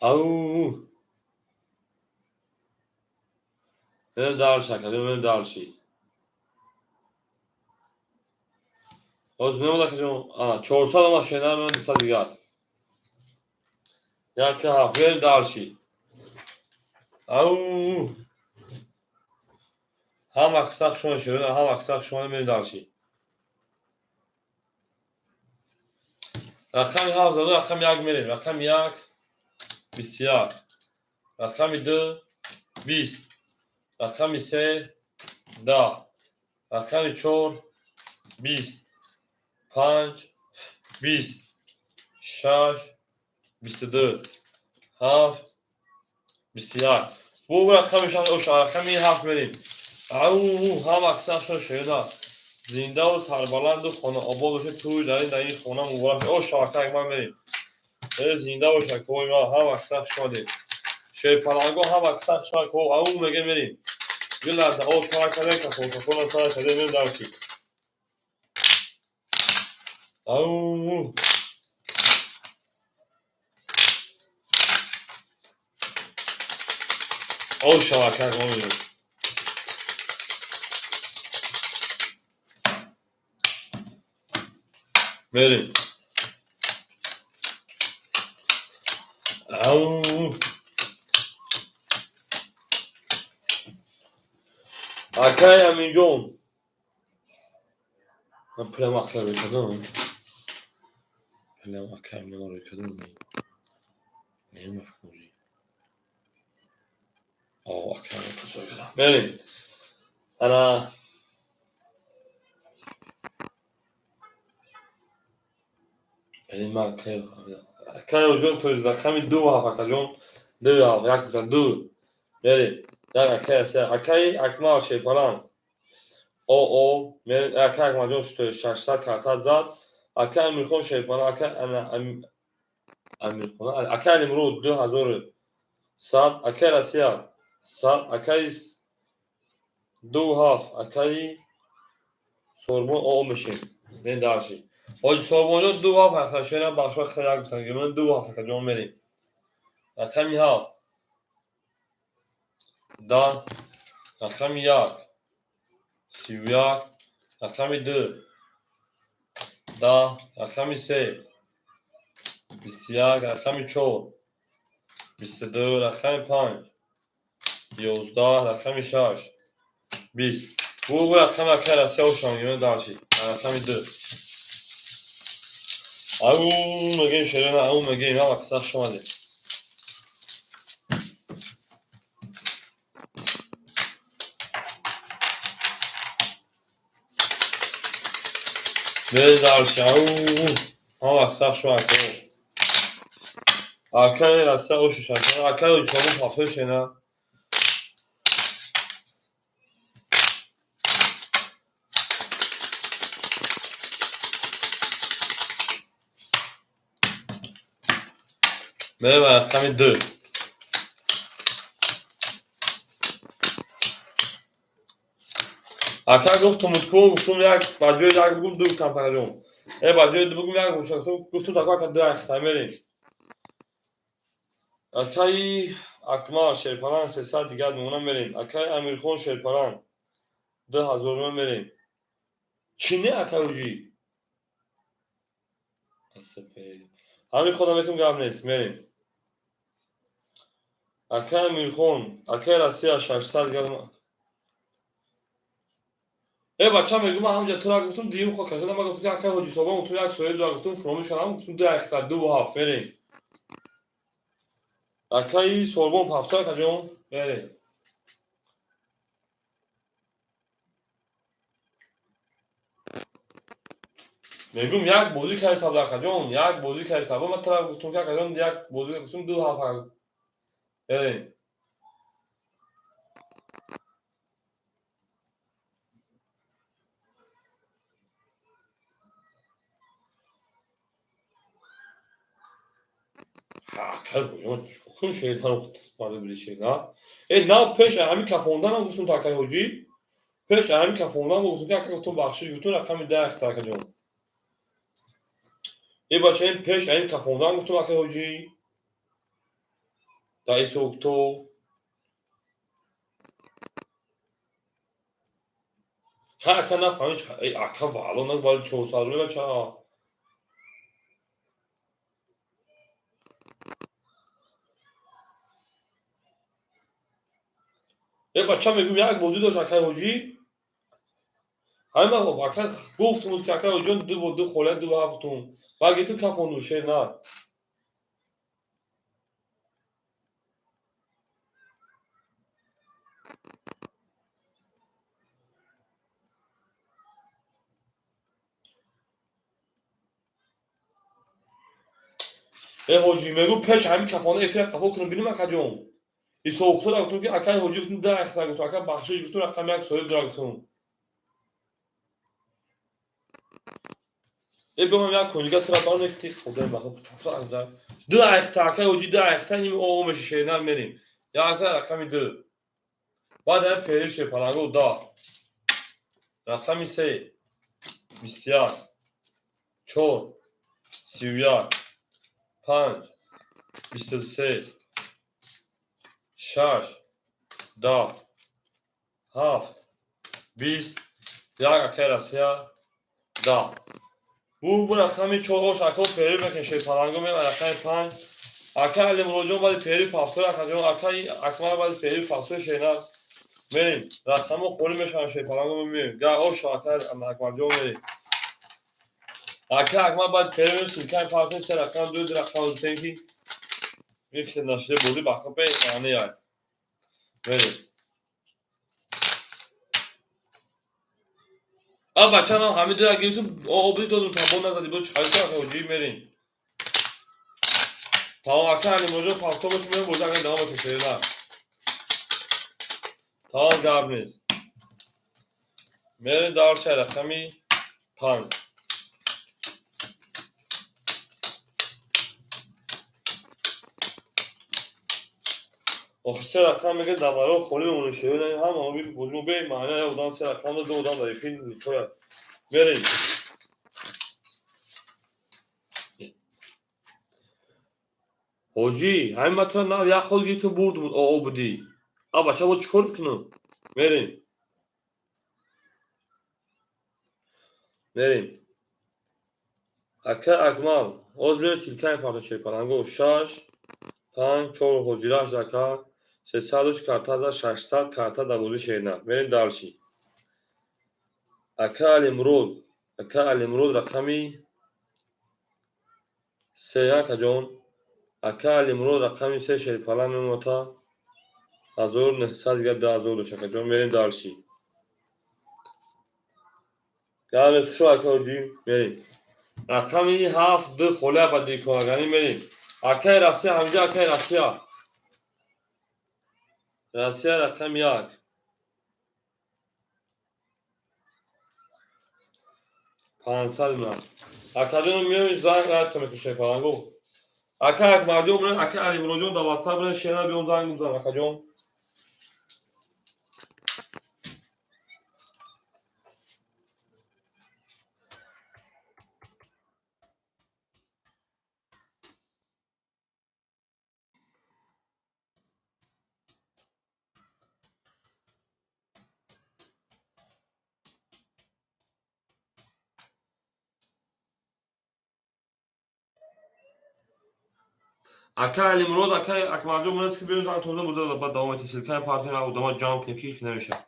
Ау. Мерем дарши ака, мерем дарши. Ҳозир намод акаҷон, ана 400 омад шена, мерем 200 дигар. 1 7 мерем дарши. Ау. Ҳама киса хушона шерина, ҳама киса хушона мерем дарши. Рақами 7 заду рақами 1 мерем. Рақами 1 21. Рақами 2 20. Рақами 3 10. Рақами 4 20. 5 20. 6 22. 7 21. Бу рақами 6 рақами 7 мерем. Ау ҳама аксаршон шеда. Зиндаву сарбаланду хонаобод бошед. Тӯй дар ин хона муборак. О шавакак ман мерем. Зинда бошад кои ма ҳама аксар хуш омадед. Шерпаланго ҳама аксар хуш омадед. Ау меге мерем. Гиларда о сара кардем кафокафона сара кардем мерем дарчи. Ау О шавакак мо мерем. Мерем. Ау. Акай Аминҷон. Ман пулам акай рӯй кардам. Пулам акай Аминҷон рӯй кардам. Не, мафкӯзӣ. О, акай Аминҷон рӯй кардам. Мерем. Ана Акай ҷон то рақами 2 7 акаҷон 2 7 як гуфтан 2 мерем. Як акай се акай Акмал Шерпаланг. О мерем акай Акмалҷон 600 карта зад. Акай Амирхон Шерпаланг акай Амирхон акай Алимруд 2100 акай Россия 100 акай 2 7 акай Сорбон о мешем. Мерем дарши. Ҳоҷи Сорбонҷон 2 7 ака шера бахшҳо хеле гуфтан ки ман 2 7 акаҷон мерем. Рақами 7 10 рақами 1 31 рақами 2 10 рақами 3 21 рақами 4 22 рақами 5 11 рақами 6 20. Бу рақами акай Россия ошам гирем дарши. Рақами 2. Ау мегем шерена ау мегем ҳама каса хуш омадед. Мерем дарши ау ҳама каса хуш омадед. Акай Россия ошиш акай Ҳоҷи Сорбон шена. Мерем рақами 2. Ака гуфтум ку гуфтум як ба ҷои як бугум ду гуфтам акаҷон. Ба ҷои ду бугум як гуфтум тако ака ду ахта мерем. Акаи Акмал Шерпаланг 300 дигар мемона мерем. Акаи Амирхон Шерпаланг 2000 мемона мерем. Чӣ не акай ҳоҷӣ? Ҳамин худам мекунам гап нест мерем. Акай Амирхон, акай Россия 600 дигар. Бача мегӯм ман ҳамҷа тура гуфтум дуюм хо кашада ман гуфтум ки акай Ҳоҷи Сорбон гуфтум як соҳиб дора гуфтум фуромӯш кардам гуфтум 2 ахта 2 7 мерем. Акаи Сорбон 7 акаҷон мерем. Мегӯм як бозӣ кардӣ сабр акаҷон, як бозӣ кардӣ сабр. Ман тура гуфтум ки акаҷон як бозӣ гуфтум 2 7 мерем. Акай шайтан на пеш ҳамин кафонданам гуфтум то акай ҳоҷӣ. Пеш ҳамин кафондан гуфтум ки ака гуфтум бахшиш гуфтум рақами 10 ахта акаҷон. Бача ин пеш ҳамин кафондан гуфтум акай ҳоҷӣ. Дар исокто ха ака нафаҳмид ака ваъло на бали 400 рубл бача. Бача мегӯм як бозӣ дошт акай ҳоҷӣ. Ҳама ака гуфтум ки ака ҷон ду бо ду хола ду ҳафтум. Баги ту кафонду шер на. Э ҳоҷӣ мегӯ пеш ҳамин кафона эфира қафо кунам бинем ака ҷон. Исоқсо гуфтум ки акаи ҳоҷӣ гуфтум да ахта гуфтум ака бахшиш гуфтум рақами як соҳиб дора гуфтум. Э бигам як конига тира барне ки худо бахо тафса ду ахта акаи ҳоҷӣ ду ахта ним о меши шернар мерим. Як рақами ду. Баъд ҳам пери шерпаланго да. Рақами се 21 4 31 5 23 6 10 7 20 як акаи Россия 10. Бу рақами 4 ош ака фери мекун шерпаланго мем рақами 5 ака Алимуроҷон баъди фери пафтор акаҷон акаи Акмал баъди фери пафтор шернар мерим. Рақамҳо холӣ мешаванд шерпаланго мемем. Га ош ака Акмалҷон мерим. Ака Акмал баъд фери мем силкаи пафтор се рақам ду рақам дутем ки михел нашида бозӣ бахопе маъне як. Мерим. А бача нам ҳамин дура гирифтум обди додум табон назади боз чиқаришта ака ҳоҷӣ мерим. Тамом ака Алимуроҷон пафтор бош меем бозӣ ака давом бошад шернар. Тамом гап нест. Мерим дарша рақами 5. Охир се рақам мега даваро холӣ мемонад шернар ҳама оби бозӣ бе маъна як одам се рақам ду одам дар эфир ничоя. Мерим. Ҳоҷӣ, ҳамин матра нав як хол гирифтум бурд буд оо будӣ. А бача бо чӣ кор кунам? Мерим. Мерим. Ака Акмал, оз биё силкаи парта шерпаланго 6 5 4 ҳозираш ака 300 карта за 600 карта дар бозӣ шернар. Мерим дарши. Ака Алимурод, ака Алимурод рақами 3 акаҷон. Ака Алимурод рақами 3 шерпалан мемота 1900 дига 2000 дошт акаҷон. Мерим дарши. Гамес хушо ака ҳоҷӣ мерим. Рақами 7 2 холия ба диконаганӣ мерим. Акаи Россия ҳаминҷа акаи Россия. Россия рақами 1. 500 ман. Акаҷон меои занг рад мекунем шерпаланго. Ака Акмалҷон бирен, ака Алимуроҷон дар WhatsApp бирен, шернар биём занг бизан акаҷон. Ака Алимурод, ака Акмалҷон бирен, ки биём занг тоза боза баъд давом метем силкаи партия одама ҷамъ кунем ки ҳеч намешавад.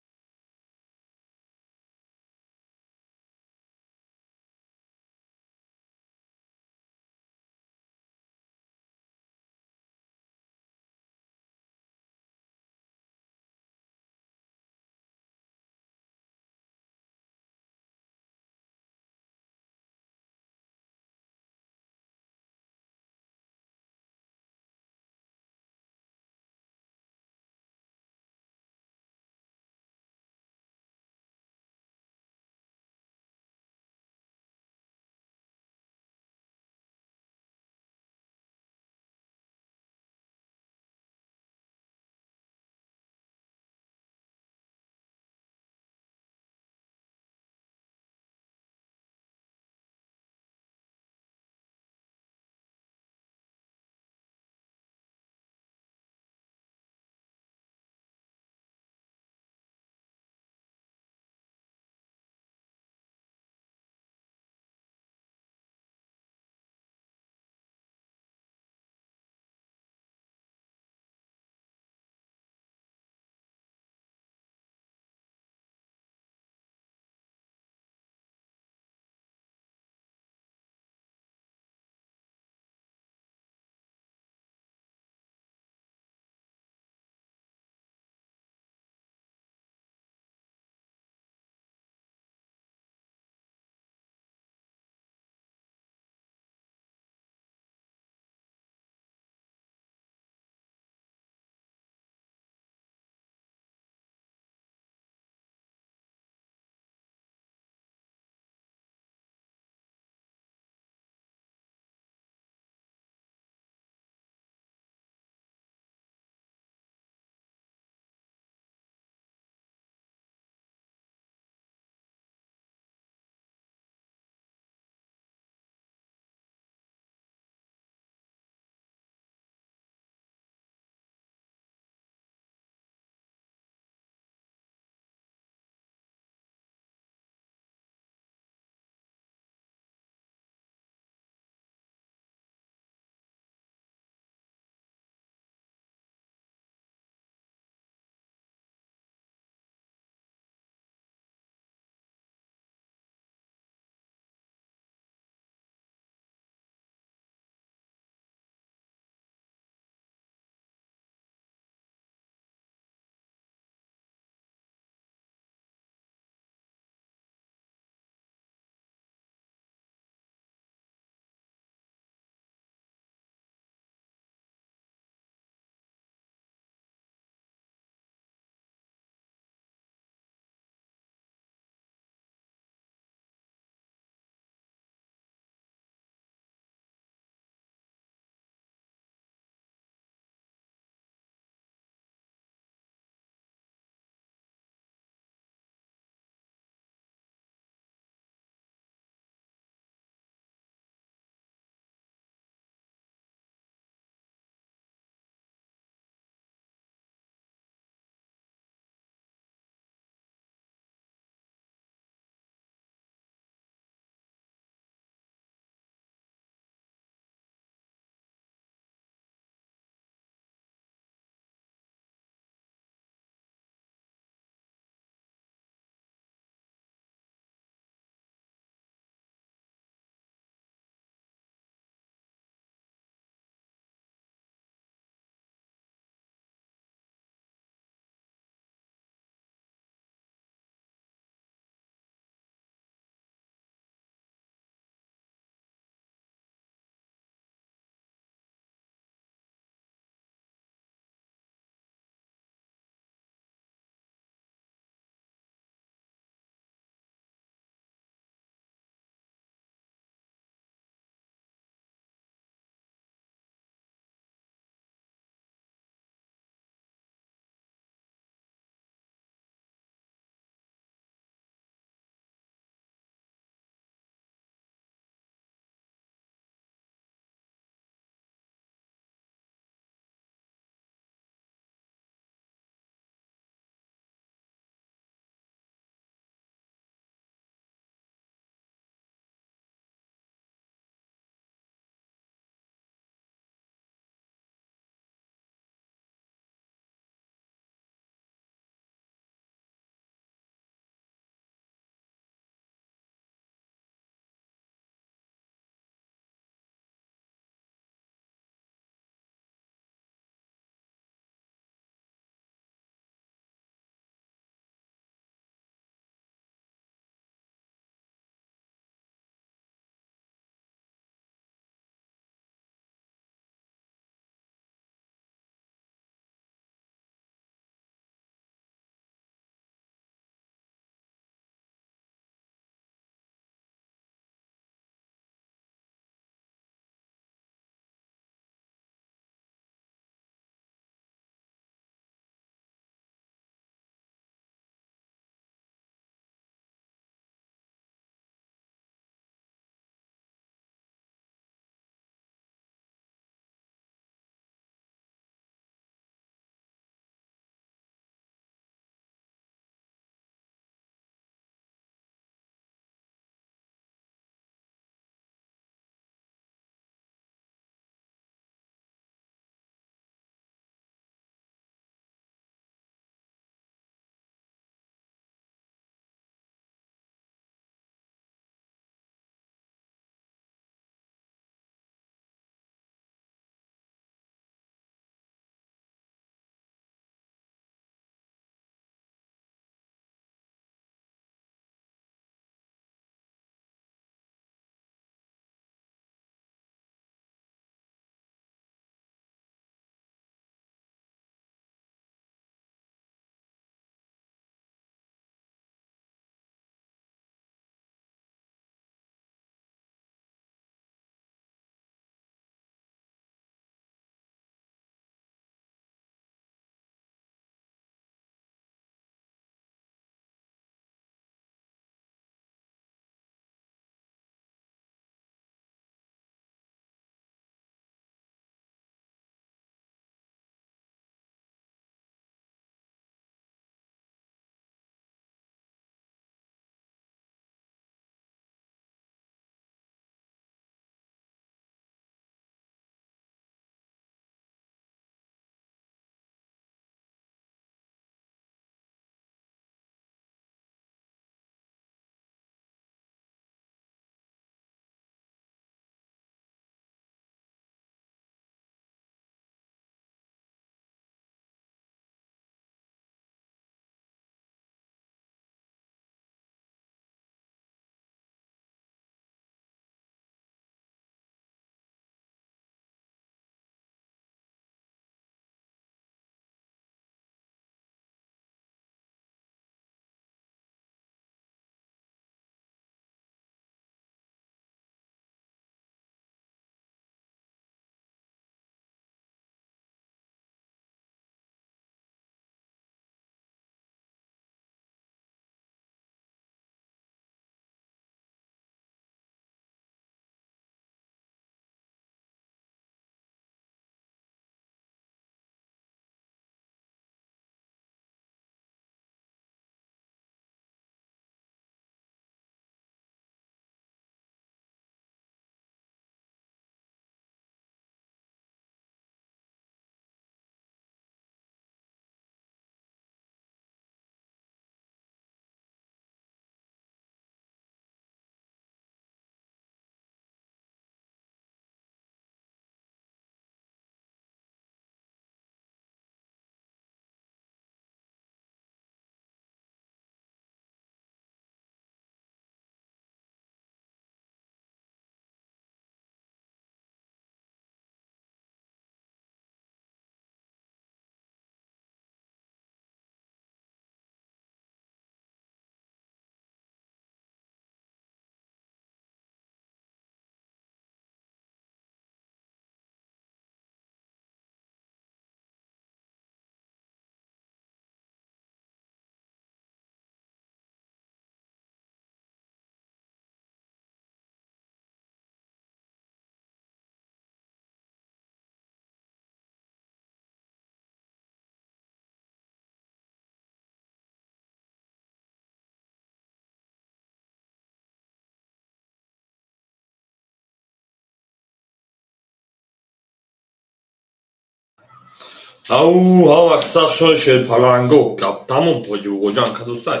Ау, ҳама сахшон шерпаланго. Гап тамом тоҷибуғоҷан кадустай.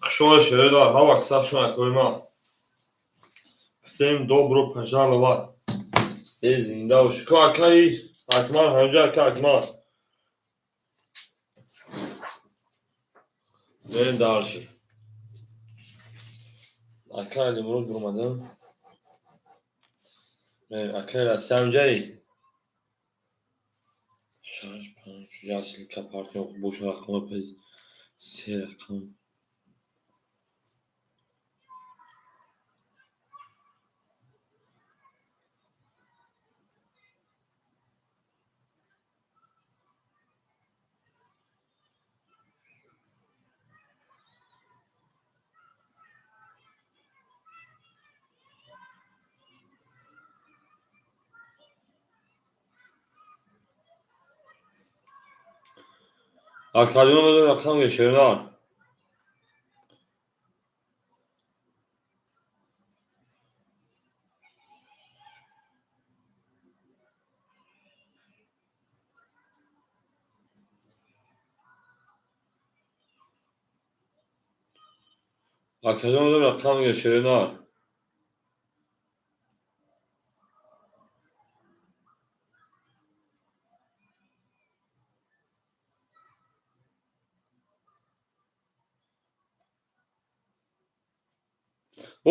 Хушон шередар, ҳама сахшон акои ман. Всем добро пожаловать. Э, зинда бош. Ко акаи Акмал ҳамҷа, ака Акмал. Мерем дальше. Ака Алимурод буромадам. Мерем акаи Россия ҳамҷаи. Шаш, панҷ, яслика партнёр бош рақама пез се рақам. Акаҷон медонӣ рақам гешернар. Акаҷон медонӣ рақам гешернар.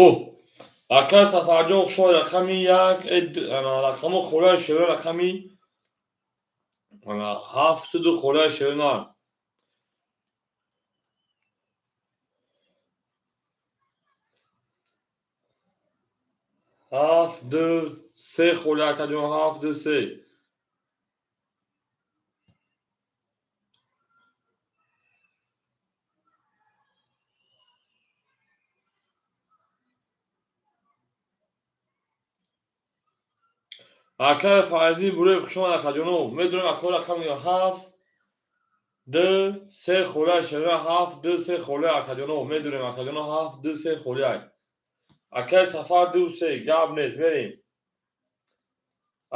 Оҳ, ака Сафарҷон хушомад, рақами як, рақамо холаи шеро рақами ҳафту ду холаи шеронар. Ҳафт ду се хола акаҷон, ҳафт ду се. Акаи Файзӣ Буреев хушомад акаҷоно. Медонем ака рақам ҳафт ду се холаи шеро, ҳафт ду се холаи акаҷоно. Медонем акаҷоно ҳафт ду се холаи. Акаи Сафар ду се, гап нест, мерем.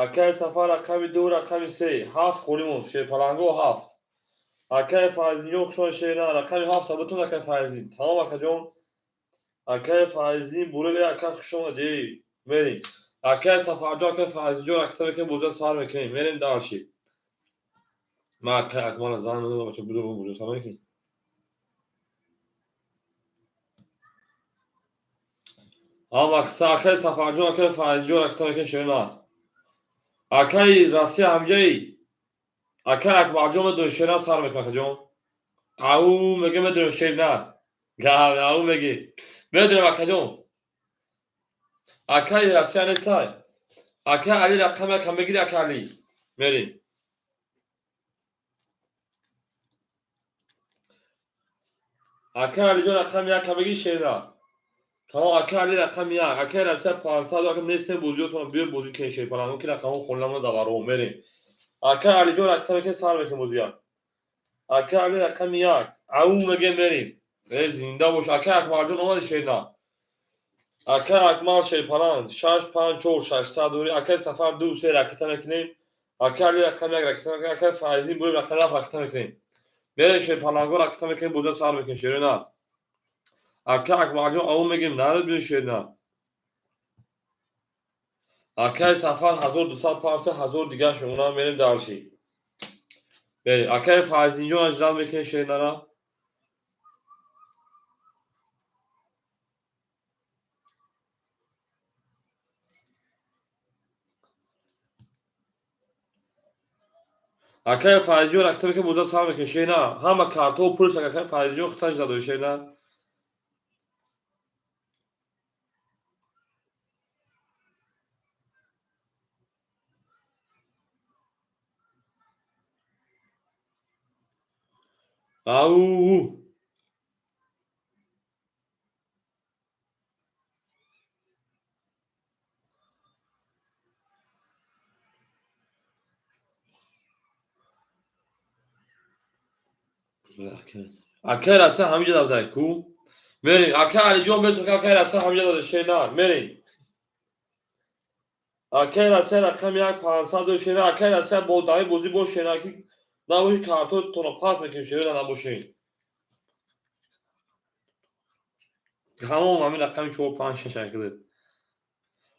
Акаи Сафар рақами ду, рақами се, ҳафт холимон, шерпаланго ҳафт. Акаи Файзинҷон хушомад шерна, рақами ҳафта бутун акаи Файзин. Тамом акаҷон. Акаи Файзин Буреев ака хушомад, мерем. Акаи Сафарҷон, акаи Файзинҷон ракета мекунем, бозиро сар мекунем. Мерем дальше. Ман акаи Акмалро занг мезанам, бача буду бозиро сар мекунем. Ҳама акаи Сафарҷон, акаи Файзинҷон ракета мекунем шерна. Акаи Россия ҳамҷаи. Акаи Акбарҷон медонем шерна сар мекунем акаҷон. Ау меге медонем шерна. Гап, ау меге. Медонем акаҷон. Акаи Россия нестай. Акаи Али рақам якам мегири ака Али. Мерем. Акаи Алиҷон рақами якам мегири шерна. Тамом акаи Али рақами як. Акаи Россия 500 ака нестем бозиётон биё бозӣ кунем шерпаланго ки рақамҳо холинамон даваро мерем. Акаи Алиҷон ракета мекунем сар мекунем бозия. Акаи Али рақами як. Ау меге мерем. Э зинда бош. Акаи Акмалҷон омади шерна. Акаи Акмал шерпаланг шаш панҷ чор шашсад дори. Акаи Сафар ду се ракета мекунем. Акаи Али рақами як ракета мекунем. Акаи Файзин бурем рақами ҳафт ракета мекунем. Мерем шерпаланго ракета мекунем бозиро сар мекунем шерна. Ака Акмалҷон ау мегем наред биё шерна. Акаи Сафар 1200 парта 1000 дигар шумона мерем дальше. Мерем. Акаи Файзинҷон ажрат мекунем шернара. Акаи Файзиҷон ракета мекунем бозиро сар мекунем шерна. Ҳама картҳо пулш акаи Файзиҷон хиташ задои шерна. Ау. Акаи Россия ҳамиҷа давдай ку. Мерем. Акаи Алиҷон бесо акаи Россия ҳамиҷа давдай шернар. Мерем. Акай Россия рақами як 500 шера. Акай Россия бо даи бозӣ бо шера ки набоши картотонро пас мекунем шера набошед. Тамом ҳамин рақами 4 5 6 акида.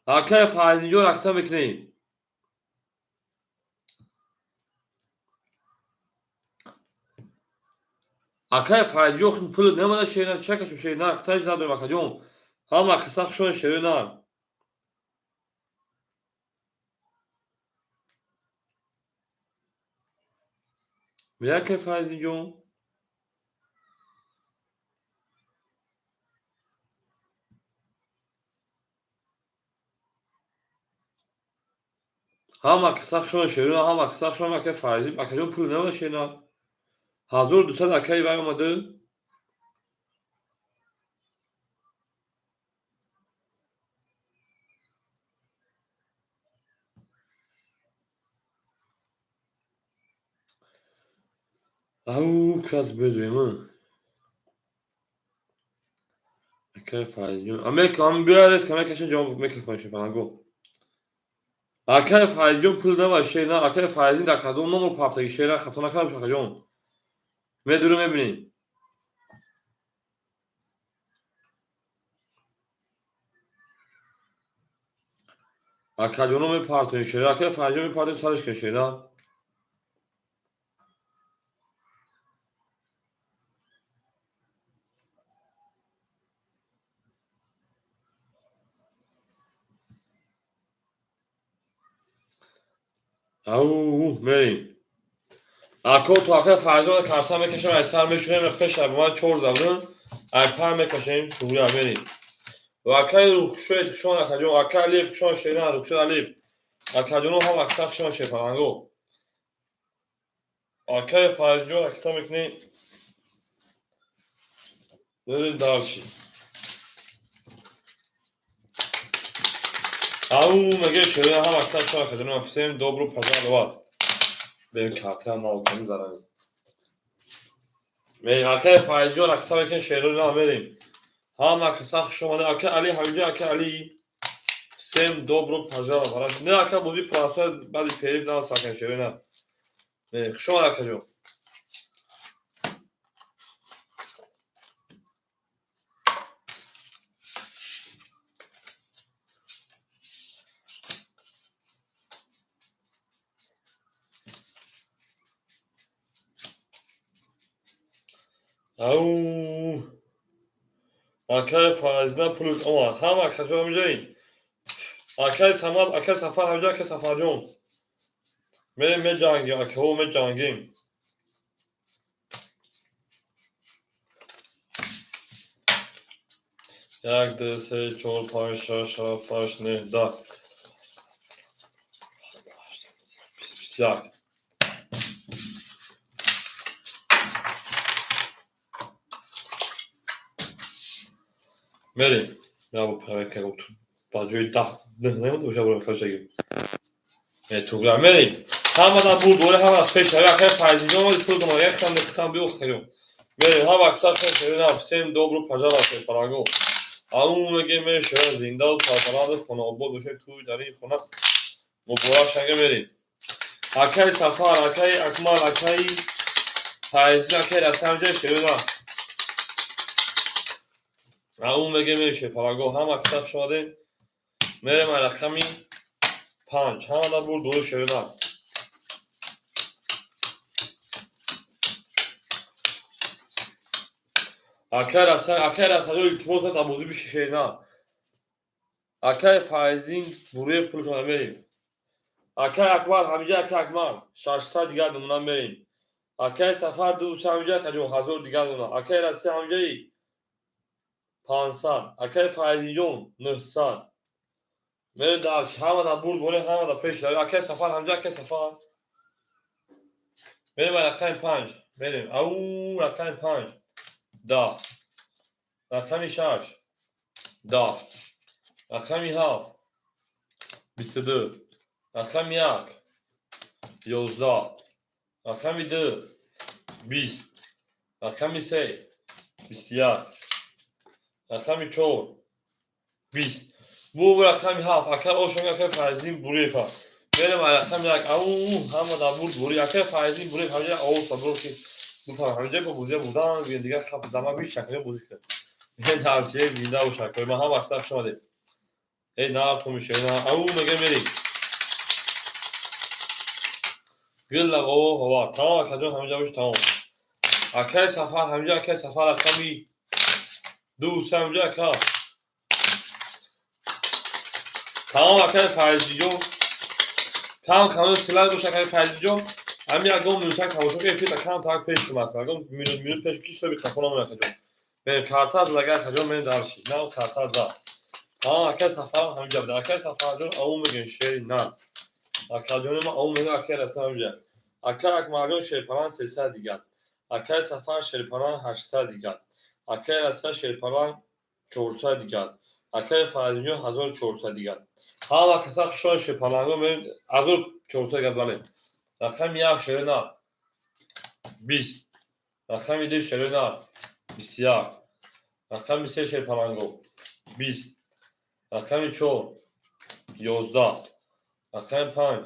Акай Файзинҷон ракта мекунем. Акай Файзинҷон пул намада шера чакашу шера хаташ надорем акаҷон. Ҳама каса хушон шера на. Акай Файзинҷон. Ҳама каса хушон шера, ҳама каса хушон акай Файзин, акаҷон пул намада шера. 1200 акай вай омада. Ау, кас бедуем. Акай Файзҷон. Амека, ам биарес, камекашин ҷавоб микрофоншо фаланго. Акай Файзҷон пул нава шера, акай Файзин дар кадом номер пафтаги шера хато накардам акаҷон. Медуру мебинем. Акаҷоно мепартоем шера, акай Файзҷон мепартоем сараш кун шера. Ау, мерем. Ако то акай Файзон карта мекашем, ай сар мешунем, пеш ай ман 4 забрам, ай пар мекашем, тугра мерем. Ва акай рухшоед хушон акаҷон, акай Алиев хушон шеран, рухшод Алиев. Акаҷоно ҳам акса хушон шефаланго. Акай Файзҷон акта мекунем. Мерем дальше. Ау, меге шеран ҳам акса хушон акаҷоно, всем добро пожаловать. Берем карта науками заранее. Мерем акай Файзҷон акта мекунем шероро на мерем. Ҳама каса хуш омада. Акай Али ҳаминҷо, акай Али. Всем добро пожаловать. Не ака бозӣ франсуа баъди периф на сакан шеро на. Мерем. Хуш омада акаҷон. Ау. Акай Файзна пул омад. Ҳама акаҷон ҳаминҷои. Акай Самад, акай Сафар ҳаминҷо, акай Сафарҷон. Мерем меҷангем, акаҳо меҷангем. Як, ду, се, чор, панҷ, шаш, ҳафт, ҳашт, нӯҳ, даҳ. 21. Мерем. Я бо проверка ба ҷои даҳ нӯҳ намонда боша бо фашаги. Тугра мерем. Ҳамадан бурд боре, ҳама аз пеш раве, акай Файзинҷон омад, пул дома, як хам нехтам биёх карём. Мерем, ҳама аксар хел шеро, всем добро пожаловать фаранго. Ау меге ме шеро зинда ва сарбаланд хонаобод бошед, туй дар ин хона муборак шага мерем. Акай Сафар, акай Акмал, акай Файзин, акай Расамҷа шеро. Ау меге меше фараго ҳама китоб шудаем. Мерем ай рақами 5. Ҳама да бурд дори шерина. Акай Раса, акай Расаҷо илтимос мекунам бозӣ биши шерина. Акай Файзин Буриев пул шуда мерем. Акай Акмал ҳамиҷа, акай Акмал 600 дигар намуна мерем. Акай Сафар 200 ҳамиҷа, акаҷон 1000 дигар намуна. Акай Россия ҳамиҷаи 500. Акай Файзинҷон 900. Мерем дар ҳама да бурд боре, ҳама да пеш раве. Акай Сафар ҳамиҷа, акай Сафар. Мерем ба рақами 5. Мерем. Ау, рақами 5. 10. Рақами 6. 10. Рақами 7. 22. Рақами 1. 11. Рақами 2. 20. Рақами 3. 21. Рақами 4. 20. Бу рақами ҳафт, акай ошон, акай Файзиддин Бурева. Мерем рақами як. Ау, ҳама дар бурд бури. Акай Файзиддин Буреев ҳамҷа овоз табро ки буфаҳм. Ҳамҷа бо бозия бурдан, дигар хаб зама биш шакли бозӣ кард. Нарсия зинда бош, акай. Ман ҳама аксар хуш омадед. Эй нар ту мешавӣ. Ау, мега мерем. Гилла о ҳава. Тамом, акаҷон, ҳамҷа бош, тамом. Акай Сафар ҳамҷа, акай Сафар рақами ду, се ҳамҷа ака. Тамом, акай Файзиҷон. Кам кам силай бош, акай Файзиҷон. Ҳами ягон минутак тамошо ки эфир кам так пеш шумаст. Ягон минут минут пеш ки шуби қафо намояд, акаҷон. Мен карта задага, акаҷон, мен дарши. На карта за. Тамом, акай Сафар ҳамҷа буда. Акай Сафарҷон, ау мегӯем шери нар. Акаҷони ма ау мегӯ, акай раса ҳамҷа. Акай Акмалҷон шерпалан 300 дигар. Акай Сафар шерпалан 800 дигар. Акай Раса шерпалан 400 дигар. Акай Фаридунҷон 1400 дигар. Ҳама каса хушон шерпаланго мен 1400 дигар, бале. Рақами як шери нар 20. Рақами ду шери нар 21. Рақами се шерпаланго 20. Рақами чор 11. Рақами панҷ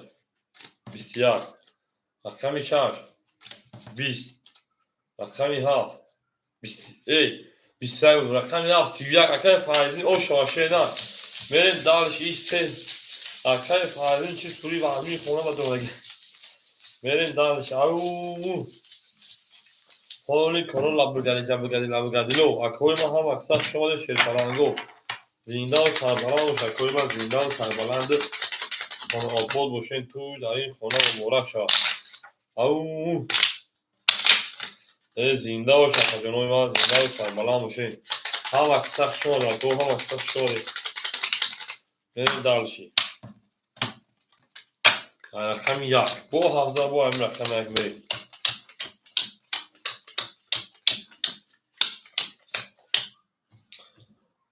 21. Рақами шаш 20. Рақами ҳафт эй 21, рақами ҳафт 31. Акай Файзин ошава шери нар. Мерем дальше иш се. Акай Файзин чи сури вазмини хона ба дораги. Мерем дальше. Ау. Ҳоли коро лабгади ҷабгади лабгадило. Акои ма ҳама аксар шумода шерпаланго. Зиндаву сарбаланд бош, акои ман, зиндаву сарбаланд, хонаобод бошен, тӯй дар ин хона муборак шавад. Ау. Э, зинда бош, акаҷонои ман, зиндаву сарбаланд бошен. Ҳама каса хуш омадед, ако, ҳама каса хуш омадед. Мерем дальше. Рақами як. Бо ҳафта бо ҳамин рақами як мерем.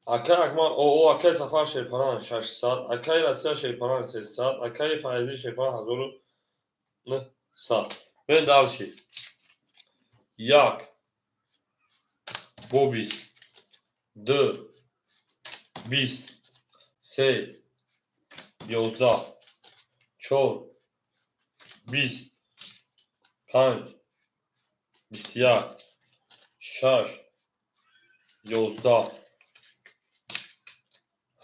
Акай Акмал, о, акай Сафар шерпалан 600, акай Россия шерпалан 300, акай Файзӣ шерпалан 1900. Мерем дальше. Як бо 20, ду 20, се 11, чор 20, панҷ 21, шаш 11,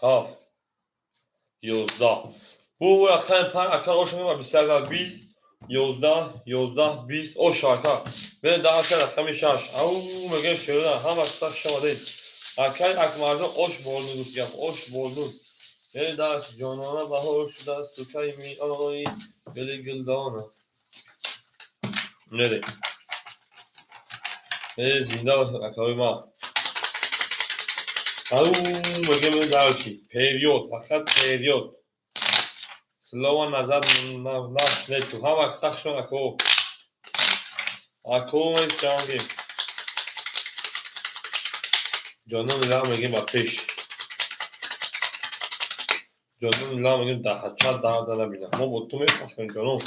ҳафт 11. Бу рақами панҷ, ака, оша ма 21, 20, 11, 11, 20, оша, ака. Мерем дальше рақами шаш. Ау, мегӯем шерона, ҳама каса хуш омадед. Акай Акмарҷон ош болну гуфт гап, ош болну. Мерем дальше. Ҷонона баҳор шудааст, ту кай меоӣ, гули гулдона. Мерем. Э, зинда бош, акаи ман. Ау, мегӯем дальше. Период, фақат период. Слова назад нету. Ҳама каса хуш омад, ако. Ако ҷангем. Ҷонони лам мегӯем ба пеш. Ҷонони лам мегӯем даҳача дарда набинам. Мо бо ту мепахем, ҷонон.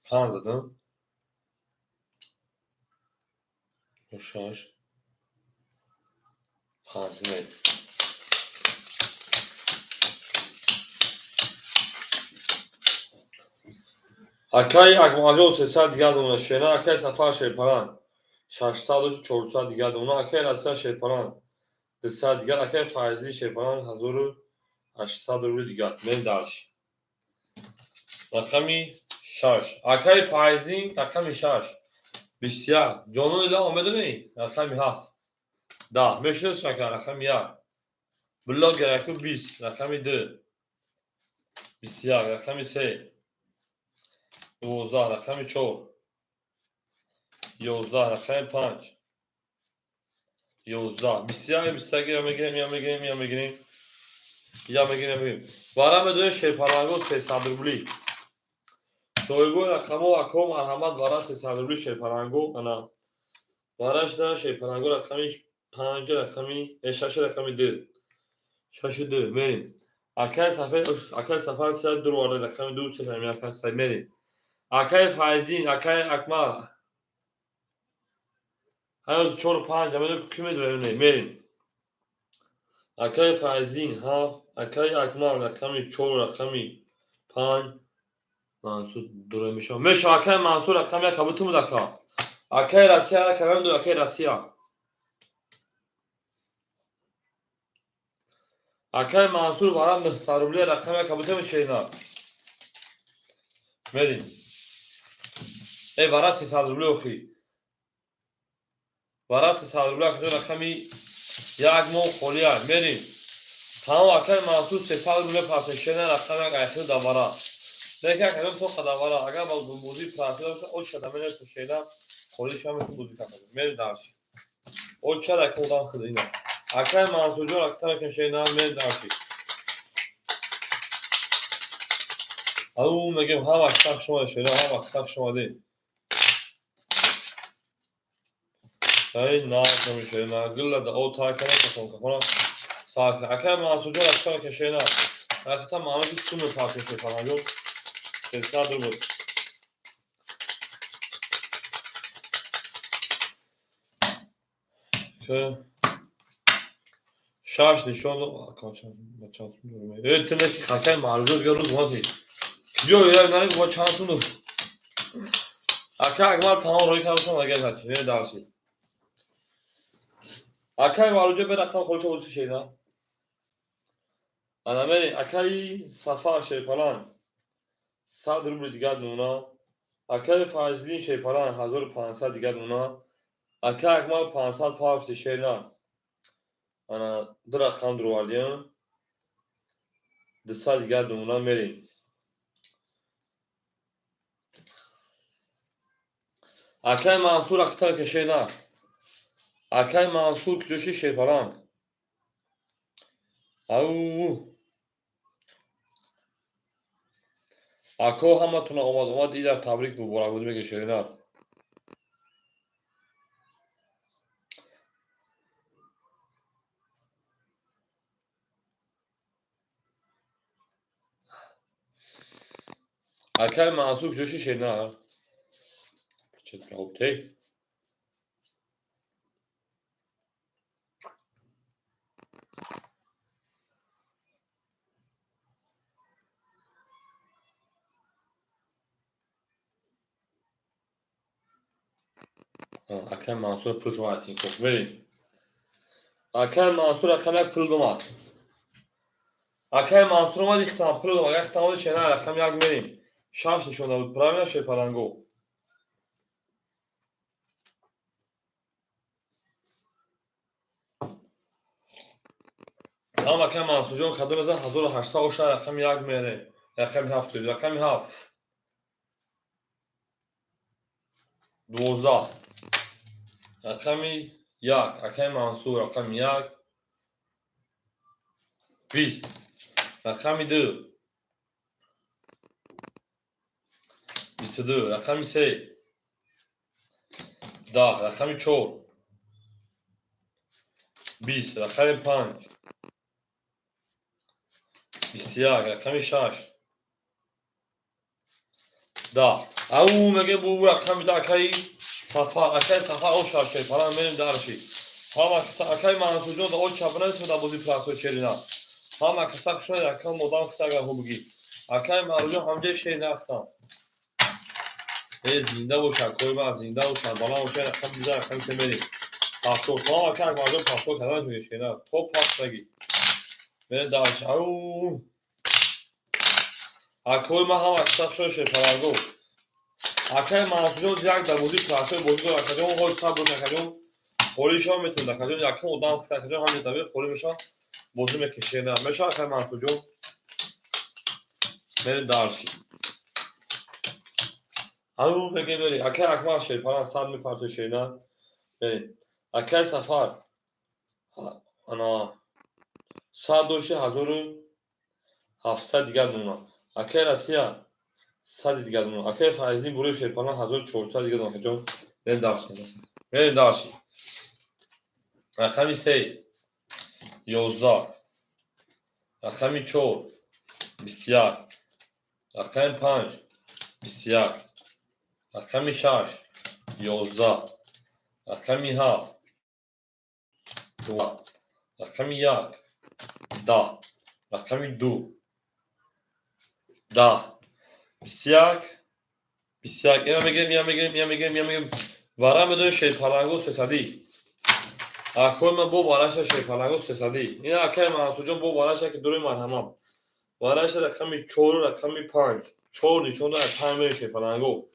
Панҷ задам. Шаш. Панҷ не. Акай Акмалҷон 300 дигар дона шена, акай Сафар шерпалан 600, 400 дигар дона, акай Россия шерпалан 200 дигар, акай Файзӣ шерпалан 1800 рубли дигар. Мерем дальше. Рақами шаш. Акай Файзӣ рақами шаш. 21. Ҷонони лао медонӣ? Рақами ҳафт. 10. Мешиносиш, ака, рақами як. Блогер аку 20. Рақами ду. 21. Рақами се. 12. Рақами чор. 11. Рақами панҷ. 11. 21, 21 я мегирем, я мегирем, я мегирем. Я мегирем, я мегирем. Вара медонем шерпаланго 300 рубли. Соҳибои рақамҳо, ако, марҳамат, вара 300 рубли шерпаланго. Ана. Вара шуда шерпаланго рақами панҷ, рақами шаш, рақами ду. Шашу ду. Мерем. Акай Сафар, акай Сафар се ду вара рақами ду, се акай се мерем. Акай Файзин, акай Акмал. Ҳанӯз чор панҷ, ки медонем, мерем. Акаи Файзин 7, акаи Акмал рақами 4, рақами 5. Мансур дура мешава. Мешава, акаи Мансур, рақами 1 кабутум ака. Акаи Россия рақами 2, акаи Россия. Акаи Мансур вара 900 рубле, рақами 1 кабутум шейна. Мерим. Эй, вара 300 рубле охи. Вара 300 рубле, акаи рақами 1 моҳ холия. Мерим. Тамом, акаи Мансур 300 рубле пасешена, рақами 1 айхил давара. Лекин акаҷон, тоқа давара, агар ба бозии прасида боша, оча да мене шена холи шума метон бозӣ карда. Мери дарши. Оча да ка одам хид ина. Акаи Мансурҷон акта мекун шена, мери дарши. Ау, мегем, ҳама сах шума шена, ҳама сах шума ди. Ай, на ками шена, гилла да о та кана кафон кафона. Сар. Акаи Мансурҷон акта мекун шена. Акта маъно ки суме пасеш шефанаҷон. 300 рубл. Ки шаш нишон. Э, тине ки хакай маълум дигар рӯз омадӣ. Киҷо я нари бо чанд сум дур. Ака Акмал тамом рӯй кардам, агар ҳачи, не дарси. Акай Маълуҷо бе рақам холча бозӣ шейна. Ана мери акаи Сафар Шерпалан 100 рубли дигар нуна. Акаи Файзиддин Шерпалан 1500 дигар нуна. Акаи Акмал 500 пафти шейна. Ана ду рақам дуровардиям. 200 дигар нуна, мерем. Акаи Мансур акта кешена. Акаи Мансур куҷоши Шерпалан? Ау. Ако, ҳаматона омад омад идар табрик муборак буд меге шерина. Акаи Мансур куҷоши шерина? Чет гаубте. Акаи Мансур пул шумо атин кох. Мерем. Акаи Мансур рақам 1 пул домад. Акаи Мансур омад, ихтам пул домад. Агар ихтам омад шена, рақам 1 мерем. Шаш нишонда буд. Правильно, Шерпаланго. Тамом, акаи Мансурҷон, кадом мезан 1800 оша, рақами 1 мерем. Рақами 7, рақами 7. 12. Рақами 1, акаи Мансур, рақами 1. 20. Рақами 2. 22. Рақами 3. 10. Рақами 4. 20. Рақами 5. 21. Рақами 6. 10. Ау, меге бу рақами 10, акаи Сафар, акаи Сафар оша Шерпалан, мерем дарши. Ҳама каса акаи Мансурҷон да оча бинависед да бози прасо шерина. Ҳама каса хушояд, ака модам хитага хубги. Акаи Маълуҷон ҳамҷои шер нафтам. Э, зинда бош, акои ман, зинда бош, баланд бош, рақами 10, рақами 3 мерем. 70. Тамом, ака Акмалҷон 70 кардан меги шерина. То пафтаги. Мерем дарши. Ау. Акои ман ҳама каса хушояд, Шерпаланго. Акаи Мансурҷон як дар бозии прасои бозӣ дорад, акаҷон, ҳои сабр бош, акаҷон. Холӣ шума метавонед, акаҷон, якум одам хита, акаҷон, ҳам метавонед, холӣ мешавад, бозӣ мекашед. Мешавад, акаи Мансурҷон. Мерем дарши. Ау, меге мери. Акаи Акмал Шерпалан 100 мепартои шерина. Мерем. Акаи Сафар. Ана 100 дошти, 1700 дигар нуна. Акаи Россия 100 дигар нуна. Акаи Файзин бурои Шерпалан 1400 дигар нуна, акаҷон. Мерем дарши. Мерем дарши. Рақами 3. 11. Рақами 4. 21. Рақами 5. 21. Рақами 6. 11. Рақами 7. 2. Рақами 1. 10, рақами 2, 10, 21, 21. Ина мегирем, ина мегирем, ина мегирем, ина мегирем. Вара медонӣ, шерпаланго 300. Акои ман бо вараша, шерпаланго 300. Ина, акаи Мансурҷон, бо вараша ки дуруи марҳамат. Вараша рақами 4, рақами 5. 4 нишон дорад, 5 мерем, шерпаланго.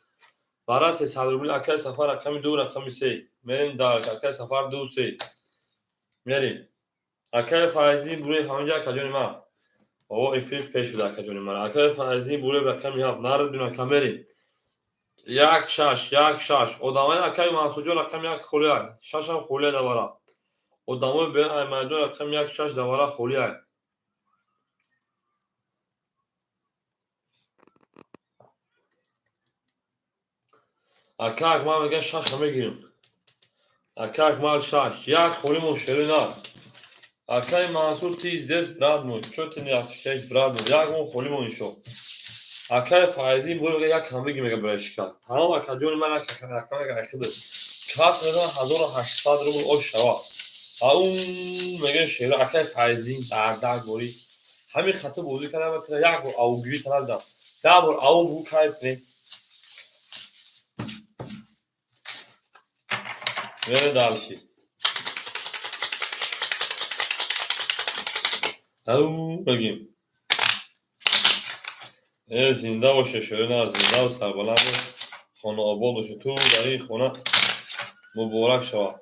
Вара 300 рубл, акаи Сафар, рақами 2, рақами 3. Мерем дальше, акаи Сафар, 2, 3. Мерем. Акаи Файзиддин Буреев ҳаминҷа, акаҷони ман. О, эфир пеш буда, акаҷони ман. Акаи Файзиддин Буреев, рақами 7, нарадим, ака, мерем. 1, 6, 1, 6. Одамои акаи Мансурҷон, рақами 1 холия. 6 ам холия давара. Одамои бе Аймаҷон, рақами 1, 6 давара холия. Ака Акмал мегӯяд, шаша мегирем. Ака Акмал, 6. Як холимон, шери на. Акаи Мансур, ты здесь, брат мой? Чё ты не отвечаешь, брат мой? Як мон холимон ишо. Акаи Файзӣ бо мегӯяд, як кам бигир, мегӯяд, барои. Тамом, акаҷони ман, рақам як. Кас мезанад, 1800 рубл ош шава. Аум мегӯяд, шеро, акаи Файзӣ дардак борӣ. Ҳамин хато бозӣ кардам, як бор аугирӣ талаб. 10 бор ау бу, кайф кунем. Мерем дальше. Ау мегим. Э, зинда боше, шерина, зиндаву сарбаланду хонаобод боше. Ту дар ин хона муборак шавад.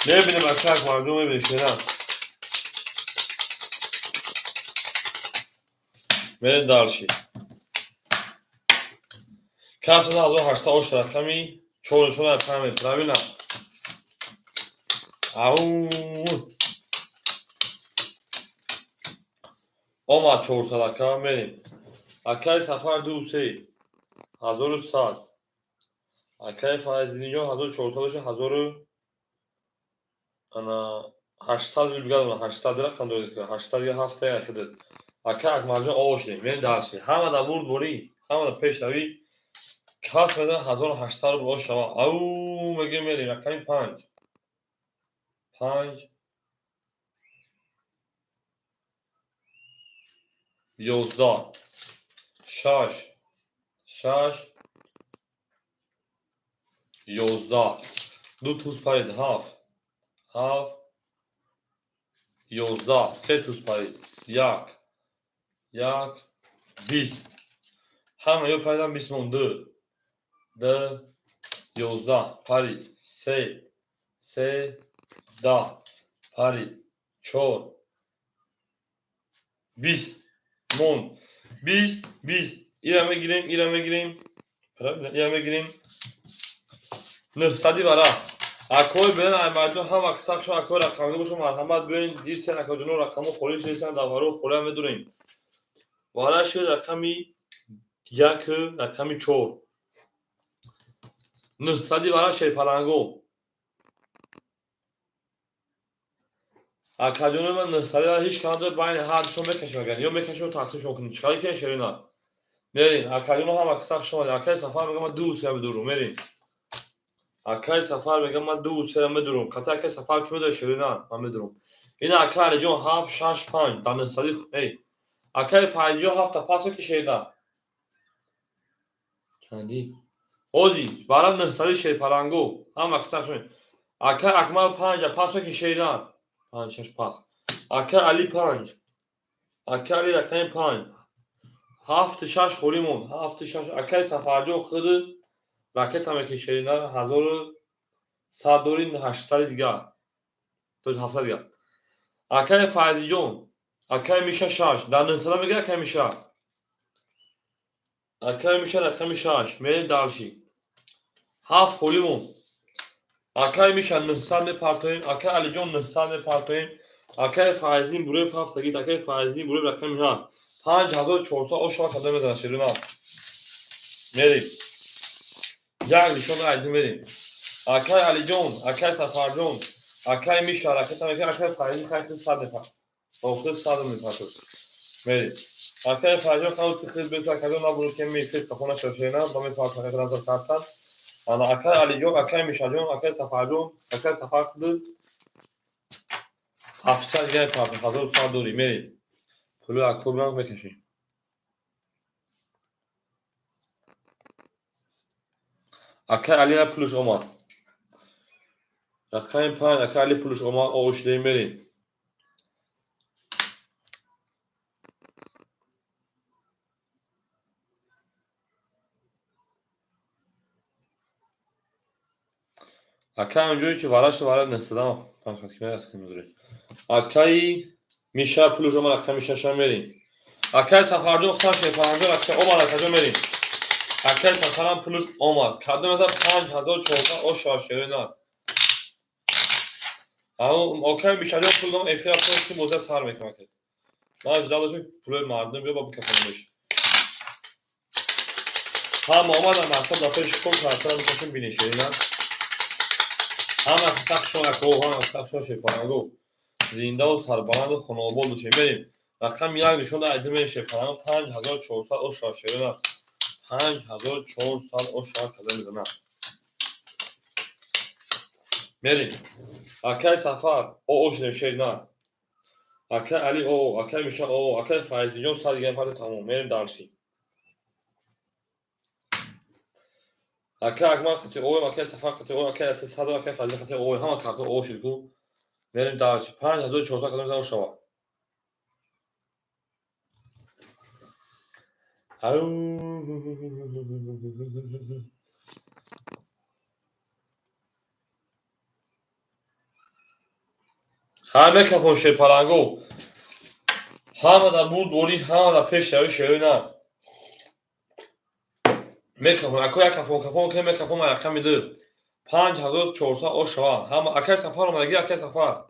Мебинем, ака Акмарҷон, мебинем, шерина. Мерем дальше. Кас 1800 ош, рақами 4 нишон памет, правильно? Ау! Омад 400, ака, мерем. Акаи Сафар, 2, 3, 1100. Акаи Файзиддинҷон, 1400 боша, ҳазору ана 800 рубл бигардона, 800 рақам доред, 800 дига ҳафта яхидед. Ака Акмалҷон, ошдем, мерем дальше. Ҳамада бурд борӣ, ҳамада пешравӣ. Кас мезанад, 1800 рубл ош шава. Ау мегӯем, мерем, рақами 5. 5, 11, 6, 6, 11. Ду туз парид, 7, 7, 11. Се туз парид, 1, 1, 20. Ҳама ё паридан, 20 мон, 2, 2, 11 парид, 3, 3, 10 парид, 4, 20 мон, 20, 20. Ира мегирем, ира мегирем, ира мегирем. 900 вара. Акои бирен, аймарҷон, ҳама сах шумо, акои рақамӣ бошо, марҳамат, биёен. Дидсен, акоҷоно, рақамо холӣ шудесан, даваро холия медурем. Вара шуд рақами 1, рақами 4. 900 вара, шерпаланго. Акаҷонои ман, 900 вара ҳеҷ кам надорад, байни ҳар душон мекашем, агар ё мекашем, тақсимшон кунем. Чӣ қадар ки шерина. Мерем, акаҷоно, ҳама сах шумо. Акаи Сафар мегӯяд, ман ду сера медурум, мерем. Акаи Сафар мегӯяд, ман ду сера медурум. Қатъи акаи Сафар ки медорад, шерина, ман медурум. Ина, ака Алиҷон, 7, 6, 5 дар 900. Эй, акаи Файзиҷон, ҳафта пас ки шерина. Чанди? Ҳози бара 900, шерпаланго. Ҳама сах шумо. Акаи Акмал, 5 пас ки шерина. 5, 6 пас. Акаи Али, 5. Акаи Али, рақами 5. 7, 6 холӣ монд. 7, 6. Акаи Сафарҷон, худ ракета мекишед, 1100 дори, 800 дигар. То 700 дигар. Акаи Файзиҷон, акаи Миша, 6. Дар 900 мегӯяд, акаи Миша. Акаи Миша, рақами 6. Мерем дальше. 7 холӣ монд. Акаи Миша, 900 мепартоем. Акаи Алиҷон, 900 мепартоем. Акаи Файзиддин Буреев ҳафт сагид. Акаи Файзиддин Буреев, рақами 7. 5400 ошова када мезанад, ширина. Мерем. Як нишон айди мерем. Акаи Алиҷон, акаи Сафарҷон, акаи Миша ракета мекунад, акаи Файзиддин хайхи 100 мепартояд. Охир 100 мепартояд. Мерем. Акаи Файзиҷон, ханут хиз бес, акаҷон, набуд ки мефир кафона шашена, ба мепартояд назар картан. Ана акай Алиҷон, акай Мишаҷон, акай Сафарҷон, акай Сафар куду 700 дига мепартем, 1100 дорӣ, мерем. Пулу акобам мекашем. Акай Алира пулш омад. Рақами 5, акай Али пулш омад, оғӯш шудаем, мерем. Акай онҷое ки вараши вара нестадам, акаи Миша пулш омад, акаи Мишаша мерем. Акаи Сафарҷон хашме панҷо ака омад, акаҷон мерем. Акаи Сафарам пулш омад. Кадом аса 5400 оша шерина. Акаи Мишаҷон пул дом эфира пул боза сар мекунад. Ман ждал доштам пулои мардум биё ба бикафонамеш. Ҳама омадам мақсад дафъаи шикор картара мекашем бинем шерина. Ҳама сахшон ако, ҳама сахшон шепаранго. Зиндаву сарбаланду хонаобод бошем. Мерем. Рақами 1 нишон да айдимем шепаранго 5400 оша шерина. 5400 оша када мезанам. Мерем. Акай Сафар о шудем шерина. Акай Али о, акай Миша о, акай Файзиҷон 100 дига парта тамом. Мерем дальше. Акай Акмал хати о, акай Сафар хати о, акай Асад сад, акай Файзи хати о, ҳама карта о шуд ку. Мерем дальше. 5400 када мезанам шава. Ау. Хай мекафон шерпаланго. Ҳама дар бурд борӣ, ҳама дар пеш рави шерои на. Мекафон, ако як кафон кафон ки мекафон ман рақами 2. 5400 ош шава. Ҳама акай Сафар омадаги, акай Сафар.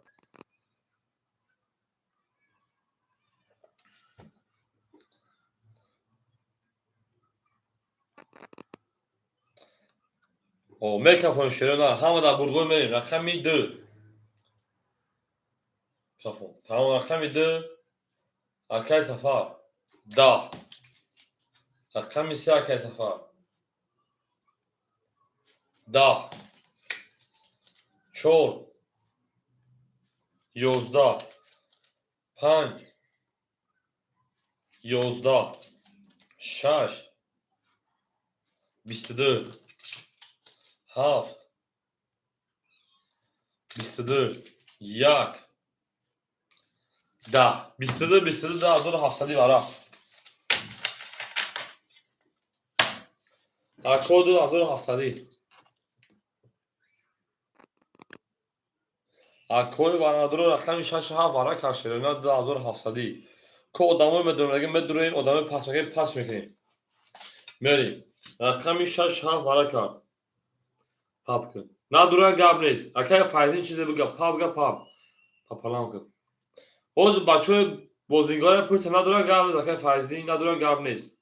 О, мекафон шерои на, ҳама дар бурдбор мерем. Рақами 2. Кафон. Тамом, рақами 2. Акай Сафар. 10. Рақами 3 акай Сафар. 10. 4. 11. 5. 11. 6. 22. 7. 22. 1. 10. 22, 22, 2700 вара. Ако 2700. Акои варадро рақами 6 7 вара каширена 2700. Ко одамои медуромаги медуроем, одамои пас мекунем, пас мекунем. Мерем. Рақами 6 7 вара кард. Пап кун. Надура гап нест. Акай Файзин чизе бига, пап га пап. Папалам кун. Боз бачаҳои бозингора пурсам, надура гап нест, акай Файзин, надура гап нест.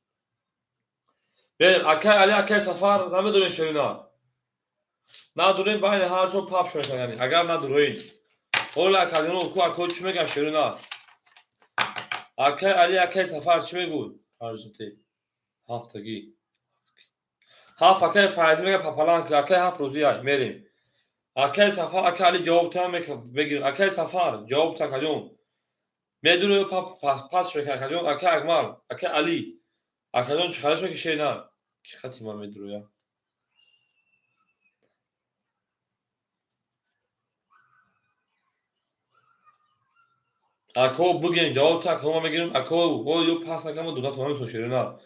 Мерем, акай Али, акай Сафар, намедонем шерина. Надурем байни ҳар чо пап шуд, агар надуроин. Ола акадино ку ако чӣ мегӯяд шерина? Акай Али, акай Сафар чӣ мегӯд? Ҳаржите. Ҳафтагӣ. Ҳафт акай Файзи мегӯяд папаланк, акай ҳафт рӯзӣ ай, мерем. Акай Сафар, акай Али ҷавоб та мегирем. Акай Сафар, ҷавоб та акаҷон. Медуро пас мекунад акаҷон, акай Акмал, акай Али. Акаҷон чӣ хариш мекунӣ шерина? Ки хати ман медуроя? Ако бугем ҷавоб та акаҳо мегирем, ако ё пас накунам дунато наметавон шерина.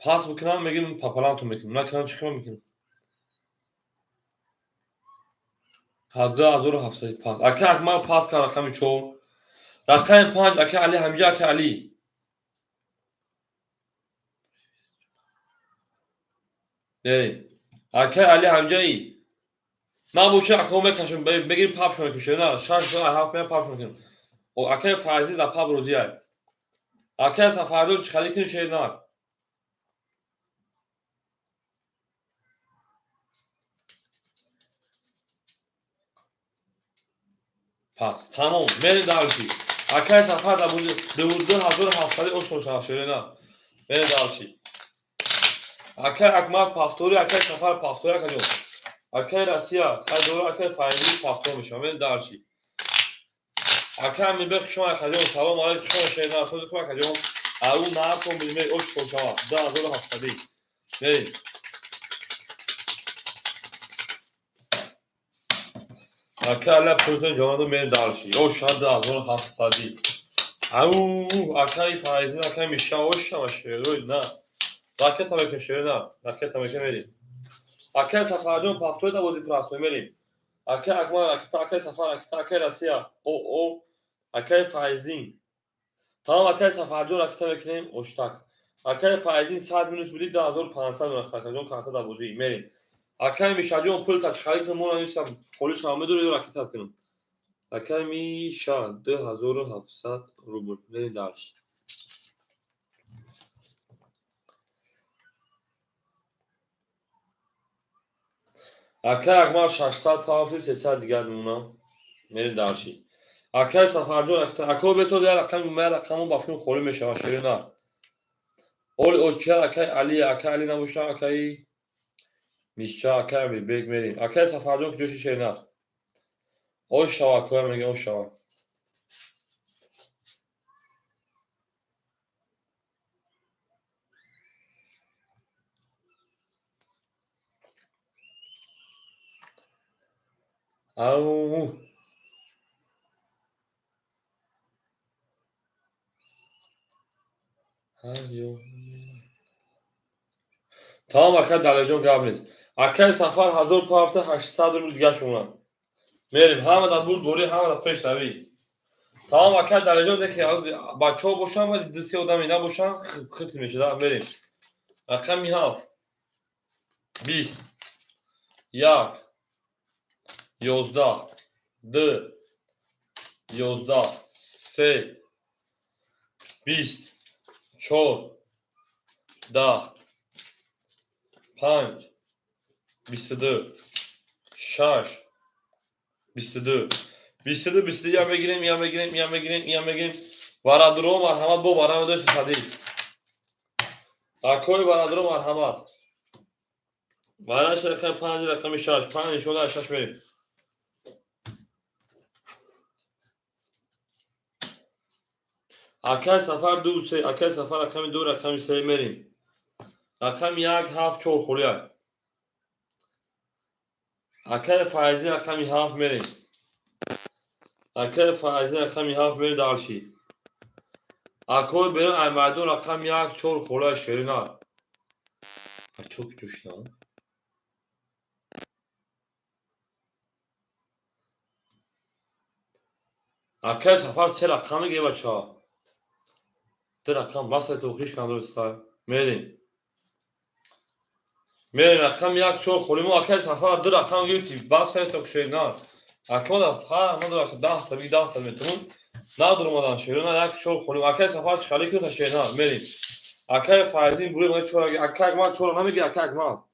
Пас бикунам мегирем папалантон мекунем, накунам чӣ кунам мекунем. 2700 пас. Ака Акмал пас кард рақами 4. Рақами 5 ака Али ҳамҷа ака Али. Мерем. Ака Али ҳамҷаи. Набошад акаҳо мекашем, мегирем папшон мекунем шерина. 6 7 мея папшон мекунем. Акай Файзи дар пап розӣ ай. Акай Сафарҷон чӣ халӣ кунӣ шерина? Пас тамом, мерем дальше. Акай Сафар дар 2700 ошон шава шерина. Мерем дальше. Акай Акмал пафтори, акай Сафар пафтори акаҷон. Акай Россия, хайдора акай Файзи пафто мешавам. Мерем дальше. Акай Амирбек, хушон акаҷон, салом алайкум, хушон шерна, сози хуб акаҷон. Ау нархон билмей, ош шошава. 2700. Мерем. Акай Аля пултон ҷонаду мерем дальше. Ош 2700. Ау, акай Файзи, акай Миша, ош шава шерой, на. Ракета мекунем шерой, на. Ракета мекунем мерем. Акай Сафарҷон пафтои навози прасой мерем. Акай Акмал, акай Сафар, акай Россия, о о, акай Файздин. Тамом акай Сафарҷон ракета мекунем, оштак. Акай Файздин 100 минус буди 2500 мерафт акаҷон карта дар бозӣ мерем. Акай Мишаҷон пул тачхарӣ кунем, мо намисам холишам медорӣ ё ракета кунем. Акай Миша 2700 рубл. Мерем дальше. Акай Акмал 600 пафи 300 дигар мемонам. Мерем дальше. Акай Сафарҷон, ако бесоз я рақами ма рақамон ба филм холӣ мешавад ширина. Оли оча акай Али, акай Али набоша, акай Миша, акай Амирбек мерем. Акай Сафарҷон куҷо ши ширина? Ош шава, акоя мегӯям ош шава. Ау. Тамом акай Далерҷон гап нест. Акай Сафар 1800 рубл дигар шумонад. Мерем, ҳама дар бурдборӣ, ҳама дар пешравӣ. Тамом акай Далерҷон, деки бачаҳо бошанд ва ду се одами набошанд, хит мешуда. Мерем. Рақами 7 20 1 11 2 11 3 20 4 10 5 22 6 22 22 22 я мегирем, я мегирем, я мегирем, я мегирем. Варадуро марҳамат, бо варама дошт сади. Акои варадуро марҳамат. Вараш рақами 5, рақами 6, 5 нишона 6 мерем. Акай Сафар 2 3, акай Сафар рақами 2, рақами 3 мерем. Рақами 1 7 4 холия. Акай Файзи рақами 7 мерем. Акай Файзи рақами 7 мерем дальше. Акой берем Аймадон рақами 1 4 холия ширина. А чо куҷо? Акай Сафар 3 рақами гирем бачаҳо. 2 рақам баста тохиш кандроста. Мерем. Мерем рақами 1 4 холӣ мо акай Сафар 2 рақам гирифти баста тохшена. Акай мо фарқ надорад 10 та 10 та метавон. Надор омадан ширина 1 4 холӣ. Акай Сафар чӣ кунта ширина. Мерем. Акай Файзин бури мо 4 акай Акмал 4 намеги акай Акмал.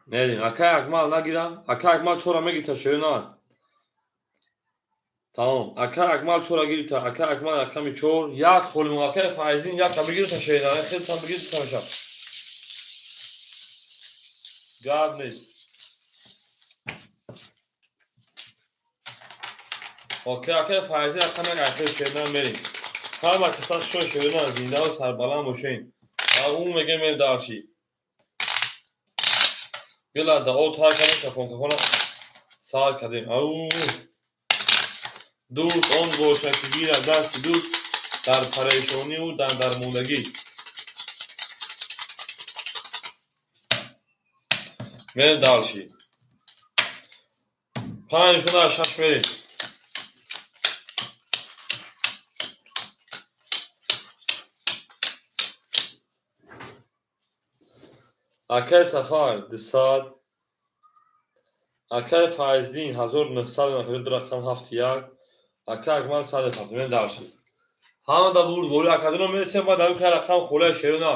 Мерем. Акай Акмал нагирам. Акай Акмал 4 мегита ширина. Тамом. Акай Акмал 4 гирифта. Акай Акмал рақами 4. 1 холӣ мо акай Файзин 1 та бигирта ширина. Хеле там бигирта мешавад. Гап нест. Окей, акай Файзи рақами 1 акай ширина мерем. Ҳама каса шо ширина зинда ва сарбаланд бошед. Ва ӯ мегӯем мерем дальше. Гила да о тай кардем, кафон кафона сар кардем. Ау. Дӯст он бошад ки гирад дасти дӯст дар парешониву дар дармондагӣ. Мерем дальше. 5 шуда 6 мерем. Акай Сафар 200, акай Файздин 1992 рақам 71, акай Акмал 107. Мерем дальше. Ҳама да бурдборӣ акадино мересем, баъд ҳамин кай рақам холия шерина.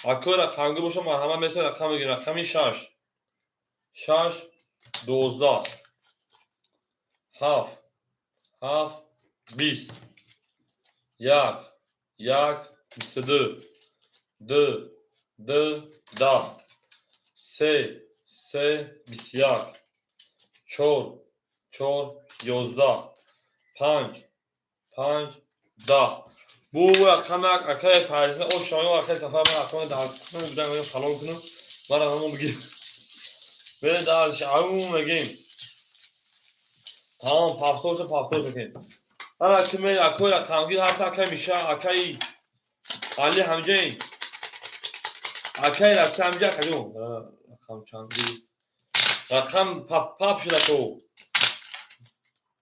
Акои рақамгӣ бошам, марҳамат мересем, рақам мегирем. Рақами 6 6 12 7 7 20 1 1 22 2 2 10 3 3 21 4 4 11 5 5 10. Бу рақам акай Файзина о шоё акай Сафар ман рақам дар кунам будан фалон кунам мара ҳамон бигир. Бе дальше ау мегим. Тамом пафтоса пафтос мекунем. Ана ки ме акой рақамгир ҳаст акай Миша акай Али ҳамҷаи акай Раси ҳамҷа акаҷон рақам чанд рақам пап шуда ко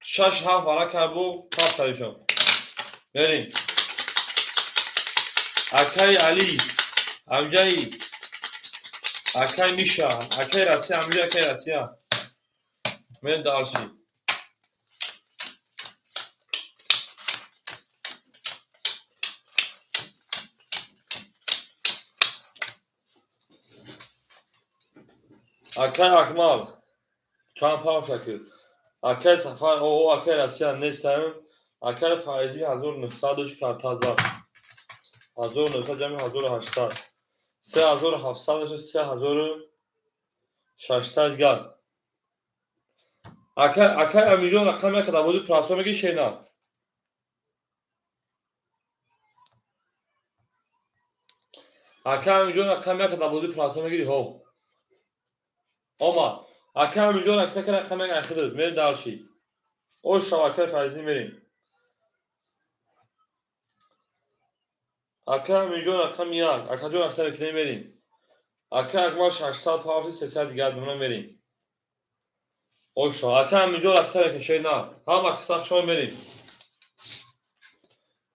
6 7 вара кард бу пап шадишон. Мерим. Акай Али ҳамҷаи акай Миша акай Россия ҳамҷаи акай Россия. Мерим дальше. Акай Акмал чанд пап шакил. Акай Сафар о акай Россия нестам. Акай Файзи 1900 карта зад. 1900 ҷамъи 1800. 3700 3600 гад. Акай Амиҷон рақам як дарвозаи прасо мегӣ шена. Акай Амиҷон рақам як дарвозаи прасо мегирӣ ҳо. Омад. Акай Амиҷон рақам як ахирд. Мерим дальше. О шав акай Файзи мерим. Акай Амиҷон рақам як. Акаҷон рақам як мерим. Акай Акмал 600 пафти 300 дигар мона мерим. Ошо. Акай Амиҷон рақам як шена. Ҳама кисах шо мерим.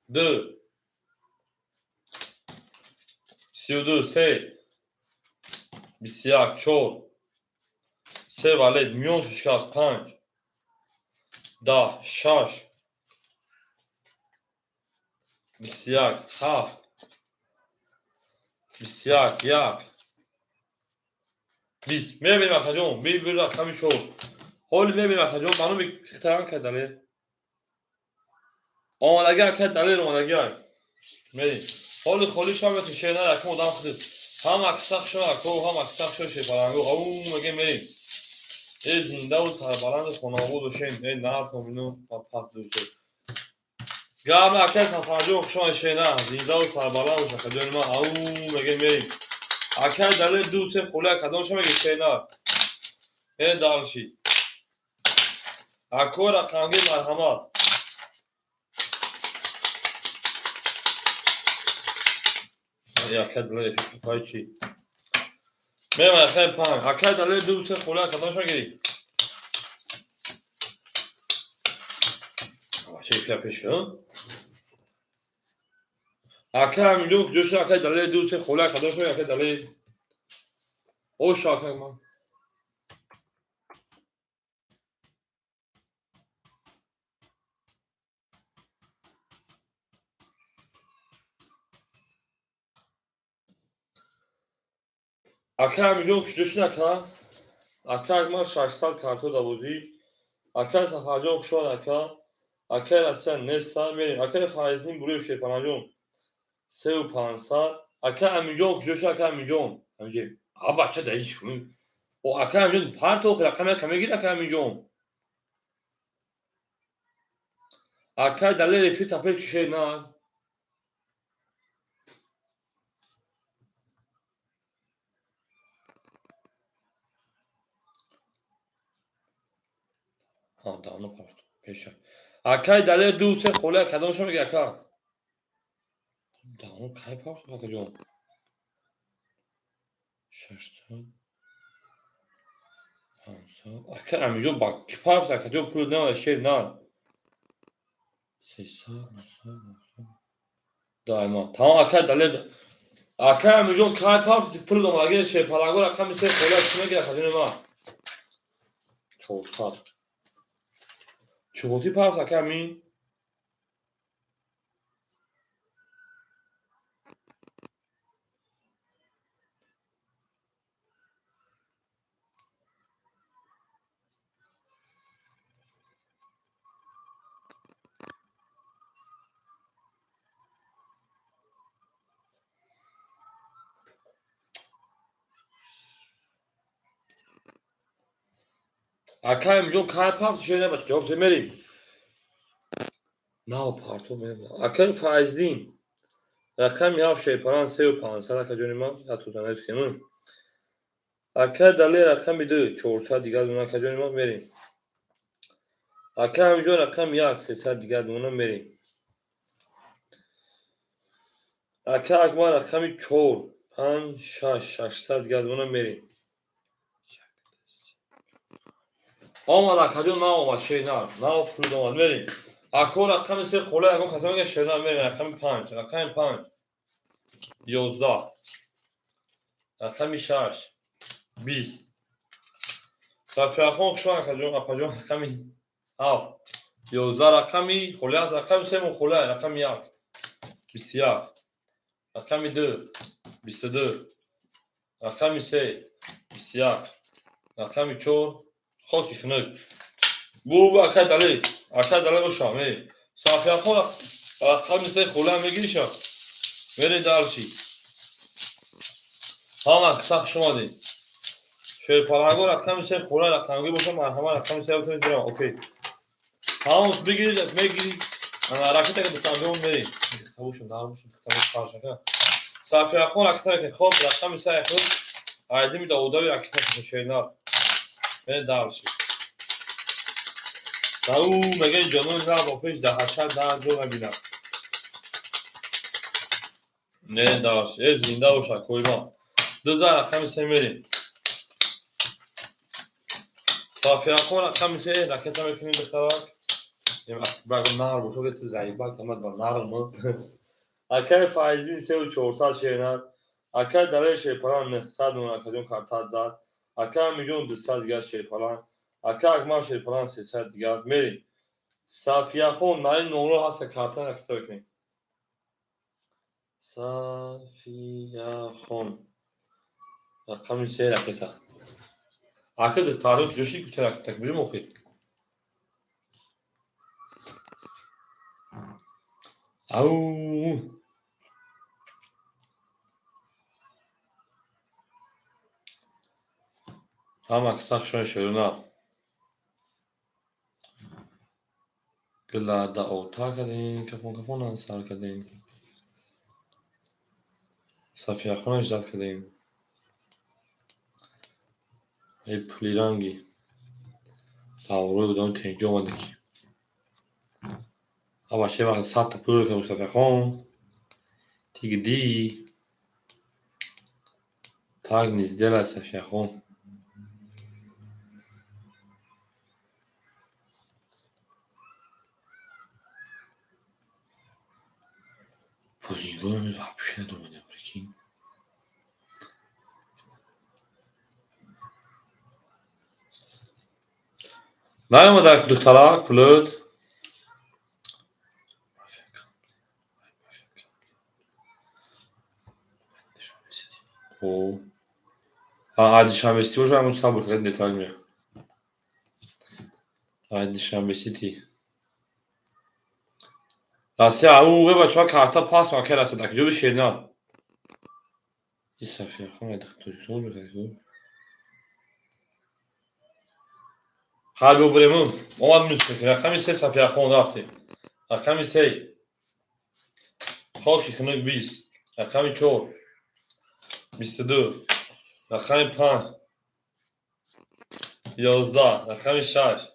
2 32 3 21 4 3 валет миён шикаст 5 10 6 21 7 21 1 20. Мебинем акаҷон, мебинем рақами 4. Ҳоли мебинем акаҷон, ба номи хитаран кай Далер. Омадаги акай Далер омадаги ай. Мерим. Ҳоли холи шав мети шена рақам одам худит. Ҳам аксах шо ако, ҳам аксах шо шепаланго. Ау меге мерим. Э зиндаву сарбаланду хонобод бошем. Э нар томину пас дӯсто. Гап акай Сафарҷон хушон шена, зиндаву сарбаланд бош акаҷони ман. Ау меге мерим. Акай Далер 2 3 холи акадон ша меге шена. Э дальше. Ако рақамги марҳамат. Акай Далер эфир чи? Меман акай 5. Акай Далер 2 3 холи акадон ша мегири. Чӣ эфир пеш кун? Акай Амиҷон куҷо шуд? Акай Далер 2 3 холи акадон ша акай Далер. Ош акай ман. Акай Амиҷон куҷо шуд ака? Акай Акмал 600 карто дарвозӣ. Акай Сафарҷон хушомад ака. Акай Россия неста мерим. Акай Файзин Буруев Шерпанаҷон 3500. Акай Амиҷон куҷо шуд? Акай Амиҷон. Амиҷон. А бача даи чӣ кунем? О акай Амиҷон парто рақам як мегир акай Амиҷон. Акай Далер эфир тапеш кишед на. Ҳа, давно парто пеша. Акай Далер 2 3 холи кадом ша меги ака? Давно кай парто акаҷон? 600 500. Ака Амиҷон ба ки парто акаҷон пул на шер на. 300 900 900. Даима. Тамом акай Далер. Акай Амиҷон кай парто пул омадаги шерпаланго рақами 3 холи чӣ меги акаҷони ман? 400. Чӣ парт ака Амин? Акай миҷон кай парт шуда бач ҷавоб те мерим. Нав парту мерим. Акай Файздин. Рақами 7 шерпалан 3500 ака ҷони ман, яту занес кемун. Акай Далер рақами 2 400 дигар дона ака ҷони ман мерим. Акай ҳамиҷон рақами 1 300 дигар дона мерим. Ака Акмал рақами 4 5 6 600 дигар дона мерим. Омад акаҷон, наомад шернар, нав пул омад мерим. Ако рақами 3 хола ягон каса мега шернар мерим. Рақами 5, рақами 5 11, рақами 6 20. Сафияхон хушо акаҷон, апаҷон рақами 7 11, рақами хола аст, рақами 3 хола, рақами 1 21, рақами 2 22, рақами 3 21, рақами 4 хоки хунук. Бу акай Далер, акай Далер боша мерим. Сафияхон рақами 3 хола мегириша. Мерем дальше. Ҳама қисса хуш омадед. Шерпаланго рақами 3 хола рақамгир боша марҳамат рақами 3 бутонед бирам. Окей. Ҳамон бигирид, мегирид. Ана ракета ки душанбеон мерем. Табушун, дарбушун, табуш қаршака. Сафияхон ракета мекунед. Хоб рақами 3 худ айдими давудави ракета мекунед шернар. Мерем дальше. Ау мега ҷонон на бо пеш даҳашат дар ҷо набинам. Мерем дальше. Э зинда боша койма. Дуза рақами 3 мерем. Сафияхон рақами 3 ракета мекунем духтарак. Баг нар бошо ки ту заибак амад ба нарм. Акай Файздин 3400 шернар. Акай Далер шерпалан 900 дона акаҷон картат зад. Акай Амиҷон 200 дигар шерпалан. Ака Акмал шерпалан 300 дигар. Мерем. Сафияхон наин номро ҳаста карта ракета мекунем. Сафияхон рақами 3 ракета. Ака духтаро ҷоши кута ракета бижум охир. Ау. Ҳама киса хушон шерона. Гула да отар кардем, кафон кафонан сар кардем. Сафияхона ждат кардем. Эй пулиранги. Даврои одам тенҷо омадеки. Аба ше вақт садта пул кардем Сафияхон. Тигди. Так не сделай Сафияхон. Бозингоро вообще надомадем, прикинь. Наомада духтарак пулот. О. А Душанбе Сити боша ҳамун сабр кард деталь мея. Ай Душанбе Сити. Россия ау ӯ бачаҳо карта пас мака Россия дар куҷо шерна. И Сафияхон ай Тоҷикистон мекард. Ҳар бибурем омад минус мекунем. Рақами 3 Сафияхон рафтем. Рақами 3 хоки хунук 20, рақами 4 22, рақами 5 11, рақами 6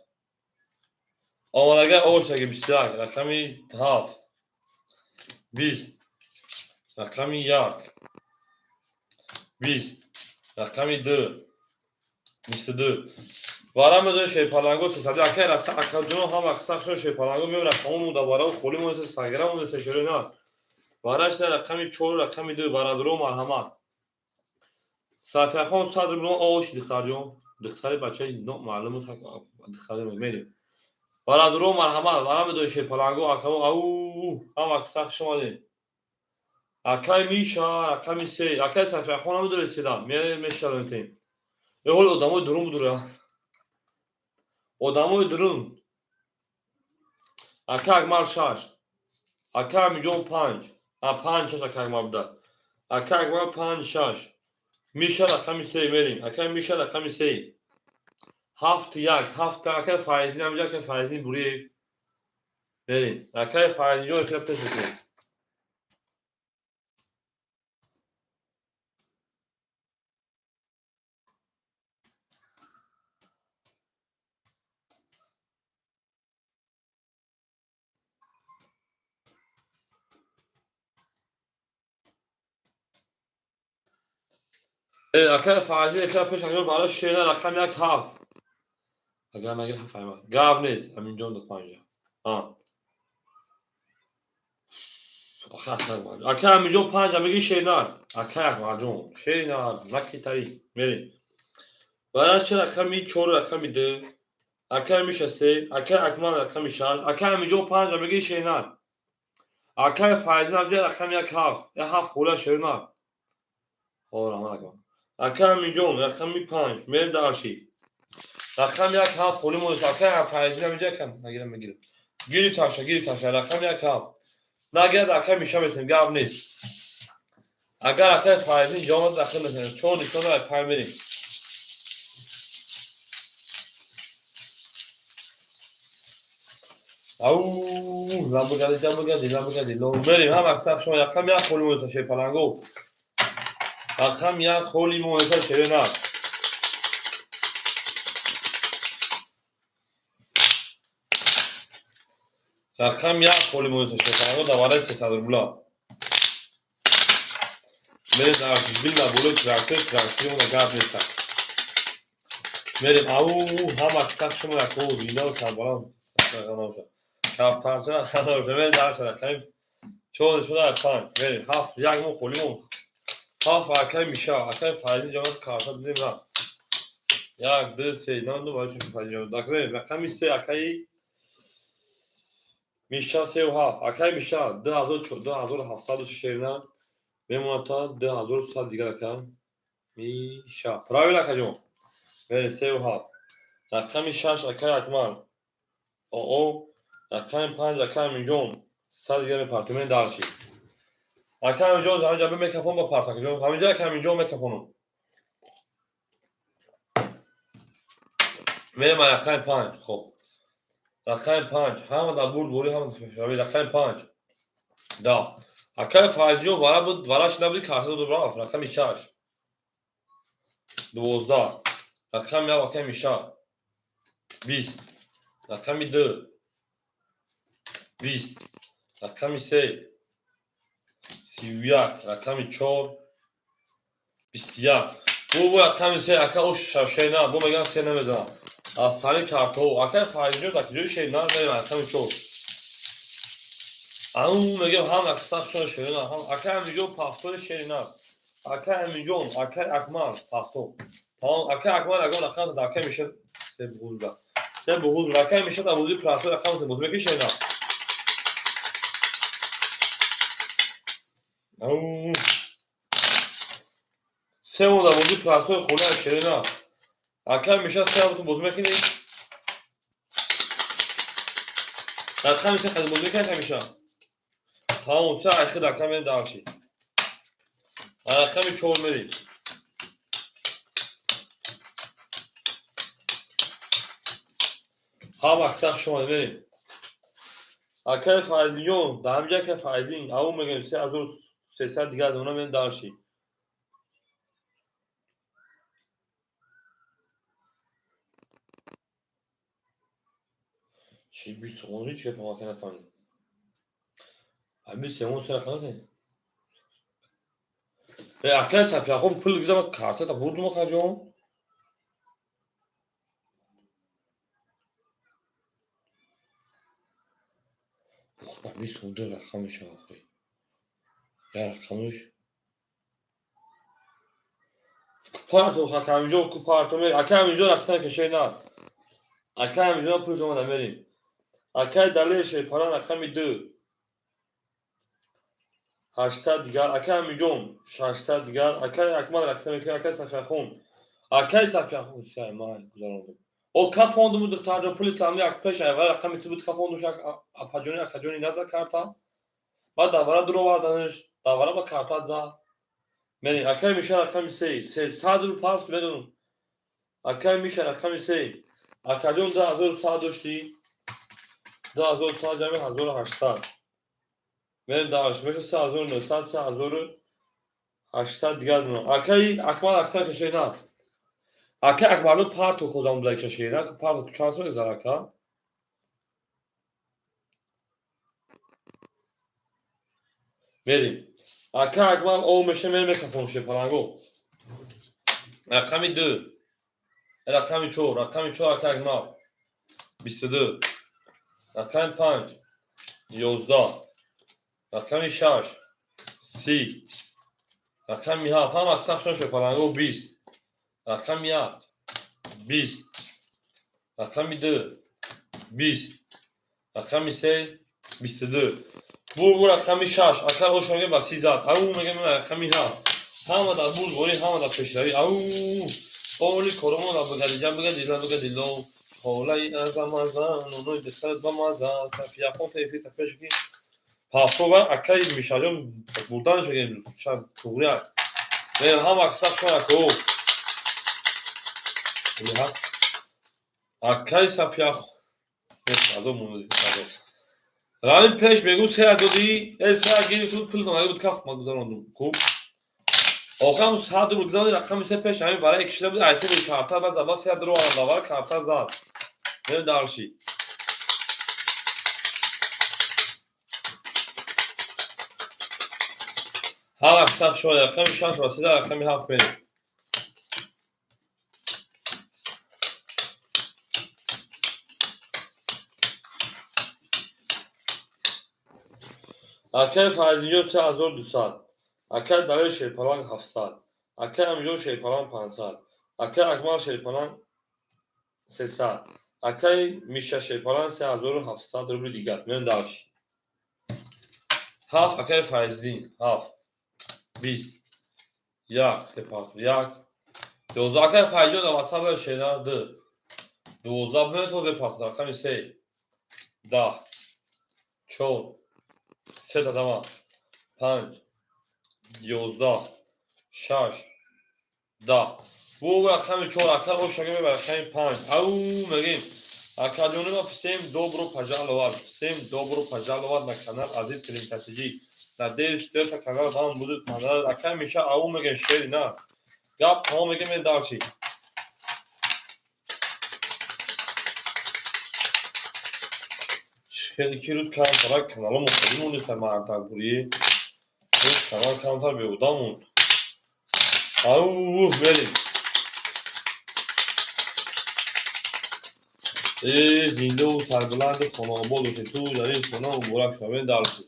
омадага ошаги 21, рақами 7 20, рақами 1 20, рақами 2 22. Вара мезои шерпаланго сесади акай раса акаҷоно ҳама қисса шерпаланго меом рақамон да вара холи монеса сагра монеса шерона. Вара шда рақами 4 рақами 2 барадро марҳамат. Сафияхон 100 рубл ош духтарҷон. Духтари бачаи маълум духтари мерим. Барадро марҳамат вара медои шерпаланго акао ау ҳама қисса хуш омадед. Акай Миша рақами 3 акай Сафияхон ҳам доред седа мешавем. Э ҳол одамои дурун будура. Одамои дурун. Ака Акмал 6. Ака Амиҷон 5. А 5 6 ака Акмал буда. Ака Акмал 5 6. Миша рақами 3 мерим. Ака Миша рақами 3. 7 1 7 акай Файзин ҳамиҷа, акай Файзин Буриев. Берем, акай Файзинҷон, эфира пеш мекунем. Акай Файзин, эфира пеш анҷом. Барои шена рақами 1 7. Агар нагир, 7 айма. Гап нест, Аминҷон дод 5. Акай Аминҷон, 5 меги шенар. Акай Акмалҷон, шенар накитари. Мерем. Барои чи рақами 4, рақами 2, акай Миша 3, акай Акмал рақами 6, акай Аминҷон 5 меги шенар. Акай Файзин абҷа рақами 1 7. Я 7 хула шенар. О, раҳмат, акмал. Акай Аминҷон рақами 5, мерем дарши. Рақами 1 7 холи монд. Акай Файзин аминҷа кам нагирам, мегирам. Гири таша, гири таша, рақами 1 7. Нагирад, акай Миша метавонем, гап нест. Агар акай Файзин ҷавоб дахил метавонем. Чор нишона 5 мерем. Ау, ламбагади, ламбагади, ламбагади. Мерем, ҳам аксар шумо рақами 1 холи монд, шерпаланго. Рақами 1 холи монд, шерена. Рақами 1 холи монд, шерпаланго, дар барои 300 рубла. Мерем дар бил болои трактор, трактори мо гап нест. Мерем, ау, ҳам аксар шумо яко зинда ва сарбаланд набошад. Ҳафт набошад. Мерем дар рақами 4 нишона 5. Мерем 7 1 мо холи монд. 7 акай Миша, акай Файзин ҷавоб карта дидем рафт. 1 2 3 намедонам барои чӣ Файзин ҷавоб. Дакре рақами 3, акаи Миша, 3 ва 7. Акай Миша 2000 2700 шерина мемонад та 2100 дигар, ака Миша. Правильно, акаҷон. Мерем, 3 ва 7. Рақами 6, акай Акмал. О, рақами 5, акай Аминҷон. 100 дигар мепартем дарши. Акай Аминҷон, ҳаминҷа бе микрофон ба парт, акаҷон. Ҳаминҷа акай Аминҷон микрофону. Мерем рақами 5. Хоб. Рақами 5. Ҳама дар бурд борӣ, ҳама рақами 5. 10. Акай Файзиҷон вара буд, вара шуда буди, карта дод рафт. Рақами 6. 12. Рақами 1, акай Миша. 20. Рақами 2. 20. Рақами 3. 31. Рақами 4. 21. Бу рақами 3, ака о шерна, бу меган 3 намезанам. Аз тари картҳо, акай Файзиҷон дар куҷои шерна? Мерем рақами 4. Ау, мегем, ҳам аксар шуна шерна, ҳам акай Аминҷон пафтори шерна. Акай Аминҷон, акай Акмал пафтор. Тамом, акай Акмал ягон рақам дар акай Миша се буғуз. Се буғуз, акай Миша дар бозии прафтор рақам се боз мекиши шерна. Ау. Се мо дар бозии прафтори хола шерна. Акай Миша се бутун боз мекунӣ? Рақами се қадр боз мекунӣ, акай Миша? Тамом, се айхид, ака мерем дарши. Рақами 4 мерем. Ҳам аксар шумо мерем. Акай Файзинҷон, дар ҳаминҷа акай Файзин, ау мегӯем, 3300 дигар аз она мерем дарши. Чӣ 20 сомонӣ чӣ гап, ака, нафаҳмидам. Ҳамин сеон се рақам аст? Э, акай Сафияхон, пул гизам, картата бурдум, акаҷон. Ох, ҳамин сомон ду рақам мешавад, охи. Як рақамаш Купарто, ака Аминҷон, купарто мер. Акай Аминҷон рақам кашай на. Акай Аминҷон пулш омада, мерем. Акай Далер Шерпаран рақами 2. 800 дигар. Акай Аминҷон 600 дигар. Акай Акмал рақам мекунад, акай Сафияхон. Акай Сафияхон сай ман гузарондам. О, кафондуму, духтарҷон, пули тамли як пеш айвара рақами ту буд, кафондум шак апаҷони, акаҷони наза карта. Баъд давара дуроварданаш, давара ба карта зад. Мерем, акай Миша рақами 3, 300 рубл пафт медонам. Акай Миша рақами 3. Акаҷон, 2100 доштӣ, 2100 ҷамъи 1800. Мерем дальше, меша 3900, 3800 дигар дона. Акаи Акмал аксар кашед на. Акаи Акмалро парту худам буда кашед на, парту чанд сом мезара ака? Мерем. Ака Акмал ов меша мерем мекафон шепаланго. Рақами 2. Рақами 4, рақами 4 ака Акмал. 22. Рақами 5. 11. Рақами 6. 30. Рақами 7. Ҳама аксар шон шепаланго 20. Рақами 1. 20. Рақами 2. 20. Рақами 3. 22. Бу рақами 6. Ака ош мега ба 30 зад. Ау мега рақами 7. Ҳама дар бурдборӣ, ҳама дар пешравӣ. Ау оли коромо дар бугадиҷа бугадила бугадило. Холаи азамаза, нунои духтарат бамаза, сафияхон таифи тафешки. Пафтова акаи Мишаҷон бурданаш мегем, туғри ак. Ҳама аксар шон ако. Акаи Сафиях. Рамин пеш мегу се додӣ, э се гирифту пул намада буд каф ма гузарондум. Хуб. Охам 100 рубл гузаронд, рақами се пеш ҳамин барои кишида буд, айти буд карта ба заба се рубл аввал карта зад. Мерем дальше. Ҳама аксар шояд рақами 6 ва 3 рақами 7 мерем. Акаи Фаридинҷон 3200, акаи Далер Шерпаланг 700, акаи Амиҷон Шерпаланг 500, акаи Акмал Шерпаланг 300, акаи Миша Шерпаланг 3700 рубли дигар. Мерем дальше. 7 акаи Файздин 7 20 1 се пафт 1 12 акаи Файзҷон дар васаб шера 2 12 бе то пафт рақами 3 10 4 се тадама 5 11 6 10. Бу рақами 4 ака ошага мебара рақами 5. Ау мегем. Акаҷонима всем добро пожаловать. Всем добро пожаловать на канал Азиз Клинкатиҷи. Надеюсь, что это канал вам будет понравиться. Ака Миша ау мегем шери на. Гап тамом мегем мен дальше. Хеле ки рӯз камтарак канало мухолӣ мондеста мардакбурӣ. Канал камтар беҳуда монд. Ау мерем. Э зиндаву сарбуланди хонаобод бошед. Ту дар ин хона муборак шавед дальше.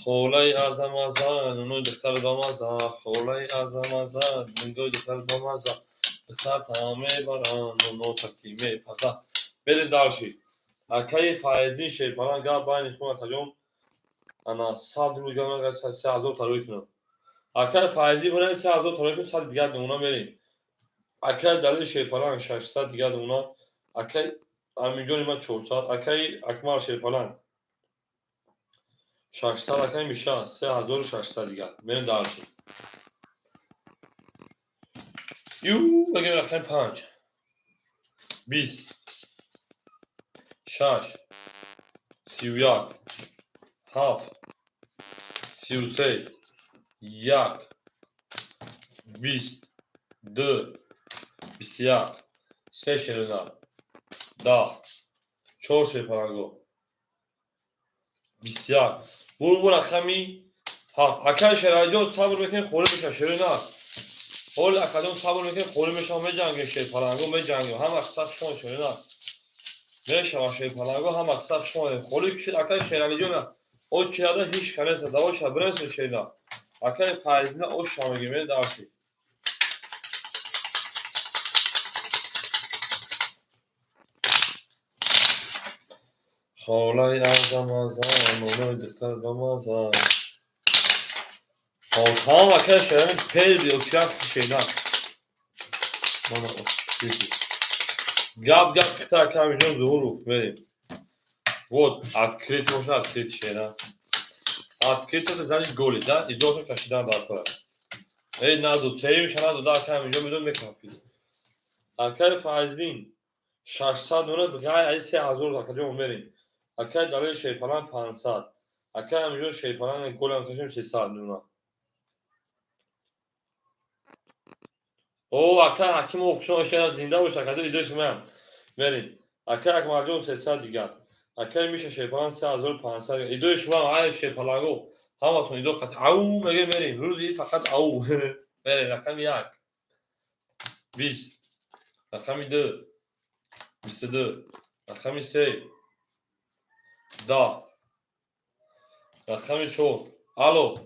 Холаи азамаза, нунои духтар бамаза, холаи азамаза, нунои духтар бамаза, духтар та мебарам, нуно таки мепаза. Мерем дальше. Акаи Файздин Шерпаланг гап байни хун акаҷон ана 100 рубл гап 3000 тарой кунам. Акаи Файзи барои 3000 тарой кунам, 100 дигар намуна мерем. Акаи Далил Шерпаланг 600 дигар намуна. Акаи Аминҷони ман 400, акаи Акмал Шерпаланг 600, акаи Миша 3600 дигар. Мерем дальше. Ю, мегем рақами 5. 20 6 31 7 33 1 22 21 3 шерина 10 4 шерпаланго 21. Бу рақами 7. Акаи Шералиҷон сабр мекунед, холӣ мешавад шерина. Ҳоли акаҷон сабр мекунед, холӣ мешавад, меҷангем шерпаланго, меҷангем. Ҳама сахт шон шерина. Мешавад шерпаланго, ҳама сахт шон. Холӣ кишид акаи Шералиҷон. О чиада ҳеч канеса, давоша биресо шерина. Акаи Файзина ош шамегем, дальше. Холаи азамаза, нунои духтар бамаза. Тамом акаи Шерали пел очак шерина. Мана открытый. Гап гап кита ака Амиҷон Зуҳуров мерем. Вот открыть можно открыть шера. Открыть это значит голый, да? Изоша кашидан дар кора. Эй надо, сеюм шана дода ака Амиҷон медон мекафид. Акаи Файздин 600 дона ғайр аз 3000 акаҷон мерем. Акай Далер Шерпалан 500. Акай Амиҷон Шерпалан голам кашем 300 дона. О, акай Ҳакимов хушон шена зинда бош акаҷон идои шумоям. Мерем. Акай Акмалҷон 300 дигар. Акай Миша Шерпалан 3500. Идои шумоям ай Шерпаланго. Ҳаматон идо қат ау меге мерем. Рӯзи фақат ау. Мерем рақами 1. 20. Рақами 2. 22. Рақами 3. 10. Рақами 4. Алло.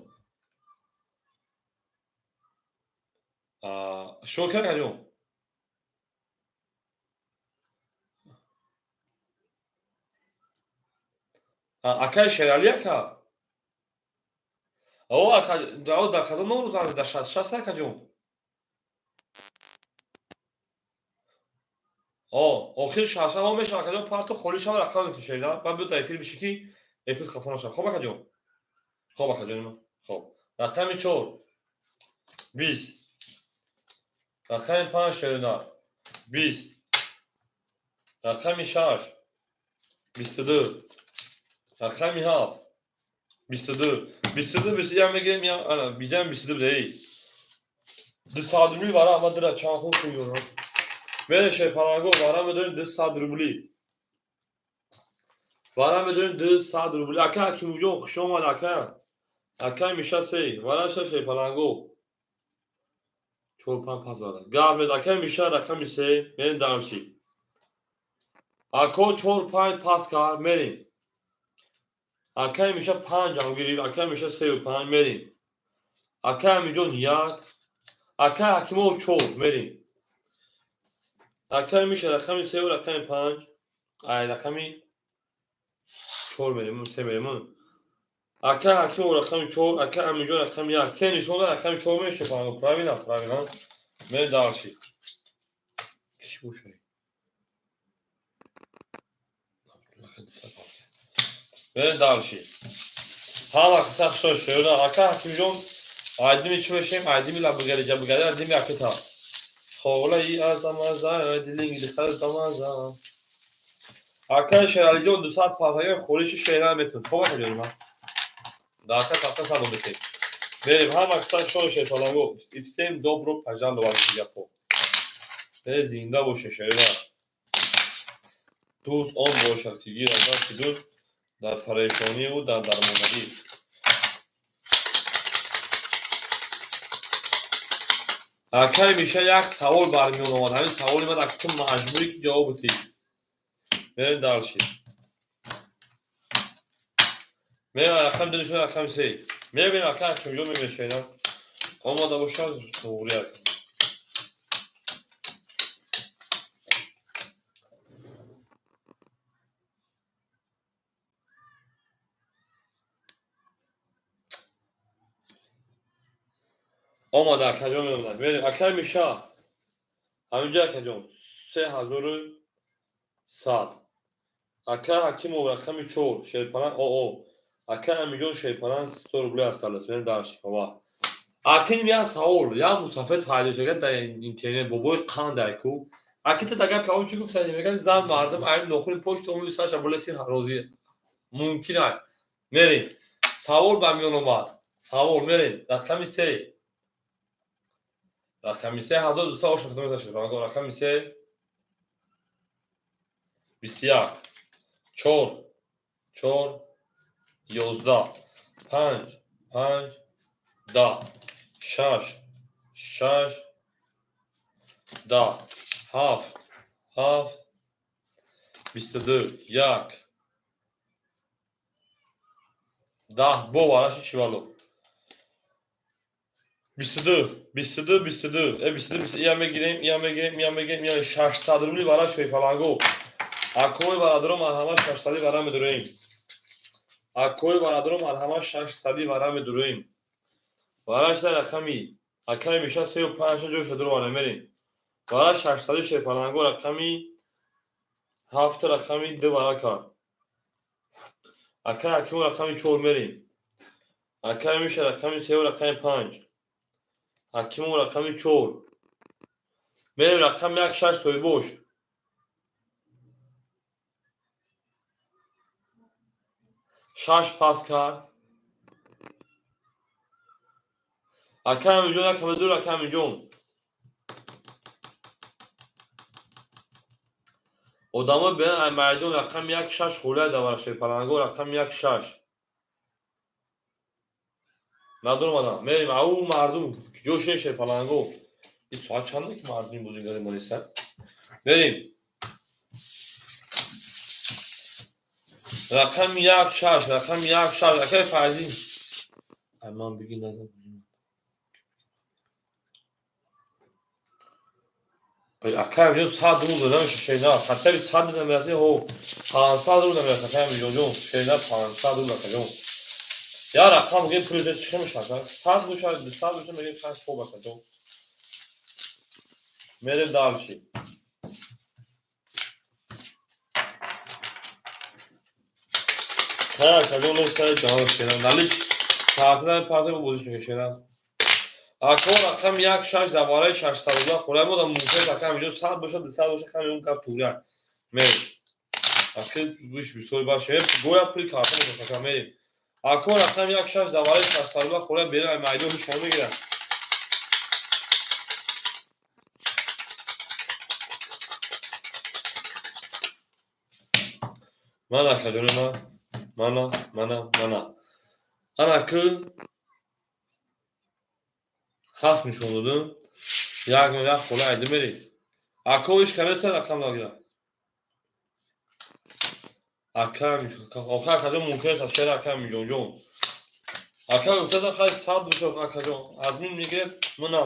Шокер акаҷон. Акай Шерали ака? О, ака, о, дар кадом номер занг дар 66 акаҷон? О, охир 66 о мешава акаҷон, парту холӣ шава рақам метушед, баъд биё дар эфир биши ки эфир хафо нашава. Хоб акаҷон? Хоб акаҷони ман. Хоб. Рақами 4. 20. Рақами 5 Шеринар. 20. Рақами 6. 22. Рақами 7. 22. 22 21 мегирем, я ана биҷам 22 буда. 200 рубли вара ама дира чанд хун куёна. Мере Шерпаланго вара медорем 200 рубли. Вара медорем 200 рубли. Ака Ҳакимҷон хуш омад ака. Ака Миша сей. Вара ша Шерпаланго. 4 5 пас вара. Гап мед ака Миша рақами 3 мерем дарши. Ако 4 5 пас кар мерем. Акай Миша 5 ам гирифт, акай Миша 3 5 мерем. Акай Амиҷон 1, акай Ҳакимов 4 мерем. Акай Миша рақами 3 рақами 5, ай рақами 4 мерем, 3 мерем. Акай Ҳакимов рақами 4, акай Амиҷон рақами 1. 3 нишон дод рақами 4 мешавад, правильно, правильно. Мерем дальше. Ки бошад? Мерем дальше. Ҳама қисса хушон шуд. Ака Ҳакимҷон айдими чӣ мешем? Айдими лабгари ҷабгари айдими акита. Холаи азамаза дилинг халтамаза. Акай Шералиҷон 200 пафаги холиши шера метун. Хоб акаҷони ман. Дака тафта салом битед. Мерем ҳама қисса хушон Шерпаланго. И всем добро пожаловать в Сингапур. Зинда боше шера. Дӯст он бошад ки гирад дасти дӯст дар парешониву дар дармонагӣ. Акай Миша як савол бармиён омад. Ҳамин саволи ман ака ту маҷбурӣ ки ҷавоб битӣ. Мерем дальше. Мерем рақами ду нишон рақами 3. Мебинем ака Ҳакимҷон мемешавед. Омода бошад туғри ака. Омада акаҷон меомад. Мерем акай Миша. Ҳаминҷо акаҷон 3100. Акай Ҳакимов рақами 4 Шерпалан ОО. Акай Амиҷон Шерпалан 100 рубли асталас. Мерем дальше. Ва. Акин як савол, як мусафир пайдо шуда дар интернет бобои қанд айку. Аки ту дагар кавон чӣ гуфтани? Меган зан мардум айм нохуни пошт омӯ саша болеси розӣ. Мумкин ай. Мерем. Савол ба миён омад. Савол мерем. Рақами 3. Рақами 3 1200 шуд. Рақами 3 21 4 4 11 5 5 10 6 6 10 7 7 22 1 10 бо вараши чивало 22 22 22 22 я мегирем, я мегирем, я мегирем, я 600 рубли вара Шерпаланго. Акои бародаро марҳамат 600 вара медуроем. Акои бародаро марҳамат 600 вара медуроем. Вара шда рақами акай Миша 3 5 ҷоша дур вара мерем. Вара 600 Шерпаланго рақами 7 рақами 2 вара кард. Акай Ҳакимов рақами 4 мерем. Акай Миша рақами 3 рақами 5. Ҳакимов рақами 4. Мерем рақами 1 6 соҳибош. Шаш пас кард. Ака Амиҷон, як ҳама дур, ака Амиҷон. Одамо беан ай майдон рақами як шаш хӯлая давара шерпаланго рақами як шаш. Надурмадам. Мерим ау мардум ҷо ше шерпаланго. Ин соат чанде ки мардуми бозигари мо нестанд? Мерим. Рақами як шаш, рақами як шаш, акаи Файзӣ. Ай ман биги назан. Акай Амиҷон 100 рубл намеша шена. Хатари 100 намераси, ҳо. 500 рубл намераси, акай Амиҷон ҷон. Шена 500 рубл акаҷон. Я рақам мегӯем пули чӣ хел мешавад? 100 бошад, 200 бошад, мегӯем хай хоб акаҷон. Мерем дальше. Хай акаҷон, нестаи ҷаҳон шена. Налич картина парта бозиш мекашена. Ако рақам як шаш дар бораи 600 рубла хӯрай мода мумкин ака Амиҷон 100 бошад, 200 бошад, хай мегӯм кап туграк. Мерем. Аки гӯш бисёр бошад. Гӯя пули карта мешавад ака мерем. Ако рақам як шаш дар бораи 600 рубла хӯрай берем ай майдон ҳеч мегирад. Мана акаҷони ман, мана, мана, мана. Ана ки ҳафт нишон додум. Як як хола айда мерем. Ако иш канеса рақам нагира. Ака охир акаҷон мумкин аст шер ака Амиҷон ҷон. Ака гуфтада хай 100 бошад акаҷон. Админ мегирад мана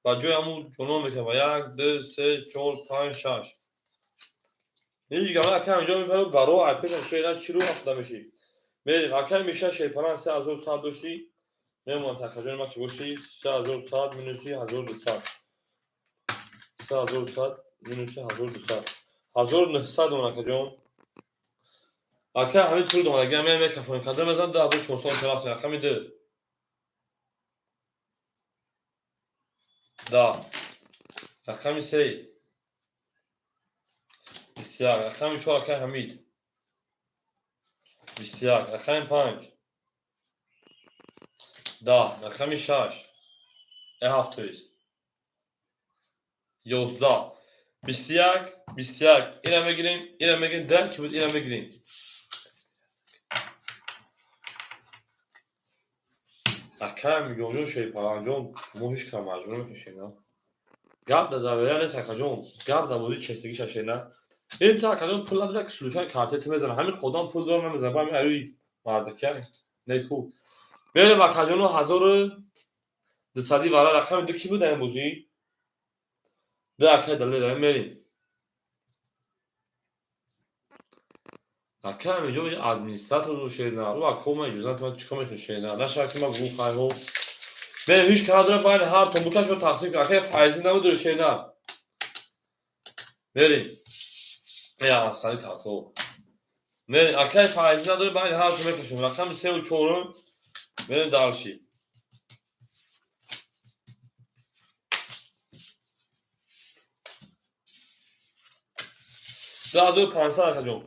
ба ҷои ҳамун ҷонон мекунад. Як, ду, се, чор, панҷ, шаш. Ҳеҷ гап ака Амиҷон мепарад баро ай пеша шера чӣ рӯ афтода мешӣ. Мерем ака Миша шерпаран 3100 доштӣ. Мемонад акаҷони ман ки бошӣ 3100 минуси 1200. 3100 минуси 1200. 1900 дон акаҷон. Ака ҳамин пул дон агар меам як кафони кадр мезанам 2400 рафтем рақами ду. Да. Рақами се. 21. Рақами чор акаи Ҳамид. 21. Рақами панҷ. 10. Рақами шаш. Ҳафт тоист. 11. 21, 21. Ина мегирем, ина мегирем, да ки буд, ина мегирем. Ака Амиҷонҷон шерпаланҷон, мо ҳеҷ кам маҷбур намекашем, на? Гап дар доверия нест акаҷон, гап дар бораи честагиша шена. Ин та акаҷон пул надора ки сулушани картаи ту мезанад. Ҳамин қодам пул дора намезанад, ҳамин аруи мардакия неку. Мерем акаҷону 1200 вара рақами ду ки буд ин бозӣ? Ду акаи Далера мерем. Ака Амиҷон администратор шена. Ӯ ако ман иҷозат ман чикор мекунам шена? Нашавад ки ман гум хайҳо. Мерем ҳеҷ кара дора байни ҳар тон букаш мо тақсим кун. Акаи Файзӣ набуд шена. Мерем. Я асали карто. Мерем акаи Файзӣ надора байни ҳар шо мекашем. Рақами севу чорум мерем дальше. 2500 акаҷон.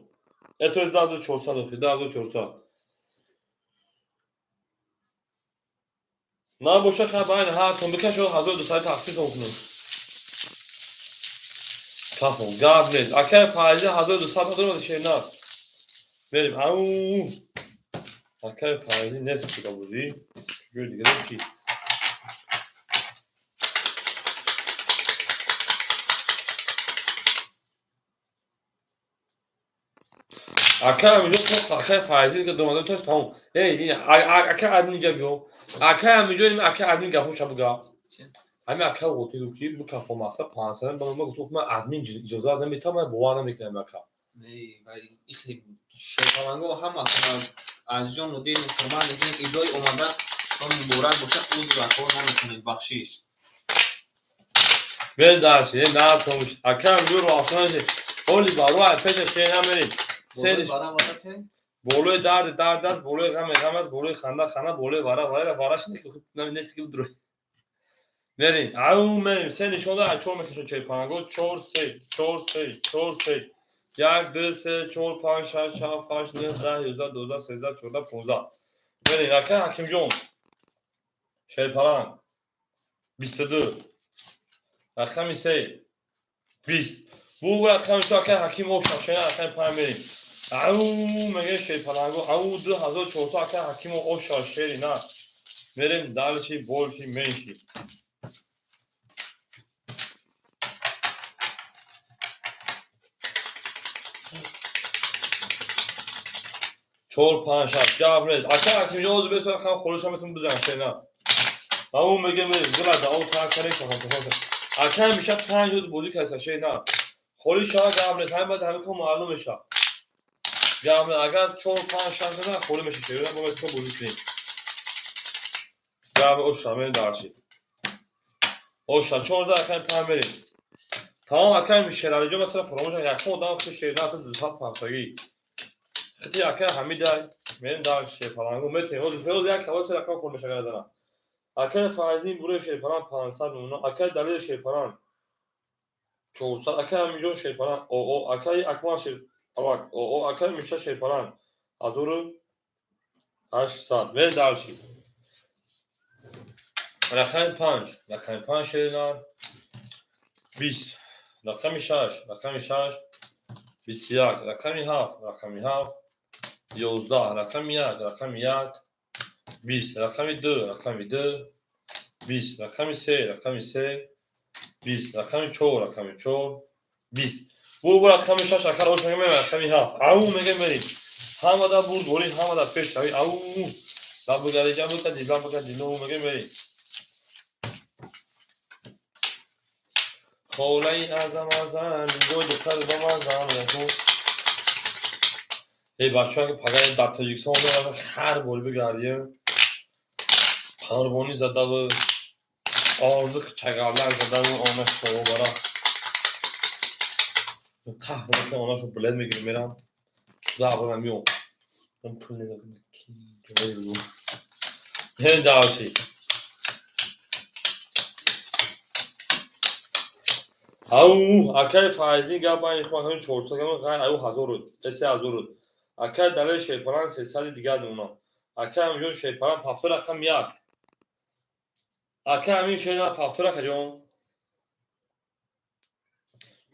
То 2400 охи, 2400. Набоша хай байни ҳар тон бикаш 1200 тақсим кунем. Кафон, гап нест. Акаи Файзӣ 1200 надорад шена. Мерем. Ау. Акаи Файзӣ нест шуда бозӣ. Ҷои дига чӣ? Ака Амиҷон то акаи Файзӣ дига домада тош тамом. Эй, ака админ ҷа биё. Ака Амиҷон ака админ гапоша буга. Ҳамин ака ғотӣ гуфт ки букафо мақсад 500 ба ман гуфт ман админ иҷозат наметавам, ман бовар намекунам ака. Не, вай ихли шерпаланго ҳама аз ҷону дил ҳурмат мекунем. Идои омада то муборак бошад, узр ако наметонед, бахшиш. Мерем дальше, на томш. Ака Амиҷон ро афсона шед. Оли баро ай пеша шена мерем. Болои дард дард аст, болои ғам ғам аст, болои ханда ханда, болои вара вара вара шид ки нест ки дур. Мерем. Ау мерем. Се нишон дора, чор мекашем чор панго, чор се, чор се, чор се, 1, 2, 3, 4, 5, 6, 7, 8, 9, 10, 11, 12, 13, 14, 15. Мерем, акай Ҳакимҷон. Шерпаланг. 22. Рақами 3. 20. Бу рақами 4 акай Ҳаким оша, шена рақами 5 мерем. Ау, меге шерпалангу, ау 2400 акай Ҳаким оша, шери на. Мерем дальше, больше, меньше. Чор, панҷ, шаш, гап нест. Ака Ҳакимҷон ҳозир бесоя хам холиша метавон бизанам, шена. Ау меге мерем, зила да ау тар карем, кафан кафан. Ака ҳамеша 5 рӯз бозӣ карда, шена. Холӣ шава гап нест, ҳамин баъд ҳамин кор маълум мешавад. Гап нест, агар 4, 5, 6 назанад холӣ меша, шена, мо метавонем бозӣ кунем. Гап оша, мерем дарши. Оша, 14 акай 5 мерем. Тамом акай Шералиҷон матара фаромӯш накард. Якум одам хи шерина ата 200 пафтагӣ. Хити акай Ҳамидай, мерем дар шерпалангу метем. Ҳозир ҳозир як кавоси рақам хол мешава назана. Акай Файзин бурои шерпаланг 500 мемонад. Акай Далили шерпаланг 400. Акай Аминҷон шерпаланг ОО. Акай Акмал шерпаланг ОО. Акай Миша шерпаланг 1800. Мерем дарши. Рақами 5. Рақами 5 шерина 20. Рақами 6. Рақами 6 21. Рақами 7. Рақами 7 11. Рақами 1. Рақами 1 20. Рақами 2. Рақами 2 20. Рақами 3. Рақами 3 20. Рақами 4. Рақами 4 20. Бу рақами 6 акар ош мегем, рақами 7. Ау мегем мерем. Ҳамада бурдборӣ, ҳамада пешравӣ. Ау. Лабугариҷа букади, лабугади, ну мегем мерем. Холаи Аъзам Аъзам, нигоҳи духтари ба мазам. Эй бачаҳо, ки пагаи дар Тоҷикистон омада хар бори бигардем. Қурбонӣ задаву орзу чагалак задаву онаш бара. Қаҳр мекунам, онашу билет мегирам, мерам. Заврам миём. Пул незакунам. Ҳен дарси. Ау, акай Файзин гап байни хо ҳамин 400 гам ғайр ау 1000 руд, 3000 руд. Акай Далели шерпаланг 300 дигар мемонад. Акай Аминҷон шерпаланг 70 рақам 1. Акай Амин шерпаланг 70 рақам.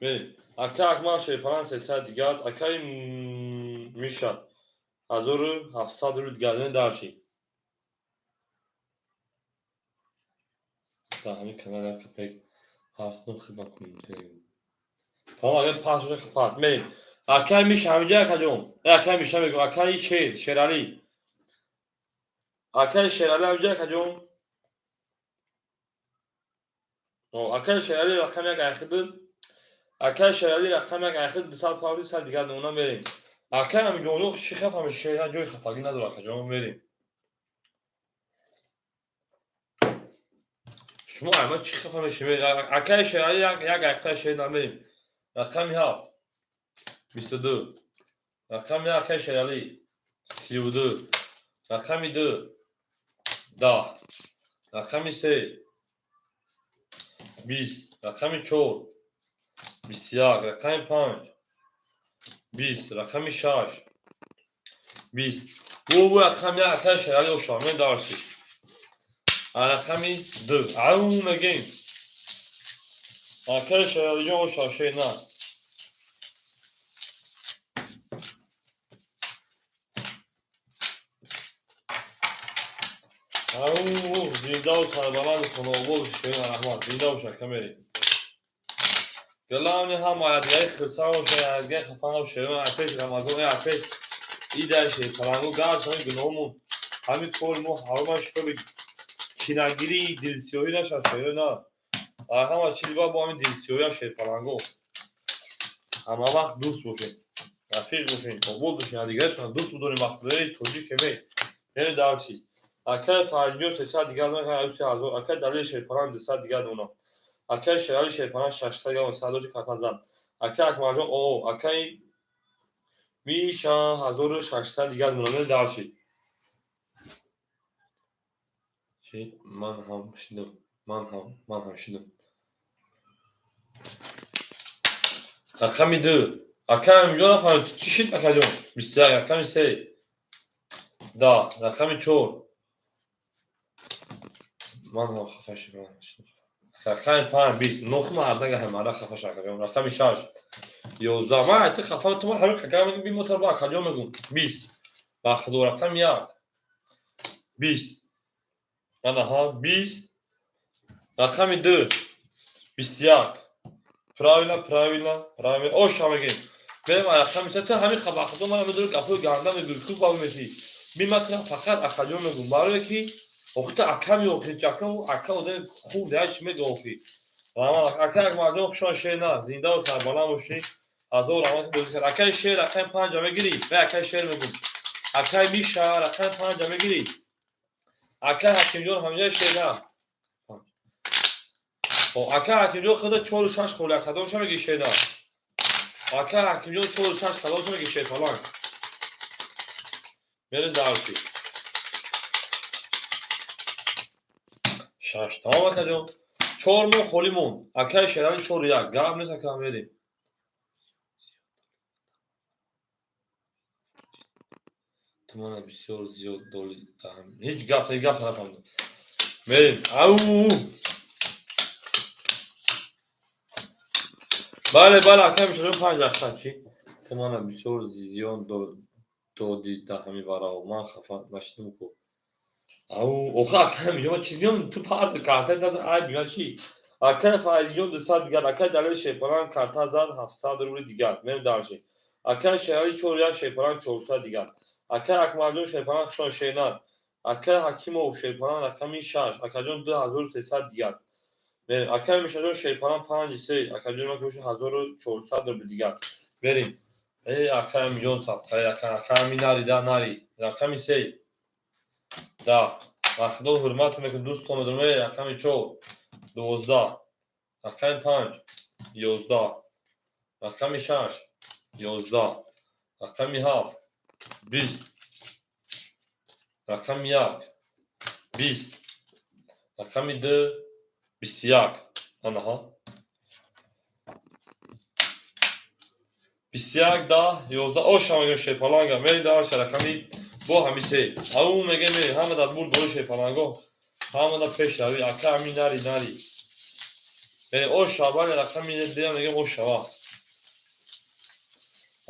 Мерем. Акай Акмал шерпаланг 300 дигар. Акай Миша 1700 руд дигар дарши. Дар ҳамин канал як капек ҳаст, ну хидмат кунем. Тамом, агар пас боша пас. Мерем. Акай Миша ҳаминҷа акаҷон. Акай Миша мегӯм, акай Шер, Шералӣ. Акай Шералӣ ҳаминҷа акаҷон. Акай Шералӣ рақам 1 айхид. Акай Шералӣ рақам 1 айхид 200 павли сад дигар намуна мерем. Акай Аминҷон чӣ хафа меша, шера ҷои хафагӣ надорад акаҷон, мерем. Шумо ама чӣ хафа мешавед? Акай Шералӣ як айхта шер намерем. Рақами 7 22. Рақами 1 акай Шералӣ 32. Рақами 2 10. Рақами 3 20. Рақами 4 21. Рақами 5 20. Рақами 6 20. Бу рақами 1 акай Шералӣ оша, мен дарши. Рақами 2. Ау мегем. Акай Шералиҷон оша, шер на. Ау, зиндаву сарбаланду хонаобод шерина, раҳмат. Зинда боша, ака мерем. Главное ҳама ядгари хирса боша, ядгари хафа набоша, шерина, апеш Рамазон, апеш ида шерпалангу гарч ҳамин гуноҳмон, ҳамин кори мо ҳаромаш шитоби кинагирии дилсиёҳӣ нашавад, шерина. Ҳама чиз ба бо ҳамин дилсиёҳия шерпалангу. Ҳама вақт дӯст бошем, рафиқ бошем, обод бошем, ядигаратон дӯст будорем, вақтдории тоҷик ме. Яъне дарси. Акай Фаридҷон 300 дигар дона, 3000. Акай Далели шерпаланг 200 дигар дона. Акай Шерали шерпаланг 600 грамм, 100 ката зад. Акай Акмалҷон о, акай Миша 1600 дигар дона, дарси. Чӣ? Ман ҳам шидам. Ман ҳам шидам. Рақами 2. Ака Аминҷон нафаҳмид чӣ шид, акаҷон? 21, рақами 3, 10, рақами 4. Ман ҳам хафа шудам. Рақами 5, 20. Нохи мардага ҳамара хафа шуд, акаҷон. Рақами 6, 11. Ман айти хафа, ту ман ҳамин кака мегӯм, би мотар ба акаҷон мегӯм. 20. Ба худо рақами 1, 20. Анаҳа, 20. Рақами 2, 21. Правильно, правильно, правильно. Оша мегӯем. Берем рақами 3. Ту ҳамин ба худо ман медонам гапҳои ганда мегӯӣ, хуб ба мешӣ. Би ман тура фақат акаҷон мегӯм. Барое ки охи ту ака меохи, ака ака одами хуб як чи мегӯ охи. Раҳмат ака Акмалҷон, хушон шер на, зиндаву сарбаланд бошӣ. Ҳазор раҳмат бозӣ кард. Акаи шер рақами 5 мегирӣ? Вай акаи шер мегӯм. Акаи Миша рақами 5 мегирӣ? Акаи Ҳакимҷон ҳамҷои шер на. Хоб, ака Ҳакимҷон худа 4 6 холи кадомша мегирӣ шер на? Ака Ҳакимҷон 4 6 кадомша мегирӣ шер фаланг? Мерем дальше. 6. Тамом акаҷон. 4 моҳ холӣ монд. Акаи Шерали 4 1. Гап нест ака, мерем. Ту мана бисёр зиёд доли даҳам. Ҳеҷ гап, ҳеҷ гап нафаҳмидам. Мерем. Ау! Бале, бале, ака Мишаҷон 5 рақам чӣ? Ту мана бисёр зиён доди даҳами варао. Ман хафа нашидам ку. Ау, охи ака Миҷон, ман чӣ зиён ту парт карта дад айб ман чӣ? Акаи Файзиҷон 200 дигар, акаи Далер Шерпаланг карта зад 700 рубли дигар. Мерем дальше. Акаи Шерали 4 1 Шерпаланг 400 дигар. Акаи Акмалҷон Шерпаланг хушон Шернар. Акаи Ҳакимов Шерпаланг рақами 6, акаҷон 2300 дигар. Мерем. Акаи Мишаҷон Шерпаланг 5 3, акаҷон ман ки бошад 1400 рубли дигар. Мерем. Э, акаи Амиҷон садқаи, ака ака Амин нари, да нари. Рақами 3, 10. Ба худо ҳурмат мекунам, дӯстон медорам. Э, рақами 4, 12. Рақами 5, 11. Рақами 6, 11. Рақами 7, 20. Рақами 1, 20. Рақами 2, 21. Анаҳа. 21, 10, 11. Оша мегӯем шерпаланга. Мерем дальше рақами бо ҳами 3. Ау мегӯем мерем. Ҳама дар бурд бори шерпаланго. Ҳама дар пешравӣ. Ака Амин нари, нари. Мерем оша, бале рақами 2 мегӯем ошава.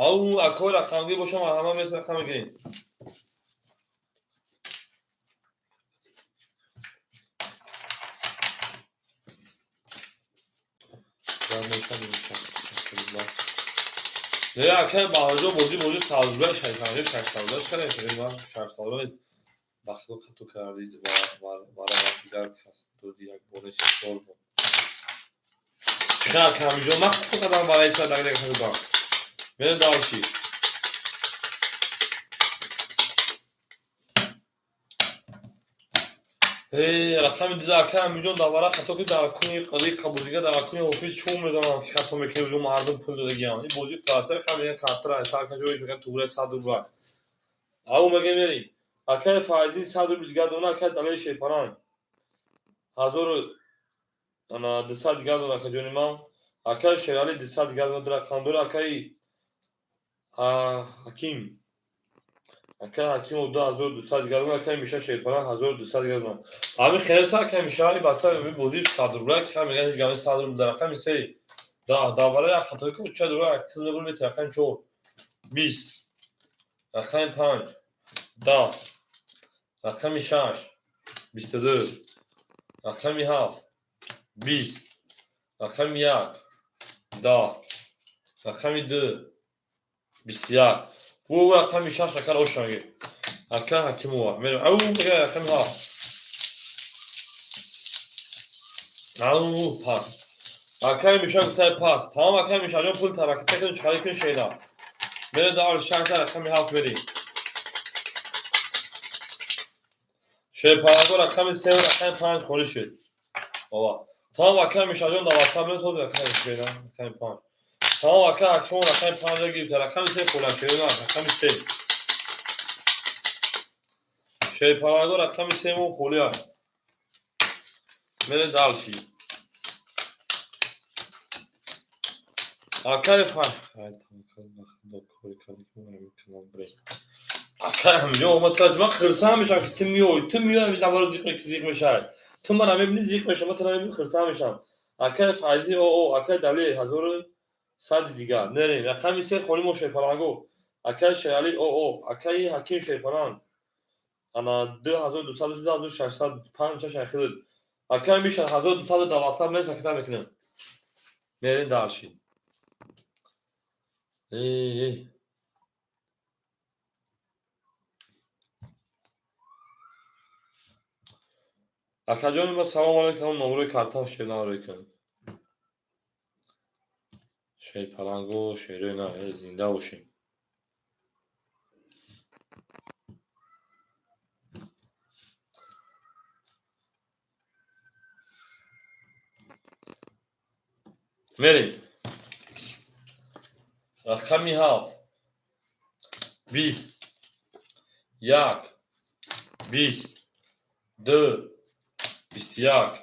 Ау акои рақамгир бошам, ҳама мест рақам мегирем. Не, акаи Баҳорҷон бозӣ бозӣ 100 рубла, 650, 600 рубла чӣ қадар мешавад? Ман 600 рубла ба худо хато кардӣ ва вара дигар кас доди як бор нест чор бор. Чӣ қадар ака Аминҷон, ман хато кардам барои чӣ дар хато кардам. Мерем дальше. Э, рақами 2 ака Аминҷон дар вара хато ки дар куни қадии қабулига дар куни офис чӯ мезанам ки хато мекунем, мардум пул додагиам. Ин бозӣ плата хам меган картара сар каҷоиш меган тугра 100 рубла. Ау мегем мерем. Акаи Файзин 100 рубли дигар дона, акаи Далери Шерпаланг 1200 дигар дона, акаҷони ман. Акаи Шерали 200 дигар дона, рақам дора, акаи Ҳаким. Акаи Ҳакимов 2200 дигар дона, акаи Миша Шерпаланг 1200 дигар дона. Ҳамин хелеса акаи Миша ин бача бозӣ 100 рубла ки хам меган ҳеҷ гап нест 100 рубл дар рақами 3. 10 дар барои як хатое ки ча дура як тил мебур мети рақами 4, 20. Рақами 5, 10. Рақами 6, 22. Рақами 7, 20. Рақами 1, 10. Рақами 2, 21. Бу рақами 6 ака оша мегӯем. Ака Ҳакимова. Мерем. Ау мегӯям рақами 7. Ау пас. Акаи Миша гуфтаи пас. Тамом акаи Мишаҷон пул тараката кунед, чӣ харид кунед шеъра. Мерем дар 6 рақами 7 мерем. Шерпаланго рақами 3 ва рақами 5 холӣ шуд. Ова. Тамом акаи Мишаҷон дар WhatsApp меояд ҳозир рақами шеъра, рақами 5. Тамом ака Ҳакимов рақами 5 гирифта, рақами 3 холӣ шеъра, рақами 3. Шерпаланго рақами 3 мо холӣ аст. Мерем дальше. Акай акай ҳаминҷо омад, ман хирсанд мешавам, ки ту меоӣ, ту меоӣ, наворо зиқ мешавад. Ту мара мебинӣ, зиқ мешавам, ман тура мебинӣ, хирсанд мешавам. Акай Файзӣ, о, акай Далер, 1100 дигар. Нерем, рақами се холӣ мо шерпаланго. Акай Шералӣ, о, акаи Ҳаким шерпаланг. Ана 2200, 2600, 5, 6 ахир. Акай Миша 1200 дар WhatsApp нест, акита мекунем. Мерем дальше. Эй. Акаҷони ма, салом алейкум, номрои картам шернаро кун. Шерпаланго, шерои на, зинда бошем. Мерем. Рақами ҳафт. 20. 1. 20. 2. 21.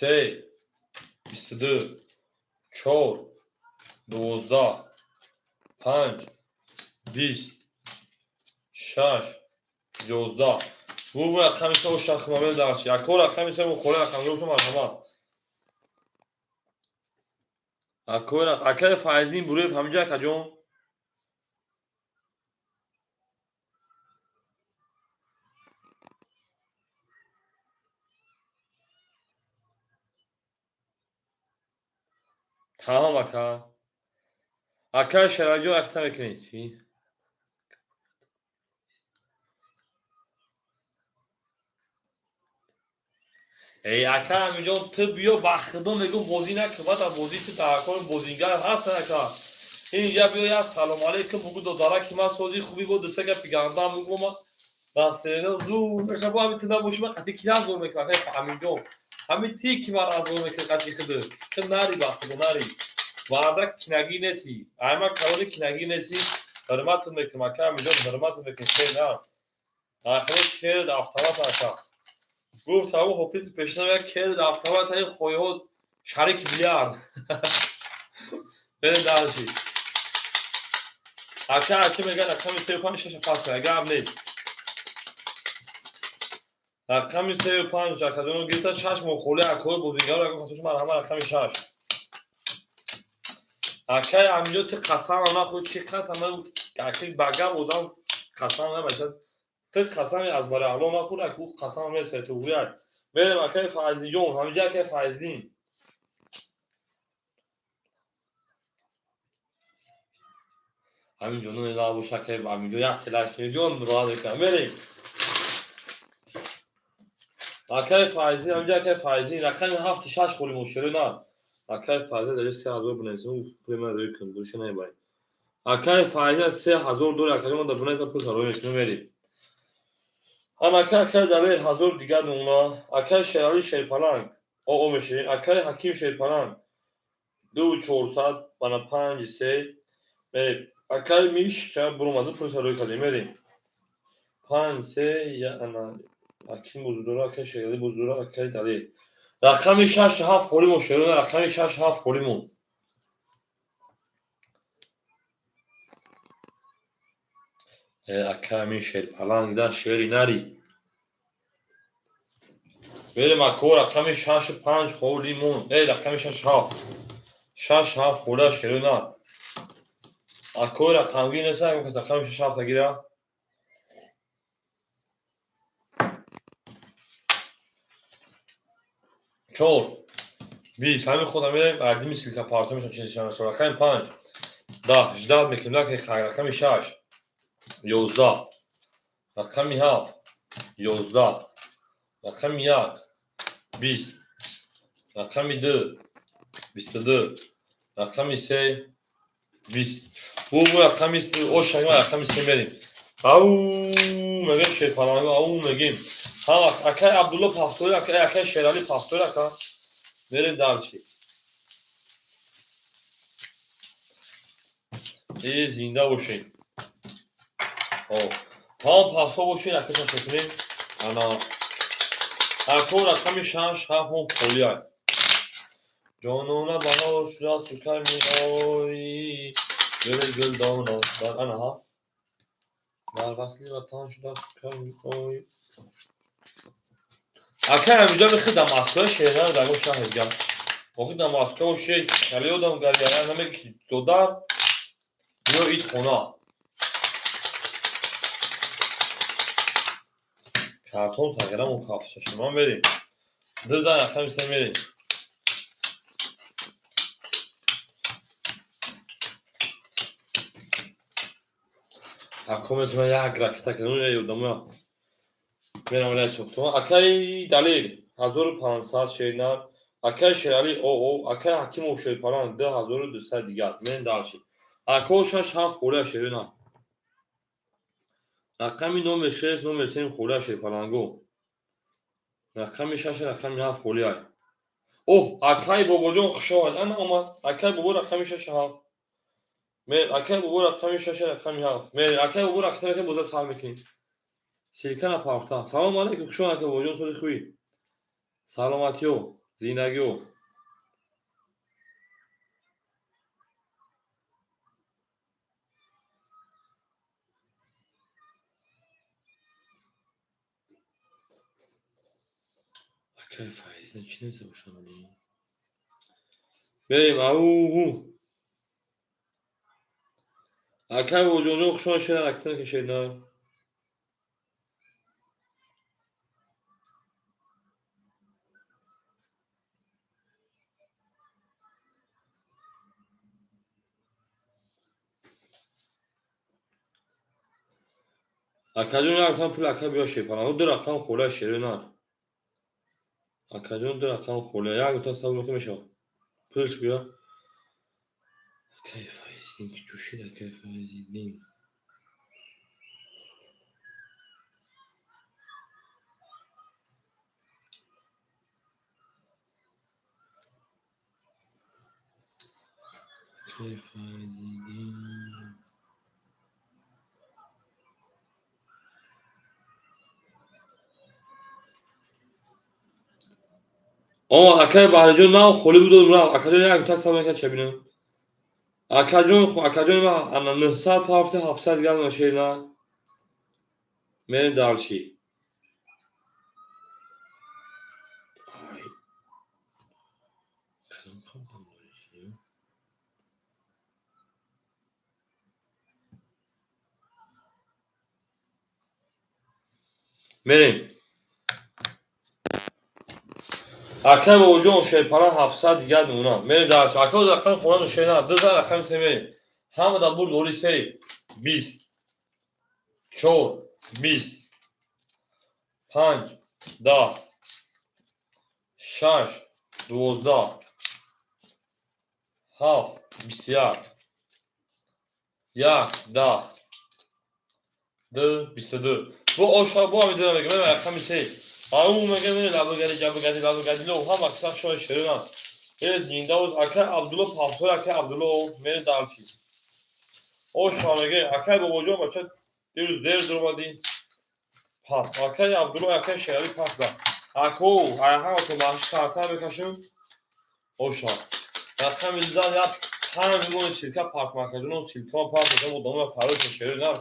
3. 22. 4. 12. 5. 20. 6. 11. Бу рақами се ошахмамел дарси. Ако рақами се мухоли рақамро шумо марҳамат. Акаи Файзин Буруев ҳаминҷо, акаҷон? Тамом, ака. Акаи Шералиҷон, акита мекунед. Чӣ? Эй, ака ҳаминҷон, ту биё, ба худо мегӯм, бозӣ накун, баъд бозӣ ту дар кори бозингар ҳастан, ака. Инҷа биё, як салом алейкум бугӯ, додараки ман сози хубӣ, бо дусе гапи гандам бугӯ, ма дастсерено зур меша. Бо ҳамин ту набошӣ, ман қатъи ки разгор мекунам, акаи ҳаминҷон. Ҳамин ти ки ман разгор мекунам қатъи худу. Ту нари, ба худо нари. Ваъда кинагӣ несӣ. Ай ман калони кинагӣ несӣ. Ҳурматат мекунам, ака ҳаминҷон, ҳурматат мекунам, хел на. Ахиро кел автомат, ака. Гуфт ҳаво ҳофизи пешина як кел автомат, ай хоиҳо шарик бильярд. Берем дальше. Ака, ака мегӯяд рақами сею панҷ шаша пас кунад, гап нест. Рақами сею панҷ акадоно гирифта, шаш моҳ холи акои бозингаро ака хатош, марҳамат, рақами шаш. Акай ҳаминҷо, ту қасам нахӯр, чӣ қасам, аки ба гап одам қасам намешад. Ту қасами аз барои Аллоҳ нахӯр, аки ӯ қасам мерасад, ту гӯяд. Мерем, акаи Файзиҷон, ҳаминҷо акаи Файздин. Ҳаминҷо нони лаб боша, акаи ҳаминҷо як тилаш ҷон роҳат мекунам. Мерем. Акаи Файзин, ҳаминҷо акаи Файзин, рақами ҳафти шаш холи мошеро на. Акаи Файзин дар 3000 бинависем, пули ман рӯй кун, гӯша намебарем. Акаи Файзин 3000 доллар, акаҷон, ман дар бинависам, пул рӯй мекунем, мерем. Ана акаи, акаи Далер 1000 дигар нумуна, акаи Шералӣ Шерпаланг, о мешавем, акаи Ҳаким Шерпаланг 2400, мана 5 3 мерем. Акаи Миш ча буромаду, пул рӯй кардем, мерем. 5 3 я ана Ҳаким бузурдора, акаи Шералӣ бузурдора, акаи Далер. Рақами 6 7 холӣ мо шеро, рақами 6 7 холӣ мо. Ака ҳамин шерпаланг да шери нари. Берем, ако, рақами 6 5 холӣ мон. Э, рақами 6 7. 6 7 холӣ шеро на. Ако рақамгир нест, рақами 6 7 гира. 4 20, ҳамин худам мерем, ардими ссылка парто мешавад, чизи шава. Рақами 5 10 ждать мекунем, наки рақами 6 11, рақами 7 11, рақами 1 20, рақами 2 22, рақами 3 20. Бу рақами ошагма, рақами 3 мерем. Ау мегем, шерпаланго, ау мегем. Ҳа, акай Абдулло Пахтори, акай, акай Шералӣ Пахтори, ака. Мерем дальше. Э, зинда бошед. О, тамом пахто бошед, акаша мекунем. Ана ако рақами 6 7 мо холиак. Ҷонона баҳор шудасту кай меоӣ, гули гулдона дар анаҳа дар васли ватан шудасту кай меоӣ. Акай ҳамиҷо мехи дар Москва шернар дар шаҳр гап. Охи дар Москва шер хеле одам гаряра намеги додар биё ид хона. Картон сағирамон хафшашма мерем. Ду зан рақами се мерем. Ако метавонам як ракета кардам, я ёдамоя. Мерам валай сохтмон. Акай Далер 1500 шернар, акай Шерали ОО, акай Ҳакимов Шерпаланг 2200 дигар. Мен дальше. Ако 6 7 хӯрия шерина. Рақами номер 6, номер 3 хӯрия Шерпаланго. Рақами 6, рақами 7 хӯрия. Оҳ, акай Бобоҷон хуш омад. Ана омад. Акай Бобо рақами 6 7. Мер, акай Бобо рақами 6, рақами 7. Мер, акай Бобо рақами 7 боза сар мекунем. Силка напафта. Салом алейкум, хуш омад акай Бобоҷон, соли хуи. Саломатиё, зиндагиё. Акай Файза чӣ неста бошам? Берем, ау. Акай Бобоҷонҷон хуш омад, шер ракета кашед на. Акаҷон як рақам пул ака биё шерпаланг. Ду рақам хӯрия шерина. Акаҷон ду рақам хӯрия. Як рӯта сабр мекунем мешавад. Пулш биё. Акай Файзиддин ки ҷӯшид, акай Файзиддин. Акай Файзиддин. О, акай Баҳриҷон нав холӣ буд рафт. Акаҷон як рӯта сабр мекард чабинам. Акаҷон, акаҷон ма ана 900 пафта 700 дигар машина. Мерем дальше. Ай. Кадом кадом дорӣ? Мерем. Акай Бобоҷон шерпаланг 700 дигар мемонад. Мерем дальше. Ака рақами хона шерна, ду зан рақами се мерем. Ҳама дар бурд дори 3, 20, 4, 20, 5, 10, 6, 12, 7, 21, 1, 10, 2, 22. Бо оша бо ҳамин дора мегӯям, рақами 3. Ау мегӯям, лабагари, ҷабагари, лабагари, ло, ҳама касак шои шерина. Э, зинда буд, акай Абдулло пафтор, акай Абдулло, мере дальше. Оша мегӯям, акай Бобоҷон бача дирӯз дер дуромадӣ. Пас, акай Абдулло, акай Шерали пас ба. Ако, ай ҳаматон бахши карта мекашем. Оша. Рақами зан як 5 миллион силка парк марказон, силка парк мекунам, одамоя фарёд шерина.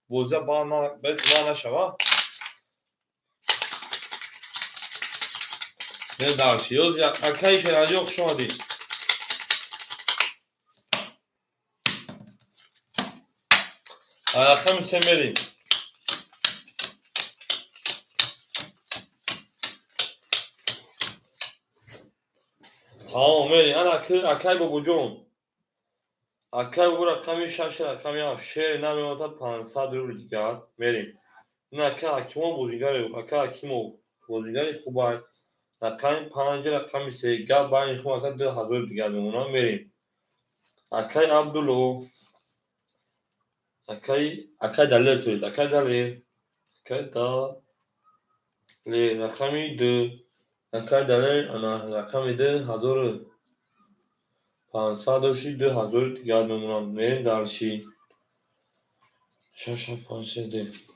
Бозия ба на, ба нашава. Не дальше. Ёз акай Шералиҷон хуш омадӣ. Рақами се мерем. Тамом мерем. Ана акай Бобоҷон. Акай Бобо рақами 6, рақами 7. Шер намемонад 500 рубл дигар. Мерем. Ин акай Ҳакимов бозигари, акай Ҳакимов бозигари хубай. Рақами 5, рақами 3. Гап байни хуб ака 2000 дигар мемонад. Мерем. Акай Абдулло. Акай Далер тоед. Акай Далер. Акай Далер. Рақами 2. Акай Далер ана рақами 2 1500 дошти 2000 дигар мемонад. Мерем дальше. 6 7 5 3 2.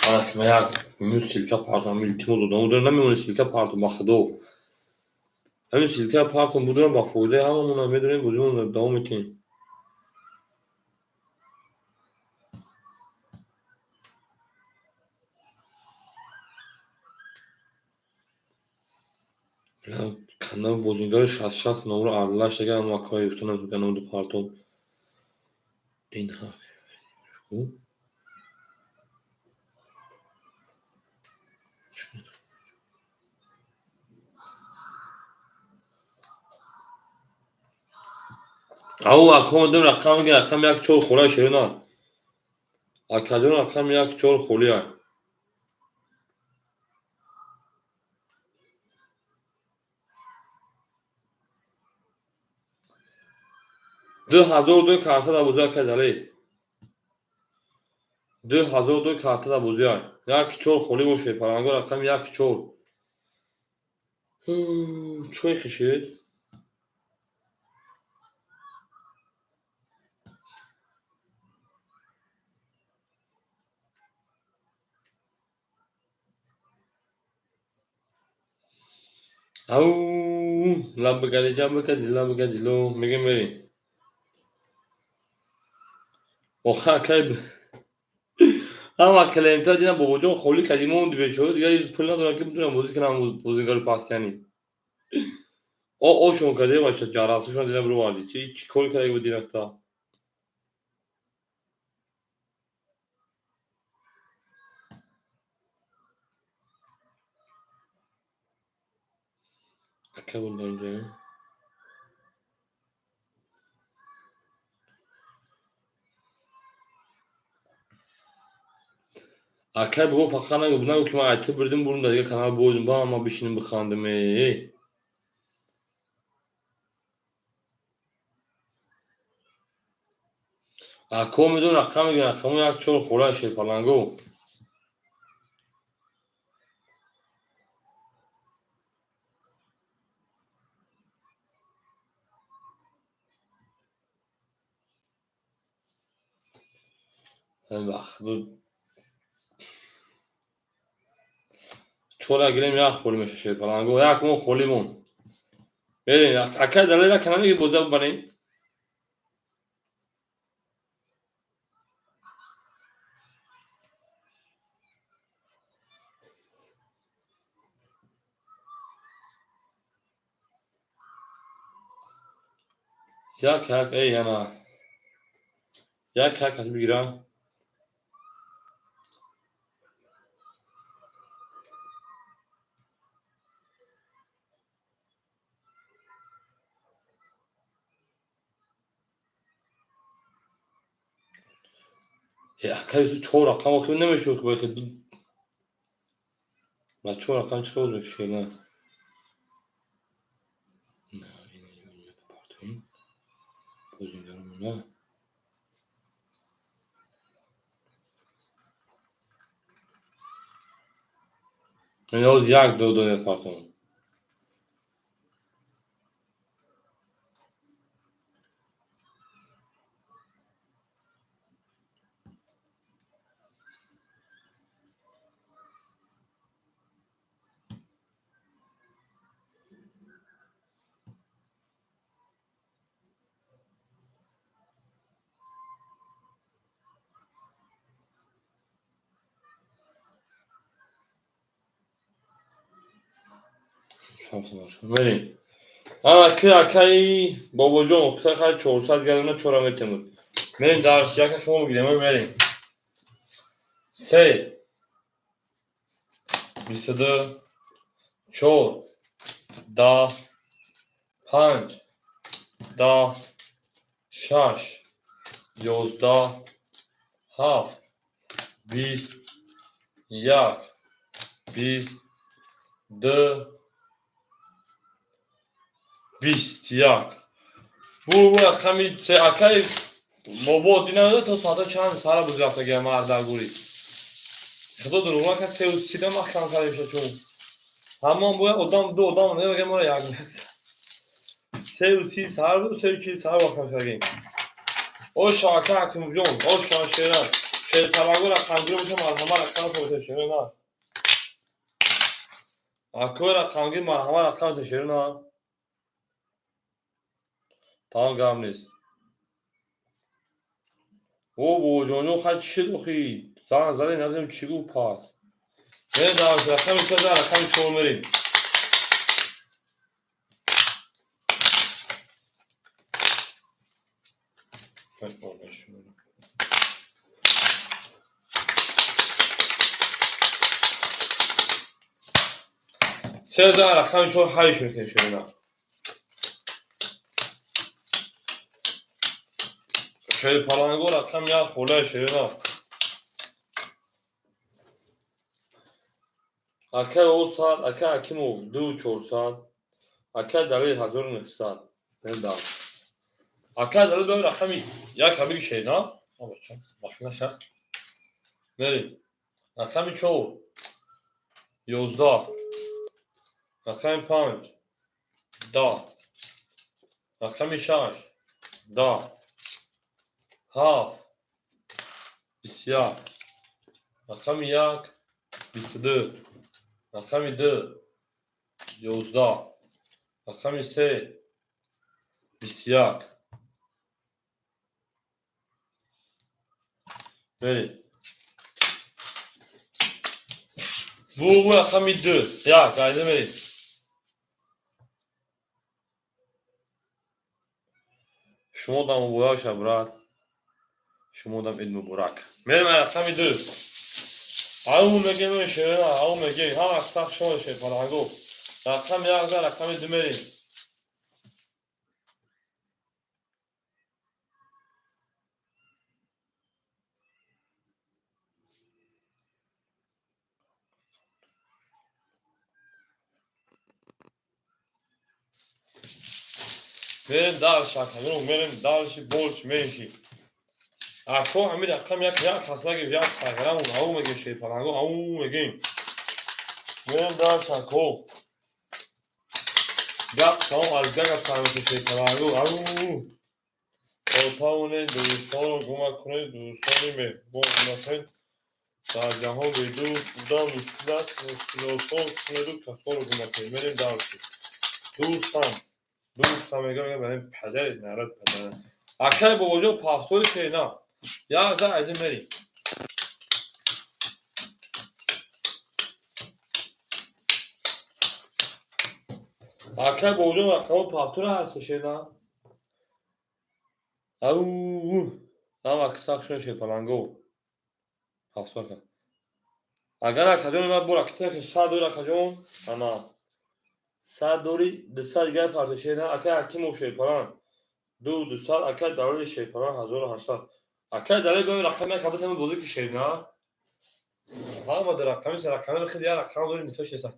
Ана ки ман як минут силка партам, илтимос додам. Удара намемонад силка партам ба худо. Ҳамин ссылка партон будам, ба фоидаи ҳамамона медонем, бозимон давом метиҳем. Канал бозингари 66 номро аралаш дага, ам акои гуфтанам каналду партон. Ин ҳа. Ау аком дем рақам мега, рақам 1-4 хола шерина. Акаҷон, рақам 1-4 холия. 2002 карта да бозӣ, акай Далер. 2002 карта да бозӣ. 1-4 холӣ боше, паранго рақами 1-4. Чой хишед? Ау, лаб бикади, ҷаб бикади, лаб бикади, ло, мегем мерем. Охи акай ҳама клиентҳо дидам, бобоҷон холӣ кардӣ, монди бечора, дигар пул надорам, ки битунам бозӣ кунам бозигари пастияни. О ошон карде, бача, ҷарасушон дидам, бироварди. Чи чӣ кор карда буди рафта? Ака бунда инҷо. Акай бобо, фақат нагӯ, нагӯ, ки ман айти бурдим, бурдум да дигар канал бозим, ба ма бишинем бихандем. Э. Ако медон рақам мегӯян, рақамо 1-4 хола шерпаланго. Ҳамин вақт чора гирем, як холӣ меша шерпаланго, як мо холӣ мон. Мерем, акай Далера канал боза бибарем. Як як эй ана. Як як кас бигирам. Акай Юсуф, чор рақам охир намешуд, бояд ма чор рақам чӣ боз мекушед, на? На, ина партоем. Бозингаромона. Ин як ду донет партом. Мерем. Ана ки акаи бобоҷон, хай 400 гардона чора метемуд. Мерем дарс, яка шумо бигирем, мерем. 3 22 4 10 5 10 6 11 7 20 1 22 21. Бу рақами акаи бобо дина то соата чанд сара буз рафтагия мар дар гури. Худо дурӯғ нака, 3:30 да маҳкам карда меша, чун ҳамон бояд одам ду одам намега моро як як. 3:30 сар буд, 3:40 сар маҳкам кардем. Ош ака Ҳакимҷон, ош шера. Шер талаго рақамгир боша, марҳама рақам боша шера на. Акои рақамгир, марҳама рақам шера на. Тамом, гап нест. О, бобоҷонҷон, хай чӣ шуд охи? Занг задем, назем чӣ гуфт пас. Мерем дар рақами се, дар рақами чор мерем. Се дар рақами чор ҳайш мекунем ширина. Шерпаланго рақами як холаи ширина. Акай Осад, акай Акимов 2400, акай Далил 1900. Мерем. Акай Далил бо рақами як ҳабиги ширина. Машина мерем. Рақами чор 11, рақами панҷ 10, рақами шаш 10, ҳафт 21, рақами як 22, рақами ду 11, рақами се 21. Мерем. Бу рақами ду як айда мерем. Шумо дам муборак шав, брат. Шумо дам ид муборак. Мерем рақами ду. Ау мегем шерина, ау мегем. Ҳама сах шумо шерпаланго. Рақами як за рақами ду мерем. Мерем дальше, акаҷон, мерем дальше, больше, меньше. Ако ҳамин рақам як як хаслаги як саграм ау мегем шерпаланго, ау мегем. Мерем дальше, ако. Гап тамом аз гап сар мешавад шерпаланго, ау. То тавонед дӯстонро кӯмак кунед, дӯстони меҳрубон насед. Дар ҷаҳон бедӯст будан мушкил аст, мушкилосон кунеду касонро кӯмак кунед. Мерем дальше. Дӯстам, дӯстам мегӯям, мегӯям, падари нарад падар. Акай бобоҷон пафтори шерина. Як за айда мерем. Акай бобоҷон рақамо пафтора ҳаст шерина. Ау, ҳама сах шуна шерпаланго. Пафтор ка. Агар акаҷон ма бо ракета ки сад дори акаҷон, ана сад дори дусад дигар парта шерина. Акай Акимов шерпаланг ду дусад, акай Далили шерпаланг 1800. Акай Далил бо рақами як ҳабата бозӣ ки шерина. Ҳама дар рақами се рақами хеле як рақам дори нитош неста.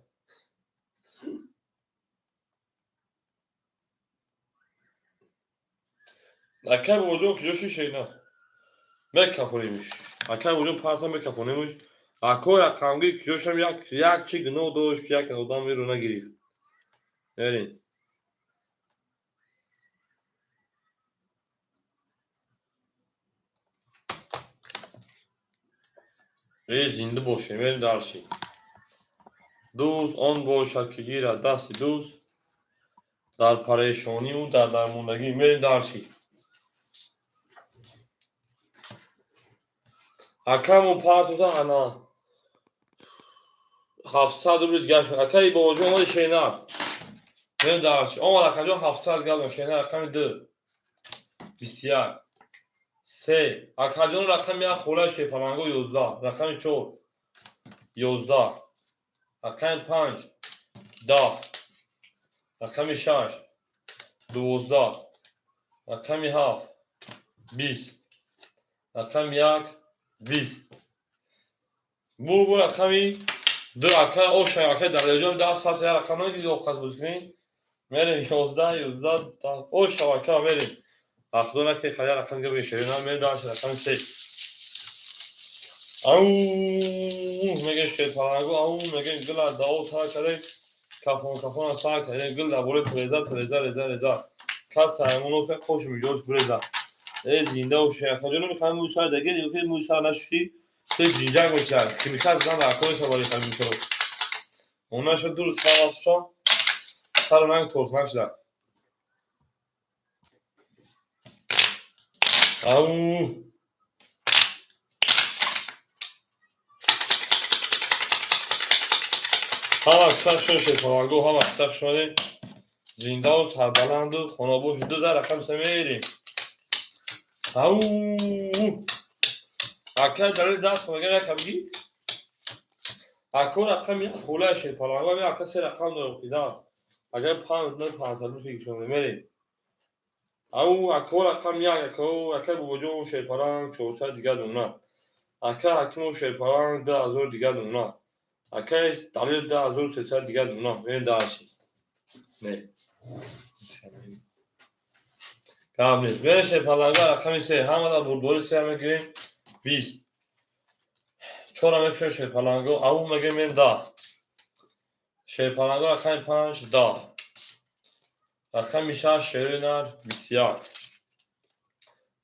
Акай бобоҷон куҷо ши шерина? Мекафонимш. Акай бобоҷон парта мекафонимш. Акой рақамгир куҷошам як як чи гуноҳ дошт, ки як одам иро нагирифт. Мерем. Э, зинда бошем, мерем дальше. Дӯст он бошад, ки гирад дасти дӯст дар парешониву дар дармондагӣ. Мерем дальше. Акамон партота ана 700 рубли дигар шуд. Акаи бобоҷон омади шеринар. Мерем дальше. Омад акаҷон 700 гап шеринар рақами ду 21 се. Акаҷон рақами як холаи шерпаланго 11, рақами чор 11, рақами панҷ 10, рақами шаш 12, рақами ҳафт 20, рақами як 20. Бу рақами ду акай оша акай Далелҷон даст ҳаст як рақам нагизи оқат бозӣ кунӣ. Мерем 11 11 оша ака мерем. Ахудо наки хая рақам гап шерина мерем дальше рақами се. Ау мегем шерпаланго, ау мегем гила дао тар кардем, кафон кафон сар кардем, гил дар болои преза преза реза реза. Кас ҳаймоно қошу миҷош буреза. Э зинда боши акаҷон мехоҳем мӯй сар даге, ки мӯй сар нашушӣ, се ҷинҷак мешавад. Химикат зан дар акои савори химикат. Онаша ду рӯз сар сару ранг торт нашуда. Ау! Ҳама кисак шуд шерпаланго, ҳама кисак шуд. Зиндаву сарбаланду хонобод шуд. Дар рақами се мерем. Ау! Ака далел даст мегӯям якам бигӣ. Ако рақами як хулаи шерпаланго, ами ака се рақам дорам ки да. Агар панҷ на 500 рубл фикр мерем. Ау, ако рақами як, ако акай бобоҷон шерпаланг 400 дигар дона. Ака ҳакимов шерпаланг 2000 дигар дона. Акай далел 2300 дигар дона. Мерем дальше. Не. Гап нест. Мерем шерпаланга рақами се. Ҳамада бурдбори се мегирем. 20. Чора мекушем шерпаланго. Ау мегирем мерем 10. Шерпаланго рақами 5 10. Рақами 6 шерои нар 21.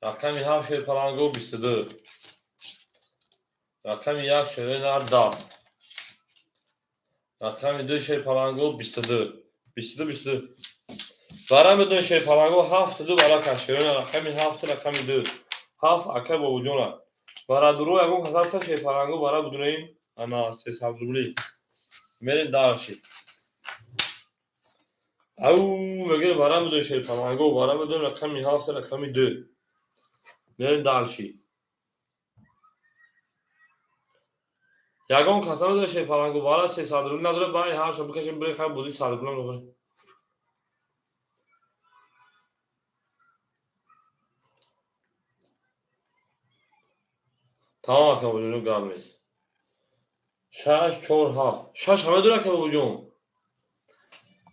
Рақами 7 шерпаланго 22. Рақами 1 шерои нар 10. Рақами 2 шерпаланго 22. 22 22. Вара медонӣ шерпаланго 7 2 вара шерои нар рақами 7 рақами 2. 7 ака бобоҷона. Вара дуро ягон кас ҳаста шерпаланго вара будунаим ана 300 рубли. Мерем дальше. Ау, мегӯем вара медонӣ шерпаланго, вара медонем рақами 7 рақами 2. Мерем дальше. Ягон кас намедонад шерпаланго вара 300 рубли надорад, баъди ҳамашон бикашем бирем хай бозии 100 рубли мебарем. Тамом ака бобоҷон, гап нест. 6 4 7. 6 ҳама дорад ака бобоҷон.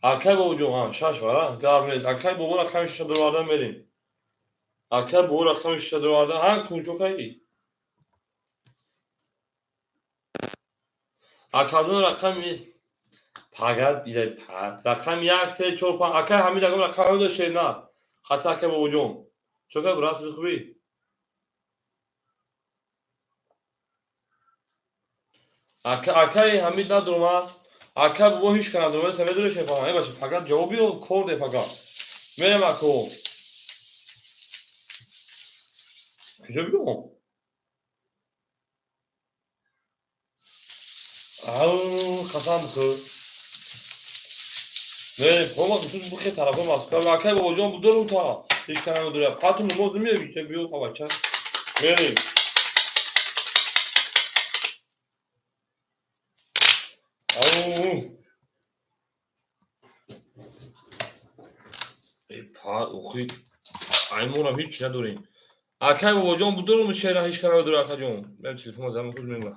Акай бобоҷон, а 6 вара, гап нест. Акай бобо рақами 6 дароварда мерем. Акай бобо рақами 6 дароварда, ҳа кунчо кай? Акаҷон рақами пагат идай рақами 1 3 4 5. Акай ҳамид ягон рақам ҳамид шер на. Хати акай бобоҷон. Чо кай брат хубӣ? Акай ҳамид надорам. Акай бобо ҳеч ка надорам. Са медонӣ шер паланг. Э бача пагат ҷавоб биё кор де пагат. Мерем ако. Куҷо биём? Ау, қасам бихӯр. Не, хома ту бихе тарафа Москва. Акай бобоҷон будору та. Ҳеч ка намедорад. Пату намоз намеёби, ча биё бача. Мерем. Ау. Э, па, охи. Аймонам ҳеч надорем. Акай бобоҷон будору шера ҳеч ка намедорад акаҷон. Мем телефон зам худ мемра.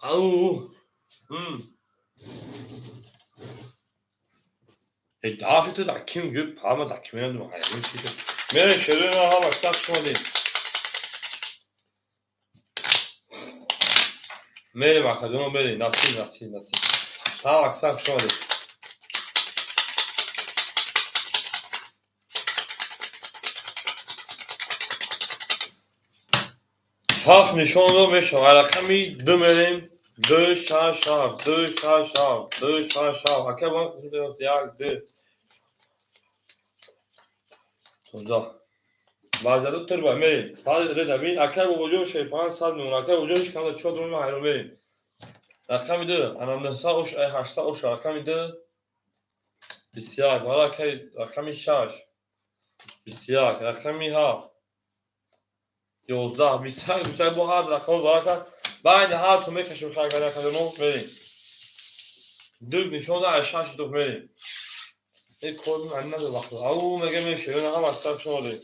Ау. Э, дафи ту да ким гӯ пама да ким надорам. Ҳайрон чида. Мерем шерои на ҳама сахт шумадем. Мерем акаҷон, мерем. Насиб, насиб, насиб. Ҳама сахт шумадем. Ҳафт нишон дод мешавад. Рақами 2 мерем. 2 6 7 2 6 7 2 6 7. Акай бо хусус 1 2 16. Баъзаду турба мерем. Баъд реда бин акай бобоҷон шер 500 мемон. Акай бобоҷон ҳеч канда чо дорем ҳайрон мерем. Рақами 2 ана 900 ош 800 ош рақами 2 21. Вала акай рақами 6 21 рақами 7 11 21 21 бо ҳар рақам барака байни ҳар ту мекашем хайгара каҷоно мерем. Ду нишон да 6 ду мерем. Э кор ман надо вақт. Ау мегем шерона ҳама сар шумо дорем.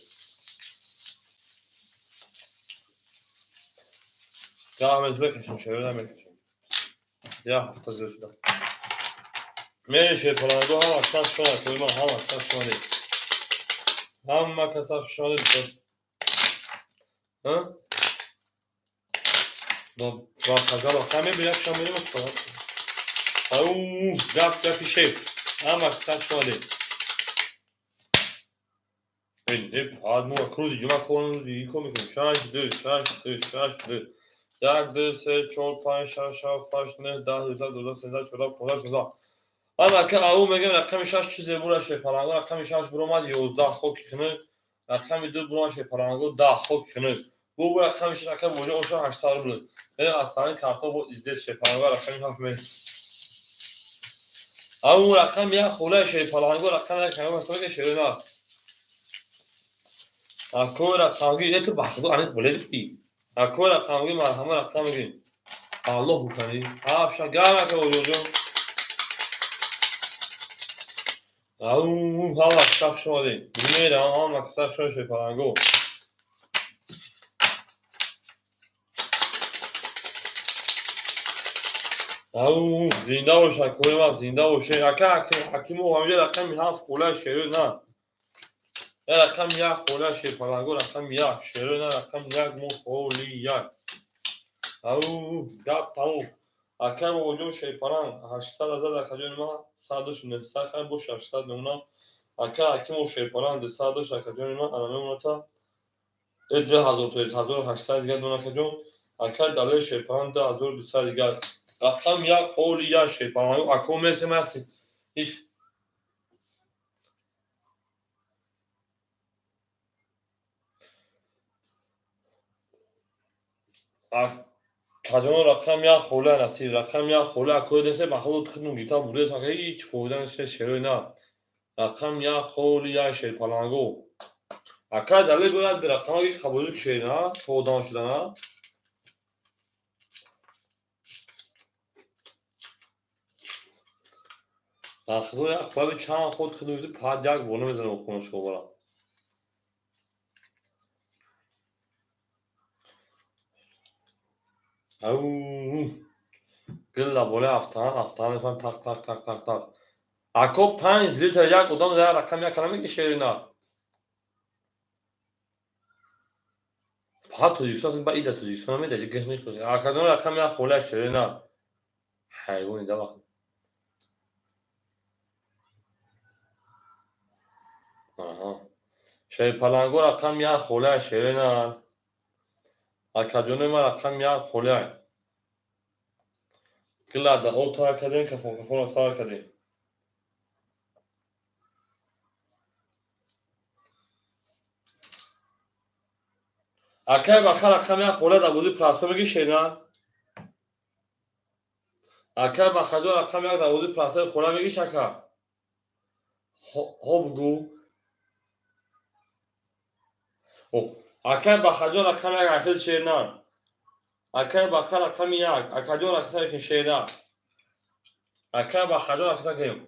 Гамез мекашем шерона мекашем. Я ҳафта зиёд шуда. Мерем шерпаланго ҳама сар шумо кӯйма ҳама сар шумо дорем. Ҳама каса шумо дорем. Ҳа? Ба хазала ҳаме бирак шумо мерем. Ау гап гапи шеф. Ҳама каса шумо дорем. Э, мо рӯзи ҷумъа кор кор мекунем. 6 2 6 2 6 2 1 2 3 4 5 6 7 8 9 10 11 12 13 14 15 16. Ана ка ау мегем рақами 6 чизе бура шерпаланго рақами 6 буромад 11 хоки хунук. Рақами 2 буран шерпаланго 10 хок кунед. Бу рақами 6 ака божа оша 800 рубл. Мерем астани картоф издет шерпаланго рақами 7 мерем. Ау рақами 1 хола шерпаланго рақами 1 кама масалан шерона. Ако рақамги ето бахду ани буледти. Ако рақамги марҳама рақамги. Аллоҳ букани. Ҳафша гам ака божа. Ау ҳава шаф шуди. Мерам ҳама каса шуд шерпаланго. Ау зинда бош акои ман зинда бош. Ака ҳакимо ҳамҷа рақами 7 хола шеро на. Рақами 1 хола шерпаланго рақами 1 шеро на рақами 1 мо холи 1. Ау гап тамом. Ака бобоҷон шерпаланг 800 азад акаҷони ман 100 900 хай бош 800 мемонам. Ака ҳакимо шерпаланг 200 дошт акаҷони ман ана мемоната 2000 то 1800 дигар дон акаҷон. Ака далери шерпаланг 2200 дигар. Рақам 1 холи 1 шерпаланг ако месем аси. Иш Каҷон рақам 1 хола насиб рақам 1 хола ако десе бахлу тхну гита бурес ака ҳеҷ фоида нест шерои на. Рақам 1 холи 1 шерпаланго. Ака далел бояд рақамаги қабулӣ шер на то одам шудана. Ахло як хлаби чанд ход хидмат пад як бор намезанам хона шобара. Ау гилла боле афтан афтан мефам тақ тақ тақ тақ тақ. Ако 5 литр як одам дар рақам як намеги шерина. Фақат Тоҷикистон ба ида Тоҷикистон намеда ҷигах мехӯрд. Акадон рақам як хола шерина. Ҳайвони да вақт. Аҳа. Шерпаланго рақам 1 хола шерина. Акаҷони ман рақам 1 хола. Гила да об тар кардем, кафон кафонро сар кардем. Акай баха рақам 1 хола дар бозии прасо меги шерина. Акай бахаҷон рақам 1 дар бозии прасои хола мегиш ака. Ҳо бугӯ. Акай бахаҷон рақами 1 ахил шерина. Акай баха рақами 1 акаҷон рақами 1 шерина. Акай бахаҷон рақами 1.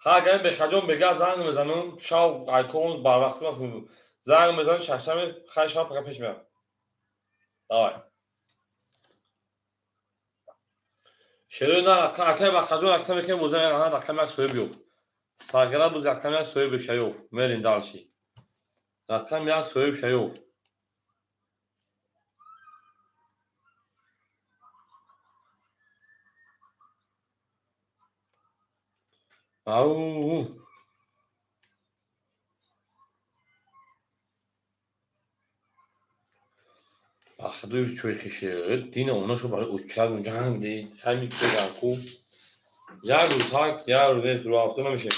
Ха агар бехаҷон бега занг мезанам, шав айкон барвақт занг мезанам, шашами хай шав пака пеш меям. Давай. Шерои на акай бахаҷон рақами 1 бозӣ рақами 1 соҳиб ёфт. Сагра буз рақами 1 соҳиб шаёф. Мерем дальше. Рақами 1 соҳиб шаёф. Ау. Бахдур чой хишед, дина онашу барои учак ҷанг дид, ҳамин беган ку. Як рӯз ҳак, як рӯз нест, рӯ афтода намешед.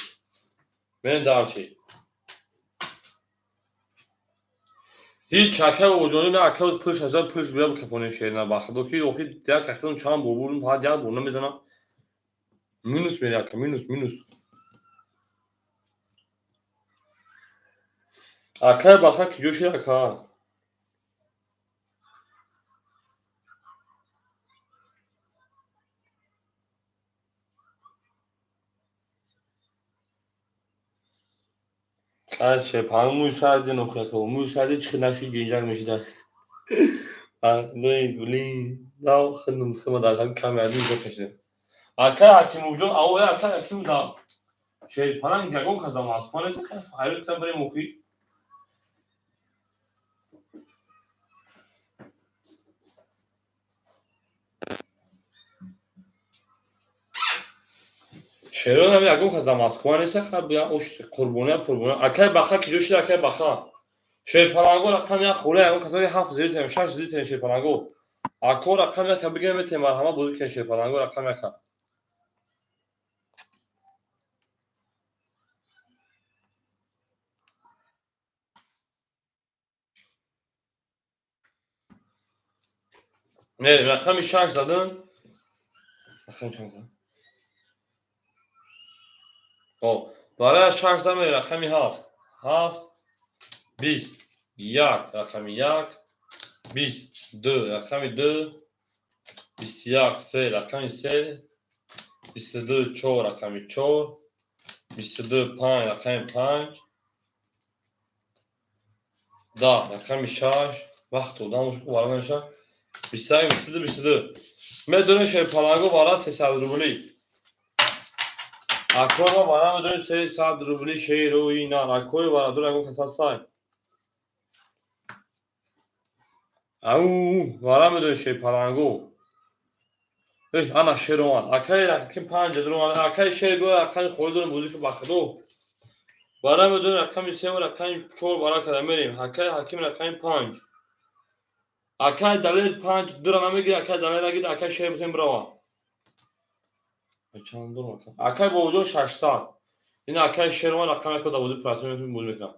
Мерем дальше. Ҳеҷ ака бобоҷони на ака пулш азад пулш бия кафони шерина бахдо ки охи як ахирон чанд бор бурдум, фақат як бор намезанам. Минус мери ака, минус, минус. Акай баха киҷо шид ака? Ай шепан мӯй сарди нохи ака, мӯй сарди чӣ хел наши ҷинҷак мешида. Ай блин, нав хидм хидма дар ҳамин камера нигоҳ кашидем. Ака Ҳакимовҷон, аво ака Ҳакимов да шерпаланг ягон кас дар Москва нест, хай файрод кардам барем охи. Шерон ҳам ягон кас дар Москва нест, хай бия ош қурбония пурбония. Акай баха киҷо шид акай баха? Шерпаланго рақами 1 хола ягон кас 7 зери тем, 6 зери тем шерпаланго. Ако рақами 1 бигирем метем марҳамат бозӣ кунем шерпаланго рақами 1. Не, рақами шаш задам. Рақами чанд? О, барои шаш задам, рақами ҳафт. Ҳафт, бист, як, рақами як, бист, ду, рақами ду, 21, се, рақами се, 22, чор, рақами чор, 22, панҷ, рақами панҷ, 10, рақами шаш, вақт одам вара мешавад. 21, 22, 22. Медонем, шерпаланго вара 300 рубли. Акои ма вара медонем 300 рубли шерӯи нар. Акои варадор ягон кас ҳастай? Ау, вара медонем шерпаланго. Эй, ана шер омад. Акаи рақами панҷ омад. Акаи шер биё, рақами холӣ дорем, бозӣ ки ба худо. Вара медонем рақами се ва рақами чор вара када мерем. Акаи Ҳаким рақами панҷ. Акай Далер панҷ дура намегирад, акай Далер нагирад, акай шер битем бирава. Чанд дорам ака? Акай Бобоҷон 600. Ин акай шер омад, рақами яко дар бозӣ процент метавонем бозӣ мекунам.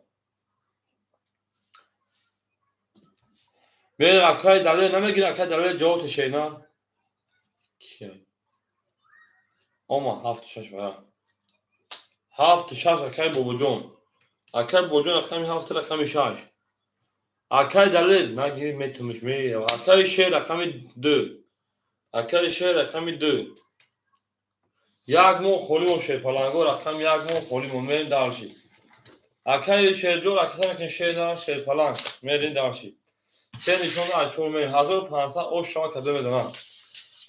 Мерем, акай Далер намегирад, акай Далер ҷавоб тешед, на? Кия? Омад ҳафту шаш вара. Ҳафту шаш акай Бобоҷон. Акай Бобоҷон рақами ҳафту рақами шаш. Акай Далер нагири, метумиш мерава. Акай шер рақами ду. Акай шер рақами ду. Як моҳ холӣ мон, шерпаланго рақами як моҳ холӣ мон, мерем дальше. Акай Шерҷон раката мекунем, шер на, шерпаланг мерем дальше. Се нишон аз чор мерем. 1500 ош шава када медонам.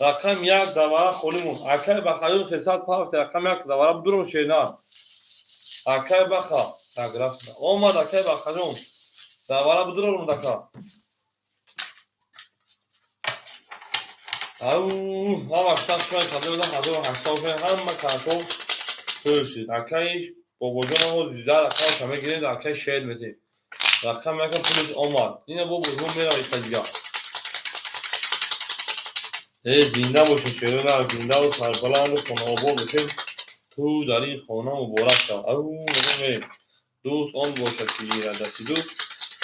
Рақам як давара холӣ мон. Акай Бахаҷон 300 пафт, рақами як давара дурум шер на. Акай Баха так рафт. Омад акай Бахаҷон. Давара будурум дака. Ау, ҳама штаб шумо када медонам 1800 шумо ҳама картон пур шуд. Акай Бобоҷон ҳозир дар рақамаша мегирем, акай шер метем. Рақам яка пулаш омад. Ина бобоҷон мерава иқа дига. Э, зинда бошед, шеро на, зиндаву сарбаланду хонаобод бошед. Ту дар ин хона муборак шав. Ау, мерем. Дӯст он бошад, ки гирад дасти дӯст,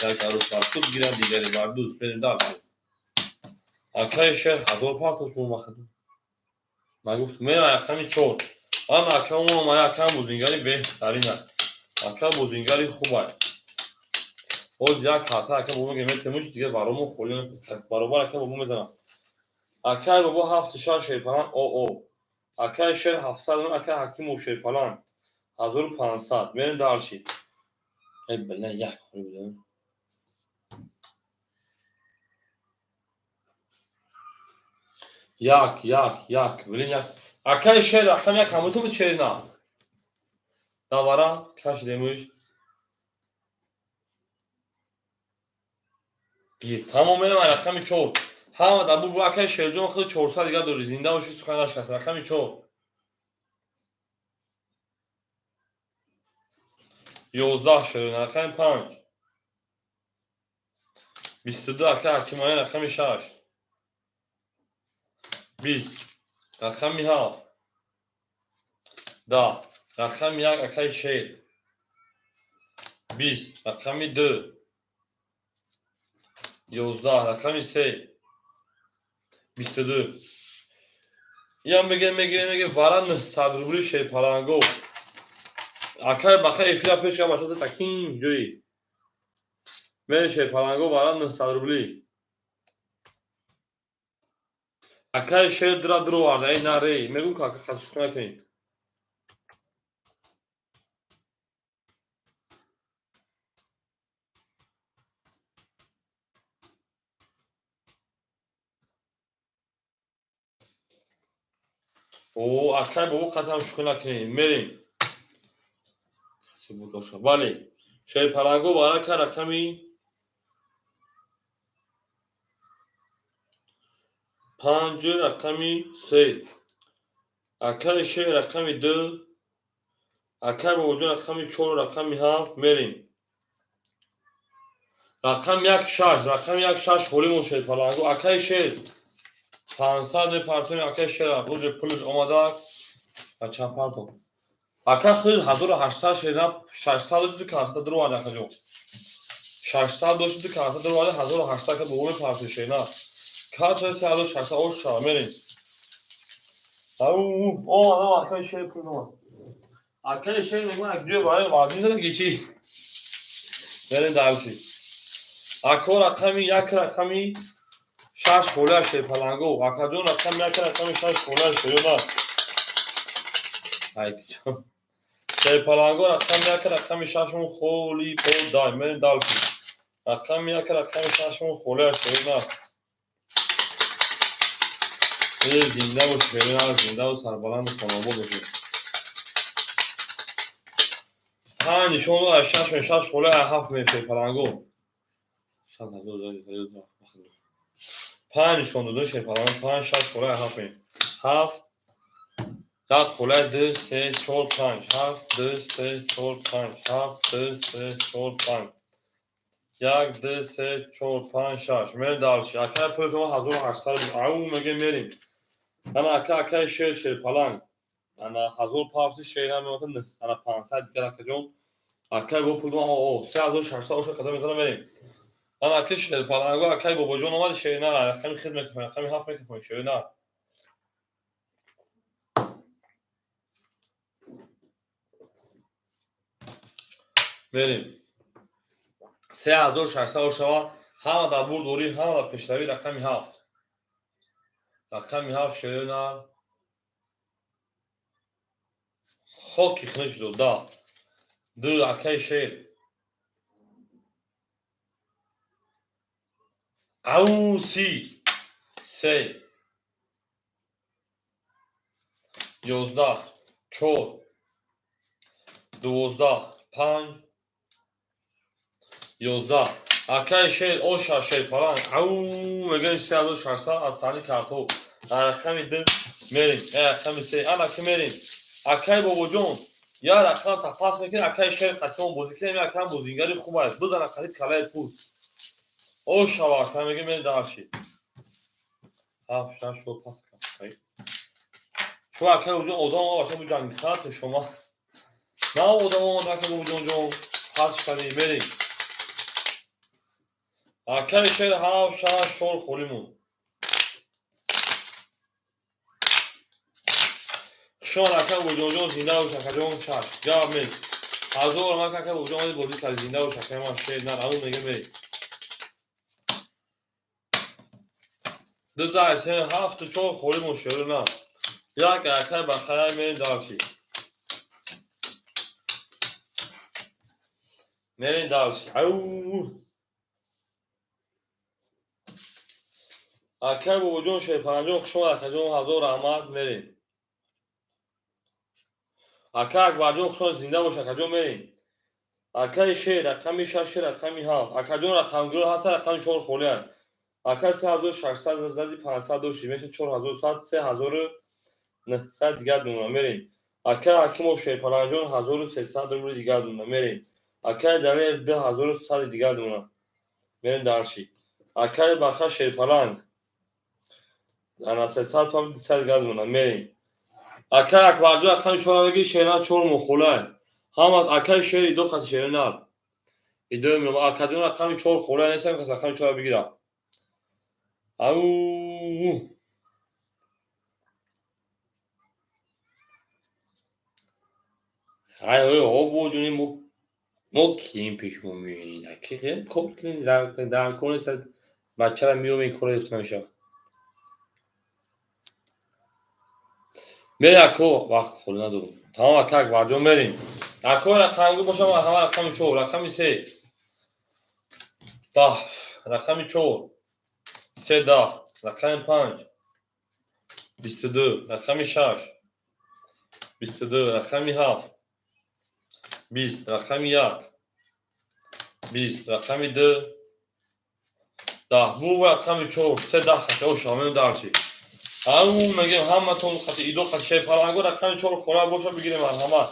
як арӯс бар худ гирад, дигаре бар дӯст. Мерем дальше. Акаи шер ҳазор партош шумо махаду. Ман гуфтам, мерам рақами чор. Ана ака омад, акам бозингари беҳтарина. Ака бозингари хубай. Боз як карта ака бобо мегӯяд, метемуш дига баромо холӣ баробар ака бобо мезанам. Акаи бобо ҳафту шаш шерпаланг оо. Акаи шер 700, акаи Ҳакимов шерпаланг 1500. Мерем дальше. Э, бля, як холӣ будам. Як, як, як, блин, як. Акаи шер рақам як ҳамуту буд шер на. Давара кашидемуш. Гир. Тамом, мерам рақами чор. Ҳама дар бу акаи Шерҷон худ 400 дига дорӣ. Зинда бошӣ, сухан нашикаст. Рақами чор. 11 шер, рақами панҷ. 22 акаи Ҳакимоя рақами шаш. 20, рақами ҳафт. 10, рақами як акаи шер. 20, рақами ду. 11, рақами се. 22. Иам мегирем, мегирем, мегирем, вара 900 рубли шерпаланго. Акай Баха эфира пеш ка башода таким ҷои. Мерем шерпаланго вара 900 рубли. Акай шер дура дуроварда, эй на рей. Мегӯм ки ака хатушка накунем. О, акай бобо қатам шӯхӣ накунем. Мерем. Касе буд боша. Бале. Шерпаланго вара ка рақами панҷ, рақами се. Акаи шер рақами ду. Акаи Бобоҷон рақами чор, рақами ҳафт. Мерем. Рақами як шаш, рақами як шаш холӣ мон шерпаланго. Акаи шер 500 мепартем, акаи шер рӯзи пулаш омадак. Ва чанд партом? Ака худ 1800 шер, 600 дошти, карта дуровард акаҷон. 600 дошти, карта дуровард, 1800 ка бобо мепартем шер на. Каса 3600 оша мерем. Ау, о, акай шер пул омад. Акай шер мегӯяд, акҷоя барои вазин зада ки чӣ? Мерем дарси. Ако рақами як, рақами шаш холия шерпаланго. Акаҷон, рақами як, рақами шаш холия шерёна. Айкҷон. Шерпаланго рақами як, рақами шашмон холи подай. Мерем дарси. Рақами як, рақами шашмон холия шерёна. Зинда бош, шерёна, зиндаву сарбаланду хонобод бошед. Панҷ нишон дод, шаш ме, шаш холия, ҳафт ме шерпаланго. Панҷ нишон дода шерпаланго, панҷ, шаш холия, ҳафт ме. Ҳафт, як холия, ду, се, чор, панҷ. Ҳафт, ду, се, чор, панҷ. Ҳафт, ду, се, чор, панҷ. Як, ду, се, чор, панҷ, шаш. Мерем дальше. Акай пул шумо 1800. Ау, мегем мерем. Ана ака, акай шер, шерпаланг. Ана ҳазор павси шер ҳам меота, ана 500 дигар акаҷон. Акай бо пул о, 3600 оша када мезанам, мерем. Ана акай шерпаланго, акай бобоҷон омад, шер на, рақами хид мекунем, рақами ҳафт мекунем, шер на. Мерем. 3600 ошава, ҳама дар бурдорӣ, ҳама дар пешравӣ, рақами ҳафт. Рақами ҳафт шерона. Хоки хунук шуд, да. Ду, акай шер. Ау, си. Се. 11, чор. 12, панҷ. 11. Акай шер, оша шерпаланг. Ау, мегӯем 3600 аз тани картоф. Рақами ду мерем. Рақами се. Ана ки мерем. Акай бобоҷон, я рақам тапас мекунем, акай шер қатион бозӣ кунем, акам бозингари хуб аст. Бизана қариб калаи пул. Ошава, ака мегӯем, мерем дальше. Ҳафт, шаш, чор, пас. Чун акай бобоҷон одам омад, бача буҷанги хат шумо. На одам омад, акай бобоҷон ҷон, пас шавем, мерем. Акай шер ҳафт, шаш, чор холӣ монд. Шон ака бобоҷонҷон, зинда бош, акаҷон, шаш. Гап нест. Ҳазор мак ака бобоҷон омади бозӣ карди, зинда бош, акаи ман шер нар, ау мегӯем мерем. Ду зай, се, ҳафту чор холӣ монд, шеру на. Як акай ба хайр, мерем дальше. Мерем дальше. Ау. Акай бобоҷон, шерпаланҷон, хуш омад, акаҷон, ҳазор раҳмат, мерем. Ака Акбарҷон, хуш омад, зинда бош, акаҷон, мерем. Акаи шер, рақами шаш, рақами ҳафт. Акаҷон, рақамгӯ ҳаста, рақами чор холианд. Ака 3600 зади 500 дошти, мешавад 4100, 3900 дигар думона, мерем. Ака Ҳакимов шерпаланҷон, 1300 рубли дигар думона, мерем. Акаи Далер 2100 дигар думона. Мерем дальше. Акаи Баха шерпаланг. Ана 300 пам 200 дигар думона, мерем. Акай Акбарҷон, рақами чора мегӣ, шерна чор мохолай. Ҳама акай шер идо хати шерна. Идо меома акаҷон, рақами чор холай нестам, кас рақами чора бигира. Ау. Ай ой, о боҷони мо кием пеш мо меоем. Аки хел кор кунем, дар кор нест, бачара меомем, кора ёфта намешавад. Мерем ако, вақт холӣ надорам. Тамом, ака Акбарҷон, мерем. Ако рақамгӯ бошам, ҳама рақами чор, рақами се. 10, рақами чор. Се 10, рақами панҷ. 22, рақами шаш. 22, рақами ҳафт. 20, рақами як. 20, рақами ду. 10. Бу рақами чор, се 10 хати оша, мерем дальше. Ау, мегӯем ҳаматон хати идо хати шерпаланго, рақами чор хона боша, бигирем марҳамат.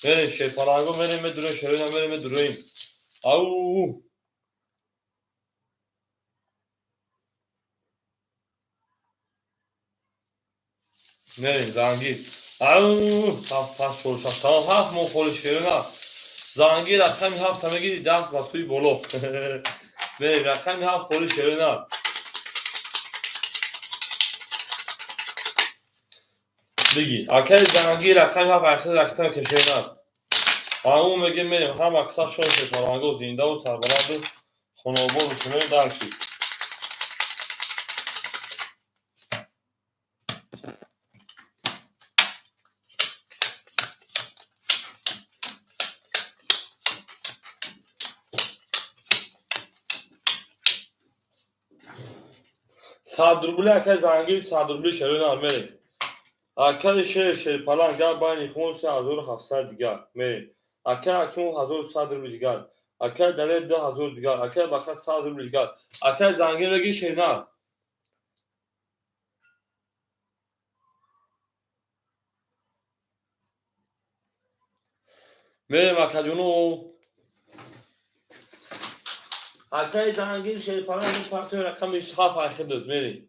Мерем шерпаланго, мерем, медуроем, шерона, мерем, медуроем. Ау. Мерем зангир. Ау, ҳафт, панҷ, чор, шаш, тамом, ҳафт мо холи шерона. Зангир рақами ҳафта мегири, даст ба сӯи боло. Мерем рақами ҳафт холи шерона. Биги. Акаи Занги рақами ҳафт айхел ракета мекашена. Ҳамун меге мерем, ҳама қисса шон шерпаланго зиндаву сарбаланду хонобод бошем, дальше. Сад рубли акаи Зангир, 100 рубли шерона мерем. Акаи шер шерпаланг гап байни хун 3700 дигар мерем. Акаи Ҳакимов 1100 рубли дигар. Акаи Далер 2000 дигар. Акаи Баха 100 рубли дигар. Акаи Зангир меги шернар. Мерем акаҷону. Акаи Зангир шерпаланг партияи рақами 7 айхел дод мерем.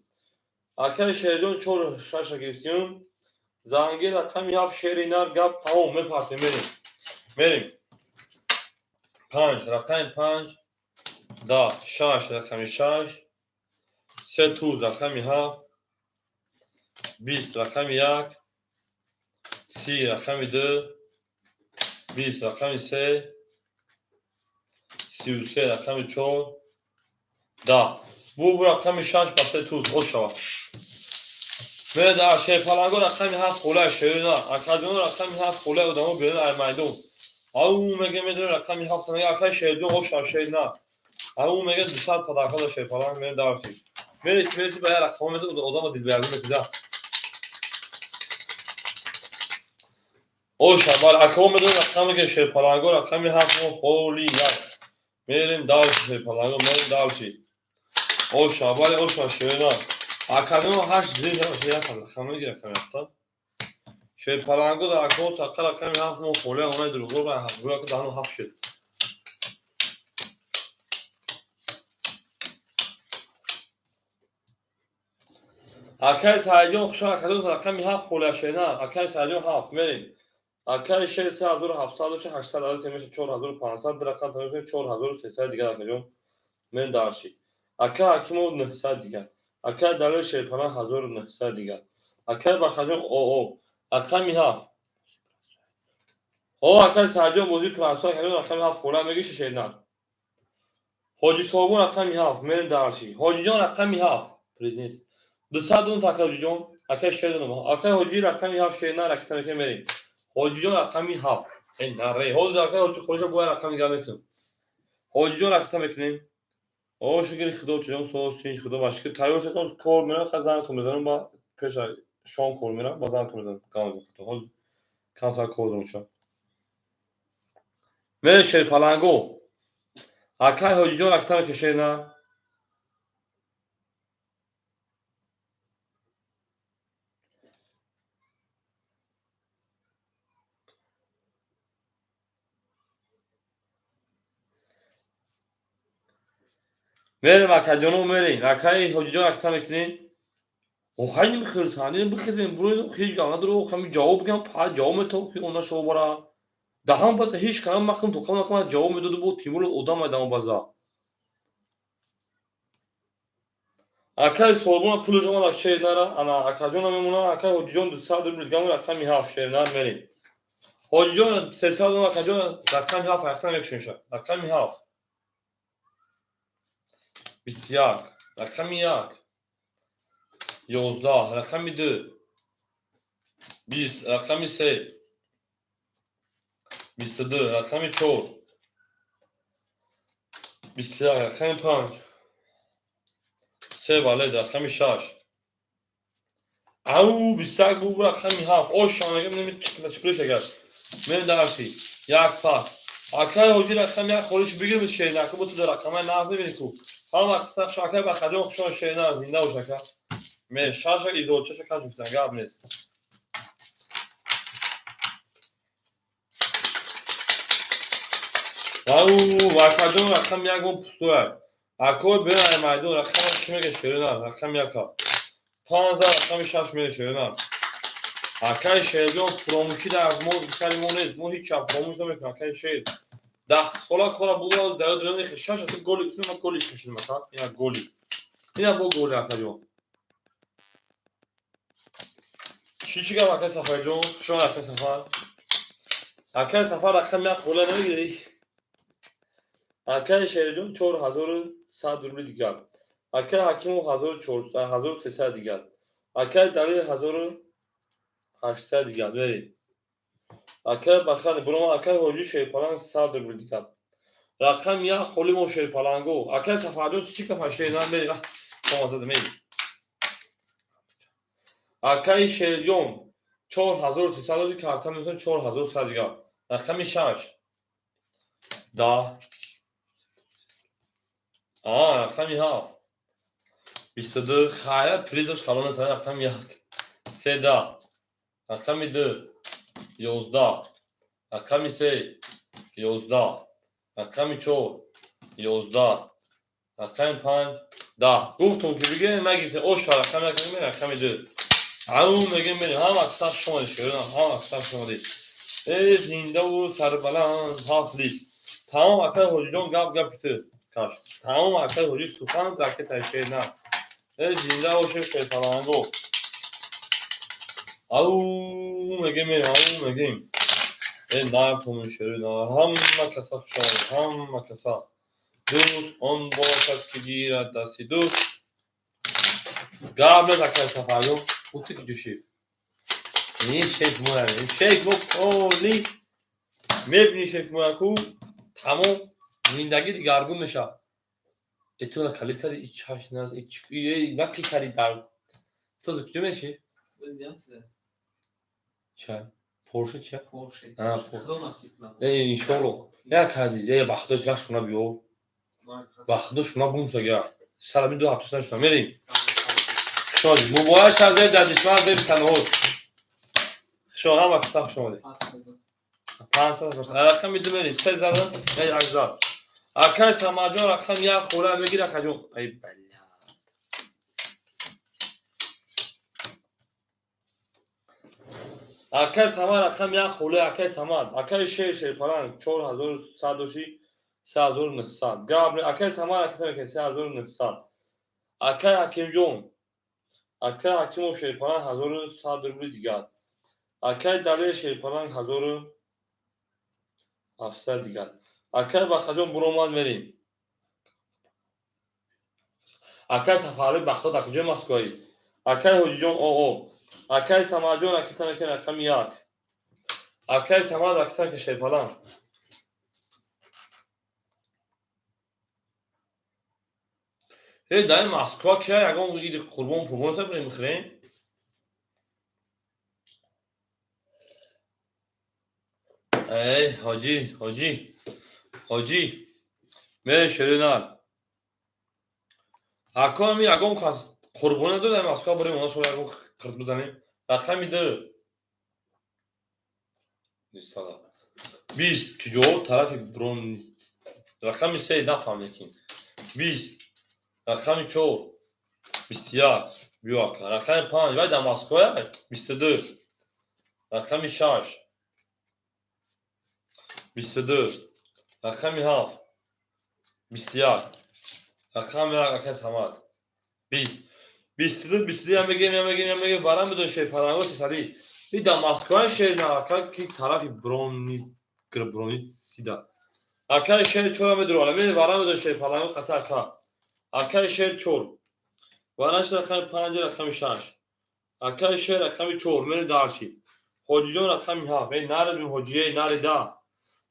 Акаи Шерҷон 4 6 гирифтем. Зангир рақами 7 шери нар гап тамом мепартем мерем. Мерем. 5 рақами 5 10 6 рақами 6 3 туз рақами 7 20 рақами 1 30 рақами 2 20 рақами 3 33 рақами 4 10 бу рақами 6 ба 3 туз ош шавад. Меред шерпаланго рақами 7 холаи шерина. Акаҷоно рақами 7 холаи одамо берун ай майдон. Ау меге медонем рақами 7 меге акаи Шерҷон оша шерина. Ау меге 200 падарка да шерпаланг мерем дарси. Мереси мереси ба як рақам медод одама дилбиярӣ мекида. Оша бал акао медонем рақам меге шерпаланго рақами 7 мо холи як. Мерем дарси шерпаланго мерем дарси. Оша бале оша шерина. Академо 8 зир як рақам меге рақами 7. Шерпаланго дар акао сақа рақами 7 мо холи онаи дурӯғ ба ҳафт гӯя ки даҳану ҳафт шуд. Акаи Саидҷон хушо акадон рақами 7 холия шерина. Акаи Саидҷон 7 мерем. Акаи Шер 3700 дошта 800 адад темеша 4500 рақам темеша 4300 дигар акаҷон. Мерем дарши. Акаи Ҳакимов 900 дигар. Акаи Далер Шерпаланг 1900 дигар. Акаи Бахаҷон ОО рақами 7. О акаи Саидҷон бозии прасо акаҷон рақами 7 холия мегиши шерина. Ҳоҷи Собон рақами 7 мерем дарши. Ҳоҷиҷон рақами 7 президент. 200 дон така ҳоҷиҷон. Акаи Шердон. Акаи Ҳоҷи рақами 7 шерина ракета мекунем мерем. Ҳоҷиҷон рақами 7. Эй наре. Ҳозир акаи ҳоҷи холиша бояд рақами гап метунам. Ҳоҷиҷон ракета мекунем. О шукри Худо чиҷон соз синч Худо ба шукр тайёр шудам кор мерам ха занатон мезанам ба пеша шом кор мерам ба занатон мезанам гап Худо. Ҳозир камтар кор дорам шо. Мерем шерпаланго. Акаи Ҳоҷиҷон ракета мекунем шерина. Мерем акаҷоно мерем. Акаи Ҳоҷиҷон ракета мекунем. Охай намихӯрсанд, бихезем буроем ҳеҷ гап надора, ҳами ҷавоб бигам, па ҷавоб метавон хи она шобара. Даҳам база ҳеҷ калам махм тоқам накунад ҷавоб медоду бо Тимур одам айдам база. Акаи Солбона пулаш омад шернара, ана акаҷона мемона, акаи Ҳоҷиҷон 200 рубл дигар рақами 7 шернар мерем. Ҳоҷиҷон 300 рубл акаҷон рақами 7 рақам мекушем рақами 7. 21 рақами 1 11 рақами 2 20 рақами 3 22 рақами 4 21 рақами 5 3 валед рақами 6 ау 21 бу рақами 7 ош мегам неми чиплеш агар мен дарси як пас акаи ҳоҷи рақами 1 холиш бигир шернака бо ту дар рақамаи нағз мебини ку ҳама қисса акаи Бахаҷон хушон шерна зинда бош ака. Ме шаша изолчаша каш мекунам гап нест. Ау акаҷон рақами 1 мо пустоя. Акои берун ай майдон рақами ки мега шерина рақами 1 15 рақами 6 мега шерина. Акаи Шерҷон фуромӯшӣ дар мо сари мо нест. Мо ҳеҷ чап фуромӯш намекунем акаи Шер. 10 сола кора буда дар ёд дорем шаш ата голи гуфтем ма голи кашидем ака. Ина голи. Ина бо голи акаҷон. Чӣ гап, акай Сафарҷон? Шумо, акай Сафар. Акай Сафар, рақам як хола намегирӣ? Акай Шерҷон, 4100 рубли дигар. Акай Ҳакимов, 1400, 1300 дигар. Акай Далил, 1800 дигар. Мерем. Акай Бахани бурома, акай Ҳоҷи Шерпаланг, 100 рубли дигар. Рақам як холи мо шерпаланго. Акай Сафарҷон, чӣ гап, шернам мерем. Помазада мерем. Акаи Шерҷон, 4300 ози карта мезанам, 4100 дигар. Рақами шаш. 10. Рақами ҳафт. 22. Хайрат, призаш калон аст. Рақами як. Се, 10. Рақами ду. 11. Рақами се. 11. Рақами чор. 11. Рақами панҷ. 10. Гуфтум ки бигирем, нагирифтем. Оша рақами як, рақами ду. Ау мегем, мерем. Ҳама каса хуш омадед, шерон, ҳама каса хуш омадед. Э, зиндаву сарбаланд, ҳафт лист. Тамом, акай Ҳоҷиҷон, гап гапи ту. Каш. Тамом, акай Ҳоҷи, сухан ракетаи шер на. Э, зинда бошед, шерпаланго. Ау мегем, мерем, ау мегем. Э, натонӣ шери на. Ҳама каса хуш омадед, ҳама каса. Дӯст он бошад, ки гирад дасти дӯст. Гап нест, акай Сафарҷон. Ути ки ҷӯшид. Ин шеф моя, шеф мо оли. Мебини шеф моя ку, тамом зиндагӣ дигаргун мешавад. Э, ту калид кардӣ, и чаш наз, и наки кардӣ дар. Ту куҷо меши? Ча? Порше ча? Порше. А, Худо насиб кунад. Э, иншолло. Як ҳази, э, ба худо як шуна биё. Ба худо шуна гум шуда я. Сарами 2 ҳафта шуна мерем. Хуш омадед. Муборак шавад, зеб дар дишман, зеби танҳо. Хуш омад, ҳама каса хуш омадед. 500. Рақами ду мерем. Се зада, як зад. Акай Самаҷон, рақам як хола мегир, акаҷон. Ай бля. Акай Самад, рақам як хола, акай Самад. Акай Шер, Шерпаланг, 4100 доши, 3900. Гап, акай Самад, акай мекунад 3900. Акай Ҳакимҷон, акай Ҳакимов Шерпаланг, 1100 рубли дигар. Акай Далер Шерпаланг, 1700 дигар. Акай Бахаҷон буромад, мерем. Акай Сафарӣ, ба худ акуҷои Москваӣ? Акай Ҳоҷиҷон, оо. Акай Самадҷон, ракета мекунад рақами як. Акай Самад, ракета мекунад Шерпаланг. Э, дар Москва кия ягон иди қурбон пурбон сабрем мехӯрем? Эй, ҳоҷӣ, ҳоҷӣ, ҳоҷӣ, мерем шеринар. Ако ами ягон кас қурбон надод дар Москва, бурем она шо ягон қирт бизанем. Рақами ду. Нистада. 20 куҷо тарафи брон, рақами се нафаҳм, лекин 20, рақами чор, 21, биё ака, рақами панҷ, вай дар Москвая, 22, рақами шаш, 22, рақами ҳафт, 21, рақами як, акай Самад, 20, 22, 22, я мегем, я мегем, я мегем, барам бидон шерпаланго сесадӣ. И дар Москваи шер на, ака, ки тарафи брони брони сида. Акаи Шер чора медурала, ме барам бидон шерпаланго қата ака. Акаи Шер чор. Вараш рақами панҷ, рақами шаш. Акаи Шер рақами чор, мерем дарши. Ҳоҷиҷон, рақами ҳафт. Эй, наредим, ҳоҷие, нареда.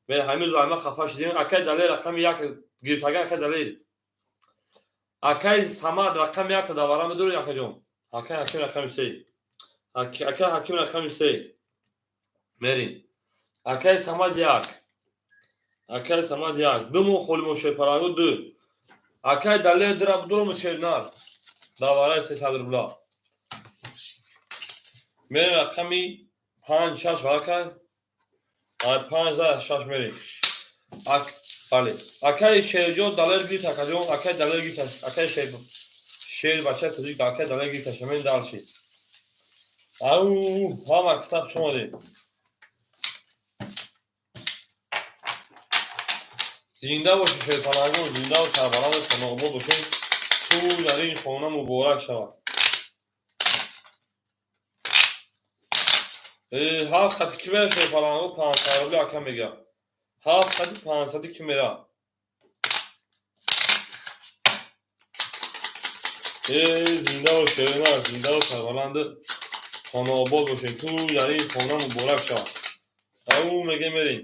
Ме ҳамин рӯз ама хафа шудем. Акаи Далер, рақами як гирифтага, акаи Далер. Акаи Самад, рақами як та давара медури, акаҷон. Акаи Ҳаким, рақами се. Акаи Ҳаким, рақами се. Мерем. Акаи Самад як. Акаи Самад як. Ду моҳ холи мо шерпаланго ду. Акаи Далер дира дуром шернар. Давараи 300 рубла. Мерем рақами панҷ, шаш варака. Ай панҷ за шаш мерем. Ак бале. Акаи Шерҷон Далер гирифт, акаҷон, акаи Далер гирифт, акаи Шер, шер бачаи тоҷик, акаи Далер гирифт, шамен дарши. Ау, ҳама киса хуш омадед. Зинда бошед, шерпалангон, зинда ва сарбаланд, хонаобод бошед. Тӯй дар ин хона муборак шавад. Ҳафт хати ки мера, шерпаланго 500 рубли ака мега. Ҳафт хати 500 ки мера? Зинда бош, шерина, зиндаву сарбаланду хонаобод бошед. Ту яъни хона муборак шавад. Ау меге, мерем.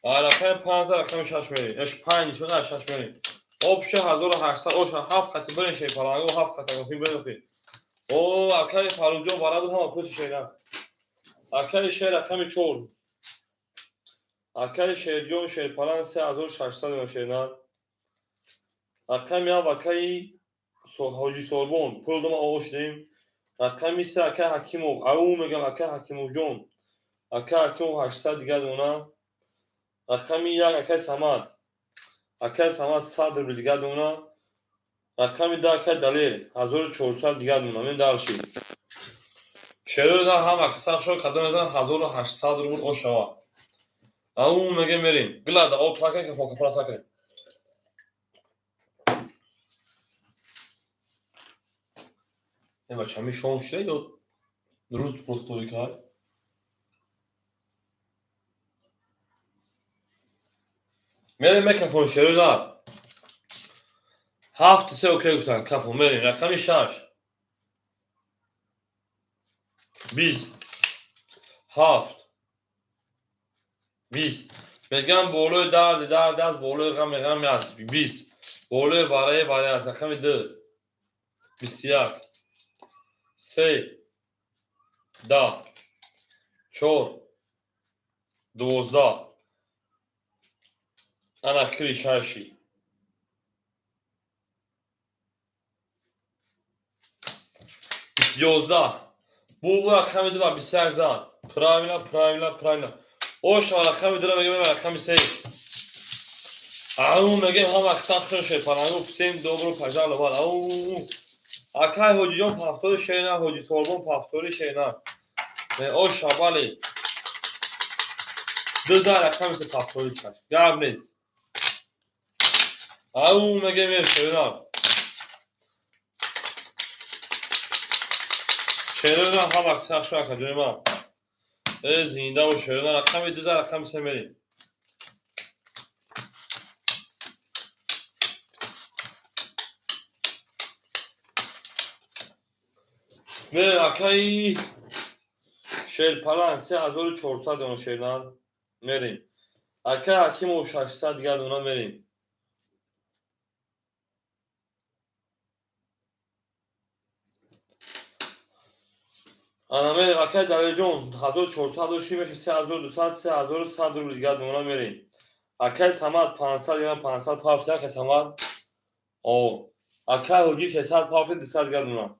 Рақами 500, рақами шаш мерем. Эш панҷ шуда, шаш мерем. Обша 1800 оша ҳафт қати бирен, шерпаланго ҳафт қати акофи бирен. О, акаи Фарруҷон бара буд ҳама пушти шерам. Акаи шер рақами чор. Акаи Шерҷон шерпаланг 3600 шерна. Рақами ҳафт акаи Ҳоҷи Сорбон пул дома оғоз шудем. Рақами се акаи Ҳакимов. Ау мегам, акаи Ҳакимовҷон. Акаи Ҳакимов 800 дигар дона. Рақами як акаи Самад. Акаи Самад 100 рубли дигар дона. Рақами 10 акаи Далер 1400 дигар дона. Мен дальше. Шерои ҳама касахшо кадом мезанад 1800 рубл ошава. Ау мегем, мерем. Гилада об такан ки фокапара сакрем. Бача, ҳамин шом шуда ё рӯз просто торикай? Мерем, мекафон, шерои нар. Ҳафту се окей гуфтанд, кафон мерем. Рақами шаш. 20. Ҳафт. 20. Мегам болои дарди дард аст, болои ғами ғами аст. 20. Болои вараи вараи аст. Рақами ду. 21. Се. 10. Чор. 12. Ана кири шаши. 11. Бу рақами ду ба 21 зад. Правильно, правильно, правильно. Ош рақами дура мегем, рақами се. Ау мегем, ҳама сахт шепанагу, всем добро пожаловать. Ау. Акай Ҳоҷиҷон пафтори шена, Ҳоҷи Солбон пафтори шена. Ош шабали. Ду да рақами се пафтори чаш. Гап нест. Ау мегем, шена. Шерона ҳама сахт шо ака ҷони ман. Зинда бош, шерона, рақами ду за рақами се мерем. Ме акаи Шерпаланг 3400 дона шернан мерем. Акаи Ҳакимов 600 дигар дона мерем. Ана мерем, акаи Далерҷон 1400 дошти меша 3200, 3100 рубл дигар дона мерем. Акаи Самад 500 дигар, 500 пафт, акаи Самад. О, акаи Ҳоҷи 300 пафт, 200 дигар дона.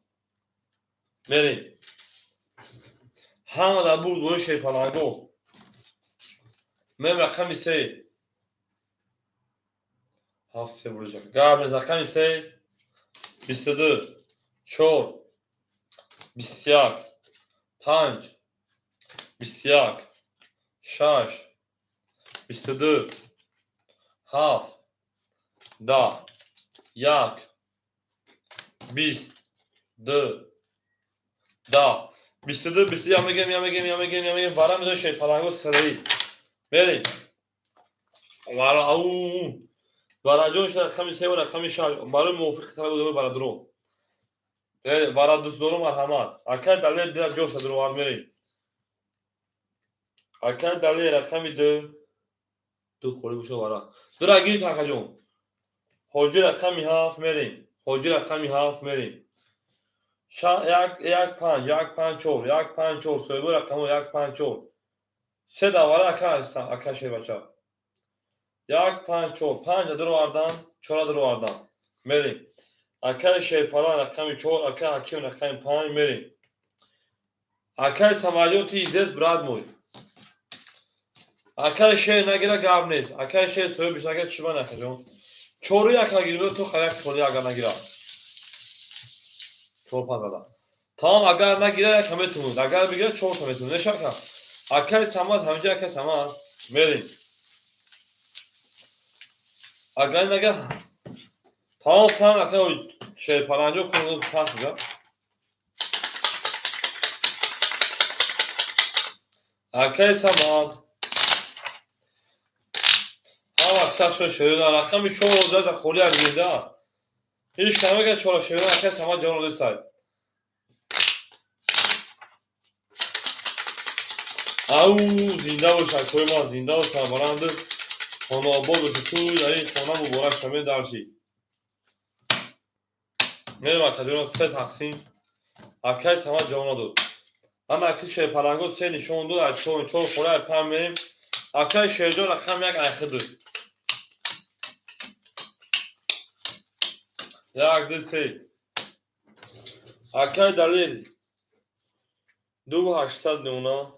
Мерем. Ҳама дар бурд бои шерпаланго. Мем рақами се. Ҳафт се бурҷа. Гап рақами се. 22. Чор. 21. Панҷ. 21. Шаш. 22. Ҳафт. 10. Як. 20. Ду. 10. 22, 21 мегем, я мегем, я мегем, я мегем. Вара мезои шерпаланго сараи. Мерем. Вара ау. Вараҷон шуда рақами се ва рақами шаш. Барои мувофиқи талаби варадурон. Вара дӯстдорон марҳамат. Акай Далер дила ҷоша дуровард, мерем. Акай Далер рақами ду. Ду холӣ боша вара. Дура гирифт, акаҷон. Ҳоҷи рақами ҳафт мерем. Ҳоҷи рақами ҳафт мерем. Як як панҷ, як панҷ чор, як панҷ чор, соҳиби рақамҳо як панҷ чор. Се давара ака, ака шербача. Як панҷ чор, панҷа дуровардан, чора дуровардан. Мерем. Акаи Шерпалан рақами чор, акаи Ҳаким рақами панҷ мерем. Акаи Самадён, ты здесь, брат мой. Акаи Шер нагира, гап нест. Акаи Шер соҳибиш нагира, чӣ ман, акаҷон? Чору як нагирӣ, ту як холи агар нагира. Чор панҷ зада. Тамом, агар нагира, яка метавонад. Агар бигира, чорта метавонад. Нешака. Акаи Самад, ҳаминҷа акаи Самад. Мерем. Агар нагира, тамом фаҳм, акаи Шерпаланҷо кун пас мега. Акай Самад. Ҳама аксар шерина рақами чор оздаша холи аз зинда. Ҳеҷ камега чора шерина акай Самад ҷавон одистай. Ау, зинда бош акои ман, зинда бош, сарбаланд, хонаобод бош, ту дар ин хона муборак шавед дарши. Мерем акаҷонам се тақсим. Акай Самад ҷавон надод. Ана аки шерпаланго се нишон дод, аз чор чор хора аз панҷ мерем. Акай Шерҷон рақам як айхи ду. Як, ду, се. Акай Далел 2 800 меона.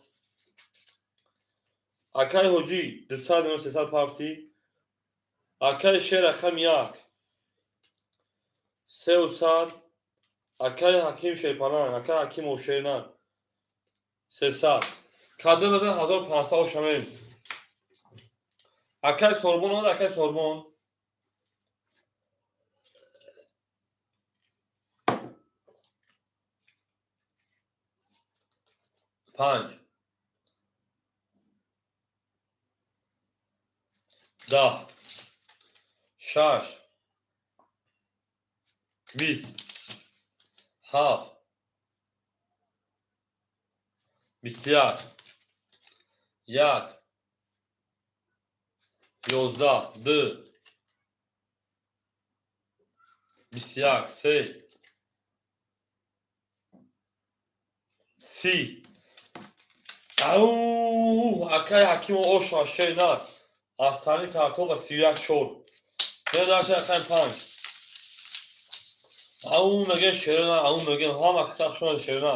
Акай Ҳоҷӣ 200 меона, 300 пафтӣ. Акай Шер рақами як 300. Акай Ҳаким шерпаланг, акай Ҳаким Ошернак 300. Кадом базан 1500 ошамем. Акай Сорбон омад, акай Сорбон. Панҷ. 10. 6. 20. 7. 21. 1. 11. 2. 21. 3. 30. Ау, акай Ҳакимо ош ашшаи нар. Аз тани картоба 31 чор. Медаша акай панҷ. Ау меге шерина, ау меге ҳама кисах шона шерина.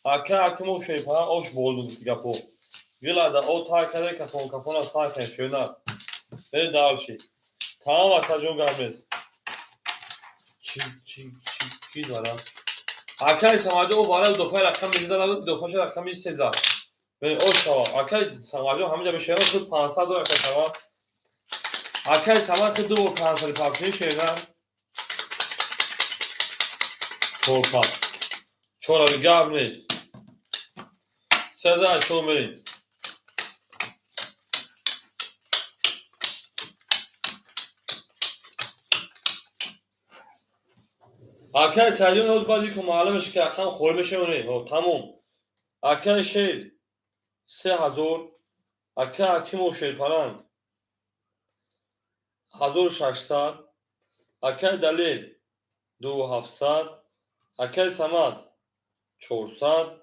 Акай Ҳакимо шерпара ош болду гапо. Вилада о тай каде кафон кафона сай каде шерина. Бери дарши. Тамом акаҷон гамез. Чи чи чи ки дара? Акай Самади о барай дофаи рақами 18 дофаша рақами 13. Ош шава. Акай Самаҷон ҳаминҷа ба шерина худ 500 дор акай Самад. Акай Самад худ ду бор 500 пафтини шерина. Чор пафт. Чор аби гап нест. 13 чор мерем. Акай Саидҷон ҳоз баъди ку маълумеш ки рақам холӣ мешавад, тамом. Акай Шер 3000. Акай Ҳакимов шерпаланг 1600. Акай Далел 2700. Акай Самад 400.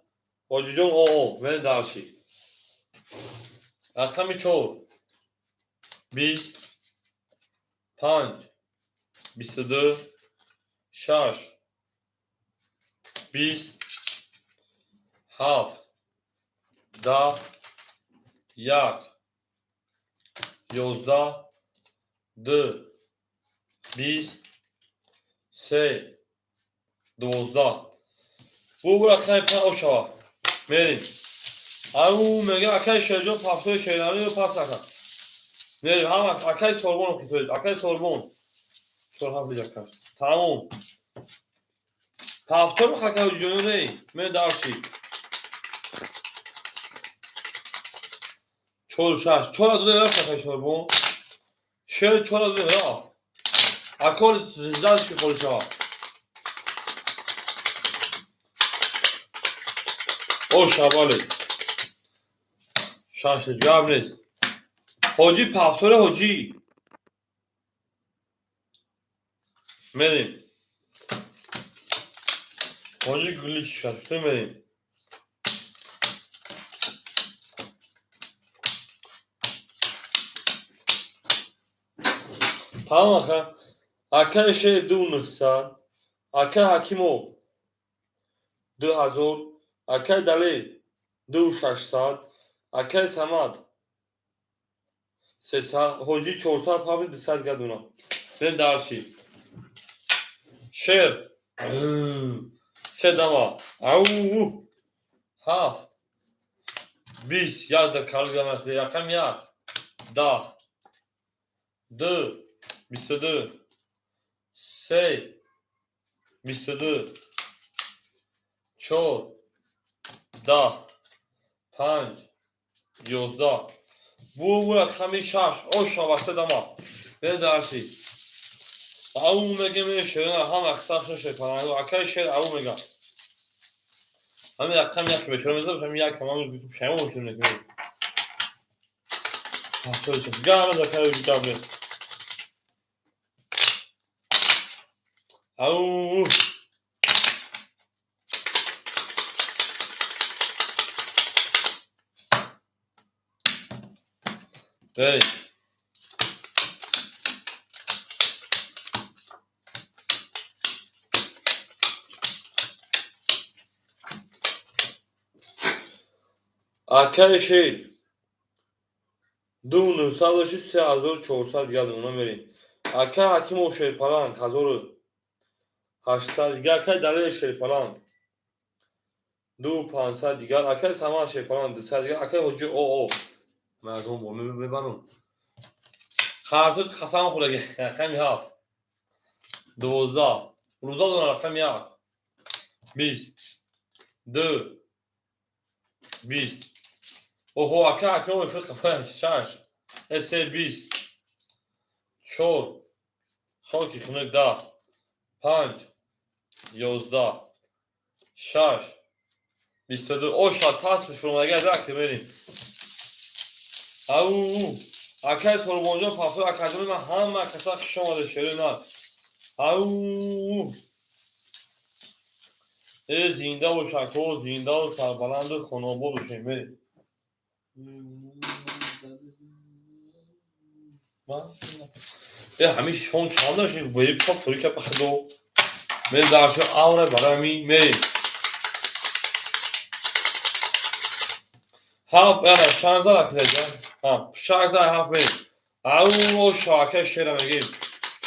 Ҳоҷиҷон оо мерем дарши. Рақами чор 20 5 22 6 20 7 10 1 11 2 20 3 12. Бу рақами панҷ ошава. Мерем. Ау мега акай Шерҷон пафтои шераниро пас накард. Мерем ҳама акай Сорбон хитоид. Акай Сорбон. Чор ҳафт лиҷа Тамом. Пафтор акай ҳоҷиҷоно не. Мерем дарши. Чору шаш. Чора дода рафт акай Сорбон. Шер чора дода рафт. Акор ждаш ки холӣ шавад. Оша бале. Шаш гап нест. Ҳоҷӣ пафторе ҳоҷӣ. Мерем. Ҳоҷӣ гули шашта мерем. Тамом ака. Акай Шер 2900. Акай Ҳакимов 2000. Акай Далел 2600. Акай Самад 300. Ҳоҷӣ 400 пафти 200 гадуна. Бирем дарши. Шер се дама. Ау 7 20 як да калгам аст. Рақам як 10 2 22 3 22 4 10 5 11. Бу рақами 6. Оша васе дама. Бе дарси. Ау мегем шерина ҳама аксаршон шерпаланг. Акай шер ау мега. Ҳамин рақами як бечора мезанам, ҳамин як ҳамон пушаймон мешавем мегем. 74. Гап закари гап нест. Ау. Эй. Акаи шер 2 906 3400 дигар она мерем. Акаи Ҳакимов шерпаланг 1800 дигар. Акаи Далери шерпаланг 2500 дигар. Акаи Самад шерпаланг 200 дигар. Акаи Ҳоҷи Оо мардум бо мебарам. Хартут қасам хӯраги рақами 7 12 рӯза дорам рақами 1 20 2 20. Оҳо, ака Акром фиқ 6 3 20 4 хоки хунук 10 5 11 6 22. Оша тасб шурмага зак мерим. Ау, акай Сорбонҷон пафтор акаҷони ман ҳама каса хуш омада шери нар. Ау, э зинда бош ако, зиндаву сарбаланду хонобод бошем. Мерим. Э ҳамин шон чанд мешавем? Бои пап фурика ба худо. Мерим даршо авра барои ҳамин мерим. Ҳафт ана 16 рақидаҷа. Ҳа, 16 ҳафт мерим. Ау, оша ака шера мегим.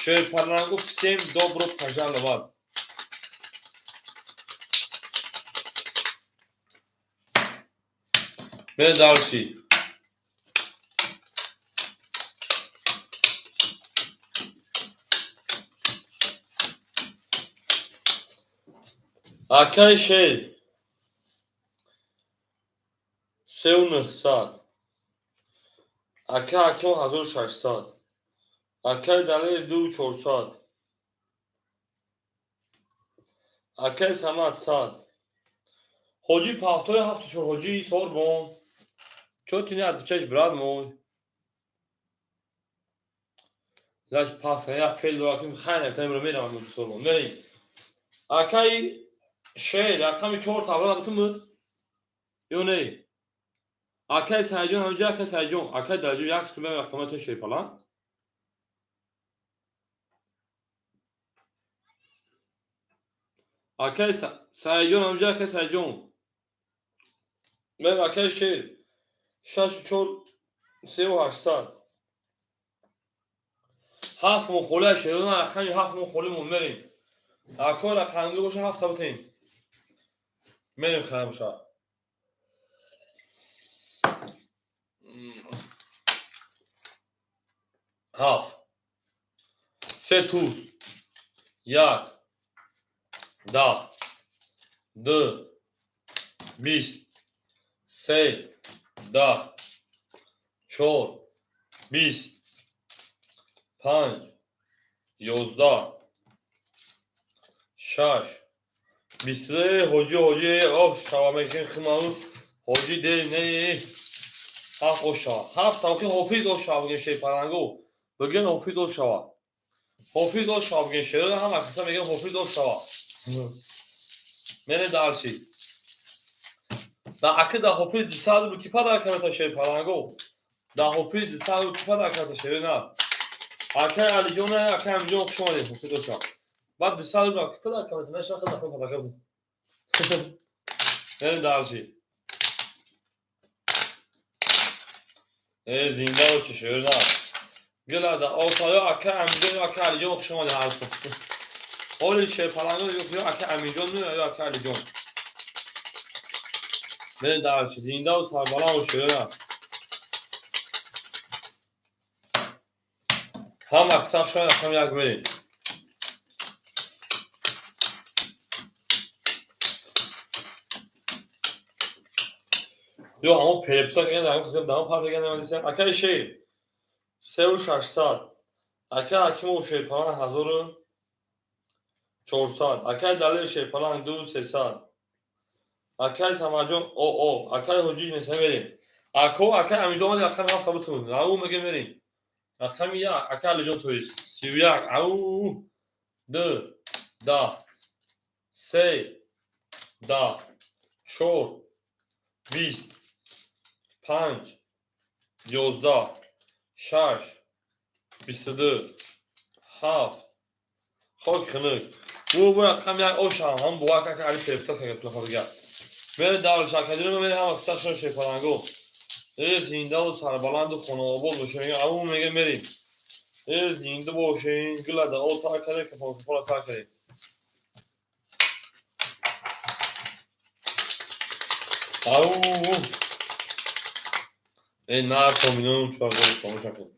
Шер палангу всем добро пожаловать. Мерим дальше. Акаи шер 3900. Акаи Ҳаким 1600. Акаи Далери 2400. Акаи Самад 100. Ҳоҷи Пафтои 74 ҳоҷи Сорбон. Чё ты не отвечаешь, брат мой? Значит, пас я фел дораким хай нефтам ро мерам ҳоҷи Сорбон. Мерим. Акаи шер рақами 4 тавра бутумуд? Ё не? Акаи Сайҷон ҳамҷа, акаи Сайҷон, акаи Далҷон як секунд рақамато шерпалан. Акаи Сайҷон ҳамҷа, акаи Сайҷон. Мем акаи шер 6 4 3800. Ҳафт мо холия шерона рақами 7 мо холӣ мо мерем. Акои рақамгӣ боша ҳафта бутем. Мерем харамша. 7 3 туз 1 10 2 20 3 10 4 20 5 11 6 23. Ҳоҷи ҳоҷи оф шава мекин химау ҳоҷи де не ҳафт ошава ҳафт тавқи ҳофиз ошава бигем шерпалангу бигем ҳофиз ошава ҳофиз ошава бигем шерона ҳама каса мегем ҳофиз ошава. Мерем дарси. Да аки да ҳофиз 200 рубл ки падар карда шерпалангу да ҳофиз 200 рубл ки падар карда шерона. Акай Алиҷон, акай Амиҷон, хуш омадед. Ҳофиз ошава. Баъд 200 рубл ки падар карда наша хел аслан падар карда. Мерем дарси. Э зинда боши шерона. Гила да осаё акай Амиҷон ё акай Алиҷон хуш омадед ҳар ҳоли шерпалангу ё акай Амиҷон ё акай Алиҷон. Мерем дарси. Зиндаву сарбаланд бош шерона. Ҳама саф шавад рақами 1 мерем. Ё ҳамон перепута кардем, ҳамон касем даҳон партаган намедисем. Акаи шер 3600. Акаи Ҳакимов шерпаланг 1400. Акаи Далер шерпаланг 2300. Акаи Самаҷон оо, акаи Ҳоҷиҷ неса мерем. Ако акаи Амиҷон омади рақами ҳафта бутун. Ау меге мерем. Рақами як акаи Алиҷон тоист 31. Ау ду 10 се 10 чор 20 панҷ 11 шаш 22 ҳафт хок хунук. Бу рақами як ошам ҳам бувак ака али перепута кага. Мере давр шакадиро мере ҳама қиссашон шерпаланго. Э зиндаву сарбаланду хонаобод бошем. Ау меге мерем. Э зинда бошем, гилада о тар кардем, кафон кафона тар кардем. Ау э нар коминон чуар гол фаромӯш накун.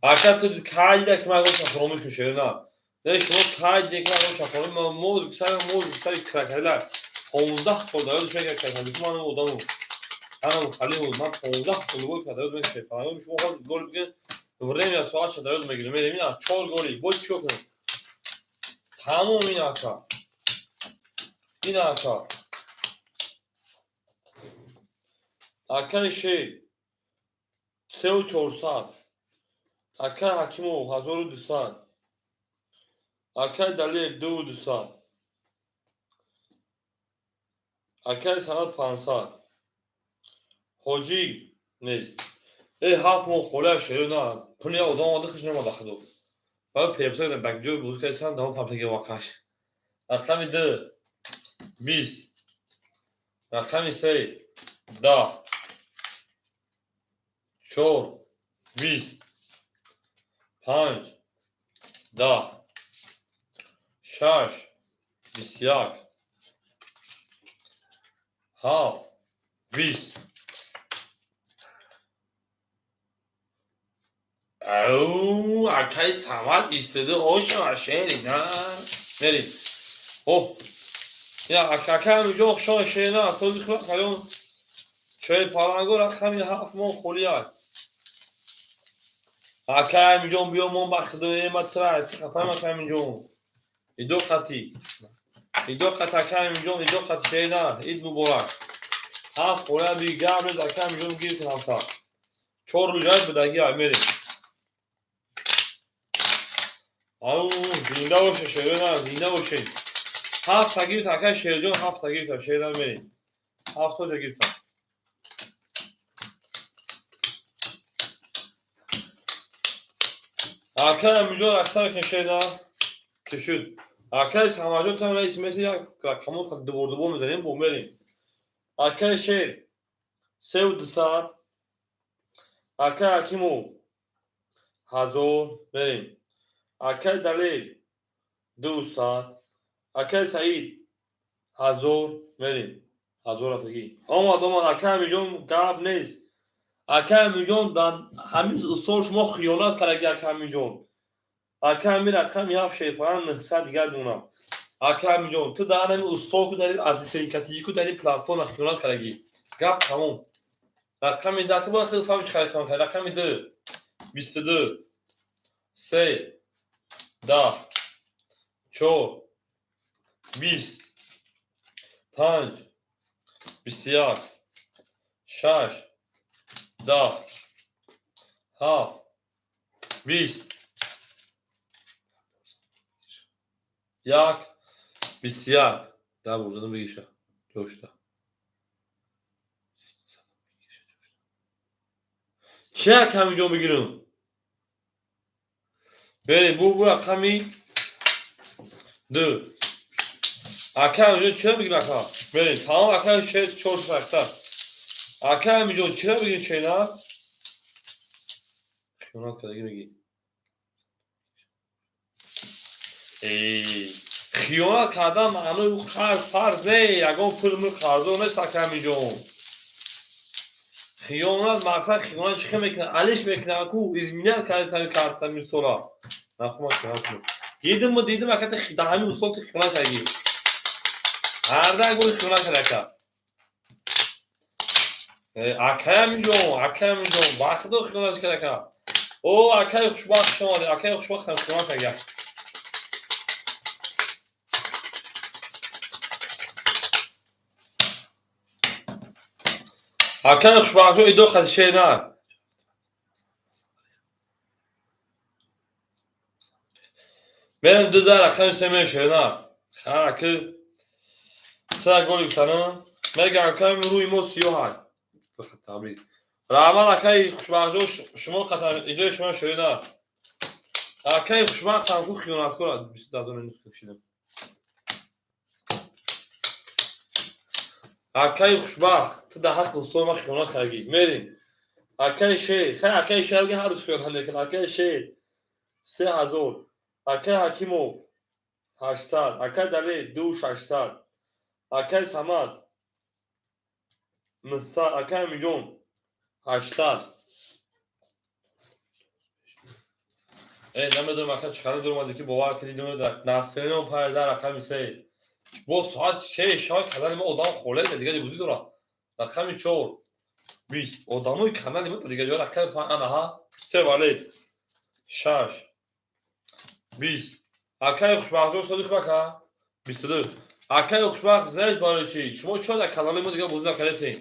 Ака ту кайда ки ман гӯшам фаромӯш кун шер на. Не шумо кайда ки ман гӯшам фаромӯш ман мозг сари мозг сари крокодила 15 сол дар ёдаш мекард крокодил ман одаму. Анам халиму ман 15 сол гол карда ёд мекард. Шумо ҳозир гол бигин время соатша дар ёд мегирем. Мерем ина 4 голи. Бо чӣ кунем? Тамом ин ака. Ин ака. Акаи шер 3400. Акаи Ҳакимов 1200. Акаи Далер 2200. Акаи Санат 500. Ҳоҷӣ нест. Э ҳафт моҳ холия шеро на. Пули одам омада хуш намада худо. Баъд перепута бакҷо буз кардисам дамо памтаги вақаш. Рақами ду 20. Рақами се 10 чор 20 панҷ 10 шаш 21 ҳафт 20. Ау акаи Самад истода ошава шери на мерем. О я акаи Амиҷон хушон шер на сози хила калон шерпаланго рақами ҳафт моҳ холия. Акаи Амиҷон биё мо ба худои ма тра хафаем акаи Амиҷон. Идо қати. Идо қати акаи Амиҷон, идо қати шер на. Ид муборак. Ҳафт холия би гап нест акаи Амиҷон гирифт ҳафта. Чор рӯҷай будаги мерем. Ау зинда боше шеро на зинда боше. Ҳафта гирифт акаи Шерҷон ҳафта гирифта шер на мерем. Ҳафтоҷа гирифта. Акаи Амиҷон рақса мекунем шер на. Чӣ шуд? Акаи Самаҷон там смс як рақамон дубор дубор мезанем бо мерем. Акаи Шер 3200. Акаи Ҳакимов 1000 мерем. Акаи Далер 200. Акаи Саид 1000 мерем. 1000 рафтагӣ. Омад омад акаи Амиҷон гап нест. Акаи Амиҷон дар ҳамин сол шумо хиёнат кардаги акаи Амиҷон. Акаи Амир рақами ҳафт шерпаланг 900 дигар мемонам. Акаи Амиҷон ту дар ҳамин устод ку дар асистенткатиҷӣ ку дар ин платформа хиёнат кардаги. Гап тамом. Рақами даҳ бояд хеле фаҳми чӣ хиёнат кард. Рақами ду 22 се 10 чор 20 панҷ 21 шаш 10 ҳафт 20 як 21. Да бурдадам бигиша. Ҷошта. Чӣ аками ҷон бигирам? Берем бу рақами ду. Ака Амиҷон чиро бигирам ака? Берем тамом ака шер чор шашта. Ака Амиҷон чиро бигирем шена? Хиёнат кардаги мегӣ. Эй, хиёнат кардан маънои ӯ қарз фарз не, ягон пул мул қарздор нест ака Амиҷон. Хиёнат мақсад хиёнат чӣ хел мекунад? Алиш мекунад ку изменять карда карта мисола. Нахуман хиёнат кунад. Дидим дидим ака дар ҳамин усол ту хиёнат кардӣ. Ҳар даг бори хиёнат карди ака. Акай Аминҷон, акай Аминҷон, ба худо хиёнат кард ака. О, акаи хушбахт хуш омадед, акаи хушбахтам хиёнат кард. Акаи хушбахтҷон идо хати на. Мерем ду зар рақами се мешавад на. Ха, ки се голи гуфтанам. Мегам акаи рӯи мо сиёҳ табрик. Раҳмат акаи хушбахтҷон, шумо идои шумо шояд на. Акаи хушбахтам ку хиёнаткор кушидам. Акаи хушбахт, ту дар ҳаққи устоди ман хиёнат кардӣ. Мерем. Акаи шер, хай акаи шер ҳар рӯз хиёнат мекунад. Акаи шер 3000. Акаи Ҳакимов 800. Акаи Далер 2600. Акаи Самад 900. Акаи Амиҷон 800. Намедонам ака чӣ қадар дур омадӣ ки бовар кардӣ, насрино парда рақами се. Бо соат се шаб канали ма одам холе дигар бузӣ дорад. Рақами чор 20. Одамои канали ма дигар ҷо рақами панҷ анаҳа се вале шаш 20. Акаи хушбахтҷон содиқ ака 22. Акаи хушбахт знаешь барои чӣ? Шумо чо дар канали мо дигар бозӣ накардед?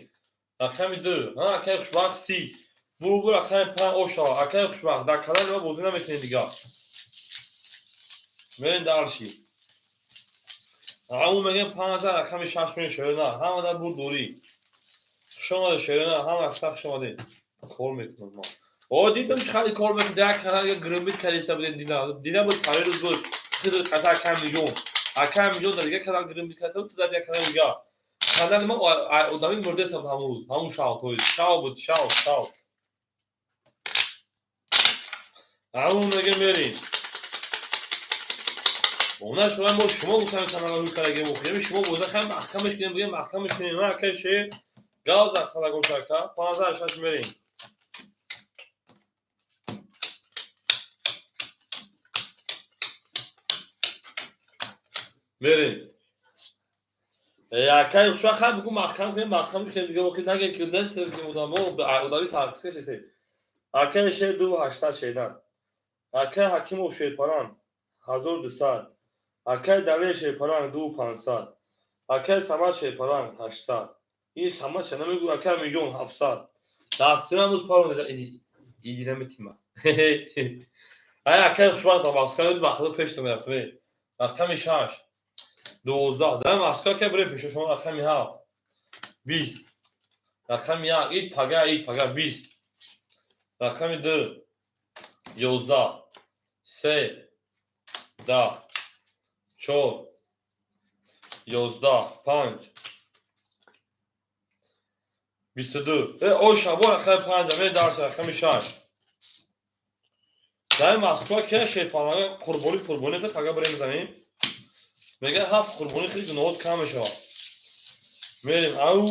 Рақами ду. Ҳа, акаи хушбахт 30. Бурбу рақами панҷ ошава. Акаи хушбахт дар канали мо бозӣ наметавонед дигар. Мерем дарши. Ҳамун мегӯем 5000 рақами шаш мешавад на. Ҳама дар бурд дорӣ. Хуш омадед шоирона, ҳама хуш омадед. Кор мекунам ман. О, дидам чӣ хеле кор мекунед. Як канал гирмбит кардиса будед дидам. Дидам буд парирӯз буд. Хидр қата акаи Амиҷон. Акаи Амиҷон дар дигар канал гирмбит кардиса буд, ту дар дигар канал дигар. Канали ма одами мурдеса буд ҳамон рӯз, ҳамон шав, то шав буд, шав, шав. Ҳамун мегӯем мерем. Она шумо мо шумо гуфтам канала рӯй кардагем, охирем шумо боза хай маҳкамаш кунем, бигем маҳкамаш кунем. Ма акаи шер гав зад халагош ака, 56 мерем. Мерем. Акаи хушбахт хай бигӯ маҳкам кунем, маҳкам кунем дигар охир нагем ки нест одамо одами таркисе шесем. Акаи шер 2800 шедан. Акаи Ҳакимов шерпаран 1200. Акаи Далер шерпаранг 2500. Акаи Самад шерпаранг 800. Ин Самад ша намегӯ акаи Амиҷон 700. Дастиён ҳамӯз паронда иди наметима. Ай акаи хушбахт Москва ба худо пеш мерафтем. Рақами шаш 12. Дар Москва ка бирем пешо шумо рақами ҳафт 20. Рақами як ид пага ид пага 20. Рақами ду 11 се 10 чор 11 панҷ 22. О шабо рақами панҷ ме дарс рақами шаш. Дар Москва ки шерпаланга қурбонӣ қурбонӣ пага бирем мезанем. Мегӯяд ҳафт қурбонӣ хеле гуноҳот кам мешавад. Мерем. Ау.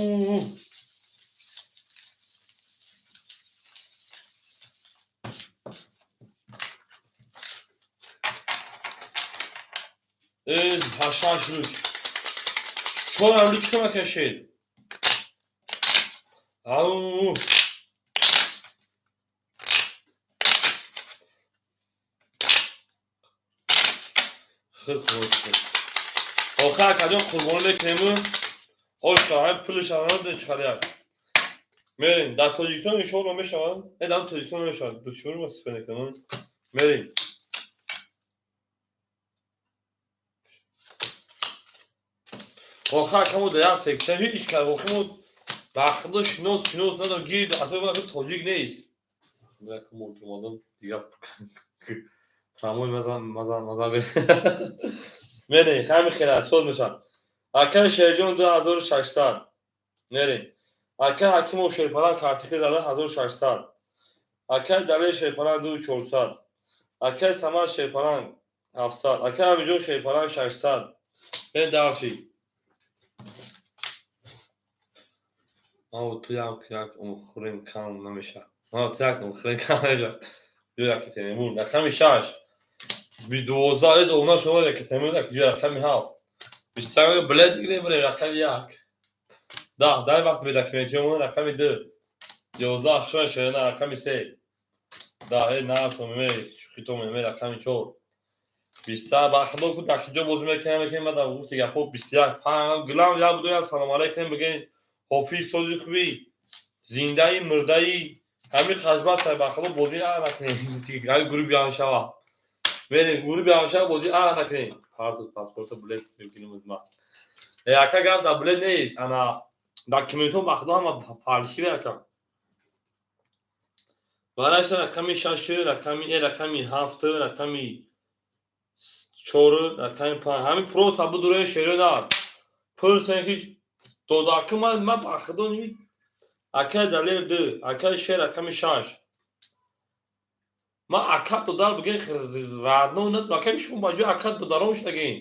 Ҳашт луч. Чор луч кама кашед. Ау. Хел хуб. Охир акаҷон қурбонӣ мекунему оша ҳам пулаш ҳам чиқаряк. Мерем. Дар Тоҷикистон иншоалло мешавад. Дар Тоҷикистон мешавад. Душвор ма сифа мекунам. Мерем. Охир акамо дар як секция ҳеҷ кар охир мо ба худо шинос шинос надорам гирд асои тоҷик нест. Дигар прамои мазан мазан мазан мерем ҳами хела соз мешавад. Акаи Шерҷон 2600 мерем. Акаи Ҳакимов шерпаланг картихи зада 1600. Акаи Далер шерпаланг 2400. Акаи Самад шерпаланг 700. Акаи Амиҷон шерпаланг 600. Мерем дарши. Ман ту як як умхӯрем кам намешавад. Ман ту як умхӯрем кам намешавад. Ё яки Темур рақами шаш 12 эд она шумо яки Темур як ё рақами ҳафт 23 билет гирем бирем рақами як 10 дар вақт бедокументиёмон рақами 2 11 шоя шояна рақами 3 10 на томеме шӯхитомеме рақами 4 20 ба худо ку дар киҷо бозӣ мекунем мекунем ман дар гуфти гапҳо 21 5 гилам як буду як салом алейкум бигӯем ҳофиз сози хуби зиндаи мурдаи ҳамин қашбас сай ба худо бозӣ а накунем ҳамин гурӯҳ биҳамшава мерем гурӯҳ биҳамшава бозӣ а накунем парту паспорта билет мекунем ма яка гап дар билет нест ана документҳо ба худо ҳама фальшиве ака барайса рақами шаш рақами э рақами ҳафт рақами чор рақами панҷ ҳамин просто будурои шеродар пурсен ки додаку ман ба худо акай далер ду акай шер рақами шаш ман ака додар бигӯ радно акай шумо ба ҷои ака додарон шудагин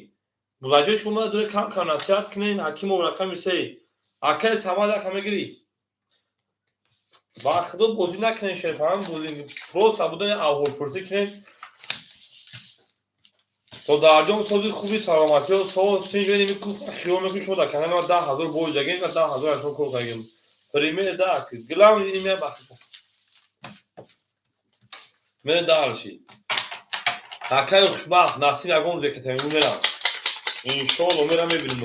ба ҷои шумо дуре кам кам насиҳат кунен ҳакимов рақами се акай самад ака мегирӣ ба худо бозӣ накунен шерфаҳам бозӣ просто буда аҳволпурсӣ кунен то дарҷон сози хуби саломатиё соз синҷ хиёл мекунӣ шумо дар канали ман 10 000 бой ҷагем ва 10 000 шумо кор кардем пример да главный имя бахта ме дальше акаи хушбахт насиб ягон рӯз екатеринбург мерам иншоалло мерам мебинем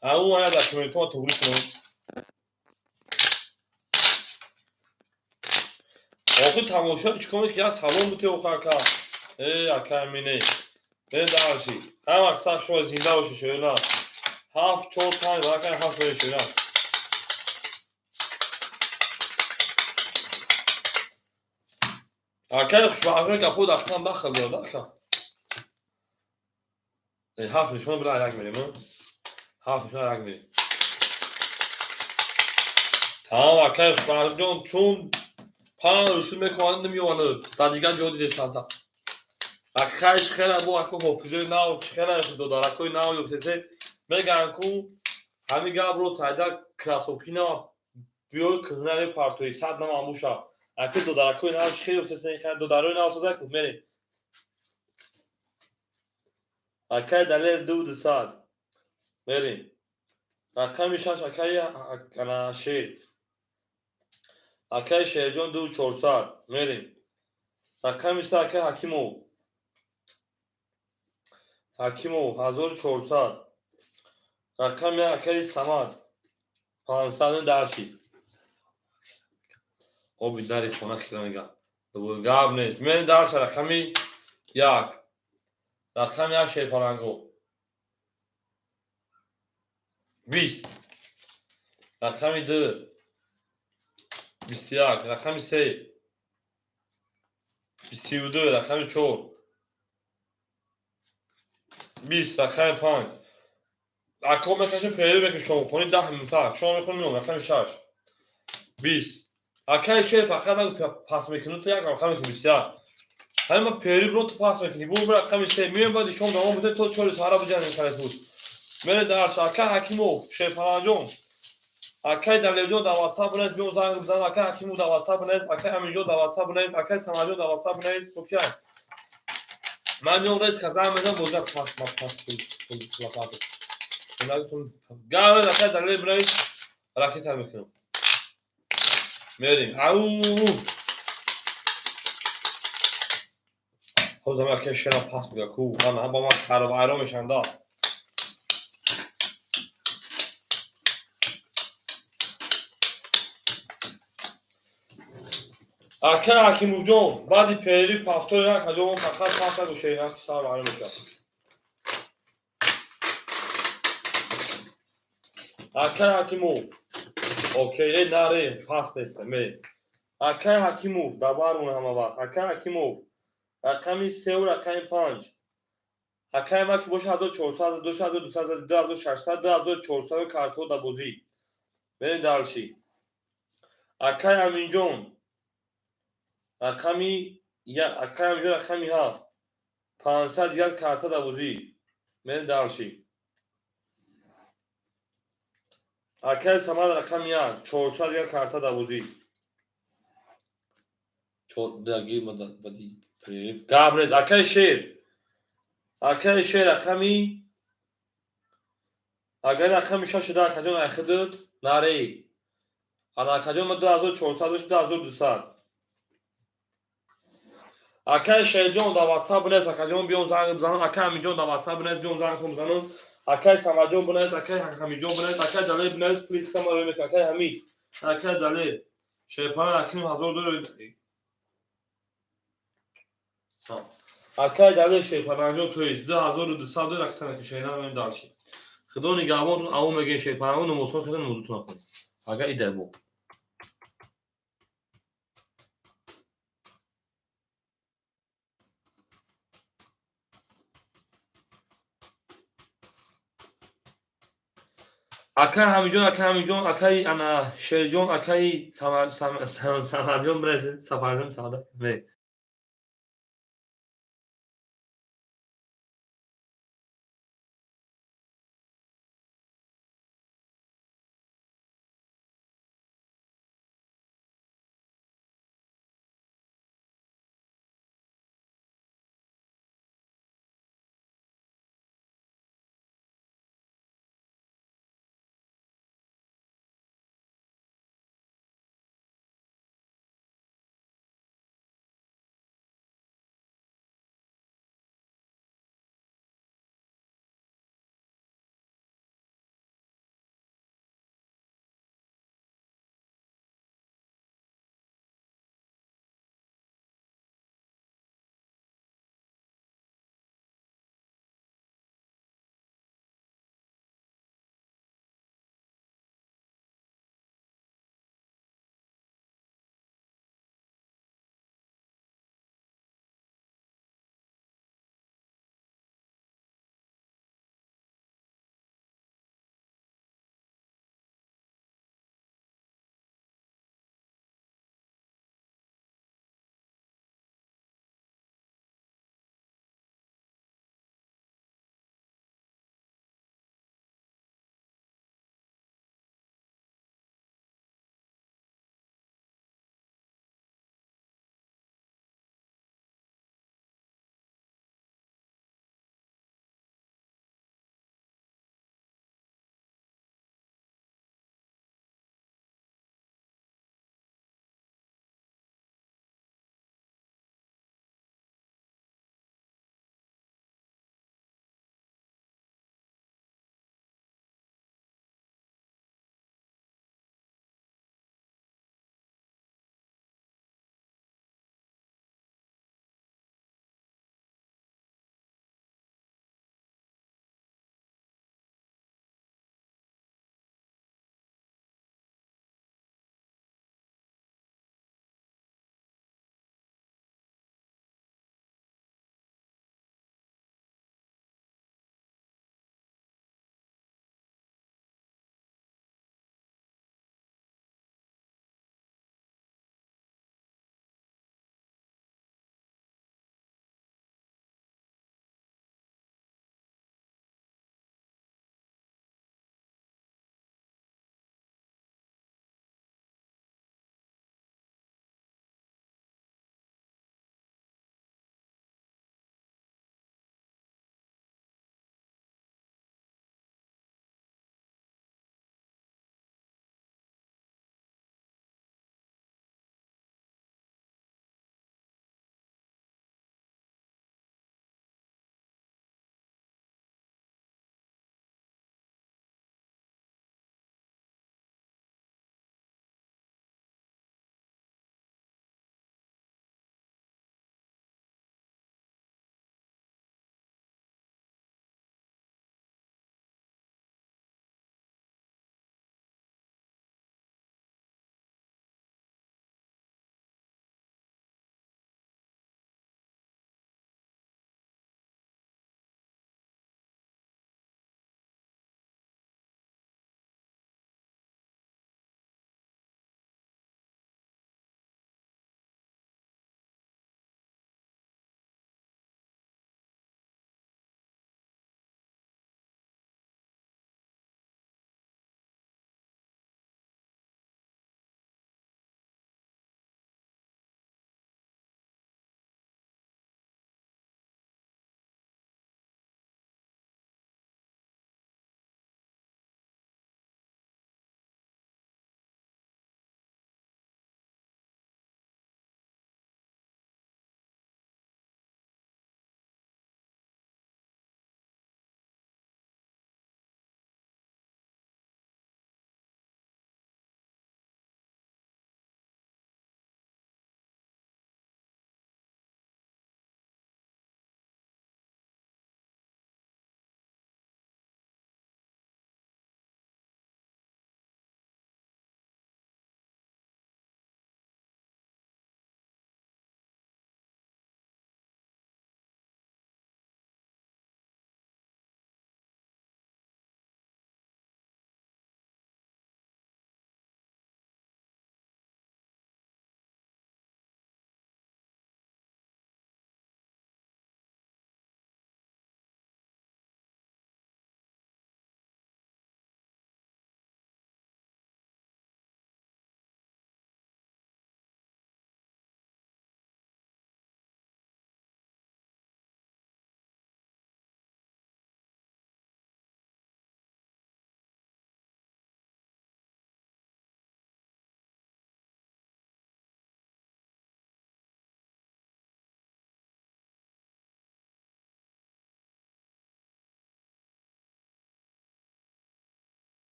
ау ая документҳо туғри кунам охи тамошо чӣ кор ки як салом бите охи ака э ака амине ме дальше ҳама саф шумо зинда бошед шоёна ҳафт чор панҷ рақами ҳафт мере шоёна акаи хушбахт гапҳо дахтан бахел дорад ака ҳафт нишон бира як мерем ҳафт нишон як мерем тамом акаи хушбахтҷон чун панҷ рӯшуд мекунанд намеёванд дар дигар ҷо дидестанда акайш хела бо аку ҳофизои нав хела додаракҳои нав ёфтесе мегӯянд ку ҳамин гап рост айда кроссовки нав биёй кӯҳна мепартои сад нав амуша аку додаракҳои нав чӣ хел ёфтесе додарои нав соза ку мерем акай далер ду дусад мерем рақами шаш акаи ана шер акаи шерҷон ду чорсад мерем рақами се акаи ҳакимов ҳакимов 1400 рақами акаи самад 500 дарши оби дари хона хира мегам гап нест мен дарша рақами як рақами як шерпаланго 20 рақами ду 21 рақами се 32 рақами чор 20 рақами панҷ ако мекашем перерыв мекунем шомхонӣ 10 минута шом мехонем меом рақами шаш 20 акаи шер фақат пас мекунӣ ту як рақами 21 ҳамин ма перерыв ро ту пас мекунӣ бу рақами се меоем баъди шом давом буда то чори саҳара биҷанем калефуд мере дарша акаи ҳакимов шерфараҷон акаи далерҷон дар ватсап бинавис биём занг бизанам акаи ҳакимов дар ватсап бинавис акаи аминҷон дар ватсап бинавис акаи самадҷон дар ватсап бинавис окей ман меом резко занг мезанам боза пас пас пас гавред акаи далер бинавис ракета мекунам мерем ау ҳозир акаи шерам пас мега ку ба ман хароб мешавам да. Акай ҳакимовҷон баъди перерыв повтор як ҳаҷо фақат пас нагӯ шерак сар вайрон мешавад акай ҳакимов окей э наре пас нест мерем акай ҳакимов дар бармон ҳама вақт акай ҳакимов рақами сеу рақами панҷ акай ма ки боша 1400 2200 2600 2400 картҳо дар бозӣ мерем дальше акай аминҷон рақами акай аминҷон рақами ҳафт 500 дигар карта дар бозӣ мерем дальше акай самад рақами як 400 дигар карта дар бозӣ гап нест акаи шер акаи шер рақами Агар рақами шаш шуда, акаҷон, айхидуд нареи. Ана, акаҷон, ма 2400, 2200. Акай Шерҷон, дар ватсап бинавис, акаҷон, биём занг бизанам. Акай Амиҷон, дар ватсап бинавис, биём зангтон бизанам. Акай Самаҷон, бинавис. Акай Ҳамиҷон, бинавис. Акай Далер, бинавис, пули хитама рӯй мекунам. Акай Ҳамид, акай Далер, шерпана акним ҳазор доллар. Акай Далер, шерпанаҷон, то есть 2200 доллар акитана ки шерна мем. Дальше худо нигаҳбонтон. Аво мегӯем, шерпанаго, намозхон хеле, намозутон хонед. Агар идай бо акай Ҳамиҷон, акай Ҳамиҷон, акай ана Шерҷон, акай Самарҷон бирасед, Сафарҷон, саода.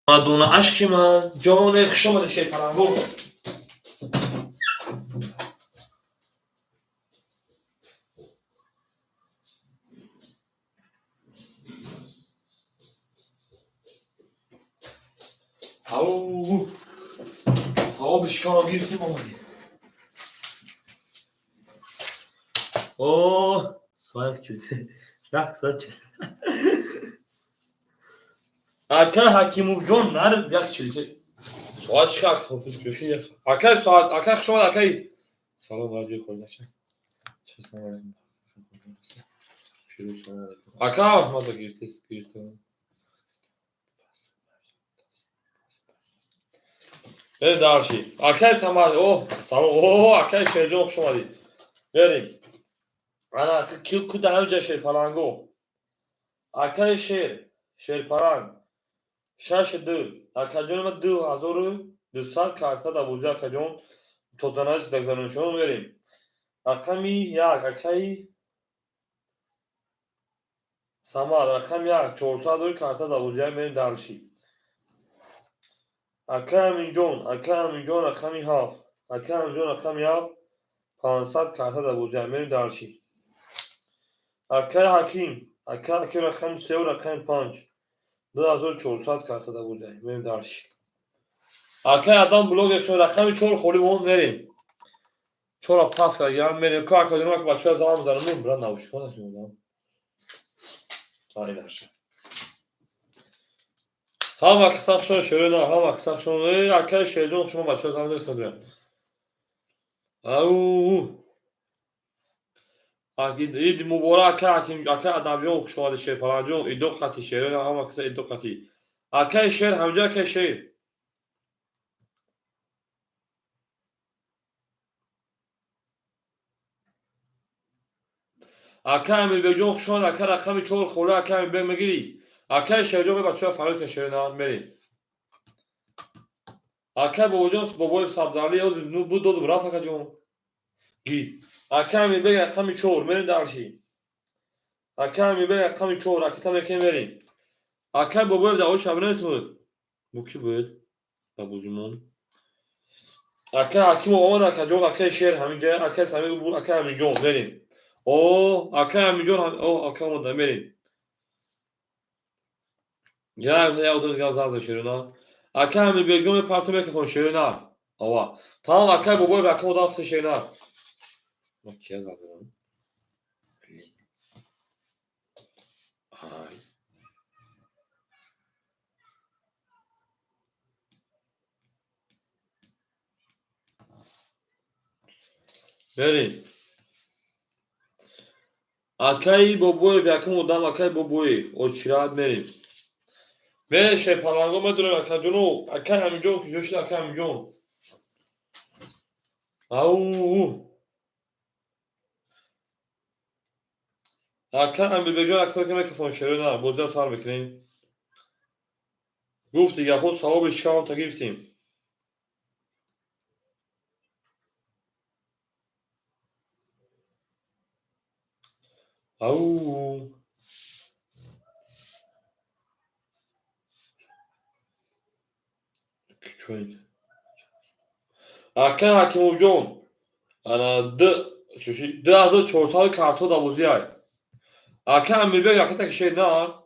Мадона ашки ман ҷоне, хуш омадед, шерпалангу. Ау, савоби шикамам гирифтем, омадем. О, соат чизе? Як соат чи? Ака Ҳакимовҷон, нар як чизе. Соат чӣ как ҳофиз кӯши як. Ака соат, ака хуш омад, акай. Салом раҷои хоҷаша. Салом алейкум. Фирӯз, салом алейкум. Ака, маза гирифтес, гирифтем. Берем дальше. Акай Самад, о, салом. О, акай Шерҷон, хуш омадӣ. Берем. Ана, куда ҳамҷа шерпаланго. Акай Шер, Шерпаланг. 6-2. Акаҷон, ма 2200 карта дар бозӣ, акаҷон. Тотаназ дагзароншон мерем. Рақами як, акаи Самад, рақами як, 400 карта дар бозӣ, мерем дальше. Акай Аминҷон, акай Аминҷон, рақами ҳафт. Акай Аминҷон, рақами ҳафт, 500 карта дар бозӣ, мерем дальше. Акай Ҳаким, акай Ҳаким, рақами сеу, рақами панҷ. 2400 карта дар бозӣ, мерем дальше. Акай Адам блогер шо, рақами чор холӣ мон, мерем. Чора пас кардам, мерем. Ко акаҷон, ак бачаҳо занг мезанам, брат наушникҳо накунам. Ай наша. Ҳама каса шон шерона, ҳама каса шон. Э, акай Шерҷон, шумо бачаҳо занг мезанед. Ау. Ид муборак, ака Ҳаким, ака Адамҷон, хуш омадед, Шерпаланҷон, идо қати шерона, ҳама каса идо қати. Акай Шер, ҳамҷа акай Шер. Ака Амирбекҷон, хуш омад, ака рақами чор холӣ, ака Амирбек мегирӣ. Акай Шерҷон, ме бачаҳо фарёд кун шерона, мерем. Акай Бобоҷон, бобои Сабзалӣ, ҳозир буд додум, рафт акаҷон. Гир. Ака Амирбек рақами чор, мерем дальше. Ака Амирбек рақами чор, ракета мекунем, мерем. Акай Бобоев дар ои шабнес буд. Бу кӣ буд? Ба бозимон. Акай Ҳакимов омад, акаҷон, акай Шер ҳаминҷа, акай Самир буд, акай Аминҷон, мерем. О, акай Аминҷон, о, ака омада, мерем. Як як одам дигар занг зад шерона. Акай Амирбекҷон мепарту микрофон шерона. Ова. Тамом, акай Бобоев ака одам хти шерона. Ма кия занг задам? Блин. Ай. Мерем. Акаи Бобоев якум одам, акаи Бобоев. Очират мерем. Мерем шерпаланго медорем, акаҷоно, акаи Аминҷон куҷо шуд, акаи Аминҷон? Ау. Ака Амирбекҷон, акта ки микрофон шерона, бозиро сар мекунем. Гуфти гапҳо савоби шикамонта гирифтем. Ау. Кучоин. Ака Ҳакимовҷон, ана 2400 карто дар бозӣ ай. Ака Амирбек ракета кишед на?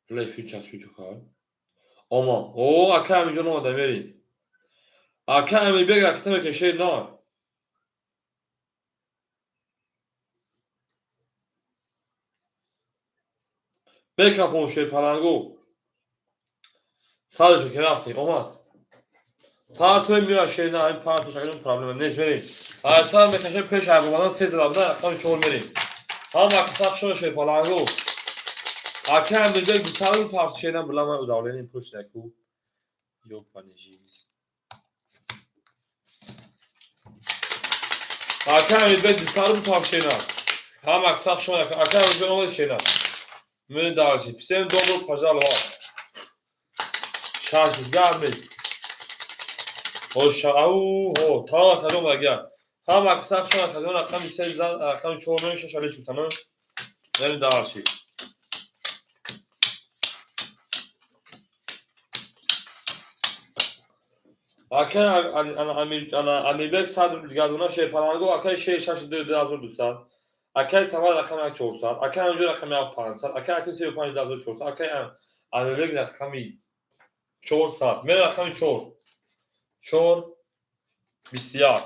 Лефи часпи чӯ кар. Ома. О, ака Аминҷон омада, мерем. Ака Амирбек ракета мекашед на? Микрофон шерпалангу. Садаш ки рафтем, омад. Партои меояд шерна, ин партош акнун проблема нест, мерем. Ай сар мекашем пеш айбомадан се зада буда, рақами чор мерем. Ҳама каса шуна шерпалангу. Ака Амирбек бисару парт шерна була ман удавление пушт яку. Ёбаный жизнь. Ака Амирбек бисару парт шерна. Ҳама каса шуна ака Амирбек омад шерна. Мы дальше. Всем добро пожаловать. Шаш гап нест. Ау, ҳо, тамом акаҷон багя. Ҳама каса шуна акаҷон рақами се зад, рақами чор меояд, шаш али шуд, тамом. Мерем дальше. Акай Амирбек 100 рубл дигардона шерпаланго, акай шер 6 2200, акай Самад рақами 1 400, акай Амирҷон рақами 7 500, акай Аким 35 2400, акай Амирбек рақами 400. Мен рақами 4. 4 21.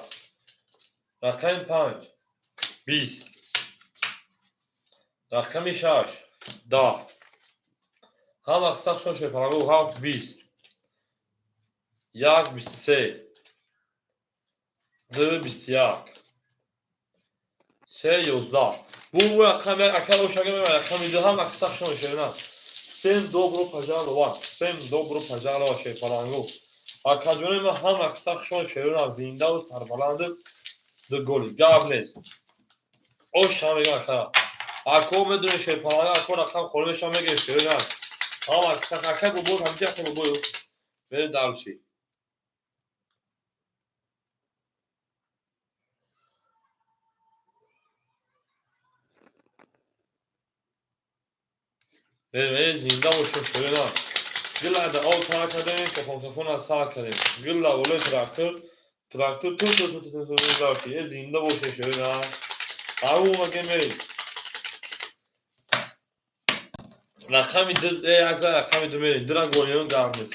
Рақами 5 20. Рақами 6 10. Ҳама қисса шерпаланго 7 20. 1 23. 2 21. 3 11. Бу рақами акай ошага мемай рақами 2 ҳама қисса шерна. Всем добро пожаловать. Всем добро пожаловать шерпаланго. Акаҷони ман ҳама қисса хушон шерна зиндаву сарбаланду ду голи. Гап нест. Ош ҳам мегам ака. Ако медони шерпаланго ако рақам холӣ мешавам мегӯем шерна. Ҳама қисса акай бобо ҳамҷа ака бобою. Мерем дальше. Зинда бошем шерна. Гилла да об тар кардем, кафон кафон аз сар кардем. Гилла болои трактор, трактор ту ту ту ту ту дальше. Зинда бошем шерна. Ау маге мерем. Рақами ду, як за рақами ду мерем. Дура голиён гарм нест.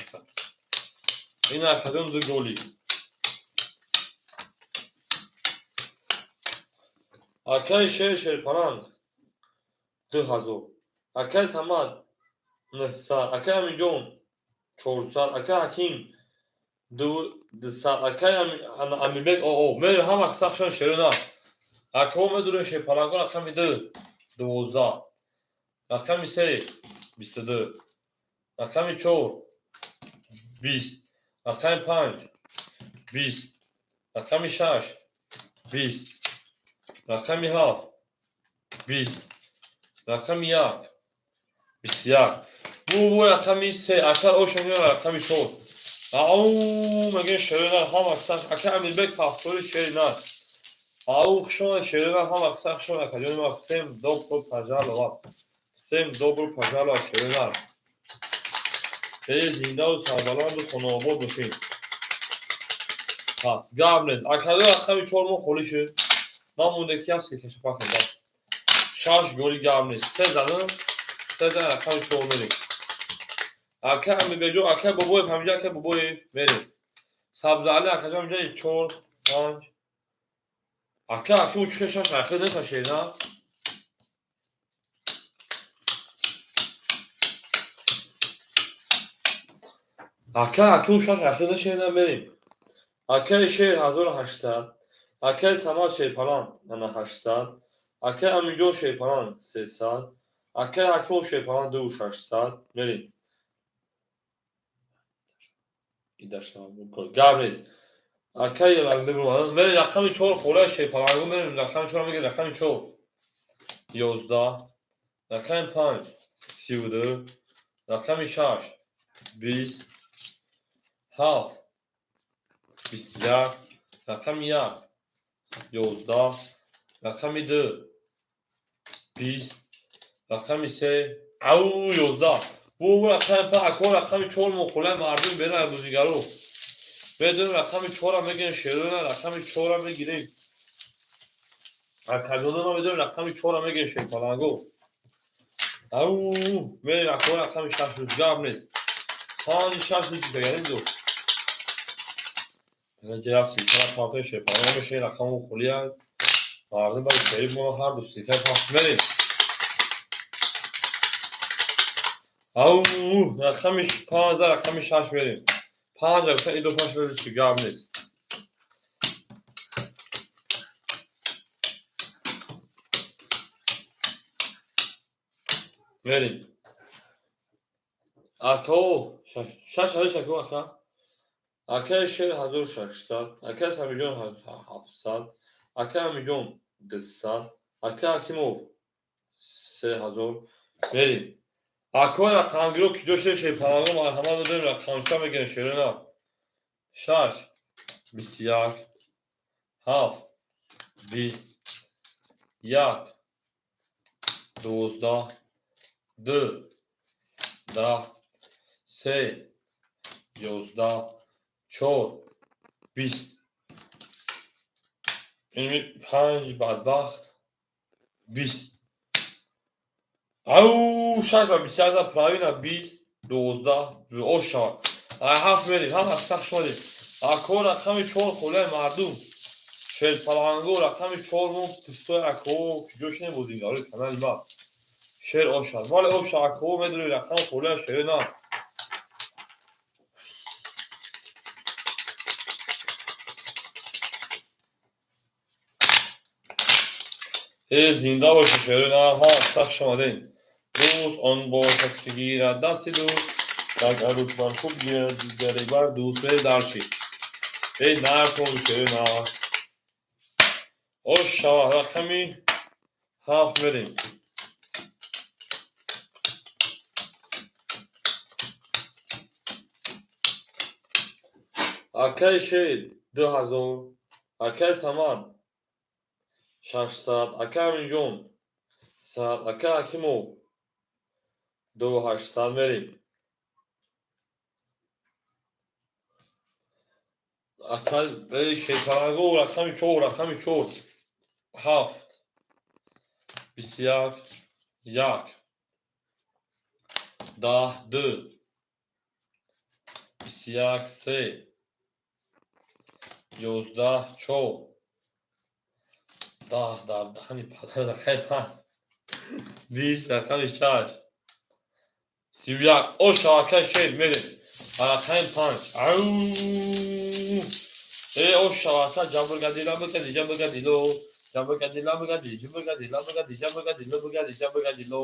Ин акадон ду голи. Акай шер шерпаланг 2000. Акай Самад 900. Акай Амирҷон 400. Акай Ҳаким 200. Акай Амирбек оо. Мерем ҳама қисса шерона. Акаҳо медонем шерпаланго рақами 2 12. Рақами 3 22. Рақами 4 20. Рақами 5 20. Рақами 6 20. Рақами 7 20. Рақами 1 21. Бу рақами 3. Акай оша меояд рақами 4. Ау мегӯем шерина ҳама қисса акай Амирбек пахтори шерина. Ау хушона шерина ҳама қисса хушона акаҷони ман всем добро пожаловать. Всем добро пожаловать шерина. Зиндаву сарбаланду хонаобод бошед. Пас гап нест. Акадо рақами 4 мо холӣ шуд. Намонде ки як силкаша пахнем. 6 голи гап нест. 3 задам. 3 зан рақами 4 мерем. Акай Амирбекҷон, акай Бобоев ҳамҷа акай Бобоев мерем. Сабзали акаҷон ҳамҷа 4 5. Ака аки учхе 6 ахир нест шерна. Ака аки 6 ахир нест шерна мерем. Акай шер 1800. Акай Самад шерпалан ана 800. Акай Амирҷон шерпалан 300. Акай Ҳакимов шерпалан 2600. Мерем. Гап нест. Акай мерем рақами 4 холаи шерпаланго мерем рақами 4 мегирем рақами 4 11 рақами 5 32 рақами 6 20 7 21 рақами 1 11 рақами 2 20 рақами 3 ау 11. Бу рақами 5 ако рақами 4 мо холаи мардум берам бозигаро. Медонем рақами 4-ро мегирем шерона рақами 4-ро мегирем. Акаҷоно ма медонем рақами 4-ро мегирем шерпаланго. Ау мерем ако рақами 6 рӯз гап нест. 5 6 рӯз чида ду. Инҷа силсила партои шерпаланго мешавад рақаму холия. Мардум барои шериф мо ҳар ду силсила пахш мерем. Ау рақами 5 рақами 6 мерем. 5 рақам идо 5 рӯз чи гап нест. Мерем. Ако 6 ҳазор ако ака. Акай шер 1600, акай Самиҷон 700, акай Амирҷон 200, акай Ҳакимов 3000. Мерем. Ако рақамгиро ки ҷо шер шерпаланго марҳамат додем рақамча мегирем шерона. 6 21 7 20 1 12 2 10 3 11 4 20. Ин панҷ бадбахт 20. Ау, шаш ба 21 за правильно 20, 12, ош шавад. Ай ҳафт мерем, ҳам ҳафт шудем. Ако рақами 4 холаи мардум. Шерпаланго рақами 4 мо пустои ако куҷо шинем бозигарои канали ма. Шер ошад. Вале оша ако медонӣ рақам холаи шере на. Э, зинда бошед шере на, ҳа, сахт шомадем. Дӯст он бошад ки гирад дасти дӯст, як арӯс бар худ гирад дигаре бар дӯст. Э, дарчи. Э, наркон шере на. Ош шава, рақами 7 мерем. Акаи Шер 2000, акаи Самад 600, акаи Аминҷон 100, акаи Ҳакимов 2800 мерем. Акаи Шерпаланго рақами 4, рақами 4, 7, 21, 1, 10, 2, 21, 3, 11, 4, 10 дар даҳани падар рақами 5, 20 рақами 6, 31. Оша акаи Шер мерем. Рақами 5. Ау! Э, оша ака ҷабргади ламбагади ҷабргадило. Ҷабргади ламбагади ҷабргади ламбагади ҷабргадило багади ҷабргадило.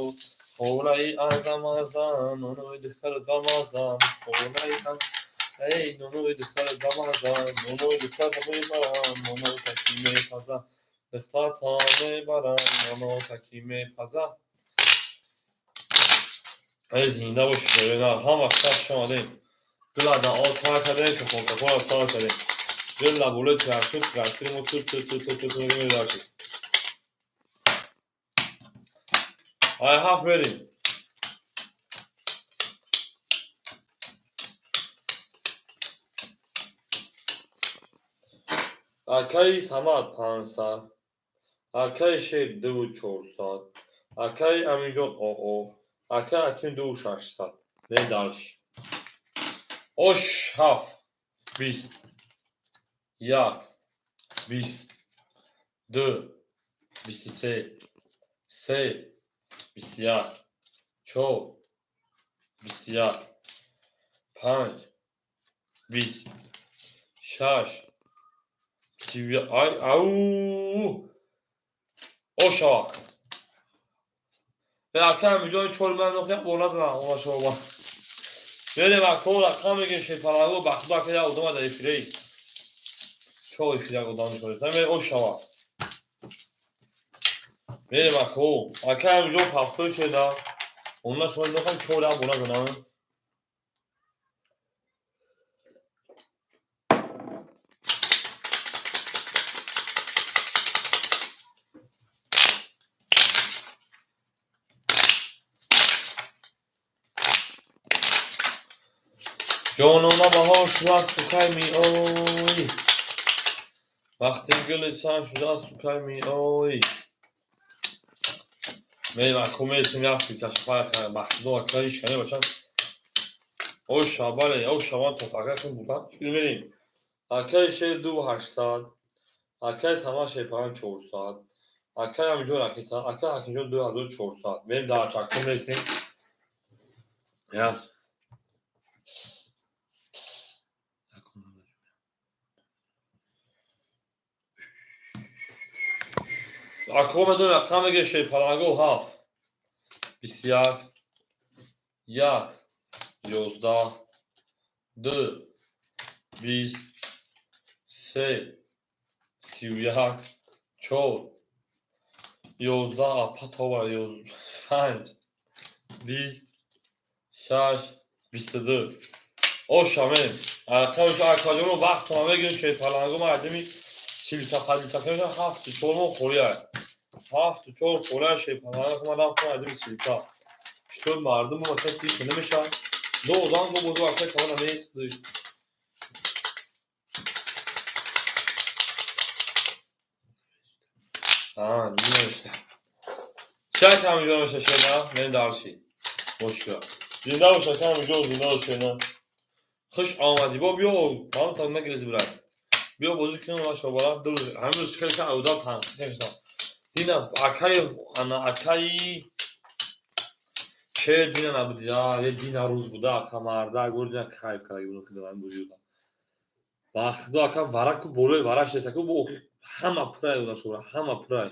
Холаи азам азам, нонои духтар дамазам. Холаи аз эй, нонои духтар дамазам, нонои духтар мебарам, ноно таки мепазам. Духтарта мебарам, ноно таки мепазам. Эй, зинда бошед, шерина, ҳама сахт шомадем. Гула дар об тар кардем, кафон кафонро сар кардем. Гула болои трактор, трактори мо ту ту ту ту ту ту мерасид. Ай ҳафт мерем. Акаи Самад 500, акаи Шер 2400, акаи Аминҷон оо, акаи Ҳаким 2600. Не дальше. Ош 7, 20, 1, 20, 2, 23, 3, 21, 4, 21, 5, 20, 6, 31. Ай, ау! Оша! Акаи Аминҷон 4 ман нохия бо назанам, она шоба. Берем ако рақам мегирем шерпаланго ба худо ака як одама дар эфирей. Чор эфир як одам шода. Мерем ошава. Мерем ако. Акаи Аминҷон ҳафтои шуда. Она шода нохам 4 як бо назанам. Ҷонона баҳор шудааст сукай меоӣ. Вақти гули сан шудааст сукай меоӣ. Мерем ако мересем як сикашафа ба худо акаи шане бошад. Оша бале, оша ман топака кун будам. Чӣ мерем? Акаи Шер 2800, акаи Самад Шерпаланг 400, акаи Аминҷон ракета, акаи Ҳакимҷон 2400. Мерем дар чакко мересем. Яс. Ако медонем рақам мегирем Шерпаланго 7, 21, 1, 11, 2, 20, 3, 31, 4, 11, апа това 5, 20, 6, 22. Оша мерем. Рақамаш акаҷоно вақтона мегирем Шерпаланго ма адими силта падилта кардем 7 4 мо холия. 7 4 холия Шерпаланго ма рафтам адими силта. Что мардум мо масалан тип намешавад. Ду одам бо бозу акаи Самад нест. Дина. Чак ҳамиҷо меша шена, мен дарси. Бошка. Зинда боша ҳамиҷо, зинда бош шена. Хуш омадӣ. Бо биё, ман так нагирези брат. Биё бозӣ кунем ва шобала. Ду рӯз ҳамин рӯз хеле ка аудал танқид шудам. Дина акаи ана акаи шер дина набуди. А, е дина рӯз буда, ака марда, гур дина кайф карда гибуну хидам ҳамин бозӣ. Ба худо ака вараку болои вараш нест, ака бо охи ҳама пурай буда шобала, ҳама пурай.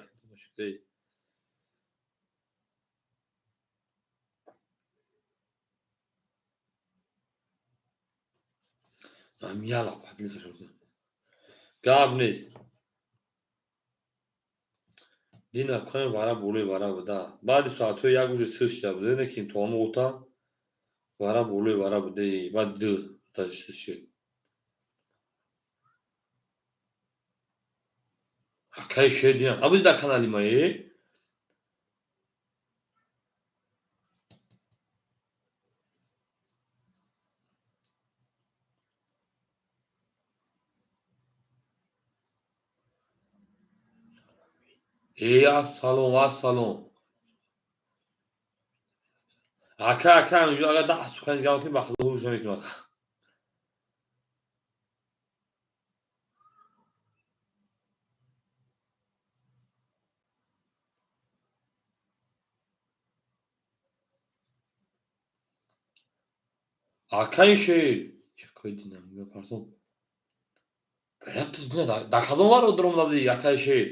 Яла подлица шуд. Гап нест. Дина кӯем вара болои вара буда. Баъди соатҳои як уже сӯз шуда буда, лекин то он ота вара болои вара буда, баъд ду та сӯз шуд. Акаи шер дина, набуди дар канали ма, э? Э, ассалом, ассалом. Ака, ака, агар 10 сухани дигар мекунӣ, ба худо ҳуш намекунад. Акаи шер. Чӣ кори динам, мепарсом. Брат, ту дина дар кадом варо даромада будӣ, акаи шер?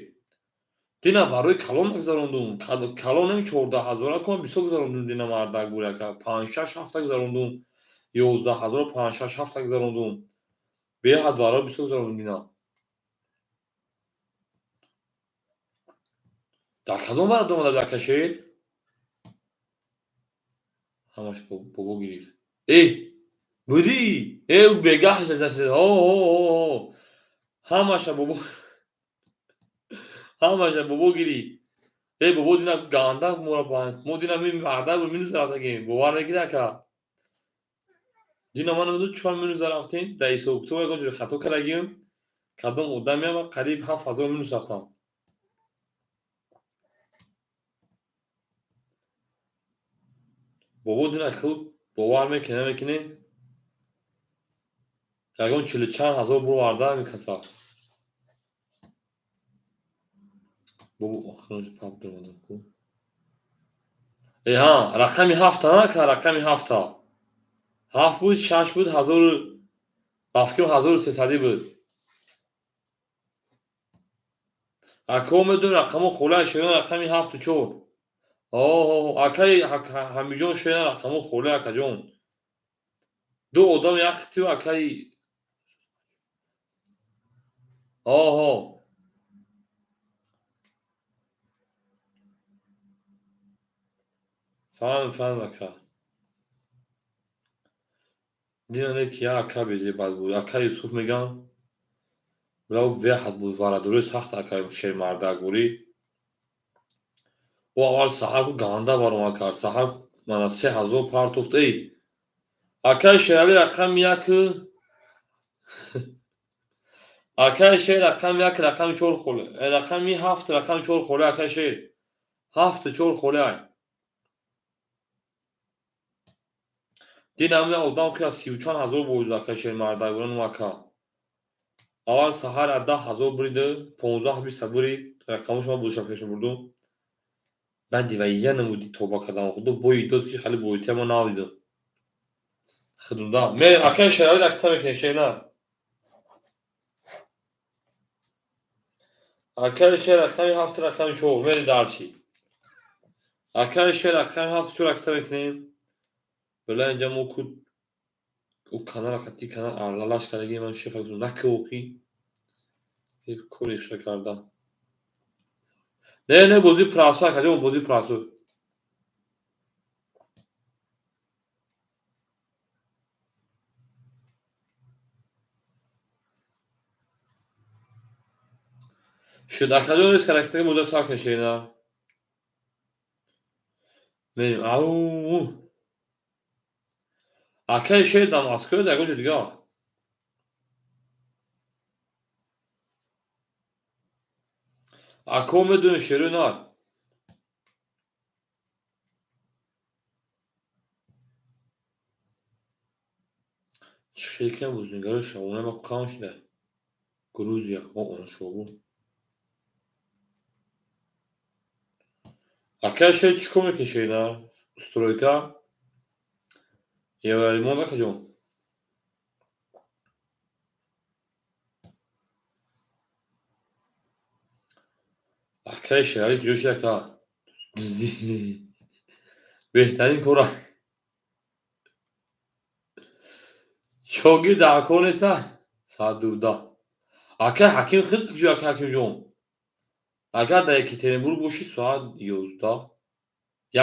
Дина варои калон гузарондум. Калонем 14 000 кун бисёр гузарондум дина мардак бур ака. 5 6 ҳафта гузарондум. 11 000 5 6 ҳафта гузарондум. Беҳад варо бисёр гузарондум дина. Дар кадом вара даромада будӣ, акаи шер? Ҳамаш бобо гирифт. Э, будӣ? Э, бегаҳ шуда. О, о, о. Ҳамаша бобо ҳамаша бобо гирифт. Э, бобо дина ганда мора мо дина ми мардак буд минус рафтагем. Бовар мекунӣ ака? Дина ман намедонам чор минус рафтем. Дар ҳисобкитоб ягон ҷо хато кардагим. Кадом одамеам қариб 7000 минус рафтам. Бобо дина худ бовар мекунӣ намекунӣ? Ягон чилу чанд ҳазор бироварда ҳамин каса. Бобо охиронш пап даромадам ку. Э ҳа, рақами ҳафта ака, рақами ҳафта. Ҳафт буд, шаш буд, ҳазору ба фикрам 1300 буд. Акао медонӣ рақамҳо холаи шоён рақами ҳафту чор. Оҳо, акаи Ҳамиҷон шоян рақамҳо холаи акаҷон. Ду одам як хитю акаи Оҳо. Фаҳм, фаҳм ака. Дина не ки як ака безебат буд. Ака Юсуф мегам. Била беҳад буд варадории сахт акаи шермардак бурӣ. Ӯ аввал саҳар ку ганда баромад кард. Саҳар мана 3000 партофт. Эй, акаи Шералӣ рақами як акаи шер рақами як рақами чор холе рақами ҳафт рақами чор холе акаи шер ҳафту чор холе ай. Дин ҳамин одам ки аз сию чанд ҳазор боид акаи шермардак буран ака. Аввал саҳар аз 10 000 буриду 15 биста бурид рақамошо ман бозиша пеш бурдум. Баъди вайя намуди тоба кардам худо бои дод ки хали боития ма надидам. Худуда. Ме акаи Шералӣ ракта мекунем шер на. Акаи шер рақами ҳафт рақами чор мери дарси. Акаи шер рақами ҳафту чор ракта мекунем. Била инҷа мо ку ӯ канала қати канал алалаш кардагӣ ман шефа гуфтам накӯхӣ. Кори иша карда. Не, не бозии прасу акаҷон бозии прасу. Шуд акаҷон нест карактерӣ боза сар кашена. Мерим. Ау. Акаи шер дар Москва ё дар ягон ҷо дигар? Ако медони шерои нар. Чӣ хел кам бозингарои шабона ма кам шуда. Грузия, о, шобу. Акай шер чӣ кор мекунӣ, шери нар? Стройка? Евроремонт, акаҷон? Акай Шералӣ куҷо шуда, ака? Дуздӣ. Беҳтарин кора. Шогирд дар кор неста? Соат 12. Акай Ҳаким хел куҷо, акай Ҳакимҷон? Агар дар Екатеринбург бошӣ, соат 11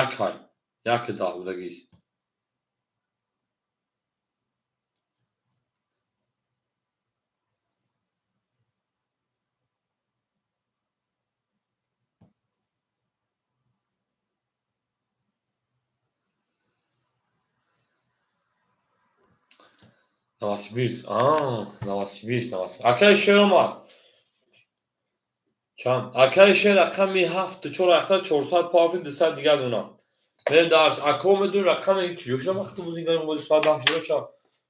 якай, 1:10 будагист. Новосибирск. А, Новосибирск, Новосибирск. Акай Шер омад. Чанд? Акай Шер рақами 7 4 ахта 400 пафи 200 дигар дона. Мерем дарс. Ако медонӣ рақами куҷо шуда вақти бозингари мо соат 10 шуда ча?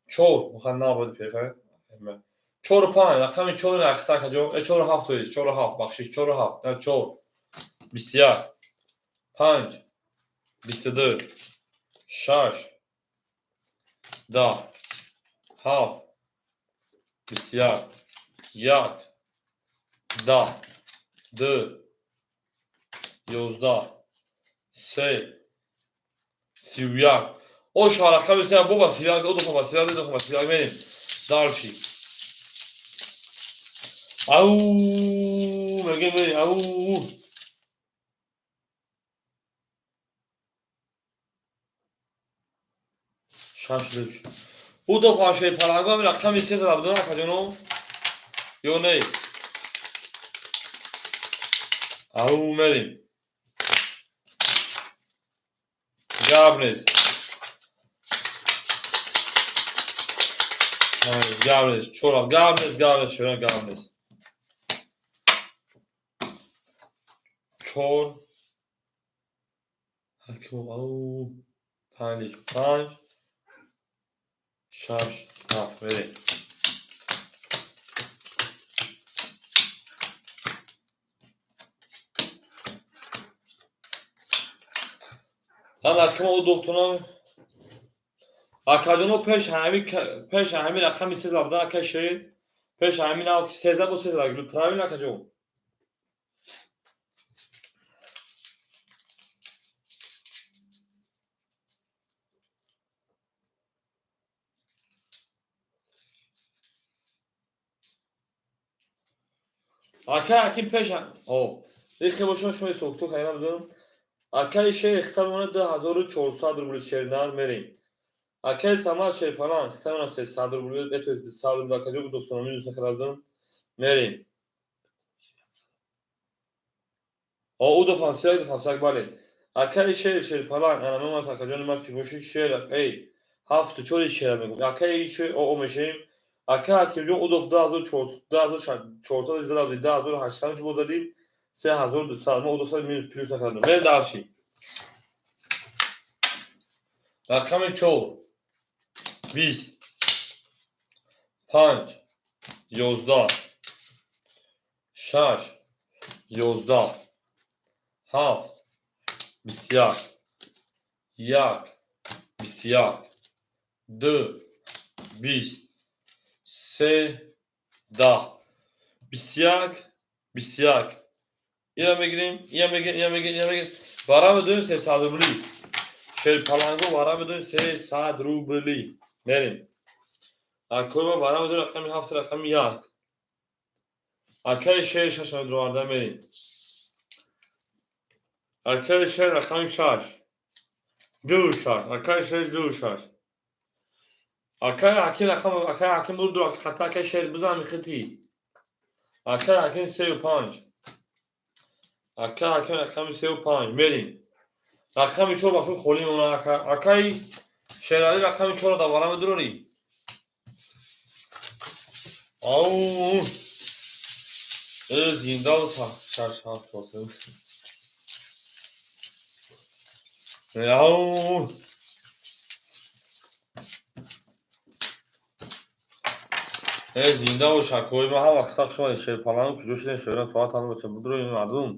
4. Мухан набуд пефа. 4 5 рақами 4 ахта акаҷон. 4 7 то есть 4 7 бахшиш 4 7. На 4. 21 5 22 6 10 7 21 1 10 2 11 3 31. О, рақами се боба 31, о, духа 31, духа 31 мерем. Дальше. Ау, мегем мерем, ау. Шаш луч. Ӯ ду пашаи палангам рақами се зада будам, акаҷоно? Ё не? Ау, мерем. Гап нест. Гап нест. Чора, гап нест, гап нест, чора, гап нест. 4 ҳаким, ау, 5 5 6 7 мерем. Ан акма ӯ духтунам акаҷоно пеш ҳами рақами се зада ака шер пеш ҳами нав ки се зада бо се зада правильно, акаҷон? Ака ҳаким пеш о ихе бошам шумо ҳисобкитоб хайра бидонам. Акаи шер ихтар мона 2400 рубли шернар мерем. Акаи Самад шерпаланг ихтар мона 300 рубли, это 200 рубли акаҷо духтуна минус нахара мерем. О, ӯ дуфан сияк дуфан сияк бале. Акаи шер шерпаланг ана мемонад акаҷони ман ки боши шер эй ҳафту чори шера мегӯм. Акаи шер о мешавем. Ака Ҳакимҷон ӯ дуф 2400 зада буди 2800 боз задӣ 3200 мо ӯ дуф минус плюс накардем. Мерем дальше. Рақами 4 20 5 11 6 11 7 21 1 21 2 20 3 10 21 21 ира мегирем, ира мегирем, ира мегирем, ира мегирем. Вара медонем 300 рубли. Шерпаланго вара медонем 300 рубли. Мерем. Акои вара медонем рақами 7 рақами 1. Акаи шер 6 медроварда мерем. Акаи шер рақами 6. 2 6. Акаи шер 2 6. Акаи Ҳаким рақам акаи Ҳаким бурду хата акаи шер бизан михити. Акаи Ҳаким 3 5. Акаи Ҳаким рақами 3 5 мерем. Рақами 4 ба худ холӣ мемонад ака. Акаи Шералӣ рақами 4 дар вара медурорӣ. Ау. Зинда шаш ҳафт Яу. Зинда бош, акои ман, ҳама сақ шумо шерпаланг куҷо шудем? Шоирон соат ҳам бача будурои мардум.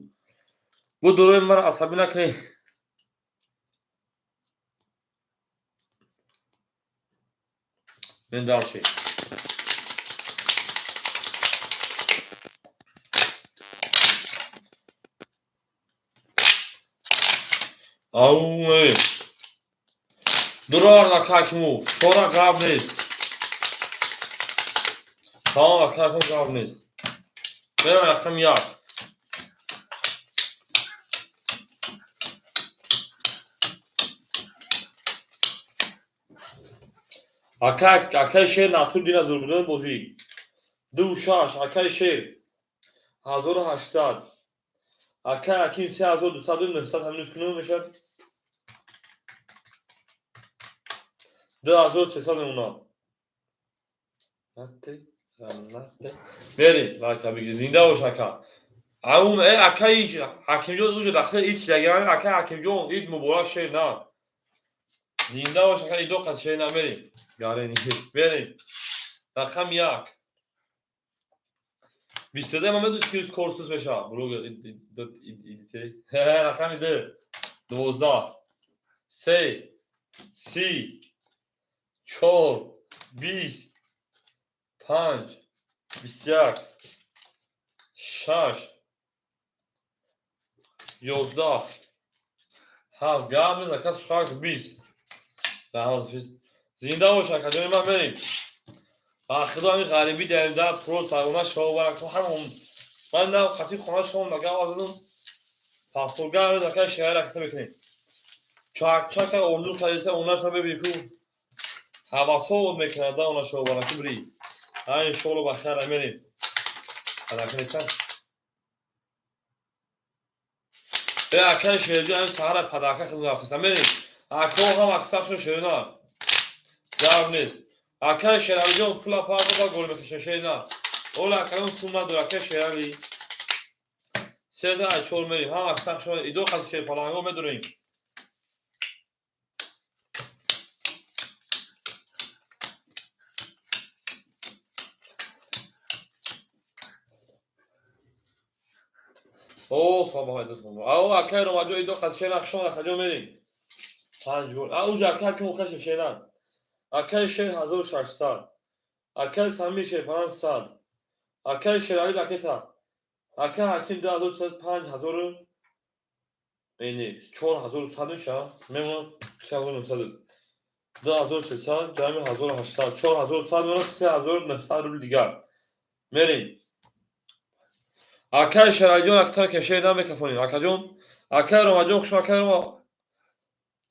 Будурои маро асабӣ накунед. Мен дальше. Ау, дурор акакму, чора гап нест. Тамом акакму гап нест. Мерам рақам як. Ака, акаи шер натур дина зур будани бозӣ. Ду шаш, акаи шер 1800. Акаи Аким 3200 900 ҳаминус кунем мешавад. 2300 мемонад. Мерим, ака бигир, зинда бош ака. Аум, акаи Ҳакимҷон уҷо дахил ид шидагиан, акаи Ҳакимҷон ид муборак шер на. Зинда бош ака, идо қад шер на мерим. Гарени, мерим. Рақам як. 22 ман медонӣ ки кор сус мешавад. Блогер рақами ду. 12. Се. 30. 4. 20. 5. 21. 6. 11. 7. Гап нест, ака сухак 20. Раҳмат. Зинда бош ака, ҷони ман мерим. Ба худо ҳамин ғарибӣ дарида просто она шовара ҳам ман на қати хона шом нагав азадум. Пафтурга ҳамин ака шеър акта мекунем. Чак-чака орзу кардиса онашо бибини ку ҳавасо мекунад да она шовара ку бири. Ҳа иншоалло ба хайр мерим. Адака Акаи шерҷи ҳамин саҳара падака хидмат рафтаста мерим. Акао ҳам аксаршон шерина. Гап нест. Акаи Шералиҷон пула парто гол мекашад шерина. Ола акаён сум надор акаи Шерали. Седа ай чор мерим. Ҳам аксаршон идо қад шерпаланго медорем. О, салом алейкум. Ау, акаи Ромаҷон идо қад шерина хушон акаҷон мерим. 5 гол. А уҷа акаи ки мукашем шерина. Акаи шер 1600. Акаи Самир шер 500. Акаи Шерали ракета. Акаи Ҳаким 2300 5000 эни 4100 меша. Мемонад 3900. 2300 ҷамъи 1800. 4100 мемонад 3900 рубл дигар. Мерим. Акаи Шералиҷон актар ки шер намекафонем. Акаҷон, акаи Ромаҷон хуш акаи Рома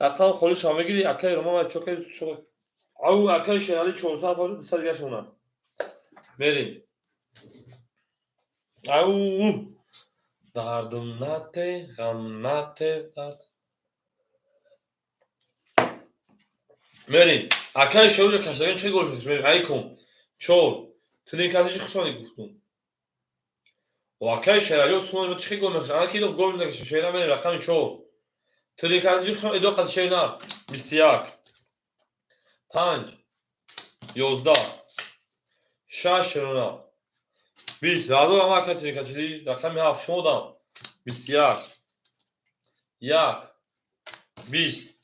рақам холӣ шава мегирӣ акаи Рома ма чока чока. Ау акаи Шерали 400 пар 200 дигар шумона. Мерим. Ау дардум нате, ғам нате, дард. Мерим. Акаи Шерали каштаган чӣ гол шуд? Мерим. Ай кун. 4. Тунин кардиши хуш омадӣ гуфтум. О акаи Шералиё сумон чӣ гол мекашад? Ана ки идо гол мекашад. Шерина мерим рақами 4. Тунин кардиши хуш идо қад шерина 21. 5. 11. 6 шерина. 20. Разо ама акаи тунин кардиши рақами 7 шумодам. 21. 1. 20.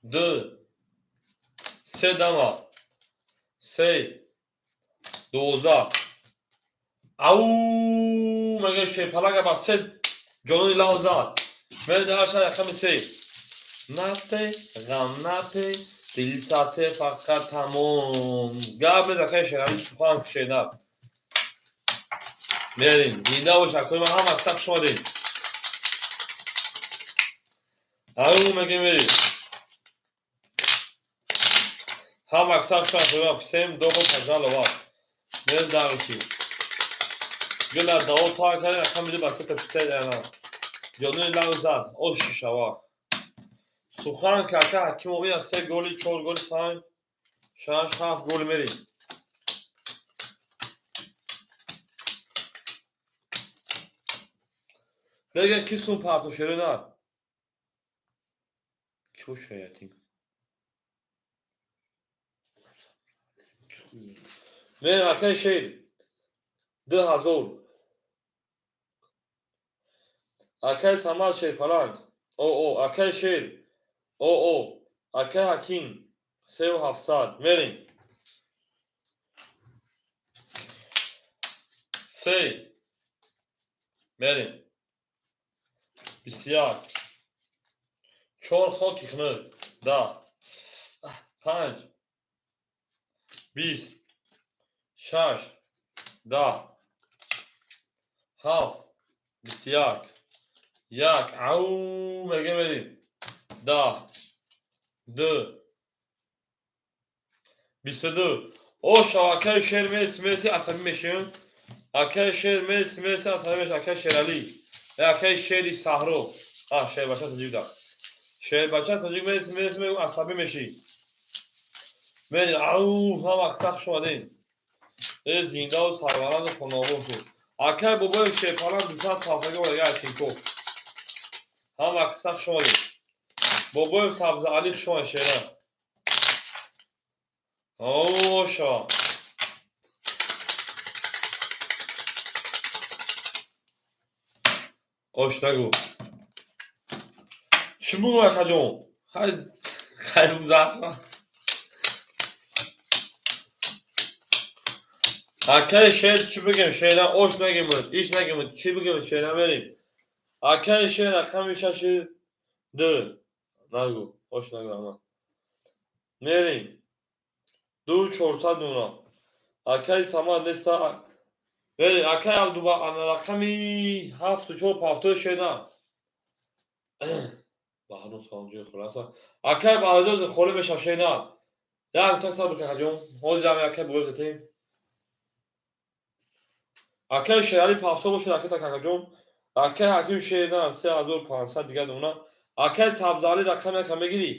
2. 3 дама. 3. 12. Ау, мега шерпалага ба се ҷонони лав зад. Мердаша рақами 3. Нате, ғам нате, дилсате фақат тамом. Гап нест акаи Шерали сухан шерина. Мерим. Зинда бош акои ман ҳама аксар хуш омадед. Ау мега мерим. Ҳама аксар хуш омадед. Всем добро пожаловать. Мерим дальше. Гила дао та кардем рақами ду ба се та писар ана. Ҷонони лав зад. Ош шава. Сухан ки ака Ҳакимов ина 3 голи, 4 голи, 5, 6, 7 гол мерим. Мегӯянд, ки сум парто шерина? Ки бошаятин? Мерем, акаи шер. 2000. Акаи Самад шерпаланг. О, акаи шер. О, акаи Ҳаким. 3700. Мерем. 3. Мерем. 21. 4 хоки хунук. 10. 5. 20. 6. 10. 7. 21. 1. Ау, мега мерем. 10. 2. 22. О, шав, акаи шер мерси, мерси, асабӣ мешим. Акаи шер мерси, мерси, асабӣ мешим. Акаи Шералӣ. Акаи шери саҳро. А, шербача таҷик да. Шербача таҷик мерси, мерси, мегӯ асабӣ мешӣ. Мери, ау, ҳама сахт шумадем. Э, зиндаву сарбаланду хонобод шуд. Акаи бобои шерпаланд 200 хафаги омада Ачинко. Ҳама сахт шумадем. Бобои Сабзаалӣ хушомад шера. Оша. Ош нагӯ. Чӣ бугӯ, акаҷон? Хай хай гузашт. Акаи шер чӣ бигем? Шера ош нагем, иш нагем, чӣ бигем шера мерем. Акаи шер рақами шаши ду. Нагӯ, ош нагӯ ама. Мерем. 2400 дона. Акаи Самад неста. Мерем. Акаи Абдуба ана рақами ҳафту чор пафтои шера. Баҳрум салом ҷои хулоса. Акаи Баҳрудоз холӣ мешав шера. Як та сабр кун ҷон. Ҳозир ҳам акаи бобои затем. Акаи Шералӣ пафто бошад аката какаҷон. Акаи Ҳаким шерна 3500 дигар дона. Акаи Сабзалӣ рақам якам мегирӣ?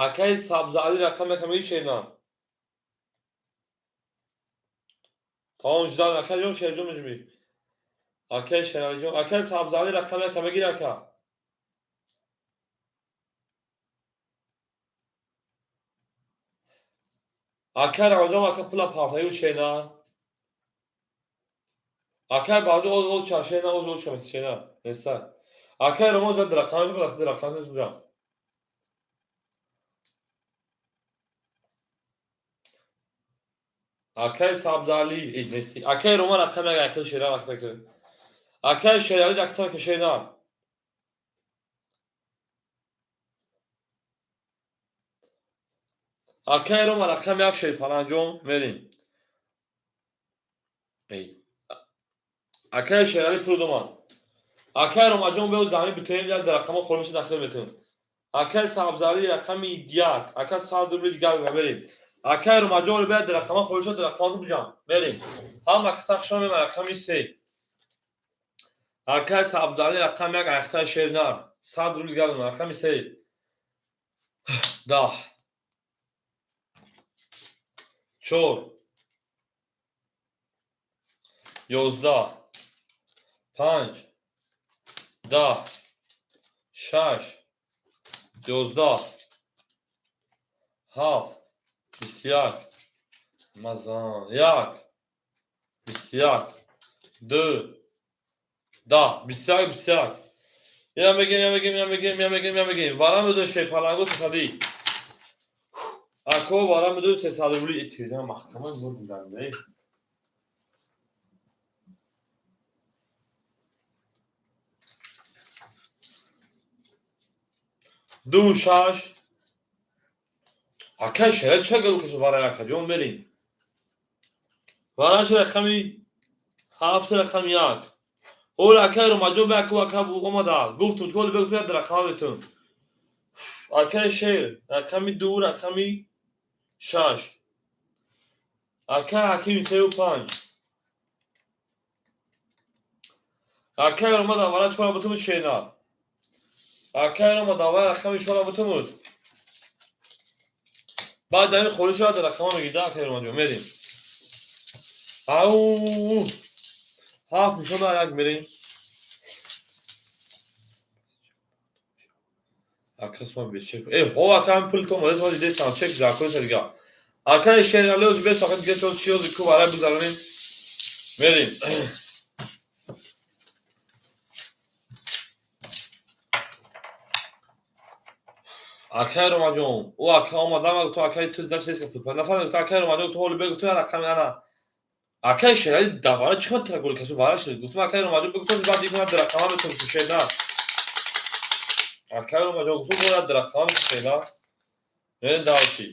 Акаи Сабзалӣ рақам якам мегирӣ шерна? Тамом шудан акаҷон шерҷон мешавӣ. Акаи Шералиҷон, акаи Сабзалӣ рақам якам мегирӣ ака? Акаи Рамазон ака пула пафтагӣ шерна? Акаи Баҳдур оз оз шерна оз оз шерна неста. Акаи Ромон зад рақам рақам рақам. Акаи Сабзалӣ ҳеҷ нести. Акаи Роман рақам як айхел шера вақта ки. Акаи Шералӣ рақам ки шерна. Акаи Рома рақам як шерпаланҷон мерем. Эй. Акаи Шералӣ пул домад. Акаи Ромаҷон беоз замин битоем як рақамҳо холӣ мешад дахил метавонем. Акаи Сабзалӣ рақами як. Ака 100 рубли дигар мерем. Акаи Ромаҷон бояд рақамҳо холӣ шуд рақамҳо биҷам. Мерем. Ҳама каса хушон меман рақами се. Акаи Сабзалӣ рақами як айхтаи шернар. 100 рубли дигар рақами се. 10. 4. 11. 5. 10. 6. 11. 7. 21. Мазан. 1. 21. 2. 10. 21. 21. Я мегем, я мегем, я мегем, я мегем, я мегем. Варам медон шерпалангу сесадӣ. Ако варам медон 300 рубли. Теза маҳкама мурдам, не? Ду шаш. Акаи шера ча галу касо вара акаҷон мерем. Вара рақами ҳафт рақами як. Ҳол акаи Ромаҷон бе аку ака омада. Гуфтум то бе гуфтум рақама бетун. Акаи шер рақами ду рақами шаш. Акаи Ҳаким сею панҷ. Акаи Рома давара чора бутумуд шерна. Акаи Рома давара рақами чора бутумуд. Баъд ҳамин холӣ шуд рақама мегирда акаи Ромаҷон мерем. Ау! Ҳафт нишон як мерем. Ака сума без чек. Э, ҳо ака ҳам пул то омада, сози дестам чек закоса дига. Акаи Шерали ози бес вақт дига чоз чи ози ку варай бизаронем. Мерим. Акаи Ромаҷон, ӯ ака омадам, гуфтам акаи ту значит нест пул. Нафаҳмидам, гуфтам акаи Ромаҷон ту ҳоли бегуфтам рақами ана. Акаи Шерали давара чӣ хел трагули касу вара шуд. Гуфтам акаи Ромаҷон бигуфтам баъд дигар рақама бетон шена. Акаи Ромаҷон гуфтам бояд рақама шена. Мерем дальше.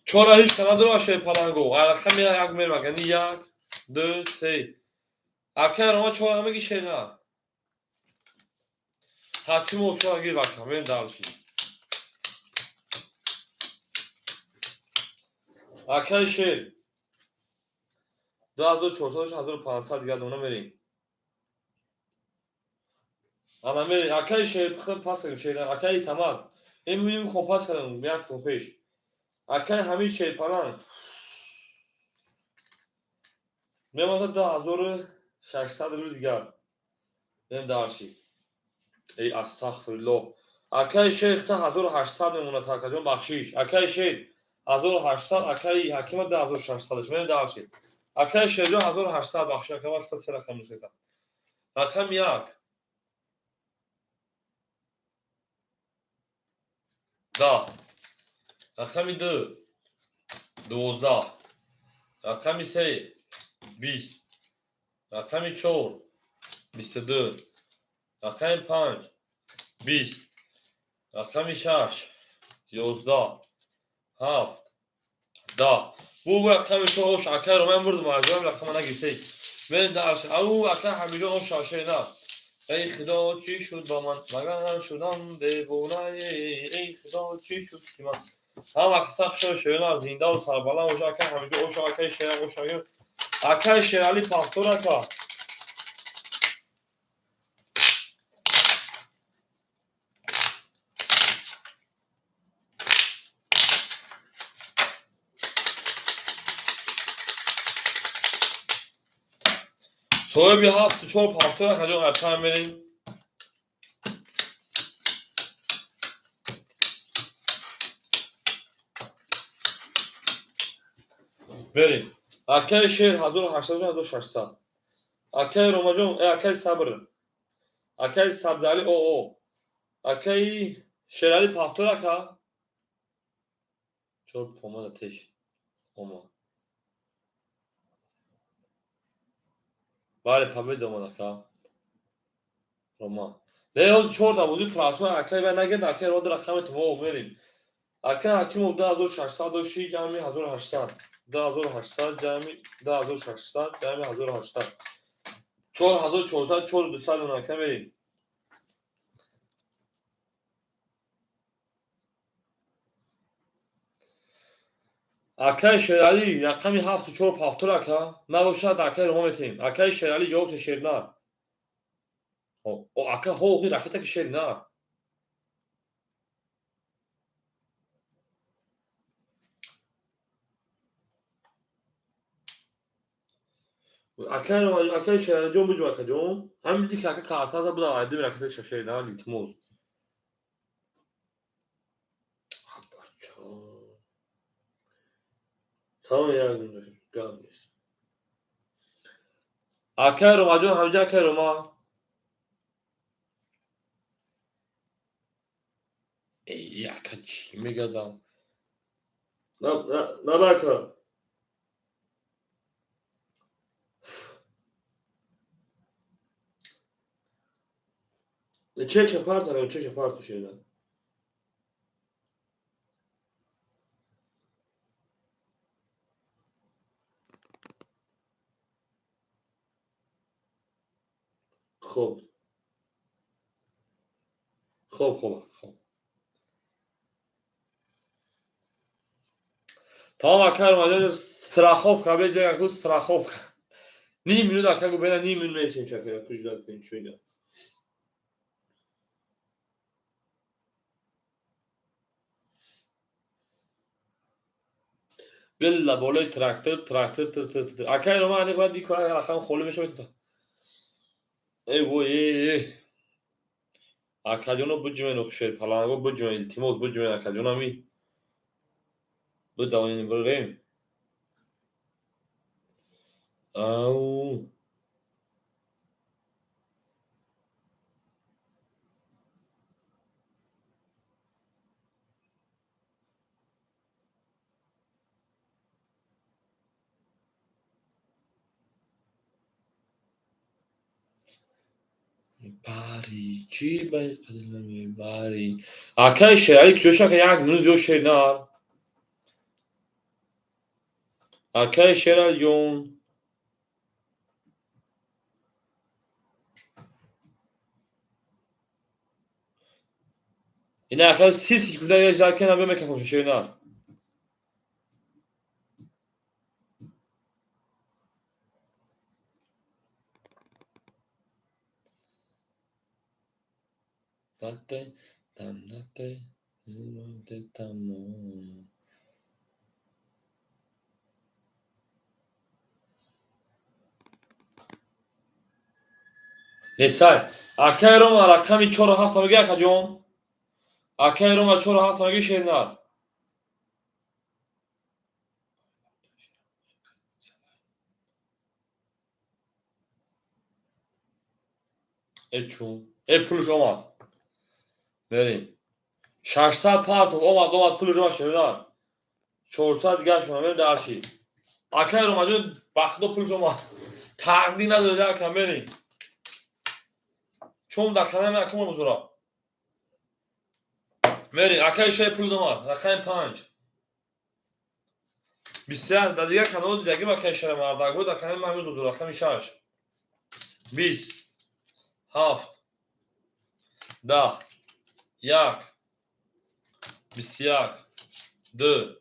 Чора ҳеҷ ка надорад шерпаланго. Рақами як мерем, яъни як, ду, се. Акаи Рома чора намеги шена. Ҳакимов чора гир ака, мерем дальше. Акаи Шер 2400 1500 дигар дона мерем. Ана мерем. Акаи Шер пас кардем шер. Акаи Самад. Ин хом пас кардем як то пеш. Акаи Ҳамид Шерпаланг мемонад 2600 рубл дигар. Мерем дальше. Эй, астағфируллоҳ. Акаи Шер хита 1800 мемонад, акаҷон бахшиш. Акаи Шер 1800, акаи Ҳакима 2600. Мерем дальше. Акаи Шерҷон 1800 бахшиш, ака ман хита се рақам мескардам. Рақами як. 10. Рақами ду 12. Рақами се 20. Рақами чор 22. Рақами панҷ 20. Рақами шаш 11. Ҳафт 10. Бу рақами чор ош акаи Ромаям бурдум, аҷоиб рақама нагирифтед. Мерем дальше. Ау ака Ҳамиҷон ош шашена. Эй Худо чӣ шуд ба ман? Магар шудам девонае? Эй Худо чӣ шуд ки ман? Ҳама каса хушо шерина зиндаву сарбаланд боша. Акаи Ҳамиҷон оша, акаи Шера оша. Акаи Шерали пахтор ака. Соҳиби ҳафту чор пахтор акаҷон ака мерем. Мерем. Акаи Шер 1800 1600. Акаи Ромаҷон, акаи Сабр. Акаи Сабзали оо. Акаи Шерали пахтор ака. Чор помада теш. Омад. Бале, победа омад ака. Рома. Не, ҳозир чор давози трансфер акаи вай нагирд, акаи Рома рақами тмо мерем. Акаи Ҳакимов 2600 дошти, ҷамъи 1800. 2800 ҷамъи 2600 ҷамъи 1800. 4400 4200 дона ака мерем. Акаи Шерали рақами ҳафту чор пафтор ака набошад акаи Рома метем. Акаи Шерали ҷавоб те шерна. Ака ҳо охи ракета ки шерна. Акаи Шералиҷон буҷу акаҷон. Ҳамин диди ки ака карсаза будам айдими ракета шерна илтимос. Тамом як гап нест. Акаи Ромаҷон ҳамҷа акаи Рома. Эй, ака чӣ мегардам? На ака. Чек парта, чек парту шеда. Хуб. Хуб, хуб, хуб. Тамом ака Ромаҷон страховка без бега ку страховка. Ним минут ака гу бена ним минут месем чака куждат кун чуйда. Гилла болои трактор, трактор, акай Рома аниқ бояд дид кунад, рақам холӣ мешавад. Эй вой, эй акаҷоно, биҷумед, шерпаланго биҷумед, илтимос, биҷумед, акаҷонами, бидавонем, бирем. Ау, бари чӣ бари, акаи Шералӣ куҷо шака? Як минут зиёд шер нар, акаи Шералиҷон. Ина ака 30 секунда ака набе мекафоша шер нар. Тамом. Несай, акаи Рома, рақами чору ҳафта меги, акаҷон. Акаи Рома, чору ҳафта меги, шернар. Э, чун э пулш омад, мерем. 600 партов омад, омад, пулш омад, шернар. 400 дигар шума, мерем дарши. Акаи Ромаҷон, бахдо пулш омад, тақдир надоред, ака, мерем. Чун дар канали акама бузура мерем. Акаи шер, пул омад, рақами 5, 21. Дар дигар каналҳо дидагим акаи шера мардакбо, дар канали ман ҳамиз бузура. Рақами 6, 20, 7, 10, 1, 21, 2,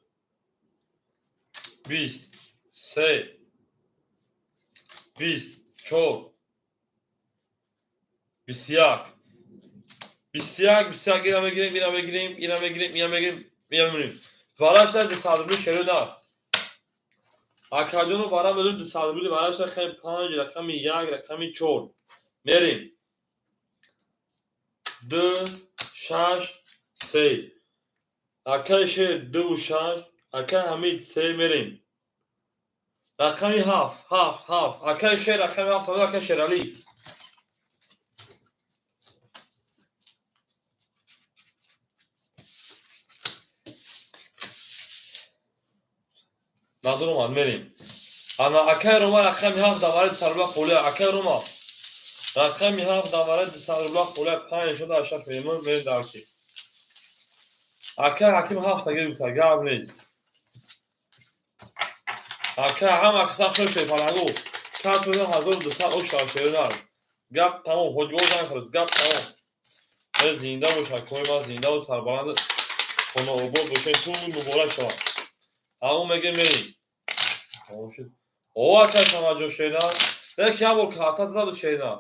20, 3, 20, 4, 21, 21, 21. Ира мегирем, ира мегирем, ира мегирем, ира мегирем, ира мегирем. Варашта 200 рубли шеро нар. Акаҷону вара медон, 200 рубли варашта. Рақами 5, рақами 1, рақами 4. Мерем. 2, 6, 3. Акаи Шер, 2-у 6, акаи Ҳамид, 3. Мерем. Рақами 7, 7, 7. Акаи Шер, рақами 7, акаи Шералӣ. Надор омад, мерем. Ана акаи Рома, рақами 7, давари 200 рубла холия. Акаи Рома, рақами 7, давари 200 рубла холия, панҷ шуда аз шаш мемон, мерем дарси. Акаи Ҳаким ҳафта гирифта, гап нест. Ака ҳама каса шо шерпалангу. Картони 1200 оша шернар. Гап тамом, ҳоҷиго занг хӯрд, гап тамом. Э, зинда бошад, кори ман зиндаву сарбаланд, хонаобод бошед, ту муборак шавад. Ҳамон мегем, мерем. Тамом шуд. О, ака Самаҷон, шернар. Як як бор карта зада шернар.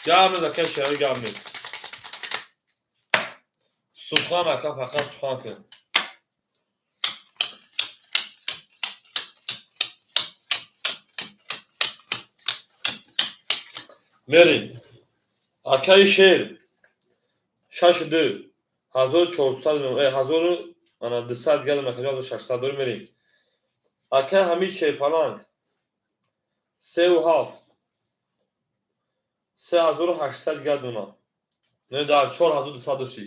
Гап нест, ака Шерали, гап нест. Сухан, ака, фақат сухан кун. Мерем. Акаи Шер, шашу ду, 1400, ҳазору ана 200 дигар макаҷо, 1600 дорем, мерем. Акаи Ҳамид шерпаланг, сеу ҳафт, 3800 дигар дона. Не, дар 4200 дошти.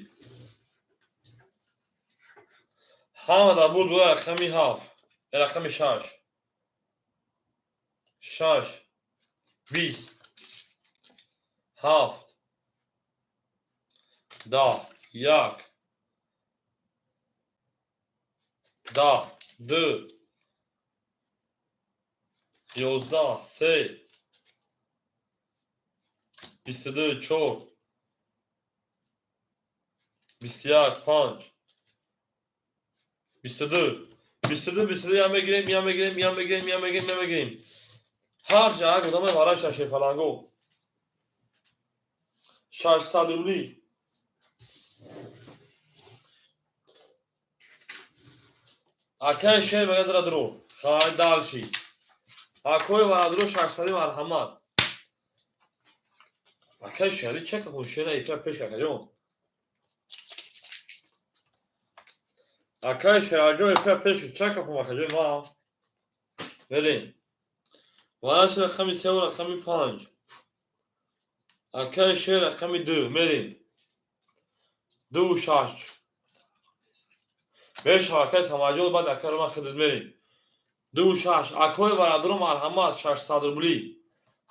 Ҳама дар бурд буд. Рақами 7, рақами 6, 6, 20, 7, 10, 1, 10, 2, 11, 3, 22, 4, 21, 5, 22, 22, 22. Я мегирем, я мегирем, я мегирем, я мегирем, я мегирем. Ҳар ҷа як одаме вараша шерпаланго. 600 рубли. Акаи шер мега дара дурӯ. Хай, дальше. Акои варадуру 600, марҳамат. Акаи шери чека кун, шера эфира пеш, акаҷон. Акаи шераҷон, эфира пеш чека кун, акаҷон ма. Мерем. Вараши рақами севу рақами панҷ. Акаи шер рақами ду, мерем. Дуву шаш. Мешава, акаи Самаҷон, баъд акаро ман хидмат мерем. Дуву шаш. Акои варадуру марҳамат, 600 рубли.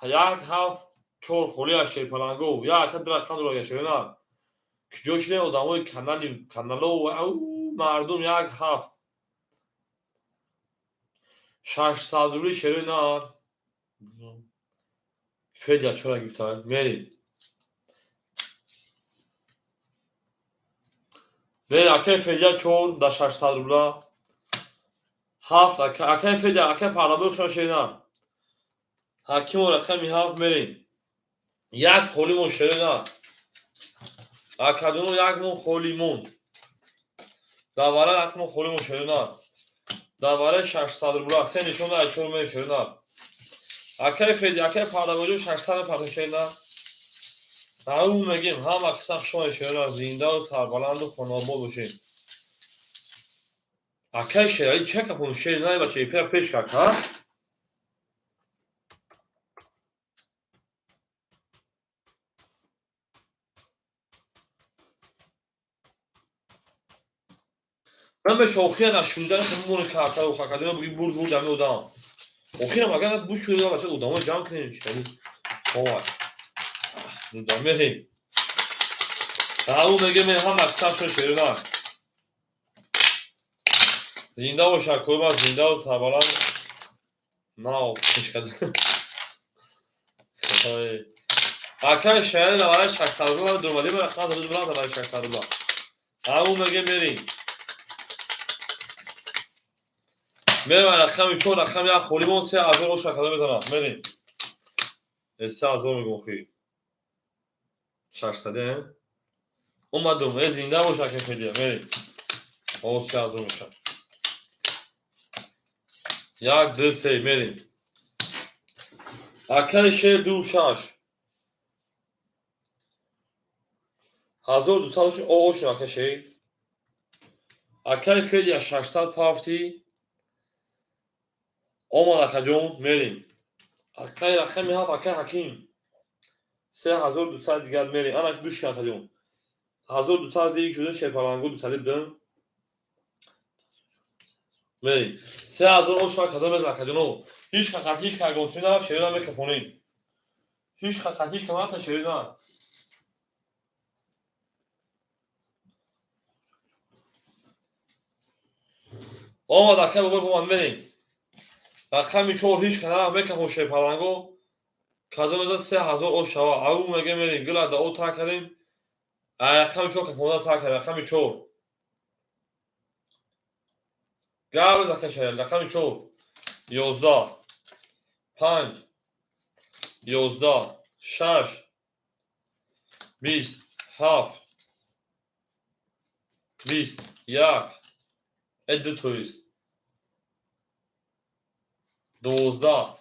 Як, ҳафт, чор холи аз шерпалангов. Як ака ду рақам дорад, шерина. Куҷо шудем одамои канали канало, ау мардум, як ҳафт. 600 рубли шерина. Федя чора гирифта. Мерем. Мерем, акаи Федя чор да 600 рубла. Ҳафт, акаи Федя, акаи Парлабой хушон шерина. Ҳакимо рақами ҳафт, мерем. Як холӣ мон, шерина. Акадуно як мон холӣ мон. Давара як мон холӣ мон, шерина. Давараи 600 рубла. Се нишон ай чор мерем, шерина. Акаи Федя, акаи Парлабойҷон 600 мепартем, шерина. Ау мегем, ҳама қисса хушомадед, шерина, зиндаву сарбаланду хонаобод бошед. Акаи Шералӣ чака кун, шер най бача, эфира пеш кард, ҳа? Намеша охиран аз шунидан мемони картару хакадино буги бурд бурд ами одам. Охирам агар бушунида бача одамо ҷамъ кунем, шали. Ховай. Мерем. Ау мегем, ҳама қисса шуд, шерина. Зинда бош, акои ман, зиндаву сарбаланд. Нав пешкад. Акаи Шералӣ давараи 600 рубла дурмадӣ ба рақам рубла давараи 600 рубла. Ау мегем, мерем. Мерем рақами чор, рақами як холӣ мон, 3000 оша када мезанам. Мерем. 3000 мегум хи. 600, э? Омадум, э, зинда бош, акаи Федя, мерем. О, 3000 мешавад. Як, ду, се, мерем. Акаи шер ду шаш. 1200 оошем, акаи шер. Акаи Федя 600 пафтӣ. Омад, акаҷон, мерем. Акаи рақами ҳафт, акаи Ҳаким. 3200 дигар, мерем. Ана гӯш кун, акаҷон. 1200 диг шуда, шерпалангу дусади будем. Мерем. 3000 оша кадом мезан, акаҷоно. Ҳеҷ хақат ҳеҷ кагонсӣ на шерина мекафонем. Ҳеҷ хақат ҳеҷ камата шерина. Омад, акаи бобой, омад, мерем. Рақами чор ҳеҷ канала мекафон, шерпаланго. Кадом мезан 3000 ош шава. Ау меге мерем. Гила да о та кардем. Рақами чор кафонда сар кардем. Рақами чор. Гап акаи Шералӣ, рақами чор. 11, панҷ, 11, шаш, 20, ҳафт, 20, як, э ду тоист. 12,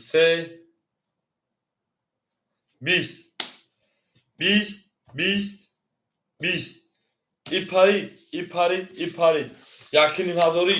се, 20, 20, 20, 20. И парид, и парид, и парид. Якиним ҳазорӣ.